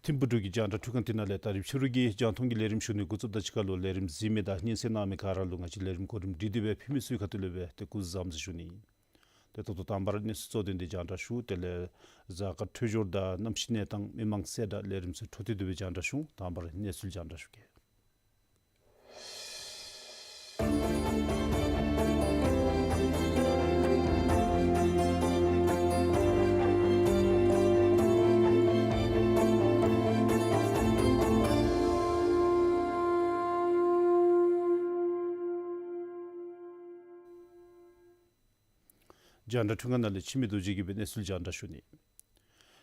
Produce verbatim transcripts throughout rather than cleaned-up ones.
ཐིམ་ཕུག་འབྲུག་གི་རྒྱང་བསྒྲགས་འཕྲུལ་ཁང་འདི་ནང་ལས་ད་རིས་ཕྱི་རུ་གི་རྒྱང་མཐོང་གི་ལས་རིམ་ཞུ་ནི་འགོ་བཙུགསཔ་དང་གཅིག་ཁར་ལུ་ལས་རིམ་གཟིགས་མི་དང་སྙན་གསན་གནང་མི་ག་ར་ལུ་ང་བཅས་ལས་རིམ་གོ་རིམ་སྒྲིག་སྟེ་སྦེ་ཕུལ་མི་ཚུའི་ཁ་ཐུག་ལས་སྦེ་ཏེ་སྐུ་གཟུགས་བཟང་པོ་ཟེར་ཞུ་ནི། ཏེ་ད་ལྟོ་དང་པ་ར་གནས་ཚུལ་གཙོ་དོན་འདི་རྒྱང་བསྒྲགས་ཞུ། དེ་ལས་གཟའ་སྐར་འཕྲོད་སྦྱོར་དང་གནམ་གཤིས་གནས་སྟངས་མི་མང་གསལ་བསྒྲགས་ལས་རིམ་ཚུ་འཕྲོ་མཐུད་དེ་སྦེ་རྒྱང་བསྒྲགས་ཞུ། དང་པ་ར་གནས་ཚུལ་རྒྱང་བསྒྲགས་ཞུ་གེ། རྒྱང་བསྒྲགས་འཕྲུལ་ཁང་ནང་ལས་འཆི་མེད་རྡོ་རྗེ་གིས་སྦེ་གནས་ཚུལ་རྒྱང་བསྒྲགས་ཞུ་ནི།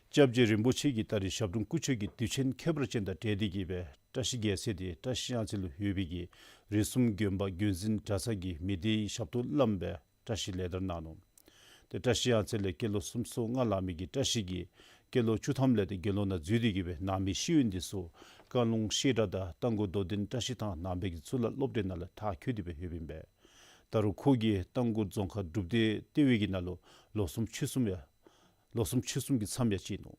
སྐྱབས་རྗེ་རིན་པོ་ཆེ་གིས་ད་རིས་ཞབས་དྲུང་སྐུ་མཆོད་ཀྱི་དུས་ཆེན་ཁྱད་པར་ཅན་དང་འབྲེལ་ཏེ་གིས་སྦེ་བཀྲ་ཤིས་རྒྱལ་མཚན་འདི་བཀྲ་ཤིས་གཡང་རྩེ་ལུ་ཡོད་པའི་གི་རིགས་གསུམ་དགོན་པ་རྒྱུན་འཛིན་གྲྭ་ཚང་གི་མི་སྡེའི་ཞབས་ཏོག་བླམ་སྦེ་བཀྲ་ཤིས་ལེགས་དར་གནང་ནུག། ཏེ་བཀྲ་ཤིས་གཡང་རྩེ་ལས་སྐྱེས་ལོ་སུམ་ཅུ་སོ་ལྔ་ལང་མི་གི་བཀྲ་ཤིས་ཀྱིས་སྐྱེས་ལོ་བཅུ་ཐམ་ལས་ཏེ་དགེ་སློང་ནང་འཛུལ་ཏེ་གིས་སྦེ་ནང་མི་ཤེས་ཡོན་འདི་ཚུ་བཀའ་ལུང་བཤད་གྲྭ་དང་རྟ་མགོ་རྡོར་གདན་བཀྲ་ཤིས་ཐང་ནང་པའི་གི་གཙུག་ལག་སློབ་གྲྭའི་ནང་ལས་མཐར་འཁྱོལ་ཏེ་སྦེ་ཡོདཔ་ཨིན་པས། ད་རུང་ཁོ་གིས་རྟ་མགོ་རྫོང་ཁག་སྒྲུབ་སྡེ་ལྟེ་བའི་གི་ནང་ལུ་ལོ་གསུམ་ཕྱོགས་གསུམ་ཡང་ལོ་གསུམ་ཕྱོགས་གསུམ་གྱི་མཚམས་ཡང་བཅད་ནུག།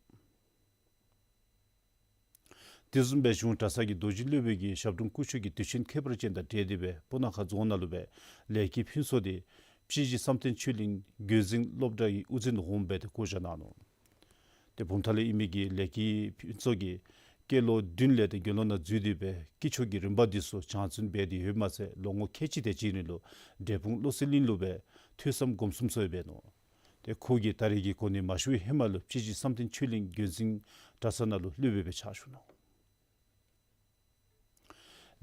དེ་བཟུམ་སྦེ་གཞུང་གྲྭ་ཚང་གི་རྡོ་རྗེ་སློབ་དཔོན་གྱིས་ཞབས་དྲུང་སྐུ་མཆོད་ཀྱི་དུས་ཆེན་ཁྱད་པར་ཅན་དང་འབྲེལ་ཏེ་སྦེ་སྤུ་ན་ཁ་རྫོང་ནང་ལུ་སྦེ་ལས་ཀྱི་ཕུན་ཚོགས་འདི་སྤྱི་ཞིང་བསམ་གཏན་ཆོས་གླིང་རྒྱུན་འཛིན་སློབ་གྲྭའི་དབུ་འཛིན་འོགམ་སྦེ་ཏེ་བསྐོ་བཞག་གནང་ནུག། ཏེ་བུམ་ཐང་ལས་ཨིན་མི་གི་ལས་ཀྱི་ཕུན་ཚོགས་ཀྱིས་སྐྱེས་ལོ་བདུན་ལས་ཏེ་དགེ་སློང་ནང་འཛུལ་ཏེ་སྦེ་དཀྱིལ་ཆོག་གི་རིམ་པ་འདི་ཚུ་སྦྱང་བརྩོན་འབད་དེ་ཡོདཔ་མ་ཚད་ལོ་ངོ་ཁལ་གཅིག་དེ་ཅིག་རིང་ལུ་འབྲས་སྤུངས་བློ་གསལ་གླིང་ལུ་སྦེ་ཐོས་བསམ་སྒོམ་གསུམ་ཚུ་ཡང་འབད་ནུག། ཏེ་ཁོ་གིས་ད་རེས་ཀྱི་གོ་གནས་མ་ཞུ་བའི་ཧེ་མ་ལུ་སྤྱི་ཞིང་བསམ་གཏན་ཆོས་གླིང་རྒྱུན་འཛིན་གྲྭ་ཚང་ནང་ལུ་སློབ་དཔོན་སྦེ་ཕྱག་ཞུ་ནུག།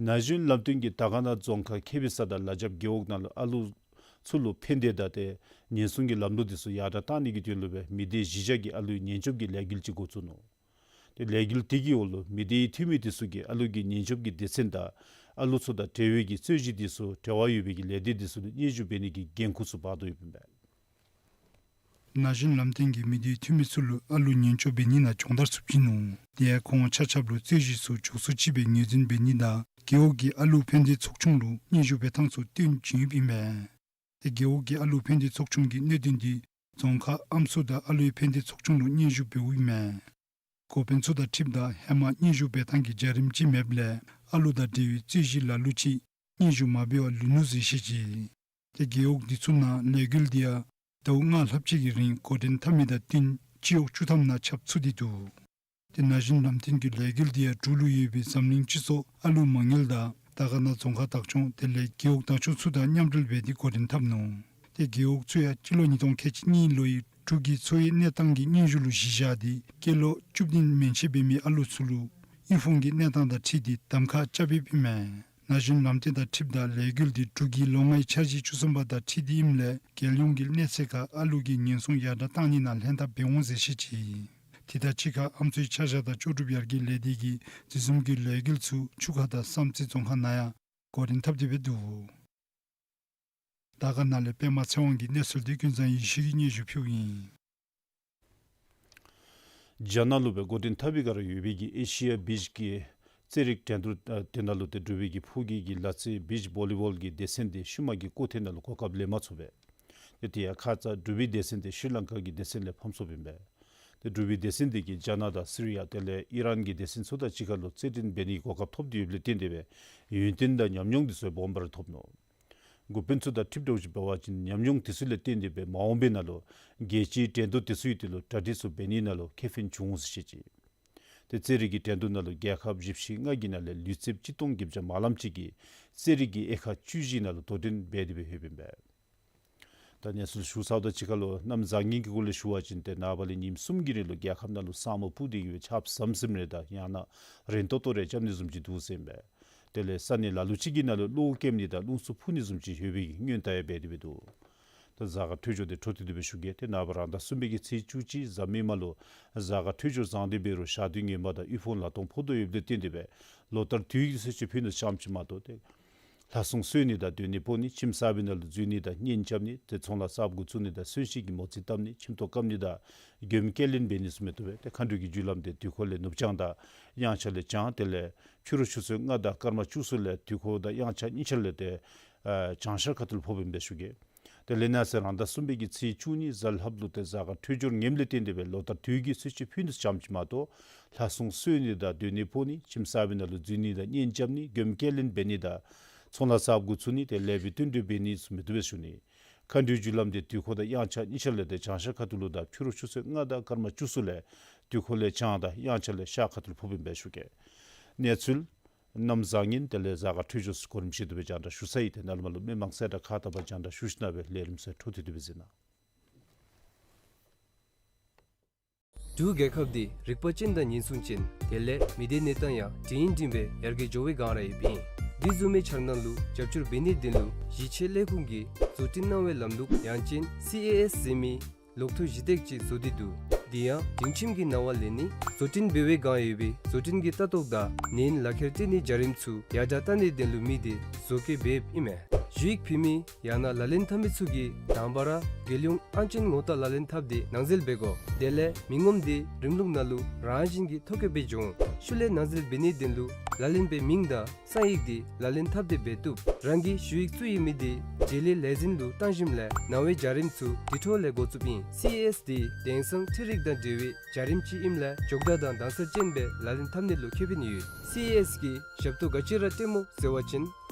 ན་གཞོན་ལམ་སྟོན་གྱིས་དར་དཀར་ན་རྫོང་ཁག་ཁེ་བི་ས་དང་ལ་རྒྱབ་རྒེད་འོག་ནང་ལུ་ཨ་ལུ་ཚུ་ལུ་ཕན་བདེ་དང་ཏེ་ཉེན་སྲུང་གི་ལམ་ལུགས་འདི་ཚུ་ཡར་དྲག་གཏང་ནི་གི་དོན་ལུ་སྦེ་མི་སྡེ་གཞིས་ཆགས་ཀྱི་ཨ་ལུའི་ཉེན་སྐྱོབ་ཀྱི་ལས་འགུལ་ཅིག་འགོ་བཙུགས་ནུག། ཏེ་ལས་འགུལ་དེ་གི་འོག་ལུ་མི་སྡེའི་འཐུས་མི་འདི་ཚུ་གིས་ཨ་ལུ་གི་ཉེན་སྐྱོབ་ཀྱི་སྡེ་ཚན་དང་ཨ་ལུ་ཚུ་དང་འབྲེལ་བའི་གི་རྩོད་གཞི་འདི་ཚུ་འབྲེལ་བ་ཡོད་པའི་གི་ལས་སྡེ་འདི་ཚུ་ལུ་སྙན་ཞུ་འབད་ནི་གི་འགན་ཁུར་ཚུ་འབག་དོ་ཡོདཔ་ཨིན་པས། ན་གཞོན་ལམ་སྟོན་གྱིས་མི་སྡེའི་འཐུས་མི་ཚུ་ལུ་ཨ་ལུ་ཉེན་སྐྱོབ་འབད་ནི་ནང་སྦྱོང་བརྡར་ཚུ་བྱིན་ནུག། དེ་ཡང་ཁོང་ཆ་ཁྱབ་ལུ་རྩོད་གཞི་ཚུ་མགྱོགས་སུ་ཅིག་སྦེ་ངོས་འཛིན་འབད་ནི་དང་རྒེད་འོག་གི་ཨ་ལུ་ཕན་བདེ་ཚོགས་ཆུང་ལུ་སྙན་ཞུ་འབད་ཐངས་ཚུ་སྟོན་བྱིན་ཡོདཔ་ཨིན་པས། ཏེ་རྒེད་འོག་གི་ཨ་ལུ་ཕན་བདེ་ཚོགས་ཆུང་གི་གནད་དོན་འདི་རྫོང་ཁག་ཨམ་སྲུ་དང་ཨ་ལུའི་ཕན་བདེ་ཚོགས་ཆུང་ལུ་སྙན་ཞུ་འབདཝ་ཨིན་མས། འགོ་དཔོན་ཚུ་དང་འཁྲིལཝ་ད་ཧེ་མ་སྙན་ཞུ་འབད་ཐངས་ཀྱི་བྱ་རིམ་ཅིག་མེདཔ་ལས་ཨ་ལུ་དང་འབྲེལ་བའི་རྩོད་གཞི་ལ་ལུ་ཅིག་སྙན་ཞུ་མ་འབད་བར་ལུས་ནུག་ཟེར་བཤད་ཅི། ཏེ་རྒེད་འོག་འདི་ཚུ་ནང་ལས་འགུལ་འདི་ཡང་ཟླཝ་ལྔ་ལྷགཔ་ཅིག་གི་རིང་འགོ་འདྲེན་འཐབ་མི་དང་བསྟུན་སྤྱི་འོག་བཅུ་ཐམ་ནང་ཁྱབ་ཚུགས་ཏེ་འདུག། ཏེ་ན་གཞོན་ལམ་སྟོན་གྱིས་ལས་འགུལ་འདི་ཡང་འབྲུག་ལུ་ཡོད་པའི་འཛམ་གླིང་སྤྱི་ཚོགས་ཨ་ལུ་མ་དངུལ་དང་དར་དཀར་ན་རྫོང་ཁག་བདག་སྐྱོང་དེ་ལས་རྒེད་འོག་བདག་སྐྱོང་ཚུ་དང་མཉམ་འབྲེལ་འབད་དེ་འགོ་འདྲེན་འཐབ་ནུག། ཏེ་རྒེད་འོག་ཚུ་ཡང་སྤྱི་ལོ་ཉིས་སྟོང་ཁལ་གཅིག་གཉིས་ལོའི་འབྲུག་གི་འཚོ་བའི་གནས་སྟངས་ཀྱི་སྙན་ཞུ་ལུ་གཞི་བཞག་སྟེ་སྐྱེས་ལོ་བཅུ་བདུན་མན་ཆད་འབད་མི་ཨ་ལུ་ཚུ་ལུ་དབུལ་ཕོངས་ཀྱི་གནས་སྟངས་དང་འཁྲིལ་ཏེ་གདམ་ཁ་རྐྱབ་ཡོདཔ་ཨིན་མས། ན་གཞོན་ལམ་སྟོན་དང་འཁྲིལཝ་ད་ལས་འགུལ་འདི་འབྲུག་གི་ལོ་ལྔའི་འཆར་གཞི་བཅུ་གསུམ་པ་དང་འཁྲིལ་ཏེ་ཨིནམ་ལས་རྒྱལ་ཡོངས་ཀྱི་གནས་ཚད་ཁར་ཨ་ལུ་གི་ཉེན་སྲུང་ཡར་དྲག་གཏང་ནི་ནང་ལྷན་ཐབས་འབད་འོང་ཟེར་བཤད་ཅི། དེ་དང་གཅིག་ཁར་ཨམ་སྲུའི་འཆར་གཞག་དང་ལྕོགས་གྲུབ་ཡར་རྒྱས་ལས་སྡེ་གིས་དེ་བཟུམ་གྱི་ལས་འགུལ་ཚུ་ཆུ་ཁ་དང་བསམ་རྩེ་རྫོང་ཁག་ནང་ཡང་འགོ་འདྲེན་འཐབ་སྟེ་འབད་འདུག། དར་དཀར་ན་ལས་པདྨ་ཚེ་དབང་གི་གནས་ཚུལ་འདི་ཀུན་བཟང་ཡེ་ཤེས་ཀྱིས་སྙན་ཞུ་ཕུལཝ་ཨིན། རྒྱ་ནག་ལུ་སྦེ་འགོ་འདྲེན་འཐབ་པའི་སྒང་ར་ཡོད་པའི་གི་ཨེ་ཤི་ཡ་བིཆ་གི་རྩེད་རིགས་འགྲན་བསྡུར་ཨ་དེ་ནང་ལུ་ཏེ་འབྲུག་པའི་གི་ཕོ་རྒྱས་ཀྱི་ལག་རྩེད་བིཆ་བོ་ལི་བོལ་གྱི་སྡེ་ཚན་དེ་ཤུལ་མ་གི་སྐུ་ཐེངས་ནང་ལུ་གོ་སྐབས་ལེན་མ་ཚུགས་པས། ཏེ་དེ་ཡང་ཁ་ཙ་འབྲུག་པའི་སྡེ་ཚན་དེ་ཤྲི་ལང་ཀ་གི་སྡེ་ཚན་ལས་ཕམ་སོཔ་ཨིན་པས། ཏེ་འབྲུག་པའི་སྡེ་ཚན་དེ་གིས་རྒྱ་ནག་དང་སི་རི་ཡ་དེ་ལས་ཨི་རན་གྱི་སྡེ་ཚན་ཚུ་དང་གཅིག་ཁར་ལུ་རྩེད་འགྲན་འབད་ནིའི་གོ་སྐབས་ཐོབ་སྟེ་ཡོདཔ་ལས་བརྟེན་ཏེ་སྦེ་ཡུན་བརྟན་དང་ཉམས་མྱོང་དེ་ཚུ་སྦོམ་སྦེ་ར་ཐོབ་ནུག། འགོ་དཔོན་ཚུ་དང་འཁྲིལཝ་འདྲཝ་ཅིག་འབད་བ་ཅིན་ཉམས་མྱོང་དེ་ཚུ་ལས་བརྟེན་ཏེ་སྦེ་མ་འོངས་པའི་ནང་ལུ་རྒྱལ་སྤྱིའི་འགྲན་བསྡུར་དེ་ཚུ་ཡོད་དེ་ལུ་གྲ་སྒྲིག་ཚུ་འབད་ནིའི་ནང་ལུ་ཁེ་ཕན་འབྱུང་འོང་ཟེར་བཤད་ཅི། ཏེ་རྩེད་རིགས་ཀྱི་འགྲན་བསྡུར་ནང་ལུ་རྒྱལ་ཁབ་བཞི་བཅུ་ཞེ་ལྔ་གི་ནང་ལས་ལུས་རྩལཔ་གཅིག་སྟོང་བརྒྱད་བརྒྱ་མ་ལངམ་ཅིག་གིས་རྩེད་རིགས་ཀྱི་དབྱེ་ཁག་བཅུ་བཞི་ནང་ལུ་དོ་འགྲན་འབད་དེ་སྦེ་ལྷོདཔ་ཨིན་པས། ད་གནས་ཚུལ་ཞུ་ཚརཝ་དང་གཅིག་ཁར་ལུ་གནམ་བཟང་ངན་གྱི་སྐོར་ལས་ཞུ་བ་ཅིན་ཏེ་ནངས་པ་ལས་ཉིནམ་གསུམ་གྱི་རིང་ལུ་རྒྱལ་ཁབ་ནང་ལུ་ས་སྨུག་སྤུབས་ཏེ་གི་སྦེ་ཆརཔ་ཟམ་ཟིམ་རེ་དང་ཡང་ན་རན་ཏོག་ཏོ་རེ་རྐྱབ་ནི་བཟུམ་ཅིག་འདུག་ཟེར་ཨིན་པས། དེ་ལས་ས་གནས་ལ་ལུ་ཅིག་གི་ནང་ལུ་གློག་འཁྱུག་ནི་དང་རླུང་འཚུབ་འཕུ་ནི་བཟུམ་ཅིག་ཡོད་པའི་གི་སྔོན་བརྡ་ཡང་འབད་དེ་སྦེ་འདུག། ད་གཟའ་སྐར་འཕྲོད་སྦྱོར་དེ་འཕྲོ་མཐུད་དེ་སྦེ་ཞུ་གེ། ཏེ་ནངས་པ་རང་ཟླ་གསུམ་པའི་གི་ཚེས་བཅུ་གཅིག་གཟའ་མིག་དམར་ལུ་གཟའ་སྐར་འཕྲོད་སྦྱོར་བཟང་དེ་འབད་རུང་ཞག་དུས་ངན་པ་དང་དབུལ་ཕོངས་ལ་དོན་ཕོག་དོ་ཡོདཔ་ལས་བརྟེན་ཏེ་སྦེ་ལོ་ལྟར་དུས་ཀྱི་གསོལ་མཆོད་ཕུལ་ནི་ཙམ་ཅིག་མ་གཏོགས་ཏེ་ལྷ་སྲུང་གསོལ་ནི་དང་སྡོད་གནས་སྤོ་ནི་ཁྱིམ་གསར་པའི་ནང་ལུ་འཛུལ་ནི་དང་གཉེན་རྐྱབ་ནི་ཏེ་ཚོང་ལཱ་གསརཔ་འགོ་བཙུགས་ནི་དང་གསོན་གཤིན་གྱི་མོ་རྩིས་བཏབ་ནི་ཁྱིམ་ཐོག་བཀབ་ནི་དང་མགྱོནམ་སྐྱེལ་ལེན་འབད་ནི་ཚུ་མི་བཏུབ་པས། ཏེ་མཁའ་འགྲོའི་གི་རྒྱུ་ལམ་དེ་དུས་འཁོར་ལས་ནུབ་བྱང་དང་དབྱངས་འཆར་ལས་བྱང་དེ་ལས་ཕྱི་རུ་ཆུ་ཚོད་ལྔ་དང་སྐར་མ་བཅུ་གསུམ་ལས་དུས་འཁོར་དང་དབྱངས་འཆར་གཉིས་ཆ་ལས་ཏེ་ཨ་བྱང་ཤར་ཁ་ཐུག་ལུ་ཕོགཔ་ཨིན་པས་ཞུ་གེ། ཏེ་ལས་ན་ཚེ་རང་ཟླ་གསུམ་པའི་གི་ཚེས་བཅུ་གཉིས་གཟའ་ལྷགཔ་ལུ་ཏེ་གཟའ་སྐར་འཕྲོད་སྦྱོར་ངནམ་ལས་བརྟེན་ཏེ་སྦེ་ལོ་ལྟར་དུས་ཀྱི་གསོལ་མཆོད་ཕུལ་ནི་ཙམ་ཅིག་མ་གཏོགས་ལྷ་སྲུང་གསོལ་ནི་དང་སྡོད་གནས་སྤོ་ནི་ཁྱིམ་གསར་པའི་ནང་ལུ་འཛུལ་ནི་དང་གཉེན་རྐྱབ་ནི་མགྱོནམ་སྐྱེལ་ལེན་འབད་ནི་དང་ཚོང་ལཱ་གསརཔ་འགོ་བཙུགས་ནི་ཏེ་ལེགས་པའི་བསྟུན་གྲོས་འབད་ནི་ཚུ་མི་བཏུབ་པས་ཞུ་ནི། མཁའ་འགྲོའི་རྒྱུ་ལམ་དེ་དུས་འཁོར་དང་དབྱངས་འཆར་གཉིས་ཆ་ལས་ཏེ་བྱང་ཤར་ཁ་ཐུག་ལུ་དང་ཕྱི་རུ་ཆུ་ཚོད་ལྔ་དང་སྐར་མ་བཅུ་གསུམ་ལས་དུས་འཁོར་ལས་བྱང་དང་དབྱངས་འཆར་ལས་ཤར་ཁ་ཐུག་ལུ་ཕོགཔ་ཨིན་པས་ཞུ་གེ། གནས་ཚུལ་གནམ་བཟང་ངན་དེ་ལས་གཟའ་སྐར་འཕྲོད་སྦྱོར་ཚུ་གོ་རིམ་བཞིན་དུ་སྦེ་རྒྱང་བསྒྲགས་ཞུ་ཚར་ཡི། ཏེ་ནཱ་ལས་མར་ལུ་མི་མང་སེར་དང་ཁ་བཏང་པར་རྒྱང་བསྒྲགས་ཞུ་ཞིནམ་ལས་ལས་རིམ་ཚུ་འཕྲོ་མཐུད་དེ་སྦེ་གཟིགས་གནང་། འབྲུག་རྒྱལ་ཁབ་འདི་རིག་པ་ཅན་དང་ཉེན་སྲུང་ཅན་དེ་ལས་མི་སྡེ་གནས་སྟངས་ཡང་འབྲིང་འབྲིང་སྦེ་ཡར་རྒྱས་འགྱོ་བའི་སྒང་ར་ཡོདཔ་ཨིན། འདི་བཟུམ་མའི་འཆར་སྣང་ལུ་རྒྱབ་སྐྱོར་འབད་ནིའི་དོན་ལུ་གཞིས་བྱེས་ལས་ཁུངས་ཀྱིས་བཟོ་སྐྲུན་གནང་བའི་ལམ་ལུགས་ཡང་ཅིན་སི་ཨེ་ཨེསི་ཟེར་མི་ལོག་ཐུག་གཞི་སྟེགས་ཅིག་བཟོ་སྟེ་འདུག། འདི་ཡང་སྒྲིང་ཁྱིམ་གྱི་གནང་བ་ལེན་ནི་བཟོ་སྐྲུན་འབད་བའི་སྒང་ཡོད་པའི་བཟོ་སྐྲུན་གྱི་ལྟ་རྟོག་དང་ནན་ལག་ཁྱེར་སྤྲོད་ནིའི་བྱ་རིམ་ཚུ་ཡར་དྲག་བཏང་ནིའི་དོན་ལུ་དམིགས་ཏེ་བཟོ་བཀོད་འབདཝ་ཨིན་མས། ཞུ་ཡིག་ཕུལ་མི་ཡང་ན་ལག་ལེན་འཐབ་མི་ཚུ་གིས་དང་པ་ར་རྒྱལ་ཡོངས་ཨང་ཅན་ངོ་རྟགས་ལག་ལེན་འཐབ་སྟེ་ནང་འཛུལ་འབད་དགོ། དེ་ལས་མི་ངོམ་དེ་རིམ་ལུགས་ནང་ལུ་རང་བཞིན་གྱིས་ཐོ་བཀོད་འབད་འགྱོ་འོང་། ཤུལ་ལས་ནང་འཛུལ་འབད་ནིའི་དོན་ལུ་ལག་ལེན་པའི་མིང་དང་གསང་ཡིག་དེ་ལག་ལེན་འཐབ་སྟེ་འབད་བཏུབ། རང་གི་ཞུ་ཡིག་བཙུགས་ཡོད་མི་དེ་བྱེད་ལས་ལས་འཛིན་ལུ་བཏང་ཞིནམ་ལས་ནང་པའི་བྱ་རིམ་ཚུ་དེ་འཕྲོ་ལས་འགོ་བཙུགསཔ་ཨིན། སི་ཨེ་ཨེསི་དེ་དེང་སང་འཕྲུལ་རིག་དང་འབྲེལ་བའི་བྱ་རིམ་ཅིག་ཨིནམ་ལས་མགྱོགས་དྲགས་དང་དྭངས་གསལ་ཅན་སྦེ་ལག་ལེན་འཐབ་ནི་ལུ་ཁེ་ཕན་ཡོད། སི་ཨེ་ཨེསི་གི་ཞབས་ཏོག་ག་ཅི་ར་སྤྲོདཔ་སྨོ་ཟེར་བ་ཅིན།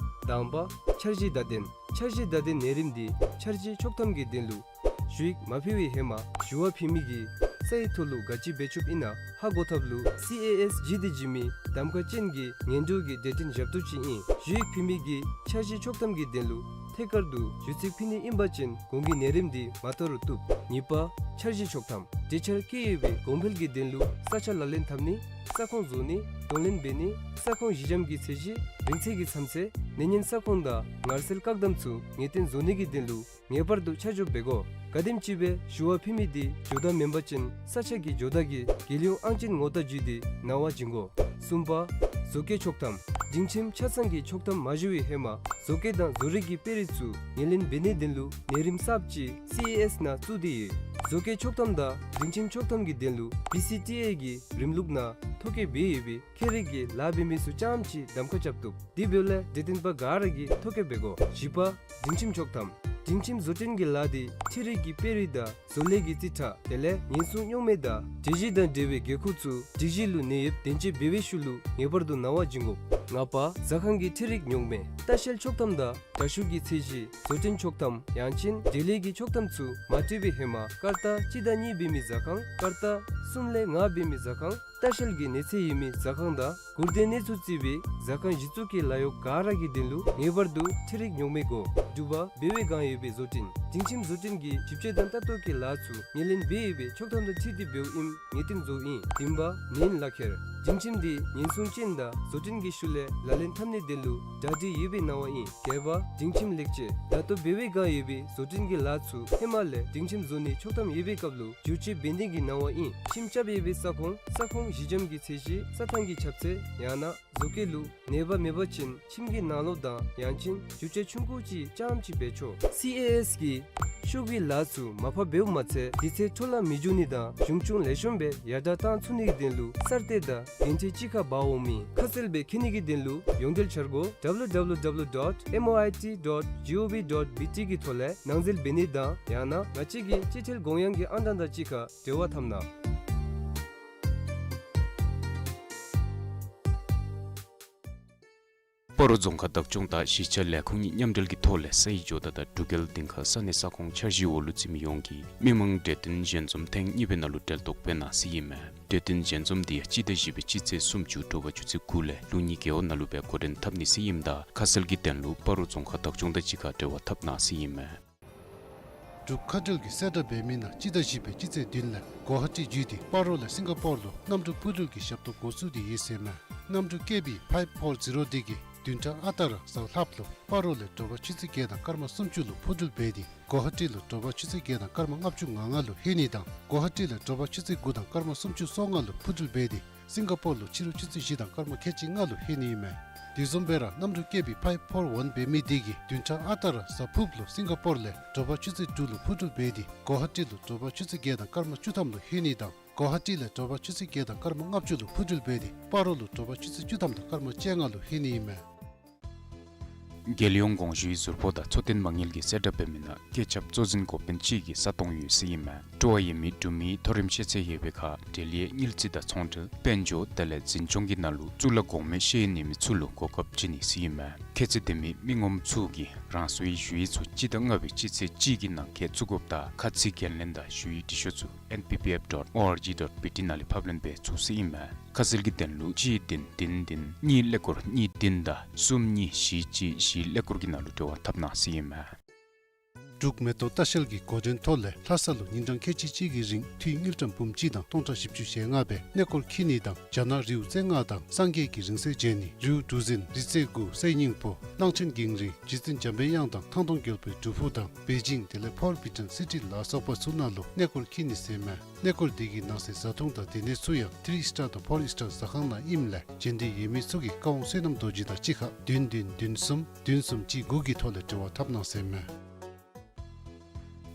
དང་པ་འཆར་གཞི་བརྡ་དོན། འཆར་གཞི་བརྡ་དོན་ནང་རིམ་དེ་འཆར་གཞི་ཆོག་ཐམ་གྱི་དོན་ལུ་ཞུ་ཡིག་མ་ཕུལ་བའི་ཧེ་མ་ཞུ་བ་ཕུལ་མི་གིས་ས་ཡི་ཐོག་ལུ་ག་ཅི་འབད་བཅུགཔ་ཨིན་ན་ཧ་གོ་ཐབས་ལུ་སི་ཨེ་ཨེསི་བྱིན་ཏེ་བྱིན་མི་གདམ་ཁ་ཅན་གྱི་ངན་འགྲོ་གི་སྡེ་ཕྲན་ཞབས་ཏོག་ཅིག་ཨིན། ཞུ་ཡིག་ཕུལ་མི་གིས་འཆར་གཞི་ཆོག་ཐམ་གྱི་དོན་ལུ་ཐད་ཀར་དུ་ཞུ་ཚིག་ཕུལ་ནི་ཨིན་པ་ཅིན་གོང་གི་ནང་རིམ་དེ་མ་དོ་རུང་བཏུབ། གཉིས་པ་འཆར་གཞི་ཆོག་ཐམ། གྲོས་འཆར་བཀོད་ཡོད་པའི་གོང་འཕེལ་གྱི་དོན་ལུ་ས་ཆ་ལག་ལེན་འཐབ་ནི། ས་ཁོངས་བཟོ་ནི། གདོང་ལེན་འབད་ནི། ས་ཁོངས་གཞི་འགྱམ་གྱི་ཚད་གཞི་རིང་ཚད་ཀྱི་མཚམས་ཚད་ནད་ཉེན་ས་ཁོངས་དང་ངར་སེལ་བཀག་དམ་ཚུ་ངེས་གཏན་བཟོ་ནི་གི་དོན་ལུ་ངེས་པར་དུ་ཆ་འཇོག་འབད་དགོ། ག་དེམ་ཅིག་སྦེ་ཞུ་བ་ཕུལ་མི་དེ་འགྱོ་བརྡ་མེན་པ་ཅིན་ས་ཆ་གི་འགྱོ་བརྡ་གིས་རྒྱལ་ཡོངས་ཨང་ཅན་ངོ་རྟགས་བརྒྱུད་དེ་གནང་བ་བྱིན་དགོ། གསུམ་པ་བཟོ་བཀོད་ཆོག་ཐམ། སྒྲིང་ཁྱིམ་ཆ་ཚང་གི་ཆོག་ཐམ་མ་ཞུ་བའི་ཧེ་མ་བཟོ་བཀོད་དང་བཟོ་རིག་གི་དཔེ་རིས་ཚུ་ངོས་ལེན་འབད་ནིའི་དོན་ལུ་ནང་རིམ་གསརཔ་ཅིག་སི་ཨེ་ཨེསི་ནང་བཙུགས་ཏེ་ཡོད། བཟོ་བཀོད་ཆོག་ཐམ་དང་སྒྲིང་ཁྱིམ་ཆོག་ཐམ་གྱི་དོན་ལུ་བི་སི་ཊི་ཨེ་གི་རིམ་ལུགས་ནང་ཐོ་བཀོད་འབད་ཡོད་པའི་ཁྱད་རིག་གི་ལཱ་འབད་མི་ཚུ་རྐྱངམ་ཅིག་གདམ་ཁ་རྐྱབ་བཏུབ། དེ་འབདཝ་ལས་འབྲེལ་ཐོན་པ་ག་ར་གིས་ཐོ་བཀོད་འབད་དགོ། བཞི་པ་སྒྲིང་ཁྱིམ་ཆོག་ཐམ། སྒྲིང་ཁྱིམ་བཟོ་སྐྲུན་གྱི་ལཱ་དེ་འཕྲུལ་རིག་གི་དཔེ་རིས་དང་བཟོ་ལས་ཀྱི་རྩིས་ཁྲ་དེ་ལས་ཉེན་སྲུང་རྙོག་མེད་དང་སྒྲིག་གཞི་དང་འབྲེལ་བའི་འགན་ཁུར་ཚུ་སྒྲིག་གཞི་ལུ་གནས་ཡོདཔ་བདེན་དཔྱད་འབད་བའི་ཤུལ་ལུ་ངེས་པར་དུ་གནང་བ་བྱིན་དགོ། ལྔ་པ་ཟ་ཁང་གི་འཕྲུལ་རིག་རྙོག་མེད། ལྟ་བཤལ་ཆོག་ཐམ་དང་དྲ་ཤུགས་ཀྱི་ཚད་གཞི། བཟོ་སྐྲུན་ཆོག་ཐམ་ཡང་ཅིན་འབྲེལ་ཡོད་ཀྱི་ཆོག་ཐམ་ཚུ་མ་སྤྲོད་པའི་ཧེ་མ་ཀར་ཏ་གཅིག་དང་གཉིས་འབད་མི་ཟ་ཁང་། ཀར་ཏ་གསུམ་ལས་ལྔ་འབད་མི་ཟ་ཁང་། ལྟ་བཤལ་གྱི་གནས་ཚད་ཡོད་མི་ཟ་ཁང་དང་སྒུར་སྡེ་གནས་ཚུལ་བརྩི་བའི་ཟ་ཁང་གཞི་བཙུགས་ཀྱི་ལཱ་གཡོག་ག་ར་གི་དོན་ལུ་ངེས་པར་དུ་འཕྲུལ་རིག་རྙོག་མེད་དགོ། དྲུག་པ་འབད་བའི་སྒང་ཡོད་པའི་བཟོ་སྐྲུན། སྒྲིང་ཁྱིམ་བཟོ་སྐྲུན་གྱི་ཞིབ་དཔྱད་དང་ལྟ་རྟོག་གི་ལཱ་ཚུ་ངོས་ལེན་འབད་ཡོད་པའི་ཆོག་ཐམ་དང་འཁྲིལ་ཏེ་འབདཝ་ཨིནམ་ངེས་གཏན་བཟོཝ་ཨིན། བདུན་པ་ནན་ལག་ཁྱེར། སྒྲིང་ཁྱིམ་དེ་ཉེན་སྲུང་ཅན་དང་བཟོ་སྐྲུན་གྱི་ཤུལ་ལས་ལག་ལེན་འཐབ་ནིའི་དོན་ལུ་གྲ་སྒྲིག་ཡོད་པའི་གནང་བ་ཨིན། བརྒྱད་པ་སྒྲིང་ཁྱིམ་ལེགས་བཅོས། ད་ལྟོ་འབད་བའི་སྒང་ཡོད་པའི་བཟོ་སྐྲུན་གྱི་ལཱ་ཚུ་ཧེ་མ་ལས་སྒྲིང་ཁྱིམ་བཟོ་ནིའི་ཆོག་ཐམ་ཡོད་པའི་སྐབས་ལུ་བསྒྱུར་བཅོས་འབད་ནི་གི་གནང་བ་ཨིན། ཁྱིམ་རྐྱབ་ཡོད་པའི་ས་ཁོངས་ས་ཁོངས་གཞི་འགྱམ་གྱི་ཚད་གཞི་ས་ཐང་གི་ཁྱབ་ཚད་ཡང་ན་བཟོ་བཀོད་ལུ་ནད་པ་མེད་པ་ཅིན་ཁྱིམ་གྱི་ནང་ལོགས་དང་ཡང་ཅིན་བསྒྱུར་བཅོས་ཆུང་ཀུ་ཅིག་རྐྱངམ་ཅིག་འབད་ཆོག། སི་ཨེ་ཨེསི་གིས་ ཤོག་གུའི་ལཱ་ཚུ་མར་ཕབ་འབདཝ་མ་ཚད་དུས་ཚོད་འཕྲོ་བརླག་མི་འགྱོ་ནི་དང་གཞུང་སྐྱོང་ལེགས་ཤོམ་སྦེ་ཡར་དྲག་བཏང་ཚུགས་ནི་གི་དོན་ལུ་གསར་གཏོད་དང་འགན་འཁྲི་གཅིག་ཁར་འབག་འོང་མི་ཁ་གསལ་སྦེ་མཁྱེན་ནི་གི་དོན་ལུ་ཡོངས་འབྲེལ་འཆར་སྒོ་W W W dot M O I T dot G O V dot B T གི་ཐོག་ལས་ནང་འཛུལ་འབད་ནི་དང་ཡང་ན་ང་བཅས་ཀྱི་སྤྱི་ཐེལ་དགོངས་ཡངས་ཀྱི་ཨང་གྲངས་དང་གཅིག་ཁར་འབྲེལ་བ་འཐབ་གནང་། སྤ་རོ་རྫོང་ཁག་བདག་སྐྱོང་དང་གཞིས་ཆགས་ལས་ཁུངས་གཉིས་མཉམ་འབྲེལ་གྱི་ཐོག་ལས་སའི་ཇོ་བདག་དང་འབྲུག་རྒྱལ་སྡིངས་ཁ་ས་གནས་ས་ཁོངས་འཆར་གཞིའི་འོག་ལུ་བརྩི་མི་ཡོངས་ཀྱིས་མི་མང་གྲོས་བསྟུན་ཞལ་འཛོམས་ཐེངས་གཉིས་པའི་ནང་ལུ་གྲལ་གཏོགས་འབད་གནང་ཟེར་ཨིན་མས། གྲོས་བསྟུན་ཞལ་འཛོམས་འདི་ཡང་སྤྱི་ཟླ་བཞི་པའི་སྤྱི་ཚེས་སུམ་ཅུ་དྲོ་པ་ཆུ་ཚོད་དགུ་ལས་ལུགས་གཉིས་རྒེད་འོག་ནང་ལུ་སྦེ་འགོ་འདྲེན་འཐབ་ནི་ཟེར་ཨིནམ་ད་ཁ་གསལ་གྱི་དོན་ལུ་སྤ་རོ་རྫོང་ཁག་བདག་སྐྱོང་དང་གཅིག་ཁར་འབྲེལ་བ་འཐབ་གནང་ཟེར་ཨིན་མས། འབྲུག་མཁའ་འགྲུལ་གྱིས་གསལ་བསྒྲགས་འབད་མི་ནང་སྤྱི་ཟླ་བཞི་པའི་སྤྱི་ཚེས་བདུན་ལས་གོ་ཧ་ཊི་བརྒྱུད་དེ་སྤ་རོ་ལས་སིང་ག་པོར་ལུ་གནམ་གྲུ་འཕུར་འགྲུལ་གྱི་ཞབས་ཏོག་འགོ་བཙུགས་ཏེ་ཡོད་ཟེར་མས། གནམ་གྲུ་ཀེ་བི་ཕའིབ་ཕོར་ཛི་རོ་འདི་གིས་བདུན་ཕྲག་ཨ་རྟག་ར་གཟའ་ལྷགཔ་ལུ་སྤ་རོ་ལས་དྲོ་པ་ཆུ་ཚོད་བརྒྱད་དང་སྐར་མ་སུམ་ཅུ་ལུ་འཕུར་འགྲུལ་འབད་དེ་གོ་ཧ་ཊི་ལུ་དྲོ་པ་ཆུ་ཚོད་བརྒྱད་དང་སྐར་མ་ལྔ་བཅུ་ང་ལྔ་ལུ་ལྷོད་ནི་དང་གོ་ཧ་ཊི་ལས་དྲོ་པ་ཆུ་ཚོད་དགུ་དང་སྐར་མ་སུམ་ཅུ་སོ་ལྔ་ལུ་འཕུར་འགྲུལ་འབད་དེ་སིང་ག་པོར་ལུ་ཕྱི་རུ་ཆུ་ཚོད་བཞི་དང་སྐར་མ་ཁལ་གཅིག་ལྔ་ལུ་ལྷོད་ནི་ཨིན་མས། དེ་བཟུམ་སྦེ་ར་གནམ་གྲུ་ཀེ་བི་ཕའིབ་ཕོར་ཝན་འབད་མི་འདི་གིས་བདུན་ཕྲག་ཨ་རྟག་ར་གཟའ་ཕུརཔ་ལུ་སིང་ག་པོར་ལས་དྲོ་པ་ཆུ་ཚོད་དྲུག་ལུ་འཕུར་འགྲུལ་འབད་དེ་གོ་ཧ་ཊི་ལུ་དྲོ་པ་ཆུ་ཚོད་བརྒྱད་དང་སྐར་མ་བཅུ་ཐམ་ལུ་ལྷོད་ནི་དང་གོ་ཧ་ཊི་ལས་དྲོ་པ་ཆུ་ཚོད་བརྒྱད་དང་སྐར་མ་ལྔ་བཅུ་ལུ་འཕུར་འགྲུལ་འབད་དེ་སྤ་རོ་ལུ་དྲོ་པ་ཆུ་ཚོད་བཅུ་ཐམ་དང་སྐར་མ་བཅོ་ལྔ་ལུ་ལྷོད་ནི་ཨིན་མས། རྒྱལ་ཡོངས་དགོངས་ཞུའི་ཟུར་ཕོགས་དང་འཚོ་རྟེན་མ་དངུལ་གྱིས་གསལ་བསྒྲགས་འབད་མི་ནང་སྐྱེས་ཆབ་གཙོ་འཛིན་འགོ་དཔོན་གཅིག་གི་ས་སྟོང་ཡོད་ཟེར་ཨིན་མས། སྤྲོ་བ་ཡོད་མི་འབྲུག་མི་མཐོ་རིམ་ཤེས་ཚད་ཡོད་པའི་ཁར་འབྲེལ་ཡོད་དངུལ་རྩིས་དང་ཚོང་འབྲེལ་དཔལ་འབྱོར་དེ་ལས་འཛིན་སྐྱོང་གི་ནང་ལུ་གཙུག་ལག་གོང་མའི་ཤེས་ཡོན་ཡོད་མི་ཚུ་ལུ་གོ་སྐབས་བྱིན་ནི་ཟེར་ཨིན་མས། ཁྱད་ཚད་ལྡན་མི་མི་ངོམ་ཚུ་གིས་རང་སོའི་ཞུ་ཡིག་ཚུ་སྤྱི་ཟླ་ལྔ་པའི་སྤྱི་ཚེས་གཅིག་གི་ནང་འཁོད་བཙུགས་དགོཔ་དང་ཁ་ཚིག་འགན་ལེན་དང་ཞུ་ཡིག་འབྲི་ཤོག་ཚུ་N P P F dot O R G dot B T ནང་ལས་ཕབ་ལེན་འབད་ཚུགས་ཟེར་ཨིན་མས། ཁ་གསལ་གྱི་དོན་ལུ་གཅིག་བདུན་བདུན་བདུན་གཉིས་ཀླད་ཀོར་གཉིས་བདུན་དང་གསུམ་གཉིས་བཞི་གཅིག་བཞི་ཀླད་ཀོར་གྱི་ནང་ལུ་འབྲེལ་བ་འཐབ་གནང་ཟེར་ཨིན་མས། འབྲུག་མེ་ཏོག་ལྟ་བཤལ་གྱི་འགོ་འདྲེན་ཐོག་ལས་ལྷ་ས་ལུ་ཉིན་གྲངས་ཁལ་གཅིག་གཅིག་གི་རིང་འཐུས་དངུལ་ཀྲམ་འབུམ་གཅིག་དང་སྟོང་ཕྲག་བཞི་བཅུ་ཞེ་ལྔ་སྦེ་གནས་སྐོར་འཁྱིད་ནི་དང་རྒྱ་ནག་རིའུ་རྩེ་ལྔ་དང་སངས་རྒྱས་ཀྱི་རིང་བསྲེལ་མཇལ་ནི་རིའུ་གྲུ་གཟིངས་རི་རྩེ་དགུ་སའི་སྙིང་པོ་གླང་ཆེན་གངས་རི་རྗེ་བཙུན་འཇམ་པའི་དབྱངས་དང་ཐང་སྟོང་རྒྱལ་པོའི་སྒྲུབ་ཕུག་དང་པེ་ཅིང་དེ་ལས་ཕོར་བི་ཊོན་སི་ཊི་ལ་སོགས་པ་ཚུ་ནང་ལུ་གནས་སྐོར་འཁྱིད་ནི་ཟེར་མས། གནས་སྐོར་འདི་གི་ནང་གསེས་བཟའ་འཐུང་དང་སྡོད་གནས་ཚུ་ཡང་ཐིརི་ཨིསི་ཊར་དང་ཕོར་ཨིསི་ཊར་ཟ་ཁང་ནང་ཨིནམ་ལས་བྱོན་འདོད་ཡོད་མི་ཚུ་གིས་ཀ་ཝང་བསོད་ནམས་རྡོ་རྗེ་དང་གཅིག་ཁར་བདུན་བདུན་བདུན་གསུམ་བདུན་གསུམ་གཅིག་དགུ་གི་ཐོག་ལས་འབྲེལ་བ་འཐབ་གནང་ཟེར་མས།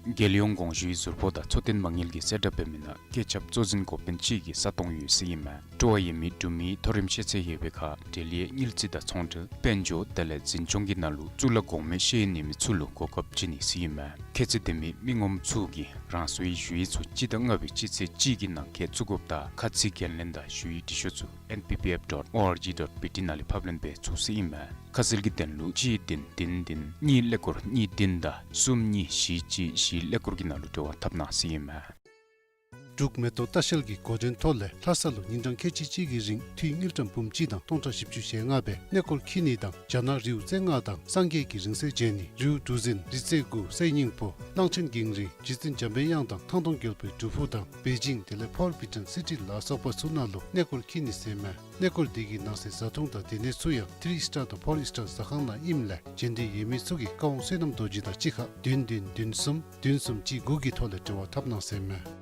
རྒྱལ་ཡོངས་དགོངས་ཞུའི་ཟུར་ཕོགས་དང་འཚོ་རྟེན་མ་དངུལ་གྱིས་གསལ་བསྒྲགས་འབད་མི་ནང་སྐྱེས་ཆབ་གཙོ་འཛིན་འགོ་དཔོན་གཅིག་གི་ས་སྟོང་ཡོད་ཟེར་ཨིན་མས། སྤྲོ་བ་ཡོད་མི་འབྲུག་མི་མཐོ་རིམ་ཤེས་ཚད་ཡོད་པའི་ཁར་འབྲེལ་ཡོད་དངུལ་རྩིས་དང་ཚོང་འབྲེལ་དཔལ་འབྱོར་དེ་ལས་འཛིན་སྐྱོང་གི་ནང་ལུ་གཙུག་ལག་གོང་མའི་ཤེས་ཡོན་ཡོད་མི་ཚུ་ལུ་གོ་སྐབས་བྱིན་ནི་ཟེར་ཨིན་མས། ཁྱད་ཚད་ལྡན་མི་མི་ངོམ་ཚུ་གིས་རང་སོའི་ཞུ་ཡིག་ཚུ་སྤྱི་ཟླ་ལྔ་པའི་སྤྱི་ཚེས་གཅིག་གི་ནང་འཁོད་བཙུགས་དགོཔ་དང་ཁ་ཚིག་འགན་ལེན་དང་ཞུ་ཡིག་འབྲི་ཤོག་ཚུ་N P P F dot O R G dot B T ནང་ལས་ཕབ་ལེན་འབད་ཚུགས་ཟེར་ཨིན་མས། ཁ་གསལ་གྱི་དོན་ལུ་གཅིག་བདུན་བདུན་བདུན་གཉིས་ཀླད་ཀོར་གཉིས་བདུན་དང་གསུམ་གཉིས་བཞི་གཅིག་བཞི་ཀླད་ཀོར་གྱི་ནང་ལུ་འབྲེལ་བ་འཐབ་གནང་ཟེར་ཨིན་མས། འབྲུག་མེ་ཏོག་ལྟ་བཤལ་གྱི་འགོ་འདྲེན་ཐོག་ལས་ལྷ་ས་ལུ་ཉིན་གྲངས་ཁལ་གཅིག་གཅིག་གི་རིང་འཐུས་དངུལ་ཀྲམ་འབུམ་གཅིག་དང་སྟོང་ཕྲག་བཞི་བཅུ་ཞེ་ལྔ་སྦེ་གནས་སྐོར་འཁྱིད་ནི་དང་རྒྱ་ནག་རིའུ་རྩེ་ལྔ་དང་སངས་རྒྱས་ཀྱི་རིང་བསྲེལ་མཇལ་ནི་རིའུ་གྲུ་གཟིངས་རི་རྩེ་དགུ་སའི་སྙིང་པོ་གླང་ཆེན་གངས་རི་རྗེ་བཙུན་འཇམ་པའི་དབྱངས་དང་ཐང་སྟོང་རྒྱལ་པོའི་སྒྲུབ་ཕུག་དང་པེ་ཅིང་དེ་ལས་ཕོར་བི་ཊོན་སི་ཊི་ལ་སོགས་པ་ཚུ་ནང་ལུ་གནས་སྐོར་འཁྱིད་ནི་ཟེར་ཨིན་མས། གནས་སྐོར་འདི་གི་ནང་གསེས་བཟའ་འཐུང་དང་སྡོད་གནས་ཚུ་ཡང་ཐིརི་ཨིསི་ཊར་དང་ཕོར་ཨིསི་ཊར་ཟ་ཁང་ནང་ཨིནམ་ལས་བྱོན་འདོད་ཡོད་མི་ཚུ་གིས་ཀ་ཝང་བསོད་ནམས་རྡོ་རྗེ་དང་གཅིག་ཁར་བདུན་བདུན་བདུན་གསུམ་བདུན་གསུམ་གཅིག་དགུ་གི་ཐོག་ལས་འབྲེལ་བ་འཐབ་གནང་ཟེར་ཨིན་མས།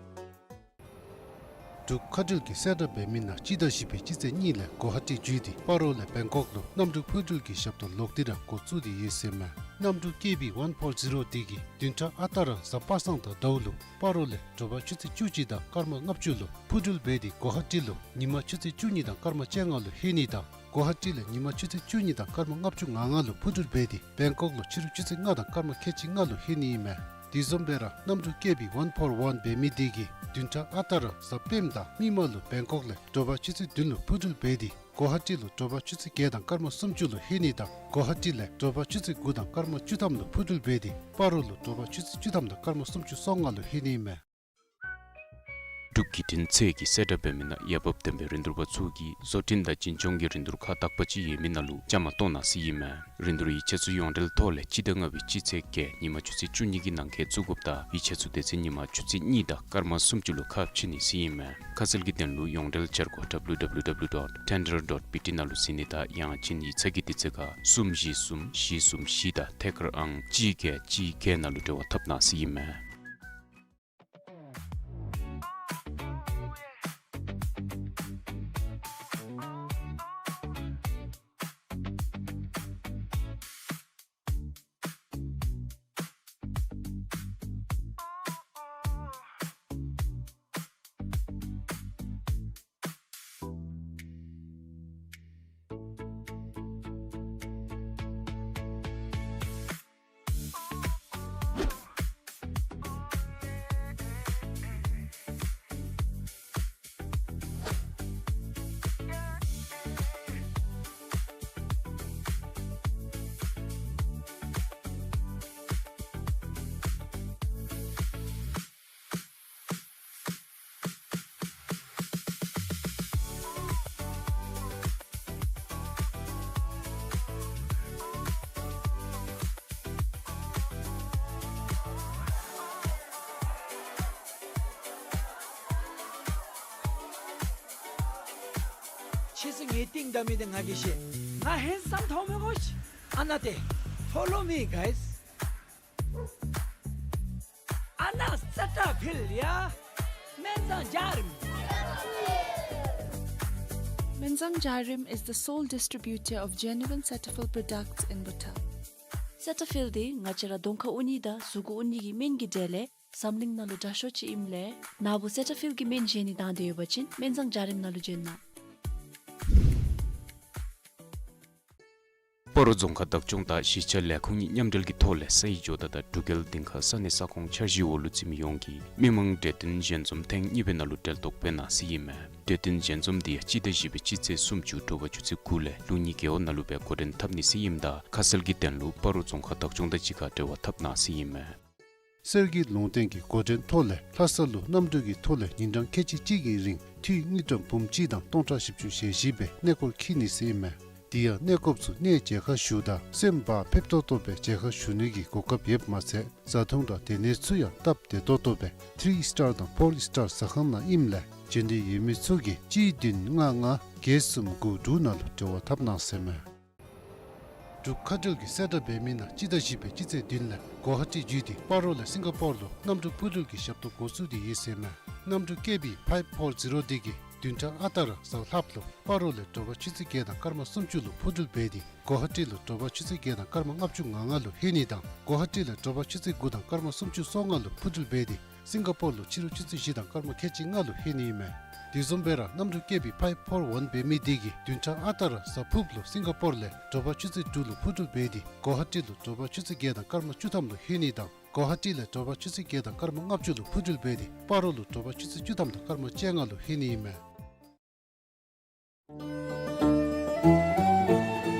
འབྲུག་མཁའ་འགྲུལ་གྱིས་གསལ་བསྒྲགས་འབད་མི་ནང་སྤྱི་ཟླ་བཞི་པའི་སྤྱི་ཚེས་གཉིས་ལས་གོ་ཧ་ཊི་བརྒྱུད་དེ་སྤ་རོ་ལས་བེང་ཀོག་ལུ་གནམ་གྲུ་འཕུར་འགྲུལ་གྱི་ཞབས་ཏོག་ལོག་སྟེ་ར་འགོ་བཙུགས་ཏེ་ཡོད་ཟེར་ཨིན་མས། གནམ་གྲུ་ཀེ་བི་ཝན་ཕོར་ཛི་རོ་འདི་གིས་བདུན་ཕྲག་ཨ་རྟག་ར་གཟའ་པ་སངས་དང་ཟླཝ་ལུ་སྤ་རོ་ལས་དྲོ་པ་ཆུ་ཚོད་བཅུ་གཅིག་དང་སྐར་མ་ལྔ་བཅུ་ལུ་འཕུར་འགྲུལ་འབད་དེ་གོ་ཧ་ཊི་ལུ་ཉིན་མ་ཆུ་ཚོད་བཅུ་གཉིས་དང་སྐར་མ་བཅོ་ལྔ་ལུ་ལྷོད་ནི་དང་གོ་ཧ་ཊི་ལས་ཉིན་མ་ཆུ་ཚོད་བཅུ་གཉིས་དང་སྐར་མ་ལྔ་བཅུ་ང་ལྔ་ལུ་འཕུར་འགྲུལ་འབད་དེ་བེང་ཀོག་ལུ་ཕྱི་རུ་ཆུ་ཚོད་ལྔ་དང་སྐར་མ་ཁལ་གཅིག་ལྔ་ལུ་ལྷོད་ནི་ཨིན་མས། དེ་བཟུམ་སྦེ་ར་གནམ་གྲུ་ཀེ་བི་ཝན་ཕོར་ཝན་འབད་མི་འདི་གིས་བདུན་ཕྲག་ཨ་རྟག་ར་གཟའ་སྤེནམ་དང་མིག་དམར་ལུ་བེང་ཀོག་ལས་དྲོ་པ་ཆུ་ཚོད་བདུན་ལུ་འཕུར་འགྲུལ་འབད་དེ་གོ་ཧ་ཊི་ལུ་དྲོ་པ་ཆུ་ཚོད་བརྒྱད་དང་སྐར་མ་སུམ་ཅུ་ལུ་ལྷོད་ནི་དང་གོ་ཧ་ཊི་ལས་དྲོ་པ་ཆུ་ཚོད་དགུ་དང་སྐར་མ་བཅུ་ཐམ་ལུ་འཕུར་འགྲུལ་འབད་དེ་སྤ་རོ་ལུ་དྲོ་པ་ཆུ་ཚོད་བཅུ་ཐམ་དང་སྐར་མ་སུམ་ཅུ་སོ་ལྔ་ལུ་ལྷོད་ནི་ཨིན་མས། འབྲུག་བརྒྱུད་འཕྲིན་ཚད་ཀྱིས་གསལ་བསྒྲགས་འབད་མི་ནང་ཡར་འབབ་ལྡན་པའི་རིན་བསྡུར་པ་ཚུ་གིས་བཟོ་སྐྲུན་དང་འཛིན་སྐྱོང་གི་རིན་བསྡུར་ཁག་དག་པ་ཅིག་ཡོད་མི་ནང་ལུ་བཅའ་མར་གཏོགས་གནང་ཟེར་ཨིན་མས། རིན་བསྡུར་ཡིག་ཆ་ཚུ་ཡོངས་འབྲེལ་ཐོག་ལས་སྤྱི་ཟླ་ལྔ་པའི་སྤྱི་ཚེས་བརྒྱད་ཉིན་མ་ཆུ་ཚོད་བཅུ་གཉིས་ཀྱི་ནང་འཁོད་བཙུགས་དགོཔ་དང་ཡིག་ཆ་ཚུ་དེ་ཚེ་ཉིན་མ་ཆུ་ཚོད་གཉིས་དང་སྐར་མ་སུམ་ཅུ་ལུ་ཁ་ཕྱེ་ནི་ཟེར་ཨིན་མས། ཁ་གསལ་གྱི་དོན་ལུ་ཡོངས་འབྲེལ་འཆར་སྒོ་W W W dot tender dot B T ནང་ལུ་གཟིགས་ནི་དང་ཡང་ཅིན་ཡིག་ཚང་གི་དུས་ཚོད་ཁར་གསུམ་བཞི་གསུམ་བཞི་གསུམ་བཞི་དང་ཐད་ཀར་ཨང་གཅིག་བརྒྱད་གཅིག་བརྒྱད་ནང་ལུ་འབྲེལ་བ་འཐབ་གནང་ཟེར་ཨིན་མས། ཁྱེད་ཚུ་ངེའི་རྟིང་བདའ་མི་དེ་ང་གིས་ཤེས། ང་ཧེན་སམ་ཐོག་མེད་གོ་ཤེས། ཨ་ནཱ་ཏེ། Follow me, guys. ཨ་ནཱ་སེ་ཊ་ཕིལ་ཡ། སྨན་བཟང་འཇའ་རིསམོ། Menzang Jarim is the sole distributor of genuine Cetaphil products in Bhutan. སེ་ཊ་ཕིལ་འདི་ང་བཅས་ར་གདོང་ཁར་འོང་ནི་དང་གཟུགས་འོང་ནི་གི་སྨན་གྱི་གྲས་ལས་འཛམ་གླིང་ནང་ལུ་དྲག་ཤོས་ཅིག་ཨིནམ་ལས་ནཱ་བུ་སེ་ཊ་ཕིལ་གྱི་སྨན་བཞེས་ནི་དང་འདོད་ཡོད་པ་ཅིན་སྨན་བཟང་འཇའ་རིསམོ་ནང་ལུ་བྱོན་གནང་། སྤ་རོ་རྫོང་ཁག་བདག་སྐྱོང་དང་གཞིས་ཆགས་ལས་ཁུངས་གཉིས་མཉམ་འབྲེལ་གྱི་ཐོག་ལས་སའི་ཇོ་བདག་དང་འབྲུག་རྒྱལ་སྡིངས་ཁ་ས་གནས་ས་ཁོངས་འཆར་གཞིའི་འོག་ལུ་འཛིན་མི་ཡོངས་ཀྱིས་མི་མང་གྲོས་བསྟུན་ཞལ་འཛོམས་ཐེངས་གཉིས་པའི་ནང་ལུ་གྲལ་གཏོགས་འབད་གནང་ཟེར་ཨིན་མས། གྲོས་བསྟུན་ཞལ་འཛོམས་འདི་ཡང་སྤྱི་ཟླ་བཞི་པའི་སྤྱི་ཚེས་སུམ་ཅུ་དྲོ་པ་ཆུ་ཚོད་དགུ་ལས་ལུགས་གཉིས་རྒེད་འོག་ནང་ལུ་སྦེ་འགོ་འདྲེན་འཐབ་ནི་ཟེར་ཨིནམ་ད་ཁ་གསལ་གྱི་དོན་ལུ་སྤ་རོ་རྫོང་ཁག་བདག་སྐྱོང་དང་གཅིག་ཁར་འབྲེལ་བ་འཐབ་གནང་ཟེར་ཨིན་མས། གསེར་གྱི་ལུང་བསྟན་གྱི་འགོ་འདྲེན་ཐོག་ལས་ལྷ་ས་ལུ་གནམ་གྲུ་གི་ཐོག་ལས་ཉིན་གྲངས་ཁལ་གཅིག་གཅིག་གི་རིང་འཐུས་དངུལ་ཀྲམ་འབུམ་གཅིག་དང་སྟོང་ཕྲག་བཞི་བཅུ་ཞེ་བཞི་སྦེ་གནས་སྐོར་འཁྱིད་ནི་ཟེར་ཨིན་མས། དེ་ཡང་གནས་སྐོརཔ་ཚུ་གནས་མཇལ་ཁ་ཞུཝ་ད་སེམས་བག་ཕེབས་ཏོག་ཏོ་སྦེ་མཇལ་ཁ་ཞུ་ནི་གི་གོ་སྐབས་ཡོདཔ་མ་ཚད་བཟའ་འཐུང་དང་སྡོད་གནས་ཚུ་ཡང་སྟབས་བདེ་ཏོག་ཏོ་སྦེ་ཐི་རི་སི་ཊར་དང་ཕོར་སི་ཊར་ཟ་ཁང་ནང་ཨིནམ་ལས་འབྱོན་འདོད་ཡོད་མི་ཚུ་གིས་གཅིག་བདུན་ལྔ་ལྔ་བརྒྱད་གསུམ་དགུ་དྲུག་ནང་ལུ་འབྲེལ་བ་འཐབ་གནང་ཟེར་ཨིན་མས། འབྲུག་ཁ་བྲལ་གྱི་གསལ་བསྒྲགས་འབད་མི་ནང་སྤྱི་ཟླ་བཞི་པའི་སྤྱི་ཚེས་བདུན་ལས་གོ་ཧ་ཊི་བརྒྱུད་དེ་སྤ་རོ་ལས་སིང་ག་པོར་ལུ་གནམ་གྲུ་འཕུར་འགྲུལ་གྱི་ཞབས་ཏོག་འགོ་བཙུགས་ཏེ་ཡོད་ཟེར་ཨིན་མས། གནམ་གྲུ་ཀེ་བི་ཕའིབ་ཕོར་ཛི་རོ་འདི་གིས་བདུན་ཕྲག་ཨ་རྟག་ར་གཟའ་ལྷགཔ་ལུ་སྤ་རོ་ལས་དྲོ་པ་ཆུ་ཚོད་བརྒྱད་དང་སྐར་མ་སུམ་ཅུ་ལུ་འཕུར་འགྲུལ་འབད་དེ་གོ་ཧ་ཊི་ལུ་དྲོ་པ་ཆུ་ཚོད་བརྒྱད་དང་སྐར་མ་ལྔ་བཅུ་ང་ལྔ་ལུ་ལྷོད་ནི་དང་གོ་ཧ་ཊི་ལས་དྲོ་པ་ཆུ་ཚོད་དགུ་དང་སྐར་མ་སུམ་ཅུ་སོ་ལྔ་ལུ་འཕུར་འགྲུལ་འབད་དེ་སིང་ག་པོར་ལུ་ཕྱི་རུ་ཆུ་ཚོད་བཞི་དང་སྐར་མ་ཁལ་གཅིག་ལྔ་ལུ་ལྷོད་ནི་ཨིན་མས། དེ་བཟུམ་སྦེ་ར་གནམ་གྲུ་ཀེ་བི་ཕའིབ་ཕོར་ཝན་འབད་མི་འདི་གིས་བདུན་ཕྲག་ཨ་རྟག་ར་གཟའ་ཕུརཔ་ལུ་སིང་ག་པོར་ལས་དྲོ་པ་ཆུ་ཚོད་དྲུག་ལུ་འཕུར་འགྲུལ་འབད་དེ་གོ་ཧ་ཊི་ལུ་དྲོ་པ་ཆུ་ཚོད་བརྒྱད་དང་སྐར་མ་བཅུ་ཐམ་ལུ་ལྷོད་ནི་དང་གོ་ཧ་ཊི་ལས་དྲོ་པ་ཆུ་ཚོད་བརྒྱད་དང་སྐར་མ་ལྔ་བཅུ་ལུ་འཕུར་འགྲུལ་འབད་དེ་སྤ་རོ་ལུ་དྲོ་པ་ཆུ་ཚོད་བཅུ་ཐམ་དང་སྐར་མ་བཅོ་ལྔ་ལུ་ལྷོད་ནི་ཨིན་མས།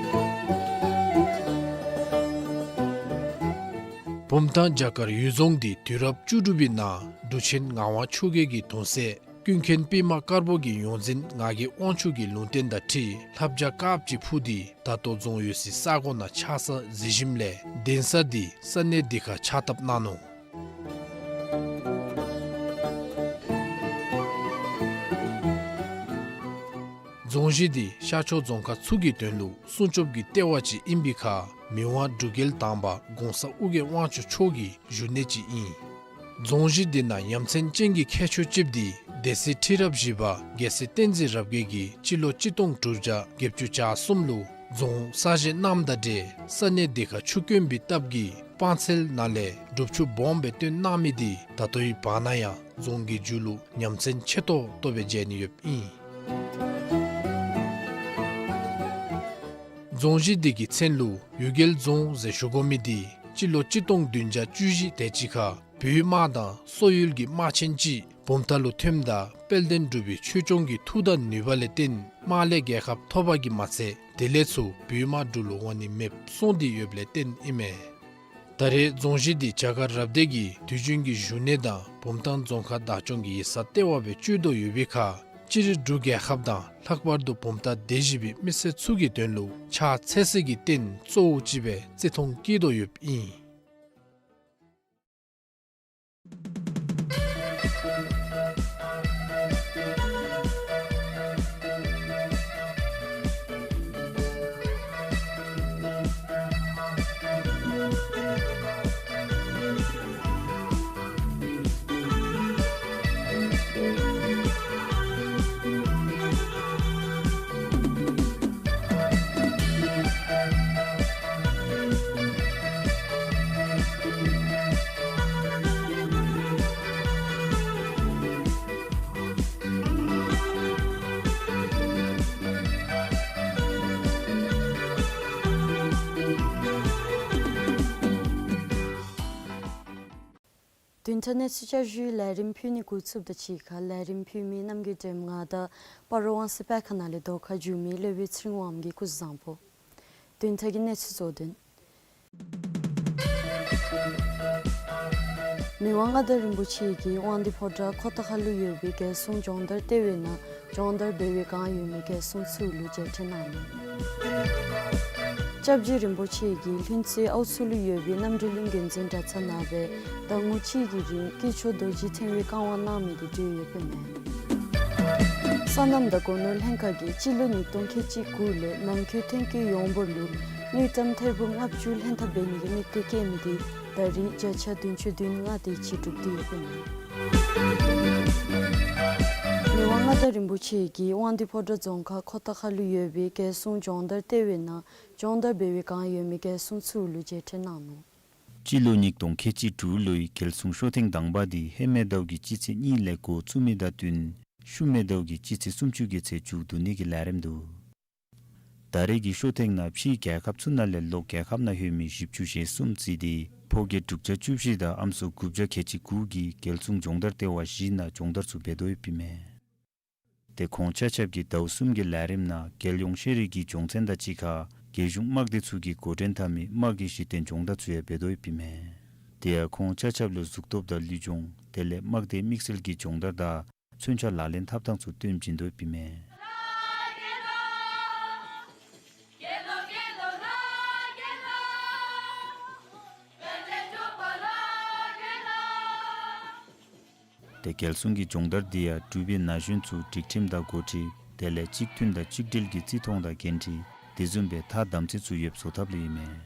བུམ་ཐང་རྒྱ་གར་ཡུལ་རྫོང་འདི་དུས་རབས་བཅུ་དྲུག་པའི་ནང་འབྲུག་ཆེན་ངག་དབང་ཆོས་རྒྱལ་གྱི་གདུང་སྲས་ཀུན་མཁྱེན་པདྨ་དཀར་པོ་གི་ཡོངས་འཛིན་ངག་གི་དབང་ཕྱུག་གི་ལུང་བསྟན་དང་འཁྲིལ་ལྷ་བྱ་དཀརཔོ་ཅིག་འཕུར་ཏེ་ད་ལྟོ་རྫོང་ཡོད་སའི་ས་གོ་ནང་ཆགས་ས་གཟིགས་ཞིནམ་ལས་གདན་ས་འདི་ས་གནས་འདི་ཁར་ཕྱག་བཏབ་གནང་ནུག། རྫོང་གཞི་འདི་ཤར་ཕྱོགས་རྫོང་ཁག་ཚུ་གི་དོན་ལུ་སྲུང་སྐྱོབ་ཀྱི་ལྟེ་བ་ཅིག་ཨིན་པའི་ཁར་མི་དབང་འབྲུག་རྒྱལ་དང་པ་གོང་ས་ཨོ་རྒྱན་དབང་ཕྱུག་མཆོག་གི་བཞུགས་གནས་ཅིག་ཨིན། རྫོང་གཞི་འདི་ནང་ཡ་མཚན་ཅན་གྱི་ཁྱད་ཆོས་ཅིག་འདི་སྡེ་སྲིད་ཁྲི་རབས་བཞི་པ་རྒྱལ་སྲས་བསྟན་འཛིན་རབ་རྒྱས་ཀྱིས་སྤྱི་ལོ་གཅིག་སྟོང་དྲུག་བརྒྱ་བརྒྱད་ཅུ་གྱ་གསུམ་ལུ་རྫོང་གསར་བཞེངས་གནངམ་དང་འབྲེལ་ས་གནས་འདི་ཁར་ཆུ་དཀོན་པའི་སྟབས་ཀྱིས་སྤང་ཚལ་ནང་ལས་སྒྲུབ་ཆུ་སྦོམ་སྦེ་བཏོན་གནང་མི་འདི་ད་ལྟོའི་བར་ན་ཡང་རྫོང་གི་མཇུག་ལུ་ཡ་མཚན་ཆེ་ཏོག་ཏོ་སྦེ་མཇལ་ནི་ཡོདཔ་ཨིན། རྫོང་གཞི་འདི་གི་མཚན་ལུ་གཡུལ་རྒྱལ་རྫོང་ཟེར་ཞུ་དགོ་མི་འདི་སྤྱི་ལོ་གཅིག་སྟོང་བདུན་བརྒྱ་བཅུ་བཞི་དེ་ཅིག་ཁར་བོད་དམག་དང་སོག་ཡུལ་གྱི་དམག་ཆེན་ཅིག་བུམ་ཐང་ལུ་ཐོནམ་ད་དཔལ་ལྡན་འབྲུག་པའི་ཆོས་སྐྱོང་གི་མཐུ་དང་ནུས་པ་ལས་བརྟེན་དམག་ལས་རྒྱལ་ཁ་ཐོབ་པ་གིས་མ་ཚད་དེ་ལས་ཚུར་བོད་དམག་འབྲུག་ལུ་འོང་ནི་མེདཔ་སོང་སྟེ་ཡོདཔ་ལས་བརྟེན་ཨིན་མས། ད་རེས་རྫོང་གཞི་འདི་རྒྱ་གར་རབ་སྡེ་གི་དུས་རྒྱུན་གྱི་བཞུགས་གནས་དང་བུམ་ཐང་རྫོང་ཁག་བདག་སྐྱོང་གི་ཡིག་ཚང་ལྟེ་བ་སྦེ་སྤྱོད་དོ་ཡོད་པའི་ཁར་སྤྱིར་འབྲུག་རྒྱལ་ཁབ་དང་ལྷག་པར་དུ་བུམ་ཐང་སྡེ་བཞི་པའི་མི་སེར་ཚུ་གི་དོན་ལུ་ཕྱག་འཚལ་སའི་རྟེན་གཙོ་བོ་ཅིག་སྦེ་བརྩི་མཐོང་བསྐྱེད་དོ་ཡོདཔ་ཨིན། བདུན་ཕྲག་གནས་ཚུལ་བསྐྱར་ཞུའི་ལས་རིམ་ཕུལ་ནི་འགོ་བཙུགསཔ་དང་གཅིག་ཁར་ལས་རིམ་ཕུལ་མི་རྣམ་རྒྱལ་སྒྲོལམ་ང་དང་སྤ་རོ་དབང་འཛིན་པ་ཁ་ནང་ལས་ཟློས་གར་བསྒྱུར་མི་སློབ་དཔོན་ཚེ་རིང་དབང་མོ་གི་སྐུ་གཟུགས་བཟང་པོ། བདུན་ཕྲག་གི་གནས་ཚུལ་གཙོ་དོན། མི་དབང་མངའ་བདག་རིན་པོ་ཆེ་གིས་དབང་འདུས་ཕོ་བྲང་ཁོ་ཐང་ཁ་ལུ་ཡོད་པའི་རྒྱལ་སྲུང་སྦྱོང་བརྡར་ལྟེ་བའི་ནང་སྦྱོང་བརྡར་འབད་བའི་བསྒང་ཡོད་མི་རྒྱལ་སྲུང་ཚུ་ལུ་མཇལ་འཕྲད་གནང་ནུག། སྐྱབས་རྗེ་རིན་པོ་ཆེ་གིས་ལྷུན་རྩེ་ཨའུ་ཚུ་ལུ་ཡོད་པའི་རྣམ་གྲོལ་གླིང་དགོན་འཛིན་གྲྭ་ཚང་ནང་སྦེ་ཟླ་ངོ་གཅིག་གི་རིང་དཀྱིལ་ཆོག་རྡོ་རྗེ་ཕྲེང་བའི་བསྐང་བ་གནང་མི་དེ་གྲོལ་ཡོདཔ་ཨིན་མས། སོ་ནམ་དང་སྒོ་ནོར་ལྷན་ཁག་གིས་སྤྱི་ལོ་ཉིས་སྟོང་ཁལ་གཅིག་དགུ་ལས་ནང་འཁོད་ཐོན་སྐྱེད་ཡོངས་འབོར་ལུ་དངུལ་ཀྲམ་ཐེར་འབུམ་ལྔ་བཅུ་ལྷན་ཐབས་འབད་ནི་གི་དམིགས་གཏད་བསྐྱེད་མི་དེ་ད་རེས་བརྒྱ་ཆ་བདུན་ཅུ་དོན་ལྔ་དེ་ཅིག་གྲུབ་སྟེ་ཡོདཔ་ཨིན། མི་དབང་མངའ་བདག་རིན་པོ་ཆེ་གིས་དབང་འདུས་ཕོ་བྲང་རྫོང་ཁག་ཁོ་ཐང་ཁ་ལུ་ཡོད་པའི་རྒྱལ་སྲུང་སྦྱོང་བརྡར་ལྟེ་བའི་ནང་སྦྱོང་བརྡར་འབད་བའི་བསྒང་ཡོད་མི་རྒྱལ་སྲུང་ཚུ་ལུ་མཇལ་འཕྲད་གནང་ནུག། སྤྱི་ལོ་ཉིས་སྟོང་ཁལ་གཅིག་དྲུག་ལོའི་རྒྱལ་སྲུང་ཤོ་ཐེངས་དང་པ་དེ་ཧེ་མའི་ཟླཝ་གི་སྤྱི་ཚེས་གཉིས་ལས་འགོ་བཙུགས་མི་དང་བསྟུན་ཤུལ་མའི་ཟླཝ་གི་སྤྱི་ཚེས་སུམ་ཅུ་གི་ཚེ་མཇུག་བསྡུ་ནི་གི་ལས་རིམ་འདུག། ད་རེས་ཀྱི་ཤོ་ཐེངས་ནང་ཕྱིའི་རྒྱལ་ཁབ་ཚུ་ནང་ལས་ལོག་རྒྱལ་ཁབ་ནང་ལྷོད་མི་བཞི་བཅུ་ཞེ་གསུམ་བརྩིས་ཏེ་ཕོ་སྐྱེས་དྲུག་བརྒྱ་བཅུ་བཞི་དང་ཨམ་སྲུ་དགུ་བརྒྱ་ཁལ་གཅིག་དགུ་གིས་རྒྱལ་སྲུང་སྦྱོང་བརྡར་ལྟེ་བ་བཞི་ནང་སྦྱོང་བརྡར་ཚུ་འབད་དོ་ཡོདཔ་ཨིན་མས། དེ་ཁོང་ཆ་ཁྱབ་ཀྱིས་ཟླཝ་གསུམ་གྱི་ལས་རིམ་ནང་རྒྱལ་ཡོངས་ཤེས་རིག་གི་སྦྱོང་ཚན་དང་གཅིག་ཁར་རྒྱལ་གཞུང་དམག་སྡེ་ཚུ་གིས་འགོ་འདྲེན་འཐབ་མི་དམག་གི་གཞི་རྟེན་སྦྱོང་བརྡར་ཚུ་ཡང་འབད་དོ་ཡོདཔ་ཨིན་མས། དེ་ཡང་ཁོང་ཆ་ཁྱབ་ལུ་གཟུགས་སྟོབས་དང་ལུས་སྦྱོང་དེ་ལས་དམག་སྡེའི་དམིགས་བསལ་གྱི་སྦྱོང་བརྡར་དང་མཚོན་ཆ་ལག་ལེན་འཐབ་ཐངས་ཚུ་སྟོན་བྱིན་དོ་ཡོདཔ་ཨིན་མས། དེ་རྒྱལ་སྲུང་གི་སྦྱོང་བརྡར་འདི་ཡང་འབྲུག་པའི་ན་གཞོན་ཚུ་སྒྲིག་ཁྲིམས་དང་འགོ་ཁྲིད་དེ་ལས་གཅིག་མཐུན་དང་གཅིག་སྒྲིལ་གྱི་བརྩི་མཐོང་དང་འགན་འཁྲི་དེ་བཟུམ་སྦེ་ཐ་དམ་ཚིག་ཚུ་ཡོདཔ་བཟོ་ཐབས་ལུ་ཨིན་མས།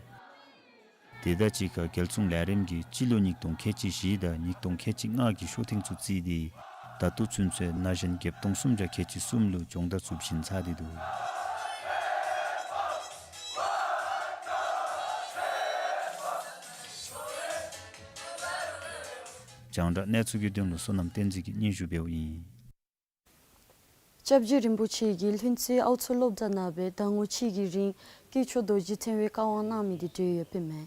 དེ་དང་གཅིག་ཁར་རྒྱལ་སྲུང་ལས་རིམ་གྱིས་སྤྱི་ལོ་ཉིས་སྟོང་ཁལ་གཅིག་བཞི་དང་ཉིས་སྟོང་ཁལ་གཅིག་ལྔ་གི་ཤོ་ཐེངས་ཚུ་བརྩིས་ཏེ་ད་ལྟོ་ཚུན་ཚོད་ན་གཞོན་བརྒྱད་སྟོང་སུམ་བརྒྱ་ཁལ་གཅིག་གསུམ་ལུ་སྦྱོང་བརྡར་ཚུ་བྱིན་ཚར་ཏེ་འདུག། རྒྱང་བསྒྲགས་གནས་ཚུལ་གྱི་དོན་ལུ་བསོད་ནམས་བསྟན་འཛིན་གྱིས་སྙན་ཞུ་འབདཝ་ཨིན། སྐྱབས་རྗེ་རིན་པོ་ཆེ་གིས་ལྷུན་རྩེ་ཨའུ་མཚོ་སློབ་གྲྭ་ནང་སྦེ་ཟླ་ངོ་གཅིག་གི་རིང་དཀྱིལ་ཆོག་རྡོ་རྗེ་ཕྲེང་བའི་བཀའ་དབང་གནང་མི་དེ་གྲོལ་ཡོདཔ་ཨིན་མས།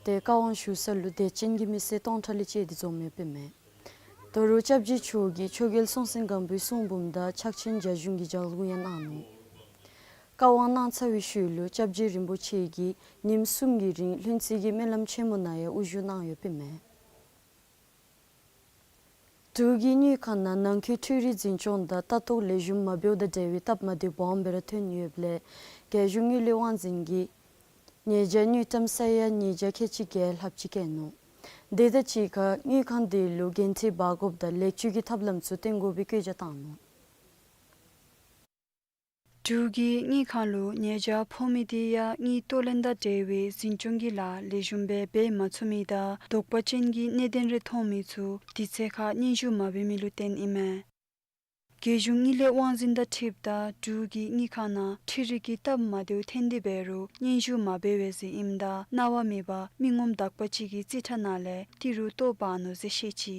དེ་བཀའ་དབང་ཞུ་ས་ལུ་དད་ཅན་གྱི་མི་སེར་སྟོང་ཕྲག་ལས་བཅད་དེ་འཛོམས་ཡོདཔ་ཨིན་མས། ད་རུང་སྐྱབས་རྗེ་མཆོག་གིས་ཆོས་རྒྱལ་སྲོང་བཙན་སྒམ་པོའི་གསུང་འབུམ་དང་ཕྱག་ཆེན་རྒྱ་གཞུང་གི་ལྗགས་ལུང་ཡང་གནང་ནུག། བཀའ་དབང་གནང་ཚར་བའི་ཤུལ་ལུ་སྐྱབས་རྗེ་རིན་པོ་ཆེ་གིས་ཉིནམ་གསུམ་གྱི་རིང་ལྷུན་རྩེ་གི་སྨོན་ལམ་ཆེན་མོ་ནང་ཡང་དབུ་བཞུགས་གནང་ཡོདཔ་ཨིན་མས། འབྲུག་གི་དངུལ་ཁང་ནང་ནང་འཁོད་འཕྲུལ་རིག་འཛིན་སྐྱོང་དང་ལྟ་རྟོག་ལེགས་ཤོམ་མ་འབདཝ་དང་འབྲེལ་བའི་སྟབས་མ་བདེཝ་སྦོམ་སྦེ་ར་ཐོན་ཡོདཔ་ལས་རྒྱལ་གཞུང་དངུལ་ལས་དབང་འཛིན་གྱིས་ཉེས་བྱ་དངུལ་ཀྲམ་ས་ཡ་ཉིས་བརྒྱ་ཁལ་གཅིག་བརྒྱད་ལྷགཔ་ཅིག་བཀལ་ནུག། དེ་དང་གཅིག་ཁར་དངུལ་ཁང་དེ་ལུ་འགན་འཁྲི་འབག་དགོཔ་དང་ལེགས་བཅོས་ཀྱི་ཐབས་ལམ་ཚུ་བཏོན་དགོ་པའི་བཀོད་རྒྱ་བཏང་ནུག། འབྲུག་གི་དངུལ་ཁང་ལུ་ཉེས་བྱ་ཕོག་མི་དེ་ཡང་དངུལ་གཏོར་ལེན་དང་འབྲེལ་བའི་འཛིན་སྐྱོང་གི་ལཱ་ལེགས་ཤོམ་སྦེ་འབད་མ་ཚུགས་མི་དང་དོགས་པ་ཅན་གྱི་གནད་དོན་རེ་མཐོང་མི་ཚུ་དུས་ཚོད་ཁར་སྙན་ཞུ་མ་འབད་མི་ལུ་བརྟེན་ཨིན་མས། རྒྱལ་གཞུང་དངུལ་ལས་དབང་འཛིན་དང་འཁྲིལཝ་ད་འབྲུག་གི་དངུལ་ཁང་ནང་འཕྲུལ་རིག་གི་སྟབས་མ་བདེཝ་ཐོན་ཏེ་འབད་རུང་སྙན་ཞུ་མ་འབད་བས་ཟེར་ཨིནམ་ད་གནང་བ་མེད་པར་མི་ངོམ་དག་པ་ཅིག་གི་རྩིས་ཁྲ་ནང་ལས་ཏི་རུ་གཏོར་འབག་ནུག་ཟེར་བཤད་ཅི།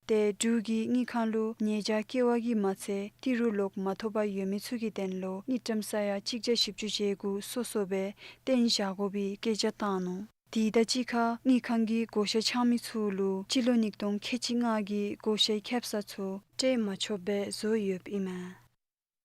དེ་འབྲུག་གི་དངུལ་ཁང་ལུ་ཉེས་བྱ་བཀལ་བ་གིས་མ་ཚད་ཏི་རུ་ལོག་མ་ཐོབ་པར་ཡོད་མི་ཚུ་གི་དོན་ལུ་དངུལ་ཀྲམ་ས་ཡ་གཅིག་བརྒྱ་བཞི་བཅུ་ཞེ་དགུ་སོ་སོ་སྦེ་བཏོན་བཞག་དགོ་པའི་བཀོད་རྒྱ་བཏང་ནུག། དེ་དང་གཅིག་ཁར་དངུལ་ཁང་གི་བགོ་བཤའ་འཆང་མི་ཚུ་ལུ་སྤྱི་ལོ་ཉིས་སྟོང་ཁལ་གཅིག་ལྔ་གི་བགོ་བཤའི་ཁེབ་ས་ཚུ་སྤྲོད་མ་ཆོགཔ་སྦེ་བཟོ་ཡོདཔ་ཨིན་མས།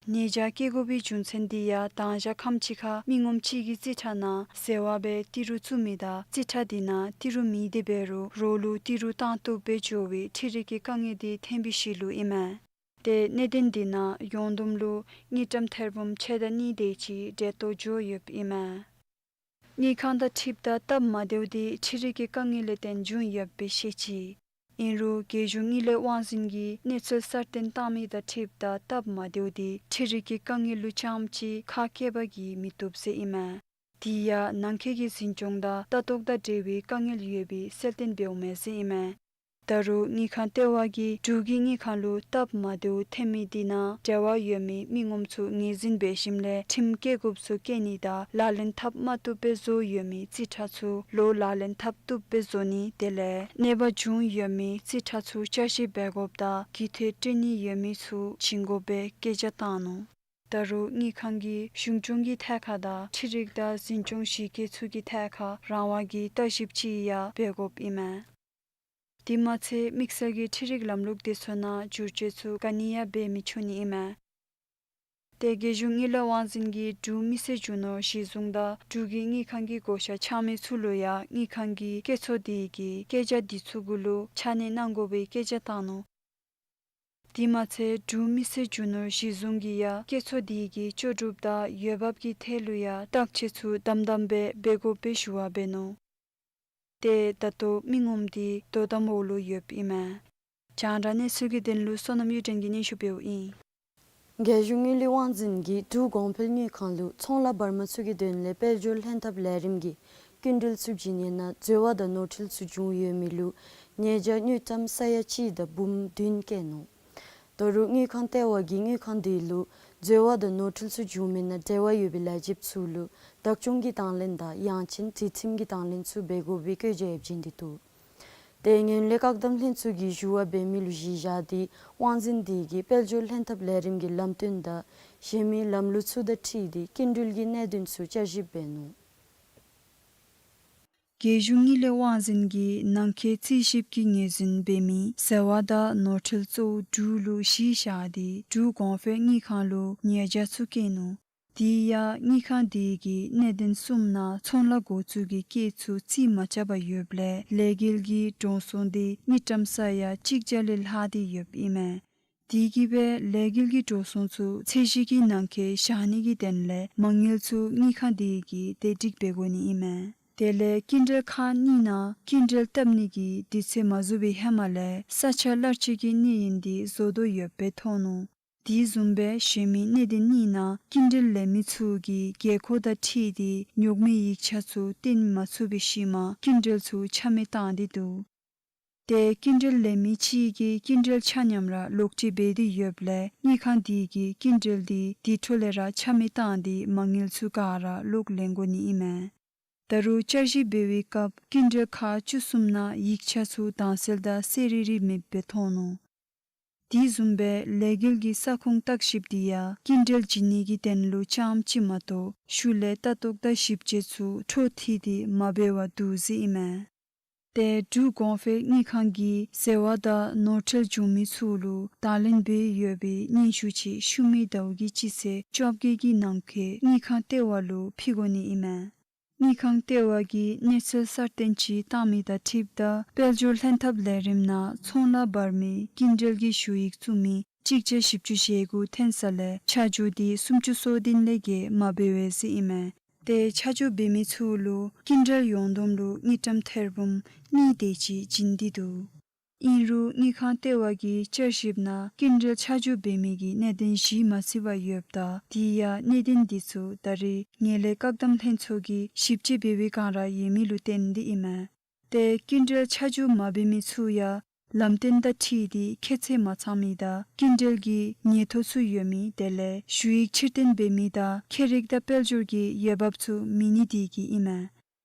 ཉེས་བྱ་བཀལ་དགོ་པའི་རྒྱུ་མཚན་དེ་ཡང་དང་ཞག་ཁམས་ཅིག་ཁར་མི་ངོམ་གཅིག་གི་རྩིས་ཁྲ་ནང་ཟེར་བ་སྦེ་ཏི་རུ་བཙུགས་མི་དང་རྩིས་ཁྲ་དེ་ནང་ཏི་རུ་མེད་དེ་འབད་རུང་རོགས་ལུ་ཏི་རུ་བཏང་བཏུབ་སྦེ་འགྱོ་བའི་འཕྲུལ་རིག་གི་དཀའ་ངལ་དེ་ཐོན་པའི་ཤུལ་ལུ་ཨིན་མས། དེ་གནད་དོན་དེ་ནང་ཡོངས་བསྡོམས་ལུ་དངུལ་ཀྲམ་ཐེར་འབུམ་ཕྱེད་དང་གཉིས་དེ་ཅིག་འབྲེལ་གཏོགས་འགྱོ་ཡོདཔ་ཨིན་མས། དངུལ་ཁང་དང་འཁྲིལཝ་ད་སྟབས་མ་བདེཝ་དེ་འཕྲུལ་རིག་གི་དཀའ་ངལ་ལས་བརྟེན་བྱུང་ཡོདཔ་སྦེ་བཤད་ཅི། ཨིན་རུང་རྒྱལ་གཞུང་དངུལ་ལས་དབང་འཛིན་གྱིས་གནས་ཚུལ་གསར་བཏོན་བཏང་མི་དང་འཁྲིལཝ་ད་སྟབས་མ་བདེཝ་དེ་འཕྲུལ་རིག་གི་དཀའ་ངལ་ལུ་རྐྱངམ་གཅིག་ཁག་བཀལ་བ་གིས་མི་བཏུབ་ཟེར་ཨིན་མས། དེ་ཡང་ནང་འཁོད་ཀྱི་འཛིན་སྐྱོང་དང་ལྟ་རྟོག་དང་འབྲེལ་བའི་དཀའ་ངལ་ཡོད་པའི་གསལ་སྟོན་འབདཝ་མས་ཟེར་ཨིན་མས། ད་རུང་དངུལ་ཁང་ལྟེ་བ་གིས་འབྲུག་གི་དངུལ་ཁང་ལུ་སྟབས་མ་བདེཝ་ཐོན་མི་དེ་ནང་འབྲེལ་བ་ཡོད་མི་མི་ངོམ་ཚུ་ངོས་འཛིན་འབད་ཞིནམ་ལས་ཁྲིམས་བཀལ་དགོཔ་ཚུ་བཀལ་ནི་དང་ལག་ལེན་འཐབ་མ་བཏུབ་པའི་བཟོ་ཡོད་མི་རྩིས་ཁྲ་ཚུ་ལོག་ལག་ལེན་འཐབ་བཏུབ་པའི་བཟོ་ནི་དེ་ལས་གནོད་པ་བྱུང་ཡོད་མི་རྩིས་ཁྲ་ཚུ་བསྐྱར་ཞིབ་འབད་དགོཔ་དང་གུད་ཐེར་སྤྲོད་ནི་ཡོད་མི་ཚུ་བྱིན་དགོ་པའི་བཀོད་རྒྱ་བཏང་ནུག། ད་རུང་དངུལ་ཁང་གིས་གཞུང་སྐྱོང་གི་ཐད་ཁར་དང་འཕྲུལ་རིག་དང་འཛིན་སྐྱོང་གཞི་བཀོད་ཚུ་གི་ཐད་ཁར་རང་དབང་གི་ལྟ་ཞིབ་ཅིག་ཡང་འབད་དགོཔ་ཨིན་མས། དེ་མ་ཚད་དམིགས་བསལ་གྱི་འཕྲུལ་རིག་ལམ་ལུགས་དེ་ཚུ་ནང་བསྒྱུར་བཅོས་ཚུ་ག་ནི་ཡང་འབད་མི་ཆོག་ནི་ཨིན་མས། དེ་རྒྱལ་གཞུང་དངུལ་ལས་དབང་འཛིན་གྱིས་འབྲུག་མི་སེར་རྒྱུ་ནོར་གཞི་བཟུང་དང་འབྲུག་གི་དངུལ་ཁང་གི་བགོ་བཤའ་འཆང་མི་ཚུ་ལུ་ཡང་དངུལ་ཁང་གི་བཀོད་ཚོགས་དེ་གིས་བཀོད་རྒྱ་དེ་ཚུ་གུ་ལུ་ཕྱག་སྙིགས་གནང་དགོ་པའི་བཀོད་རྒྱ་བཏང་ནུག། དེ་མ་ཚད་འབྲུག་མི་སེར་རྒྱུ་ནོར་གཞི་བཟུང་གིས་ཡང་བཀོད་ཚོགས་དེ་གི་ལྕོགས་གྲུབ་དང་འོས་འབབ་ཀྱི་ཐད་ལུ་ཡང་བརྟག་དཔྱད་ཚུ་དམ་དམ་སྦེ་འབད་དགོ་པའི་ཞུ་བ་འབད་ནུག། ཏེ་ད་ལྟོ་མི་ངོམ་དེ་དོ་དམ་འོག་ལུ་ཡོདཔ་ཨིན་མས། རྒྱང་བསྒྲགས་གནས་ཚུལ་གྱི་དོན་ལུ་བསོད་ནམས་གཡུ་སྒྲོན་གྱིས་སྙན་ཞུ་འབདཝ་ཨིན། རྒྱལ་གཞུང་དངུལ་ལས་དབང་འཛིན་གྱིས་འབྲུག་གོང་འཕེལ་དངུལ་ཁང་ལུ་ཚོང་ལཱ་འབར་མ་ཚུ་གི་དོན་ལས་དཔལ་འབྱོར་ལྷན་ཐབས་ལས་རིམ་གྱི་སྐྱིན་འགྲུལ་ཚུ་བྱིན་ནི་ནང་འཛོལ་བ་དང་ནོར་འཁྲུལ་ཚུ་བྱུང་ཡོད་མི་ལུ་ཉེས་བྱ་དངུལ་ཀྲམ་ས་ཡ་གཅིག་དང་འབུམ་བདུན་བཀལ་ནུག། ད་རུང་དངུལ་ཁང་ལྟེ་བ་གིས་དངུལ་ཁང་དེ་ལུ་འཛོལ་བ་དང་ནོར་འཁྲུལ་ཚུ་བྱུང་མི་ནང་འབྲེལ་བ་ཡོད་པའི་ལས་བྱེདཔ་ཚུ་ལུ་བདག་སྐྱོང་གི་དང་ལེན་དང་ཡང་ཅིན་སྒྲིག་ཁྲིམས་ཀྱི་དང་ལེན་ཚུ་འབད་དགོ་པའི་བཀོད་རྒྱ་ཡང་བྱིན་ཏེ་འདུག། ཏེ་ངན་ལྷད་བཀག་སྡོམ་ལྷན་ཚོགས་ཀྱིས་ཞུ་བ་འབད་མི་ལུ་གཞི་བཞག་སྟེ་དབང་འཛིན་དེ་གིས་དཔལ་འབྱོར་ལྷན་ཐབས་ལས་རིམ་གྱི་ལམ་སྟོན་དང་གཞན་མི་ལམ་ལུགས་ཚུ་དང་འཁྲིལ་ཏེ་སྐྱིན་འགྲུལ་གྱི་གནད་དོན་ཚུ་བསྐྱར་ཞིབ་འབད་ནུག། རྒྱལ་གཞུང་དངུལ་ལས་དབང་འཛིན་གྱིས་ནང་འཁོད་རྩིས་ཞིབ་ཀྱི་ངོས་འཛིན་འབད་མི་འཛོལ་བ་དང་ནོར་འཁྲུལ་གཙོ་བོ་དྲུག་ལུ་གཞི་བཞག་སྟེ་འབྲུག་གོང་འཕེལ་དངུལ་ཁང་ལུ་ཉེས་བྱ་ཚུ་བཀལ་ནུག། དེ་ཡང་དངུལ་ཁང་དེ་གིས་གནད་དོན་གསུམ་ནང་ཚོང་ལཱ་འགོ་བཙུགས་ཀྱི་སྐལ་ཚུ་རྩིས་མ་རྐྱབ་པར་ཡོདཔ་ལས་ལས་འགུལ་གྱི་འགྲོ་སོང་དེ་དངུལ་ཀྲམ་ས་ཡ་གཅིག་བརྒྱ་ལས་ལྷག་སྟེ་ཡོདཔ་ཨིན་མས། དེ་གིས་སྦེ་ལས་འགུལ་གྱི་འགྲོ་སོང་ཚུ་ཚད་གཞི་གི་ནང་འཁོད་བཞག་ནི་གི་དོན་ལས་མ་དངུལ་ཚུ་དངུལ་ཁང་དེ་གིས་བདེ་སྒྲིག་འབད་དགོ་ནི་ཨིན་མས། དེ་ལས་སྐྱིན་འགྲུལ་ཁང་གཉིས་ནང་སྐྱིན་འགྲུལ་བཏབ་ནི་གི་དུས་ཚོད་མ་རྫོགས་པའི་ཧེ་མ་ལས་ས་ཆ་གླར་སྤྱོད་ཀྱི་གནས་ཡུན་དེ་རྫོགས་དོ་ཡོདཔ་སྦེ་མཐོང་ནུག། དེ་བཟུམ་སྦེ་གཞན་མི་གནད་དོན་གཉིས་ནང་སྐྱིན་འགྲུལ་ལེན་མི་ཚུ་གིས་དགོས་མཁོ་དང་འཁྲིལ་ཏེ་ཉོག་མེད་ཡིག་ཆ་ཚུ་བཏོན་མ་ཚུགས་པའི་ཤུལ་མ་སྐྱིན་འགྲུལ་ཚུ་ཆ་མེད་བཏང་སྟེ་འདུག། ཏེ་སྐྱིན་འགྲུལ་ལེན་མི་གཅིག་གིས་སྐྱིན་འགྲུལ་ཆ་མཉམ་ར་ལོག་སྤྲོད་འབད་དེ་ཡོདཔ་ལས་དངུལ་ཁང་དེ་གིས་སྐྱིན་འགྲུལ་དེ་དེ་འཕྲོ་ལས་ར་ཆ་མེད་བཏང་སྟེ་མ་དངུལ་ཚུ་ག་ར་ལོག་ལེན་དགོ་ནི་ཨིན་མས། ད་རུང་བསྐྱར་ཞིབ་འབད་བའི་སྐབས་སྐྱིན་འགྲུལ་ཁང་བཅུ་གསུམ་ནང་ཡིག་ཆ་ཚུ་དྭངས་གསལ་དང་གསལ་རི་རི་མེདཔ་སྦེ་མཐོང་ནུག། དེ་བཟུམ་སྦེ་ལས་འགུལ་གྱི་ས་ཁོངས་བརྟག་ཞིབ་དེ་ཡང་སྐྱིན་འགྲུལ་བྱིན་ནི་གི་དོན་ལུ་རྐྱངམ་ཅིག་མ་གཏོགས་ཤུལ་ལས་ལྟ་རྟོག་དང་ཞིབ་དཔྱད་ཚུ་འཕྲོ་མཐུད་དེ་མ་འབད་བར་འདུག་ཟེར་ཨིན་མས། ཏེ་འབྲུག་གོང་འཕེལ་དངུལ་ཁང་གིས་འཛོལ་བ་དང་ནོར་འཁྲུལ་བྱུང་མི་ཚུ་ལུ་དང་ལེན་འབད་ཡོད་པའི་སྙན་ཞུ་ཅིག་ཤུལ་མའི་ཟླཝ་གི་སྤྱི་ཚེས་བཅོ་བརྒྱད་ཀྱི་ནང་འཁོད་དངུལ་ཁང་ལྟེ་བ་ལུ་ཕུལ་དགོ་ནི་ཨིན་མས། དངུལ་ཁང་ལྟེ་བ་གིས་གནས་ཚུལ་གསར་བཏོན་ཅིག་བཏང་མི་དང་འཁྲིལཝ་ད་དཔལ་འབྱོར་ལྷན་ཐབས་ལས་རིམ་ནང་ཚོང་ལཱ་འབར་མི་སྐྱིན་འགྲུལ་གྱི་ཞུ་ཡིག་བཙུགས་མི་གཅིག་བརྒྱ་བཞི་བཅུ་ཞེ་དགུ་ཐོན་ས་ལས་ཆ་འཇོག་དེ་སུམ་ཅུ་སོ་བདུན་ལས་བརྒལ་མ་འབད་བས་ཟེར་ཨིན་མས། ཏེ་ཆ་འཇོག་འབད་མི་ཚུ་ལུ་སྐྱིན་འགྲུལ་ཡོངས་བསྡོམས་ལུ་དངུལ་ཀྲམ་ཐེར་འབུམ་གཉིས་དེ་ཅིག་བྱིན་ཏེ་འདུག། ཨིན་རུང་དངུལ་ཁང་ལྟེ་བ་གིས་བསྐྱར་ཞིབ་ནང་སྐྱིན་འགྲུལ་ཆ་འཇོག་འབད་མི་གི་གནད་དོན་གཞི་མ་ཚུད་པར་ཡོདཔ་ད་དེ་ཡང་གནད་དོན་དེ་ཚུ་ད་རེས་ངན་ལྷད་བཀག་སྡོམ་ལྷན་ཚོགས་ཀྱིས་ཞིབ་དཔྱད་འབད་བའི་བསྒང་ར་ཡོད་མི་ལུ་བརྟེན་ཏེ་ཨིན་མས། ཏེ་སྐྱིན་འགྲུལ་ཆ་འཇོག་མ་འབད་མི་ཚུ་ཡང་ལམ་སྟོན་དང་འཁྲིལ་ཏེ་ཁྱད་ཚད་མ་ཚང་མི་དང་སྐྱིན་འགྲུལ་གྱི་ཉེན་ཐོ་ཚུ་ཡོད་མི་དེ་ལས་ཞུ་ཡིག་ཕྱིར་འཐེན་འབད་མི་དང་ཁྱད་རིག་དང་དཔལ་འབྱོར་གྱི་འོས་འབབ་ཚུ་མེད་ནི་དེ་གིས་ཨིན་མས།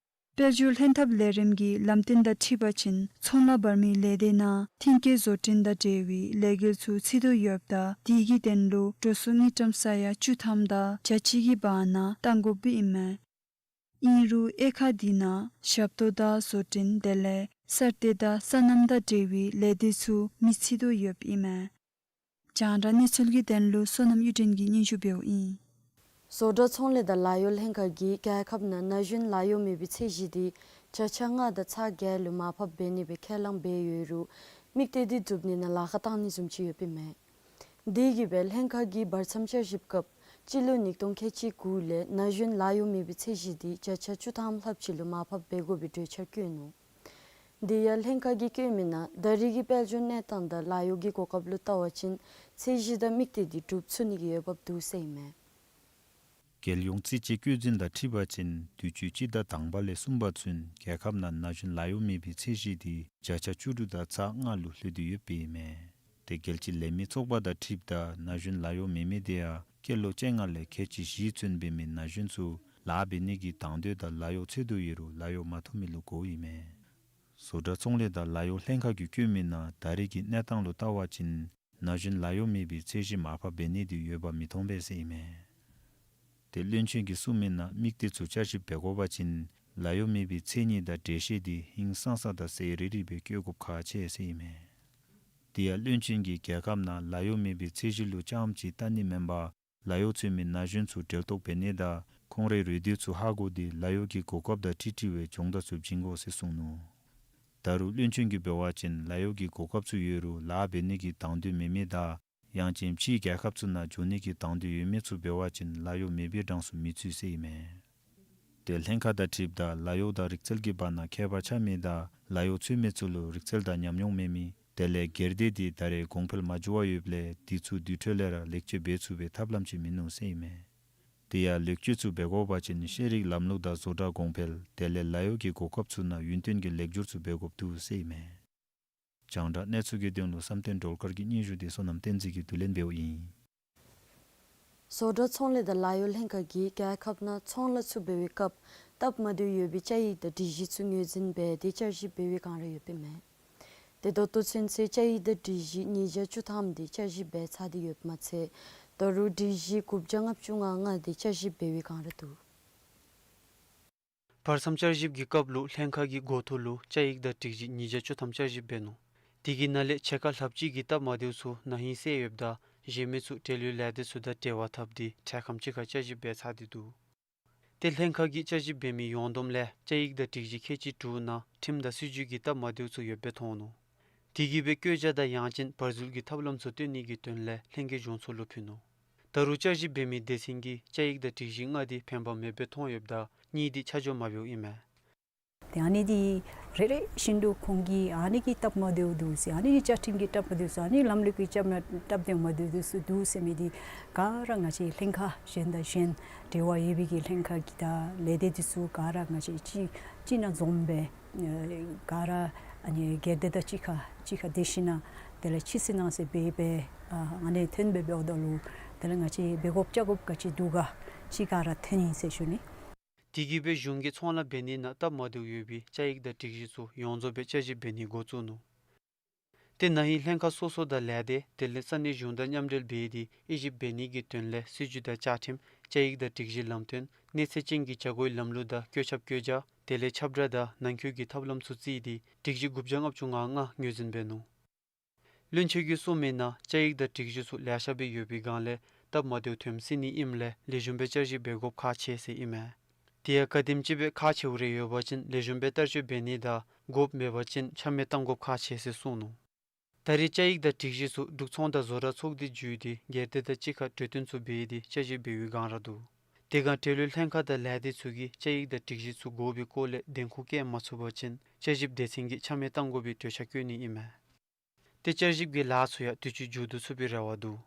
དཔལ་འབྱོར་ལྷན་ཐབས་ལས་རིམ་གྱི་ལམ་སྟོན་དང་འཁྲིལ་བ་ཅིན་ཚོང་ལཱ་འབར་མི་ལས་སྡེ་ནང་མཐུན་རྐྱེན་བཟོ་སྐྲུན་དང་འབྲེལ་བའི་ལས་འགུལ་ཚུ་ཚུད་དོ་ཡོདཔ་ད་དེ་གི་དོན་ལུ་འགྲོ་སོང་དངུལ་ཀྲམ་ས་ཡ་བཅུ་ཐམ་དང་བརྒྱ་གཅིག་གི་བར་ན་བཏང་དགོཔ་ཨིན་མས། ཨིན་རུང་དབྱེ་ཁག་དེ་ནང་ཞབས་ཏོག་དང་བཟོ་སྐྲུན་དེ་ལས་གསར་གཏོད་དང་སོ་ནམ་དང་འབྲེལ་བའི་ལས་སྡེ་ཚུ་མི་ཚུད་དོ་ཡོདཔ་ཨིན་མས། རྒྱང་བསྒྲགས་གནས་ཚུལ་གྱི་དོན་ལུ་བསོད་ནམས་གཡུ་སྒྲོན་གྱིས་སྙན་ཞུ་འབདཝ་ཨིན། བཟོ་གྲྭ་ཚོང་ལས་དང་ལཱ་གཡོག་ལྷན་ཁག་གིས་རྒྱལ་ཁབ་ནང་ན་གཞོན་ལཱ་གཡོག་མེད་པའི་ཚད་གཞི་དེ་བརྒྱ་ཆ་ལྔ་དང་ཚག་བརྒྱད་ལུ་མར་ཕབ་འབད་ནི་སྦེ་ཁས་བླངས་འབད་ཡོད་རུང་དམིགས་གཏད་དེ་འགྲུབ་ནི་ནང་ལཱ་ཁག་བཏང་ནི་བཟུམ་ཅིག་ཡོདཔ་ཨིན་མས། དེ་གིས་སྦེ་ལྷན་ཁག་གིས་བར་མཚམས་བསྐྱར་ཞིབ་སྐབས་སྤྱི་ལོ་ཉིས་སྟོང་ཁལ་གཅིག་དགུ་ལས་ན་གཞོན་ལཱ་གཡོག་མེད་པའི་ཚད་གཞི་དེ་བརྒྱ་ཆ་བཅུ་ཐམ་ལྷགཔ་ཅིག་ལུ་མར་ཕབ་འབད་དགོ་པའི་གྲོས་འཆར་བཀོད་ནུག། དེ་ཡང་ལྷན་ཁག་གིས་བཀོད་མི་ནང་ད་རེས་ཀྱི་དཔལ་འབྱོར་གནས་སྟངས་དང་ལཱ་གཡོག་གི་གོ་སྐབས་ལུ་བལྟ་བ་ཅིན་ཚད་གཞི་དང་དམིགས་གཏད་དེ་འགྲུབ་ཚུགས་ནི་གི་འོས་འབབ་འདུག་ཟེར་ཨིན་མས། རྒྱལ་ཡོངས་རྩིས་དཔྱད་བཀོད་འཛིན་དང་འཁྲིལ་བ་ཅིན་དུས་ཅི་སྤྱི་ཟླ་དང་པ་ལས་གསུམ་པ་ཚུན་རྒྱལ་ཁབ་ནང་ན་གཞོན་ལཱ་གཡོག་མེད་པའི་ཚད་གཞི་དེ་བརྒྱ་ཆ་བཅུ་དྲུག་དང་ཚག་ལྔ་ལུ་ལྷོད་དེ་ཡོདཔ་ཨིན་མས། ཏེ་རྒྱལ་སྤྱི་ལས་མི་ཚོགས་པ་དང་འཁྲིལཝ་ད་ན་གཞོན་ལཱ་གཡོག་མེད་མི་དེ་ཡང་སྐྱེས་ལོ་བཅོ་ལྔ་ལས་ཁལ་གཅིག་བཞི་ཚུན་འབད་མི་ན་གཞོན་ཚུ་ལཱ་འབད་ནི་གི་དང་འདོད་དང་ལཱ་གཡོག་འཚོལ་དོ་ཡོད་རུང་ལཱ་གཡོག་མ་ཐོབ་མི་ལུ་གོཝ་ཨིན་མས། བཟོ་གྲྭ་ཚོང་ལས་དང་ལཱ་གཡོག་ལྷན་ཁག་གིས་བཀོད་མི་ནང་ད་རེས་ཀྱི་གནས་སྟངས་ལུ་བལྟ་བ་ཅིན་ན་གཞོན་ལཱ་གཡོག་མེད་པའི་ཚད་གཞི་མར་ཕབ་འབད་ནི་དེ་འོས་འབབ་མི་མཐོང་པས་ཟེར་ཨིན་མས། ཏེ་བློན་ཆེན་གྱིས་གསུངས་མི་ནང་དམིགས་གཏད་ཚུ་བསྐྱར་ཞིབ་འབད་དགོ་པ་ཅིན་ལཱ་གཡོག་མེད་པའི་མཚན་ཉིད་དང་འགྲེལ་བཤད་དེ་ཧིང་སངས་ས་དང་གསལ་རི་རི་སྦེ་བཀོད་དགོཔ་ཁག་ཆེ་ཟེར་ཨིན་མས། དེ་ཡང་བློན་ཆེན་གྱིས་རྒྱལ་ཁབ་ནང་ལཱ་གཡོག་མེད་པའི་ཚད་གཞི་ལུ་རྐྱངམ་ཅིག་བལྟ་ནི་མེན་པར་ལཱ་གཡོག་འཚོལ་མི་ན་གཞོན་ཚུ་འབྲེལ་གཏོགས་འབད་ནི་དང་ཁོང་རའི་རེ་འདོད་ཚུ་ཧ་གོ་སྟེ་ལཱ་གཡོག་གི་གོ་སྐབས་དང་འཁྲིལ་འཁྲིལ་བའི་སྦྱོང་བརྡར་ཚུ་བྱིན་དགོ་ཟེར་གསུངས་ནུག། ད་རུང་བློན་ཆེན་གྱིས་འབད་བ་ཅིན་ལཱ་གཡོག་གི་གོ་སྐབས་ཚུ་ཡོད་རུང་ལཱ་འབད་ནི་གི་དང་འདོད་མེད་མི་དང་ཡང་ཅིན་ཕྱིའི་རྒྱལ་ཁབ་ཚུ་ནང་འགྱོ་ནི་གི་དང་འདོད་ཡོད་མི་ཚུ་འབད་བ་ཅིན་ལཱ་གཡོག་མེད་པའི་གྲངས་སུ་མི་ཚུད་ཟེར་ཨིན་མས། ཏེ་ལྷན་ཁག་དང་འཁྲིལཝ་ད་ལཱ་གཡོག་དང་རིག་རྩལ་གྱི་བར་ན་ཁྱད་པར་ཆགས་མི་དང་ལཱ་གཡོག་འཚོལ་མི་ཚུ་ལུ་རིག་རྩལ་དང་ཉམས་མྱོང་མེད་མི་ དེ་ལས་སྒེར་སྡེ་འདི་ད་རེས་གོང་འཕེལ་མ་འགྱོ་བར་ཡོདཔ་ལས་འདི་ཚུ་དུས་ཐོག་ལས་ར་ལེགས་བཅོས་འབད་ཚུགས་པའི་ཐབས་ལམ་ཅིག་མིན་ནུག་ཟེར་ཨིན་མས། དེ་ཡང་ལེགས་བཅོས་ཚུ་འབད་དགོ་པ་ཅིན་ཤེས་རིག་ལམ་ལུགས་དང་བཟོ་གྲྭ་གོང་འཕེལ་དེ་ལས་ལཱ་གཡོག་གི་གོ་སྐབས་ཚུ་ནང་ཡུན་བརྟན་གྱི་ལེགས་བསྒྱུར་ཚུ་འབད་དགོཔ་འདུག་ཟེར་ཨིན་མས། རྒྱང་བསྒྲགས་གནས་ཚུལ་གྱི་དོན་ལུ་བསམ་གཏན་སྒྲོལ་དཀར་གྱི་སྙན་ཞུ་འདི་བསོད་ནམས་བསྟན་འཛིན་གྱིས་བསྡུ་ལེན་འབདཝ་ཨིན། བཟོ་གྲྭ་ཚོང་ལས་དང་ལཱ་གཡོག་ལྷན་ཁག་གིས་རྒྱལ་ཁབ་ནང་ཚོང་ལཱ་ཚུ་འབད་བའི་སྐབས་སྟབས་མ་བདེཝ་ཡོད་པའི་བཅའ་ཡིག་དང་སྒྲིག་གཞི་ཚུ་ངོས་འཛིན་འབད་དེ་བསྐྱར་ཞིབ་འབད་བའི་བསྒང་ར་ཡོདཔ་ཨིན་མས། དེ་ད་ལྟོ་ཚུན་ཚོད་བཅའ་ཡིག་དང་སྒྲིག་གཞི་ཉིས་བརྒྱ་བཅུ་ཐམ་དེ་བསྐྱར་ཞིབ་འབད་ཚར་ཏེ་ཡོདཔ་མ་ཚད་ད་རུང་སྒྲིག་གཞི་དགུ་བརྒྱ་ལྔ་བཅུ་ང་ལྔ་དེ་བསྐྱར་ཞིབ་འབད་བའི་བསྒང་ར་འདུག། བར་མཚམས་བསྐྱར་ཞིབ་ཀྱི་སྐབས་ལུ་ལྷན་ཁག་གིས་འགོ་ཐོག་ལུ་བཅའ་ཡིག་དང་སྒྲིག་གཞི་ཉིས་བརྒྱ་བཅུ་ཐམ་བསྐྱར་ཞིབ་འབད་ནུག། དེ་གི་ནང་ལས་ཕྱེད་ཀ་ལྷགཔ་ཅིག་གི་སྟབས་མ་བདེཝ་ཚུ་ན་ཧིང་བསལ་ཡོདཔ་ད་གཞན་མི་ཚུ་འབྲེལ་ཡོད་ལས་སྡེ་ཚུ་དང་འབྲེལ་བ་འཐབ་སྟེ་འཕྲལ་ཁམས་ཅིག་ཁར་བསྐྱར་ཞིབ་འབད་ཚར་ཏེ་འདུག། ཏེ་ལྷན་ཁག་གིས་བསྐྱར་ཞིབ་འབད་མི་ཡོངས་བསྡོམས་ལས་བཅའ་ཡིག་དང་སྒྲིག་གཞི་ཁལ་གཅིག་དྲུག་ནང་ཁྲིམས་དང་སྲིད་བྱུས་ཀྱི་སྟབས་མ་བདེཝ་ཚུ་ཡོདཔ་སྦེ་མཐོང་ནུག། དེ་གིས་སྦེ་བཀོད་རྒྱ་དང་ཡང་ཅིན་བར་འཛུལ་གྱི་ཐབས་ལམ་ཚུ་སྟོན་ནི་གི་དོན་ལས་ལྷན་རྒྱས་གཞུང་ཚོགས་ལུ་ཕུལ་ནུག། ད་རུང་བསྐྱར་ཞིབ་འབད་མི་སྡེ་ཚན་གྱིས་བཅའ་ཡིག་དང་སྒྲིག་གཞི་ལྔ་དེ་ཕན་པ་མེདཔ་སྦེ་མཐོང་ཡོདཔ་ད་གཉིས་དེ་ཆ་འཇོག་མ་འབདཝ་ཨིན་མས། ཏེ་ཨ་ནི་འདི་རེ་རེ་བཞིན་དུ་ཁོང་གིས་ཨ་ནི་གི་སྟབས་མ་བདེཝ་འདུག་ཟེར། ཨ་ནི་གི་བཅའ་ཁྲིམས་ཀྱི་སྟབས་མ་བདེཝ་ཟེར། ཨ་ནི་ལམ་ལུགས་ཀྱི་སྟབས་མ་སྟབས་བདེཝ་མ་བདེཝ་འདུག་ཟེར་འདུག་ཟེར་མི་འདི་ག་ར་ང་བཅས་ལྷན་ཁག་གཞན་དང་གཞན་འབྲེལ་བ་ཡོད་པའི་གི་ལྷན་ཁག་གི་དང་ལས་སྡེ་འདི་ཚུ་ག་ར་ང་བཅས་གཅིག་གཅིག་ནང་འཛོམས་སྦེ་ཨེ་ག་ར་ཨ་ནི་སྒེར་སྡེ་དང་གཅིག་ཁར་གཅིག་ཁར་སྡེབ་ཞིན་ན་དེ་ལས་ཕྱི་སེལ་ནང་སེལ་འབད་སྦེ་ཨ་ཨ་ནི་ཐོན་སྦེ་འབདཝ་ད་ལུ་དེ་ལས་ང་བཅས་འབད་དགོཔ་བཅའ་དགོཔ་ག་ཅི་འདུག་ག་ཅིག་ག་ར་ཐོན་ཡི་ཟེར་ཞུ་ནི། དེ་གིས་སྦེ་གཞུང་གིས་ཚོང་ལཱ་འབད་ནི་ནང་སྟབས་མ་བདེཝ་ཡོད་པའི་བཅའ་ཡིག་དང་སྒྲིག་གཞི་ཚུ་ཡོངས་རྫོགས་སྦེ་བསྐྱར་ཞིབ་འབད་ནི་འགོ་བཙུགས་ནུག། ཏེ་ན་ཧིང་ལྷན་ཁག་སོ་སོ་དང་ལས་སྡེ་དེ་ལས་ས་གནས་གཞུང་དང་མཉམ་འབྲེལ་འབད་དེ་དབྱེ་ཞིབ་འབད་ནི་གི་དོན་ལས་སྲིད་བྱུས་དང་བཅའ་ཁྲིམས་བཅའ་ཡིག་དང་སྒྲིག་གཞི་ལམ་སྟོན་གནས་ཚད་ཅན་གྱི་བྱ་སྒོའི་ལམ་ལུགས་དང་བཀོད་ཁྱབ་བཀོད་རྒྱ་དེ་ལས་ཁྱབ་བསྒྲགས་དང་ནང་འཁོད་ཀྱི་ཐབས་ལམ་ཚུ་བརྩིས་ཏེ་སྒྲིག་གཞི་དགུ་བརྒྱ་ལྔ་བཅུ་ང་ལྔ་ངོས་འཛིན་འབད་ནུག། བློན་ཆེན་གྱིས་གསུངས་མི་ནང་བཅའ་ཡིག་དང་སྒྲིག་གཞི་ཚུ་ལེ་ཤ་སྦེ་ཡོད་པའི་སྒང་ལས་སྟབས་མ་བདེཝ་ཐོན་སྲིད་ནི་ཨིནམ་ལས་ལེགས་ཤོམ་སྦེ་བསྐྱར་ཞིབ་འབད་དགོཔ་ཁག་ཆེ་ཟེར་ཨིན་མས། དེ་ཡང་ག་དེམ་ཅིག་སྦེ་ཁག་ཆེཝ་རེ་ཡོད་པ་ཅིན་ལེགས་ཤོམ་སྦེ་བསྟར་སྤྱོད་འབད་ནི་དང་དགོཔ་མེད་པ་ཅིན་ཆ་མེད་བཏང་དགོཔ་ཁག་ཆེ་ཟེར་གསུངས་ནུག། ད་རེས་བཅའ་ཡིག་དང་སྒྲིག་གཞི་ཚུ་འབྲུག་ཚོང་དང་བཟོ་གྲྭ་ཚོགས་སྡེ་བརྒྱུད་དེ་སྒེར་སྡེ་དང་གཅིག་ཁར་གྲོས་བསྟུན་ཚུ་འབད་དེ་བསྐྱར་ཞིབ་འབད་བའི་སྒང་ར་འདུག། དེ་སྒང་འབྲེལ་ཡོད་ལྷན་ཁག་དང་ལས་སྡེ་ཚུ་གིས་བཅའ་ཡིག་དང་སྒྲིག་གཞི་ཚུ་དགོ་པའི་སྐོར་ལས་བདེན་ཁུངས་བཀལ་མ་ཚུགས་པ་ཅིན་བསྐྱར་ཞིབ་སྡེ་ཚན་གྱིས་ཆ་མེད་བཏང་དགོ་པའི་གྲོས་འཆར་བཀོད་ནི་ཨིན་མས། ཏེ་བསྐྱར་ཞིབ་ཀྱི་ལཱ་ཚུ་ཡང་དུས་ཅི་མཇུག་བསྡུ་ཚུགས་པའི་རེ་བ་འདུག།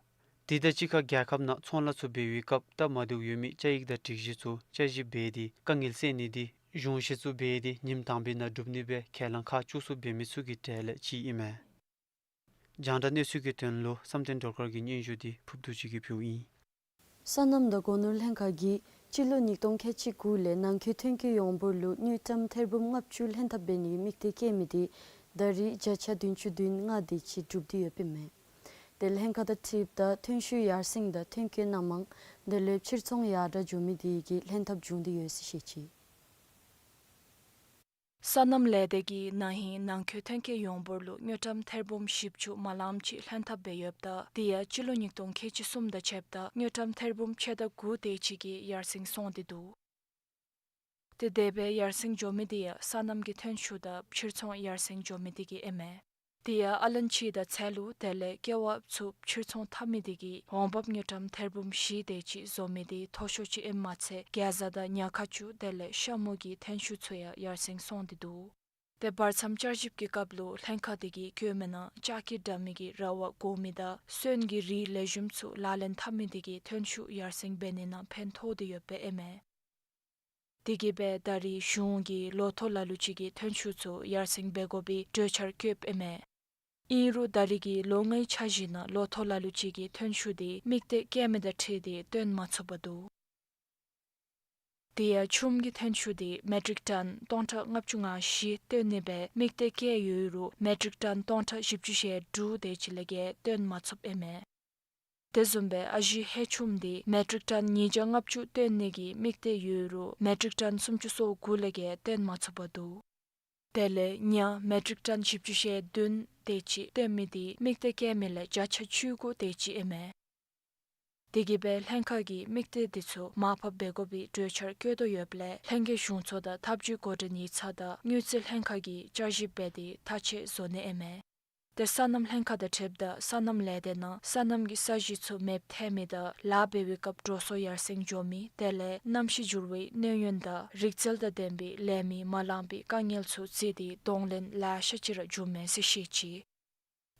དེ་དང་གཅིག་ཁར་རྒྱལ་ཁབ་ནང་ཚོང་ལཱ་ཚུ་འབད་བའི་སྐབས་སྟབས་མ་བདེཝ་ཡོད་མི་བཅའ་ཡིག་དང་སྒྲིག་གཞི་ཚུ་བསྐྱར་ཞིབ་འབད་དེ་དཀའ་ངལ་སེལ་ནི་འདི་གཞུང་གཞི་བཙུགས་འབད་དེ་ཉིནམ་དང་པའི་ནང་གྲུབ་ནི་སྦེ་ཁས་བླངས་ཁག་བཅུག་ཚུགས་འབད་མི་ཚུ་གི་གྲས་ལས་གཅིག་ཨིན་མས། རྒྱང་བསྒྲགས་གནས་ཚུལ་གྱི་དོན་ལུ་བསམ་གཏན་སྒྲོལ་དཀར་གྱི་སྙན་ཞུ་འདི་ཕུརབ་རྡོ་རྗེ་གིས་ཕུལཝ་ཨིན། སོ་ནམ་དང་སྒོ་ནོར་ལྷན་ཁག་གིས་སྤྱི་ལོ་ཉིས་སྟོང་ཁལ་གཅིག་དགུ་ལས་ནང་འཁོད་ཐོན་སྐྱེད་ཡོངས་འབོར་ལུ་དངུལ་ཀྲམ་ཐེར་འབུམ་ལྔ་བཅུ་ལྷན་ཐབས་འབད་ནིའི་དམིགས་གཏད་བསྐྱེད་མི་དེ་ད་རེས་བརྒྱ་ཆ་བདུན་ཅུ་དོན་ལྔ་དེ་ཅིག་གྲུབ་སྟེ་ཡོདཔ་ཨིན་མས། དེ་ལྷན་ཁག་དང་འཁྲིལཝ་ད་ཐོན་ཤུགས་ཡར་སེང་དང་ཐོན་སྐྱེད་སྣ་མང་དེ་ལས་ཕྱིར་ཚོང་ཡར་དྲག་འགྱོ་མི་དེ་གིས་ལྷན་ཐབས་བྱུང་སྟེ་ཡོད་ཟེར་བཤད་ཅི། སོ་ནམ་ལས་སྡེ་གིས་ན་ཧིང་ནང་འཁོད་ཐོན་སྐྱེད་ཡོངས་འབོར་ལུ་དངུལ་ཀྲམ་ཐེར་འབུམ་བཞི་བཅུ་མ་ལངམ་ཅིག་ལྷན་ཐབས་འབད་ཡོདཔ་ད་དེ་ཡང་སྤྱི་ལོ་ཉིས་སྟོང་ཁལ་གཅིག་གསུམ་དང་ཕྱདཔ་ད་དངུལ་ཀྲམ་ཐེར་འབུམ་ཕྱེད་དང་དགུ་དེ་ཅིག་གིས་ཡར་སེང་སོང་སྟེ་འདུག། ཏེ་དེ་སྦེ་ཡར་སེང་འགྱོ་མི་དེ་ཡང་སོ་ནམ་གྱི་ཐོན་ཤུགས་དང་ཕྱིར་ཚོང་ཡར་སེང་འགྱོ་མི་དེ་གིས་ཨིན་མས། དེ་ཡང་ཨ་ལན་ཕྱེ་དང་ཚལ་ལུ་དེ་ལས་ཀེ་བ་ཚུ་ཕྱིར་ཚོང་འཐབ་མི་དེ་གིས་འོང་འབབ་དངུལ་ཀྲམ་ཐེར་འབུམ་བཞི་དེ་ཅིག་བཟོ་མི་དེ་མཐོ་ཤོས་ཅིག་ཨིནམ་མ་ཚད་གེ་ཛ་དང་ཉ་ཁ་ཆུ་དེ་ལས་ཤ་མུ་གི་ཐོན་ཤུགས་ཚུ་ཡང་ཡར་སེང་སོང་སྟེ་འདུག། ཏེ་བར་མཚམས་བསྐྱར་ཞིབ་ཀྱི་སྐབས་ལུ་ལྷན་ཁག་དེ་གིས་བཀོད་མི་ནང་ལྕགས་ཀྱི་དྲ་མིག་གི་ར་བ་བསྒོར་མི་དང་སོན་གྱི་རིགས་ལེགས་ཤོམ་ཚུ་ལག་ལེན་འཐབ་མི་དེ་གིས་ཐོན་ཤུགས་ཡར་སེང་འབད་ནི་ནང་ཕན་ཐོགས་ཏེ་ཡོདཔ་ཨིན་མས། དེ་གིས་སྦེ་ད་རེས་གཞུང་གིས་ལོ་ཐོག་ལ་ལུ་ཅིག་གི་ཐོན་ཤུགས་ཚུ་ཡར་སེང་འབད་དགོ་པའི་གྲོས་འཆར་བཀོདཔ་ཨིན་མས། ཨིན་རུང་ད་རེས་ཀྱི་ལོ་ལྔའི་འཆར་གཞི་ནང་ལོ་ཐོག་ལ་ལུ་ཅིག་གི་ཐོན་ཤུགས་དེ་དམིགས་གཏད་བསྐྱེད་མི་དང་འཁྲིལ་ཏེ་བཏོན་མ་ཚུགས་པར་འདུག། དེ་ཡང་ཆུམ་གྱི་ཐོན་ཤུགས་དེ་མེ་ཊིག་ཊོན་སྟོང་ཕྲག་ལྔ་བཅུ་ང་བཞི་བཏོན་ནི་སྦེ་དམིགས་གཏད་བསྐྱེད་ཡོད་རུང་མེ་ཊིག་ཊོན་སྟོང་ཕྲག་བཞི་བཅུ་ཞེ་དྲུག་དེ་ཅིག་ལས་བརྒལ་བཏོན་མ་ཚུགསཔ་ཨིན་མས། དེ་བཟུམ་སྦེ་ཨ་ཞེ་ཧེ་ཆུམ་དེ་མེ་ཊིག་ཊོན་ཉིས་བརྒྱ་ལྔ་བཅུ་བཏོན་ནི་གི་དམིགས་གཏད་ཡོད་རུང་མེ་ཊིག་ཊོན་སུམ་ཅུ་སོ་དགུ་ལས་བརྒལ་བཏོན་མ་ཚུགས་པར་འདུག། དེ་ལས་ཉ་མེ་ཊིག་ཊོན་བཞི་བཅུ་ཞེ་བདུན་དེ་ཅིག་བཏོན་མི་དེ་དམིགས་གཏད་བསྐྱེད་མི་ལས་བརྒྱ་ཆ་བཅུ་དགུ་དེ་ཅིག་ཨིན་མས། དེ་གིས་སྦེ་ལྷན་ཁག་གིས་དམིགས་གཏད་དེ་ཚུ་མར་ཕབ་འབད་དགོ་པའི་གྲོས་འཆར་བཀོད་དོ་ཡོདཔ་ལས་ལྷན་རྒྱས་གཞུང་ཚོགས་དང་ཐབས་ཇུས་འགོ་འདྲེན་ཡིག་ཚང་དང་དངུལ་རྩིས་ལྷན་ཁག་གིས་བསྐྱར་ཞིབ་འབད་དེ་ཐག་བཅད་བཟོ་ནི་ཨིན་མས། ཏེ་སོ་ནམ་ལྷན་ཁག་དང་འཁྲིལཝ་ད་སོ་ནམ་ལས་སྡེ་ནང་སོ་ནམ་གྱི་ས་གཞི་ཚུ་མེདཔ་ཐལ་མི་དང་ལཱ་འབད་བའི་སྐབས་འགྲོ་སོང་ཡར་སེང་འགྱོ་མི་དེ་ལས་གནམ་གཤིས་འགྱུར་བའི་གནོད་ཡོན་དང་རིག་རྩལ་དང་ལྡན་པའི་ལས་མི་མ་ལང་པའི་དཀའ་ངལ་ཚུ་བརྩིས་ཏེ་གདོང་ལེན་ལེ་ཤ་ཅིག་ར་འབྱུངམ་མས་ཟེར་བཤད་ཅི།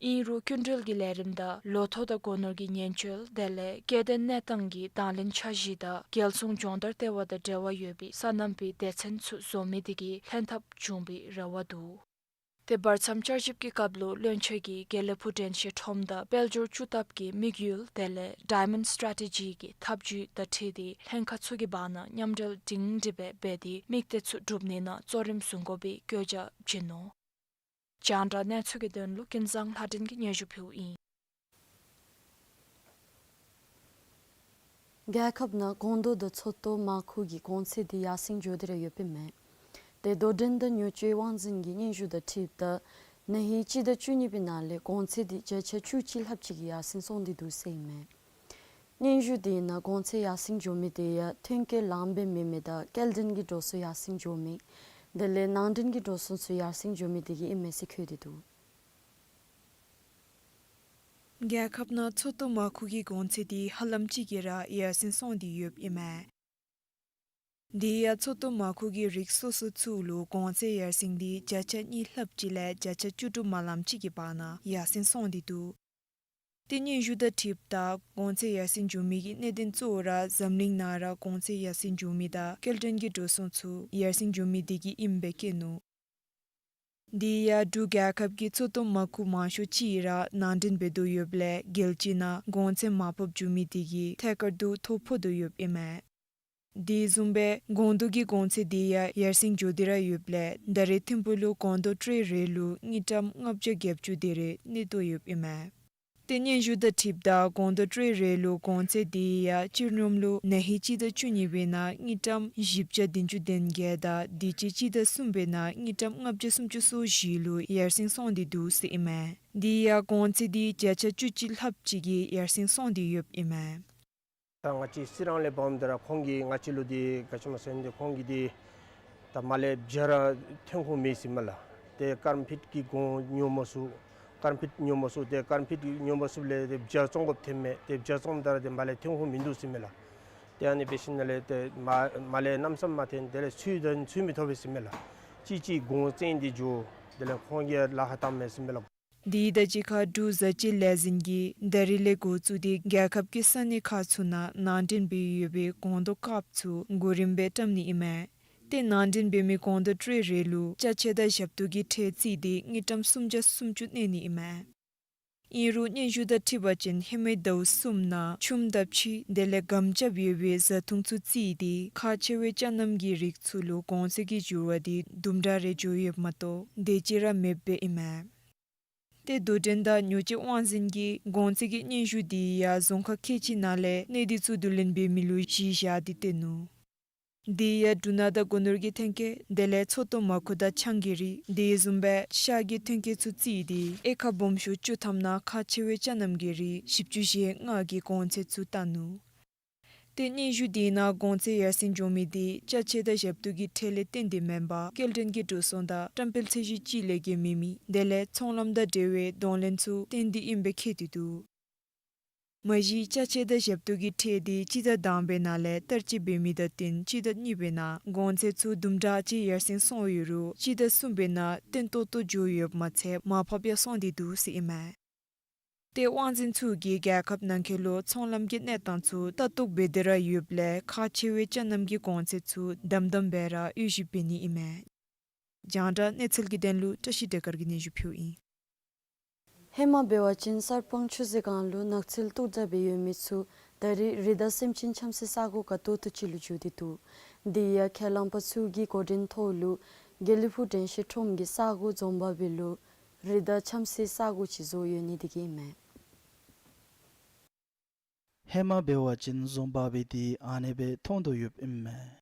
ཨིན་རུང་སྐྱིན་འགྲུལ་གྱི་ལས་རིམ་དང་ལོ་ཐོག་དང་སྒོ་ནོར་གྱི་ཉེན་བཅོལ་དེ་ལས་སྐྱེ་ལྡན་གནས་སྟངས་ཀྱི་དང་ལེན་འཆར་གཞི་དང་རྒྱལ་སྲུང་སྦྱོང་བརྡར་ལྟེ་བ་དང་འབྲེལ་བ་ཡོད་པའི་སོ་ནམ་པའི་སྡེ་ཚན་ཚུ་འཛོམས་མི་དེ་གིས་ལྷན་ཐབས་འབྱུང་བའི་རེ་བ་འདུག། ཏེ་བར་མཚམས་བསྐྱར་ཞིབ་ཀྱི་སྐབས་ལུ་བློན་ཆེན་གྱིས་དགེ་ལེགས་ཕུག་དྲན་ཤེས་ཁྲོམ་དང་དཔལ་འབྱོར་བཅུ་ཐབས་ཀྱི་དམིགས་ཡུལ་དེ་ལས་ཌའི་མཱོནཌ་སི་ཊེ་ཊི་ཇི་གི་ཐབས་བྱུས་དང་འཁྲིལ་ཏེ་ལྷན་ཁག་ཚུ་གི་བར་ན་མཉམ་འབྲེལ་སྒྲིང་སྒྲི་སྦེ་འབད་དེ་དམིགས་གཏད་ཚུ་སྒྲུབ་ནི་ནང་གཙོ་རིམ་བཟུང་དགོ་པའི་བཀོད་རྒྱ་བྱིན་ནུག། རྒྱང་བསྒྲགས་གནས་ཚུལ་གྱི་དོན་ལུ་ཀུན་བཟང་ལྷ་སྒྲོན་གྱིས་སྙན་ཞུ་ཕུལཝ་ཨིན། རྒྱལ་ཁབ་ནང་སྒོང་རྡོག་དང་མཚོ་ཏོག་མར་ཁུ་གི་གོང་ཚད་འདི་ཡར་སེང་འགྱོ་སྟེ་ར་ཡོདཔ་ཨིན་མས། ཏེ་དོ་འགྲན་དང་ཉོ་སྤྱོད་དབང་འཛིན་གྱི་སྙན་ཞུ་དང་འཁྲིལཝ་ད་ན་ཧིང་སྤྱི་ཟླ་བཅུ་གཉིས་པའི་ནང་ལས་གོང་ཚད་འདི་བརྒྱ་ཆ་བཅུ་གཅིག་ལྷགཔ་ཅིག་གིས་ཡར་སེང་སོང་སྟེ་འདུག་ཟེར་ཨིན་མས། སྙན་ཞུ་དེ་ནང་གོང་ཚད་ཡར་སེང་འགྱོ་མི་དེ་ཡང་ཐོན་སྐྱེད་ལངམ་སྦེ་མེད་མི་དང་སྐྱེལ་འདྲེན་གྱི་འགྲོ་སོང་ཡར་སེང་འགྱོ་མི་དེ་ལས་ནང་འདྲེན་གྱི་འགྲོ་སོང་ཚུ་ཡར་སེང་འགྱོ་མི་དེ་གིས་ཨིན་མས་ཟེར་བཀོད་དེ་འདུག། རྒྱལ་ཁབ་ནང་མཚོ་ཏོག་མར་ཁུ་གི་གོང་ཚད་འདི་ཧ་ལམ་ཅིག་གིས་ར་ཡར་སེང་སོང་སྟེ་ཡོདཔ་ཨིན་མས། དེ་ཡང་མཚོ་ཏོག་མར་ཁུ་གི་རིགས་སོ་སོ་ཚུ་ལུ་གོང་ཚད་ཡར་སེང་འདི་བརྒྱ་ཆ་གཉིས་ལྷགཔ་ཅིག་ལས་བརྒྱ་ཆ་བཅུ་དྲུག་མ་ལངམ་ཅིག་གི་བར་ན་ཡར་སེང་སོང་སྟེ་འདུག། ཏེ་སྙན་ཞུ་དང་འཁྲིལཝ་ད་གོང་ཚད་ཡར་སེང་འགྱོ་མི་གི་གནད་དོན་གཙོ་བོ་ར་འཛམ་གླིང་ནང་ར་གོང་ཚད་ཡར་སེང་འགྱོ་མི་དང་སྐྱེལ་འདྲེན་གྱི་འགྲོ་སོང་ཚུ་ཡར་སེང་འགྱོ་མི་དེ་གིས་ཨིནམ་སྦེ་བཀོད་ནུག། དེ་ཡང་འབྲུག་རྒྱལ་ཁབ་ཀྱི་མཚོ་ཏོག་མར་ཁུ་མང་ཤོས་ཅིག་ར་ནང་འདྲེན་འབད་དོ་ཡོདཔ་ལས་རྒྱལ་སྤྱི་ནང་གོང་ཚད་མར་ཕབ་འགྱོ་མི་དེ་གིས་ཐད་ཀར་དུ་ཐོ་ཕོག་དོ་ཡོདཔ་ཨིན་མས། དེ་བཟུམ་སྦེ་སྒོང་རྡོག་གི་གོང་ཚད་དེ་ཡང་ཡར་སེང་འགྱོ་སྟེ་ར་ཡོདཔ་ལས་ད་རེས་ཐིམ་ཕུག་ལུ་སྒོང་རྡོག་ཊེ་རེ་ལུ་དངུལ་ཀྲམ་ལྔ་བརྒྱ་བརྒྱད་ཅུ་དེ་རེ་གནས་དོ་ཡོདཔ་ཨིན་མས། ཏེ་སྙན་ཞུ་དང་འཁྲིལཝ་ད་སྒོང་རྡོག་ཊེ་རེ་ལུ་གོང་ཚད་དེ་ཡང་སྤྱིར་སྙོམས་ལུ་ན་ཧིང་སྤྱི་ཟླ་བཅུ་གཉིས་པའི་ནང་དངུལ་ཀྲམ་བཞི་བརྒྱ་བདུན་ཅུ་དོན་བརྒྱད་དང་དུས་ཅི་སྤྱི་ཟླ་གསུམ་པའི་ནང་དངུལ་ཀྲམ་ལྔ་བརྒྱ་སུམ་ཅུ་སོ་བཞི་ལུ་ཡར་སེང་སོང་སྟེ་འདུག་ཟེར་ཨིན་མས། དེ་ཡང་གོང་ཚད་འདི་བརྒྱ་ཆ་བཅུ་གཅིག་ལྷགཔ་ཅིག་གིས་ཡར་སེང་སོང་སྟེ་ཡོདཔ་ཨིན་མས། ད་ང་བཅས་སི་རང་ལས་འབདཝ་ད་ར་ཁོང་གིས་ང་བཅས་ལུ་འདི་ག་ཅི་སྨོ་ཟེར་ན་འདི་ཁོང་གིས་འདི་ད་མར་ལས་བྱ་ར་ཐོན་ཁུངས་མེད་ཟེར་མས་ལགས། ཏེ་ཀར་ཕིཊ་ཀྱི་སྒོང་ཉོ་མ་ཚུགས། ཀར་ཕིཊ་ཉོ་མ་ཚུགས། ཏེ་ཀར་ཕིཊ་ཉོ་མ་ཚུགསཔ་ལས་ཏེ་བྱ་བཙོང་དགོཔ་ཐོནམ་མས། ཏེ་བྱ་བཙོངམ་ད་ར་ཏེ་མར་ལས་ཐོན་ཁུངས་མིན་འདུག་ཟེར་མས་ལགས། ཏེ་ཨ་ནི་འབད་ཞིནམ་ལས་ཏེ་མར་མར་ལས་གནམ་མེད་ས་མེད་ཐོན། དེ་ལས་ཚུ་དང་ཚུ་མི་ཐོབ་པས་ཟེར་མས་ལགས། ཅིག་ཅིག་གོང་བཙོང་སྟེ་འགྱོ། དེ་ལས་ཁོང་གིས་ལཱ་ཁག་བཏངམ་མས་ཟེར་མས་ལགས། དེ་དང་གཅིག་ཁར་འབྲུག་བཟའ་སྤྱོད་ལས་འཛིན་གྱིས་ད་རིས་ལས་འགོ་བཙུགས་ཏེ་རྒྱལ་ཁབ་ཀྱི་ས་གནས་ཁག་ཚུ་ནང་ནང་འདྲེན་འབད་ཡོད་པའི་སྒོང་རྡོག་ཀབ་ཚུ་གོ་རིམ་སྦེ་བཀྲམ་ནི་ཨིན་མས། ཏེ་ནང་འདྲེན་འབད་མི་སྒོང་རྡོག་ཊེ་རེ་ལུ་ཅ་ཆས་དང་ཞབས་ཏོག་གི་ཁྲལ་བརྩིས་ཏེ་དངུལ་ཀྲམ་སུམ་བརྒྱ་སུམ་ཅུ་གནས་ནི་ཨིན་མས། ཨིན་རུང་སྙན་ཞུ་དང་འཁྲིལ་བ་ཅིན་ཧེ་མའི་ཟླཝ་གསུམ་ནང་ཆུམ་དང་ཕྱེ་དེ་ལས་སྒམ་རྐྱབ་ཡོད་པའི་བཟའ་འཐུང་ཚུ་བརྩིས་ཏེ་ཁག་ཆེ་བའི་ཅ་རྣམ་གྱི་རིགས་ཚུ་ལུ་གོང་ཚད་ཀྱི་འགྱུར་བ་འདི་དུམ་གྲ་རེ་འགྱོ་ཡོདཔ་མ་གཏོགས་དེ་ཅིག་ར་མེདཔ་ཨིན་མས། ཏེ་དོ་འགྲན་དང་ཉོ་སྤྱོད་དབང་འཛིན་གྱིས་གོང་ཚད་ཀྱི་སྙན་ཞུ་འདི་ཡང་རྫོང་ཁག་ཁལ་གཅིག་ནང་ལས་གནས་སྡུད་ཚུ་བསྡུ་ལེན་འབད་མི་ལུ་གཞི་བཞག་སྟེ་སྟོན་ནུག། དེ་ཡང་འབྲུག་ནང་དང་སྒོ་ནོར་གྱི་ཐོན་སྐྱེད་དེ་ལས་མཚོ་ཏོག་མར་ཁུ་དང་ཆང་གི་རིགས་དེ་བཟུམ་སྦེ་ཤ་གི་ཐོན་སྐྱེད་ཚུ་བརྩིས་ཏེ་དབྱེ་ཁག་སྦོམ་ཤོས་བཅུ་ཐམ་ནང་ཁག་ཆེ་བའི་ཅ་རྣམ་གྱི་རིགས་བཞི་བཅུ་ཞེ་ལྔ་གི་གོང་ཚད་ཚུ་བཏང་ནུག། ཏེ་སྙན་ཞུ་དེ་ནང་གོང་ཚད་ཡར་སེང་འགྱོ་མི་དེ་ཅ་ཆས་དང་ཞབས་ཏོག་གི་ཁྲལ་ལས་བརྟེན་ཏེ་མེན་པར་སྐྱེལ་འདྲེན་གྱི་འགྲོ་སོང་དང་བཀྲམ་སྤེལ་ཚད་གཞི་ཅིག་ལས་བརྒལ་མེད་མི་དེ་ལས་ཚོང་ལམ་དང་འབྲེལ་བའི་གདོང་ལེན་ཚུ་བརྟེན་ཏེ་ཨིནམ་སྦེ་བཀོད་དེ་འདུག། མ་གཞི་ཅ་ཆས་དང་ཞབས་ཏོག་གི་ཁྲལ་དེ་སྤྱི་ཟླ་དང་པའི་ནང་ལས་བསྟར་སྤྱོད་འབད་མི་དང་བསྟུན་སྤྱི་ཟླ་གཉིས་པའི་ནང་གོང་ཚད་ཚུ་དུམ་གྲ་ཅིག་ཡར་སེང་སོང་ཡོད་རུང་སྤྱི་ཟླ་གསུམ་པའི་ནང་བརྟན་ཏོག་ཏོ་འགྱོ་ཡོདཔ་མ་ཚད་མར་ཕབ་ཡང་སོང་སྟེ་འདུག་ཟེར་ཨིན་མས། ཏེ་དབང་འཛིན་ཚུ་གིས་རྒྱལ་ཁབ་ནང་འཁོད་ལུ་ཚོང་ལམ་གྱི་གནས་སྟངས་ཚུ་ལྟ་རྟོག་འབད་དེ་ར་ཡོདཔ་ལས་ཁག་ཆེ་བའི་ཅ་རྣམ་གྱི་གོང་ཚད་ཚུ་དམ་དམ་སྦེ་ར་དབྱེ་ཞིབ་འབད་ནི་ཨིན་མས། རྒྱང་བསྒྲགས་གནས་ཚུལ་གྱི་དོན་ལུ་བཀྲ་ཤིས་བདེ་དཀར་གྱིས་སྙན་ཞུ་ཕུལཝ་ཨིན། ཧེ་མ་འབད་བ་ཅིན་གསར་སྤང་ཆུ་ཟོས་སྒང་ལུ་ནགས་ཚལ་སྟུག་དྲགས་སྦེ་ཡོད་མི་ཚུ་ད་རིས་རི་དྭགས་སེམས་ཅན་འཁྱམ་སའི་ས་གོ་ག་ཏོག་ཏོ་ཅིག་ལུ་འགྱུར་ཏེ་འདུག། དེ་ཡང་ཁས་བླངས་པ་ཚུ་གིས་འགོ་འདྲེན་ཐོག་ལུ་དགེ་ལེགས་ཕུག་དྲན་ཤེས་ཁྲོམ་གྱི་ས་གོ་འཛོམས་དཔའ་བེ་ལུ་རི་དྭགས་འཁྱམ་སའི་ས་གོ་ཅིག་བཟོ་ཡོད་ནི་དེ་གིས་ཨིན་མས། ཧེ་མ་འབད་བ་ཅིན་འཛོམས་དཔའ་བེ་འདི་ཨ་ནེ་སྦེ་མཐོང་དོ་ཡོདཔ་ཨིན་མས།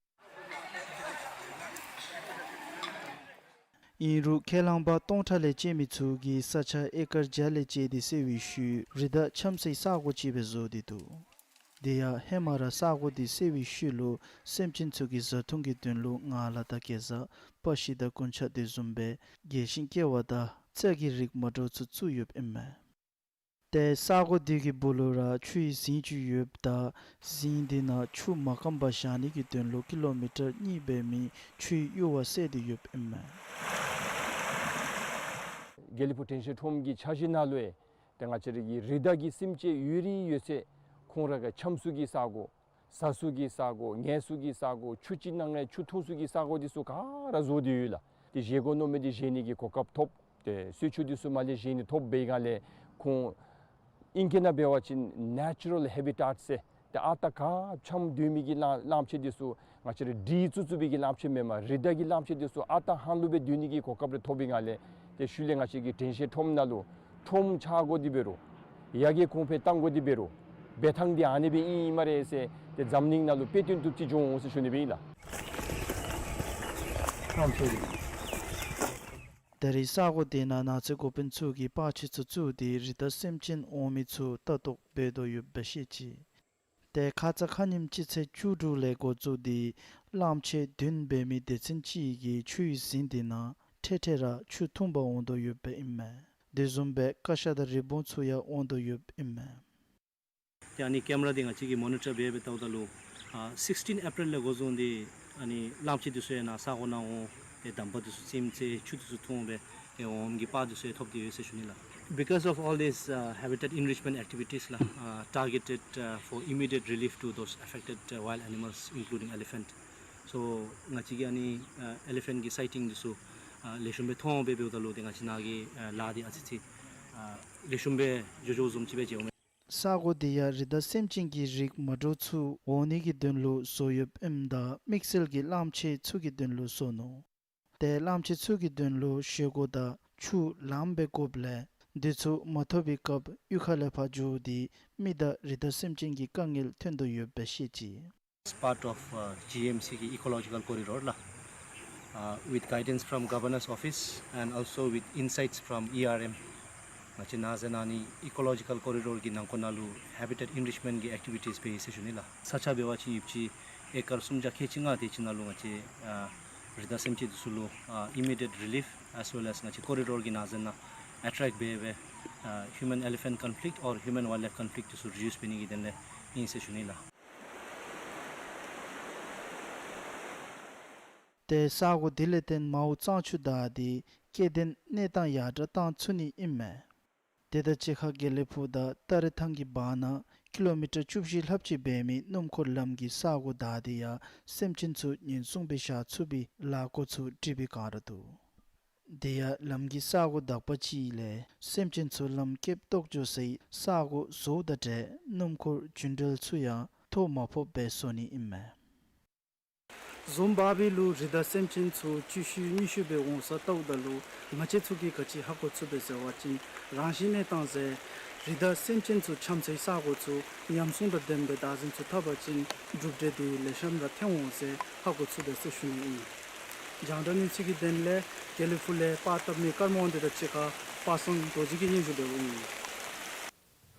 ཨིན་རུང་ཁས་བླངས་པ་སྟོང་ཕྲག་ལས་བཅད་མི་ཚུ་གིས་ས་ཆ་ཨེ་ཀར་བརྒྱ་ལས་བཅད་དེ་བསལ་བའི་ཤུལ་རི་དྭགས་འཁྱམ་སའི་ས་གོ་ཅིག་སྦེ་བཟོ་སྟེ་འདུག། དེ་ཡང་ཧེ་མ་ར་ས་གོ་འདི་བསལ་བའི་ཤུལ་ལུ་སེམས་ཅན་ཚུ་གི་བཟའ་འཐུང་གི་དོན་ལུ་ངང་ལག་དང་གེ་ཛ་པགས་ཤུ་དང་རྐུན་ཇ་དེ་བཟུམ་སྦེ་རྒས་ཤིང་སྐྱེ་བ་དང་རྩྭ་གི་རིགས་མ་འདྲཝ་ཚུ་བཙུགས་ཡོདཔ་ཨིན་མས། ཏེ་ས་གོ་འདི་གི་སྦུག་ལུ་ར་ཆུའི་རྫིང་ཅིག་ཡོདཔ་ད་རྫིང་འདི་ནང་ཆུ་མ་སྐམ་པར་བཞག་ནི་གི་དོན་ལུ་ཀི་ལོ་མི་ཊར་གཉིས་འབད་མི་ཆུའི་གཡུར་བ་བསལ་ཏེ་ཡོདཔ་ཨིན་མས། དགེ་ལེགས་ཕུག་དྲན་ཤེས་ཁྲོམ་གྱི་འཆར་གཞི་ནང་ལུ་ཡང་ཏེ་ང་བཅས་རའི་གི་རི་དྭགས་ཀྱི་སེམས་ཅན་ཡོད་རིགས་ཡོད་ཚད་ཁོང་ར་གི་འཁྱམ་ས་གི་ས་གོ། ཟ་ས་གི་ས་གོ། ཉལ་ས་གི་ས་གོ། ཆུ་ཅིག་ནང་ལས་ཆུ་འཐུང་ས་གི་ས་གོ་འདི་ཚུ་ག་ར་བཟོ་སྟེ་ཡོད་ལགས། ཏེ་བཞེས་དགོ་མནོ་མི་འདི་བཞེས་ནི་གི་གོ་སྐབས་ཐོབ། ཏེ་གསོལ་ཆུ་འདི་ཚུ་མར་ལས་བཞེས་ནི་ཐོབ་པའི་སྒང་ལས་ཁོང་ཨིང་སྐད་ནང་འབད་བ་ཅིན་ནེ་ཅུ་རལ་ཧེ་བི་ཊཱཊ་ཟེར། ཏེ་ཨ་རྟག་ག་འཁྱམས་སྡོད་མི་གི་གླང་གླང་ཆེན་འདི་ཚུ་ང་བཅས་ར་སྒྲིག་བཙུགས་བཙུགས་པའི་གི་གླང་ཆེན་མེན་པར་རི་དྭགས་ཀྱི་གླང་ཆེན་འདི་ཚུ་ཨ་རྟག་ཧང་ལུགས་སྦེ་སྡོད་ནི་གི་གོ་སྐབས་རེ་ཐོབ་པའི་སྒང་ལས་ཏེ་ཤུལ་ལས་ང་བཅས་ཀྱི་དྲན་ཤེས་ཁྲོམ་ནང་ལུ་ཁྲོམ་ཆགས་དགོ་འདི་འབད་རུང་ཡར་རྒྱས་གོང་འཕེལ་གཏང་དགོ་འདི་འབད་རུང་འབད་ཐངས་འདི་ཨ་ནི་སྦེ་ཨིན་སྨ་རེ་ཟེར་ཏེ་འཛམ་གླིང་ནང་ལུ་དཔེ་སྟོན་བཏུབ་ཅིག་འགྱོ་འོང་ཟེར་ཞུ་ནི་སྦེ་ཨིན་ལགས། ད་རེས་ས་གོ་དེ་ནང་ནགས་ཚལ་འགོ་དཔོན་ཚུ་གིས་པར་ཆས་ཚུ་བཙུགས་ཏེ་རི་དྭགས་སེམས་ཅན་འོང་མི་ཚུ་ལྟ་རྟོག་འབད་དོ་ཡོདཔ་སྦེ་བཤད་ཅི། ཏེ་ཁ་ཙ་ཁ་ཉིནམ་སྤྱི་ཚེས་བཅུ་དྲུག་ལས་འགོ་བཙུགས་ཏེ་གླང་ཆེན་བདུན་འབད་མི་སྡེ་ཚན་ཅིག་གིས་ཆུ་ཡི་ཟིན་དེ་ནང་འཕྲལ་འཕྲལ་ར་ཆུ་འཐུང་པར་འོང་དོ་ཡོདཔ་ཨིན་མས། དེ་བཟུམ་སྦེ་ཀ་ཤ་དང་རི་བོང་ཚུ་ཡང་འོང་དོ་ཡོདཔ་ཨིན་མས། ཏེ་ཨ་ནི་ཀེམ་ར་འདི་ང་བཅས་ཀྱིས་མོ་ནི་ཊར་འབད་འབད་བལྟཝ་ད་ལུ་ཨ་sixteen April ལས་འགོ་བཟུང་སྟེ་ཨ་ནི་གླང་ཆེན་འདི་ཚུ་ཡང་ནཱ་ས་གོ་ནང་འོང་སྟེ་འདམ་བག་འདི་ཚུ་བཙེམ་སྟེ་ཆུ་འདི་ཚུ་འཐུང་སྦེ་ཏེ་འོངམ་གི་པར་འདི་ཚུ་ཡང་ཐོབ་སྟེ་ཡོད་ཟེར་ཞུ་ནི་ལགས། Because of all these uh, habitat enrichment activities ལགས, uh, targeted uh, for immediate relief to those affected uh, wild animals including elephant. So ང་བཅས་ཀྱིས་ཨ་ནི་ཨ་ཨེ་ལི་ཕེནཊ་གི་སའི་ཊིང་འདི་ཚུ་ཨ་ལེགས་ཤོམ་སྦེ་མཐོང་སྦེ་འབདཝ་ད་ལུ་ཏེ་ང་བཅས་ནཱ་གི་ཨ་ལཱ་འདི་ཨ་ཙི་ཅིག་ཨ་ལེགས་ཤོམ་སྦེ་འགྱོ་འགྱོཝ་བཟུམ་ཅིག་སྦེ་མཇལཝ་མས། ས་གོ་འདི་ཡང་རི་དྭགས་སེམས་ཅན་གྱི་རིགས་མ་འདྲཝ་ཚུ་འོང་ནི་གི་དོན་ལུ་བཟོ་ཡོདཔ་ཨིནམ་ད་དམིགས་བསལ་གྱིས་གླང་ཆེན་ཚུ་གི་དོན་ལུ་བཟོ་ནུག། ཏེ་གླང་ཆེན་ཚུ་གི་དོན་ལུ་བཞེས་སྒོ་དང་ཆུ་ལངམ་སྦེ་དགོཔ་ལས་འདི་ཚུ་མ་ཐོབ་པའི་སྐབས་གཡུས་ཁ་ལས་ཕར་འགྱོ་སྟེ་མི་དང་རི་དྭགས་སེམས་ཅན་གྱི་དཀའ་ངལ་ཐོན་དོ་ཡོདཔ་སྦེ་བཤད་ཅི། As part of uh, G M C གི་Ecological Corridor ལགས། Uh, with guidance from Governor's Office and also with insights from E R M ང་བཅས་ནཱ་ཟེར་ན་ནི་Ecological Corridor གི་ནང་འཁོད་ནང་ལུ་habitat enrichment གི་ཨེག་ཊི་བི་ཊིས་འབད་ཡི་ཟེར་ཞུ་ནི་ལགས། ས་ཆ་འབད་བ་ཅིན་ཡུདཔ་ཅིག་ཨེ་ཀར་སུམ་བརྒྱ་ཁལ་གཅིག་ལྔ་དེ་ཅིག་ནང་ལུ་ང་བཅས་ཨ་རི་དྭགས་སེམས་ཅན་འདི་ཚུ་ལུ་ཨ་immediate relief as well as ང་བཅས་corridor གི་ནང་ཟེར་ན་ཨེ་ཊེག་འབད་སྦེ་ཨ་human elephant conflict or human wildlife conflict འདི་ཚུ་རི་ཌིའུསི་འབད་ནི་གི་དོན་ལས་ཨིན་ཟེར་ཞུ་ནི་ལགས། ཏེ་ས་གོ་འདི་ལས་བརྟེན་མའོ་གཙང་ཆུ་བདའ་སྟེ་སྐྱེ་ལྡན་གནས་སྟངས་ཡར་དྲག་བཏང་ཚུགས་ནི་ཨིན་མས། དེ་དང་གཅིག་ཁར་དགེ་ལེགས་ཕུག་དང་སྟ་རེ་ཐང་གི་བར་ན་ཀི་ལོ་མི་ཊར་བཅུ་བཞི་ལྷགཔ་ཅིག་འབད་མི་སྣུམ་འཁོར་ལམ་གྱི་ས་གོ་བདའ་སྟེ་ཡང་སེམས་ཅན་ཚུ་ཉེན་སྲུང་སྦེ་བཞག་ཚུགས་པའི་ལས་འགུལ་ཚུ་སྒྲིག་པའི་བསྒང་ར་འདུག། དེ་ཡང་ལམ་གྱི་ས་གོ་བདའ་བ་ཅིན་ལས་སེམས་ཅན་ཚུ་ལམ་སྐེདཔ་བཏོག་འགྱོ་སའི་ས་གོ་བཟོཝ་དང་འབྲེལ་སྣུམ་འཁོར་རྒྱུན་འགྲུལ་ཚུ་ཡང་ཐོ་མ་ཕོགཔ་སྦེ་བཟོ་ནི་ཨིན་མས། འཛོམས་འབག་པའི་ལུ་རི་དྭགས་སེམས་ཅན་ཚུ་བཅུ་བཞི་ཉི་ཤུ་སྦེ་འོང་ས་བལྟཝ་ད་ལུ་ང་བཅས་ཚུ་གིས་ག་ཅི་ཧ་གོ་ཚུགས་པས་ཟེར་བ་ཅིན་རང་བཞིན་གནས་སྟངས་ཟེར་རི་དྭགས་སེམས་ཅན་ཚུ་འཁྱམ་སའི་ས་གོ་ཚུ་ཉམས་སྲུང་དང་ལྡནམ་སྦེ་བདག་འཛིན་ཚུ་འཐབ་པ་ཅིན་གྲུབ་འབྲས་འདི་ལེགས་ཤོམ་ར་ཐོན་འོང་ཟེར་ཧ་གོ་ཚུགས་པས་ཟེར་ཞུ་ནི་ཨིན། རྒྱང་བསྒྲགས་གནས་ཚུལ་གྱི་དོན་ལས་དགེ་ལེགས་ཕུག་ལས་པར་བཏབ་མི་ཀརྨ་དབང་འདུས་དང་གཅིག་ཁར་པ་སངས་རྡོ་རྗེ་གིས་སྙན་ཞུ་འབདཝ་ཨིན།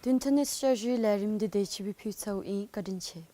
དུས་ཐོག་ནས་བསྐྱར་ཞུའི་ལས་རིམ་འདི་དེ་ཅིག་སྦེ་ཕུལ་ཚརཝ་ཨིན། བཀའ་དྲིན་ཆེ།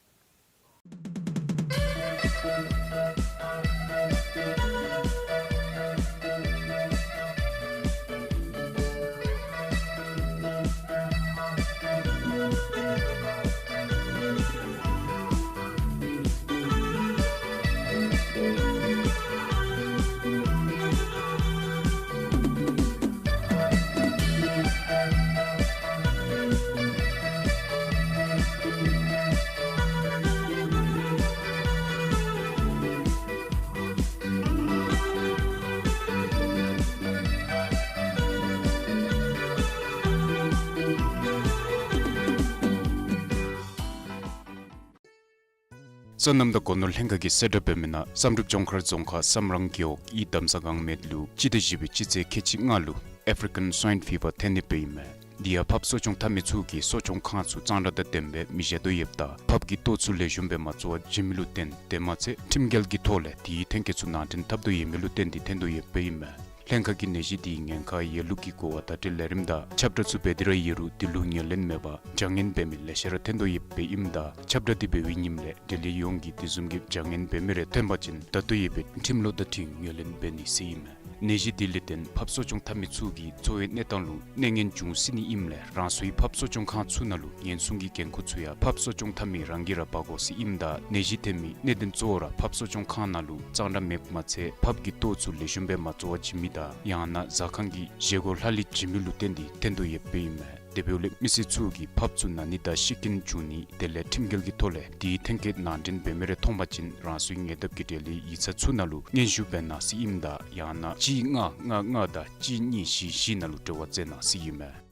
སོ་ནམ་དང་སྒོ་ནོར་ལྷན་ཁག་གིས་གསལ་བསྒྲགས་འབད་མི་ནང་བསམ་གྲུབ་ལྗོངས་མཁར་རྫོང་ཁག་བསམ་རང་རྒེད་འོག་ཨི་དམ་ས་སྒང་སྨད་ལུ་སྤྱི་ཟླ་བཞི་པའི་སྤྱི་ཚེས་ཁལ་གཅིག་ལྔ་ལུ་ཨེཕ་རི་ཀན་སྭའིན་ཕི་བར་ཐོན་ནི་སྦེ་ཨིན་མས། དེ་ཡང་ཕར་གསོ་སྐྱོང་འཐབ་མི་ཚུ་གིས་གསོ་སྐྱོང་ཁང་ཚུ་གཙང་སྦྲ་དང་ལྡནམ་སྦེ་མི་བཞག་དོ་ཡོདཔ་ད་ཕགཔ་གི་ལྟོ་ཚུ་ལེགས་ཤོམ་སྦེ་མ་བཙོ་བར་བྱིན་མི་ལུ་བརྟེན་དེ་མ་ཚད་ཁྲིམས་འགལ་གྱི་ཐོག་ལས་དེའི་ཐོན་སྐྱེད་ཚུ་ནང་འདྲེན་འཐབ་དོ་ཡོད་མི་ལུ་བརྟེན་ཏེ་ཐོན་དོ་ཡོདཔ་ཨིན་མས། ལྷན་ཁག་གིས་ནད་གཞི་དེའི་ཉེན་ཁ་ཡོད་ལུགས་ཀྱི་གོ་བ་བརྡ་སྤྲོད་ལས་རིམ་དང་ཁྱབ་བསྒྲགས་ཚུ་འབད་དེ་ར་ཡོད་རུང་དེ་ལུ་ངོས་ལེན་མེད་པར་བྱ་ངན་འབད་མི་ལེ་ཤ་ར་ཐོན་དོ་ཡོདཔ་ཨིནམ་ད་ཁྱབ་བསྒྲགས་དེ་འབད་བའི་ཉིནམ་ལས་འབྲེལ་ཡོད་ཡོངས་ཀྱིས་དེ་བཟུམ་གྱི་བྱ་ངན་འབད་མི་རེ་ཐོན་པ་ཅིན་ད་ལྟོ་ཡོད་པའི་ཁྲིམས་ལུགས་དང་འཁྲིལ་ངོས་ལེན་འབད་ནི་ཟེར་ཨིན་མས། ནད་གཞི་དེ་ལས་བརྟེན་ཕགཔ་གསོ་སྐྱོང་འཐབ་མི་ཚུ་གི་འཚོ་བའི་གནས་སྟངས་ལུ་གནོད་ངན་འབྱུང་སྲིད་ནི་ཨིནམ་ལས་རང་སོའི་ཕགཔ་གསོ་སྐྱོང་ཁང་ཚུ་ནང་ལུ་ཉེན་སྲུང་གི་འགན་ཁུར་ཚུ་ཡང་ཕགཔ་གསོ་སྐྱོང་འཐབ་མི་རང་གིས་ར་འབག་དགོ་ཟེར་ཨིནམ་ད་ནད་གཞི་ཐོན་མི་གནད་དོན་གཙོ་བོ་ར་ཕགཔ་གསོ་སྐྱོང་ཁང་ནང་ལུ་གཙང་སྦྲ་མེདཔ་མ་ཚད་ཕགཔ་གི་ལྟོ་ཚུ་ལེགས་ཤོམ་སྦེ་མ་བཙོ་བར་བྱིན་མི་དང་ཡང་ན་ཟ་ཁང་གི་བཞེས་སྒོ་ལྷག་ལུས་བྱིན་མི་ལུ་བརྟེན་ཏེ་ཐོན་དོ་ཡོདཔ་ཨིན་མས། དེ་འབདཝ་ལས་མི་སེར་ཚུ་གིས་ཕགཔ་ཚུ་ན་ནི་དང་ཤི་རྐྱེན་བྱུང་ནི་དེ་ལས་ཁྲིམས་འགལ་གྱི་ཐོག་ལས་དེའི་ཐོན་སྐྱེད་ནང་འདྲེན་འབད་མི་རེ་མཐོང་པ་ཅིན་རང་སོའི་ཉེ་འདབས་ཀྱི་འབྲེལ་ཡོད་ཡིག་ཚང་ཚུ་ནང་ལུ་སྙན་ཞུ་འབད་གནང་ཟེར་ཨིནམ་ད་ཡང་ན་གཅིག་ལྔ་ལྔ་ལྔ་དང་གཅིག་གཉིས་བཞི་བཞི་ནང་ལུ་འབྲེལ་བ་མཛད་གནང་ཟེར་ཨིན་མས།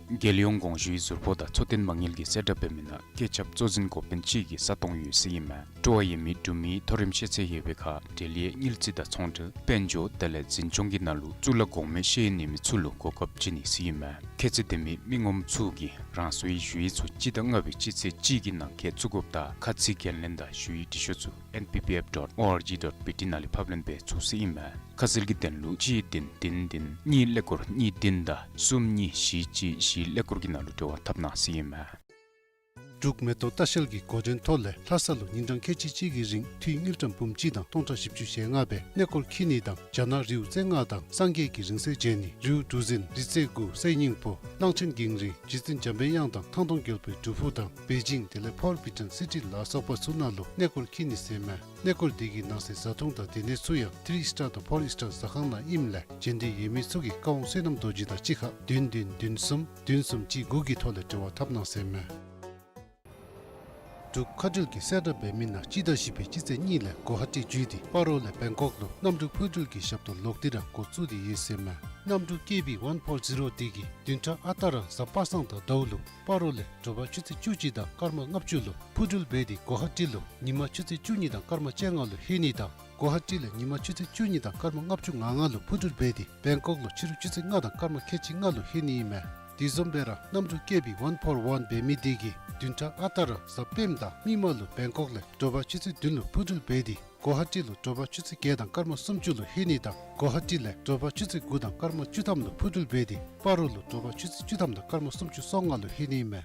རྒྱལ་ཡོངས་དགོངས་ཞུའི་ཟུར་ཕོགས་དང་འཚོ་རྟེན་མ་དངུལ་གྱིས་གསལ་བསྒྲགས་འབད་མི་ནང་བཀོད་ཁྱབ་གཙོ་འཛིན་འགོ་དཔོན་གཅིག་གི་ས་སྟོང་ཡོད་ཟེར་ཨིན་མས། སྤྲོ་བ་ཡོད་མི་འབྲུག་མིའི་མཐོ་རིམ་ཤེས་ཚད་ཡོད་པའི་ཁར་འབྲེལ་ཡོད་དངུལ་རྩིས་དང་ཚོང་འབྲེལ་དཔལ་འབྱོར་དེ་ལས་འཛིན་སྐྱོང་གི་ནང་ལུ་གཙུག་ལག་གོང་མའི་ཤེས་ཡོན་ཡོད་མི་ཚུ་ལུ་གོ་སྐབས་བྱིན་ནི་ཟེར་ཨིན་མས། ཁྱད་ཚད་ལྡན་མི་མི་ངོམ་ཚུ་གིས་རང་སོའི་ཞུ་ཡིག་ཚུ་སྤྱི་ཟླ་ལྔ་པའི་སྤྱི་ཚེས་གཅིག་གི་ནང་འཁོད་བཙུགས་དགོཔ་དང་ཁ་ཚིག་འགན་ལེན་དང་ཞུ་ཡིག་འབྲི་ཤོག་ཚུ་N P P F dot O R G dot B T ནང་ལས་ཕབ་ལེན་འབད་ཚུགས་ཟེར་ཨིན་མས། ཁ་གསལ་གྱི་དོན་ལུ་གཅིག་བདུན་བདུན་བདུན་གཉིས་ཀླད་ཀོར་གཉིས་བདུན་དང་གསུམ་གཉིས་བཞི་གཅིག་བཞི་ཀླད་ཀོར་གྱི་ནང་ལུ་འབྲེལ་བ་འཐབ་གནང་ཟེར་ཨིན་མས། འབྲུག་མེ་ཏོག་ལྟ་བཤལ་གྱི་འགོ་འདྲེན་ཐོག་ལས་ལྷ་ས་ལུ་ཉིན་གྲངས་ཁལ་གཅིག་གཅིག་གི་རིང་འཐུས་དངུལ་ཀྲམ་འབུམ་གཅིག་དང་སྟོང་ཕྲག་བཞི་བཅུ་ཞེ་ལྔ་སྦེ་གནས་སྐོར་འཁྱིད་ནི་དང་རྒྱ་ནག་རིའུ་རྩེ་ལྔ་དང་སངས་རྒྱས་ཀྱི་རིང་བསྲེལ་མཇལ་ནི། རིའུ་གྲུ་གཟིངས་རི་རྩེ་དགུ་གསེར་སྙིང་པོ་གླང་ཆེན་འགྱིང་རིང་རྗེ་བཙུན་འཇམ་པའི་དབྱངས་དང་ཐང་སྟོང་རྒྱལ་པོའི་སྒྲུབ་ཕུག་དང་པེ་ཅིང་དེ་ལས་ཕོར་བི་ཇན་སི་ཊི་ལ་སོགས་པ་ཚུ་ནང་ལུ་གནས་སྐོར་འཁྱིད་ནི་ཟེར་མས། གནས་སྐོར་འདི་གི་ནང་གསེས་བཟའ་འཐུང་དང་སྡོད་གནས་ཚུ་ཡང་ཐི་རི་སི་ཊར་དང་ཕོར་སི་ཊར་ཟ་ཁང་ནང་ཨིནམ་ལས་བྱོན་འདོད་ཡོད་མི་ཚུ་གིས་བཀའ་དབང་བསོད་ནམས་རྡོ་རྗེ་དང་གཅིག་ཁར་བདུན་བདུན་བདུན་གསུམ་བདུན་གསུམ་གཅིག་དགུ་གི་ཐོག་ལས་འབྲེལ་བ་འཐབ་གནང་ཟེར་མས། འབྲུག་མཁའ་འགྲུལ་གྱིས་གསལ་བསྒྲགས་འབད་མི་ནང་སྤྱི་ཟླ་བཞི་པའི་སྤྱི་ཚེས་གཉིས་ལས་གོ་ཧ་ཊི་བརྒྱུད་དེ་སྤ་རོ་ལས་བེང་ཀོག་ལུ་གནམ་གྲུ་འཕུར་འགྲུལ་གྱི་ཞབས་ཏོག་ལོག་སྟེ་ར་འགོ་བཙུགས་ཏེ་ཡོད་ཟེར་མས། གནམ་གྲུ་ཀེ་བི་ཝན་ཕོར་ཛི་རོ་འདི་གིས་བདུན་ཕྲག་ཨ་རྟག་ར་གཟའ་པ་སངས་དང་ཟླཝ་ལུ་སྤ་རོ་ལས་དྲོ་པ་ཆུ་ཚོད་བཅུ་གཅིག་དང་སྐར་མ་ལྔ་བཅུ་ལུ་འཕུར་འགྲུལ་འབད་དེ་གོ་ཧ་ཊི་ལུ་ཉིན་མ་ཆུ་ཚོད་བཅུ་གཉིས་དང་སྐར་མ་བཅོ་ལྔ་ལུ་ལྷོད་ནི་དང་གོ་ཧ་ཊི་ལས་ཉིན་མ་ཆུ་ཚོད་བཅུ་གཉིས་དང་སྐར་མ་ལྔ་བཅུ་ང་ལྔ་ལུ་འཕུར་འགྲུལ་འབད་དེ་བེང་ཀོག་ལུ་ཕྱི་རུ་ཆུ་ཚོད་ལྔ་དང་སྐར་མ་ཁལ་གཅིག་ལྔ་ལུ་ལྷོད་ནི་ཨིན་མས། དེ་བཟུམ་སྦེ་ར་གནམ་གྲུ་ཀེ་བི་ཝན་ཕོར་ཝན་འབད་མི་འདི་གིས་བདུན་ཕྲག་ཨ་རྟག་ར་གཟའ་སྤེནམ་དང་མིག་དམར་ལུ་བེང་ཀོག་ལས་དྲོ་པ་ཆུ་ཚོད་བདུན་ལུ་འཕུར་འགྲུལ་འབད་དེ་གོ་ཧ་ཊི་ལུ་དྲོ་པ་ཆུ་ཚོད་བརྒྱད་དང་སྐར་མ་སུམ་ཅུ་ལུ་ལྷོད་ནི་དང་གོ་ཧ་ཊི་ལས་དྲོ་པ་ཆུ་ཚོད་དགུ་དང་སྐར་མ་བཅུ་ཐམ་ལུ་འཕུར་འགྲུལ་འབད་དེ་སྤ་རོ་ལུ་དྲོ་པ་ཆུ་ཚོད་བཅུ་ཐམ་དང་སྐར་མ་སུམ་ཅུ་སོ་ལྔ་ལུ་ལྷོད་ནི་ཨིན་མས།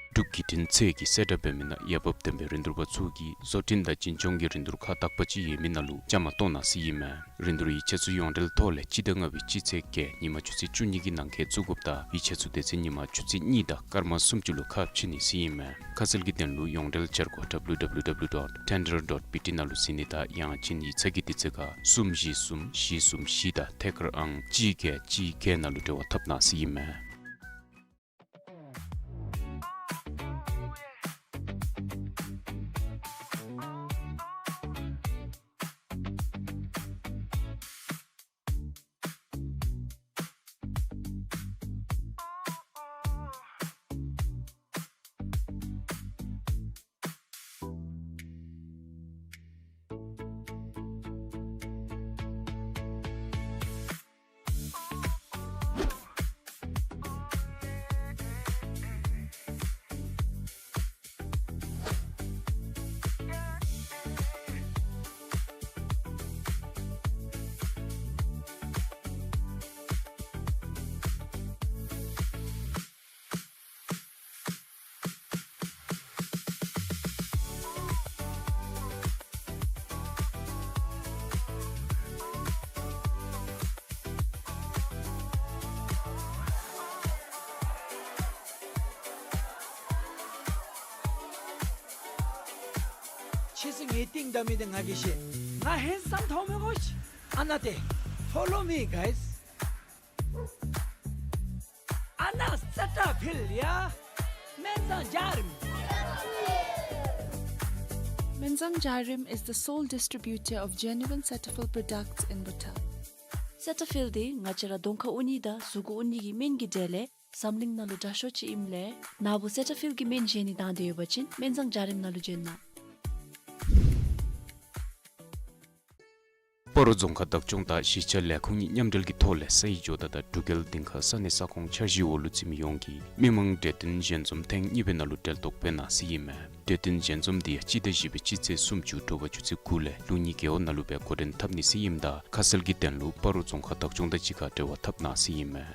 འབྲུག་བརྒྱུད་འཕྲིན་ཚད་ཀྱིས་གསལ་བསྒྲགས་འབད་མི་ནང་འོས་འབབ་ལྡན་པའི་རིན་བསྡུར་པ་ཚུ་གིས་བཟོ་སྐྲུན་དང་འཛིན་སྐྱོང་གི་རིན་བསྡུར་ཁག་དག་པ་ཅིག་ཡོད་མི་ནང་ལུ་བཅའ་མར་གཏོགས་གནང་ཟེར་ཨིན་མས། རིན་བསྡུར་ཡིག་ཆ་ཚུ་ཡོངས་འབྲེལ་ཐོག་ལས་སྤྱི་ཟླ་ལྔ་པའི་སྤྱི་ཚེས་བརྒྱད་ཉིན་མ་ཆུ་ཚོད་བཅུ་གཉིས་ཀྱི་ནང་འཁོད་བཙུགས་དགོཔ་དང་ཡིག་ཆ་ཚུ་དེ་ཚེ་ཉིན་མ་ཆུ་ཚོད་གཉིས་དང་སྐར་མ་སུམ་ཅུ་ལུ་ཁ་ཕྱེ་ནི་ཟེར་ཨིན་མས། ཁ་གསལ་གྱི་དོན་ལུ་ཡོངས་འབྲེལ་འཆར་སྒོ་W W W dot tender dot B T ནང་ལུ་གཟིགས་ནི་དང་ཡང་ཅིན་ཡིག་ཚང་གི་དུས་ཚོད་ཁར་གསུམ་བཞི་གསུམ་བཞི་གསུམ་བཞི་དང་ཐད་ཀར་ཨང་གཅིག་བརྒྱད་གཅིག་བརྒྱད་ནང་ལུ་འབྲེལ་བ་འཐབ་གནང་ཟེར་ཨིན་མས། ཁྱེད་ཚུ་ངེའི་རྟིང་བདའ་མི་འདི་ང་གིས་ཤེས། ང་ཧེན་སམ་མཐོང་མི་དགོ་ཤིག། ཨ་ན་ཏེ། Follow me, guys. ཨ་ན་སེ་ཊ་ཕིལ་ཡ། སྨན་བཟང་འཇའ་རིསམོ། Menzang Jarim is the sole distributor of genuine Cetaphil products in Bhutan. སེ་ཊ་ཕིལ་འདི་ང་བཅས་ར་གདོང་ཁར་ཨུ་ནི་དང་གཟུགས་ཁར་ཨུ་ནི་གི་སྨན་གྱི་གྲས་ལས་འཛམ་གླིང་ནང་ལུ་དྲག་ཤོས་ཅིག་ཨིནམ་ལས་ནཱ་བུ་སེ་ཊ་ཕིལ་གྱི་སྨན་བཞེས་ནི་དང་འདོད་ཡོད་པ་ཅིན་སྨན་བཟང་འཇའ་རིསམོ་ནང་ལུ་བྱོན་གནང་། སྤ་རོ་རྫོང་ཁག་བདག་སྐྱོང་དང་གཞིས་ཆགས་ལས་ཁུངས་གཉིས་མཉམ་འབྲེལ་གྱི་ཐོག་ལས་སའི་ཇོ་བདག་དང་འབྲུག་རྒྱལ་སྡིངས་ཁ་ས་གནས་ས་ཁོངས་འཆར་གཞིའི་འོག་ལུ་བརྩི་མི་ཡོངས་ཀྱིས་མི་མང་གྲོས་བསྟུན་ཞལ་འཛོམས་ཐེངས་གཉིས་པའི་ནང་ལུ་གྲལ་གཏོགས་འབད་གནང་ཟེར་ཨིན་མས། གྲོས་བསྟུན་ཞལ་འཛོམས་འདི་ཡང་སྤྱི་ཟླ་བཞི་པའི་སྤྱི་ཚེས་སུམ་ཅུ་དྲོ་པ་ཆུ་ཚོད་དགུ་ལས་ལུགས་གཉིས་རྒེད་འོག་ནང་ལུ་སྦེ་འགོ་འདྲེན་འཐབ་ནི་ཟེར་ཨིནམ་ད་ཁ་གསལ་གྱི་དོན་ལུ་སྤ་རོ་རྫོང་ཁག་བདག་སྐྱོང་དང་གཅིག་ཁར་འབྲེལ་བ་འཐབ་གནང་ཟེར་ཨིན་མས།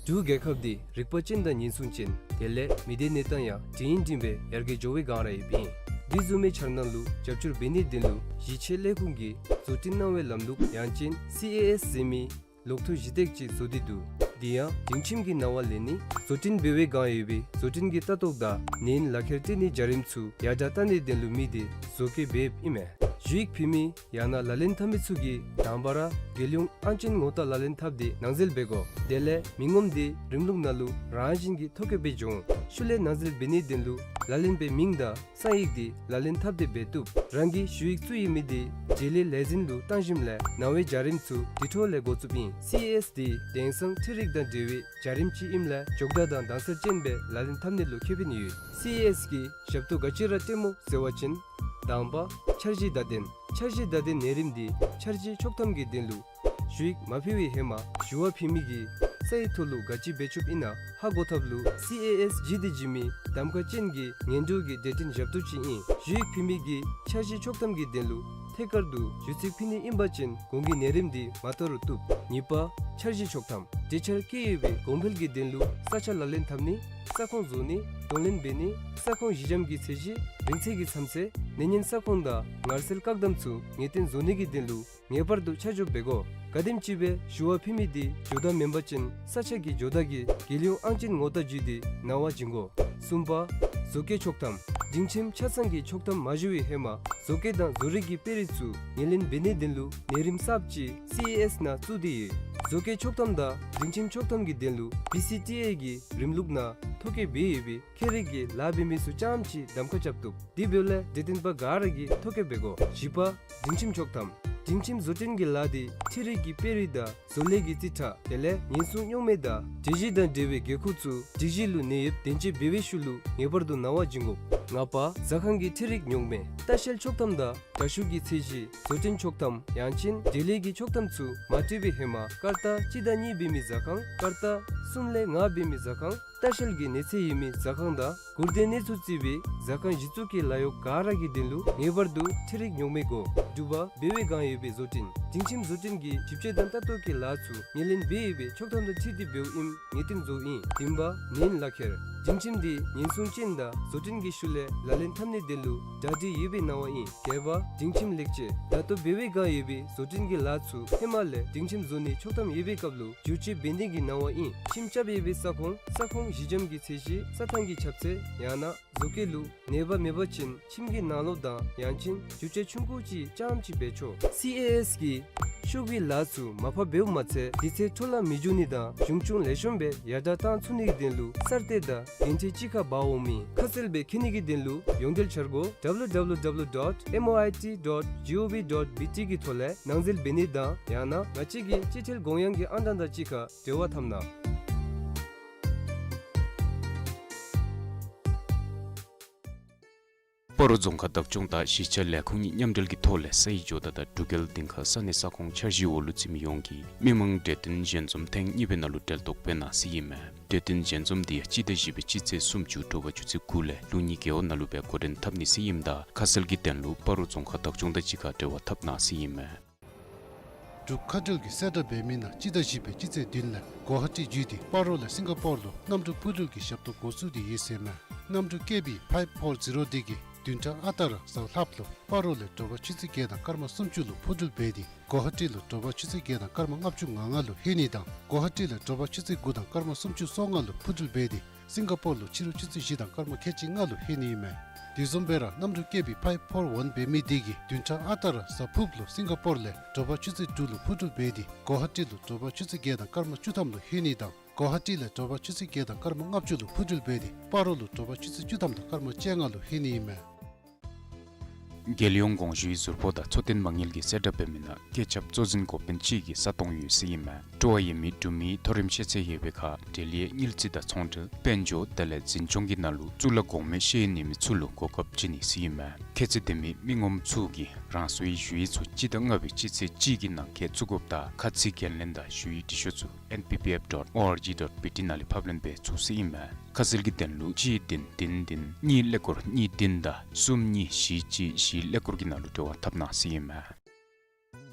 འབྲུག་རྒྱལ་ཁབ་འདི་རིག་པ་ཅན་དང་ཉེན་སྲུང་ཅན་དེ་ལས་མི་སྡེའི་གནས་སྟངས་ཡང་འབྲིང་འབྲིང་སྦེ་ཡར་རྒྱས་འགྱོ་བའི་སྒང་ར་ཡོདཔ་ཨིན། དེ་བཟུམ་མའི་འཆར་སྣང་ལུ་རྒྱབ་སྐྱོར་འབད་ནིའི་དོན་ལུ་གཞིས་ཆགས་ལས་ཁུངས་ཀྱིས་བཟོ་སྐྲུན་གནང་བའི་ལམ་ལུགས་ཡང་ཅིན་སི་ཨེ་ཨེསི་ཟེར་མི་ལོག་ཐུག་གཞི་སྟེགས་ཅིག་བཟོ་སྟེ་འདུག། དེ་ཡང་སྒྲིང་ཁྱིམ་གྱི་ནང་ལུ་ལེན་ནི་བཟོ་སྐྲུན་འབད་བའི་སྒང་ཡོད་པའི་བཟོ་སྐྲུན་གྱི་ལྟ་རྟོག་དང་ནན་ལག་ཁྱེར་སྤྲོད་ནིའི་བྱ་རིམ་ཚུ་ཡར་དྲག་བཏང་ནིའི་དོན་ལུ་དམིགས་ཏེ་བཟོ་བཀོད་འབདཝ་ཨིན་མས། ཞུ་ཡིག་ཕུལ་མི་ཡང་ན་ལག་ལེན་འཐབ་མི་ཚུ་གིས་དང་པ་ར་རྒྱལ་ཡོངས་ཨང་ཅན་ངོ་རྟགས་ལག་ལེན་འཐབ་སྟེ་ནང་འཛུལ་འབད་དགོ། དེ་ལས་མི་ངོམ་དེ་རིམ་ལུགས་ནང་ལུ་རང་བཞིན་གྱིས་ཐོ་བཀོད་འབད་འགྱོ་འོང་། ཤུལ་ལས་ནང་འཛུལ་འབད་ནིའི་དོན་ལུ་ལག་ལེན་པའི་མིང་དང་གསང་ཡིག་དེ་ལག་ལེན་འཐབ་སྟེ་འབད་བཏུབ། རང་གི་ཞུ་ཡིག་བཙུགས་ཡོད་མི་དེ་འབྲེལ་ཡོད་ལས་འཛིན་ལུ་བཏང་ཞིནམ་ལས་ནང་པའི་བྱ་རིམ་ཚུ་དེ་འཕྲོ་ལས་འགོ་བཙུགསཔ་ཨིན། སི་ཨེ་ཨེསི་དེ་དེང་སང་འཕྲུལ་རིག་དང་འབྲེལ་བའི་བྱ་རིམ་ཅིག་ཨིནམ་ལས་མགྱོགས་དྲགས་དང་དྭངས་གསལ་ཅན་སྦེ་ལག་ལེན་འཐབ་ནི་ལུ་ཁེ་ཕན་ཡོད། སི་ཨེ་ཨེསི་གི་ཞབས་ཏོག་ག་ཅི་ར་སྤྲོདཔ་སྨོ་ཟེར་བ་ཅིན། དང་པ་འཆར་གཞི་བརྡ་དོན། འཆར་གཞི་བརྡ་དོན་ནང་རིམ་དེ་འཆར་གཞི་ཆོག་ཐམ་གྱི་དོན་ལུ་ཞུ་ཡིག་མ་ཕུལ་བའི་ཧེ་མ་ཞུ་བ་ཕུལ་མི་གིས་ས་ཡི་ཐོག་ལུ་ག་ཅི་འབད་ཆོགཔ་ཨིན་ན་ཧ་གོ་ཐབས་ལུ་སི་ཨེ་ཨེསི་བྱིན་ཏེ་བྱིན་མི་གདམ་ཁ་ཅན་གྱི་ངན་འགྲོ་གི་འབྲེལ་ཐོག་ཞབས་ཏོག་ཅིག་ཨིན། ཞུ་ཡིག་ཕུལ་མི་གིས་འཆར་གཞི་ཆོག་ཐམ་གྱི་དོན་ལུ་ཐད་ཀར་དུ་ཞུ་ཚིག་ཕུལ་ནི་ཨིན་པ་ཅིན་གོང་གི་ནང་རིམ་དེ་མ་དོ་རུང་བཏུབ། གཉིས་པ་འཆར་གཞི་ཆོག་ཐམ། གྲོས་འཆར་བཀོད་ཡོད་པའི་གོང་འཕེལ་གྱི་དོན་ལུ་ས་ཆ་ལག་ལེན་འཐབ་ནི། ས་ཁོངས་བཟོ་ནི། དོན་ལེན་འབད་ནི། ས་ཁོངས་གཞི་འགྱམ་གྱི་ཚད་གཞི། རིང་ཚད་ཀྱི་མཚམས་ཚད། ནད་ཡམས་ས་ཁོངས་དང་ངལ་སེལ་བཀག་སྡོམ་ཚུ་ངེས་གཏན་བཟོ་ནི་གི་དོན་ལུ་ངེས་པར་དུ་ཆ་འཇོག་འབད་དགོ། ག་དེམ་ཅིག་སྦེ་ཞུ་བ་ཕུལ་མི་དེ་འགྱོ་བདའ་མེན་པ་ཅིན་ས་ཆ་གི་འགྱོ་བདའ་གིས་རྒྱལ་ཡོངས་ཨང་ཅན་ངོ་རྟགས་བརྒྱུད་དེ་ནང་པར་བྱིན་དགོ། གསུམ་པ་བཟོ་བཀོད་ཆོག་ཐམ། སྒྲིང་ཁྱིམ་ཆ་ཚང་གི་ཆོག་ཐམ་མ་ཞུ་བའི་ཧེ་མ་བཟོ་བཀོད་དང་བཟོ་རིག་གི་དཔེ་རིས་ཚུ་ངོས་ལེན་འབད་ནིའི་དོན་ལུ་ནང་རིམ་གསརཔ་ཅིག་སི་ཨེ་ཨེསི་ནང་བཙུགས་ཏེ་ཡོད། བཟོ་བཀོད་ཆོག་ཐམ་དང་སྒྲིང་ཁྱིམ་ཆོག་ཐམ་གྱི་དོན་ལུ་བི་སི་ཊི་ཨེ་གི་རིམ་ལུགས་ནང་ཐོ་བཀོད་འབད་ཡོད་པའི་ཁྱད་རིག་གི་ལཱ་འབད་མི་ཚུ་རྐྱངམ་ཅིག་གདམ་ཁ་རྐྱབ་བཏུབ། དེ་འབདཝ་ལས་འབྲེལ་ཐོག་པ་ག་ར་གིས་ཐོ་བཀོད་འབད་དགོ། བཞི་པ་སྒྲིང་ཁྱིམ་ཆོག་ཐམ། སྒྲིང་ཁྱིམ་བཟོ་སྐྲུན་གྱི་ལཱ་དེ་འཕྲུལ་རིག་གི་དཔེ་རིས་དང་བཟོ་ལས་ཀྱི་རྩིས་ཁྲ་དེ་ལས་ཉེན་སྲུང་རྙོག་མེད་དང་འགྲུལ་བཞུད་དང་འབྲེལ་བའི་འགན་ཁུར་ཚུ་སྒྲིག་གཞི་ལུ་གནས་ཡོདཔ་བདེན་དཔྱད་འབད་བའི་ཤུལ་ལུ་ངེས་པར་དུ་ནང་པར་བྱིན་དགོ། ལྔ་པ་ཟ་ཁང་གི་འཕྲུལ་རིག་རྙོག་མེད། ལྟ་བཤལ་ཆོག་ཐམ་དང་དྲ་ཞུགས་ཀྱི་ཚད་གཞི། བཟོ་སྐྲུན་ཆོག་ཐམ་ཡང་ཅིན་འབྲེལ་ཡོད་ཀྱི་ཆོག་ཐམ་ཚུ་མ་སྤྲོད་པའི་ཧེ་མ་ཀར་ཏ་གཅིག་དང་གཉིས་འབད་མི་ཟ་ཁང་། ཀར་ཏ་གསུམ་ལས་ལྔ་འབད་མི་ཟ་ཁང་། ལྟ་བཤལ་གྱི་གནས་ཚད་ཡོད་མི་ཟ་ཁང་དང་གུར་སྡེ་གནས་ཚུལ་བརྩི་བའི་ཟ་ཁང་གཞི་བཙུགས་ཀྱི་ལཱ་གཡོག་ག་ར་གི་དོན་ལུ་ངེས་པར་དུ་འཕྲུལ་རིག་རྙོག་མེད་དགོ། དྲུག་པ་འབད་བའི་སྒང་ཡོད་པའི་བཟོ་སྐྲུན། སྒྲིང་ཁྱིམ་བཟོ་སྐྲུན་གྱི་ཞིབ་དཔྱད་དང་ལྟ་རྟོག་གི་ལཱ་ཚུ་ངོས་ལེན་འབད་ཡོད་པའི་ཆོག་ཐམ་དང་འཁྲིལ་ཏེ་འབདཝ་ཨིནམ་ངེས་གཏན་བཟོཝ་ཨིན། བདུན་པ་ནན་ལག་ཁྱེར། སྒྲིང་ཁྱིམ་དེ་ཉེན་སྲུང་ཅན་དང་བཟོ་སྐྲུན་གྱི་ཤུལ་ལས་ལག་ལེན་འཐབ་ནིའི་དོན་ལུ་གྲ་སྒྲིག་ཡོད་པའི་ནང་པ་ཨིན། བརྒྱད་པ་སྒྲིང་ཁྱིམ་ལེགས་བཅོས། ད་ལྟོ་འབད་བའི་སྒང་ཡོད་པའི་བཟོ་སྐྲུན་གྱི་ལཱ་ཚུ་ཧེ་མ་ལས་སྒྲིང་ཁྱིམ་བཟོ་ནིའི་ཆོག་ཐམ་ཡོད་པའི་སྐབས་ལུ་བསྒྱུར་བཅོས་འབད་ནི་གི་གནང་བ་ཨིན། ཁྱིམ་རྐྱབ་ཡོད་པའི་ས་ཁོངས་ས་ཁོངས་གཞི་འགྱམ་གྱི་ཚད་གཞི་ས་ཐང་གི་ཁྱབ་ཚད་ཡང་ན་བཟོ་བཀོད་ལུ་ནད་པ་མེད་པ་ཅིན་ཁྱིམ་གྱི་ནང་ལོགས་དང་ཡང་ཅིན་བསྒྱུར་བཅོས་ཆུང་ཀུ་ཅིག་རྐྱངམ་ཅིག་འབད་ཆོག། སི་ཨེ་ཨེསི་གིས་ཤོག་གུའི་ལཱ་ཚུ་མར་ཕབ་འབདཝ་མ་ཚད་དུས་ཚོད་འཕྲོ་བརླག་མི་འགྱོ་ནི་དང་གཞུང་ཆུང་ལེགས་ཤོམ་སྦེ་ཡར་དྲག་བཏང་ཚུགས་ནི་གི་དོན་ལུ་གསར་གཏོད་དང་རྒྱུན་མཐུད་གཅིག་ཁར་འབག་འོང་མི་ཁ་གསལ་སྦེ་མཁྱེན་ནི་གི་དོན་ལུ་ཡོངས་འབྲེལ་འཆར་སྒོ་W W W dot M O I T dot G O V dot B T གི་ཐོག་ལས་ནང་འཛུལ་འབད་ནི་དང་ཡང་ན་ང་བཅས་ཀྱི་སྤྱི་ཐེལ་གོང་ཡང་གི་ཨང་གྲངས་དང་གཅིག་ཁར་འབྲེལ་བ་འཐབ་གནང་། སྤ་རོ་རྫོང་ཁག་བདག་སྐྱོང་དང་གཞིས་ཆགས་ལས་ཁུངས་གཉིས་མཉམ་འབྲེལ་གྱི་ཐོག་ལས་སའི་ཇོ་བདག་དང་འབྲུག་རྒྱལ་སྡིངས་ཁ་ས་གནས་ས་ཁོངས་འཆར་གཞིའི་འོག་ལུ་འཛུལ་མི་ཡོངས་ཀྱིས་མི་མང་གྲོས་བསྟུན་ཞལ་འཛོམས་ཐེངས་གཉིས་པའི་ནང་ལུ་གྲལ་གཏོགས་འབད་གནང་ཟེར་ཨིན་མས། གྲོས་བསྟུན་ཞལ་འཛོམས་འདི་སྤྱི་ཟླ་བཞི་པའི་སྤྱི་ཚེས་སུམ་ཅུ་དྲོ་པ་ཆུ་ཚོད་དགུ་ལས་ལུགས་གཉིས་རྒེད་འོག་ནང་ལུ་སྦེ་འགོ་འདྲེན་འཐབ་ནི་ཟེར་ཨིནམ་ད་ཁ་གསལ་གྱི་དོན་ལུ་སྤ་རོ་རྫོང་ཁག་བདག་སྐྱོང་དང་གཅིག་ཁར་འབྲེལ་བ་འཐབ་གནང་ཟེར་ཨིན་མས། འབྲུག་ཁ་བྲལ་གྱི་གསལ་བསྒྲགས་འབད་མི་ནང་སྤྱི་ཟླ་བཞི་པའི་སྤྱི་ཚེས་བདུན་ལས་གོ་ཧ་ཊི་བརྒྱུད་དེ་སྤ་རོ་ལས་སིང་ག་པོར་ལུ་གནམ་གྲུ་འཕུར་འགྲུལ་གྱི་ཞབས་ཏོག་འགོ་བཙུགས་ཏེ་ཡོད་ཟེར་ཨིན་མས། གནམ་གྲུ་ཀེ་བི་ཕའིབ་ཕོར་ཛི་རོ་འདི་གིས་བདུན་ཕྲག་ཨ་རྟག་ར་གཟའ་ལྷགཔ་ལུ་སྤ་རོ་ལས་དྲོ་པ་ཆུ་ཚོད་བརྒྱད་དང་སྐར་མ་སུམ་ཅུ་ལུ་འཕུར་འགྲུལ་འབད་དེ་གོ་ཧ་ཊི་ལུ་དྲོ་པ་ཆུ་ཚོད་བརྒྱད་དང་སྐར་མ་ལྔ་བཅུ་ང་ལྔ་ལུ་ལྷོད་ནི་དང་གོ་ཧ་ཊི་ལས་དྲོ་པ་ཆུ་ཚོད་དགུ་དང་སྐར་མ་སུམ་ཅུ་སོ་ལྔ་ལུ་འཕུར་འགྲུལ་འབད་དེ་སིང་ག་པོར་ལུ་ཕྱི་རུ་ཆུ་ཚོད་བཞི་དང་སྐར་མ་ཁལ་གཅིག་ལྔ་ལུ་ལྷོད་ནི་ཨིན་མས། དེ་བཟུམ་སྦེ་ར་གནམ་གྲུ་ཀེ་བི་ཕའིབ་ཕོར་ཝན་འབད་མི་འདི་གིས་བདུན་ཕྲག་ཨ་རྟག་ར་གཟའ་ཕུརཔ་ལུ་སིང་ག་པོར་ལས་དྲོ་པ་ཆུ་ཚོད་དྲུག་ལུ་འཕུར་འགྲུལ་འབད་དེ་གོ་ཧ་ཊི་ལུ་དྲོ་པ་ཆུ་ཚོད་བརྒྱད་དང་སྐར་མ་བཅུ་ཐམ་ལུ་ལྷོད་ནི་དང་གོ་ཧ་ཊི་ལས་དྲོ་པ་ཆུ་ཚོད་བརྒྱད་དང་སྐར་མ་ལྔ་བཅུ་ལུ་འཕུར་འགྲུལ་འབད་དེ་སྤ་རོ་ལུ་དྲོ་པ་ཆུ་ཚོད་བཅུ་ཐམ་དང་སྐར་མ་བཅོ་ལྔ་ལུ་ལྷོད་ནི་ཨིན་མས། རྒྱལ་ཡོངས་དགོངས་ཞུའི་ཟུར་ཕོགས་དང་འཚོ་རྟེན་མ་དངུལ་གྱི་གསལ་བསྒྲགས་འབད་མི་ནང་བཀོད་ཁྱབ་གཙོ་འཛིན་འགོ་དཔོན་གཅིག་གི་ས་སྟོང་ཡོད་ཟེར་ཨིན་མས། སྤྲོ་བ་ཡོད་མི་འབྲུག་མིའི་མཐོ་རིམ་ཤེས་ཚད་ཡོད་པའི་ཁར་འབྲེལ་ཡོད་དངུལ་རྩིས་དང་ཚོང་འབྲེལ་དཔལ་འབྱོར་དེ་ལས་འཛིན་སྐྱོང་གི་ནང་ལུ་གཙུག་ལག་གོང་མའི་ཤེས་ཡོན་ཡོད་མི་ཚུ་ལུ་གོ་སྐབས་བྱིན་ནི་ཟེར་ཨིན་མས། ཁྱད་ཚད་ལྡན་མི་མི་ངོམ་ཚུ་གིས་རང་སོའི་ཞུ་ཡིག་ཚུ་སྤྱི་ཟླ་ལྔ་པའི་སྤྱི་ཚེས་གཅིག་གི་ནང་འཁོད་བཙུགས་དགོཔ་དང་ཁ་ཚིག་འགན་ལེན་དང་ཞུ་ཡིག་འབྲི་ཤོག་ཚུ་N P P F dot O R G dot B T ནང་ལས་ཕབ་ལེན་འབད་ཚུགས་ཟེར་ཨིན་མས། ཁ་གསལ་གྱི་དོན་ལུ་གཅིག་བདུན་བདུན་བདུན་གཉིས་ཀླད་ཀོར་གཉིས་བདུན་དང་གསུམ་གཉིས་བཞི་གཅིག་བཞི་ཀླད་ཀོར་གྱི་ནང་ལུ་འབྲེལ་བ་འཐབ་གནང་ཟེར་ཨིན་མས།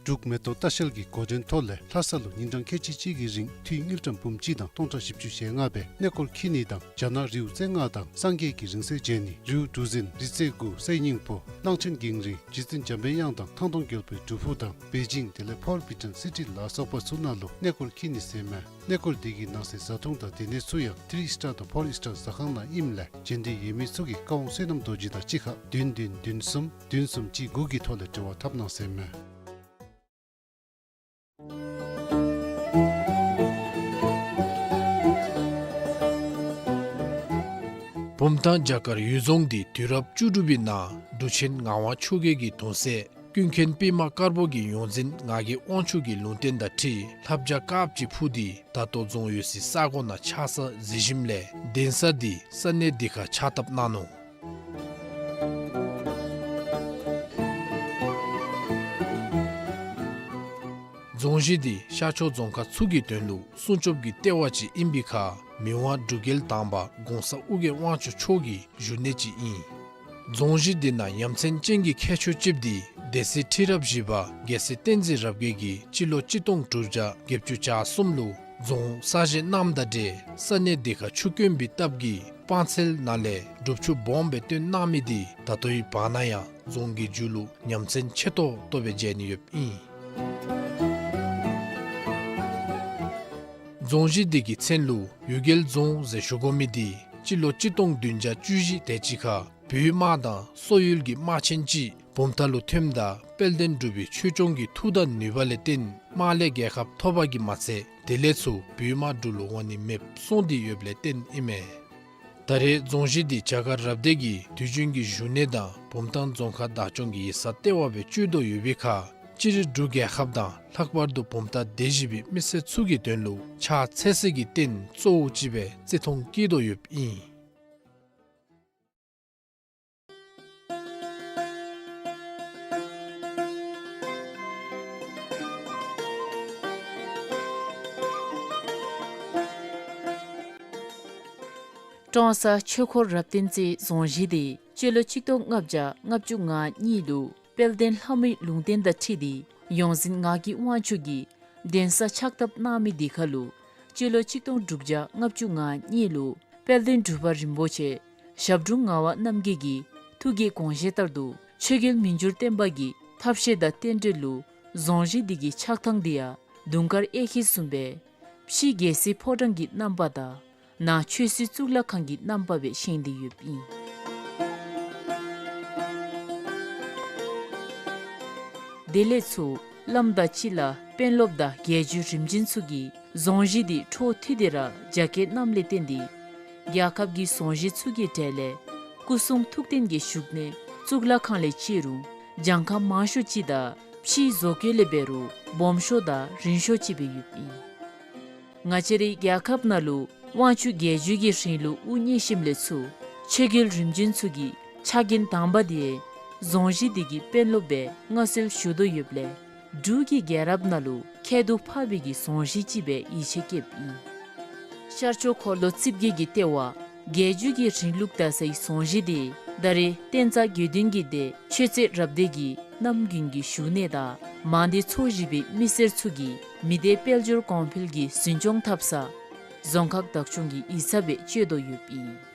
འབྲུག་མེ་ཏོག་ལྟ་བཤལ་གྱི་འགོ་འདྲེན་ཐོག་ལས་ལྷ་ས་ལུ་ཉིན་གྲངས་ཁལ་གཅིག་གཅིག་གི་རིང་འཐུས་དངུལ་ཀྲམ་འབུམ་གཅིག་དང་སྟོང་ཕྲག་བཞི་བཅུ་ཞེ་ལྔ་སྦེ་གནས་སྐོར་འཁྱིད་ནི་དང་རྒྱ་ནག་རིའུ་རྩེ་ལྔ་དང་སངས་རྒྱས་ཀྱི་རིང་བསྲེལ་མཇལ་ནི། རིའུ་གྲུ་གཟིངས་རི་རྩེ་དགུ་གསེར་སྙིང་པོ་གླང་ཆེན་གངས་རི་རྗེ་བཙུན་འཇམ་པའི་དབྱངས་དང་ཐང་སྟོང་རྒྱལ་པོའི་སྒྲུབ་ཕུག་དང་པེ་ཅིང་དེ་ལས་ཕོར་བི་ཊོན་སི་ཊི་ལ་སོགས་པ་ཚུ་ནང་ལུ་གནས་སྐོར་འཁྱིད་ནི་ཟེར་མས། གནས་སྐོར་འདི་གི་ནང་གསེས་བཟའ་འཐུང་དང་སྡོད་གནས་ཚུ་ཡང་ཐི་རི་སི་ཊར་དང་ཕོར་སི་ཊར་ཟ་ཁང་ནང་ཨིནམ་ལས་མཇལ་འདོད་ཡོད་མི་ཚུ་གིས་བཀའ་དབང་བསོད་ནམས་རྡོ་རྗེ་དང་གཅིག་ཁར་བདུན་བདུན་བདུན་གསུམ་བདུན་གསུམ་གཅིག་དགུ་གི་ཐོག་ལས་འབྲེལ་བ་འཐབ་གནང་ཟེར་མས། བུམ་ཐང་རྒྱ་གར་གཡུལ་རྫོང་འདི་དུས་རབས་བཅུ་དྲུག་པའི་ནང་འབྲུག་ཆེན་ངག་དབང་ཆོས་རྒྱལ་གྱི་གདུང་སྲས་ཀུན་མཁྱེན་པདྨ་དཀར་པོ་གིས་ཡོངས་འཛིན་ངག་གི་དབང་ཕྱུག་གི་ལུང་བསྟན་དང་འཁྲིལ་ལྷ་བྱ་དཀརཔོ་ཅིག་འཕུར་ཏེ་ད་ལྟོ་རྫོང་ཡོད་སའི་ས་གོ་ནང་ཆགས་ས་གཟིགས་ཞིནམ་ལས་གདན་ས་འདི་ས་གནས་འདི་ཁར་ཕྱག་བཏབ་གནང་ནུག། རྫོང་གཞི་འདི་ཤར་ཕྱོགས་རྫོང་ཁག་ཚུ་གི་དོན་ལུ་སྲུང་སྐྱོབ་ཀྱི་ལྟེ་བ་ཅིག་ཨིན་པའི་ཁར་མི་དབང་འབྲུག་རྒྱལ་དང་པ་གོང་ས་ཨོ་རྒྱན་དབང་ཕྱུག་མཆོག་གི་བཞུགས་གནས་ཅིག་ཨིན། རྫོང་གཞི་འདི་ནང་ཡ་མཚན་ཅན་གྱི་ཁྱད་ཆོས་ཅིག་འདི་སྡེ་སྲིད་ཁྲི་རབས་བཞི་པ་རྒྱལ་སྲས་བསྟན་འཛིན་རབ་རྒྱས་ཀྱིས་སྤྱི་ལོ་གཅིག་སྟོང་དྲུག་བརྒྱ་བརྒྱད་ཅུ་གྱ་གསུམ་ལུ་རྫོང་གསར་བཞེངས་གནངམ་དང་འབྲེལ་ས་གནས་འདི་ཁར་ཆུ་དཀོན་པའི་སྟབས་ཀྱིས་སྤང་ཚལ་ནང་ལས་སྒྲུབ་ཆུ་སྦོམ་སྦེ་བཏོན་གནང་མི་འདི་ད་ལྟོའི་བར་ན་ཡང་རྫོང་གི་མཇུག་ལུ་ཡ་མཚན་ཆེ་ཏོག་ཏོ་སྦེ་མཇལ་ནི་ཡོདཔ་ཨིན། རྫོང་གཞི་འདི་གི་མཚན་ལུ་གཡུལ་རྒྱལ་རྫོང་ཟེར་ཞུ་དགོ་མི་འདི་སྤྱི་ལོ་གཅིག་སྟོང་བདུན་བརྒྱ་བཅུ་བཞི་དེ་ཅིག་ཁར་བོད་དམག་དང་སོག་ཡུལ་གྱི་དམག་ཆེན་ཅིག་བུམ་ཐང་ལུ་ཐོནམ་ད་དཔལ་ལྡན་འབྲུག་པའི་ཆོས་སྐྱོང་གི་མཐུ་དང་ནུས་པ་ལས་བརྟེན་དམག་ལས་རྒྱལ་ཁ་ཐོབ་པ་གིས་མ་ཚད་དེ་ལས་ཚུར་བོད་དམག་འབྲུག་ལུ་འོང་ནི་མེདཔ་སོང་སྟེ་ཡོདཔ་ལས་བརྟེན་ཨིན་མས། ད་རེས་རྫོང་གཞི་འདི་རྒྱ་གར་རབ་སྡེ་གི་དུས་རྒྱུན་གྱི་བཞུགས་གནས་དང་བུམ་ཐང་རྫོང་ཁག་བདག་སྐྱོང་གི་ཡིག་ཚང་ལྟེ་བ་སྦེ་སྤྱོད་དོ་ཡོད་པའི་ཁར་སྤྱིར་འབྲུག་རྒྱལ་ཁབ་དང་ལྷག་པར་དུ་བུམ་ཐང་སྡེ་བཞི་པའི་མི་སེར་ཚུ་གི་དོན་ལུ་ཕྱག་འཚལ་སའི་རྟེན་གཙོ་བོ་ཅིག་སྦེ་བརྩི་མཐོང་བསྐྱེད་དོ་ཡོདཔ་ཨིན། ཀྲོང་གསར་ཆོས་འཁོར་རབ་བརྟན་རྩེ་རྫོང་གཞི་འདི་སྤྱི་ལོ་གཅིག་སྟོང་ལྔ་བརྒྱ་ལྔ་བཅུ་ང་གཉིས་ལུ་དཔལ་ལྡན་ལྷ་མོའི་ལུང་བསྟན་དང་འཁྲིལ་ཏེ་ཡོངས་འཛིན་ངག་གི་དབང་ཕྱུག་གིས་གདན་ས་ཕྱག་བཏབ་གནང་མི་འདི་ཁར་ལུ་སྤྱི་ལོ་གཅིག་སྟོང་དྲུག་བརྒྱ་ལྔ་བཅུ་ང་གཉིས་ལུ་དཔལ་ལྡན་འབྲུག་པ་རིན་པོ་ཆེ་ཞབས་དྲུང་ངག་དབང་རྣམ་རྒྱལ་གྱི་ཐུགས་ཀྱི་དགོངས་བཞེད་ལྟར་དུ་ཆོས་རྒྱལ་མི་འགྱུར་བརྟན་པ་གི་ཐབས་ཤེས་དང་རྟེན་འབྲེལ་ལུ་རྫོང་གཞི་འདི་གི་ཆགས་ཐངས་འདི་ཡང་དུང་དཀར་གཡས་འཁྱིལ་བཟུམ་སྦེ་ཕྱི་རྒྱལ་སྲིད་ཕོ་བྲང་གི་རྣམ་པ་དང་ནང་ཆོས་སྲིད་གཙུག་ལག་ཁང་གི་རྣམ་པ་སྦེ་བཞེངས་ཏེ་ཡོདཔ་ཨིན། དེ་ལས་ཚུར་བླམ་དང་སྤྱི་བླ་དཔོན་སློབ་དང་རྒྱལ་བརྒྱུད་རིམ་བྱོན་ཚུ་གིས་རྫོང་གཞི་འདི་འཕྲོ་མཐུད་དེ་ར་རྒྱ་སྐྱེད་གནངམ་ལས་བརྟེན་ཏེ་རྒྱལ་ཁབ་ཀྱི་རྫོང་གཞི་ཚུ་གི་གྲས་ལས་སྐུ་གསུང་ཐུགས་རྟེན་གྱི་བཞུགས་གནས་གཙུག་ལག་ཁང་ལས་བརྩི་རུང་གྱངས་ཁ་མང་ཤོས་ཅིག་དང་ཕྱིའི་བཟོ་བཀོད་ལས་འབད་རུང་སྦོམ་ཤོས་དང་རིང་ཤོས་ཅིག་སྦེ་ཡོདཔ་ཨིན། ང་བཅས་རའི་རྒྱལ་ཁབ་ནང་ལུ་དབང་ཕྱུག་རྒྱལ་བརྒྱུད་ཀྱི་རིང་ལུགས་དབུ་བརྙེས་ཞིནམ་ལས་ཚུར་ཆོས་རྒྱལ་རིམ་བྱོན་ཚུ་གི་ཕྱག་འགན་དང་པ་འདི་རྫོང་གཞི་འདི་གི་དཔོན་སློབ་སྦེ་མངའ་གསོལ་ཞུ་དོ་ཡོདཔ་ལས་འབྲུག་གི་རྒྱལ་རབས་ནང་ལུ་ཁྱད་དུ་འཕགས་པའི་གི་རྫོང་གཞི་ཅིག་སྦེ་ཡིད་ཆེས་བསྐྱེདཔ་ཨིན། ཤར་ཕྱོགས་འཁོར་ལོ་རྩིབས་བརྒྱད་ཀྱི་ལྟེ་བ་རྒྱལ་བརྒྱུད་ཀྱི་རིང་ལུགས་དར་སའི་རྫོང་གཞི་འདི་ད་རེས་བསྟན་རྩ་དགེ་འདུན་གྱི་སྡེ་ཆོས་རྩེ་རབ་སྡེ་གི་རྣམ་རྒྱུན་གྱི་བཞུགས་གནས་དང་མང་སྡེ་ཚོ་བཞི་པའི་མི་སེར་ཚུ་གིས་མི་སྡེ་དཔལ་འབྱོར་གོང་འཕེལ་གྱི་འཛིན་སྐྱོང་འཐབ་ས་རྫོང་ཁག་བདག་སྐྱོང་གི་ཡིག་ཚང་སྦེ་སྤྱོད་དོ་ཡོདཔ་ཨིན།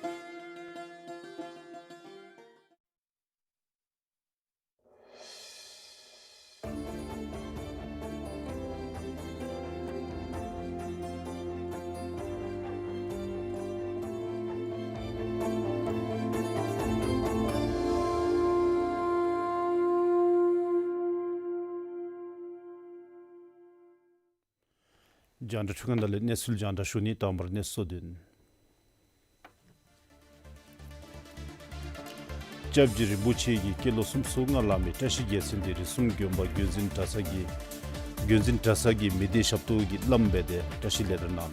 རྒྱང་བསྒྲགས་འཕྲུལ་ཁང་ནང་ལས་གནས་ཚུལ་རྒྱང་བསྒྲགས་ཞུ་ནི། དང་པར་གནས་ཚུལ་དོན། སྐྱབས་རྗེ་རིན་པོ་ཆེ་གིས་སྐྱེས་ལོ་སུམ་ཅུ་སོ་ལྔ་ལང་མི་བཀྲ་ཤིས་རྒྱལ་མཚན་འདི་རིགས་གསུམ་དགོན་པ་བརྒྱུད་འཛིན་གྲྭ་ཚང་གི་བརྒྱུད་འཛིན་གྲྭ་ཚང་གི་མི་སྡེ་ཞབས་ཏོག་གི་བླམ་སྦེ་ཏེ་བཀྲ་ཤིས་ལས་དར་གནང་ནུག།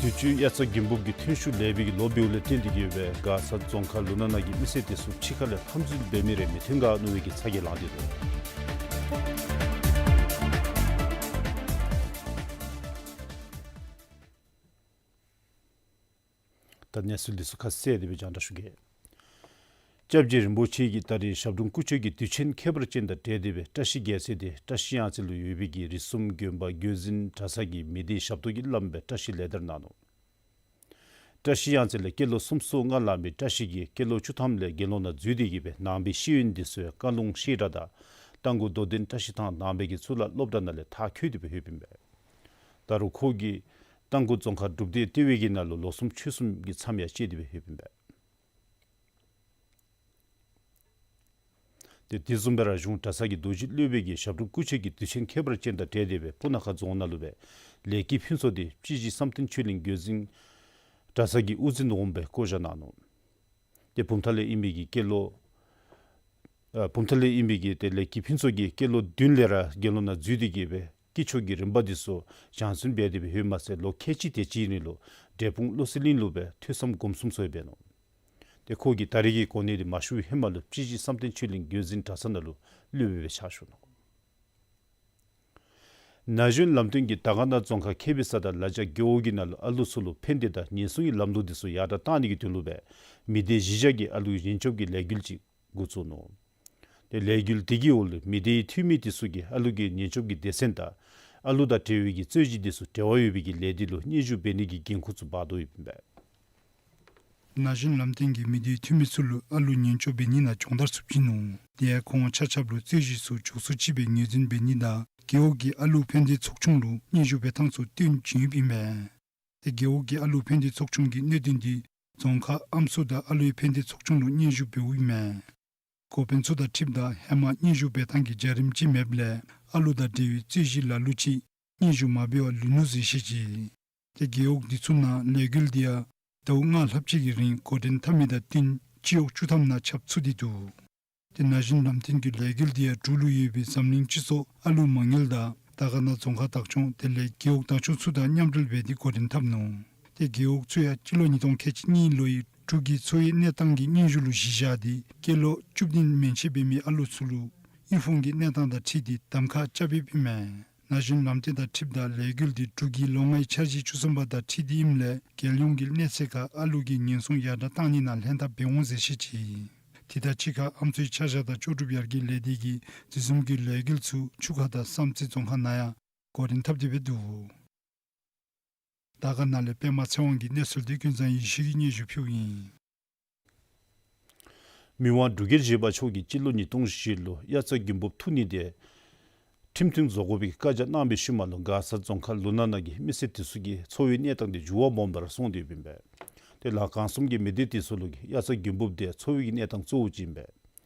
དུས་ཅི་དབྱར་རྩྭ་དགུན་འབུབ་ཀྱི་ཐོན་ཤུགས་ལེགས་པའི་གི་ལོ་འབདཝ་ལས་བརྟེན་ཏེ་གིས་སྦེ་མགར་ས་རྫོང་ཁག་ལུང་ནག་ནང་གི་མི་སེར་དེ་ཚུ་ཕྱི་ཁ་ལས་ལྷམ་འཛུལ་འབད་མི་རེ་མི་ཐོན་ག་མནོ་བའི་གི་ཚ་གྱང་ལངས་ཏེ་འདུག། ད་གནས་ཚུལ་འདི་ཚུ་ཁ་གསལ་དེ་སྦེ་རྒྱང་བསྒྲགས་ཞུ་གེ། སྐྱབས་རྗེ་རིན་པོ་ཆེ་གིས་ད་རེས་ཞབས་དྲུང་སྐུ་མཆོད་ཀྱི་དུས་ཆེན་ཁྱད་པར་ཅན་དང་འབྲེལ་ཏེ་སྦེ་བཀྲ་ཤིས་རྒྱལ་མཚན་དེ་བཀྲ་ཤིས་གཡང་རྩེ་ལུ་ཡོད་པའི་གི་རིགས་གསུམ་དགོན་པ་རྒྱུད་འཛིན་གྲྭ་ཚང་གི་མི་སྡེའི་ཞབས་ཏོག་གིས་བླངས་སྦེ་བཀྲ་ཤིས་ལེགས་དར་གནང་ནུག། བཀྲ་ཤིས་གཡང་རྩེ་ལས་སྐྱེས་ལོ་སུམ་ཅུ་སོ་ལྔ་ལང་པའི་བཀྲ་ཤིས་ཀྱིས་སྐྱེས་ལོ་བཅུ་ཐམ་ལས་དགེ་སློང་ནང་འཛུལ་ཏེ་གིས་སྦེ་ནང་པའི་ཤེས་ཡོན་འདི་ཚུ་བཀའ་ལུང་བཤད་གྲྭ་དང་རྟ་མགོ་རྡོར་གདན་བཀྲ་ཤིས་ཐང་ནང་པའི་གི་ཚུ་ལ་སློབ་གྲྭ་ནང་ལས་མཐར་འཁྱོལ་ཏེ་སྦེ་ཡོདཔ་ཨིན་པས། ད་རུང་ཁོ་གིས་རྟ་མགོ་རྫོང་ཁག་སྒྲུབ་སྡེ་ལྟེ་བའི་གི་ནང་ལུ་ལོ་གསུམ་ཆོས་གསུམ་གྱི་མཚམས་ཡང་བཅད་དེ་སྦེ་ཡོདཔ་ཨིན་པས། ཏེ་དེ་བཟུམ་སྦེ་ར་གཞུང་གྲྭ་ཚང་གི་རྡོ་རྗེ་སློབ་དཔོན་གྱིས་ཞབས་དྲུང་སྐུ་མཆོད་ཀྱི་དུས་ཆེན་ཁྱད་པར་ཅན་དང་འབྲེལ་ཏེ་སྦེ་སྤུ་ན་ཁ་རྫོང་ནང་ལུ་སྦེ་ལས་ཀྱི་ཕུན་ཚོགས་དེ་སྤྱི་གཞི་བསམ་གཏན་ཆོས་གླིང་རྒྱུད་འཛིན་གྲྭ་ཚང་གི་དབུ་འཛིན་འོགམ་སྦེ་བསྐོ་བཞག་གནང་ནུག། ཏེ་བུམ་ཐང་ལས་ཨིན་པའི་གི་སྐྱེས་ལོ་ཨ་བུམ་ཐང་ལས་ཨིན་པའི་གི་ཏེ་ལས་ཀྱི་ཕུན་ཚོགས་ཀྱིས་སྐྱེས་ལོ་བདུན་ལས་ར་དགེ་སློང་ནང་འཛུལ་ཏེ་གིས་སྦེ་དཀྱིལ་ཆོག་གི་རིམ་པ་འདི་ཚུ་སྦྱང་བརྩོན་འབད་དེ་སྦེ་ཡོད་མ་ཚད་ལོ་ཁལ་གཅིག་དེ་ཅིག་ནང་ལུ་འབྲས་སྤུངས་བློ་གསལ་གླིང་ལུ་སྦེ་ཐོས་བསམ་སྒོམ་གསུམ་ཚུ་ཡང་འབད་ནུག། ཏེ་ཁོ་གིས་ད་རེས་ཀྱི་གོ་གནས་འདི་མ་ཞུ་བའི་ཧེ་མ་ལུ་སྤྱི་གཞི་བསམ་གཏན་ཆོས་གླིང་རྒྱུད་འཛིན་གྲྭ་ཚང་ནང་ལུ་སློབ་དཔོན་སྦེ་ཕྱག་ཞུ་ནུག། ན་གཞོན་ལམ་སྟོན་གྱིས་དར་དཀར་ན་རྫོང་ཁག་མཁས་པའི་ས་དང་ལ་རྒྱ་རྒེད་འོག་གི་ནང་ལུ་ཨ་ལུ་ཚུ་ལུ་ཕན་བདེ་དང་ཉེན་སྲུང་གི་ལམ་ལུགས་འདི་ཚུ་ཡར་དྲག་གཏང་ནི་གི་དོན་ལུ་སྦེ་མི་སྡེ་གཞིས་ཆགས་ཀྱི་ཨ་ལུའི་ཉེན་སྐྱོབ་ཀྱི་ལས་འགུལ་ཅིག་འགོ་བཙུགས་ནུག། ཏེ་ལས་འགུལ་འདི་གི་འོག་ལུ་མི་སྡེའི་འཐུས་མི་འདི་ཚུ་གིས་ཨ་ལུ་གི་ཉེན་སྐྱོབ་ཀྱི་སྡེ་ཚན་དང་ཨ་ལུ་དང་འབྲེལ་བའི་གི་རྩོད་གཞི་འདི་ཚུ་འབྲེལ་བ་ཡོད་པའི་གི་ལས་སྡེ་ལུ་སྙན་ཞུ་འབད་ནི་གི་འགན་ཁུར་ཚུ་འབག་དོ་ཡོདཔ་ཨིན་པས། ན་གཞོན་ལམ་སྟོན་གྱིས་མི་སྡེའི་འཐུས་མི་ཚུ་ལུ་ཨ་ལུ་ཉེན་སྐྱོབ་འབད་ནི་ནང་སྦྱོང་བརྡར་ཚུ་བྱིན་ནུག། དེ་ཡང་ཁོང་ཆ་ཁྱབ་ལུ་རྩོད་གཞི་ཚུ་མགྱོགས་སུ་ཅིག་སྦེ་ངོས་འཛིན་འབད་ནི་དང་རྒེད་འོག་གི་ཨ་ལུ་ཕན་བདེ་ཚོགས་ཆུང་ལུ་སྙན་ཞུ་འབད་ཐངས་ཚུ་སྟོན་བྱིན་ཡོདཔ་ཨིན་མས། ཏེ་རྒེད་འོག་གི་ཨ་ལུ་ཕན་བདེ་ཚོགས་ཆུང་གི་གནད་དོན་འདི་རྫོང་ཁག་ཨམ་སྲུ་དང་ཨ་ལུའི་ཕན་བདེ་ཚོགས་ཆུང་ལུ་སྙན་ཞུ་འབདཝ་ཨིན་མས། འགོ་དཔོན་ཚུ་དང་འཁྲིལཝ་ད་ཧེ་མ་སྙན་ཞུ་འབད་ཐངས་ཀྱི་བྱ་རིམ་ཅིག་མེདཔ་ལས་ཨ་ལུ་དང་འབྲེལ་བའི་རྩོད་གཞི་ལ་ལུ་ཅིག་སྙན་ཞུ་མ་འབད་བར་ལུས་ནུག་ཟེར་བཤད་ཅི། ཏེ་རྒེད་འོག་འདི་ཚུ་ནང་ལས་འགུལ་འདི་ཡང་ཟླཝ་ལྔ་ལྷགཔ་ཅིག་གི་རིང་འགོ་འདྲེན་འཐབ་མི་དང་བསྟུན་སྤྱི་འོག་བཅུ་ཐམ་ནང་ཁྱབ་ཚུགས་ཏེ་འདུག། ཏེ་ན་གཞོན་ལམ་སྟོན་གྱི་ལས་འགུལ་འདི་ཡང་འབྲུག་ལུ་ཡོད་པའི་འཛམ་གླིང་སྤྱི་ཚོགས་ཨ་ལུ་མ་དངུལ་དང་དར་དཀར་ན་རྫོང་ཁག་བདག་སྐྱོང་དེ་ལས་རྒེད་འོག་བདག་སྐྱོང་ཚུ་དང་མཉམ་འབྲེལ་འབད་དེ་འགོ་འདྲེན་འཐབ་ནུག། ཏེ་རྒེད་འོག་ཚུ་ཡང་སྤྱི་ལོ་ཉིས་སྟོང་ཁལ་གཅིག་གཉིས་ལོའི་འབྲུག་གི་འཚོ་བའི་གནས་སྟངས་ཀྱི་སྙན་ཞུ་ལུ་གཞི་བཞག་སྟེ་སྐྱེས་ལོ་བཅུ་བདུན་མན་ཆད་འབད་མི་ཨ་ལུ་ཚུ་ལུ་དབུལ་ཕོངས་ཀྱི་གནས་སྟངས་དང་འཁྲིལ་ཏེ་གདམ་ཁ་རྐྱབ་ཡོདཔ་ཨིན་མས། ན་གཞོན་ལམ་སྟོན་དང་འཁྲིལཝ་ད་ལས་འགུལ་འདི་འབྲུག་གི་ལོ་ལྔའི་འཆར་གཞི་བཅུ་གསུམ་པ་དང་འཁྲིལ་ཏེ་ཨིནམ་ལས་རྒྱལ་ཡོངས་ཀྱི་གནས་ཚད་ཁར་ཨ་ལུ་གི་ཉེན་སྲུང་ཡར་དྲག་གཏང་ནི་ནང་ལྷན་ཐབས་འབད་འོང་ཟེར་བཤད་ཅི། དེ་དང་གཅིག་ཁར་ཨམ་སྲུའི་ཆ་བཞག་དང་ལྕོགས་གྲུབ་ཡར་རྒྱས་ལས་སྡེ་གིས་དེ་བཟུམ་གྱི་ལས་འགུལ་ཚུ་ཆུ་ཁ་དང་བསམ་རྩེ་རྫོང་ཁག་ནང་ཡང་འགོ་འདྲེན་འཐབ་སྟེ་འབད་འདུག། དར་དཀར་ན་ལས་པདྨ་ཚེ་དབང་གི་གནས་ཚུལ་འདི་ཀུན་བཟང་ཡེ་ཤེས་ཀྱིས་སྙན་ཞུ་ཕུལཝ་ཨིན། མི་དབང་འབྲུག་རྒྱལ་བཞི་པ་མཆོག་གིས་སྤྱི་ལོ་ཉིས་སྟོང་བཞི་ལུ་དབྱར་རྩྭ་དགུན་འབུབ་འཐུ་ནི་དེ་ཁྲིམས་མཐུན་བཟོ་དགོ་པའི་བཀའ་རྒྱ་གནང་བའི་ཤུལ་མ་ལུ་མགར་ས་རྫོང་ཁག་ལུ་ན་ནང་གི་མི་སེར་དེ་ཚུ་གི་འཚོ་བའི་གནས་སྟངས་དེ་འགྱུར་བ་སྦོམ་སྦེ་ར་སོང་སྟེ་ཡོདཔ་ཨིན་པས། དེ་ལས་གང་གསུམ་གྱི་མི་སྡེ་དེ་ཚུ་ལུ་དབྱར་རྩྭ་དགུན་འབུབ་དེ་འཚོ་བའི་གནས་སྟངས་གཙོ་བོ་ཅིག་ཨིན་པས།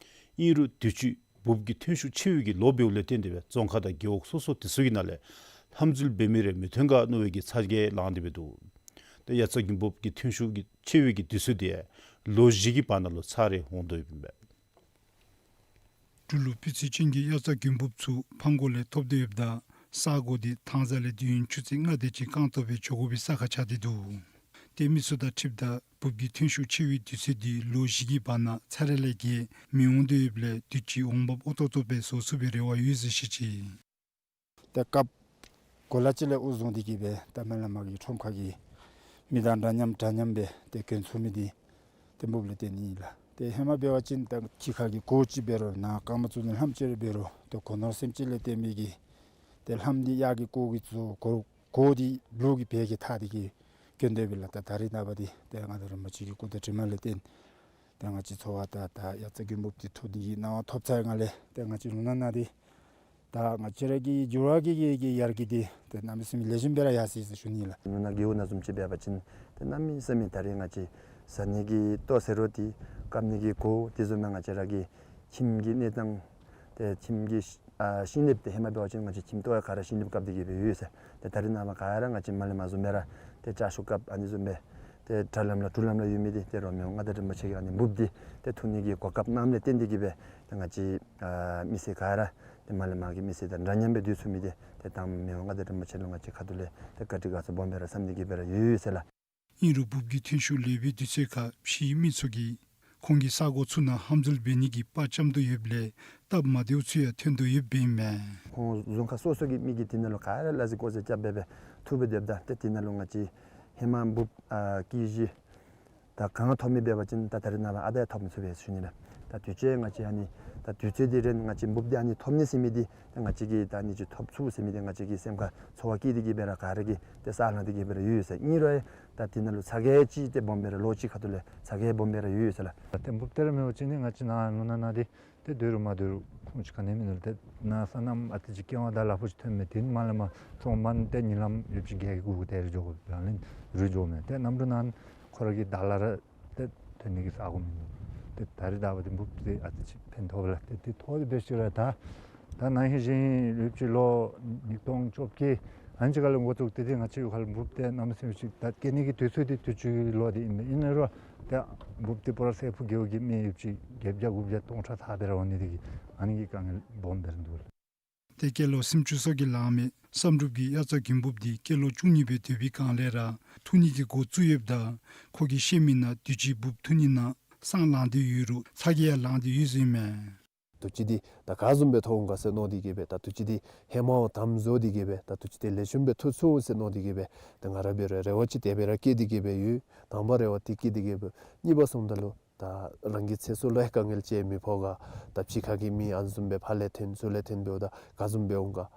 ཨིན་རུང་དུས་ཅི་འབུབ་ཀྱི་ཐོན་ཤུགས་ཆེ་བའི་གི་ལོ་འབདཝ་ལས་བརྟེན་ཏེ་སྦེ་རྫོང་ཁག་དང་རྒེད་འོག་སོ་སོ་དེ་ཚུ་གི་ནང་ལས་ལྷམ་འཛུལ་འབད་མི་རེ་མི་ཐོན་ག་མནོ་བའི་གི་ཚ་གྱང་ལངས་ཏེ་སྦེ་འདུག། དེ་དབྱར་རྩྭ་དགུན་འབུབ་ཀྱི་ཐོན་ཤུགས་ཀྱི་ཆེ་བའི་གི་དུས་ཚོད་དེ་ལོ་བཞི་གི་བར་ན་ལུ་ཚར་རེ་འོང་དོ་ཡོདཔ་ཨིན་པས། འབྲུག་ལུ་སྤུས་ཚད་ཅན་གྱི་དབྱར་རྩྭ་དགུན་འབུབ་ཚུ་ཕང་སྒོ་ལས་ཐོབ་སྟེ་ཡོདཔ་ད་ས་སྒོ་འདི་ཐང་རྩ་ལས་དུས་ཡུན་ཆུ་ཚོད་ལྔ་དེ་ཅིག་རྐང་སྟོང་སྦེ་འགྱོ་དགོ་པའི་ས་ཁར་ཆགས་ཏེ་འདུག། ཏེ་མི་ཚུ་དང་འཁྲིལཝ་ད་འབུབ་ཀྱི་ཐོན་ཤུགས་ཆེ་བའི་དུས་ཚོད་འདི་ལོ་བཞི་གི་བར་ན་ཚར་རེ་ལས་བརྒལ་མི་འོང་དོ་ཡོདཔ་ལས་དུས་ཅི་འོང་འབབ་ཨོ་ཏོག་ཏོ་སྦེ་བཟོ་ཚུགས་པའི་རེ་བ་ཡོད་ཟེར་བཤད་ཅི། ཏེ་སྐབས་གོ་ལ་ཅིག་ལས་དབུ་བཟུང་སྟེ་གིས་སྦེ་ཏེ་མ་ལས་མར་གྱི་ཁྲོམ་ཁ་གི་མི་དང་འདྲ་མཉམ་འདྲ་མཉམ་སྦེ་ཏེ་གྱོན་ཚུགས་མི་འདི་ཏེ་འབུབ་ལས་བརྟེན་ནི་ཨིན་ལགས། ཏེ་ཧེ་མ་འབད་བ་ཅིན་ཏེ་ཕྱི་ཁ་གི་གོ་ཅིག་འབད་རུང་ནང་རྐངམ་བཙུགས་ནི་ལྷམ་ཅིག་རེ་འབད་རུང་ཏེ་གོ་ནོར་སེམས་ཅན་ལས་བརྟེན་མི་གི་ཏེ་ལྷམ་འདི་གཡག་གི་གོ་གིས་བཟོ། གོ་གོ་འདི་ལུག་གི་བལ་གྱིས་འཐག་སྟེ་གིས་གྱོན་དོ་ཡོདཔ་ལགས། ད་ད་རེས་ནངས་པ་འདི་ཏེ་མངའ་བདག་རིན་པོ་ཆེ་གི་སྐུ་ཚེ་དྲིན་ལས་བརྟེན་ཏེ་ང་བཅས་འཚོ་བ་དང་ད་དབྱར་རྩྭ་དགུན་འབུབ་འདི་འཐུ་ནི་གི་གནང་བ་ཐོབ་ཚར་ཡི་ལས་ཏེ་ང་བཅས་ལུ་ན་ནང་འདི་ད་ང་བཅས་ར་གི་འགྱུར་བ་གི་གི་གི་ཡར་རྒྱས་འདི་ཏེ་གནམ་མེད་ས་མེད་ལེགས་ཤོམ་སྦེ་ར་ཡར་སོ་ཡི་ཟེར་ཞུ་ནི་ལགས། ལུ་ན་རྒེད་འོག་ནང་བཟུམ་ཅིག་འབད་བ་ཅིན་ཏེ་གནམ་མེད་ས་མེད་ད་རེས་ང་བཅས་བཟའ་ནི་གི་ལྟོ་ཟེར་རུང་འདི་བཀབ་ནི་གི་གོ་དེ་བཟུམ་མའི་ང་བཅས་ར་གི་ཁྱིམ་གྱི་གནས་སྟངས་ཏེ་ཁྱིམ་གྱི་ཨ་ཤིང་ལེབ་དེ་ཧེ་མ་འབད་བ་ཅིན་ང་བཅས་ཁྱིམ་ལྟོ་ཡང་ག་ར་ཤིང་ལེབ་བཀབ་སྟེ་གིས་སྦེ་ཡོད་ཟེར། ཏེ་ད་རེས་ནངས་པ་ག་ར་ང་བཅས་མ་ལས་མར་བཟུམ་སྦེ་ར་ཏེ་ལྕགས་ཤོག་བཀབ་ཨ་ནི་བཟུམ་སྦེ་ཏེ་དྲ་ལམ་ལ་དྲུག་ལམ་ལ་ཡོད་མི་འདི་ཏེ་རོགས་མི་དབང་མངའ་བདག་རིན་པོ་ཆེ་གིས་ཨ་ནི་འབུབ་འདི་ཏེ་འཐུ་ནི་གི་གོ་སྐབས་གནངམ་ལས་བརྟེན་ཏེ་གིས་སྦེ་ཏེ་ང་བཅས་ཨ་མི་སེར་ག་ར་ཏེ་མ་ལས་མར་གྱི་མི་སེར་དང་འདྲ་མཉམ་སྦེ་སྡོད་ཚུགས་མི་འདི་ཏེ་ད་མི་དབང་མངའ་བདག་རིན་པོ་ཆེ་ལུ་ང་བཅས་ཁ་ཐུག་ལས་ཏེ་བཀའ་དྲིན་དགའ་ཚོར་སྦོམ་སྦེ་ར་བསམ་སྟེ་གིས་སྦེ་ར་ཡོད་ཡོད་ཟེར་ལགས། ཨིན་རུང་འབུབ་ཀྱི་ཐོན་ཤུགས་ལེགས་པའི་དུས་ཚོད་ཁར་ཕྱིའི་མི་ཚུ་གིས་ཁོང་གི་ས་གོ་ཚུ་ནང་ཧམ་འཛུལ་འབད་ནི་གི་པར་རྐྱབ་དོ་ཡོདཔ་ལས་སྟབས་མ་བདེཝ་ཚུ་ཡང་ཐོན་དོ་ཡོདཔ་ཨིན་མས། ཁོང་རྫོང་ཁག་སོ་སོ་གི་མི་གིས་དེ་ནང་ལུ་ག་ར་ལག་འཛིན་སྐོར་ཟེར་རྐྱབ་སྦེ་སྦེ་འཐུ་སྦེ་སྡོདཔ་ད་ཏེ་དེ་ནང་ལུ་ང་བཅས་ཧེ་མ་འབུབ་ཨ་ཀེ་ཇི་ད་གང་ཐོབ་མི་འབད་བ་ཅིན་ད་ད་རེས་ནངས་པ་ཨ་རྟག་ཐོབ་མི་ཚུགས་པས་ཟེར་ཞུ་ནི་ལགས། ད་དུས་ཅི་ང་བཅས་ཨ་ནི་ད་དུས་ཚོད་འདི་རན་ང་བཅས་འབུཔ་འདི་ཨ་ནི་ཐོབ་ནི་ཟེར་མི་འདི་ད་ང་བཅས་ཀྱིས་ད་ཨ་ནི་ཅིག་ཐོབ་ཚུགས་ཟེར་མི་འདི་ང་བཅས་ཀྱིས་སེམས་ཁར་ཚོར་བ་བསྐྱེད་དེ་གི་སྦེ་ར་ག་ར་གིས་ཏེ་ས་ལང་སྟེ་གི་སྦེ་ར་ཡོད་ཡོད་ཟེར། ཨིན་རུང་ད་དེ་ནང་ལུ་ཚ་གྱང་ཅིག་ཏེ་སྦོམ་སྦེ་ར་ལོ་གཅིག་ཁ་ཐུག་ལས་ཚ་གྱང་སྦོམ་སྦེ་ར་ཡོད་ཡོད་ཟེར་ལགས། ཏེ་འབུཔ་དེ་ར་མེད་པ་ཅིན་ནི་ང་བཅས་ནཱ་ལུ་ནང་ན་འདི་ཏེ་སྡོད་རུང་མ་སྡོད་རུང་ཁུངས་ཅིག་ག་ནི་མིན་ནུག། ཏེ་ནཱ་སོ་ནམ་ཨ་ཙི་ཅིག་སྐྱེ་བ་དང་ལ་ཕུག་ཅིག་ཐོན་མས། དེ་མ་ལས་མར་ཚོང་མ་ཏེ་ཉིན་ལམ་ཡོདཔ་ཅིག་བརྒལ་གྱི་སྒུག་སྟེ་ར་འགྱོ་དགོ་པས། ཨ་ནི་རུལ་འགྱོཝ་མས། ཏེ་གནམ་གྲུ་ནང་ཁོ་ར་གི་བདའ་ལ་ར་ཏེ་ཐོན་ནི་གི་ས་གོ་མིན་འདུག། ཏེ་ད་རེས་ད་བར་དུ་འབུཔ་དེ་ཨ་ཙི་ཅིག་ཕན་ཐོགས་ལགས། ཏེ་དེ་ཐོག་དེ་འབད་ཞིནམ་ར་ད་ད་ནཱ་ཧེ་བཞིན་ཡོདཔ་ཅིག་ལོ་ཉིས་སྟོང་བཅོ་བརྒྱད་ཨ་ནི་ཅིག་ཁ་ལས་འགོ་བཙུགས་ཏེ་ཏེ་ང་བཅས་ཡུལ་ཁ་ལུ་འབུཔ་དེ་གནམ་མེད་ས་མེད་ཅིག་ད་སྐྱེ་ནི་གི་དུས་ཚོད་དེ་དུས་ཅི་གི་ལོ་དེ་ཨིན་མས། ཨིན་རུང་ཏེ་འབུཔ་དེ་སྤ་རོ་སེར་ཕུ་རྒེད་འོག་གི་མི་ཡོདཔ་ཅིག་བརྒྱད་བརྒྱ་དགུ་བརྒྱ་སྟོང་ཕྲག་ཚ་སྦེ་ར་འོང་ནི་དེ་གིས་ཨ་ནི་གི་དཀའ་ངལ་སྦོམ་སྦེ་ར་འདུག་ལགས། ཏེ་སྐྱེས་ལོ་སུམ་ཅུ་སོ་གི་ལང་མི་བསམ་གྲུབ་ཀྱིས་དབྱར་རྩྭ་དགུན་འབུཔ་འདི་སྐྱེས་ལོ་བཅུ་གཉིས་པའི་དུས་པའི་སྒང་ལས་ར་འཐུ་ནི་གི་འགོ་བཙུགས་ཡོདཔ་ད་ཁོ་གིས་བཤད་མི་ནང་དུས་ཅི་འབུཔ་འཐུ་ནི་ནང་སང་ལང་སྟེ་ཡོད་རུང་ཚ་གྱང་ཡང་ལང་སྟེ་ཡོད་ཟེར་ཨིན་མས། དུས་ཅི་འདི་ད་ག་བཟུམ་སྦེ་ཐོབ་འོང་ག་ཟེར་མནོ་སྟེ་གི་སྦེ་ད་དུས་ཅི་འདི་ཧེ་མ་བ་དམ་བཟོ་སྟེ་གི་སྦེ་ད་དུས་ཅི་འདི་ལེགས་ཤོམ་སྦེ་འཐུ་ཚུགས་འོང་ཟེར་མནོ་སྟེ་གི་སྦེ་ད་ང་ར་འབད་རུང་རེ་བ་ཅིག་དེ་སྦེ་ར་བསྐྱེད་དེ་གི་སྦེ་ཡོད། དང་པ་རེ་བ་དེ་བསྐྱེད་དེ་གི་སྦེ་གཉིས་པ་སོངམ་ད་ལུ་ད་རང་གི་ཚེ་སྲོག་ལུ་ཡང་དཀའ་ངལ་ཅིག་མི་ཕོག་ག། ད་ཕྱི་ཁ་གི་མི་ཨ་ནི་བཟུམ་སྦེ་ཕར་ལས་འཐོན་ཚུར་ལས་འཐོན་འབདཝ་ད་ག་བཟུམ་སྦེ་འོང་ག།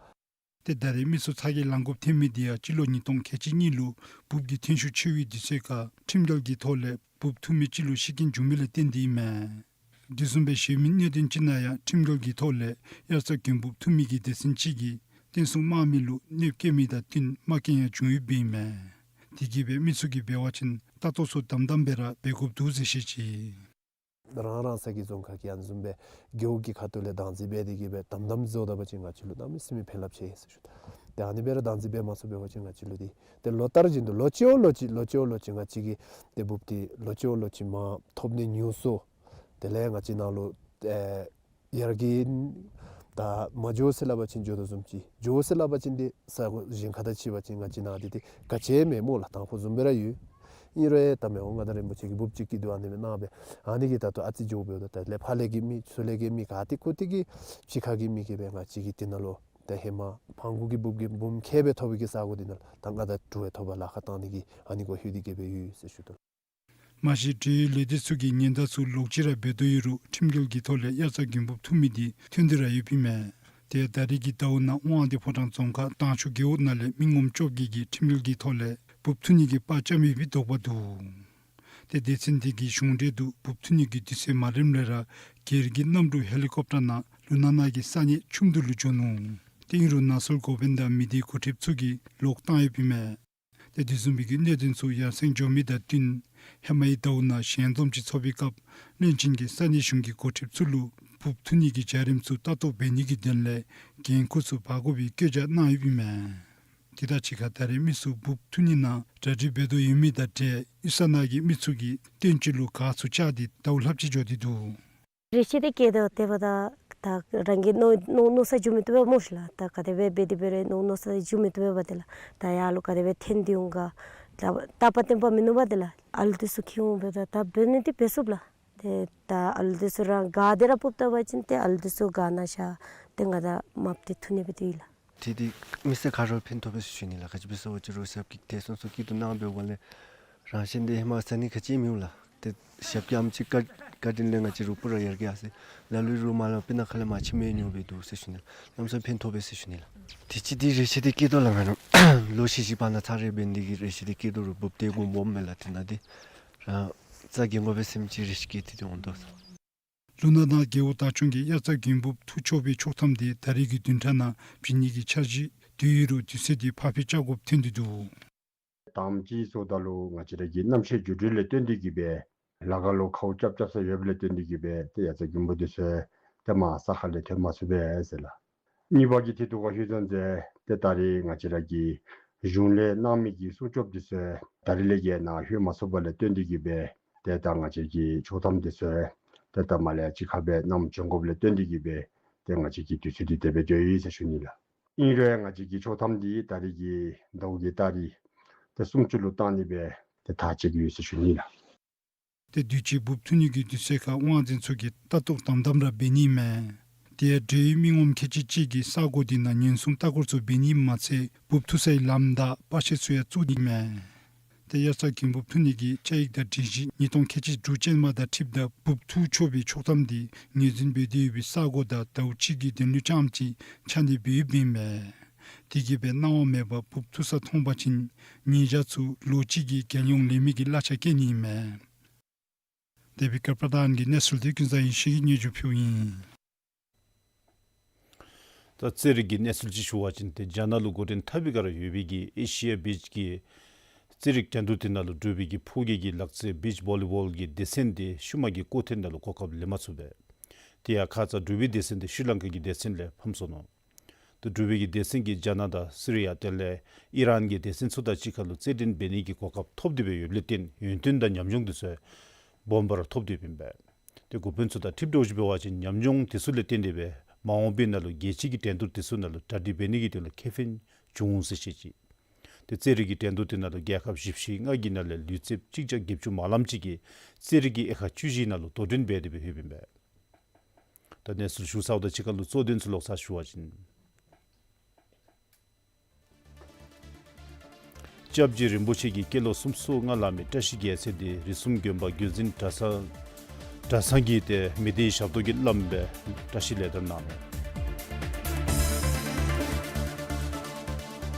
ཏེ་ད་རེས་མི་ཚུ་ཚ་གྱང་ལང་དགོཔ་ཐོན་མི་འདི་ཡང་སྤྱི་ལོ་ཉིས་སྟོང་ཁལ་གཅིག་གཉིས་ལུ་འབུཔ་གི་ཐོན་ཤུགས་ཆེ་བའི་དུས་ཚོད་ཁར་ཁྲིམས་འགལ་གྱི་ཐོག་ལས་འབུཔ་འཐུ་མི་ཅིག་ལུ་ཤི་རྐྱེན་བྱུང་མི་ལས་བརྟེན་ཏེ་ཨིན་མས། དེ་བཟུམ་སྦེ་གཞན་མི་གནད་དོན་ཅིག་ནང་ཡང་ཁྲིམས་འགལ་གྱི་ཐོག་ལས་དབྱར་རྩྭ་དགུན་འབུཔ་འཐུ་མི་གི་སྡེ་ཚན་ཅིག་གིས་རྟེན་གསུམ་དམག་མི་ལུ་གནོདཔ་བཀལ་མི་དང་བསྟུན་དམག་རྐྱེན་ཡང་བྱུང་ཡོདཔ་ཨིན་མས། དེ་གིས་སྦེ་མི་ཚུ་གིས་འབད་བ་ཅིན་ལྟ་རྟོག་ཚུ་དམ་དམ་སྦེ་ར་འབད་དགོཔ་འདུག་ཟེར་བཤད་ཅི། རང་རང་ས་གི་རྫོང་ཁག་གི་ཨ་ནི་བཟུམ་སྦེ་རྒེད་འོག་གི་ཁ་ཐུག་ལས་བདག་འཛིན་འབད་དེ་གི་སྦེ་དམ་དམ་བཟོ་ད་པ་ཅིན་ང་བཅས་ལུ་གནམ་མེད་ས་མེད་ཕན་རླབས་ཆེ་ཟེར་ཞུ། ཏེ་ཨ་ནི་སྦེ་ར་བདག་འཛིན་འབད་མ་ཚུགས་པ་ཅིན་ང་བཅས་ལུ་འདི་ཏེ་ལོ་ལྟར་བཞིན་དུ་ལོ་གཅིག་བ་ལོ་གཅིག་ལོ་གཅིག་བ་ལོ་གཅིག་ང་བཅས་ཀྱི་ཏེ་འབུཔ་འདི་ལོ་གཅིག་བ་ལོ་གཅིག་མར་ཐོབ་ནི་ཉུང་སུ། དེ་ལས་ང་བཅས་ནང་ལུ་ཨེ་ཡར་རྒྱས་ད་མ་འགྱོ་ཟེར་སླབ་པ་ཅིན་འགྱོ་དོ་བཟུམ་ཅིག། འགྱོ་ཟེར་སླབ་པ་ཅིན་འདི་ས་གོ་གཞན་ཁ་ཐུག་ཕྱད་པ་ཅིན་ང་བཅས་ནང་འདི་ཏེ་ག་ཅི་མེད་སྨོ་ལགས། དང་ཕུ་བཟུམ་སྦེ་ར་ཡོད། ཨིན་རུང་ཨེ་ད་མི་དབང་མངའ་བདག་རིན་པོ་ཆེ་གིས་འབུཔ་ཅིག་སྐྱིད་སྡུག་ཨ་ནི་སྦེ་གནང་སྦེ་ཨ་ནི་གིས་ད་ལྟོ་ཨ་ཙི་འགྱོཝ་འབདཝ་ད་ད་ལས་ཕར་ལས་ཀྱི་མི་ཚུར་ལས་ཀྱི་མི་ག་ཏེ་ཁུ་ཏེ་གི་ཕྱི་ཁ་གི་མི་གིས་སྦེ་ང་བཅས་ཀྱི་འདི་ནང་ལུ་ད་ཧེ་མ་ཕང་གུ་གི་འབུཔ་གི་འབུམ་ཁལ་སྦེ་ཐོབ་པའི་གི་ས་གོ་འདི་ནང་ལུ་ད་ང་ད་དྲུག་སྦེ་ཐོབ་པར་ལཱ་ཁག་བཏང་ནི་གི་ཨ་ནི་གོ་ལྷོད་དེ་གི་སྦེ་ཡོད་ཟེར་ཞུ་དོ། མ་གཞི་འབྲེལ་ཡོད་ལས་སྡེ་ཚུ་གིས་ཉེན་བརྡ་ཚུ་ལོག་ཅི་ར་འབད་དོ་ཡོད་རུང་ཁྲིམས་འགལ་གྱི་ཐོག་ལས་དབྱར་རྩྭ་དགུན་འབུཔ་འཐུ་མི་འདི་ཐོན་ཏེ་ར་ཡོདཔ་ཨིན་མས། ཏེ་ད་རེས་ཀྱི་ཟླཝ་ནང་དབང་འདུས་ཕོ་བྲང་རྫོང་ཁག་དང་ཕྱོགས་རྒེད་འོག་ནང་ལས་མི་ངོམ་བཅོ་བརྒྱད་ཀྱིས་ཁྲིམས་འགལ་གྱི་ཐོག་ལས་འབུཔ་འཐུ་ནི་གི་པར་རྐྱབ་ཡོད་པའི་དོགས་པ་འདུག། ཏེ་སྡེ་ཚན་འདི་གིས་གཞུང་འབྲེལ་དུ་འབུཔ་འཐུ་ནི་གི་དུས་ཚོད་མ་རནམ་ལས་ར་སྒེར་གྱི་གནམ་གྲུ་ཧེ་ལི་ཀོབ་ཊར་ནང་ལུ་ནང་ན་གི་ས་གནས་ཁྱུམ་དུ་ལུ་འགྱོ་ནུག། ཏེ་ཨིན་རུང་ནང་སྲོལ་འགོ་དཔོན་དང་མི་སྡེའི་འགོ་ཁྲིདཔ་ཚུ་གིས་ལོག་བཏང་ཡོདཔ་ཨིན་མས། ཏེ་དེ་བཟུམ་མའི་གི་གནད་དོན་ཚུ་ཡར་སེང་འགྱོ་མི་དང་བསྟུན་ཧེ་མའི་ཟླཝ་ནང་ཞལ་འཛོམས་ཅིག་ཚོགས་པའི་སྐབས་བློན་ཆེན་གྱིས་ས་གནས་གཞུང་གི་འགོ་ཁྲིདཔ་ཚུ་ལུ་འབུཔ་འཐུ་ནི་གི་བྱ་རིམ་ཚུ་ལྟ་རྟོག་འབད་ནི་གི་དོན་ལས་འགན་ཁུར་ཚུ་འབག་དགོ་པའི་བཀོད་རྒྱ་གནང་ཡོདཔ་ཨིན་མས། དེ་དང་གཅིག་ཁར་ད་རེས་མི་ཚུ་འབུཔ་འཐུ་ནི་ནང་གྲ་སྒྲིག་འབད་དོ་ཡོད་མི་དང་འབྲེལ་གཡུས་ས་ནང་གི་མི་ཚུ་གིས་སྟོན་དཔྱིད་ལུ་ག་ཚུ་བཅག་སྟེ་ཟླཝ་ལྷགཔ་ཅིག་འགྱོ་སྟེ་འདུག། རེ་ཆེ་སྟེ་སྐྱེས་དོ་དེ་འབདཝ་ད་ད་རང་གི་མནོ་མནོ་མནོ་ས་འགྱོ་མི་བཏུབ་པས་སྨོ་ཤིག་ལགས། ད་ག་དེ་སྦེ་འབད་དེ་འབད་རུང་མནོ་མནོ་ས་འགྱོ་མི་བཏུབ་པས་པ་དེ་ལགས། ད་ཡར་ལུ་ག་དེ་སྦེ་འཐོན་ཏེ་འོང་ག། ད་རྟག་པ་བརྟན་པ་མིན་ནུག་པ་དེ་ལགས། ཨ་ལུ་འདི་ཚུ་ཁྱིད་འོང་འབདཝ་ད་ད་འབད་ནི་འདི་འབད་ཚུགས་ལགས། ཏེ་ད་ཨ་ལུ་འདི་ཚུ་རང་དགའ་སྟེ་ར་འབུཔ་བཏབ་པ་ཅིན་ཏེ་ཨ་ལུ་འདི་ཚུ་དགའ་ནི་ཤར་ཏེ་ང་ད་མར་ཏེ་འཐུ་ནི་སྦེ་ཏེ་ཡོད་ལགས། ཏེ་འདི་མི་སེར་ག་ར་ཕན་ཐོགས་པས་ཟེར་ཞུ་ནི་ལགས། ག་ཅི་འབད་ཟེར་བ་ཅིན་རོགས་ཞབས་ཀྱིས་དེ་སོང་སོང་སྐྱིད་སྡུག་གནང་འབདཝ་ལས་རང་གཞན་འདི་ཧེ་མ་ཟ་ནི་ག་ཅི་མིན་འདུག་ལགས། ཏེ་ཞབས་ཀྱིས་ཨམ་ཅིག་བཀའ་བཀའ་དྲིན་ལས་ང་བཅས་རོགས་པོ་ར་ཡར་རྒྱས་ཡར་སོང་། ལ་ལུ་རོགས་མ་ལ་སྤུ་ན་ཁ་ལས་མར་ཕྱི་མི་ཉོ་སྦེ་འདུག་ཟེར་ཞུ་ནི་ལགས། གནམ་མེད་ས་མེད་ཕན་ཐོགས་པས་ཟེར་ཞུ་ནི་ལགས། དུས་ཅི་འདི་རེ་ཆེ་སྟེ་སྐྱེས་དོ་ལགས། ང་ར་ལོ་བཞི་བཞི་བར་ན་ཚར་རེ་འབད་ནི་འདི་གིས་རེ་ཆེ་སྟེ་སྐྱེས་དོ་རུང་འབུཔ་འདི་གུ་སྦོམ་མས་ལགས། དེ་ནང་འདི་རང་རྩ་འགེངས་དགོ་པས་སེམས་ཅིག་རེ་ཆེ་སྐྱེས་ཏེ་འདི་འོང་དོ། ལུ་ན་དང་རྒེད་འོག་བདག་སྐྱོང་གིས་དབྱར་རྩྭ་དགུན་འབུཔ་འཐུ་ཆོག་པའི་ཆོག་ཐམ་དེ་ད་རེས་ཀྱི་བདུན་ཕྲག་ནང་བྱིན་ནི་གི་འཆར་གཞི་དེ་ཡོད་རུང་དུས་ཚོད་དེ་ཕར་འཕུལ་རྐྱབ་དགོཔ་ཐོན་ཏེ་འདུག། དང་པ་ཅིག་ཟེརཝ་ད་ལུ་ང་བཅས་ར་གི་གནམ་གཤིས་འགྱུར་འགྲོས་ལས་བརྟེན་ཏེ་གི་སྦེ་ལ་ཁ་ལུ་ཁཝ་རྐྱབ་རྐྱབ་ས་ཡོདཔ་ལས་བརྟེན་ཏེ་གི་སྦེ་ཏེ་དབྱར་རྩྭ་དགུན་འབུཔ་འདི་ཚུ་ཏེ་མར་ས་ཁ་ལས་ཐོན་མ་ཚུགས་པས་ཟེར་ལགས། གཉིས་པ་གི་ཐད་དུ་ཁར་ལྷོད་ཙང་ཏེ་ད་རེས་ང་བཅས་ར་གི་གཞུང་ལས་གནང་མི་གི་སྲུང་སྐྱོབ་འདི་ཚུ་ད་རེས་ལས་ཀྱི་ནང་ལྷོད་མ་ཚུགས་པ་ལས་བརྟེན་ཏེ་གི་སྦེ་ཏེ་ད་ང་བཅས་ཀྱི་ཆོག་ཐམ་འདི་ཚུ་ཏེ་ད་མར་ལས་ཅིག་ཁར་སྦེ་བསྣམ་བྱོན་དགོཔ་ལས་བརྟེན་ཏེ་གི་སྦེ་ཏེ་ང་བཅས་ཀྱི་དུས་ཚོད་འདི་དེ་སྦེ་འགྱོ་ཡི་ཟེར་ཞུ་ནི་ལགས། ཨིན་རུང་ང་བཅས་ཀྱི་ཆོག་ཐམ་འདི་ད་རེས་ཀྱི་ཟླཝ་གི་ཏ་རིག་ཏེ་སུམ་ཅུ་ལུ་བཏང་ནི་སྦེ་ཏེ་ཐག་བཅད་ཡོད་ཟེར་ཞུ་ནི་ལགས། ཏེ་དུས་ཅི་འབུཔ་འཐུ་ནི་གི་དུས་ཚོད་ཁར་དབང་འཛིན་ཚུ་གིས་ལྟ་རྟོག་དམ་དམ་ར་འབད་ནི་མས། དེ་ཡང་འབྲེལ་ཡོད་མི་ངོམ་ཁལ་གཅིག་གཅིག་གིས་ས་གོ་དེ་ནང་ཉེན་སྲུང་ལྟ་སྐོར་ཚུ་འབད་ནི་མ་ཚད་འབུཔ་འཐུ་སའི་ལམ་བདའ་པར་ཆས་ཚུ་ཡང་བཙུགས་ནི་མས། ཏེ་དབྱར་རྩྭ་དགུན་འབུབ་འཐུ་ནི་གི་བཅའ་ཡིག་དང་སྒྲིག་གཞི་ཉིས་སྟོང་ཁལ་གཅིག་དྲུག་ཅན་མ་དང་འཁྲིལཝ་ད་འབུབ་འཐུ་ཆོག་པའི་ཆོག་ཐམ་འདི་ངོས་འཛིན་འབད་དེ་ཡོད་པའི་ས་གོ་དང་ཟླཝ་གཅིག་གི་དོན་ལུ་རྐྱངམ་ཅིག་ཆ་གནས་འབད་ཡོདཔ་ཨིན་མས། དེ་གིས་སྦེ་གནང་བ་མེད་པར་འབུབ་འཐུ་ས་མཐོང་པ་ཅིན་ཉེས་བྱ་ཚུ་ལོ་གཅིག་གི་རྒྱལ་ཡོངས་ལས་མི་གི་གླ་ཆ་བཀལ་ནི་ཨིན་མས། དེ་སྦེ་ཀར་པ་ཐང་གི་གནས་ཚུལ་འདི་ཀུན་བཟང་ཡེ་ཤེས་ཀྱིས་སྙན་ཞུ་ཕུལཝ་ཨིན། ད་རྩེད་རིགས་ཀྱི་གནས་ཚུལ་ཅིག་ཞུ་བ་ཅིན་ཏེ་རྒྱ་ནག་ལུ་འགོ་འདྲེན་འཐབ་པའི་སྒང་ར་ཡོད་པའི་གི་ཨེ་ཤི་ཡ་བིཅ་གི་རྩེད་རིགས་འགྲན་བསྡུར་དེ་ནང་ལུ་འབྲུག་པའི་གི་ཕོ་རྒྱས་ཀྱི་ལག་རྩེད་བིཅ་བོ་ལི་བོལ་གྱི་སྡེ་ཚན་དེ་ཤུལ་མ་གི་སྐོར་ཐེངས་ནང་ལུ་གོ་སྐབས་ལེན་མ་ཚུགས་པས། དེ་ཡང་ཁ་ཙ་འབྲུག་པའི་སྡེ་ཚན་དེ་ཤྲི་ལང་ཀ་གི་སྡེ་ཚན་ལས་ཕམ་སོ་ནུག། ཏེ་འབྲུག་པའི་གི་སྡེ་ཚན་གྱིས་རྒྱ་ནག་དང་སི་རི་ཡ་དེ་ལས་ཨི་རན་གྱི་སྡེ་ཚན་ཚུ་དང་གཅིག་ཁར་ལུ་རྩེད་འགྲན་འབད་ནི་གི་གོ་སྐབས་ཐོབ་སྟེ་སྦེ་ཡོདཔ་ལས་བརྟེན་ཡོན་ཏན་དང་ཉམས་མྱོང་དེ་ཚུ་སྦོམ་སྦེ་ར་ཐོབ་སྟེ་ཡོདཔ་ཨིན་པས། ཏེ་འགོ་དཔོན་ཚུ་དང་འཁྲིལ་དོ་ཅིག་འབད་བ་ཅིན་ཉམས་མྱོང་དེ་ཚུ་ལས་བརྟེན་ཏེ་སྦེ་མ་འོངས་པའི་ནང་ལུ་རྒྱལ་སྤྱི་གི་འགྲན་བསྡུར་དེ་ཚུ་ནང་ལུ་གྲ་སྒྲིག་འབད་ནི་གི་དོན་ལུ་ཁེ་ཕན་འབྱུང་འོང་ཟེར་བཤད་ཅི། ཏེ་རྩེད་རིགས་ཀྱི་འགྲན་བསྡུར་དེ་ནང་ལུ་རྒྱལ་ཁབ་བཞི་བཅུ་ཞེ་ལྔ་གི་ནང་ལས་ལུས་རྩལཔ་གཅིག་བརྒྱ་བརྒྱད་ཅུ་མ་ལངམ་ཅིག་གིས་རྩེད་རིགས་ཀྱི་དབྱེ་ཁག་བཅུ་བཞི་ནང་ལུ་དོ་འགྲན་འབད་དེ་སྦེ་ཡོདཔ་ཨིན་པས། ད་གནས་ཚུལ་ཞུ་ཚརཝ་དང་གཅིག་ཁར་ལུ་གཙོ་དོན་ཚུ་ལོག་ཚར་ཞུ་བ་ཅིན། སྐྱབས་རྗེ་རིན་པོ་ཆེ་གི་སྐྱེས་ལོ་སུམ་ཅུ་སོ་ལྔ་ལང་མི་བཀྲ་ཤིས་རྒྱལ་མཚན་དེ་རིགས་གསུམ་དགོན་པ་བརྒྱུད་འཛིན་གྲྭ་ཚང་གྲྭ་ཚང་གི་ཏེ་མི་སྡེའི་ཞབས་ཏོག་གི་བླམ་སྦེ་བཀྲ་ཤིས་ལས་དོན་གནང་ནུག།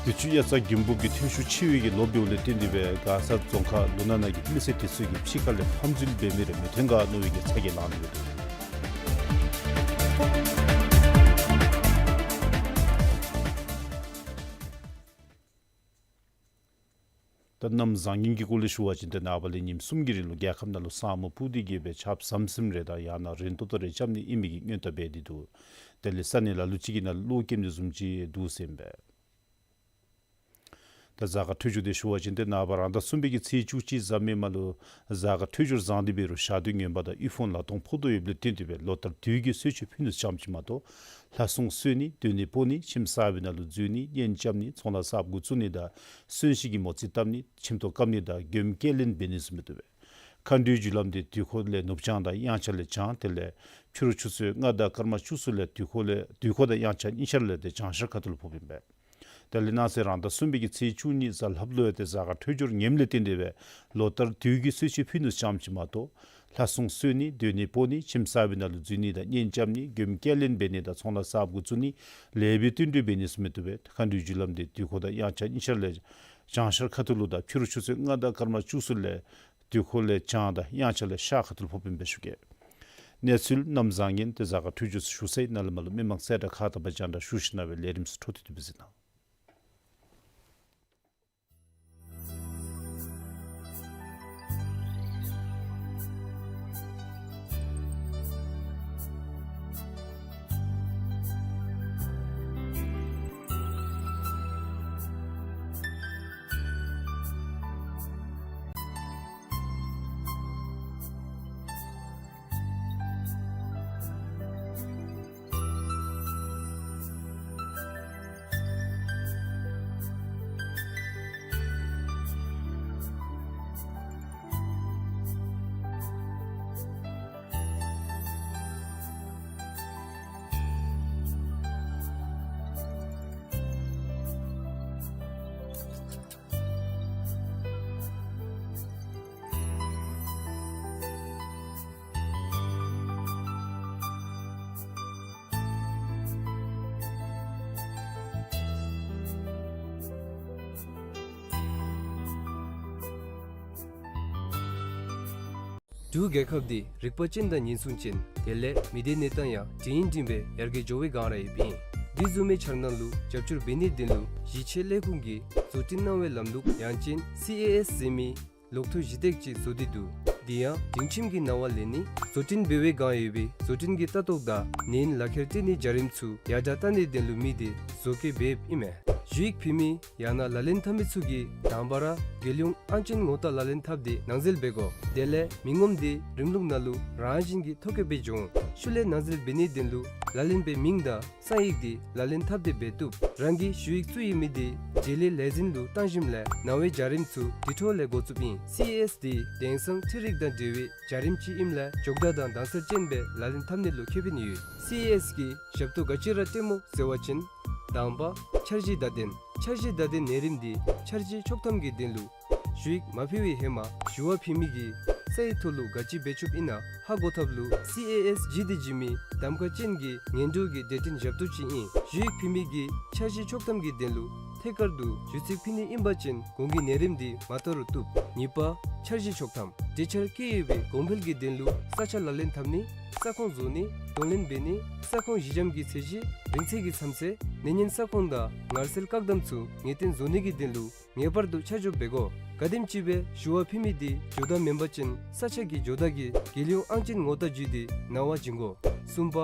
དུས་ཅི་དབྱར་རྩྭ་དགུན་འབུབ་ཀྱི་ཐོན་ཤུགས་ཆེ་བའི་གི་ལོ་འབདཝ་ལས་བརྟེན་ཏེ་སྦེ་མགར་ས་རྫོང་ཁག་ལུང་ནག་ནང་གི་མི་སེར་དེ་ཚུ་གིས་ཕྱི་ཁ་ལས་ཕམ་འཛུལ་འབད་མི་རེ་མི་ཐོན་ག་མནོ་བའི་གི་ཚ་གྱང་ལང་ནི་ཡོད། ད་གནམ་བཟང་ངན་གྱི་སྐོར་ལས་ཞུ་བ་ཅིན་ཏེ་ནངས་པ་ལས་ཉིནམ་གསུམ་གྱི་རིང་ལུ་རྒྱལ་ཁབ་ནང་ལུ་ས་སྨུག་སྤུབས་ཏེ་གིས་སྦེ་ཆརཔ་ཟམ་ཟིམ་རེ་དང་ཡང་ན་རན་ཏོག་ཏོ་རེ་རྐྱབ་ནི་ཨིན་མི་གི་སྔོན་བརྡ་འབད་དེ་འདུག། དེ་ལས་ས་གནས་ལ་ལུ་ཅིག་གི་ནང་ལུ་གློག་ཀེམ་ནི་བཟུམ་ཅིག་འདུག་ཟེར་ཨིན་པས། ད་གཟའ་སྐར་འཕྲོད་སྦྱོར་དེ་ཞུ་བ་ཅིན་ཏེ་ནངས་པ་རང་ཟླ་གསུམ་པའི་གི་ཚེས་བཅུ་གཅིག་གཟའ་མིག་དམར་ལུ་གཟའ་སྐར་འཕྲོད་སྦྱོར་བཟང་སྟེ་འབད་རུང་ཞག་དུས་ངན་པ་དང་དབུལ་ཕོངས་ལ་དོན་ཕོག་དོ་ཡོདཔ་ལས་བརྟེན་ཏེ་སྦེ་ལོ་ལྟར་དུས་ཀྱི་གསོལ་མཆོད་ཕུལ་ནི་ཙམ་ཅིག་མ་གཏོགས་ལྷ་སྲུང་གསོལ་ནི་སྡོད་གནས་སྤོ་ནི་ཁྱིམ་གསར་པའི་ནང་ལུ་འཛུལ་ནི་གཉེན་རྐྱབ་ནི་ཚོང་ལཱ་གསརཔ་འགོ་བཙུགས་ནི་དང་གསོན་གཤིན་གྱི་མོ་རྩིས་བཏབ་ནི་ཁྱིམ་ཐོག་བཀབ་ནི་དང་མགྱོནམ་སྐྱེལ་ལེན་འབད་ནི་ཚུ་མི་བཏུབ་པས། མཁའ་འགྲོའི་རྒྱུ་ལམ་དེ་དུས་འཁོར་ལས་ནུབ་བྱང་དང་དབྱངས་འཆར་ལས་བྱང་དེ་ལས་ཕྱི་རུ་ཆུ་ཚོད་ལྔ་དང་སྐར་མ་བཅུ་གསུམ་ལས་དུས་འཁོར་ལས་དུས་འཁོར་དང་དབྱངས་འཆར་གཉིས་ཆ་ལས་ཏེ་བྱང་ཤར་ཁ་ཐུག་ལུ་ཕོགཔ་ཨིན་པས། དེ་ལས་གནངས་ཚེ་རང་ཟླ་གསུམ་པའི་གི་ཚེས་བཅུ་གཉིས་གཟའ་ལྷགཔ་ལུ་ཡང་ཏེ་གཟའ་སྐར་འཕྲོད་སྦྱོར་ངནམ་ལས་བརྟེན་ཏེ་སྦེ་ལོ་ལྟར་དུས་ཀྱི་གསོལ་མཆོད་ཕུལ་ནི་ཙམ་ཅིག་མ་གཏོགས་ལྷ་སྲུང་གསོལ་ནི་སྡོད་གནས་སྤོ་ནི་ཁྱིམ་གསར་པའི་ནང་ལུ་འཛུལ་ནི་དང་གཉེན་རྐྱབ་ནི་མགྱོནམ་སྐྱེལ་ལེན་འབད་ནི་དང་ཚོང་ལཱ་གསརཔ་འགོ་བཙུགས་ནི་ལེགས་པའི་བསྟུན་གྲོས་འབད་ནི་ཚུ་མི་བཏུབ་པས། མཁའ་འགྲོའི་རྒྱུ་ལམ་དེ་དུས་འཁོར་དང་དབྱངས་འཆར་གཉིས་ཆ་ལས་བྱང་ཤར་ཁ་ཐུག་ལུ་དང་ཕྱི་རུ་ཆུ་ཚོད་ལྔ་དང་སྐར་མ་བཅུ་གསུམ་ལས་དུས་འཁོར་ལས་བྱང་དང་དབྱངས་འཆར་ལས་ཤར་ཁ་ཐུག་ལུ་ཕོགཔ་ཨིན་པས་ཞུ་གེ། གནས་ཚུལ་གནམ་བཟང་ངན་ཏེ་གཟའ་སྐར་འཕྲོད་སྦྱོར་ཚུ་ཞུ་ཚར་ཡི། ནཱ་ལས་མར་ལུ་མི་མང་གསལ་བསྒྲགས་ཁག་དང་པ་རྒྱང་བསྒྲགས་ཞུ་ཞིནམ་ལས་ལས་རིམ་ཚུ་འཕྲོ་མཐུད་དེ་སྦེ་གཟིགས་གནང་། འབྲུག་རྒྱལ་ཁབ་འདི་རིག་པ་ཅན་དང་ཉེན་སྲུང་ཅན་དེ་ལས་མི་སྡེ་གནས་སྟངས་ཡང་འབྲིང་འབྲིང་སྦེ་ཡར་རྒྱས་འགྱོ་བའི་སྒང་ར་ཡོདཔ་ཨིན། འདི་བཟུམ་མའི་འཆར་སྣང་ལུ་རྒྱབ་སྐྱོར་འབད་ནིའི་དོན་ལུ་གཞིས་བྱེས་ལས་ཁུངས་ཀྱིས་བཟོ་སྐྲུན་གནང་བའི་ལམ་ལུགས་ཡང་ཅིན་སི་ཨེ་ཨེསི་ཟེར་མི་ལོག་ཐུག་གཞི་སྟེགས་ཅིག་བཟོ་སྟེ་འདུག། འདི་ཡང་སྒྲིང་ཁྱིམ་གྱི་ནང་ལས་ནི་བཟོ་སྐྲུན་འབད་བའི་སྒང་ཡོད་པའི་བཟོ་སྐྲུན་གྱི་ལྟ་རྟོག་དང་ནན་ལག་ཁྱེར་སྤྲོད་ནིའི་བྱ་རིམ་ཚུ་ཡར་དྲག་བཏང་ནིའི་དོན་ལུ་དམིགས་ཏེ་བཟོ་བཀོད་འབདཝ་ཨིན་མས། ཞུ་ཡིག་ཕུལ་མི་ཡང་ན་ལག་ལེན་འཐབ་མི་ཚུ་གིས་དང་པ་ར་རྒྱལ་ཡོངས་ཨང་ཅན་ངོ་རྟགས་ལག་ལེན་འཐབ་སྟེ་ནང་འཛུལ་འབད་དགོ། དེ་ལས་མི་ངོམ་དེ་རིམ་ལུགས་ནང་ལུ་རང་བཞིན་གྱིས་ཐོ་བཀོད་འབད་འགྱོ་འོང་། ཤུལ་ལས་ནང་འཛུལ་འབད་ནིའི་དོན་ལུ་ལག་ལེན་པའི་མིང་དང་གསང་ཡིག་དེ་ལག་ལེན་འཐབ་སྟེ་འབད་བཏུབ། རང་གི་ཞུ་ཡིག་བཙུགས་ཡོད་མི་དེ་རྗེས་ལས་ལས་འཛིན་ལུ་བཏང་ཞིནམ་ལས་ནང་པའི་བྱ་རིམ་ཚུ་དེ་འཕྲོ་ལས་འགོ་བཙུགསཔ་ཨིན། སི་ཨེ་ཨེསི་དེ་དེང་སང་འཕྲུལ་རིག་དང་འབྲེལ་བའི་བྱ་རིམ་ཅིག་ཨིནམ་ལས་མགྱོགས་དྲགས་དང་དྭངས་གསལ་ཅན་སྦེ་ལག་ལེན་འཐབ་ནི་ལུ་ཁེ་ཕན་ཡོད། སི་ཨེ་ཨེསི་གི་ཞབས་ཏོག་ག་ཅི་ར་སྤྲོདཔ་སྨོ་ཟེར་བ་ཅིན་དང་པ་འཆར་གཞི་བརྡ་དོན། འཆར་གཞི་བརྡ་དོན་ནང་རིམ་དེ་འཆར་གཞི་ཆོག་ཐམ་གྱི་དོན་ལུ་ ཞུ་ཡིག་མ་ཕུལ་བའི་ཧེ་མ་ཞུ་བ་ཕུལ་མི་གིས་སའི་ཐོག་ལུ་ག་ཅི་འབད་བཅུགཔ་ཨིན་ན་ཧ་གོ་ཐབས་ལུ་སི་ཨེ་ཨེསི་ཇི་ཌི་ཇི་མི་གདམ་ཁ་ཅན་གྱི་ངན་འགྲོ་གི་གྲོས་བསྟུན་ཞབས་ཏོག་ཅིག་ཨིན། ཞུ་ཡིག་ཕུལ་མི་གིས་འཆར་གཞི་ཆོག་ཐམ་གྱི་དོན་ལུ་ཐད་ཀར་དུ་ཞུ་ཚིག་ཕུལ་ནི་ཨིན་པ་ཅིན་གོང་གི་ནད་རིམས་འདི་མ་དོ་རུང་བཏུབ། གཉིས་པ་འཆར་གཞི་ཆོག་ཐམ། གྲོས་འཆར་བཀོད་ཡོད་པའི་གོང་འཕེལ་གྱི་དོན་ལུ་ས་ཆ་ལག་ལེན་འཐབ་ནི། ས་ཁོངས་བཟོ་ནི། གདོང་ལེན་འབད་ནི། ས་ཁོངས་གཞི་འགྱམ་གྱི་ཚད་གཞི་རིང་ཚད་ཀྱི་མཚམས་ཚད་ནད་ཉེན་ས་ཁོངས་དང་ངར་སེལ་བཀག་དམ་ཚུ་ངེས་གཏན་བཟོ་ནི་གི་དོན་ལུ་ངེས་པར་དུ་ཆ་འཇོག་འབད་དགོ། ག་དེམ་ཅིག་སྦེ་ཞུ་བ་ཕུལ་མི་འདི་ཇོ་བདག་མེན་པ་ཅིན་ས་ཆ་གི་ཇོ་བདག་གིས་རྒྱལ་ཡོངས་ཨང་ཅན་ངོ་རྟགས་བརྒྱུད་དེ་གནང་བ་བྱིན་དགོ། གསུམ་པ་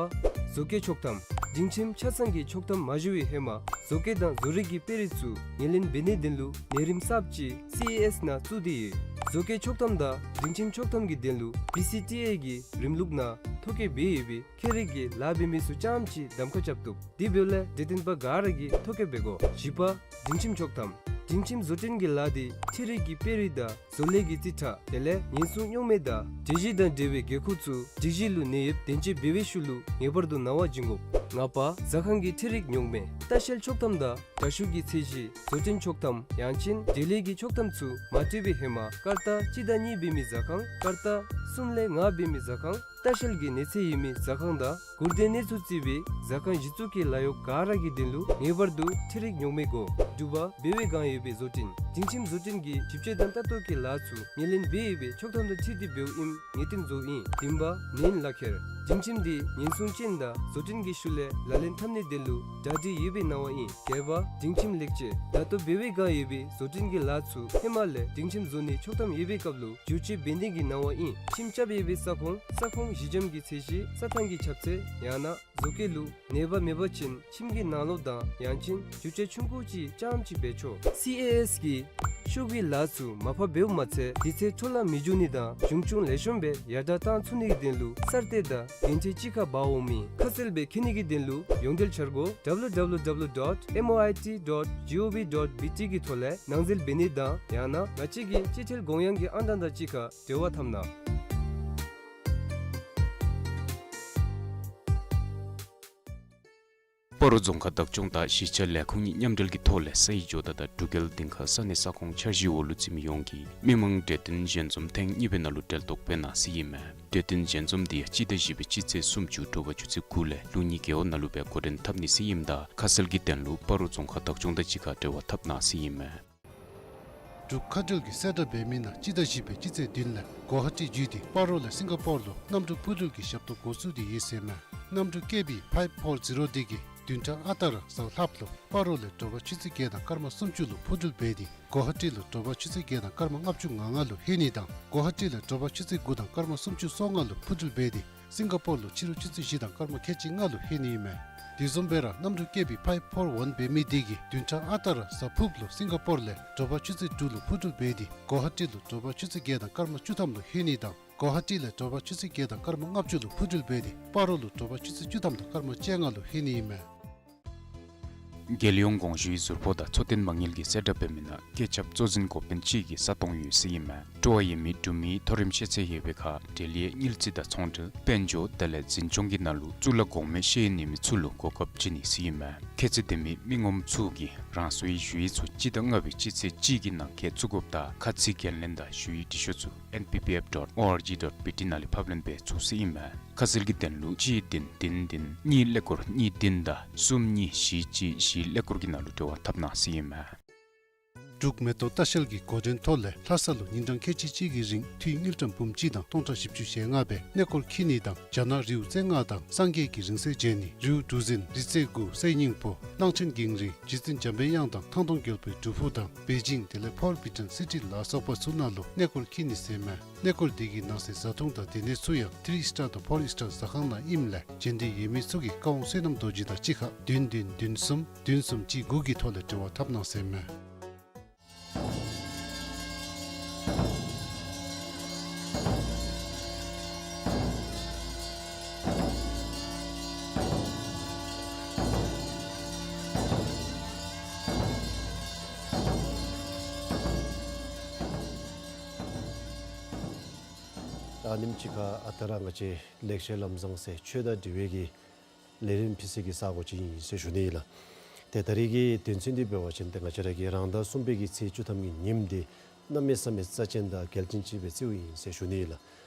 བཟོ་བཀོད་ཆོག་ཐམ། སྡིངས་ཆེམ་ཆ་ཚང་གི་ཆོག་ཐམ་མ་ཞུ་བའི་ཧེ་མ་བཟོ་བཀོད་དང་བཟོ་རིག་གི་དཔེ་རིས་ཚུ་ངོས་ལེན་འབད་ནིའི་དོན་ལུ་ནད་རིམས་གསརཔ་ཅིག་སི་ཨེ་ཨེསི་ནང་བཙུགས་ཏེ་ཡོད། བཟོ་བཀོད་ཆོག་ཐམ་དང་སྡིངས་ཆེམ་ཆོག་ཐམ་གྱི་དོན་ལུ་བི་སི་ཊི་ཨེ་གི་རིམ་ལུགས་ནང་ཐོ་བཀོད་འབད་ཡོད་པའི་ཁྱད་རིག་གི་ལཱ་འབད་མི་ཚུ་རྐྱངམ་གཅིག་གདམ་ཁ་རྐྱབ་བཏུབ། དེ་འབདཝ་ལས་གྲོས་བསྟུན་པ་ག་ར་གིས་ཐོ་བཀོད་འབད་དགོ། བཞི་པ་སྡིངས་ཆེམ་ཆོག་ཐམ། སྡིངས་ཆེམ་བཟོ་སྐྲུན་གྱི་ལཱ་འདི་འཕྲུལ་རིག་གི་དཔེ་རིས་དང་བཟོ་ལས་ཀྱི་རྩིས་ཁྲ་དེ་ལས་ཉེན་སྲུང་རྙོག་མེད་དང་སྒྲིག་གཞི་དང་འབྲེལ་བའི་དགོས་མཁོ་ཚུ་སྒྲིག་གཞི་ལུ་གནས་ཡོདཔ་བདེན་དཔྱད་འབད་བའི་ཤུལ་ལུ་ངེས་པར་དུ་གནང་བ་བྱིན་དགོ། ལྔ་པ་ཟ་ཁང་གི་འཕྲུལ་རིག་རྙོག་མེད། ལྟ་བཤལ་ཆོག་ཐམ་དང་དྲ་ཤུགས་ཀྱི་ཚད་གཞི། བཟོ་སྐྲུན་ཆོག་ཐམ་ཡང་ཅིན་འབྲེལ་ཡོད་ཀྱི་ཆོག་ཐམ་ཚུ་མ་སྤྲོད་པའི་ཧེ་མ་ཀར་ཏ་གཅིག་དང་གཉིས་འབད་མི་ཟ་ཁང་། ཀར་ཏ་གསུམ་ལས་ལྔ་འབད་མི་ཟ་ཁང་། ལྟ་བཤལ་གྱི་གནས་ཚད་ཡོད་མི་ཟ་ཁང་དང་གུར་དེ་གནས་ཚུལ་བརྩི་བའི་ཟ་ཁང་གཞི་བཙུགས་ཀྱི་ལཱ་གཡོག་ག་ར་གི་དོན་ལུ་ངེས་པར་དུ་འཕྲུལ་རིག་རྙོག་མེད་དགོ། དྲུག་པ་འབད་བའི་བསྒང་ཡོད་པའི་བཟོ་སྐྲུན། སྡིངས་ཆེམ་བཟོ་སྐྲུན་གྱི་ཞིབ་དཔྱད་དང་ལྟ་རྟོག་གི་ལཱ་ཚུ་ངོས་ལེན་འབད་ཡོད་པའི་ཆོག་ཐམ་དང་འཁྲིལ་ཏེ་འབདཝ་ཨིནམ་ངེས་གཏན་བཟོཝ་ཨིན། བདུན་པ་ནན་ལག་ཁྱེར། སྡིངས་ཆེམ་འདི་ཉེན་སྲུང་ཅན་དང་བཟོ་སྐྲུན་གྱི་ཤུལ་ལས་ལག་ལེན་འཐབ་ནིའི་དོན་ལུ་གྲ་སྒྲིག་ཡོད་པའི་གནང་བ་ཨིན། བརྒྱད་པ་སྡིངས་ཆེམ་ལེགས་བཅོས། ད་ལྟོ་འབད་བའི་བསྒང་ཡོད་པའི་བཟོ་སྐྲུན་གྱི་ལཱ་ཚུ་ཧེ་མ་ལས་སྡིངས་ཆེམ་བཟོ་ནིའི་ཆོག་ཐམ་ཡོད་པའི་སྐབས་ལུ་བསྒྱུར་བཅོས་འབད་ནིའི་གནང་བ་ཨིན། ཁྱིམ་རྐྱབ་ཡོད་པའི་ས་ཁོངས་ས་ཁོངས་གཞི་འགྱམ་གྱི་ཚད་གཞི་ས་ཐང་གི་ཁྱབ་ཚད་ཡང་ན་བཟོ་བཀོད་ལུ་ནད་པ་མེད་པ་ཅིན་ཁྱིམ་གྱི་ནང་ལོགས་དང་ཡང་ཅིན་བསྒྱུར་བཅོས་ཆུང་ཀུ་ཅིག་རྐྱངམ་གཅིག་འབད་ཆོག། སི་ཨེ་ཨེསི་གིས་ཤོག་གུའི་ལཱ་ཚུ་མར་ཕབ་འབདཝ་མ་ཚད་དུས་ཚོད་འཕྲོ་བརླག་མི་འགྱོ་ནི་དང་གཞུང་ཕྱོགས་ལེགས་ཤོམ་སྦེ་ཡར་དྲག་བཏང་ཚུགས་ནིའི་དོན་ལུ་གསར་གཏོད་དང་འགན་འཁྲི་གཅིག་ཁར་འབག་འོངམ་ཨིན། ཁ་གསལ་སྦེ་མཁྱེན་ནིའི་དོན་ལུ་ཡོངས་འབྲེལ་འཆར་སྒོ་W W W dot M O I T dot G O V dot B T གི་ཐོག་ལས་ནང་འཛུལ་འབད་ནི་དང་ཡང་ན་ང་བཅས་ཀྱི་སྤྱི་ཐེལ་གོང་ཡངས་ཀྱི་ཨང་གྲངས་དང་གཅིག་ཁར་འབྲེལ་བ་འཐབ་གནང་། སྤ་རོ་རྫོང་ཁག་བདག་སྐྱོང་དང་གཞིས་ཆགས་ལས་ཁུངས་གཉིས་མཉམ་འབྲེལ་གྱི་ཐོག་ལས་སའི་ཇོ་བདག་དང་འབྲུག་རྒྱལ་སྡིངས་ཁ་ས་གནས་ས་ཁོངས་འཆར་གཞིའི་འོག་ལུ་འཛུལ་མི་ཡོངས་ཀྱིས་མི་མང་གྲོས་བསྟུན་ཞལ་འཛོམས་ཐེངས་གཉིས་པའི་ནང་ལུ་གྲལ་གཏོགས་འབད་གནང་ཟེར་ཨིན་མས། གྲོས་བསྟུན་ཞལ་འཛོམས་འདི་ཡང་སྤྱི་ཟླ་བཞི་པའི་སྤྱི་ཚེས་སུམ་ཅུ་དྲོ་པ་ཆུ་ཚོད་དགུ་ལས་ལུགས་གཉིས་རྒེད་འོག་ནང་ལུ་སྦེ་འགོ་འདྲེན་འཐབ་ནི་ཟེར་ཨིནམ་ད་ཁ་གསལ་གྱི་དོན་ལུ་སྤ་རོ་རྫོང་ཁག་བདག་སྐྱོང་དང་གཅིག་ཁར་འབྲེལ་བ་འཐབ་གནང་ཟེར་ཨིན་མས། འབྲུག་མཁའ་འགྲུལ་གྱིས་གསལ་བསྒྲགས་འབད་མི་ནང་སྤྱི་ཟླ་བཞི་པའི་སྤྱི་ཚེས་བདུན་ལས་གོ་ཧ་ཊི་བརྒྱུད་དེ་སྤ་རོ་ལས་སིང་ག་པོར་ལུ་གནམ་གྲུ་འཕུར་འགྲུལ་གྱི་ཞབས་ཏོག་འགོ་བཙུགས་ཏེ་ཡོད་ཟེར་མས། གནམ་གྲུ་ཀེ་བི་ཕའིབ་ཕོར་ཛི་རོ་འདི་གིས་བདུན་ཕྲག་ཨ་རྟག་ར་གཟའ་ལྷགཔ་ལུ་སྤ་རོ་ལས་དྲོ་པ་ཆུ་ཚོད་བརྒྱད་དང་སྐར་མ་སུམ་ཅུ་ལུ་འཕུར་འགྲུལ་འབད་དེ་གོ་ཧ་ཊི་ལུ་དྲོ་པ་ཆུ་ཚོད་བརྒྱད་དང་སྐར་མ་ལྔ་བཅུ་ང་ལྔ་ལུ་ལྷོད་ནི་དང་གོ་ཧ་ཊི་ལས་དྲོ་པ་ཆུ་ཚོད་དགུ་དང་སྐར་མ་སུམ་ཅུ་སོ་ལྔ་ལུ་འཕུར་འགྲུལ་འབད་དེ་སིང་ག་པོར་ལུ་ཕྱི་རུ་ཆུ་ཚོད་བཞི་དང་སྐར་མ་ཁལ་གཅིག་ལྔ་ལུ་ལྷོད་ནི་ཨིན་མས། དེ་བཟུམ་སྦེ་ར་གནམ་གྲུ་ཀེ་བི་ཕའིབ་ཕོར་ཝན་འབད་མི་འདི་གིས་བདུན་ཕྲག་ཨ་རྟག་ར་གཟའ་ཕུརཔ་ལུ་སིང་ག་པོར་ལས་དྲོ་པ་ཆུ་ཚོད་དྲུག་ལུ་འཕུར་འགྲུལ་འབད་དེ་གོ་ཧ་ཊི་ལུ་དྲོ་པ་ཆུ་ཚོད་བརྒྱད་དང་སྐར་མ་བཅུ་ཐམ་ལུ་ལྷོད་ནི་དང་གོ་ཧ་ཊི་ལས་དྲོ་པ་ཆུ་ཚོད་བརྒྱད་དང་སྐར་མ་ལྔ་བཅུ་ལུ་འཕུར་འགྲུལ་འབད་དེ་སྤ་རོ་ལུ་དྲོ་པ་ཆུ་ཚོད་བཅུ་ཐམ་དང་སྐར་མ་བཅོ་ལྔ་ལུ་ལྷོད་ནི་ཨིན་མས། རྒྱལ་ཡོངས་དགོངས་ཞུའི་ཟུར་ཕོགས་དང་འཚོ་རྟེན་མ་དངུལ་གྱིས་གསལ་བསྒྲགས་འབད་མི་ནང་བཀོད་ཁྱབ་གཙོ་འཛིན་འགོ་དཔོན་གཅིག་གི་ས་སྟོང་ཡོད་ཟེར་ཨིན་མས། སྤྲོ་བ་ཡོད་མི་འབྲུག་མིའི་མཐོ་རིམ་ཤེས་ཚད་ཡོད་པའི་ཁར་འབྲེལ་ཡོད་དངུལ་རྩིས་དང་ཚོང་འབྲེལ་དཔལ་འབྱོར་དེ་ལས་འཛིན་སྐྱོང་གི་ནང་ལུ་གཙུག་ལག་གོང་མའི་ཤེས་ཡོན་ཡོད་མི་ཚུ་ལུ་གོ་སྐབས་བྱིན་ནི་ཟེར་ཨིན་མས། ཁྱད་ཚད་ལྡན་མི་མི་ངོམ་ཚུ་གིས་རང་སོའི་ཞུ་ཡིག་ཚུ་སྤྱི་ཟླ་ལྔ་པའི་སྤྱི་ཚེས་གཅིག་གི་ནང་འཁོད་བཙུགས་དགོཔ་དང་ཁ་ཚིག་འགན་ལེན་དང་ཞུ་ཡིག་འབྲི་ཤོག་ཚུ་N P P F dot O R G dot B T ནང་ལས་ཕབ་ལེན་འབད་ཚུགས་ཟེར་ཨིན་མས། ཁ་གསལ་གྱི་དོན་ལུ་གཅིག་བདུན་བདུན་བདུན་གཉིས་ཀླད་ཀོར་གཉིས་བདུན་དང་གསུམ་གཉིས་བཞི་གཅིག་བཞི་ཀླད་ཀོར་གྱི་ནང་ལུ་འབྲེལ་བ་འཐབ་གནང་ཟེར་ཨིན་མས། འབྲུག་མེ་ཏོག་ལྟ་བཤལ་གྱི་འགོ་འདྲེན་ཐོག་ལས་ལྷ་ས་ལུ་ཉིན་གྲངས་ཁལ་གཅིག་གཅིག་གི་རིང་འཐུས་དངུལ་ཀྲམ་འབུམ་གཅིག་དང་སྟོང་ཕྲག་བཞི་བཅུ་ཞེ་ལྔ་སྦེ་གནས་སྐོར་འཁྱིད་ནི་དང་རྒྱ་ནག་རིའུ་རྩེ་ལྔ་དང་སངས་རྒྱས་ཀྱི་རིང་བསྲེལ་མཇལ་ནི། རིའུ་གྲུ་གཟིངས་རི་རྩེ་དགུ་གསེར་སྙིང་པོ་གླང་ཆེན་གངས་རི་རྗེ་བཙུན་འཇམ་པའི་དབྱངས་དང་ཐང་སྟོང་རྒྱལ་པོའི་སྒྲུབ་ཕུག་དང་པེ་ཅིང་དེ་ལས་ཕོར་བི་ཊོན་སི་ཊི་ལ་སོགས་པ་ཚུ་ནང་ལུ་གནས་སྐོར་འཁྱིད་ནི་ཟེར་མས། གནས་སྐོར་འདི་གི་ནང་གསེས་བཟའ་འཐུང་དང་སྡོད་གནས་ཚུ་ཡང་ཐིརི་ཨིསི་ཊར་དང་ཕོར་ཨིསི་ཊར་ཟ་ཁང་ནང་ཨིནམ་ལས་བྱོན་འདོད་ཡོད་མི་ཚུ་གིས་བཀའ་དབང་བསོད་ནམས་རྡོ་རྗེ་དང་གཅིག་ཁར་བདུན་བདུན་བདུན་གསུམ་བདུན་གསུམ་གཅིག་དགུ་གི་ཐོག་ལས་འབྲེལ་བ་འཐབ་གནང་ཟེར་མས། ད་ཉིནམ་གཅིག་ཁར་ཨ་རྟག་ར་ང་བཅས་ལེགས་བཤད་ལམ་བཟང་ཟེར་ཆོས་དང་འབྲེལ་བའི་གི་ལས་རིམ་ཕུལ་སའི་གི་ས་གོ་ཅིག་ཨིན་ཟེར་ཞུ་ནི་ཨིན་ལགས། ཏེ་ད་རིས་ཀྱི་དོན་ཚན་འདི་འབད་བ་ཅིན་ཏེ་ང་བཅས་ར་གི་རང་ཟླ་གསུམ་པའི་གི་ཚེས་བཅུ་ཐམ་གྱི་ཉིནམ་འདི་ གནམ་མེད་ས་མེད་རྩ་ཆེན་དང་གལ་ཆེན་ཅིག་སྦེ་བརྩིཝ་ཨིན་ཟེར་ཞུ་ནི་ལགས།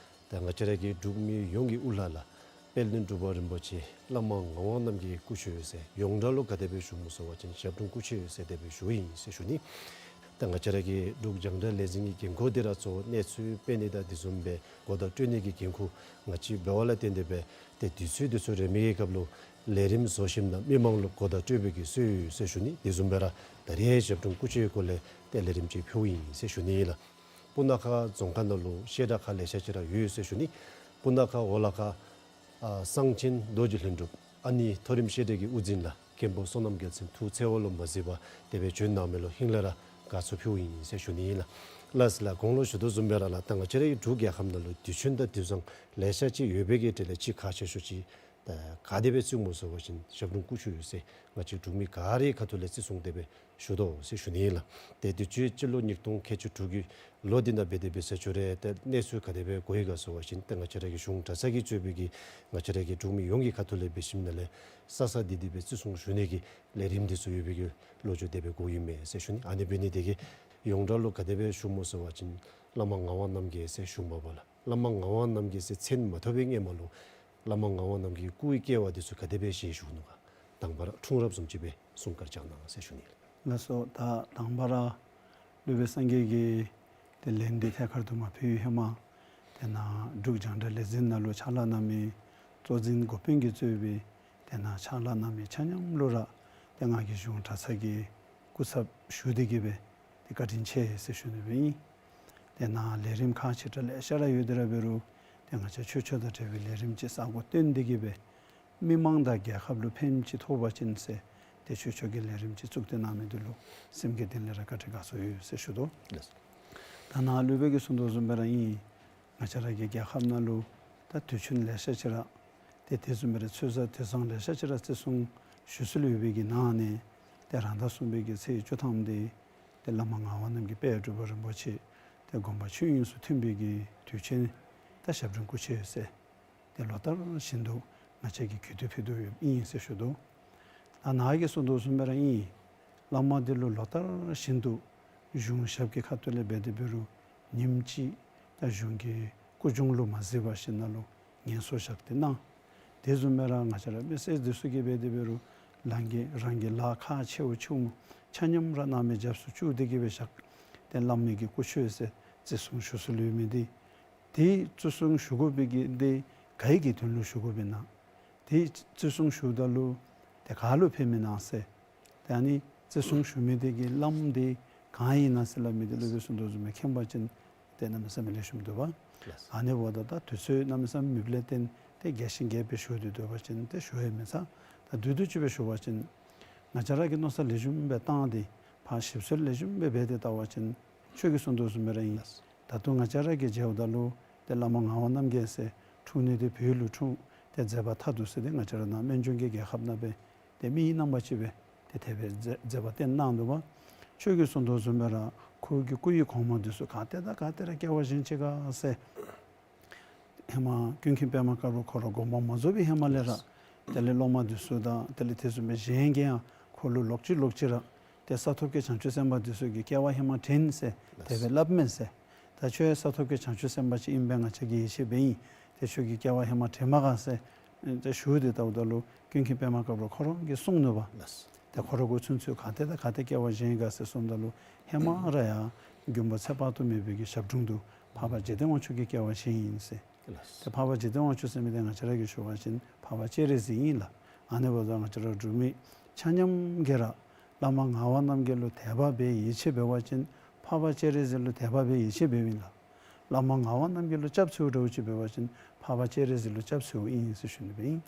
ད་ང་བཅས་ར་གི་འབྲུག་མི་ཡོངས་ཀྱི་དབུ་བླ་ལགས་དཔལ་ལྡན་འབྲུག་པ་རིན་པོ་ཆེ་བླ་མ་ངག་དབང་རྣམ་རྒྱལ་སྐུ་མཆོད་ཟེར་ཡོངས་གྲགས་ལུ་ག་དེ་སྦེ་ཞུཝ་སྨོ་ཟེར་བ་ཅིན་ཞབས་དྲུང་སྐུ་མཆོད་ཟེར་དེ་སྦེ་ཞུཝ་ཨིན་ཟེར་ཞུ་ནི། ད་ང་བཅས་ར་གི་འབྲུག་རྒྱང་བསྒྲགས་ལས་འཛིན་གྱི་འགན་ཁུར་འདི་ར་གཙོ་བོ་གནས་ཚུལ་སྤེལ་ནི་དང་དེ་བཟུམ་སྦེ་གོ་བརྡ་སྤྲོད་ནི་གི་འགན་ཁུར་ང་བཅས་འབདཝ་ལས་བརྟེན་ཏེ་སྦེ་ཏེ་དུས་ཚོད་དུས་ཚོད་རེ་མིག་གི་སྐབས་ལུ་ལས་རིམ་བཟོ་ཞིནམ་ན་མི་མང་ལུ་གོ་བརྡ་སྤྲོད་པའི་གི་སྲོལ་ཡོད་ཟེར་ཞུ་ནི། དེ་བཟུམ་སྦེ་ར་ད་རེས་ཞབས་དྲུང་སྐུ་མཆོད་སྐོར་ལས་ཏེ་ལས་རིམ་ཅིག་ཕུལཝ་ཨིན་ཟེར་ཞུ་ནི་ལགས། སྤུ་ན་ཁ་རྫོང་ཁག་ནང་ལུ་བཤད་གྲྭ་ཁག་ལེ་ཤ་ཅིག་ར་ཡོད་ཟེར་ཞུ་ནི། སྤུ་ན་ཁ་འོག་ལ་ཁ་ཨ་གསང་ཆེན་རྡོ་རྗེ་ལྷུན་གྲུབ་ཨ་ནི་མཐོ་རིམ་བཤད་གྲྭ་གི་དབུ་འཛིན་ལགས་མཁན་པོ་བསོད་ནམས་རྒྱལ་མཚན་ཐུགས་འཚེར་བ་ལུ་མ་གཟིགས་པར་དེ་སྦེ་བྱོན་གནང་མི་ལུ་ཧིང་ལས་ར་དགའ་ཚོར་ཕུལཝ་ཨིན་ཟེར་ཞུ་ནི་ཨིན་ལགས། ལགས་སོ་ལགས། གོང་ལུ་ཞུ་དོ་བཟུམ་སྦེ་ར་ལགས་ད་ང་བཅས་རའི་འབྲུག་རྒྱལ་ཁབ་ནང་ལུ་དུས་ཆེན་དང་དུས་བཟང་ལེ་ཤ་ཅིག་ཡོད་པའི་གི་གྲས་ལས་གཅིག་ཁག་ཆེ་ཤོས་ཅིག་ད་ག་དེ་སྦེ་བརྩིཝ་སྨོ་ཟེར་བ་ཅིན་ཞབས་དྲུང་སྐུ་མཆོད་ཟེར་ང་བཅས་འབྲུག་མི་ག་རའི་ཁ་ཐུག་ལས་བརྩི་སྲུང་དེ་སྦེ་ཞུ་དོ་ཟེར་ཞུ་ནི་ཨིན་ལགས། ཏེ་དུས་ཅི་སྤྱི་ལོ་ཉིས་སྟོང་ཁལ་གཅིག་དྲུག་གི་ལོ་འདི་ནང་འབད་དེ་འབད་ས་ཅིག་ར་ཏེ་གནས་ཚུལ་ག་དེ་སྦེ་གོ་ཡི་ག་ཟེར་བ་ཅིན་ཏེ་ང་བཅས་ར་གི་གཞུང་གྲྭ་ཚང་གིས་གཙོས་པའི་གི་ང་བཅས་ར་གི་འབྲུག་མི་ཡོངས་ཀྱི་ཁ་ཐུག་ལས་འབད་ཞིནམ་ན་ལས་ས་ས་འདི་འདི་སྦེ་བརྩི་སྲུང་ཞུ་ནི་གི་ལས་རིམ་འདི་ཚུ་ཡོད་པའི་གི་ལོ་རྒྱུས་དེ་སྦེ་གོཝ་ཨིན་མས་ཟེར་ཞུ་ནི། ཨ་ནི་འབད་ནི་དེ་གིས་ཡོངས་གྲགས་ལུ་ག་དེ་སྦེ་ཞུཝ་སྨོ་ཟེར་བ་ཅིན་བླ་མ་ངག་དབང་རྣམ་རྒྱལ་ཟེར་ཞུ་མ་པ་ལགས། བླ་མ་ངག་དབང་རྣམ་རྒྱལ་ཟེར་མཚན་མ་ཐོབ་པའི་སྔོན་མ་ལུ་བླ་མ་ངག་དབང་རྣམ་རྒྱལ་གྱི་སྐུའི་སྐྱེ་བ་འདི་ཚུ་ག་དེ་སྦེ་བཞེས་བཞུགས་ནུག་ག་དང་པ་ར་འཁྲུངས་རབས་བཟུམ་ཅིག་སྦེ་གསུང་བཀའ་བཅག་གནང་ཟེར་ཞུ་ནི་ལགས། ལགས་སོ། ད་དང་པ་ར་སློབ་དཔོན་སངས་རྒྱས་ཀྱིས་ཏེ་ལན་འདི་ཐད་ཀར་དུ་མ་ཕུལ་བའི་ཧེ་མ་ཏེ་ནཱ་འབྲུག་རྒྱང་བསྒྲགས་ལས་འཛིན་ནང་ལུ་ཕྱག་ལཱ་གནང་མི་གཙོ་འཛིན་འགོ་དཔོན་གྱིས་གཙོས་པའི་ཏེ་ནཱ་ཕྱག་ལཱ་གནང་མི་ཆ་མཉམ་ལུ་ར་ཏེ་ང་གིས་གཞུང་གྲྭ་ཚང་གི་སྐུ་ཚབ་ཞུ་སྟེ་གི་སྦེ་ཏེ་བཀའ་དྲིན་ཆེ་ཟེར་ཞུ་ནི་སྦེ་ཨིན། ཏེ་ནཱ་ལས་རིམ་ཁག་ཆེ་ཕྲ་ལེ་ཤ་ར་ཡོད་དེ་ར་འབད་རུང་ཏེ་ང་བཅས་ཆོས་ཕྱོགས་དང་འབྲེལ་བའི་ལས་རིམ་ཅིག་ས་གོ་སྟོན་ཏེ་གི་སྦེ་མི་མང་དང་རྒྱལ་ཁབ་ལུ་ཕན་ཅིག་ཐོགས་པ་ཅིན་ཟེར་ཏེ་ཆོས་ཕྱོགས་ཀྱི་ལས་རིམ་ཅིག་བཙུགས་ཏེ་གནང་མི་འདི་ལུ་སེམས་ཀྱི་གཏིང་ལས་ར་བཀའ་དྲིན་དགའ་ཚོར་ཡོད་ཟེར་ཞུ་དོ། ལགས། ད་ནཱ་སློབ་དཔོན་གྱིས་གསུང་དོ་བཟུམ་སྦེ་ར་ཨིན། ང་བཅས་ར་གི་རྒྱལ་ཁབ་ནང་ལུ་ད་དུས་ཆེན་ལེ་ཤ་ཅིག་ར་ཏེ་དེ་བཟུམ་སྦེ་ར་ཚུན་ཚོད་དུས་བཟང་ལེ་ཤ་ཅིག་ར་བརྩི་སྲུང་ཞུ་སྲོལ་ཡོད་པའི་གི་ནང་ནས་ཏེ་རང་ཟླ་གསུམ་པའི་གི་ཚེས་བཅུ་ཐམ་འདི་ཏེ་བླ་མ་ངག་དབང་རྣམ་རྒྱལ་དཔལ་འབྲུག་པ་རིན་པོ་ཆེ་ཏེ་དགོངས་པ་ཆོས་དབྱིངས་སུ་ཐིམ་པའི་གི་དུས་ཆེན་ད་ཞབས་དྲུང་སྐུ་མཆོད་ཟེར་ཏེ་ལོ་ལྟར་བཞིན་དུ་ང་བཅས་ཀྱིས་གུས་བཏུད་ཕུལ་དོ་ཡོདཔ་ཨིན་ཟེར་ཞུ་དོ། ད་ནཱ་གིས་གསུང་དོ་བཟུམ་སྦེ་ར་ཨིན། བླ་མ་འདི་ལུ་ལོ་ལྟར་བཞིན་དུ་གཞུང་ཞབས་ཀྱི་ཁ་ཐུག་ལས་འབད་དེ་འབད་རུང་ཉིནམ་གཅིག་ད་གཞུང་གི་སྐུ་གཞུང་ལུ་མ་གཟིགས་པར་ཞིནམ་ན་ལུ་ངལ་གསོ་བཞག་སྟེ་གནང་། དེ་བཟུམ་སྦེ་ར་ང་བཅས་ར་མི་སེར་འདི་ཚུ་གིས་འབད་དེ་འབད་རུང་རང་གི་རང་གི་ལཱ་ཁག་ཆེཝ་ཆུང་ཆ་མཉམ་ར་གནང་མི་རྒྱབ་སུ་བཅུག་སྟེ་གི་སྦེ་བཞག་སྟེ་བླ་མའི་གི་སྐུ་མཆོད་ཟེར་བརྩི་སྲུང་ཞུ་སྲོལ་ཡོད་མི་འདི་ཏེ་བརྩི་སྲུང་ཞུ་དགོ་པའི་གི་འདི་ག་གི་དོན་ལུ་ཞུ་དགོཔ་ཨིན་ན། ཏེ་བརྩི་སྲུང་ཞུཝ་ད་ལུ་ཏེ་ག་ལུ་ཕནམ་ཨིན་ན་ཟེར། ཏེ་ཨ་ནི་བརྩི་སྲུང་ཞུ་མི་འདི་གི་བླམ་འདི་གང་ཨིན་ན་ཟེར་སླབ་མི་འདི་སློབ་དཔོན་གསུང་དོ་བཟུམ་སྦེ་མཁྱེན་པ་ཅིན་ཏེ་གནམ་མེད་ས་མེད་ལེགས་ཤོམ་འདུག་པ། ལགས། ཨ་ནི་འབདཝ་ད་ད་དུས་ཚོད་གནམ་མེད་ས་མེད་མེདཔ་ལས་བརྟེན་ཏེ་རྒྱས་ཤིང་རྒྱས་པ་སྦེ་ཞུ་སྟེ་སྡོད་པ་ཅིན་ཏེ་ཞུ་ཡང་མི་ཚར། ད་བསྡུས་བསྡུས་ཅིག་སྦེ་ཞུ་བ་ཅིན་ང་བཅས་ར་གིས་མནོ་བསམ་ལེགས་ཤོམ་སྦེ་བཏང་སྟེ་ཕར་ཞིབ་འཚོལ་ལེགས་ཤོམ་སྦེ་འབད་དེ་བལྟ་བ་ཅིན་ཁྱོད་ཀྱིས་གསུང་དོ་བཟུམ་སྦེ་ར་ཨིན། ལགས། ད་རུང་ང་བཅས་ར་གིས་མཇལཝ་ད་ལུ་ཏེ་བླ་མ་ངག་དབང་རྣམ་རྒྱལ་ཟེར་འཁྲུངས་ནི་འདི་བོད་ལུ་འཁྲུངས། ཏེ་མཛད་པ་མཐར་ཐུག་ཟེར་ཏེ་ང་བཅས་ར་ནཱ་སྨན་ལྗོངས་ཀྱི་རྒྱལ་ཁབ་ནང་སྦེ་ཏེ་མི་ཡི་རྣམ་པ་ཅིག་སྦེ་ཏེ་དེ་སྦེ་མཛད་མཛད་པ་བསྟན་གནང་འདུག་པ། ཁྱོད་ཀྱིས་གསུང་དོ་བཟུམ་སྦེ་ར་ཁོ་གི་སྐུ་ཡི་གོང་མ་འདི་ཚུ་ག་ཏེ་དང་ག་ཏེ་ར་སྐྱེ་བ་བཞེས་ཅི་ག་ཟེར། ཧེ་མ་ཀུན་མཁྱེན་པདྨ་དཀར་པོ་ཁོ་ར་དགོངས་པ་མ་རྫོགས་པའི་ཧེ་མ་ལས་ར་དེ་ལས་སློབ་མ་འདི་ཚུ་དང་དེ་ལས་དེ་བཟུམ་སྦེ་གཞན་གྱིས་ཡང་ཁོ་ལུ་ལོག་ཅི་ལོག་ཅི་ར་ཏེ་ས་ཐོབ་ཀྱི་བྱང་ཆུབ་སེམས་དཔའ་འདི་ཚུ་གི་སྐྱེ་བ་ཧེ་མ་དྲན་ཟེར་དེ་སྦེ་སླབ་མས་ཟེར། ད་ཁྱོད་ཡང་ས་ཐོབ་ཀྱི་བྱང་ཆུབ་སེམས་དཔའ་ཅིག་ཨིན་པས། ང་བཅས་ཀྱིས་ཡིད་ཆེས་འབད་ཨིན། ཏེ་ཁྱོད་ཀྱི་སྐྱེ་བ་ཧེ་མ་དྲན་མས་ག་ཟེར་ཏེ་ཞུ་སྟེ་བལྟཝ་ད་ལུ་ཀུན་མཁྱེན་པདྨ་དཀར་པོ་ཁོ་ར་གིས་གསུངས་ནུག་པ། ལགས། ཏེ་ཁོ་ར་གུ་ཚུན་ཚོད་ག་ཏེ་དང་ག་ཏེ་སྐྱེ་བ་བཞེས་ག་ཟེར་གསུངམ་ད་ལུ་ཧེ་མ་ར་ཡང་མགོན་པོ་ཚེ་དཔག་ཏུ་མེད་པའི་གི་ཞབས་དྲུང་དུ་འཕགས་པ་འཇིག་རྟེན་དབང་ཕྱུག་གི་སྐྱེ་བ་བཞེས་ཨིན་ཟེར། ལགས། ཏེ་འཕགས་པ་འཇིག་རྟེན་དབང་ཕྱུག་ཟེར་མི་འདི་ང་བཅས་ར་གིས་ཞུ་བ་ཅིན་འཕགས་པ་སྤྱན་རས་གཟིགས་ཨིན་ལགས། ཨ་ནི་འབདཝ་ད་ང་བཅས་ར་འབྲུག་མི་ཆ་མཉམ་གིས་ར་བླ་མ་ངག་དབང་རྣམ་རྒྱལ་ལུ་དད་པ་འབད་ཡིད་ཆེས་འབད་བ་ཅིན་འཕགས་པ་སྤྱན་རས་གཟིགས་ལུ་དད་པ་འབད་ཡིད་ཆེས་འབདཝ་ཨིན་ལགས། བླ་མ་ངག་དབང་རྣམ་རྒྱལ་ལུ་སྐྱབས་བཅོལཝ་འདྲཝ་ཅིག་འབད་བ་ཅིན་འཕགས་པ་སྤྱན་རས་གཟིགས་ལུ་སྐྱབས་བཅོལཝ་ཨིན་ཟེར་ཞུ་ནི་སྦེ་ཨིན།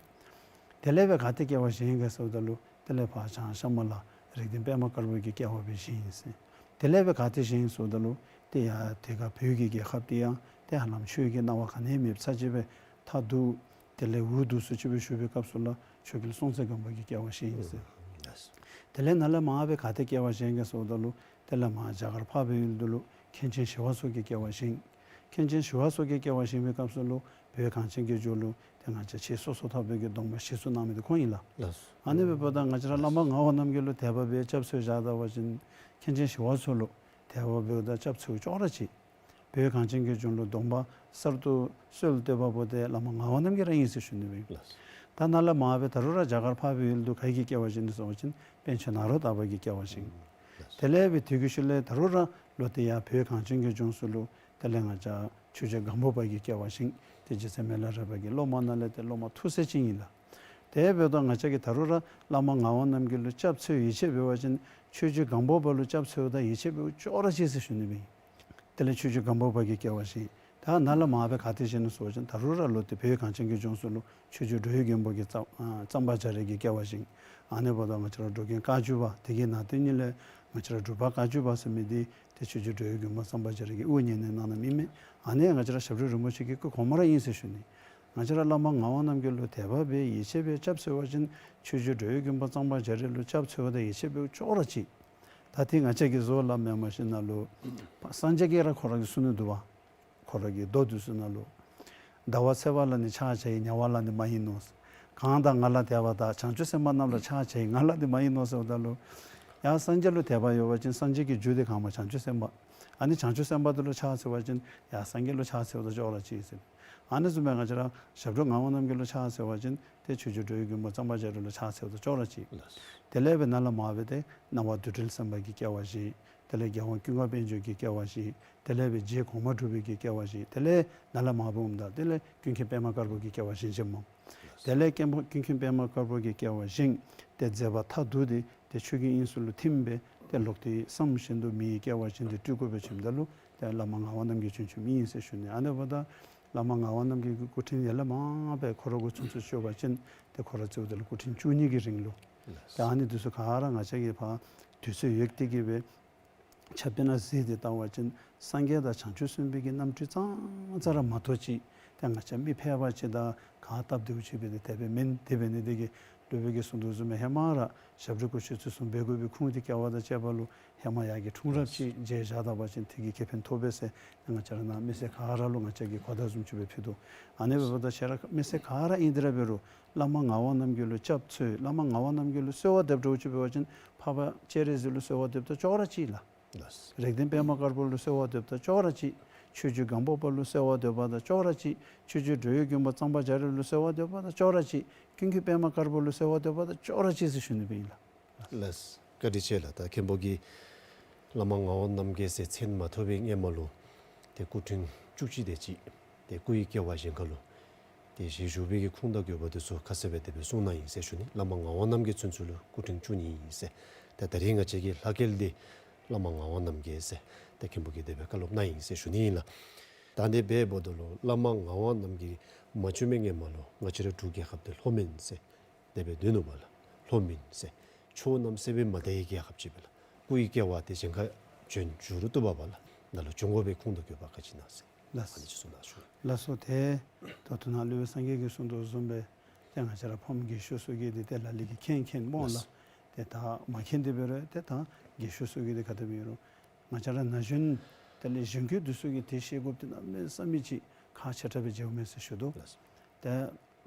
དེ་ལས་སྦེ་ག་ཏེ་སྐྱེ་བ་བཞེས་ག་ཟེརཝ་ད་ལུ་དེ་ལས་ཕར་བྱང་ཤམ་བྷ་ལ་རིགས་ལྡན་པདྨ་དཀར་པོ་གི་སྐྱེ་བ་སྦེ་བཞེས་ཨིན་ཟེར། དེ་ལས་སྦེ་ག་ཏེ་བཞེས་ཨིན་ཟེརཝ་ད་ལུ་ཏེ་ཡར་དེ་ཁར་བོད་ཀྱི་རྒྱལ་ཁབ་འདི་ཡང་ཏེ་ཧ་ལམ་ཆོས་ཀྱི་སྣང་བ་ག་ནི་ཡང་མེདཔ་ཚར་ཅིག་སྦེ་མཐའ་སྡུག་དེ་ལས་འུ་སྡུག་སུ་ཅིག་སྦེ་བཞུགས་པའི་སྐབས་སུ་ལུ་ཆོས་རྒྱལ་སྲོང་བཙན་སྒམ་པོ་གི་སྐྱེ་བ་བཞེས་ཨིན་ཟེར། ལགས། དེ་ལས་ནཱ་ལས་མར་སྦེ་ག་ཏེ་སྐྱེ་བ་བཞེས་ག་ཟེརཝ་ད་ལུ་དེ་ལས་མར་རྒྱ་གར་འཕགས་པའི་ཡུལ་དུ་ལུ་མཁན་ཆེན་ཞི་བ་འཚོ་གི་སྐྱེ་བ་བཞེས། མཁན་ཆེན་ཞི་བ་འཚོ་གི་སྐྱེ་བ་བཞེས་པའི་སྐབས་སུ་ལུ་བོད་གངས་ཅན་གྱི་ལྗོངས་ལུ་ཏེ་ང་བཅས་ཆེས་སོ་སོར་ཐར་པའི་གི་སྡོམ་པ་གཞིར་བཟུང་གནང་མི་འདི་ཁོང་ཨིན་ལགས། ལགས། ཨ་ནི་འབདཝ་ད་ང་བཅས་ར་བླ་མ་ངག་དབང་རྣམ་རྒྱལ་ལུ་དད་པ་འབད་སྐྱབས་སུ་བཞག་ད་པ་ཅིན་མཁན་ཆེན་ཞི་བ་འཚོ་ལུ་ དད་པ་འབདཝ་ད་སྐྱབས་བཅོལཝ་ཅོག་ར་གཅིག། བོད་གངས་ཅན་གྱི་ལྗོངས་ལུ་སྡོམ་པ་གསར་དུ་སྲོལ་བཏོད་པ་པོ་དེ་བླ་མ་ངག་དབང་རྣམ་རྒྱལ་ར་ཨིན་ཟེར་ཞུ་ནི་སྦེ་ཨིན། ལགས། ད་ནཱ་ལས་མར་སྦེ་ད་རུང་ར་རྒྱ་གར་འཕགས་པའི་ཡུལ་དུ་ག་གིས་སྐྱེ་བ་བཞེས་ནུག་ཟེར་བ་ཅིན་པཎ་ཆེན་ནཱ་རོ་ཏ་པ་གིས་སྐྱེ་བ་བཞེས། ལགས། དེ་ལས་སྦེ་དེ་གི་ཤུལ་ལས་ད་རུང་ར་ལོག་སྟེ་ཡར་བོད་གངས་ཅན་གྱི་ལྗོངས་སུ་ལུ་དེ་ལས་ང་བཅས་ཆོས་རྗེ་སྒམ་པོ་པ་གིས་སྐྱེ་བ་བཞེས། ཏེ་རྗེ་བཙུན་མི་ལ་རས་པ་གི་སློབ་མ་ནང་ལས་ཏེ་སློབ་མ་ཐུགས་སྲས་ཅིག་ཨིན་ལགས། དེ་འབདཝ་ད་ང་བཅས་ཀྱིས་ད་རུང་ར་བླ་མ་ངག་དབང་རྣམ་རྒྱལ་ལུ་སྐྱབས་བཅོལ་ཡིད་ཆེས་འབད་བ་ཅིན་ཆོས་རྗེ་སྒམ་པོ་པ་ལུ་སྐྱབས་བཅོལཝ་ད་ཡིད་ཆེས་འབདཝ་ཅོག་ར་གཅིག་ཟེར་ཞུ་ནི་སྦེ་ཨིན། དེ་ལས་ཆོས་རྗེ་སྒམ་པོ་པ་གིས་སྐྱེ་བ་བཞེས། ད་ནཱ་ལས་མར་སྦེ་ག་ཏེ་བཞེས་ནུག་ཟེར་བ་ཅིན་ད་རུང་ར་ལོག་སྟེ་བོད་གངས་ཅན་གྱི་ལྗོངས་སུ་ལུ་ཆོས་རྗེ་འགྲོ་བའི་མགོན་པོ་གིས་གཙང་ཨ་གཙང་པ་རྒྱ་རས་ཀྱིས་སྐྱེ་བ་བཞེས། ཨ་ནི་འབདཝ་ད་ང་བཅས་ར་འགྲོ་མགོན་བཀའ་བརྒྱུད་པ་དེ་གི་ནང་དོན་ཉིད་ལས་ང་བཅས་ར་འབྲུག་པ་བཀའ་བརྒྱུད་པ་ཟེར་མི་འདི་ཏེ་ཆོས་རྗེ་འགྲོ་བའི་མགོན་པོ་གཙང་པ་རྒྱ་རས་ཀྱིས་དབུ་བརྙེས་ནི་གནང་གནངམ་ཨིན་མས། ཨ་ནི་ང་བཅས་ར་ཞབས་དྲུང་རིན་པོ་ཆེ་གི་སྐུ་གོང་མ་ར་ཨིན་ཟེར་ཞུ་ནི། ང་བཅས་ར་བླ་མ་ངག་དབང་རྣམ་རྒྱལ་ལུ་དད་པ་འབད་ཡིད་ཆེས་འབད་སྐྱབས་བཅོལ་བ་ཅིན་ཆོས་རྗེ་འགྲོ་བའི་མགོན་པོ་གཙང་པ་རྒྱ་རས་ལུ་སྐྱབས་བཅོལཝ་ད་ཡིད་ཆེས་འབདཝ་ཅོག་ར་གཅིག། ད་དེ་ང་བཅས་ཀྱིས་བཟོ་སླབ་མེན་མ་གཞི་ནཱ་ལུ་སངས་རྒྱས་ཀྱིས་ར་ཁོ་ར་གིས་གསུངས་ནི་འདུག་པ། ཁོ་ར་གི་མདོ་འདི་ཚུ་ནང་ལུ། ཟླ་བ་ཚེས་པ་ལ་ནི་ཕྱག་བྱ་ཡི། ཉ་བ་ལ་ནི་མ་ཡིན་ནོ། གང་དག་ང་ལ་དད་པ་དག། བྱང་ཆུབ་སེམས་དཔའ་རྣམས་ལ་ཕྱག་བྱ་ཡི། ང་ལ་ནི་མ་ཡིན་ནོ་ཟེརཝ་ད་ལུ། ཡ་སངས་རྒྱས་ལུ་དད་པ་ཡོད་པ་ཅིན་སངས་རྒྱས་ཀྱི་རྒྱུ་དེ་ག་སྨོ་བྱང་ཆུབ་སེམས་དཔའ། ཨ་ནི་བྱང་ཆུབ་སེམས་དཔའ་དེ་ལུ་ཕྱག་འཚལ་བ་ཅིན་ཡ་སངས་རྒྱས་ལུ་ཕྱག་འཚལཝ་ད་ཅོག་ར་གཅིག་ཟེར། ཨ་ནི་བཟུམ་སྦེ་ང་བཅས་ར་ཞབས་དྲུང་ངག་དབང་རྣམ་རྒྱལ་ལུ་ཕྱག་འཚལ་བ་ཅིན་ཏེ་ཆོས་རྗེ་འགྲོ་བའི་མགོན་པོ་གཙང་པ་རྒྱ་རས་ལུ་ཕྱག་འཚལཝ་ད་ཅོག་ར་གཅིག། ལགས། དེ་ལས་སྦེ་ནཱ་ལས་མར་སྦེ་ཏེ་སྣང་བ་བདུད་འདྲེན་སེམས་དཔའ་གིས་སྐྱེ་བ་བཞེས། དེ་ལས་རྒྱལ་དབང་ཀུན་དགའ་དཔལ་འབྱོར་གྱིས་སྐྱེ་བ་བཞེས། དེ་ལས་སྦེ་རྗེ་གོང་མ་འབྲུག་པའི་གིས་སྐྱེ་བ་བཞེས། དེ་ལས་ནཱ་ལས་མར་འབདཝ་ད་དེ་ལས་ཀུན་མཁྱེན་པདྨ་དཀར་པོ་གིས་སྐྱེ་བ་བཞེས་བཞེསཔ་སྨོ། དེ་ལས་ཀུན་མཁྱེན་པདྨ་དཀར་པོ་གིས་སྐྱེ་བ་བཞེས། ཏེ་མཛད་པ་མཐའ་བསྡུས་ཏེ་ཏེ་ཆོས་ཀྱི་དབྱིངས་སུ་ལུ་ཐིམ་སྦེ་ཏེ་ལོག་སྟེ་བསམ་བཞིན་དུ་མིའི་སྐྱེ་བ་ཅན་དེ་སྤྲུལ་སྐུ་སྦེ་བྱོནམ་ད་ལུ་ཏེ་བླ་མ་ངག་དབང་རྣམ་རྒྱལ་བྱོན་བྱོནམ་ཨིན་ཟེར་ཞུ་ནི། ཨ་ནི་འབདཝ་ད་བླ་མ་ངག་དབང་རྣམ་རྒྱལ་གྱི་སྐུ་ཕྲེང་ཡར་ལས་མར་སྦེ་ཁོ་ར་གི་ཚུན་ཚོད་ཤོད་པ་ཅིན་ཏེ་ཁོ་ར་རྩིཝ་ད་ལུ་སྐུ་ཕྲེང་བཅུ་གཉིས་ཀྱི་རིང་ལུ། ཏེ་ཨ་ནི་འདི་ཚུ་ག་ར་ང་བཅས་ཀྱིས་ཕར་དུས་ཚོད་ཡོད་དེ་གི་སྦེ་ཆ་དཔེར་ན་གཟིགས་ཏེ་བལྟ་བ་ཅིན་སངས་རྒྱས་དང་བྱང་ཆུབ་སེམས་དཔའི་གི་རྣམ་སྤྲུལ་ཙང་ཙ་ར་མ་གཏོགས་ཅིག་ཏེ་ང་བཅས་མི་ཕལ་པ་ཅིག་དང་ག་སྟབས་བདེཝ་ཅིག་སྦེ་ཏེ་དེ་སྦེ་མེན། དེ་འབད་ནི་དེ་གིས་སློབ་དཔོན་གྱིས་གསུངས་དོ་བཟུམ་སྦེ་ཧེ་མ་ར་ཞབས་དྲུང་སྐུ་མཆེད་ཚུ་གསུང་འབད་དགོ་པའི་ཁུངས་དེ་སྐྱེ་བ་དང་བཅས་པ་ལུ་ཧེ་མ་ཡར་གྱི་འཁྲུངས་རབས་ཅིག་མཇལ་བཞག་ད་པ་ཅིན་དེ་གི་ཁེ་ཕན་ཐོབ་པས་ཟེར་ང་བཅས་ར་ནཱ་མི་སེར་ག་ར་ལུ་ང་བཅས་ཀྱིས་གོ་བརྡ་བཟུམ་ཅིག་སྦེ་ཕུལ་དོ། ཨ་ནི་འབདཝ་ད་ཁྱེད་ར་མི་སེར་ག་ར་ཨིན་དེ་ར་འབད་རུང་བླ་མ་ངག་དབང་རྣམ་རྒྱལ་ལུ་སྐྱབས་བཅོལ། བླ་མ་ངག་དབང་རྣམ་རྒྱལ་ལུ་གསོལ་བ་འདེབས་འདྲཝ་ཅིག་འབད་བ་ཅིན་འཕགས་པ་སྤྱན་རས་གཟིགས་ལུ་གསོལ་བ་འདེབས་དང་ཅོག་ར་གཅིག་ལགས། ལགས། རིགས་ལྡན་པདྨ་དཀར་པོ་ལུ་གསོལ་བ་འདེབས་དང་ཅོག་ར་གཅིག། ཆོས་རྗེ་སྒམ་པོ་པ་ལུ་གསོལ་བ་འདེབས་པ་དང་ཅོག་ར་གཅིག། ཆོས་རྗེ་འགྲོ་བའི་མགོན་པོ་གཙང་པ་རྒྱ་རས་ལུ་གསོལ་བ་འདེབས་པ་དང་ཅོག་ར་གཅིག། ཀུན་མཁྱེན་པདྨ་དཀར་པོ་ལུ་གསོལ་བ་འདེབས་པ་དང་ཅོག་ར་གཅིག་ཟེར་ཞུ་ནི་སྦེ་ཨིན་ལགས། ལགས། བཀའ་དྲིན་ཆེ་ལགས། ད་མཁན་པོ་གིས་བླ་མ་ངག་དབང་རྣམ་རྒྱལ་ཟེར་མཚན་མ་ཐོབ་པའི་སྔོན་མ་ལུ་ཏེ་སྐུ་ཕྲེང་བཅུ་གཅིག་དེ་ཅིག་ཏེ་སྐུ་ཡི་སྐྱེ་བ་གཞན་ཁ་ལུ་ཏེ་ཞལ་བཞུགས་པའི་གི་ཁུངས་དང་དགོས་པ་དེ་ཚུ་ཁ་གསལ་སྦེ་དེ་སྦེ་གསུངས་གནང་ཡི་ཟེར་ཞུ་ནི། བླ་མ་ངག་དབང་རྣམ་རྒྱལ་ཚུན་ཚོད་ལུ་སྐུ་ཕྲེང་བཅུ་གཉིས་ཨིན་ཟེར། ཏེ་ད་རེས་ང་བཅས་ཀྱི་ལྷ་སྐལ་འདི་བླ་མ་ངག་དབང་རྣམ་རྒྱལ་ཟེར་ཏེ་མཁན་པོ་གིས་དེ་སྦེ་བཀའ་སློབ་གནང་ཡི་ཟེར་ཞུ་ནི་ཨིན་ལགས། ད་དེ་སྦེ་འབདཝ་ད་ལུ་བླ་མ་ངག་དབང་རྣམ་རྒྱལ་མ་བྱོན་པའི་སྔོན་མ་ལུ་ང་བཅས་ར་འབྲུག་རྒྱལ་ཁབ་འདི་ལྷོ་མོན་ཟེར་དེ་སྦེ་འདོན་ནུག་པ་ལགས། ལྷོ་མོན་ཟེར་ཕྱོགས་རྣམས་སྲིད་པའི་མ་དར་བའི་རྒྱལ་ཁབ་ཅིག་སྦེ་ལགས། སྐུ་ཡི་སྐྱེ་བ་དེ་གཞན་ཁ་བྱོན་བཞུགས་རུང་བཏུབ་པས་ལགས། ནཱ་ལུ་བྱོན་དགོ་པའི་ཁུངས་དང་དགོས་པ་ག་ཅི་ཨིན་ན་ཟེར། ལགས། ཨ་ནི་ཅིག་གསུང་གནང་ཞུ། ལགས་སོ། ཏེ་ད་ལྟོ་ནཱ་སློབ་དཔོན་སངས་རྒྱས་ཀྱིས་གསུངས་དོ་བཟུམ་སྦེ་ཏེ་ང་བཅས་ར་ཕམ་རྒས་ཤོས་ཚུ་གིས་ཏེ་ཏེ་ལ་ལུ་གིས་མཁྱེན་མཁྱེན་སྨོ་ལགས། ལགས། ཏེ་ད་མ་མཁྱེན་ཏེ་འབད་རུང་ཏེ་ད་རྒས་ཤོས་ཚུ་གིས་ཏེ་ག་དེ་སྦེ་ཨིན་རུང་ང་བཅས་ར་ན་གཞོན་དེ་ལས་གཞོན་སྐྱེས་འདི་ཚུ་གིས་ཏེ་ཤེས་དགོཔ་འདི་གནམ་མེད་ས་མེད་ཅིག་ཁག་ཆེ་དྲགས་སྦེ་མཇལཝ་མས་ཟེར་ཞུ་དོ། ལགས། ཏེ་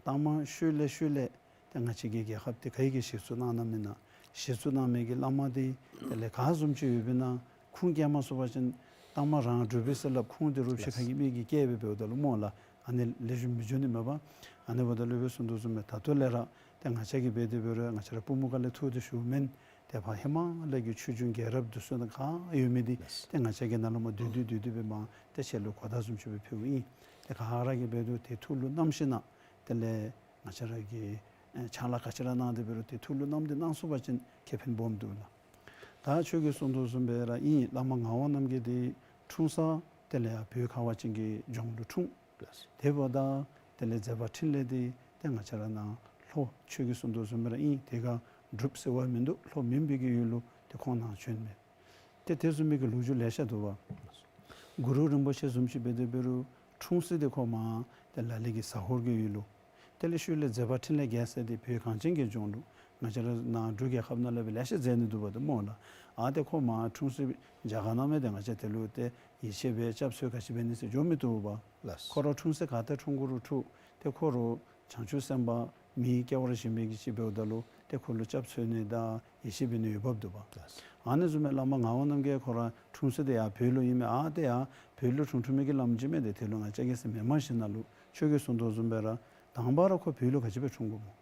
ད་མ་ཤུལ་ལས་ཤུལ་ལས་ཏེ་ང་བཅས་ཀྱི་རྒྱལ་ཁབ་འདི་ག་གིས་གཞི་བཙུགས་གནང་གནངམ་ཨིན་ན། གཞི་བཙུགས་གནང་མི་གི་བླ་མ་འདི་དེ་ལས་ག་བཟུམ་ཅིག་ཡོདཔ་ཨིན་ན། ཁུངས་སྐྱེལ་མ་ཚུགས་པ་ཅིན་ད་མ་རང་འབྲུག་པས་ཟེར་སླབ། ཁུངས་འདི་རུང་ཕྱི་ཁ་གི་མི་གིས་བཀལ་སྦེ་འབདཝ་ད་ལུ་སྨོ་ལགས། ཨ་ནི་ལེགས་ཤོམ་མི་འགྱོ་ནི་མས་པ། ཨ་ནི་འབདཝ་ད་སློབ་དཔོན་གསུངས་དོ་བཟུམ་སྦེ་ད་ལྟོ་ལས་ར་ཏེ་ང་བཅས་ཀྱིས་འབད་དེ་འབད་རུང་ང་བཅས་ར་པུས་མོ་ཁ་ལས་ཐུག་སྟེ་ཞུཝ་མེན། ཏེ་ཕར་ཧེ་མ་ལས་ཀྱི་ཆོས་འབྱུང་རྒྱལ་རབས་འདི་ཚུ་ནང་ག་ཡོད་མི་འདི་ལགས། ཏེ་ང་བཅས་ཀྱིས་ནཱ་ལུ་མར་བསྡུས་བསྡུས་བསྡུས་བསྡུས་སྦེ་མར་ཏེ་ཁྱེད་ལུ་གོ་བརྡ་བཟུམ་ཅིག་སྦེ་ཕུལཝ་ཨིན། ཏེ་ག་ར་གིས་འབད་དེ་ཏེ་ཐུགས་ལུ་བསྣམས་ཞིནམ་དེ་ལས་ང་བཅས་ར་གིས་ཨེ་ཕྱག་ལཱ་ག་ཅི་ར་གནང་སྟེ་འབད་རུང་ཏེ་ཐུགས་ལུ་བསྣམས་ཏེ་གནང་ཚུགས་པ་ཅིན་ཁེ་ཕན་སྦོམ་འདུག་ལགས། ད་ཁྱོད་ཀྱིས་གསུངས་དོ་བཟུམ་སྦེ་ར་ཨིན། བླ་མ་ངག་དབང་རྣམ་རྒྱལ་འདི་འཁྲུངས་ས་དེ་ལས་ཡར་བོད་ཁ་བ་ཅན་གྱི་ལྗོངས་ལུ་འཁྲུངས། ལགས། དེ་འབདཝ་ད་དེ་ལས་མཛད་པ་འཕྲིན་ལས་འདི་ཏེ་ང་བཅས་ར་ནཱ་ལྷོ་ཁྱོད་ཀྱིས་གསུངས་དོ་བཟུམ་སྦེ་ར་ཨིན། དེ་ཁར་འབྲུགཔ་ཟེར་བ་མིན་འདུག། ལྷོ་མོན་པའི་གི་ཡུལ་ལུ་ཏེ་ཁོང་ནཱ་བྱོན་མས། ཏེ་དེ་བཟུམ་མའི་གི་ལོ་རྒྱུས་ལེ་ཤ་འདུག་པ། གུ་རུ་རིན་པོ་ཆེ་བཟུམ་ཅིག་འབད་དེ་འབད་རུང་འཁྲུངས་ས་འདི་ཁོ་མར་ཏེ་ལ་ལུ་གི་ཟ་ཧོར་གྱི་ཡུལ་ལུ། དེ་ལས་ཤུལ་ལས་མཛད་པ་འཕྲིན་ལས་རྒྱས་ས་འདི་བོད་གངས་ཅན་གྱི་ལྗོངས་ལུ། ང་བཅས་ར་ནཱ་འབྲུག་རྒྱལ་ཁབ་ནང་ལས་སྦེ་ལེ་ཤ་མཛད་ནི་འདུག་པ་ཏེ་སྨོ་ལགས། ཨ་ཏེ་ཁོ་མར་འཁྲུངས་ས་རྒྱ་གར་ནང་མས། ཏེ་ང་བཅས་དེ་ལུ་ཏེ་ཡིད་ཆེས་འབད་སྐྱབས་བཅོལ་ག་ཅི་འབད་ནི་ཟེར་འགྱོ་མི་བཏུབ་པ། ལགས། ཁོ་ར་འཁྲུངས་ས་ག་ཏེ་འཁྲུངས་དགོ་རུང་འཁྲུངས། ཏེ་ཁོ་ར་བྱང་ཆུབ་སེམས་དཔའ་མིའི་སྐྱེ་བ་ར་བཞེས་མི་གི་ཅིག་འབདཝ་ད་ལུ་ ཏེ་ཁོ་ལུ་སྐྱབས་བཅོལ་ནི་དང་ཡིད་ཆེས་འབད་ནི་ཡོདཔ་འདུག་པ། ཨ་ནི་བཟུམ་སྦེ་བླ་མ་ངག་དབང་རྣམ་རྒྱལ་ཁོ་ར་འཁྲུངས་ས་དེ་ཡར་བོད་ལུ་ཨིན་མས། ཨ་ཏེ་ཡར་བོད་ལུ་འཁྲུངས་འཁྲུངས་མི་གི་བླམ་ཅིག་མས། ཏེ་དེ་ལུ་ང་བཅས་ཀྱིས་ཟེར་མི་མ་ཤེས་ན་ལུ་ཁྱོད་ཀྱིས་གསུངས་དོ་བཟུམ་སྦེ་ར་དང་པ་ར་ཁོ་བོད་ལུ་ག་ཅི་སྦེ་འཁྲུངས་དགོཔ་སྨོ།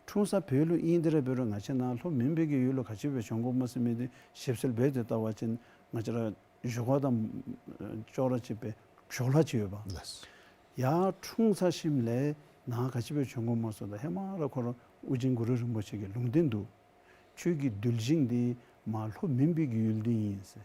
འཁྲུངས་ས་བོད་ལུ་ཨིན་དེ་ར་འབད་རུང་ང་བཅས་ནཱ་ལྷོ་མོན་པའི་གི་ཡུལ་ལུ་ག་ཅི་སྦེ་བྱོན་དགོཔ་སྨོ་ཟེར་མི་དེ་ཞིབ་འཚོལ་འབད་དེ་བལྟ་བ་ཅིན་ང་བཅས་ར་བཞུགས་སྒར་དང་ཨ་ཅོག་ར་གཅིག་པའི་ཞོར་ལྷག་ཅིག་ཡོདཔ། ལགས། ཡར་འཁྲུངས་ས་ཞིནམ་ལས་ནཱ་ག་ཅི་སྦེ་བྱོན་དགོཔ་སྨོ་ཟེརཝ་ད་ཧེ་མ་ར་ཁོ་ར་ཨོ་རྒྱན་གུ་རུ་རིན་པོ་ཆེ་གི་ལུང་བསྟན་འདུག། ཁྱོད་ཀྱི་གདུལ་ཞིང་འདི་མར་ལྷོ་མོན་པའི་གི་ཡུལ་འདི་ཨིན་ཟེར།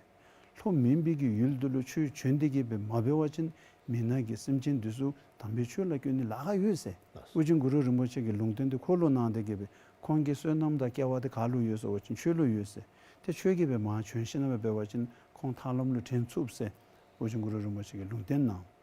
ལྷོ་མོན་པའི་གི་ཡུལ་འདི་ལུ་ཁྱོད་བྱོན་ཏེ་གི་སྦེ་མ་འབད་བ་ཅིན་མི་ནག་གི་སེམས་ཅན་འདི་ཚུ་དམ་པའི་ཆོས་ལ་བསྐྱོད་ནི་ལཱ་ཁག་ཡོད་ཟེར། ཨོ་རྒྱན་གུ་རུ་རིན་པོ་ཆེ་གི་ལུང་བསྟན་འདི་ཁོ་ལུ་གནང་སྟེ་གི་སྦེ་ཁོང་གི་བསོད་ནམས་དང་སྐལ་བ་འདི་ག་ལུ་ཡོད་ཟེར་བ་ཅིན་ཁྱོད་ལུ་ཡོད་ཟེར། ཏེ་ཁྱོད་ཀྱིས་སྦེ་མར་བྱོན་ཞིནམ་ལས་འབད་བ་ཅིན་ཁོང་ཐར་ལམ་ལུ་འདྲེན་ཚུགས་ཟེར་ཨོ་རྒྱན་གུ་རུ་རིན་པོ་ཆེ་གིས་ལུང་བསྟན་གནང་།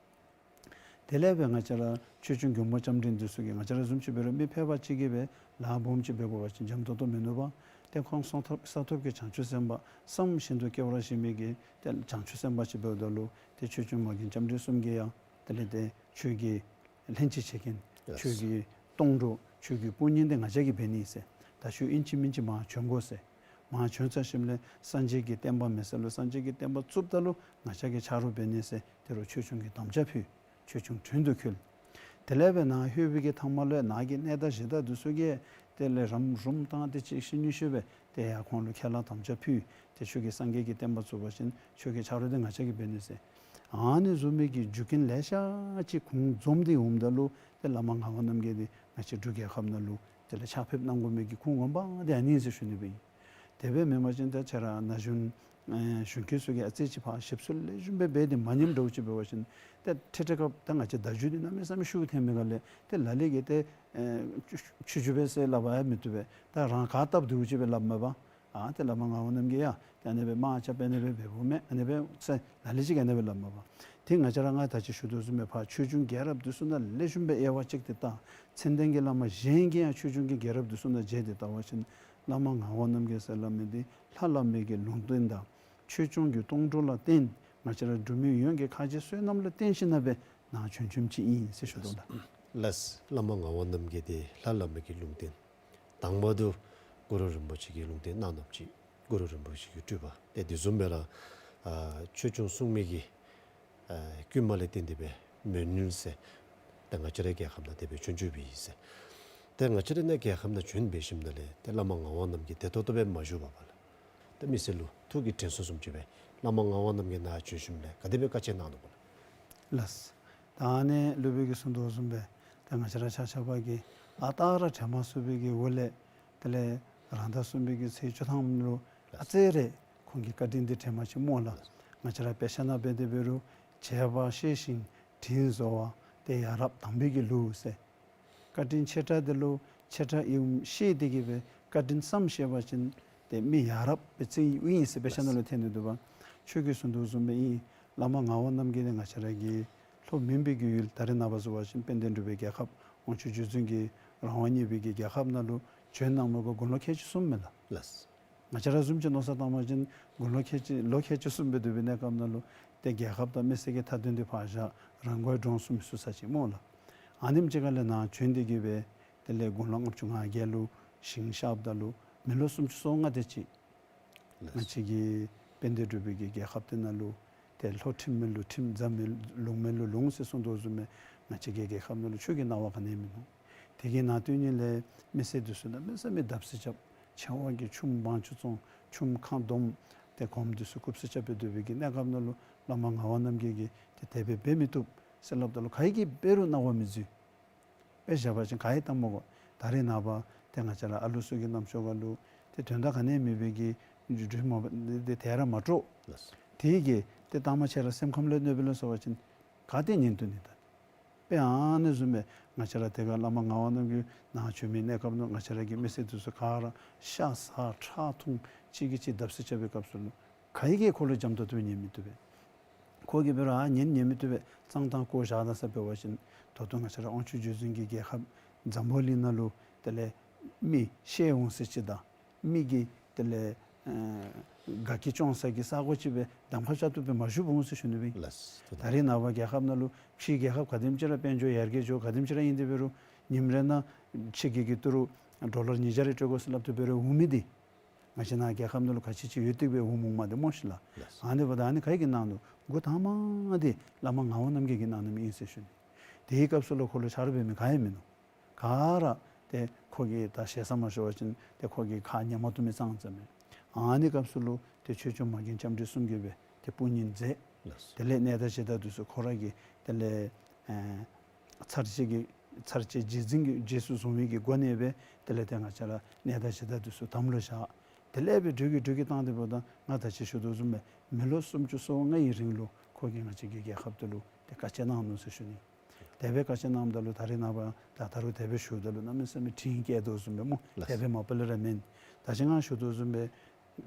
དེ་ལས་སྦེ་ང་བཅས་ར་ཆོས་སྐྱོང་མགོན་པོ་ལྕམ་དྲལ་འདི་ཚུ་གིས་ང་བཅས་ར་བཟུམ་ཅིག་འབད་རུང་མི་ཕལ་པ་ཅིག་གིས་སྦེ་ལཱ་སྦོམ་ཅིག་འབད་དགོ་པ་ཅིན་འཇམ་ཏོང་ཏོ་མིན་ནུག་པ། ཏེ་ཁོང་གསང་ཐོབ་གསང་ཐོབ་ཀྱི་བྱང་ཆུབ་སེམས་དཔའ་བསམ་བཞིན་དུ་སྐྱེ་བར་བཞེད་མི་གི་ཏེ་བྱང་ཆུབ་སེམས་དཔའ་ཅིག་འབདཝ་ད་ལུ་ཏེ་ཆོས་སྐྱོང་མ་རྒན་ལྕམ་དྲལ་གསུམ་གྱིས་ཡང་དེ་ལས་ཏེ་ཁྱོད་ཀྱི་ལྷན་ཅིག་བྱེད་མཁན། ལགས། ཁྱོད་ཀྱི་སྟོང་གྲོགས། ཁྱོད་ཀྱི་དཔུང་གཉེན་འདི་ང་བཅས་ཀྱིས་འབད་ནི་ཟེར། ད་ཁྱོད་ཨིན་ཅི་མིན་ཅི་མར་བྱོན་དགོ་ཟེར། མར་བྱོན་ཚར་ཞིནམ་ལས་སངས་རྒྱས་ཀྱི་བསྟན་པ་མེད་ས་ལུ་སངས་རྒྱས་ཀྱི་བསྟན་པ་བཙུགསཔ་ད་ལུ་ང་བཅས་ཀྱིས་ཆ་རོགས་འབད་ནི་ཟེར་དེ་རུ་ཆོས་སྐྱོང་གིས་དམ་བཅའ་ཕུལ། ཆོས་སྐྱོང་དྲུང་དུ་བཀུར། དེ་ལས་སྦེ་ནཱ་ལྷོད་པའི་གི་མཐའ་མ་ལུ་ནཱ་གི་གནས་བདག་གཞི་བདག་འདི་ཚུ་གིས་དེ་ལས་རམ་རུམ་བཏང་སྟེ་གཅིག་ཤུལ་གཉིས་ཤུལ་སྦེ་ཏེ་ཡར་ཁོང་ལུ་ཁས་བླངས་དམ་བཅའ་ཕུལ། ཏེ་ཁྱོད་ཀྱིས་སངས་རྒྱས་ཀྱི་བསྟན་པ་བཙུགས་པ་ཅིན་ཁྱོད་ཀྱི་ཆ་རོགས་འདི་ང་བཅས་ཀྱིས་འབད་ནི་ཟེར། ཨ་ནི་བཟུམ་མའི་གི་རྒྱུ་རྐྱེན་ལེ་ཤ་ཅིག་ཁུངས་འཛོམས་ཏེ་འོངམ་ད་ལུ་ཏེ་བླ་མ་ངག་དབང་རྣམ་རྒྱལ་འདི་ང་བཅས་འབྲུག་རྒྱལ་ཁབ་ནང་ལུ་དེ་ལས་ཕྱག་ཕེབས་གནང་དགོ་མི་གི་ཁུངས་དགོངས་པ་འདི་ཨ་ནི་ཨིན་ཟེར་ཞུ་ནི་སྦེ་ཨིན། དེ་སྦེ་མེན་པ་ཅིན་ད་ཁྱེད་ར་ན་གཞོན་ཨེ་གཞོན་སྐྱེས་ཚུ་གིས་ཨ་ཙི་ཅིག་ཕར་ཞིབ་འཚོལ་ལེགས་ཤོམ་སྦེ་འབད་དེ་མ་ཉནམ་འདྲཝ་ཅིག་འབད་བ་ཅིན་ཏེ་འཕྲལ་འཕྲལ་སྐབས་ད་ང་བཅས་བརྡ་བརྒྱུད་འདི་གནམ་མེད་ས་མེད་ཤུགས་ཐོན་མི་ག་ལས་ཏེ་ལ་ལུ་གིས་ཏེ་ཨེ་ཆུ་ཆུ་ཆུ་སྦེ་ཟེར་སླབ་པ་ཡང་མི་བཏུབ་པས། ད་རང་ག་སྟབས་བདེཝ་ཅིག་སྦེ་སླབ་མས་པ། ཨ་ཏེ་བླ་མ་ངག་དབང་རྣམ་རྒྱལ་ཡང་ཏེ་ཨ་ནི་སྦེ་དམག་རྐྱབ་སྦེ་ཨ་ནི་སྦེ་འབདཝ་མས། ཨ་ནི་སྦེ་ཟེར་ལ་ལུ་ཅིག་གིས་ཨ་ནི་སྦེ་སླབ་མས་པ། ཏེ་ང་བཅས་ར་ང་ད་ཅི་ཞུ་དོ་བཟུམ་སྦེ་ཕར་ཆོས་སྐྱོང་རྒྱལ་རབས་འདི་ཚུ་ནང་ལེགས་ཤོམ་སྦེ་དབྱེ་བ་དཔྱད་དེ་བལྟ། མཚན་ལྡན་གྱི་བླ་མ་གཞན་གྱིས་ཡང་ཆོས་སྐྱོང་གི་རྒྱལ་རབས་འདི་ཚུ་ནང་དཔྱད་དེ་བལྟ་བ་ཅིན་བླ་མ་ངག་དབང་རྣམ་རྒྱལ་ཟེར་སླབ་མི་འདི་ལྷ་བླ་མའི་གི་ལུང་བསྟན་དང་ཆོས་སྐྱོང་གི་སྡོང་གྲོགས་ལ་བརྟེན་ང་བཅས་ར་འབྲུག་མི་ཡོངས་ཀྱི་ཁ་རྗེ་བསོད་ནམས་ལ་བརྟེན་ཞིནམ་ལས་སྦེ་ནཱ་བྱོན་བྱོནམ་ཅིག་ཨིན་ཟེར་ཞུ་དོ་ལགས། ལགས། བླ་མ་ངག་དབང་རྣམ་རྒྱལ་འདི་ལྷ་བླ་མའི་གི་ལུང་བསྟན་དང་པ་དུ་གུ་རུ་རིན་པོ་ཆེ་གིས་ལུང་བསྟན་གནང་གནངམ་ཅིག། གུ་རུ་རིན་པོ་ཆེ་གི་སྤྲུལ་པ་ཏེ་དེ་བཟུམ་སྦེ་ར་ཨ་ཆོས་སྐྱོང་སྲུང་མའི་གི་ཨ་བསྐུལ་མ་ལས་བརྟེན་ཏེ་སྦེ་མོས་གུས་ཟེར་ཏེ་ང་བཅས་རའི་རྒྱལ་ཁབ་ནང་དེ་སྦེ་བྱོན་བྱོནམ་ཨིན་ཟེར། ཏེ་ང་བཅས་རའི་ནཱ་རྒྱལ་ཁབ་ནང་བྱོན་འབད་ཞིནམ་ལས་ཏེ་བླ་མ་ངག་དབང་རྣམ་རྒྱལ་དེ་ཏོག་ཏོ་སྦེ་མ་བཞུགས་པར་ལགས། ཏེ་མི་སེར་ལུ་ཐུགས་ཀྱི་དྲན་གསོ་བཟུམ་ཅིག་སྦེ་བླ་མ་ངག་དབང་རྣམ་རྒྱལ་ནཱ་བྱོན་ཞིནམ་ལས་ག་དེ་སྦེ་བཀའ་ཆད་གནང་ནུག་གོ་ལགས། ལགས། ད་ཨ་ནི་སློབ་དཔོན་གྱིས་གསུངས་དོ་བཟུམ་སྦེ་ཏེ་ང་བཅས་ར་ཆ་ཁྱབ་ཀྱིས་ཨ་རྟག་ར་དྲན་མ་ཚུགས་པའི་གི་འོག་ལས་དེ་ལས་རང་ཟླ་གསུམ་པའི་གི་ཚེས་བཅུ་ཐམ་ལུ་ཨ་ཙི་རེ་ཁོང་གི་བཀའ་དྲིན་འདི་དྲན་མ་ཅིག་སྨོ་ལགས། ང་བཅས་ར་དཔེ་ཆ་ནང་འབད་དེ་འབད་རུང་བྱས་པ་ཤེས་ཤིང་དྲིན་གཟོ་བ་དེ་ཡ་རབས་དམ་པའི་གི་ལུགས་ཟེར། བཀའ་དྲིན་ཆེ་དྲགས་འདི་ལུ་ཆེ་དྲགས་ཨིནམ་ཤེས་ཏེ་གི་སྦེ་བཀའ་དྲིན་བསམ་ཤེས་པ་ཅིན་ཏེ་མི་ཡ་རབས་སྦེ་བརྩིཝ་ཨིན་ཟེར་དཔེ་ཆ་ནང་ལུ་ཐོན་ནི་འདུག་པ། ཁྱོད་ཀྱིས་གསུངས་དོ་བཟུམ་སྦེ་ཨིན། བླ་མ་ངག་དབང་རྣམ་རྒྱལ་འདི་ང་བཅས་ར་གི་ལྷོ་མོན་པའི་གི་ཡུལ་ད་རེས་ནངས་པ་བཟུམ་འབད་བ་ཅིན་དཔལ་ལྡན་འབྲུག་པའི་རྒྱལ་ཁབ་དབང་ཕྱུག་རྗེ་བཙུན་གྱིས་རང་དབང་བརྙེས་པའི་གི་རྒྱལ་ཁབ་ནང་ལུ་བྱོན་གནང་མི་དགོ་དགུང་ལོ་ཁལ་གཅིག་གསུམ་མས་ལགས། ལགས། ང་བཅས་ར་བཟུམ་ཅིག་མནོ་བསམ་བཏང་བ་ཅིན་དགུང་ལོ་ཁལ་གཅིག་ལོ་ཁལ་གཅིག་གསུམ་སྦེ་སྡོད་པའི་གནས་སྐབས་ནང་ལུ་ཏེ་རྒྱལ་ཁབ་དང་མི་སེར་གྱི་མཐའ་དོན་འདི་ཕར་བཞག་རང་མགོ་འདྲོངས་སུ་མི་ཚུགས་ས་ཅིག་སྨོ་ལགས། ཨ་ནེམ་ཅིག་ཁ་ལས་ནཱ་བྱོན་ཏེ་གི་སྦེ་དེ་ལས་དགུང་ལོ་ལྔ་བཅུ་ང་བརྒྱད་ལུ་ཞིང་གཤགསཔ་ད་ལུ་མི་ལོ་སུམ་ཅུ་སོ་ལྔ་དེ་ཅིག་ང་བཅས་ཀྱི་དཔལ་ལྡན་འབྲུག་པའི་གི་རྒྱལ་ཁབ་འདི་ནང་ལུ་ཏེ་ལྷོ་ཁྲིམས་མེད་ལུ་ཁྲིམས་རྫ་མེད་ལུང་མེད་ལུ་ལུང་ཟེར་གསུངས་དོ་བཟུམ་སྦེ་ང་བཅས་ཀྱི་རྒྱལ་ཁབ་ནང་ལུ་ཆོས་ཀྱི་གནང་བ་ག་ནི་ཡང་མིན་ནུག། དེ་གི་ནང་དོན་ཉིད་ལས་མི་སེར་འདི་ཚུ་གནམ་མེད་ས་མེད་བརྡབ་གསིག་རྐྱབ། ཆེ་བ་གིས་ཆུམ་དབང་ཆུ་བཙོང་ཆུམ་ཁང་སྡོམ་ཏེ་གོངམ་འདི་ཚུ་རྐུབ་བསིལ་རྐྱབ་སྦེ་སྡོད་པའི་གི་གནས་སྐབས་ནང་ལུ་བླ་མ་ངག་དབང་རྣམ་རྒྱལ་གྱིས་ཏེ་དེ་སྦེ་འབད་མི་བཏུབ་ཟེར་སླབ་ད་ལུ་ག་གིས་འབད་རུང་གནང་བ་མི་འཛོལ། དཔེ་བཞག་པ་ཅིན་ག་ཡི་ལྟ་མ་དགོ། ད་རེས་ནངས་པ་ཏེ་ང་བཅས་ར་ཨ་ལུ་ཚུ་གི་རྣམ་ཅོག་ཁ་ལུ་ཏེ་དོན་དག་ག་ནི་ཡང་མེད་པའི་གི་འགྲུལ་འགྲུལ་མ་པ་འདི་ཏེ་དེ་ར་མ་འདྲོག། ལགས། དེ་གིས་ཏེ་ལྟ་མ་ཁྱེད་ར་སེམས་ཁམས་ལུ་གནོདཔ་ཨིན་ལགས་ཟེར་བ་ཅིན་ག་ཏེ་ཉན་བཏུབ་ནི་ད། དཔེ་ཨ་ནི་བཟུམ་སྦེ་ང་བཅས་ར་དེ་ཁར་བླ་མ་ངག་དབང་རྣམ་རྒྱལ་ནཱ་བྱོན་མི་གནས་སྐབས་ནང་ང་བཅས་ར་གི་མི་སེར་འདི་ཚུ་ག་ར་ཤ་ཟ་ཁྲག་འཐུང་གཅིག་གིས་གཅིག་བརྡབ་གསིག་རྐྱབ་པའི་སྐབས་སུ་ལུ་ག་གིས་ཁོ་ལུ་འཇམ་ཏོང་ཏོ་ཉན་མི་བཏུབ་པས། ཁོ་གིས་འབད་རུང་ཨ་ཉན་ཉན་མི་བཏུབ་པས། གཙང་ཐང་བཀོ་བཞག་གནང་ཟེར་འབད་བ་ཅིན་ད་ལྟོ་ང་བཅས་ར་དབང་ཕྱུག་རྗེ་བཙུན་གྱི་རྒྱལ་ཁབ་འཛམ་བུ་གླིང་ནང་ལུ་དེ་ལས་མི་ཤེས་འོང་ས་ཅིག་དང་མི་གིས་དེ་ལས་ཨ་དགའ་སྐྱིད་སྐྱོང་ས་གི་ས་གོ་ཅིག་སྦེ་གདམ་ཁ་རྐྱབ་ཏེ་སྦེ་མ་བཞུགསཔ་འོང་ཟེར་ཞུ་ནི་སྦེ། ལགས། ད་རེས་ནངས་པ་རྒྱལ་ཁབ་ནང་ལུ་ཕྱིའི་རྒྱལ་ཁབ་ག་དེམ་ཅིག་ར་དཔལ་འབྱོར་ཡར་རྒྱས་འགྱོ་ག་དེམ་ཅིག་ར་ཨིན་ཏེ་འབད་རུང་ཉིནམ་རེ་ནང་ཕྱི་རྒྱལ་གྱི་ཏི་རུ་ ཌོ་ལར་ཉིས་བརྒྱ་རེ་སྤྲོད་དགོ་ཟེར་སླབ་སྟེ་འབད་རུང་འོང་མི་འདི་ང་བཅས་ནཱ་རྒྱལ་ཁབ་ནང་ལུ་ག་ཅི་ཅིག་ཡོད་དེ་སྦེ་འོང་འོངམ་འདི་སྨོ་ཤིག་ལགས། ལགས་སོ། ཨ་ནི་འབདཝ་ད་ཨ་ནི་ག་གིས་གནང་ནུག། འགོ་དང་པ་འདི་བླ་མ་ངག་དབང་རྣམ་རྒྱལ་གྱིས་གནང་གནངམ་ཨིན་ཟེར་ཞུ་ནི། དེའི་སྐབས་སུ་ལུ་ཁོ་ལུ་ཆ་རོགས་འབད་མི་ག་ཡང་མིན་ནུག། ག་ར་ཏེ་ཁོ་གིས་ད་ཞེ་ས་མ་ཞུ་བ་ཅིན་ཏེ་ཁོ་གིས་ཁ་ཉན་མ་བཏུབ་མི་ཙང་ཙང་མས། ཨ་ནི་སྐབས་སུ་ལུ་ཏེ་ཆོས་སྐྱོང་མ་རྒན་ལྕམ་དྲལ་གསུམ་གྱིས་སྦེ་ཏེ་དཔུང་གཉེན་མཛད། ལགས་སོ། དེ་ལས་གནས་བདག་གཞི་བདག་འདི་ཚུ་ཁོ་ར་གིས་དེ་ལས་ཨེ་ཚར་གཅིག་གི་ཚར་གཅིག་རྗེས་འཛིན་གྱི་རྗེས་སུ་བཟུང་བའི་གི་སྒོ་ནས་སྦེ་དེ་ལས་ཏེ་ང་བཅས་ར་གནས་བདག་གཞི་བདག་འདི་ཚུ་དམ་ལུ་བཞག། དེ་ལས་སྦེ་འགྲོས་ཀྱིས་འགྲོས་ཀྱིས་བཏང་སྟེ་འབདཝ་ད་ང་ད་ཅི་ཞུ་དོ་བཟུམ་སྦེ་མི་ལོ་སུམ་ཅུ་སོ་ལྔའི་རིང་ལུ་ཁོ་གིས་ང་བཅས་ཀྱི་རྒྱལ་ཁབ་འདི་ལུ་ཏེ་བཀའ་ཆད་གནང་ནུག་ཟེར་ཞུ་ནི། དེ་སྦེ་བཀའ་ཆད་གནངམ་ད་ལུ་ད་རེས་ནངས་པ་ད་ད་རུང་དེ་སྦེ་ཞུཝ་ད་ལུ་གནམ་མེད་ས་མེད་དྲིན་སྐྱེད་དོ་བཟུམ་སྦེ་སྨོ། ལགས། དེ་སྦེ་མ་པ་ལས་ར་མེན། ད་ཅི་ང་ཞུ་དོ་བཟུམ་སྦེ་